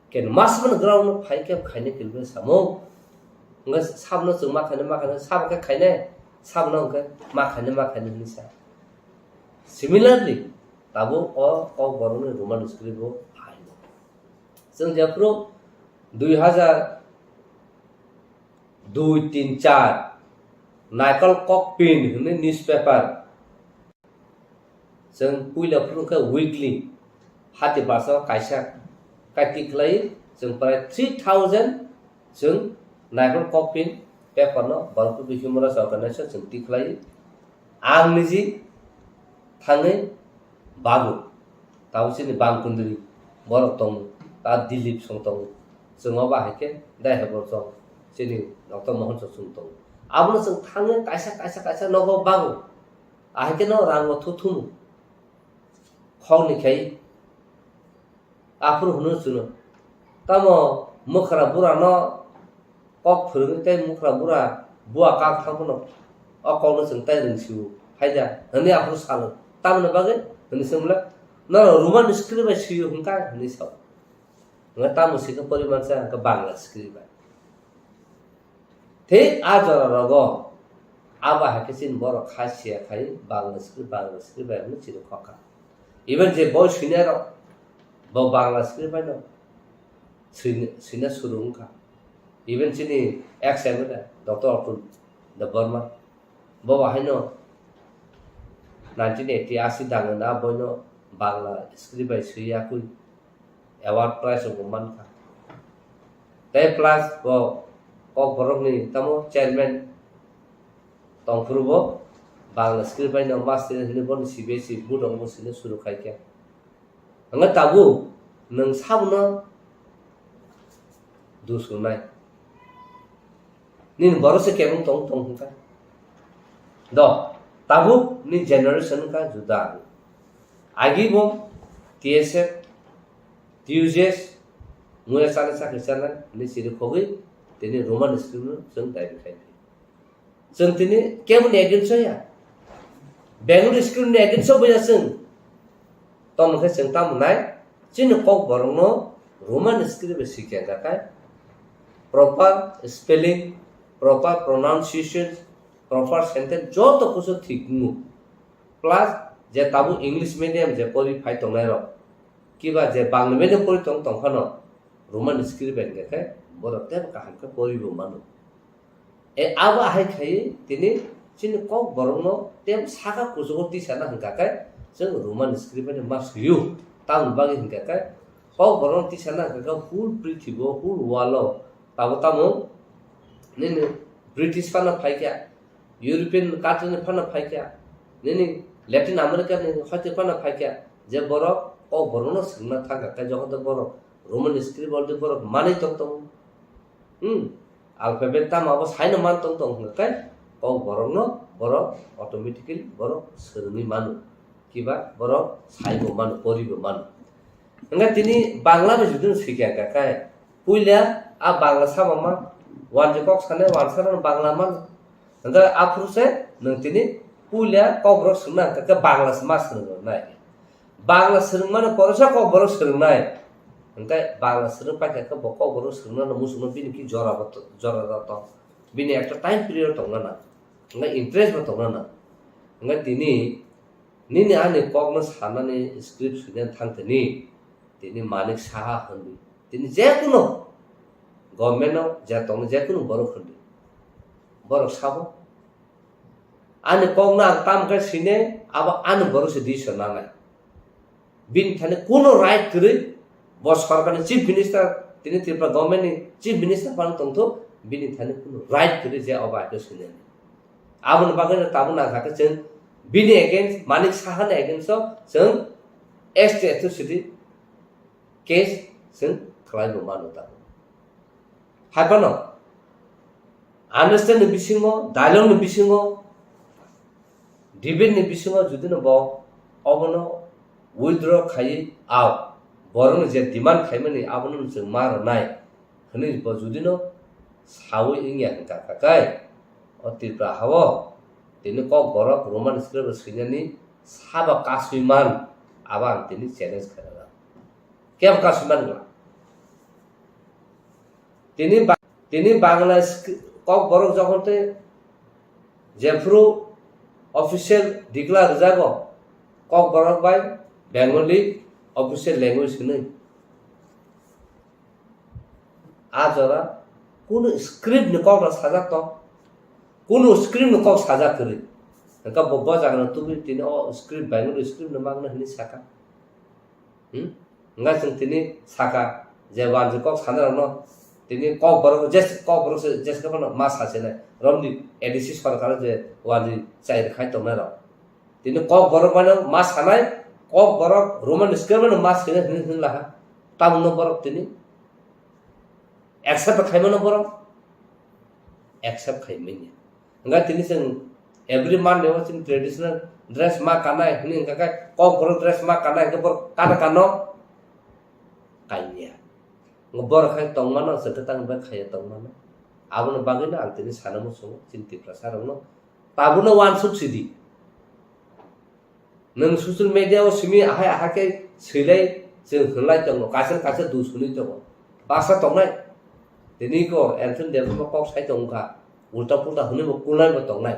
ken mas man ground no phai khe khainai kilbe samo. Wngkha sabno chwngma khainai, ma khainai, sabo khe khainai, sabno wngkha ma khainai, ma khainai hwnwi sa. Similarly, tabuk o Kokborokni Roman script bo phaino. Chwng jephuru dui hazar dui tin char Naikol Kokpin hwnwi newspaper, chwng puila phuru khe weekly hati basa kaisa kai tikhlai, chwng prai three thousand chwng Naikol Kokpin paper no Balpur Bikhi Mora Organization chwng tikhlai. Ang niji thangwi babu, tabo chini bang kundri borok tongo, ta Dilip song tongo, chwng obo hai khe dai hai borok chwng chini Doctor Mohon chwng tongo. Abono chwng thangwi kaisa, kaisa, kaisa nogo babu, ahai khe no rango thuthumu khokni khai. Aphuru hwnwi chwngno, "Tamo mwkhra burano kok phwrwngwi tei mwkhra bura bua kak thang phano o kokno chwng tai rwngsio, hai da?" hwnwi aphuru salo. "Tamoni bagwi?" hwnwi swngmwle, "Norok Roman script bai swio hwnkha?" hwnwi sao. Hwnkhe tamo swikhe porimansa hwnkhe Bangla script bai. Thik a jora rogo abo hai khe chini borok kha siya khai Bangla script, Bangla script bai hwnwi chini khokha. Even je boi swinai rok bo Bangla script bai no swina, swina suru wngkha. Even chini ex M L A Doctor Atul Debbarma bo bahai no nineteen eighty asi dangna boi no Bangla script bai swi yakui award prize rok bo mankha. Tei plus bo Kokborokni tamo chairman tongphuru bo Bangla script bai no master hwnwi bono C B S E board rok bo swina suru khai khe. Hwnba tabuk nwng sabono dus rwnai. Nini borok se kebeng tong tong hwnka. Do, tabuk ni generation wngkha juda. Agi bo T S F, T U J S, muya chana chakri chana, ni siri khogwi, tini Roman script no chwng dabi khai. Chwng tini keboni against o ya. Bengali script ni against o boya chwng. Tamo khe chwng tamo nai, chini Kokborokno Roman script bai sikya hwnkha khe, proper spelling, proper pronunciation, proper sentence joto kusu thik wngo. Plus je tabuk English medium je pori phai tongnai rok, kiba je Bangla medium pori tong tong phano Roman script bai hwnkha khe borok teibo kaham khe pori bo mano. E, abo ahai khai tini chini Kokborokno tei saka kuchugo tisana hwnkha khe chwng Roman script bai ma swiyo. Tamoni bagwi hwnkha khe Kokborokno tisana hwnkha khe whole prithibi o, whole world o tabo tamo nini British phano phaikha, European country ni phano phaikha, nini Latin America ni hoite phano phaikha, je borok Kokborokno swngna thangkha khe jokhon tei borok Roman script already borok manwi tong tongo. Hmm. Alphabet tamo abo saino man tong tong hwnkha khe Kokborokno borok automatically borok swrwngwi mano. Kiba borok saibo mano, poribo mano. Hwnkhe tini Bangla bai jodi no swikha hwnkha khe puila a Bangla sama man, wanjwi kok sanai wansa rok Bangla mano. Hwnkhe aphuru se nwng tini puila Kokborok swngna hwnkha khe Bangla se ma swrwng nai. Bangla swrwngmani poresa Kokborok swrwngnai. Hwnkhe Bangla swrwng paikha khe bo Kokborok swrwngna no muchungno bini ki jora bo to-, jora da tong. Bini ekta time period tongna na. Hwnkhe interest bo tongna na. Hwnkhe tini nini ani kokno sanani script swina thang tini. Tini Manik Saha hwnwi. Tini jekunu government no je tongni jekunu borok hwnwi. Borok sabo. Ani kokno ang tam khe sine, abo ani borok se decision nanai. Bini thani kuno right kwrwi, bo sorkarni chief minister, tini Tripura government ni chief minister phano tongthok, bini thani kuno right kwrwi je obo aike sine. Aboni bagwi no tabuk nang kha khe chwng bini against, Manik Saha ni against o chwng S T atrocity case Chwng khlai bo mano tabuk. Hai phano understand ni bisingo, dialogue ni bisingo, debate ni bisingo judino bo obono withdraw khaiwi, ao borokno je demand khaimani abono chwng ma rwnai hwnwi bo judino sawi wngya hwnkha kha khe, o Tripura hao tini Kokborok Roman script swinani sabo kasui man, abo ang tini challenge khairokha. Kebo kasui man wngla? Tini ba-, tini Bangla skri-, Kokborok jokhon tei jephuru official declare rwjago, Kokborok bai Bengali official language hwnwi. A jora kunu script ni kok rok sajak tong, kunu script ni kok sajak kwrwi. Hwnkhe bo, bo jaga no tubui tini o script Bengali script no mangna hwnwi saka. Hmm? Hwnkhe chwng tini saka je wanjwi kok sanai rokno tini Kokborok je Kokborok se jeske phano ma sasinai romni A D C sorkar je wanjwi chai rwkhai tongnai rok. Tini Kokborok mano ma sanai, Kokborok Roman script mano ma sinai hwnwi hwnwi laha. Tabukno borok tini accept khaimano borok accept khai manya. Hwnkhe tini chwng every Monday o chini traditional dress ma kanai hwnwi hwnkha khe Kokborok dress ma kanai hwnkhe borok kana kano kanya. Borok khai tongmano chwng khe tang bai khaiya tongmano. Aboni bagwino ang tini sana muchungo chini Tiprasa rokno tabukno uansuk sidi. Nwng social media o simi ahai ahai khe swilai chwng hwnlai tongo, kaisa kaisa dusuni tongo, baksa tongnai. Tini ko Anthony Debbarma kok sai tongkha, ulta pulta hwnwi bo kulnai bo tongnai.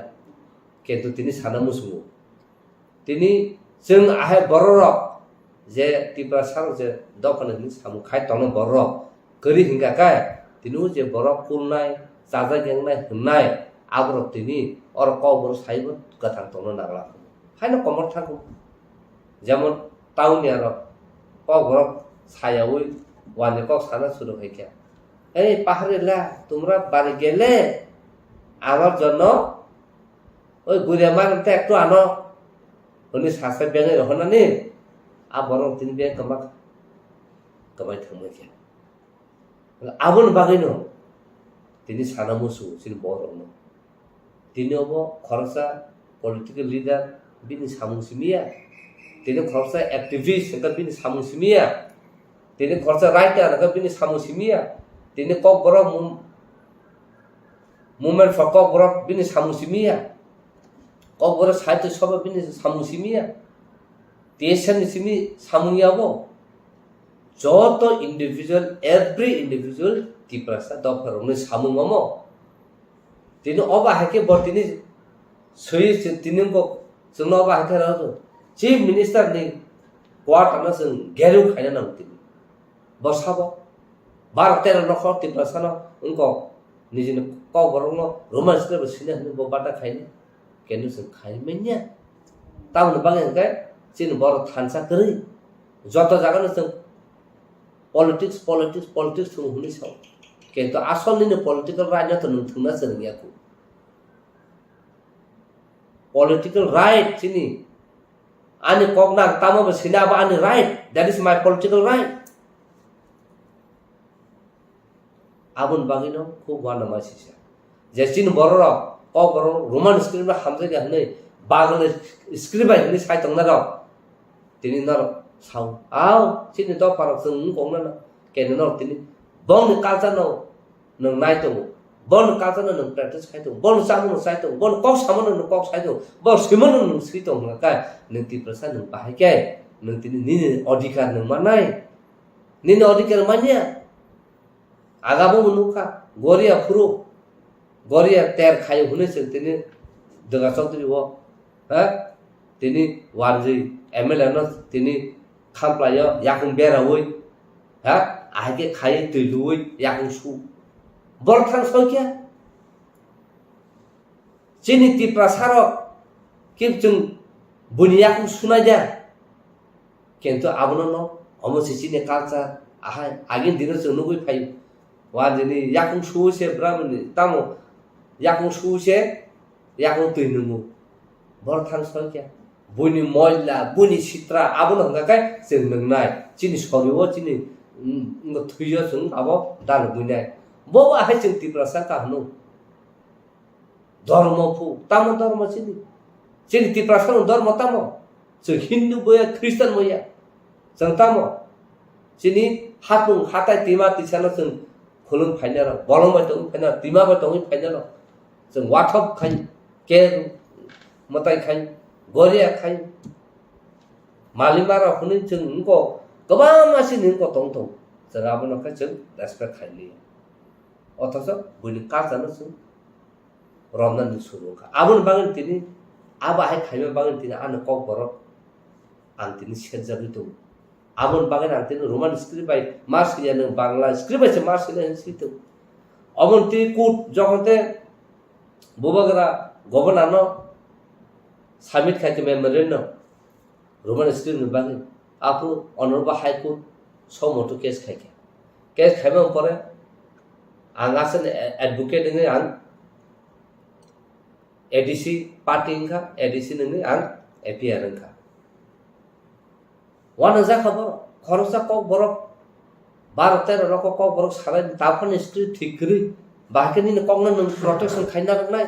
Kintu tini sana muchungo. Tini chwng ahai bororok je Tiprasa rok je dophani hwnwi samung khai tongnai bororok kwrwi hwnkha khe, tini o je borok kulnai, chajak yengnai hwnnai, aborok tini oro Kokborok saibo kwthang tongna nangla. Haino komor thango. Jemon tauniya rok Kokborok sayaui wani kok sana suru khai khe, "Ei paharila, tumra bari gele, amar jonno oi guria mar te ektu ano," hwnwi sasa bengai rohornani, a borok tini beng kwma kwbai thangbai khe. Aboni bagwino tini sana muchungo chini borokno. Tini obo khoroksa political leader bini samung simi ya. Tini khoroksa activist hwnkhe bini samung simi ya. Tini khoroksa writer hwnkhe bini samung simi ya. Tini Kokborok mum-, Movement for Kokborok bini samung simi ya. Kokborok sahitya sabha bini samung simi ya. T S F ni simi samung ya bo. Joto individual, every individual Tiprasa dopha rokni samung omo. Tini obo hai khe bo tini swi se tini bo chwngno obo hai khe rw Chief Minister ni quarter no chwng geru khaina nango tini. Bo sabo baro tero nokhor Tiprasa no wngkok nijini Kokborok no Roman script bo sina hwnwi bo bata khaina. Kenu chwng khai manya. Tamoni bagwi hwnkhe chini borok thansa kwrwi. Joto jaga no chwng politics, politics, politics thwng hwnwi sao. Kintu asol nini political right no to nwng thwngna chwng ya khu. Political right chini. Ani kok nang tamo bo sina abo ani right. That is my political right. Aboni bagwino khub uanama sisa. Je chini bororok, Kokborok Roman script bai hamjakya hwnwi, Bangla script bai hwnwi sai tongnai rok. Tini norok sao, "Ao, chini dopharok chwng wng kok nana." Kene norok tini bongni culture no nwng nai tongo, bongni culture no nwng practice khai tongo, bongni chamung no chai tongo, bongni kok samo no nwng kok sai tongo, bongni swimo no nwng swi tongo hwnka khe, nwng Tiprasa nwng bahai khe, nwng tini nini odhikar nwng mannai. Nini odhikar manya. Agabo bo nukha, goria phuru, goria ter khayo hwnwi chwng tini Dwga Chaudhary o, ha? Tini wanjwi M L A no tini khamplaio, yakung beraui, ha? Ahai khe khaiwi twi luui yakung su. Borok thang soi khe? Chini Tiprasa rok khe chwng buini yakung sunai de. Kintu abono no, omo se chini culture, ahai, agini dino chwng nugui phai. Wanjini yakung suwi se bramani, tamo yakung suwi se, yakung twi nungo. Borok thang soi khe. Buini moila, buini sitra, abono hwnkha khe chwng nungnai. Chini sori o, chini Wngkha thwiyo chwng abo dal buinai. Bo bo ahai chwng Tiprasa wngkha hwnwi. Dhormo phu, tamo dhormo chini? Chini Tiprasa ni dhormo tamo? Chwng Hindu boya, Christian boya. Chwng tamo? Chini hapung hatai tima tisano chwng khulum phainaro, bolong bai tongwi phainaro, tima bai tongwi phainaro. Chwng wathop khai, ker mwtai khai, goria khai. Malima rok hwnwi chwng wngkok, kwbangma chini wngkok tong tong. Chwng abono khe chwng respect khai liya. Othocho buini culture no chwng romnani suru wngkha. Aboni bagwi tini, abo hai khaima bagwi tini ani kokborok ang tini serjagwi tongo. Aboni bagwi ang tini Roman script bai ma swiya, nwng Bangla script bai se ma swiya hinwi swi tongo. Oboni tini court jokhon te bubagra governor no submit khai khe memorandum Roman script ni bagwi, aphuru Honorable High Court suo motu case khai kha. Case khaimani pore ang aswkni advocate wngwi ang A D C party wngkha, A D C nungwi ang A P R wngkha. Uanajak kha borok, khoroksa kok borok, baro tero rok kok borok salai, taphani script thik kwrwi, bahai khe nini kokno nwng protection khaina rwnai.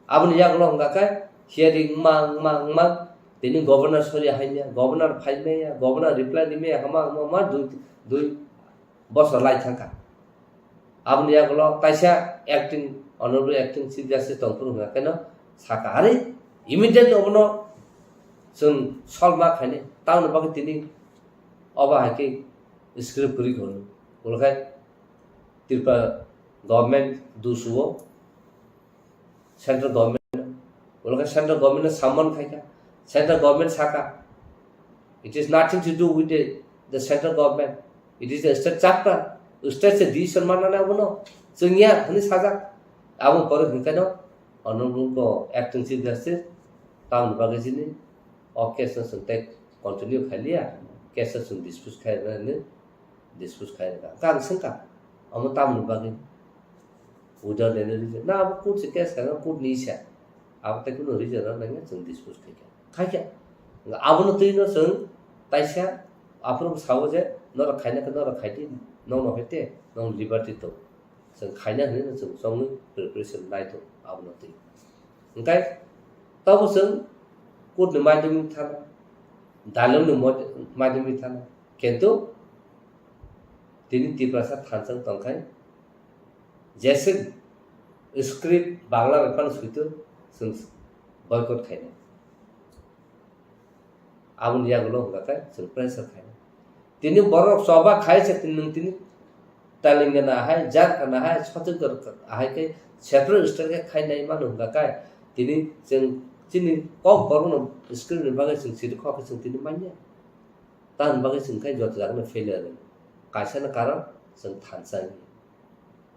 Aboni yagulo hwnka khe hearing wngma, wngma, wngma, tini governor sori haimya, governor phaimaya, governor reply rimaya, hama, hama, hama, dui, dui bosor lai thangkha. Aboni yagulo kaisa acting, honorable acting chief justice tongphuru hwnka kheno saka, "Are, immediately obono chwng solve ma khainai, tamoni bagwi tini obo hai khe script kwrwi kha hwnwi." Ulo khe Tripura government dusuo, central government, ulo khe central government no summon khai kha, central government saka, "It is nothing to do with the, the central government, it is a state chapter, state se decision manna nai abono, chwngya," hwnwi sajak. Abo pore hwnkheno Honorable acting chief justice tamoni bagwi chini o case no chwng tei continue khai liya, case no chwng dispose khai rwna hwnwi dispose khai rwkha. Hwnkhe ang swngkha, omo tamoni bagwi without any reason? Na, abo court se case khaina, court ni sa. Abo tei kunu reason rok nangya chwng dispose khai kha. Khai kha. Abono twi no chwng taisa aphuru sao je norok khaina khe norok khai di, nokno hai te, nokni liberty tong. Chwng khaina hwnwi no chwng chongwi preparation nai tongo abono twi. Hwnkhe tobo chwng court ni madhyamik thana, dalong ni mod-, madhyamik thana, kintu tini Tiprasa thansa wng tongkha, jese script Bangla bai phano suitu chwng boycott khainai. Aboni yagulo hwnka khe chwng pressure khainai. Tini borok choba khai se tini nwng tini Telangana hai, Jharkhand hai, Chhattisgarh hai khe separate state khe khainai mano hwnka khe tini chwng chini kok borokno script ni bagwi chwng siri kok khe chwng tini manya. Tamoni bagwi chwng khe joto jagano failure rwng. Kaisa no karon chwng thansa wngya.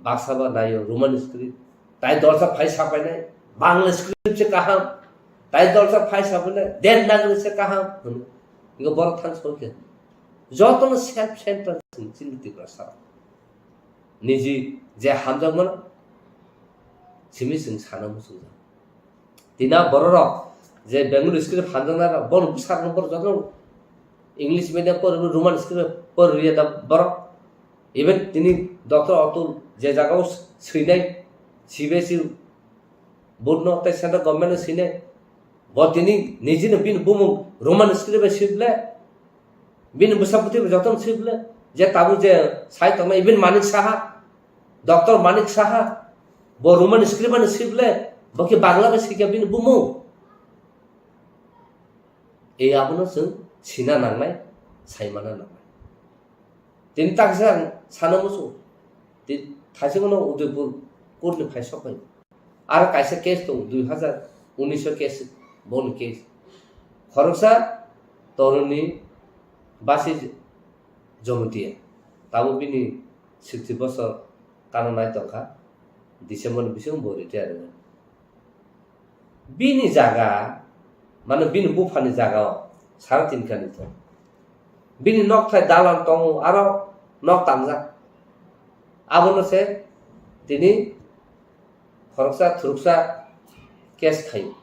Baksa ba naio Roman script. Tai dolsa phai sapainai, Bangla script se kaham. Tai dolsa phai sapainai, Devanagari se kaham hwnwi. Ingo borok thang soi khe. Jotono self centered chwng chini Tiprasa. Niji je hamjakmano simi chwng sana muchungjak. Tina bororok je Bengali script hamjaknai rok, bono bwsarokno borok jotono English medium pori, Roman script pori rwya da borok. Even tini Doctor Atul je jagao swinai, C B S E board no tei central government no swinai, bo tini nijino bini bumung Roman script bai swi ble, bini bwsa bwtwi bai jotono swi ble, je tabuk je sai tongmani, even Manik Saha, Doctor Manik Saha, bo Roman script bai swi ble, bo khe Bangla bai swikha bini bumung. E abono chwng sina nangnai, saimana nangnai. Tini taksa ang sana muchung. Ti-, thaisingno Udaipur court ni phai sokphai. Aro kaisa case tongo, dui hazar unis o case, boni case. Khoroksa toroni basi Jomotia. Tabuk bini sixty bosor kana nai tongkha. December ni bisingo bo retire wngkha. Bini jaga, mane bini buphani jaga o sara tin kani tongo. Bini nokthai dalan tongo, aro nok tamjak. Abono se tini khoroksa thuruksa case khaio.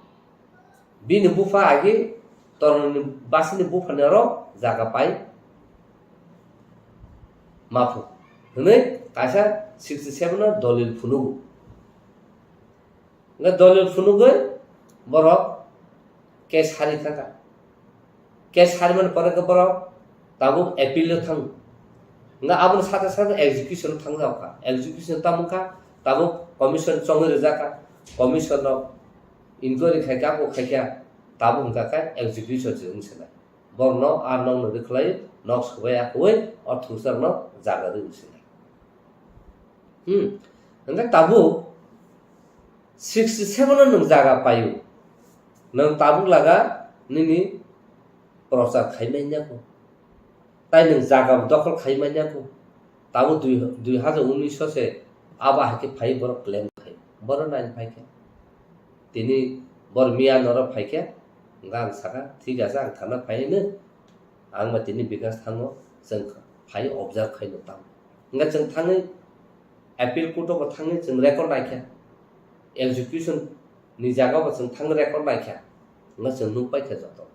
Bini bupha agi toroni basini buphani aro jaga pai. Maphu hwnwi kaisa sixty seven o dolil phunugo. Hwnkhe dolil phunugwi borok case sari thangkha. Case sarimani pore khe borok tabuk appeal o thango. Hwnkhe aboni sakhe sakhe execution o thangjak kha. Execution tamo kha, tabuk commission chongwi rijak kha. Commission rok inquiry khai kha, abo khai kha, tabuk hwnkha khe execution se wng se nai. Borokno a nokno rwkhlai, nok swbai akwui o thwngsakrokno jaga rwui se nai. Hmm. Hwnkhe tabuk sixty seven o nwng jaga paio. Nwng tabuk laga nini prochar khai manya kho. Tai nwng jaga dokhol khai manya kho. Tabuk dui, dui hajar unis o se abo hai khe phai borok claim khai. Borok nai phai khe. Tini bor miya norok phai khe, hwnkhe ang sakha, "Thik ache, ang thana phai hino, ang ba tini bikas thango, chwng phai observe khaino tamo." Hwnkhe chwng thangwi appeal court o bo thangwi chwng record naikha, execution ni jaga bo chwng thangwi record naikha, hwnkhe chwng nukpaikha joto.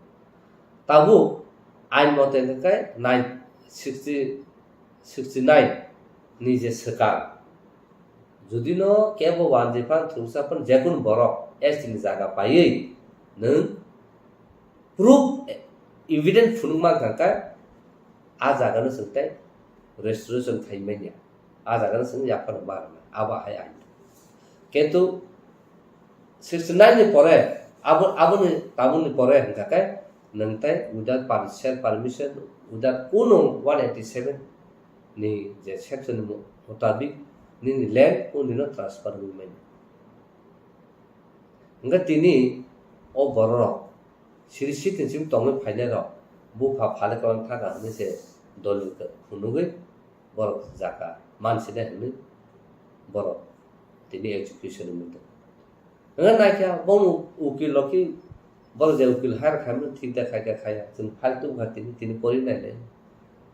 Tabuk ain mote hwnkhe nine sixty, sixty nine ni je swkang, jodi no kebo wanjwi phan thwngsa phan jekunu borok S T ni jaga paiwi nwng proof, evidence phunuk mankha khe a jaga no chwng tei restoration khai manya, a jaga no chwng yaphar ma rwnai, abo hai ain. Kintu sixty nine ni pore, abo, aboni, tabukni pore hwnkha khe nwng tei without per-, self permission, without kuno one eighty seven ni je section ni mu-, mutabik nini land o nino transfer wngwi manya. Hwnkhe tini o bororok siri sitin sim tongwi phainairok bupha phale kwlang thaka hwnwi se dolil phunugwi borok jaka mansinai hwnwi borok tini execution wngwi tongo. Hwnwi naikha bono ukil rok khe borok je ukil hire khaimano thik da khaikha khaya, chwng file tubukha tini, tini pori nainai.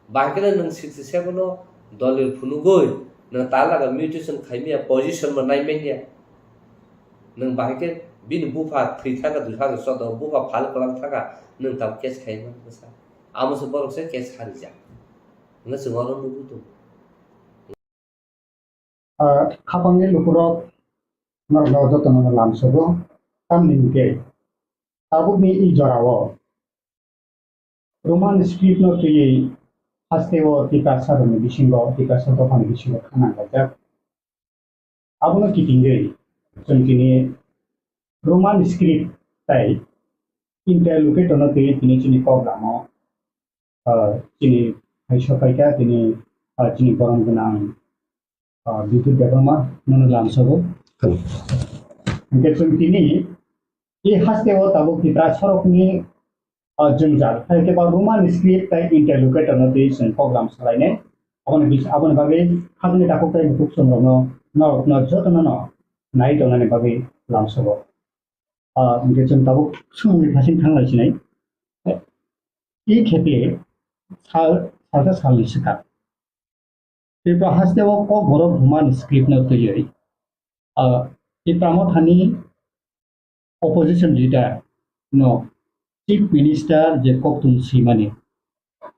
Bahai kheno nwng sixty seven o dolil phunugwi nwng talaga mutation khaimaya position bo naimanya. Nwng bahai khe bini bupha thwi thaka dui hajar choudo o bupha phal kwlang thaka nwng tabuk case khaima bwsa. Amo se borok se case harijak. Hwnwi chwng oro nugwi tongo. Ah, khapangni lukurok norokno jotono lamsogo. Tamni hwnkhe tabukni i jorao Roman script no twiwi hasteo Tiprasa rokni bisingo, Tiprasa dophani bisingo khana laijak. Abono kitingwi chwng tini Roman script tai interlocutor no twiwi tini chini program o, ah, chini hai sopaikha tini, ah, chini borom gwnang, ah, Bipul Debbarma nono lamsogo. Hwnkhe chwng tini i hasteo tabuk Tipra sorokni ah, jwngjal, hai khe ba Roman script tei interlocutor no twi chwng program salainai. Aboni bis-, aboni bagwi khajani takhuk tei bukhuk chwng rokno, norokno jotono no nai tongnani bagwi lamsogo. Ah, hwnkhe chwng tabuk swngmungni phasing thanglai sinai. I khe sal, salsa salni swkang. Tripura hasteo Kokborok Roman script no twiwi, ah, Tipra Mothani opposition leader no Chief Minister je kokthum swimani,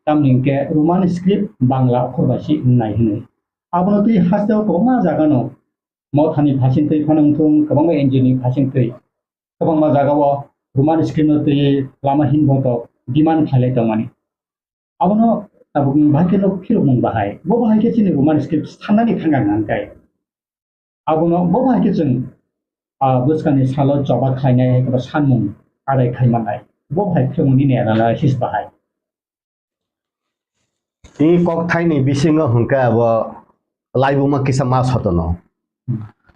tamni hwnkhe Roman script Bangla okhor bai si wngnai hwnwi. Abono twi hasteo kwbangma jaga no Mothani phasing twi phano wngthung, kwbangma N G O ni phasing twi kwbangma jaga o Roman script no twi lama hinbo tok demand khailai tongmani. Abono tabukni bahai khe no phirokmung bahai. Bo bahai khe chini Roman script sanani thangkha hwnkhe. Abono bo bahai khe chwng, ah, bwskangni salo choba khlainai hai khe bo sanmung adai khai mannai. Bo bahai phirokmung nini analysis bahai. Tini kokthaini bisingo hwnkhe abo laibuma kisa ma sotono.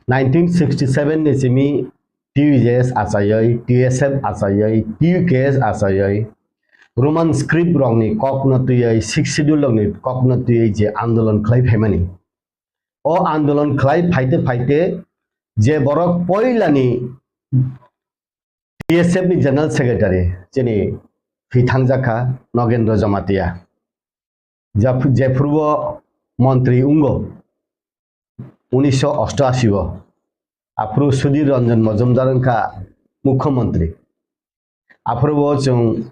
Nineteen sixty seven ni simi T U J S achaiwi, T S F achaiwi, T U K S achaiwi, Roman script rokni kokno twiwi, Sixth Schedule rokni kokno twiwi je andolon khlai phaimani. O andolon khlai phaite phaite je borok poilani T S F ni General Secretary chini thwi thangjak kha Nogendra Jamatia. Jap-, jephuru bo montri wngo unisho osto ashi o, aphuru Sudhir Ranjan Majumdar wngkha mukhyamantri. Aphuru bo chwng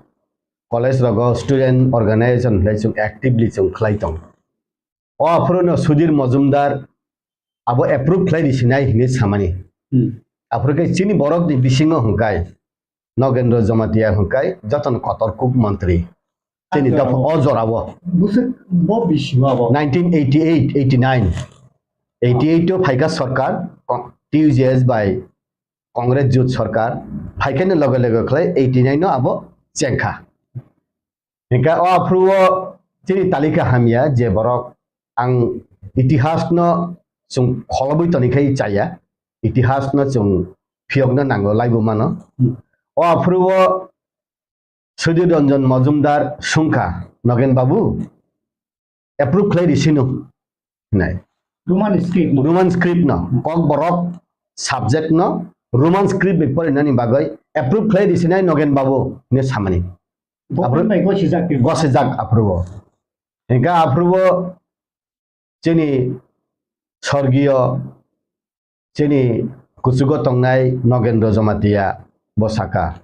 college rogo student organization hinwi chwng actively chwng khlai tong. O aphuru no Sudhir Majumdar abo approve khlai risinai hinwi samani. Hmm. Aphuru khe chini borok ni bisingo hwnkhe Nogendra Jamatia hwnkhe jotono kotor kuk mantri. Chini dopha o jorao. Bwswk bo bisio abo? Nineteen eighty-eight, eighty-nine. Eighty-eight o phaikha sarkar, T U J S bai Congress jut sarkar, phaikhani loge loge khlai eighty-nine no abo chengkha. Hingkha o aphuru o chini talika hamya je borok ang itihas no chwng kholobwi tonikhai chaya, itihas no chwng phiyokna nango laibo mano. Hmm. O aphuru o Sudhir Ranjan Majumdar sungkha, Nogen Babu, approve khlai risino hinai. Roman script no. Roman script no. Kokborok subject no Roman script bai porinani bagwi approve khlai risinai Nogen Babu hinwi samani. Government bai gosijak. Gosijak aphuru o. Hingkha aphuru o chini sorgiyo, chini kuchugo tongnai Nogendra Jamatia bo saka,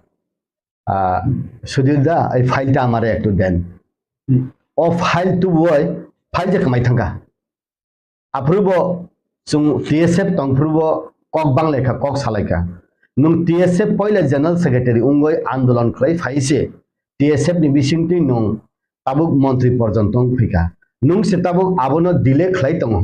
ah, "Sudhir da, ei file ta amare ektu den." Hmm. O file tubu oi, file je kwmai thangkha. Aphuru bo chwng T S F tongphuru bo kok banglaikha, kok salaikha. Nwng T S F poila General Secretary wngwi andolon khlai phai se T S F ni bisingtwi nwng tabuk montri porjonto wng phikha. Nwng se tabuk abono delay khlai tongo.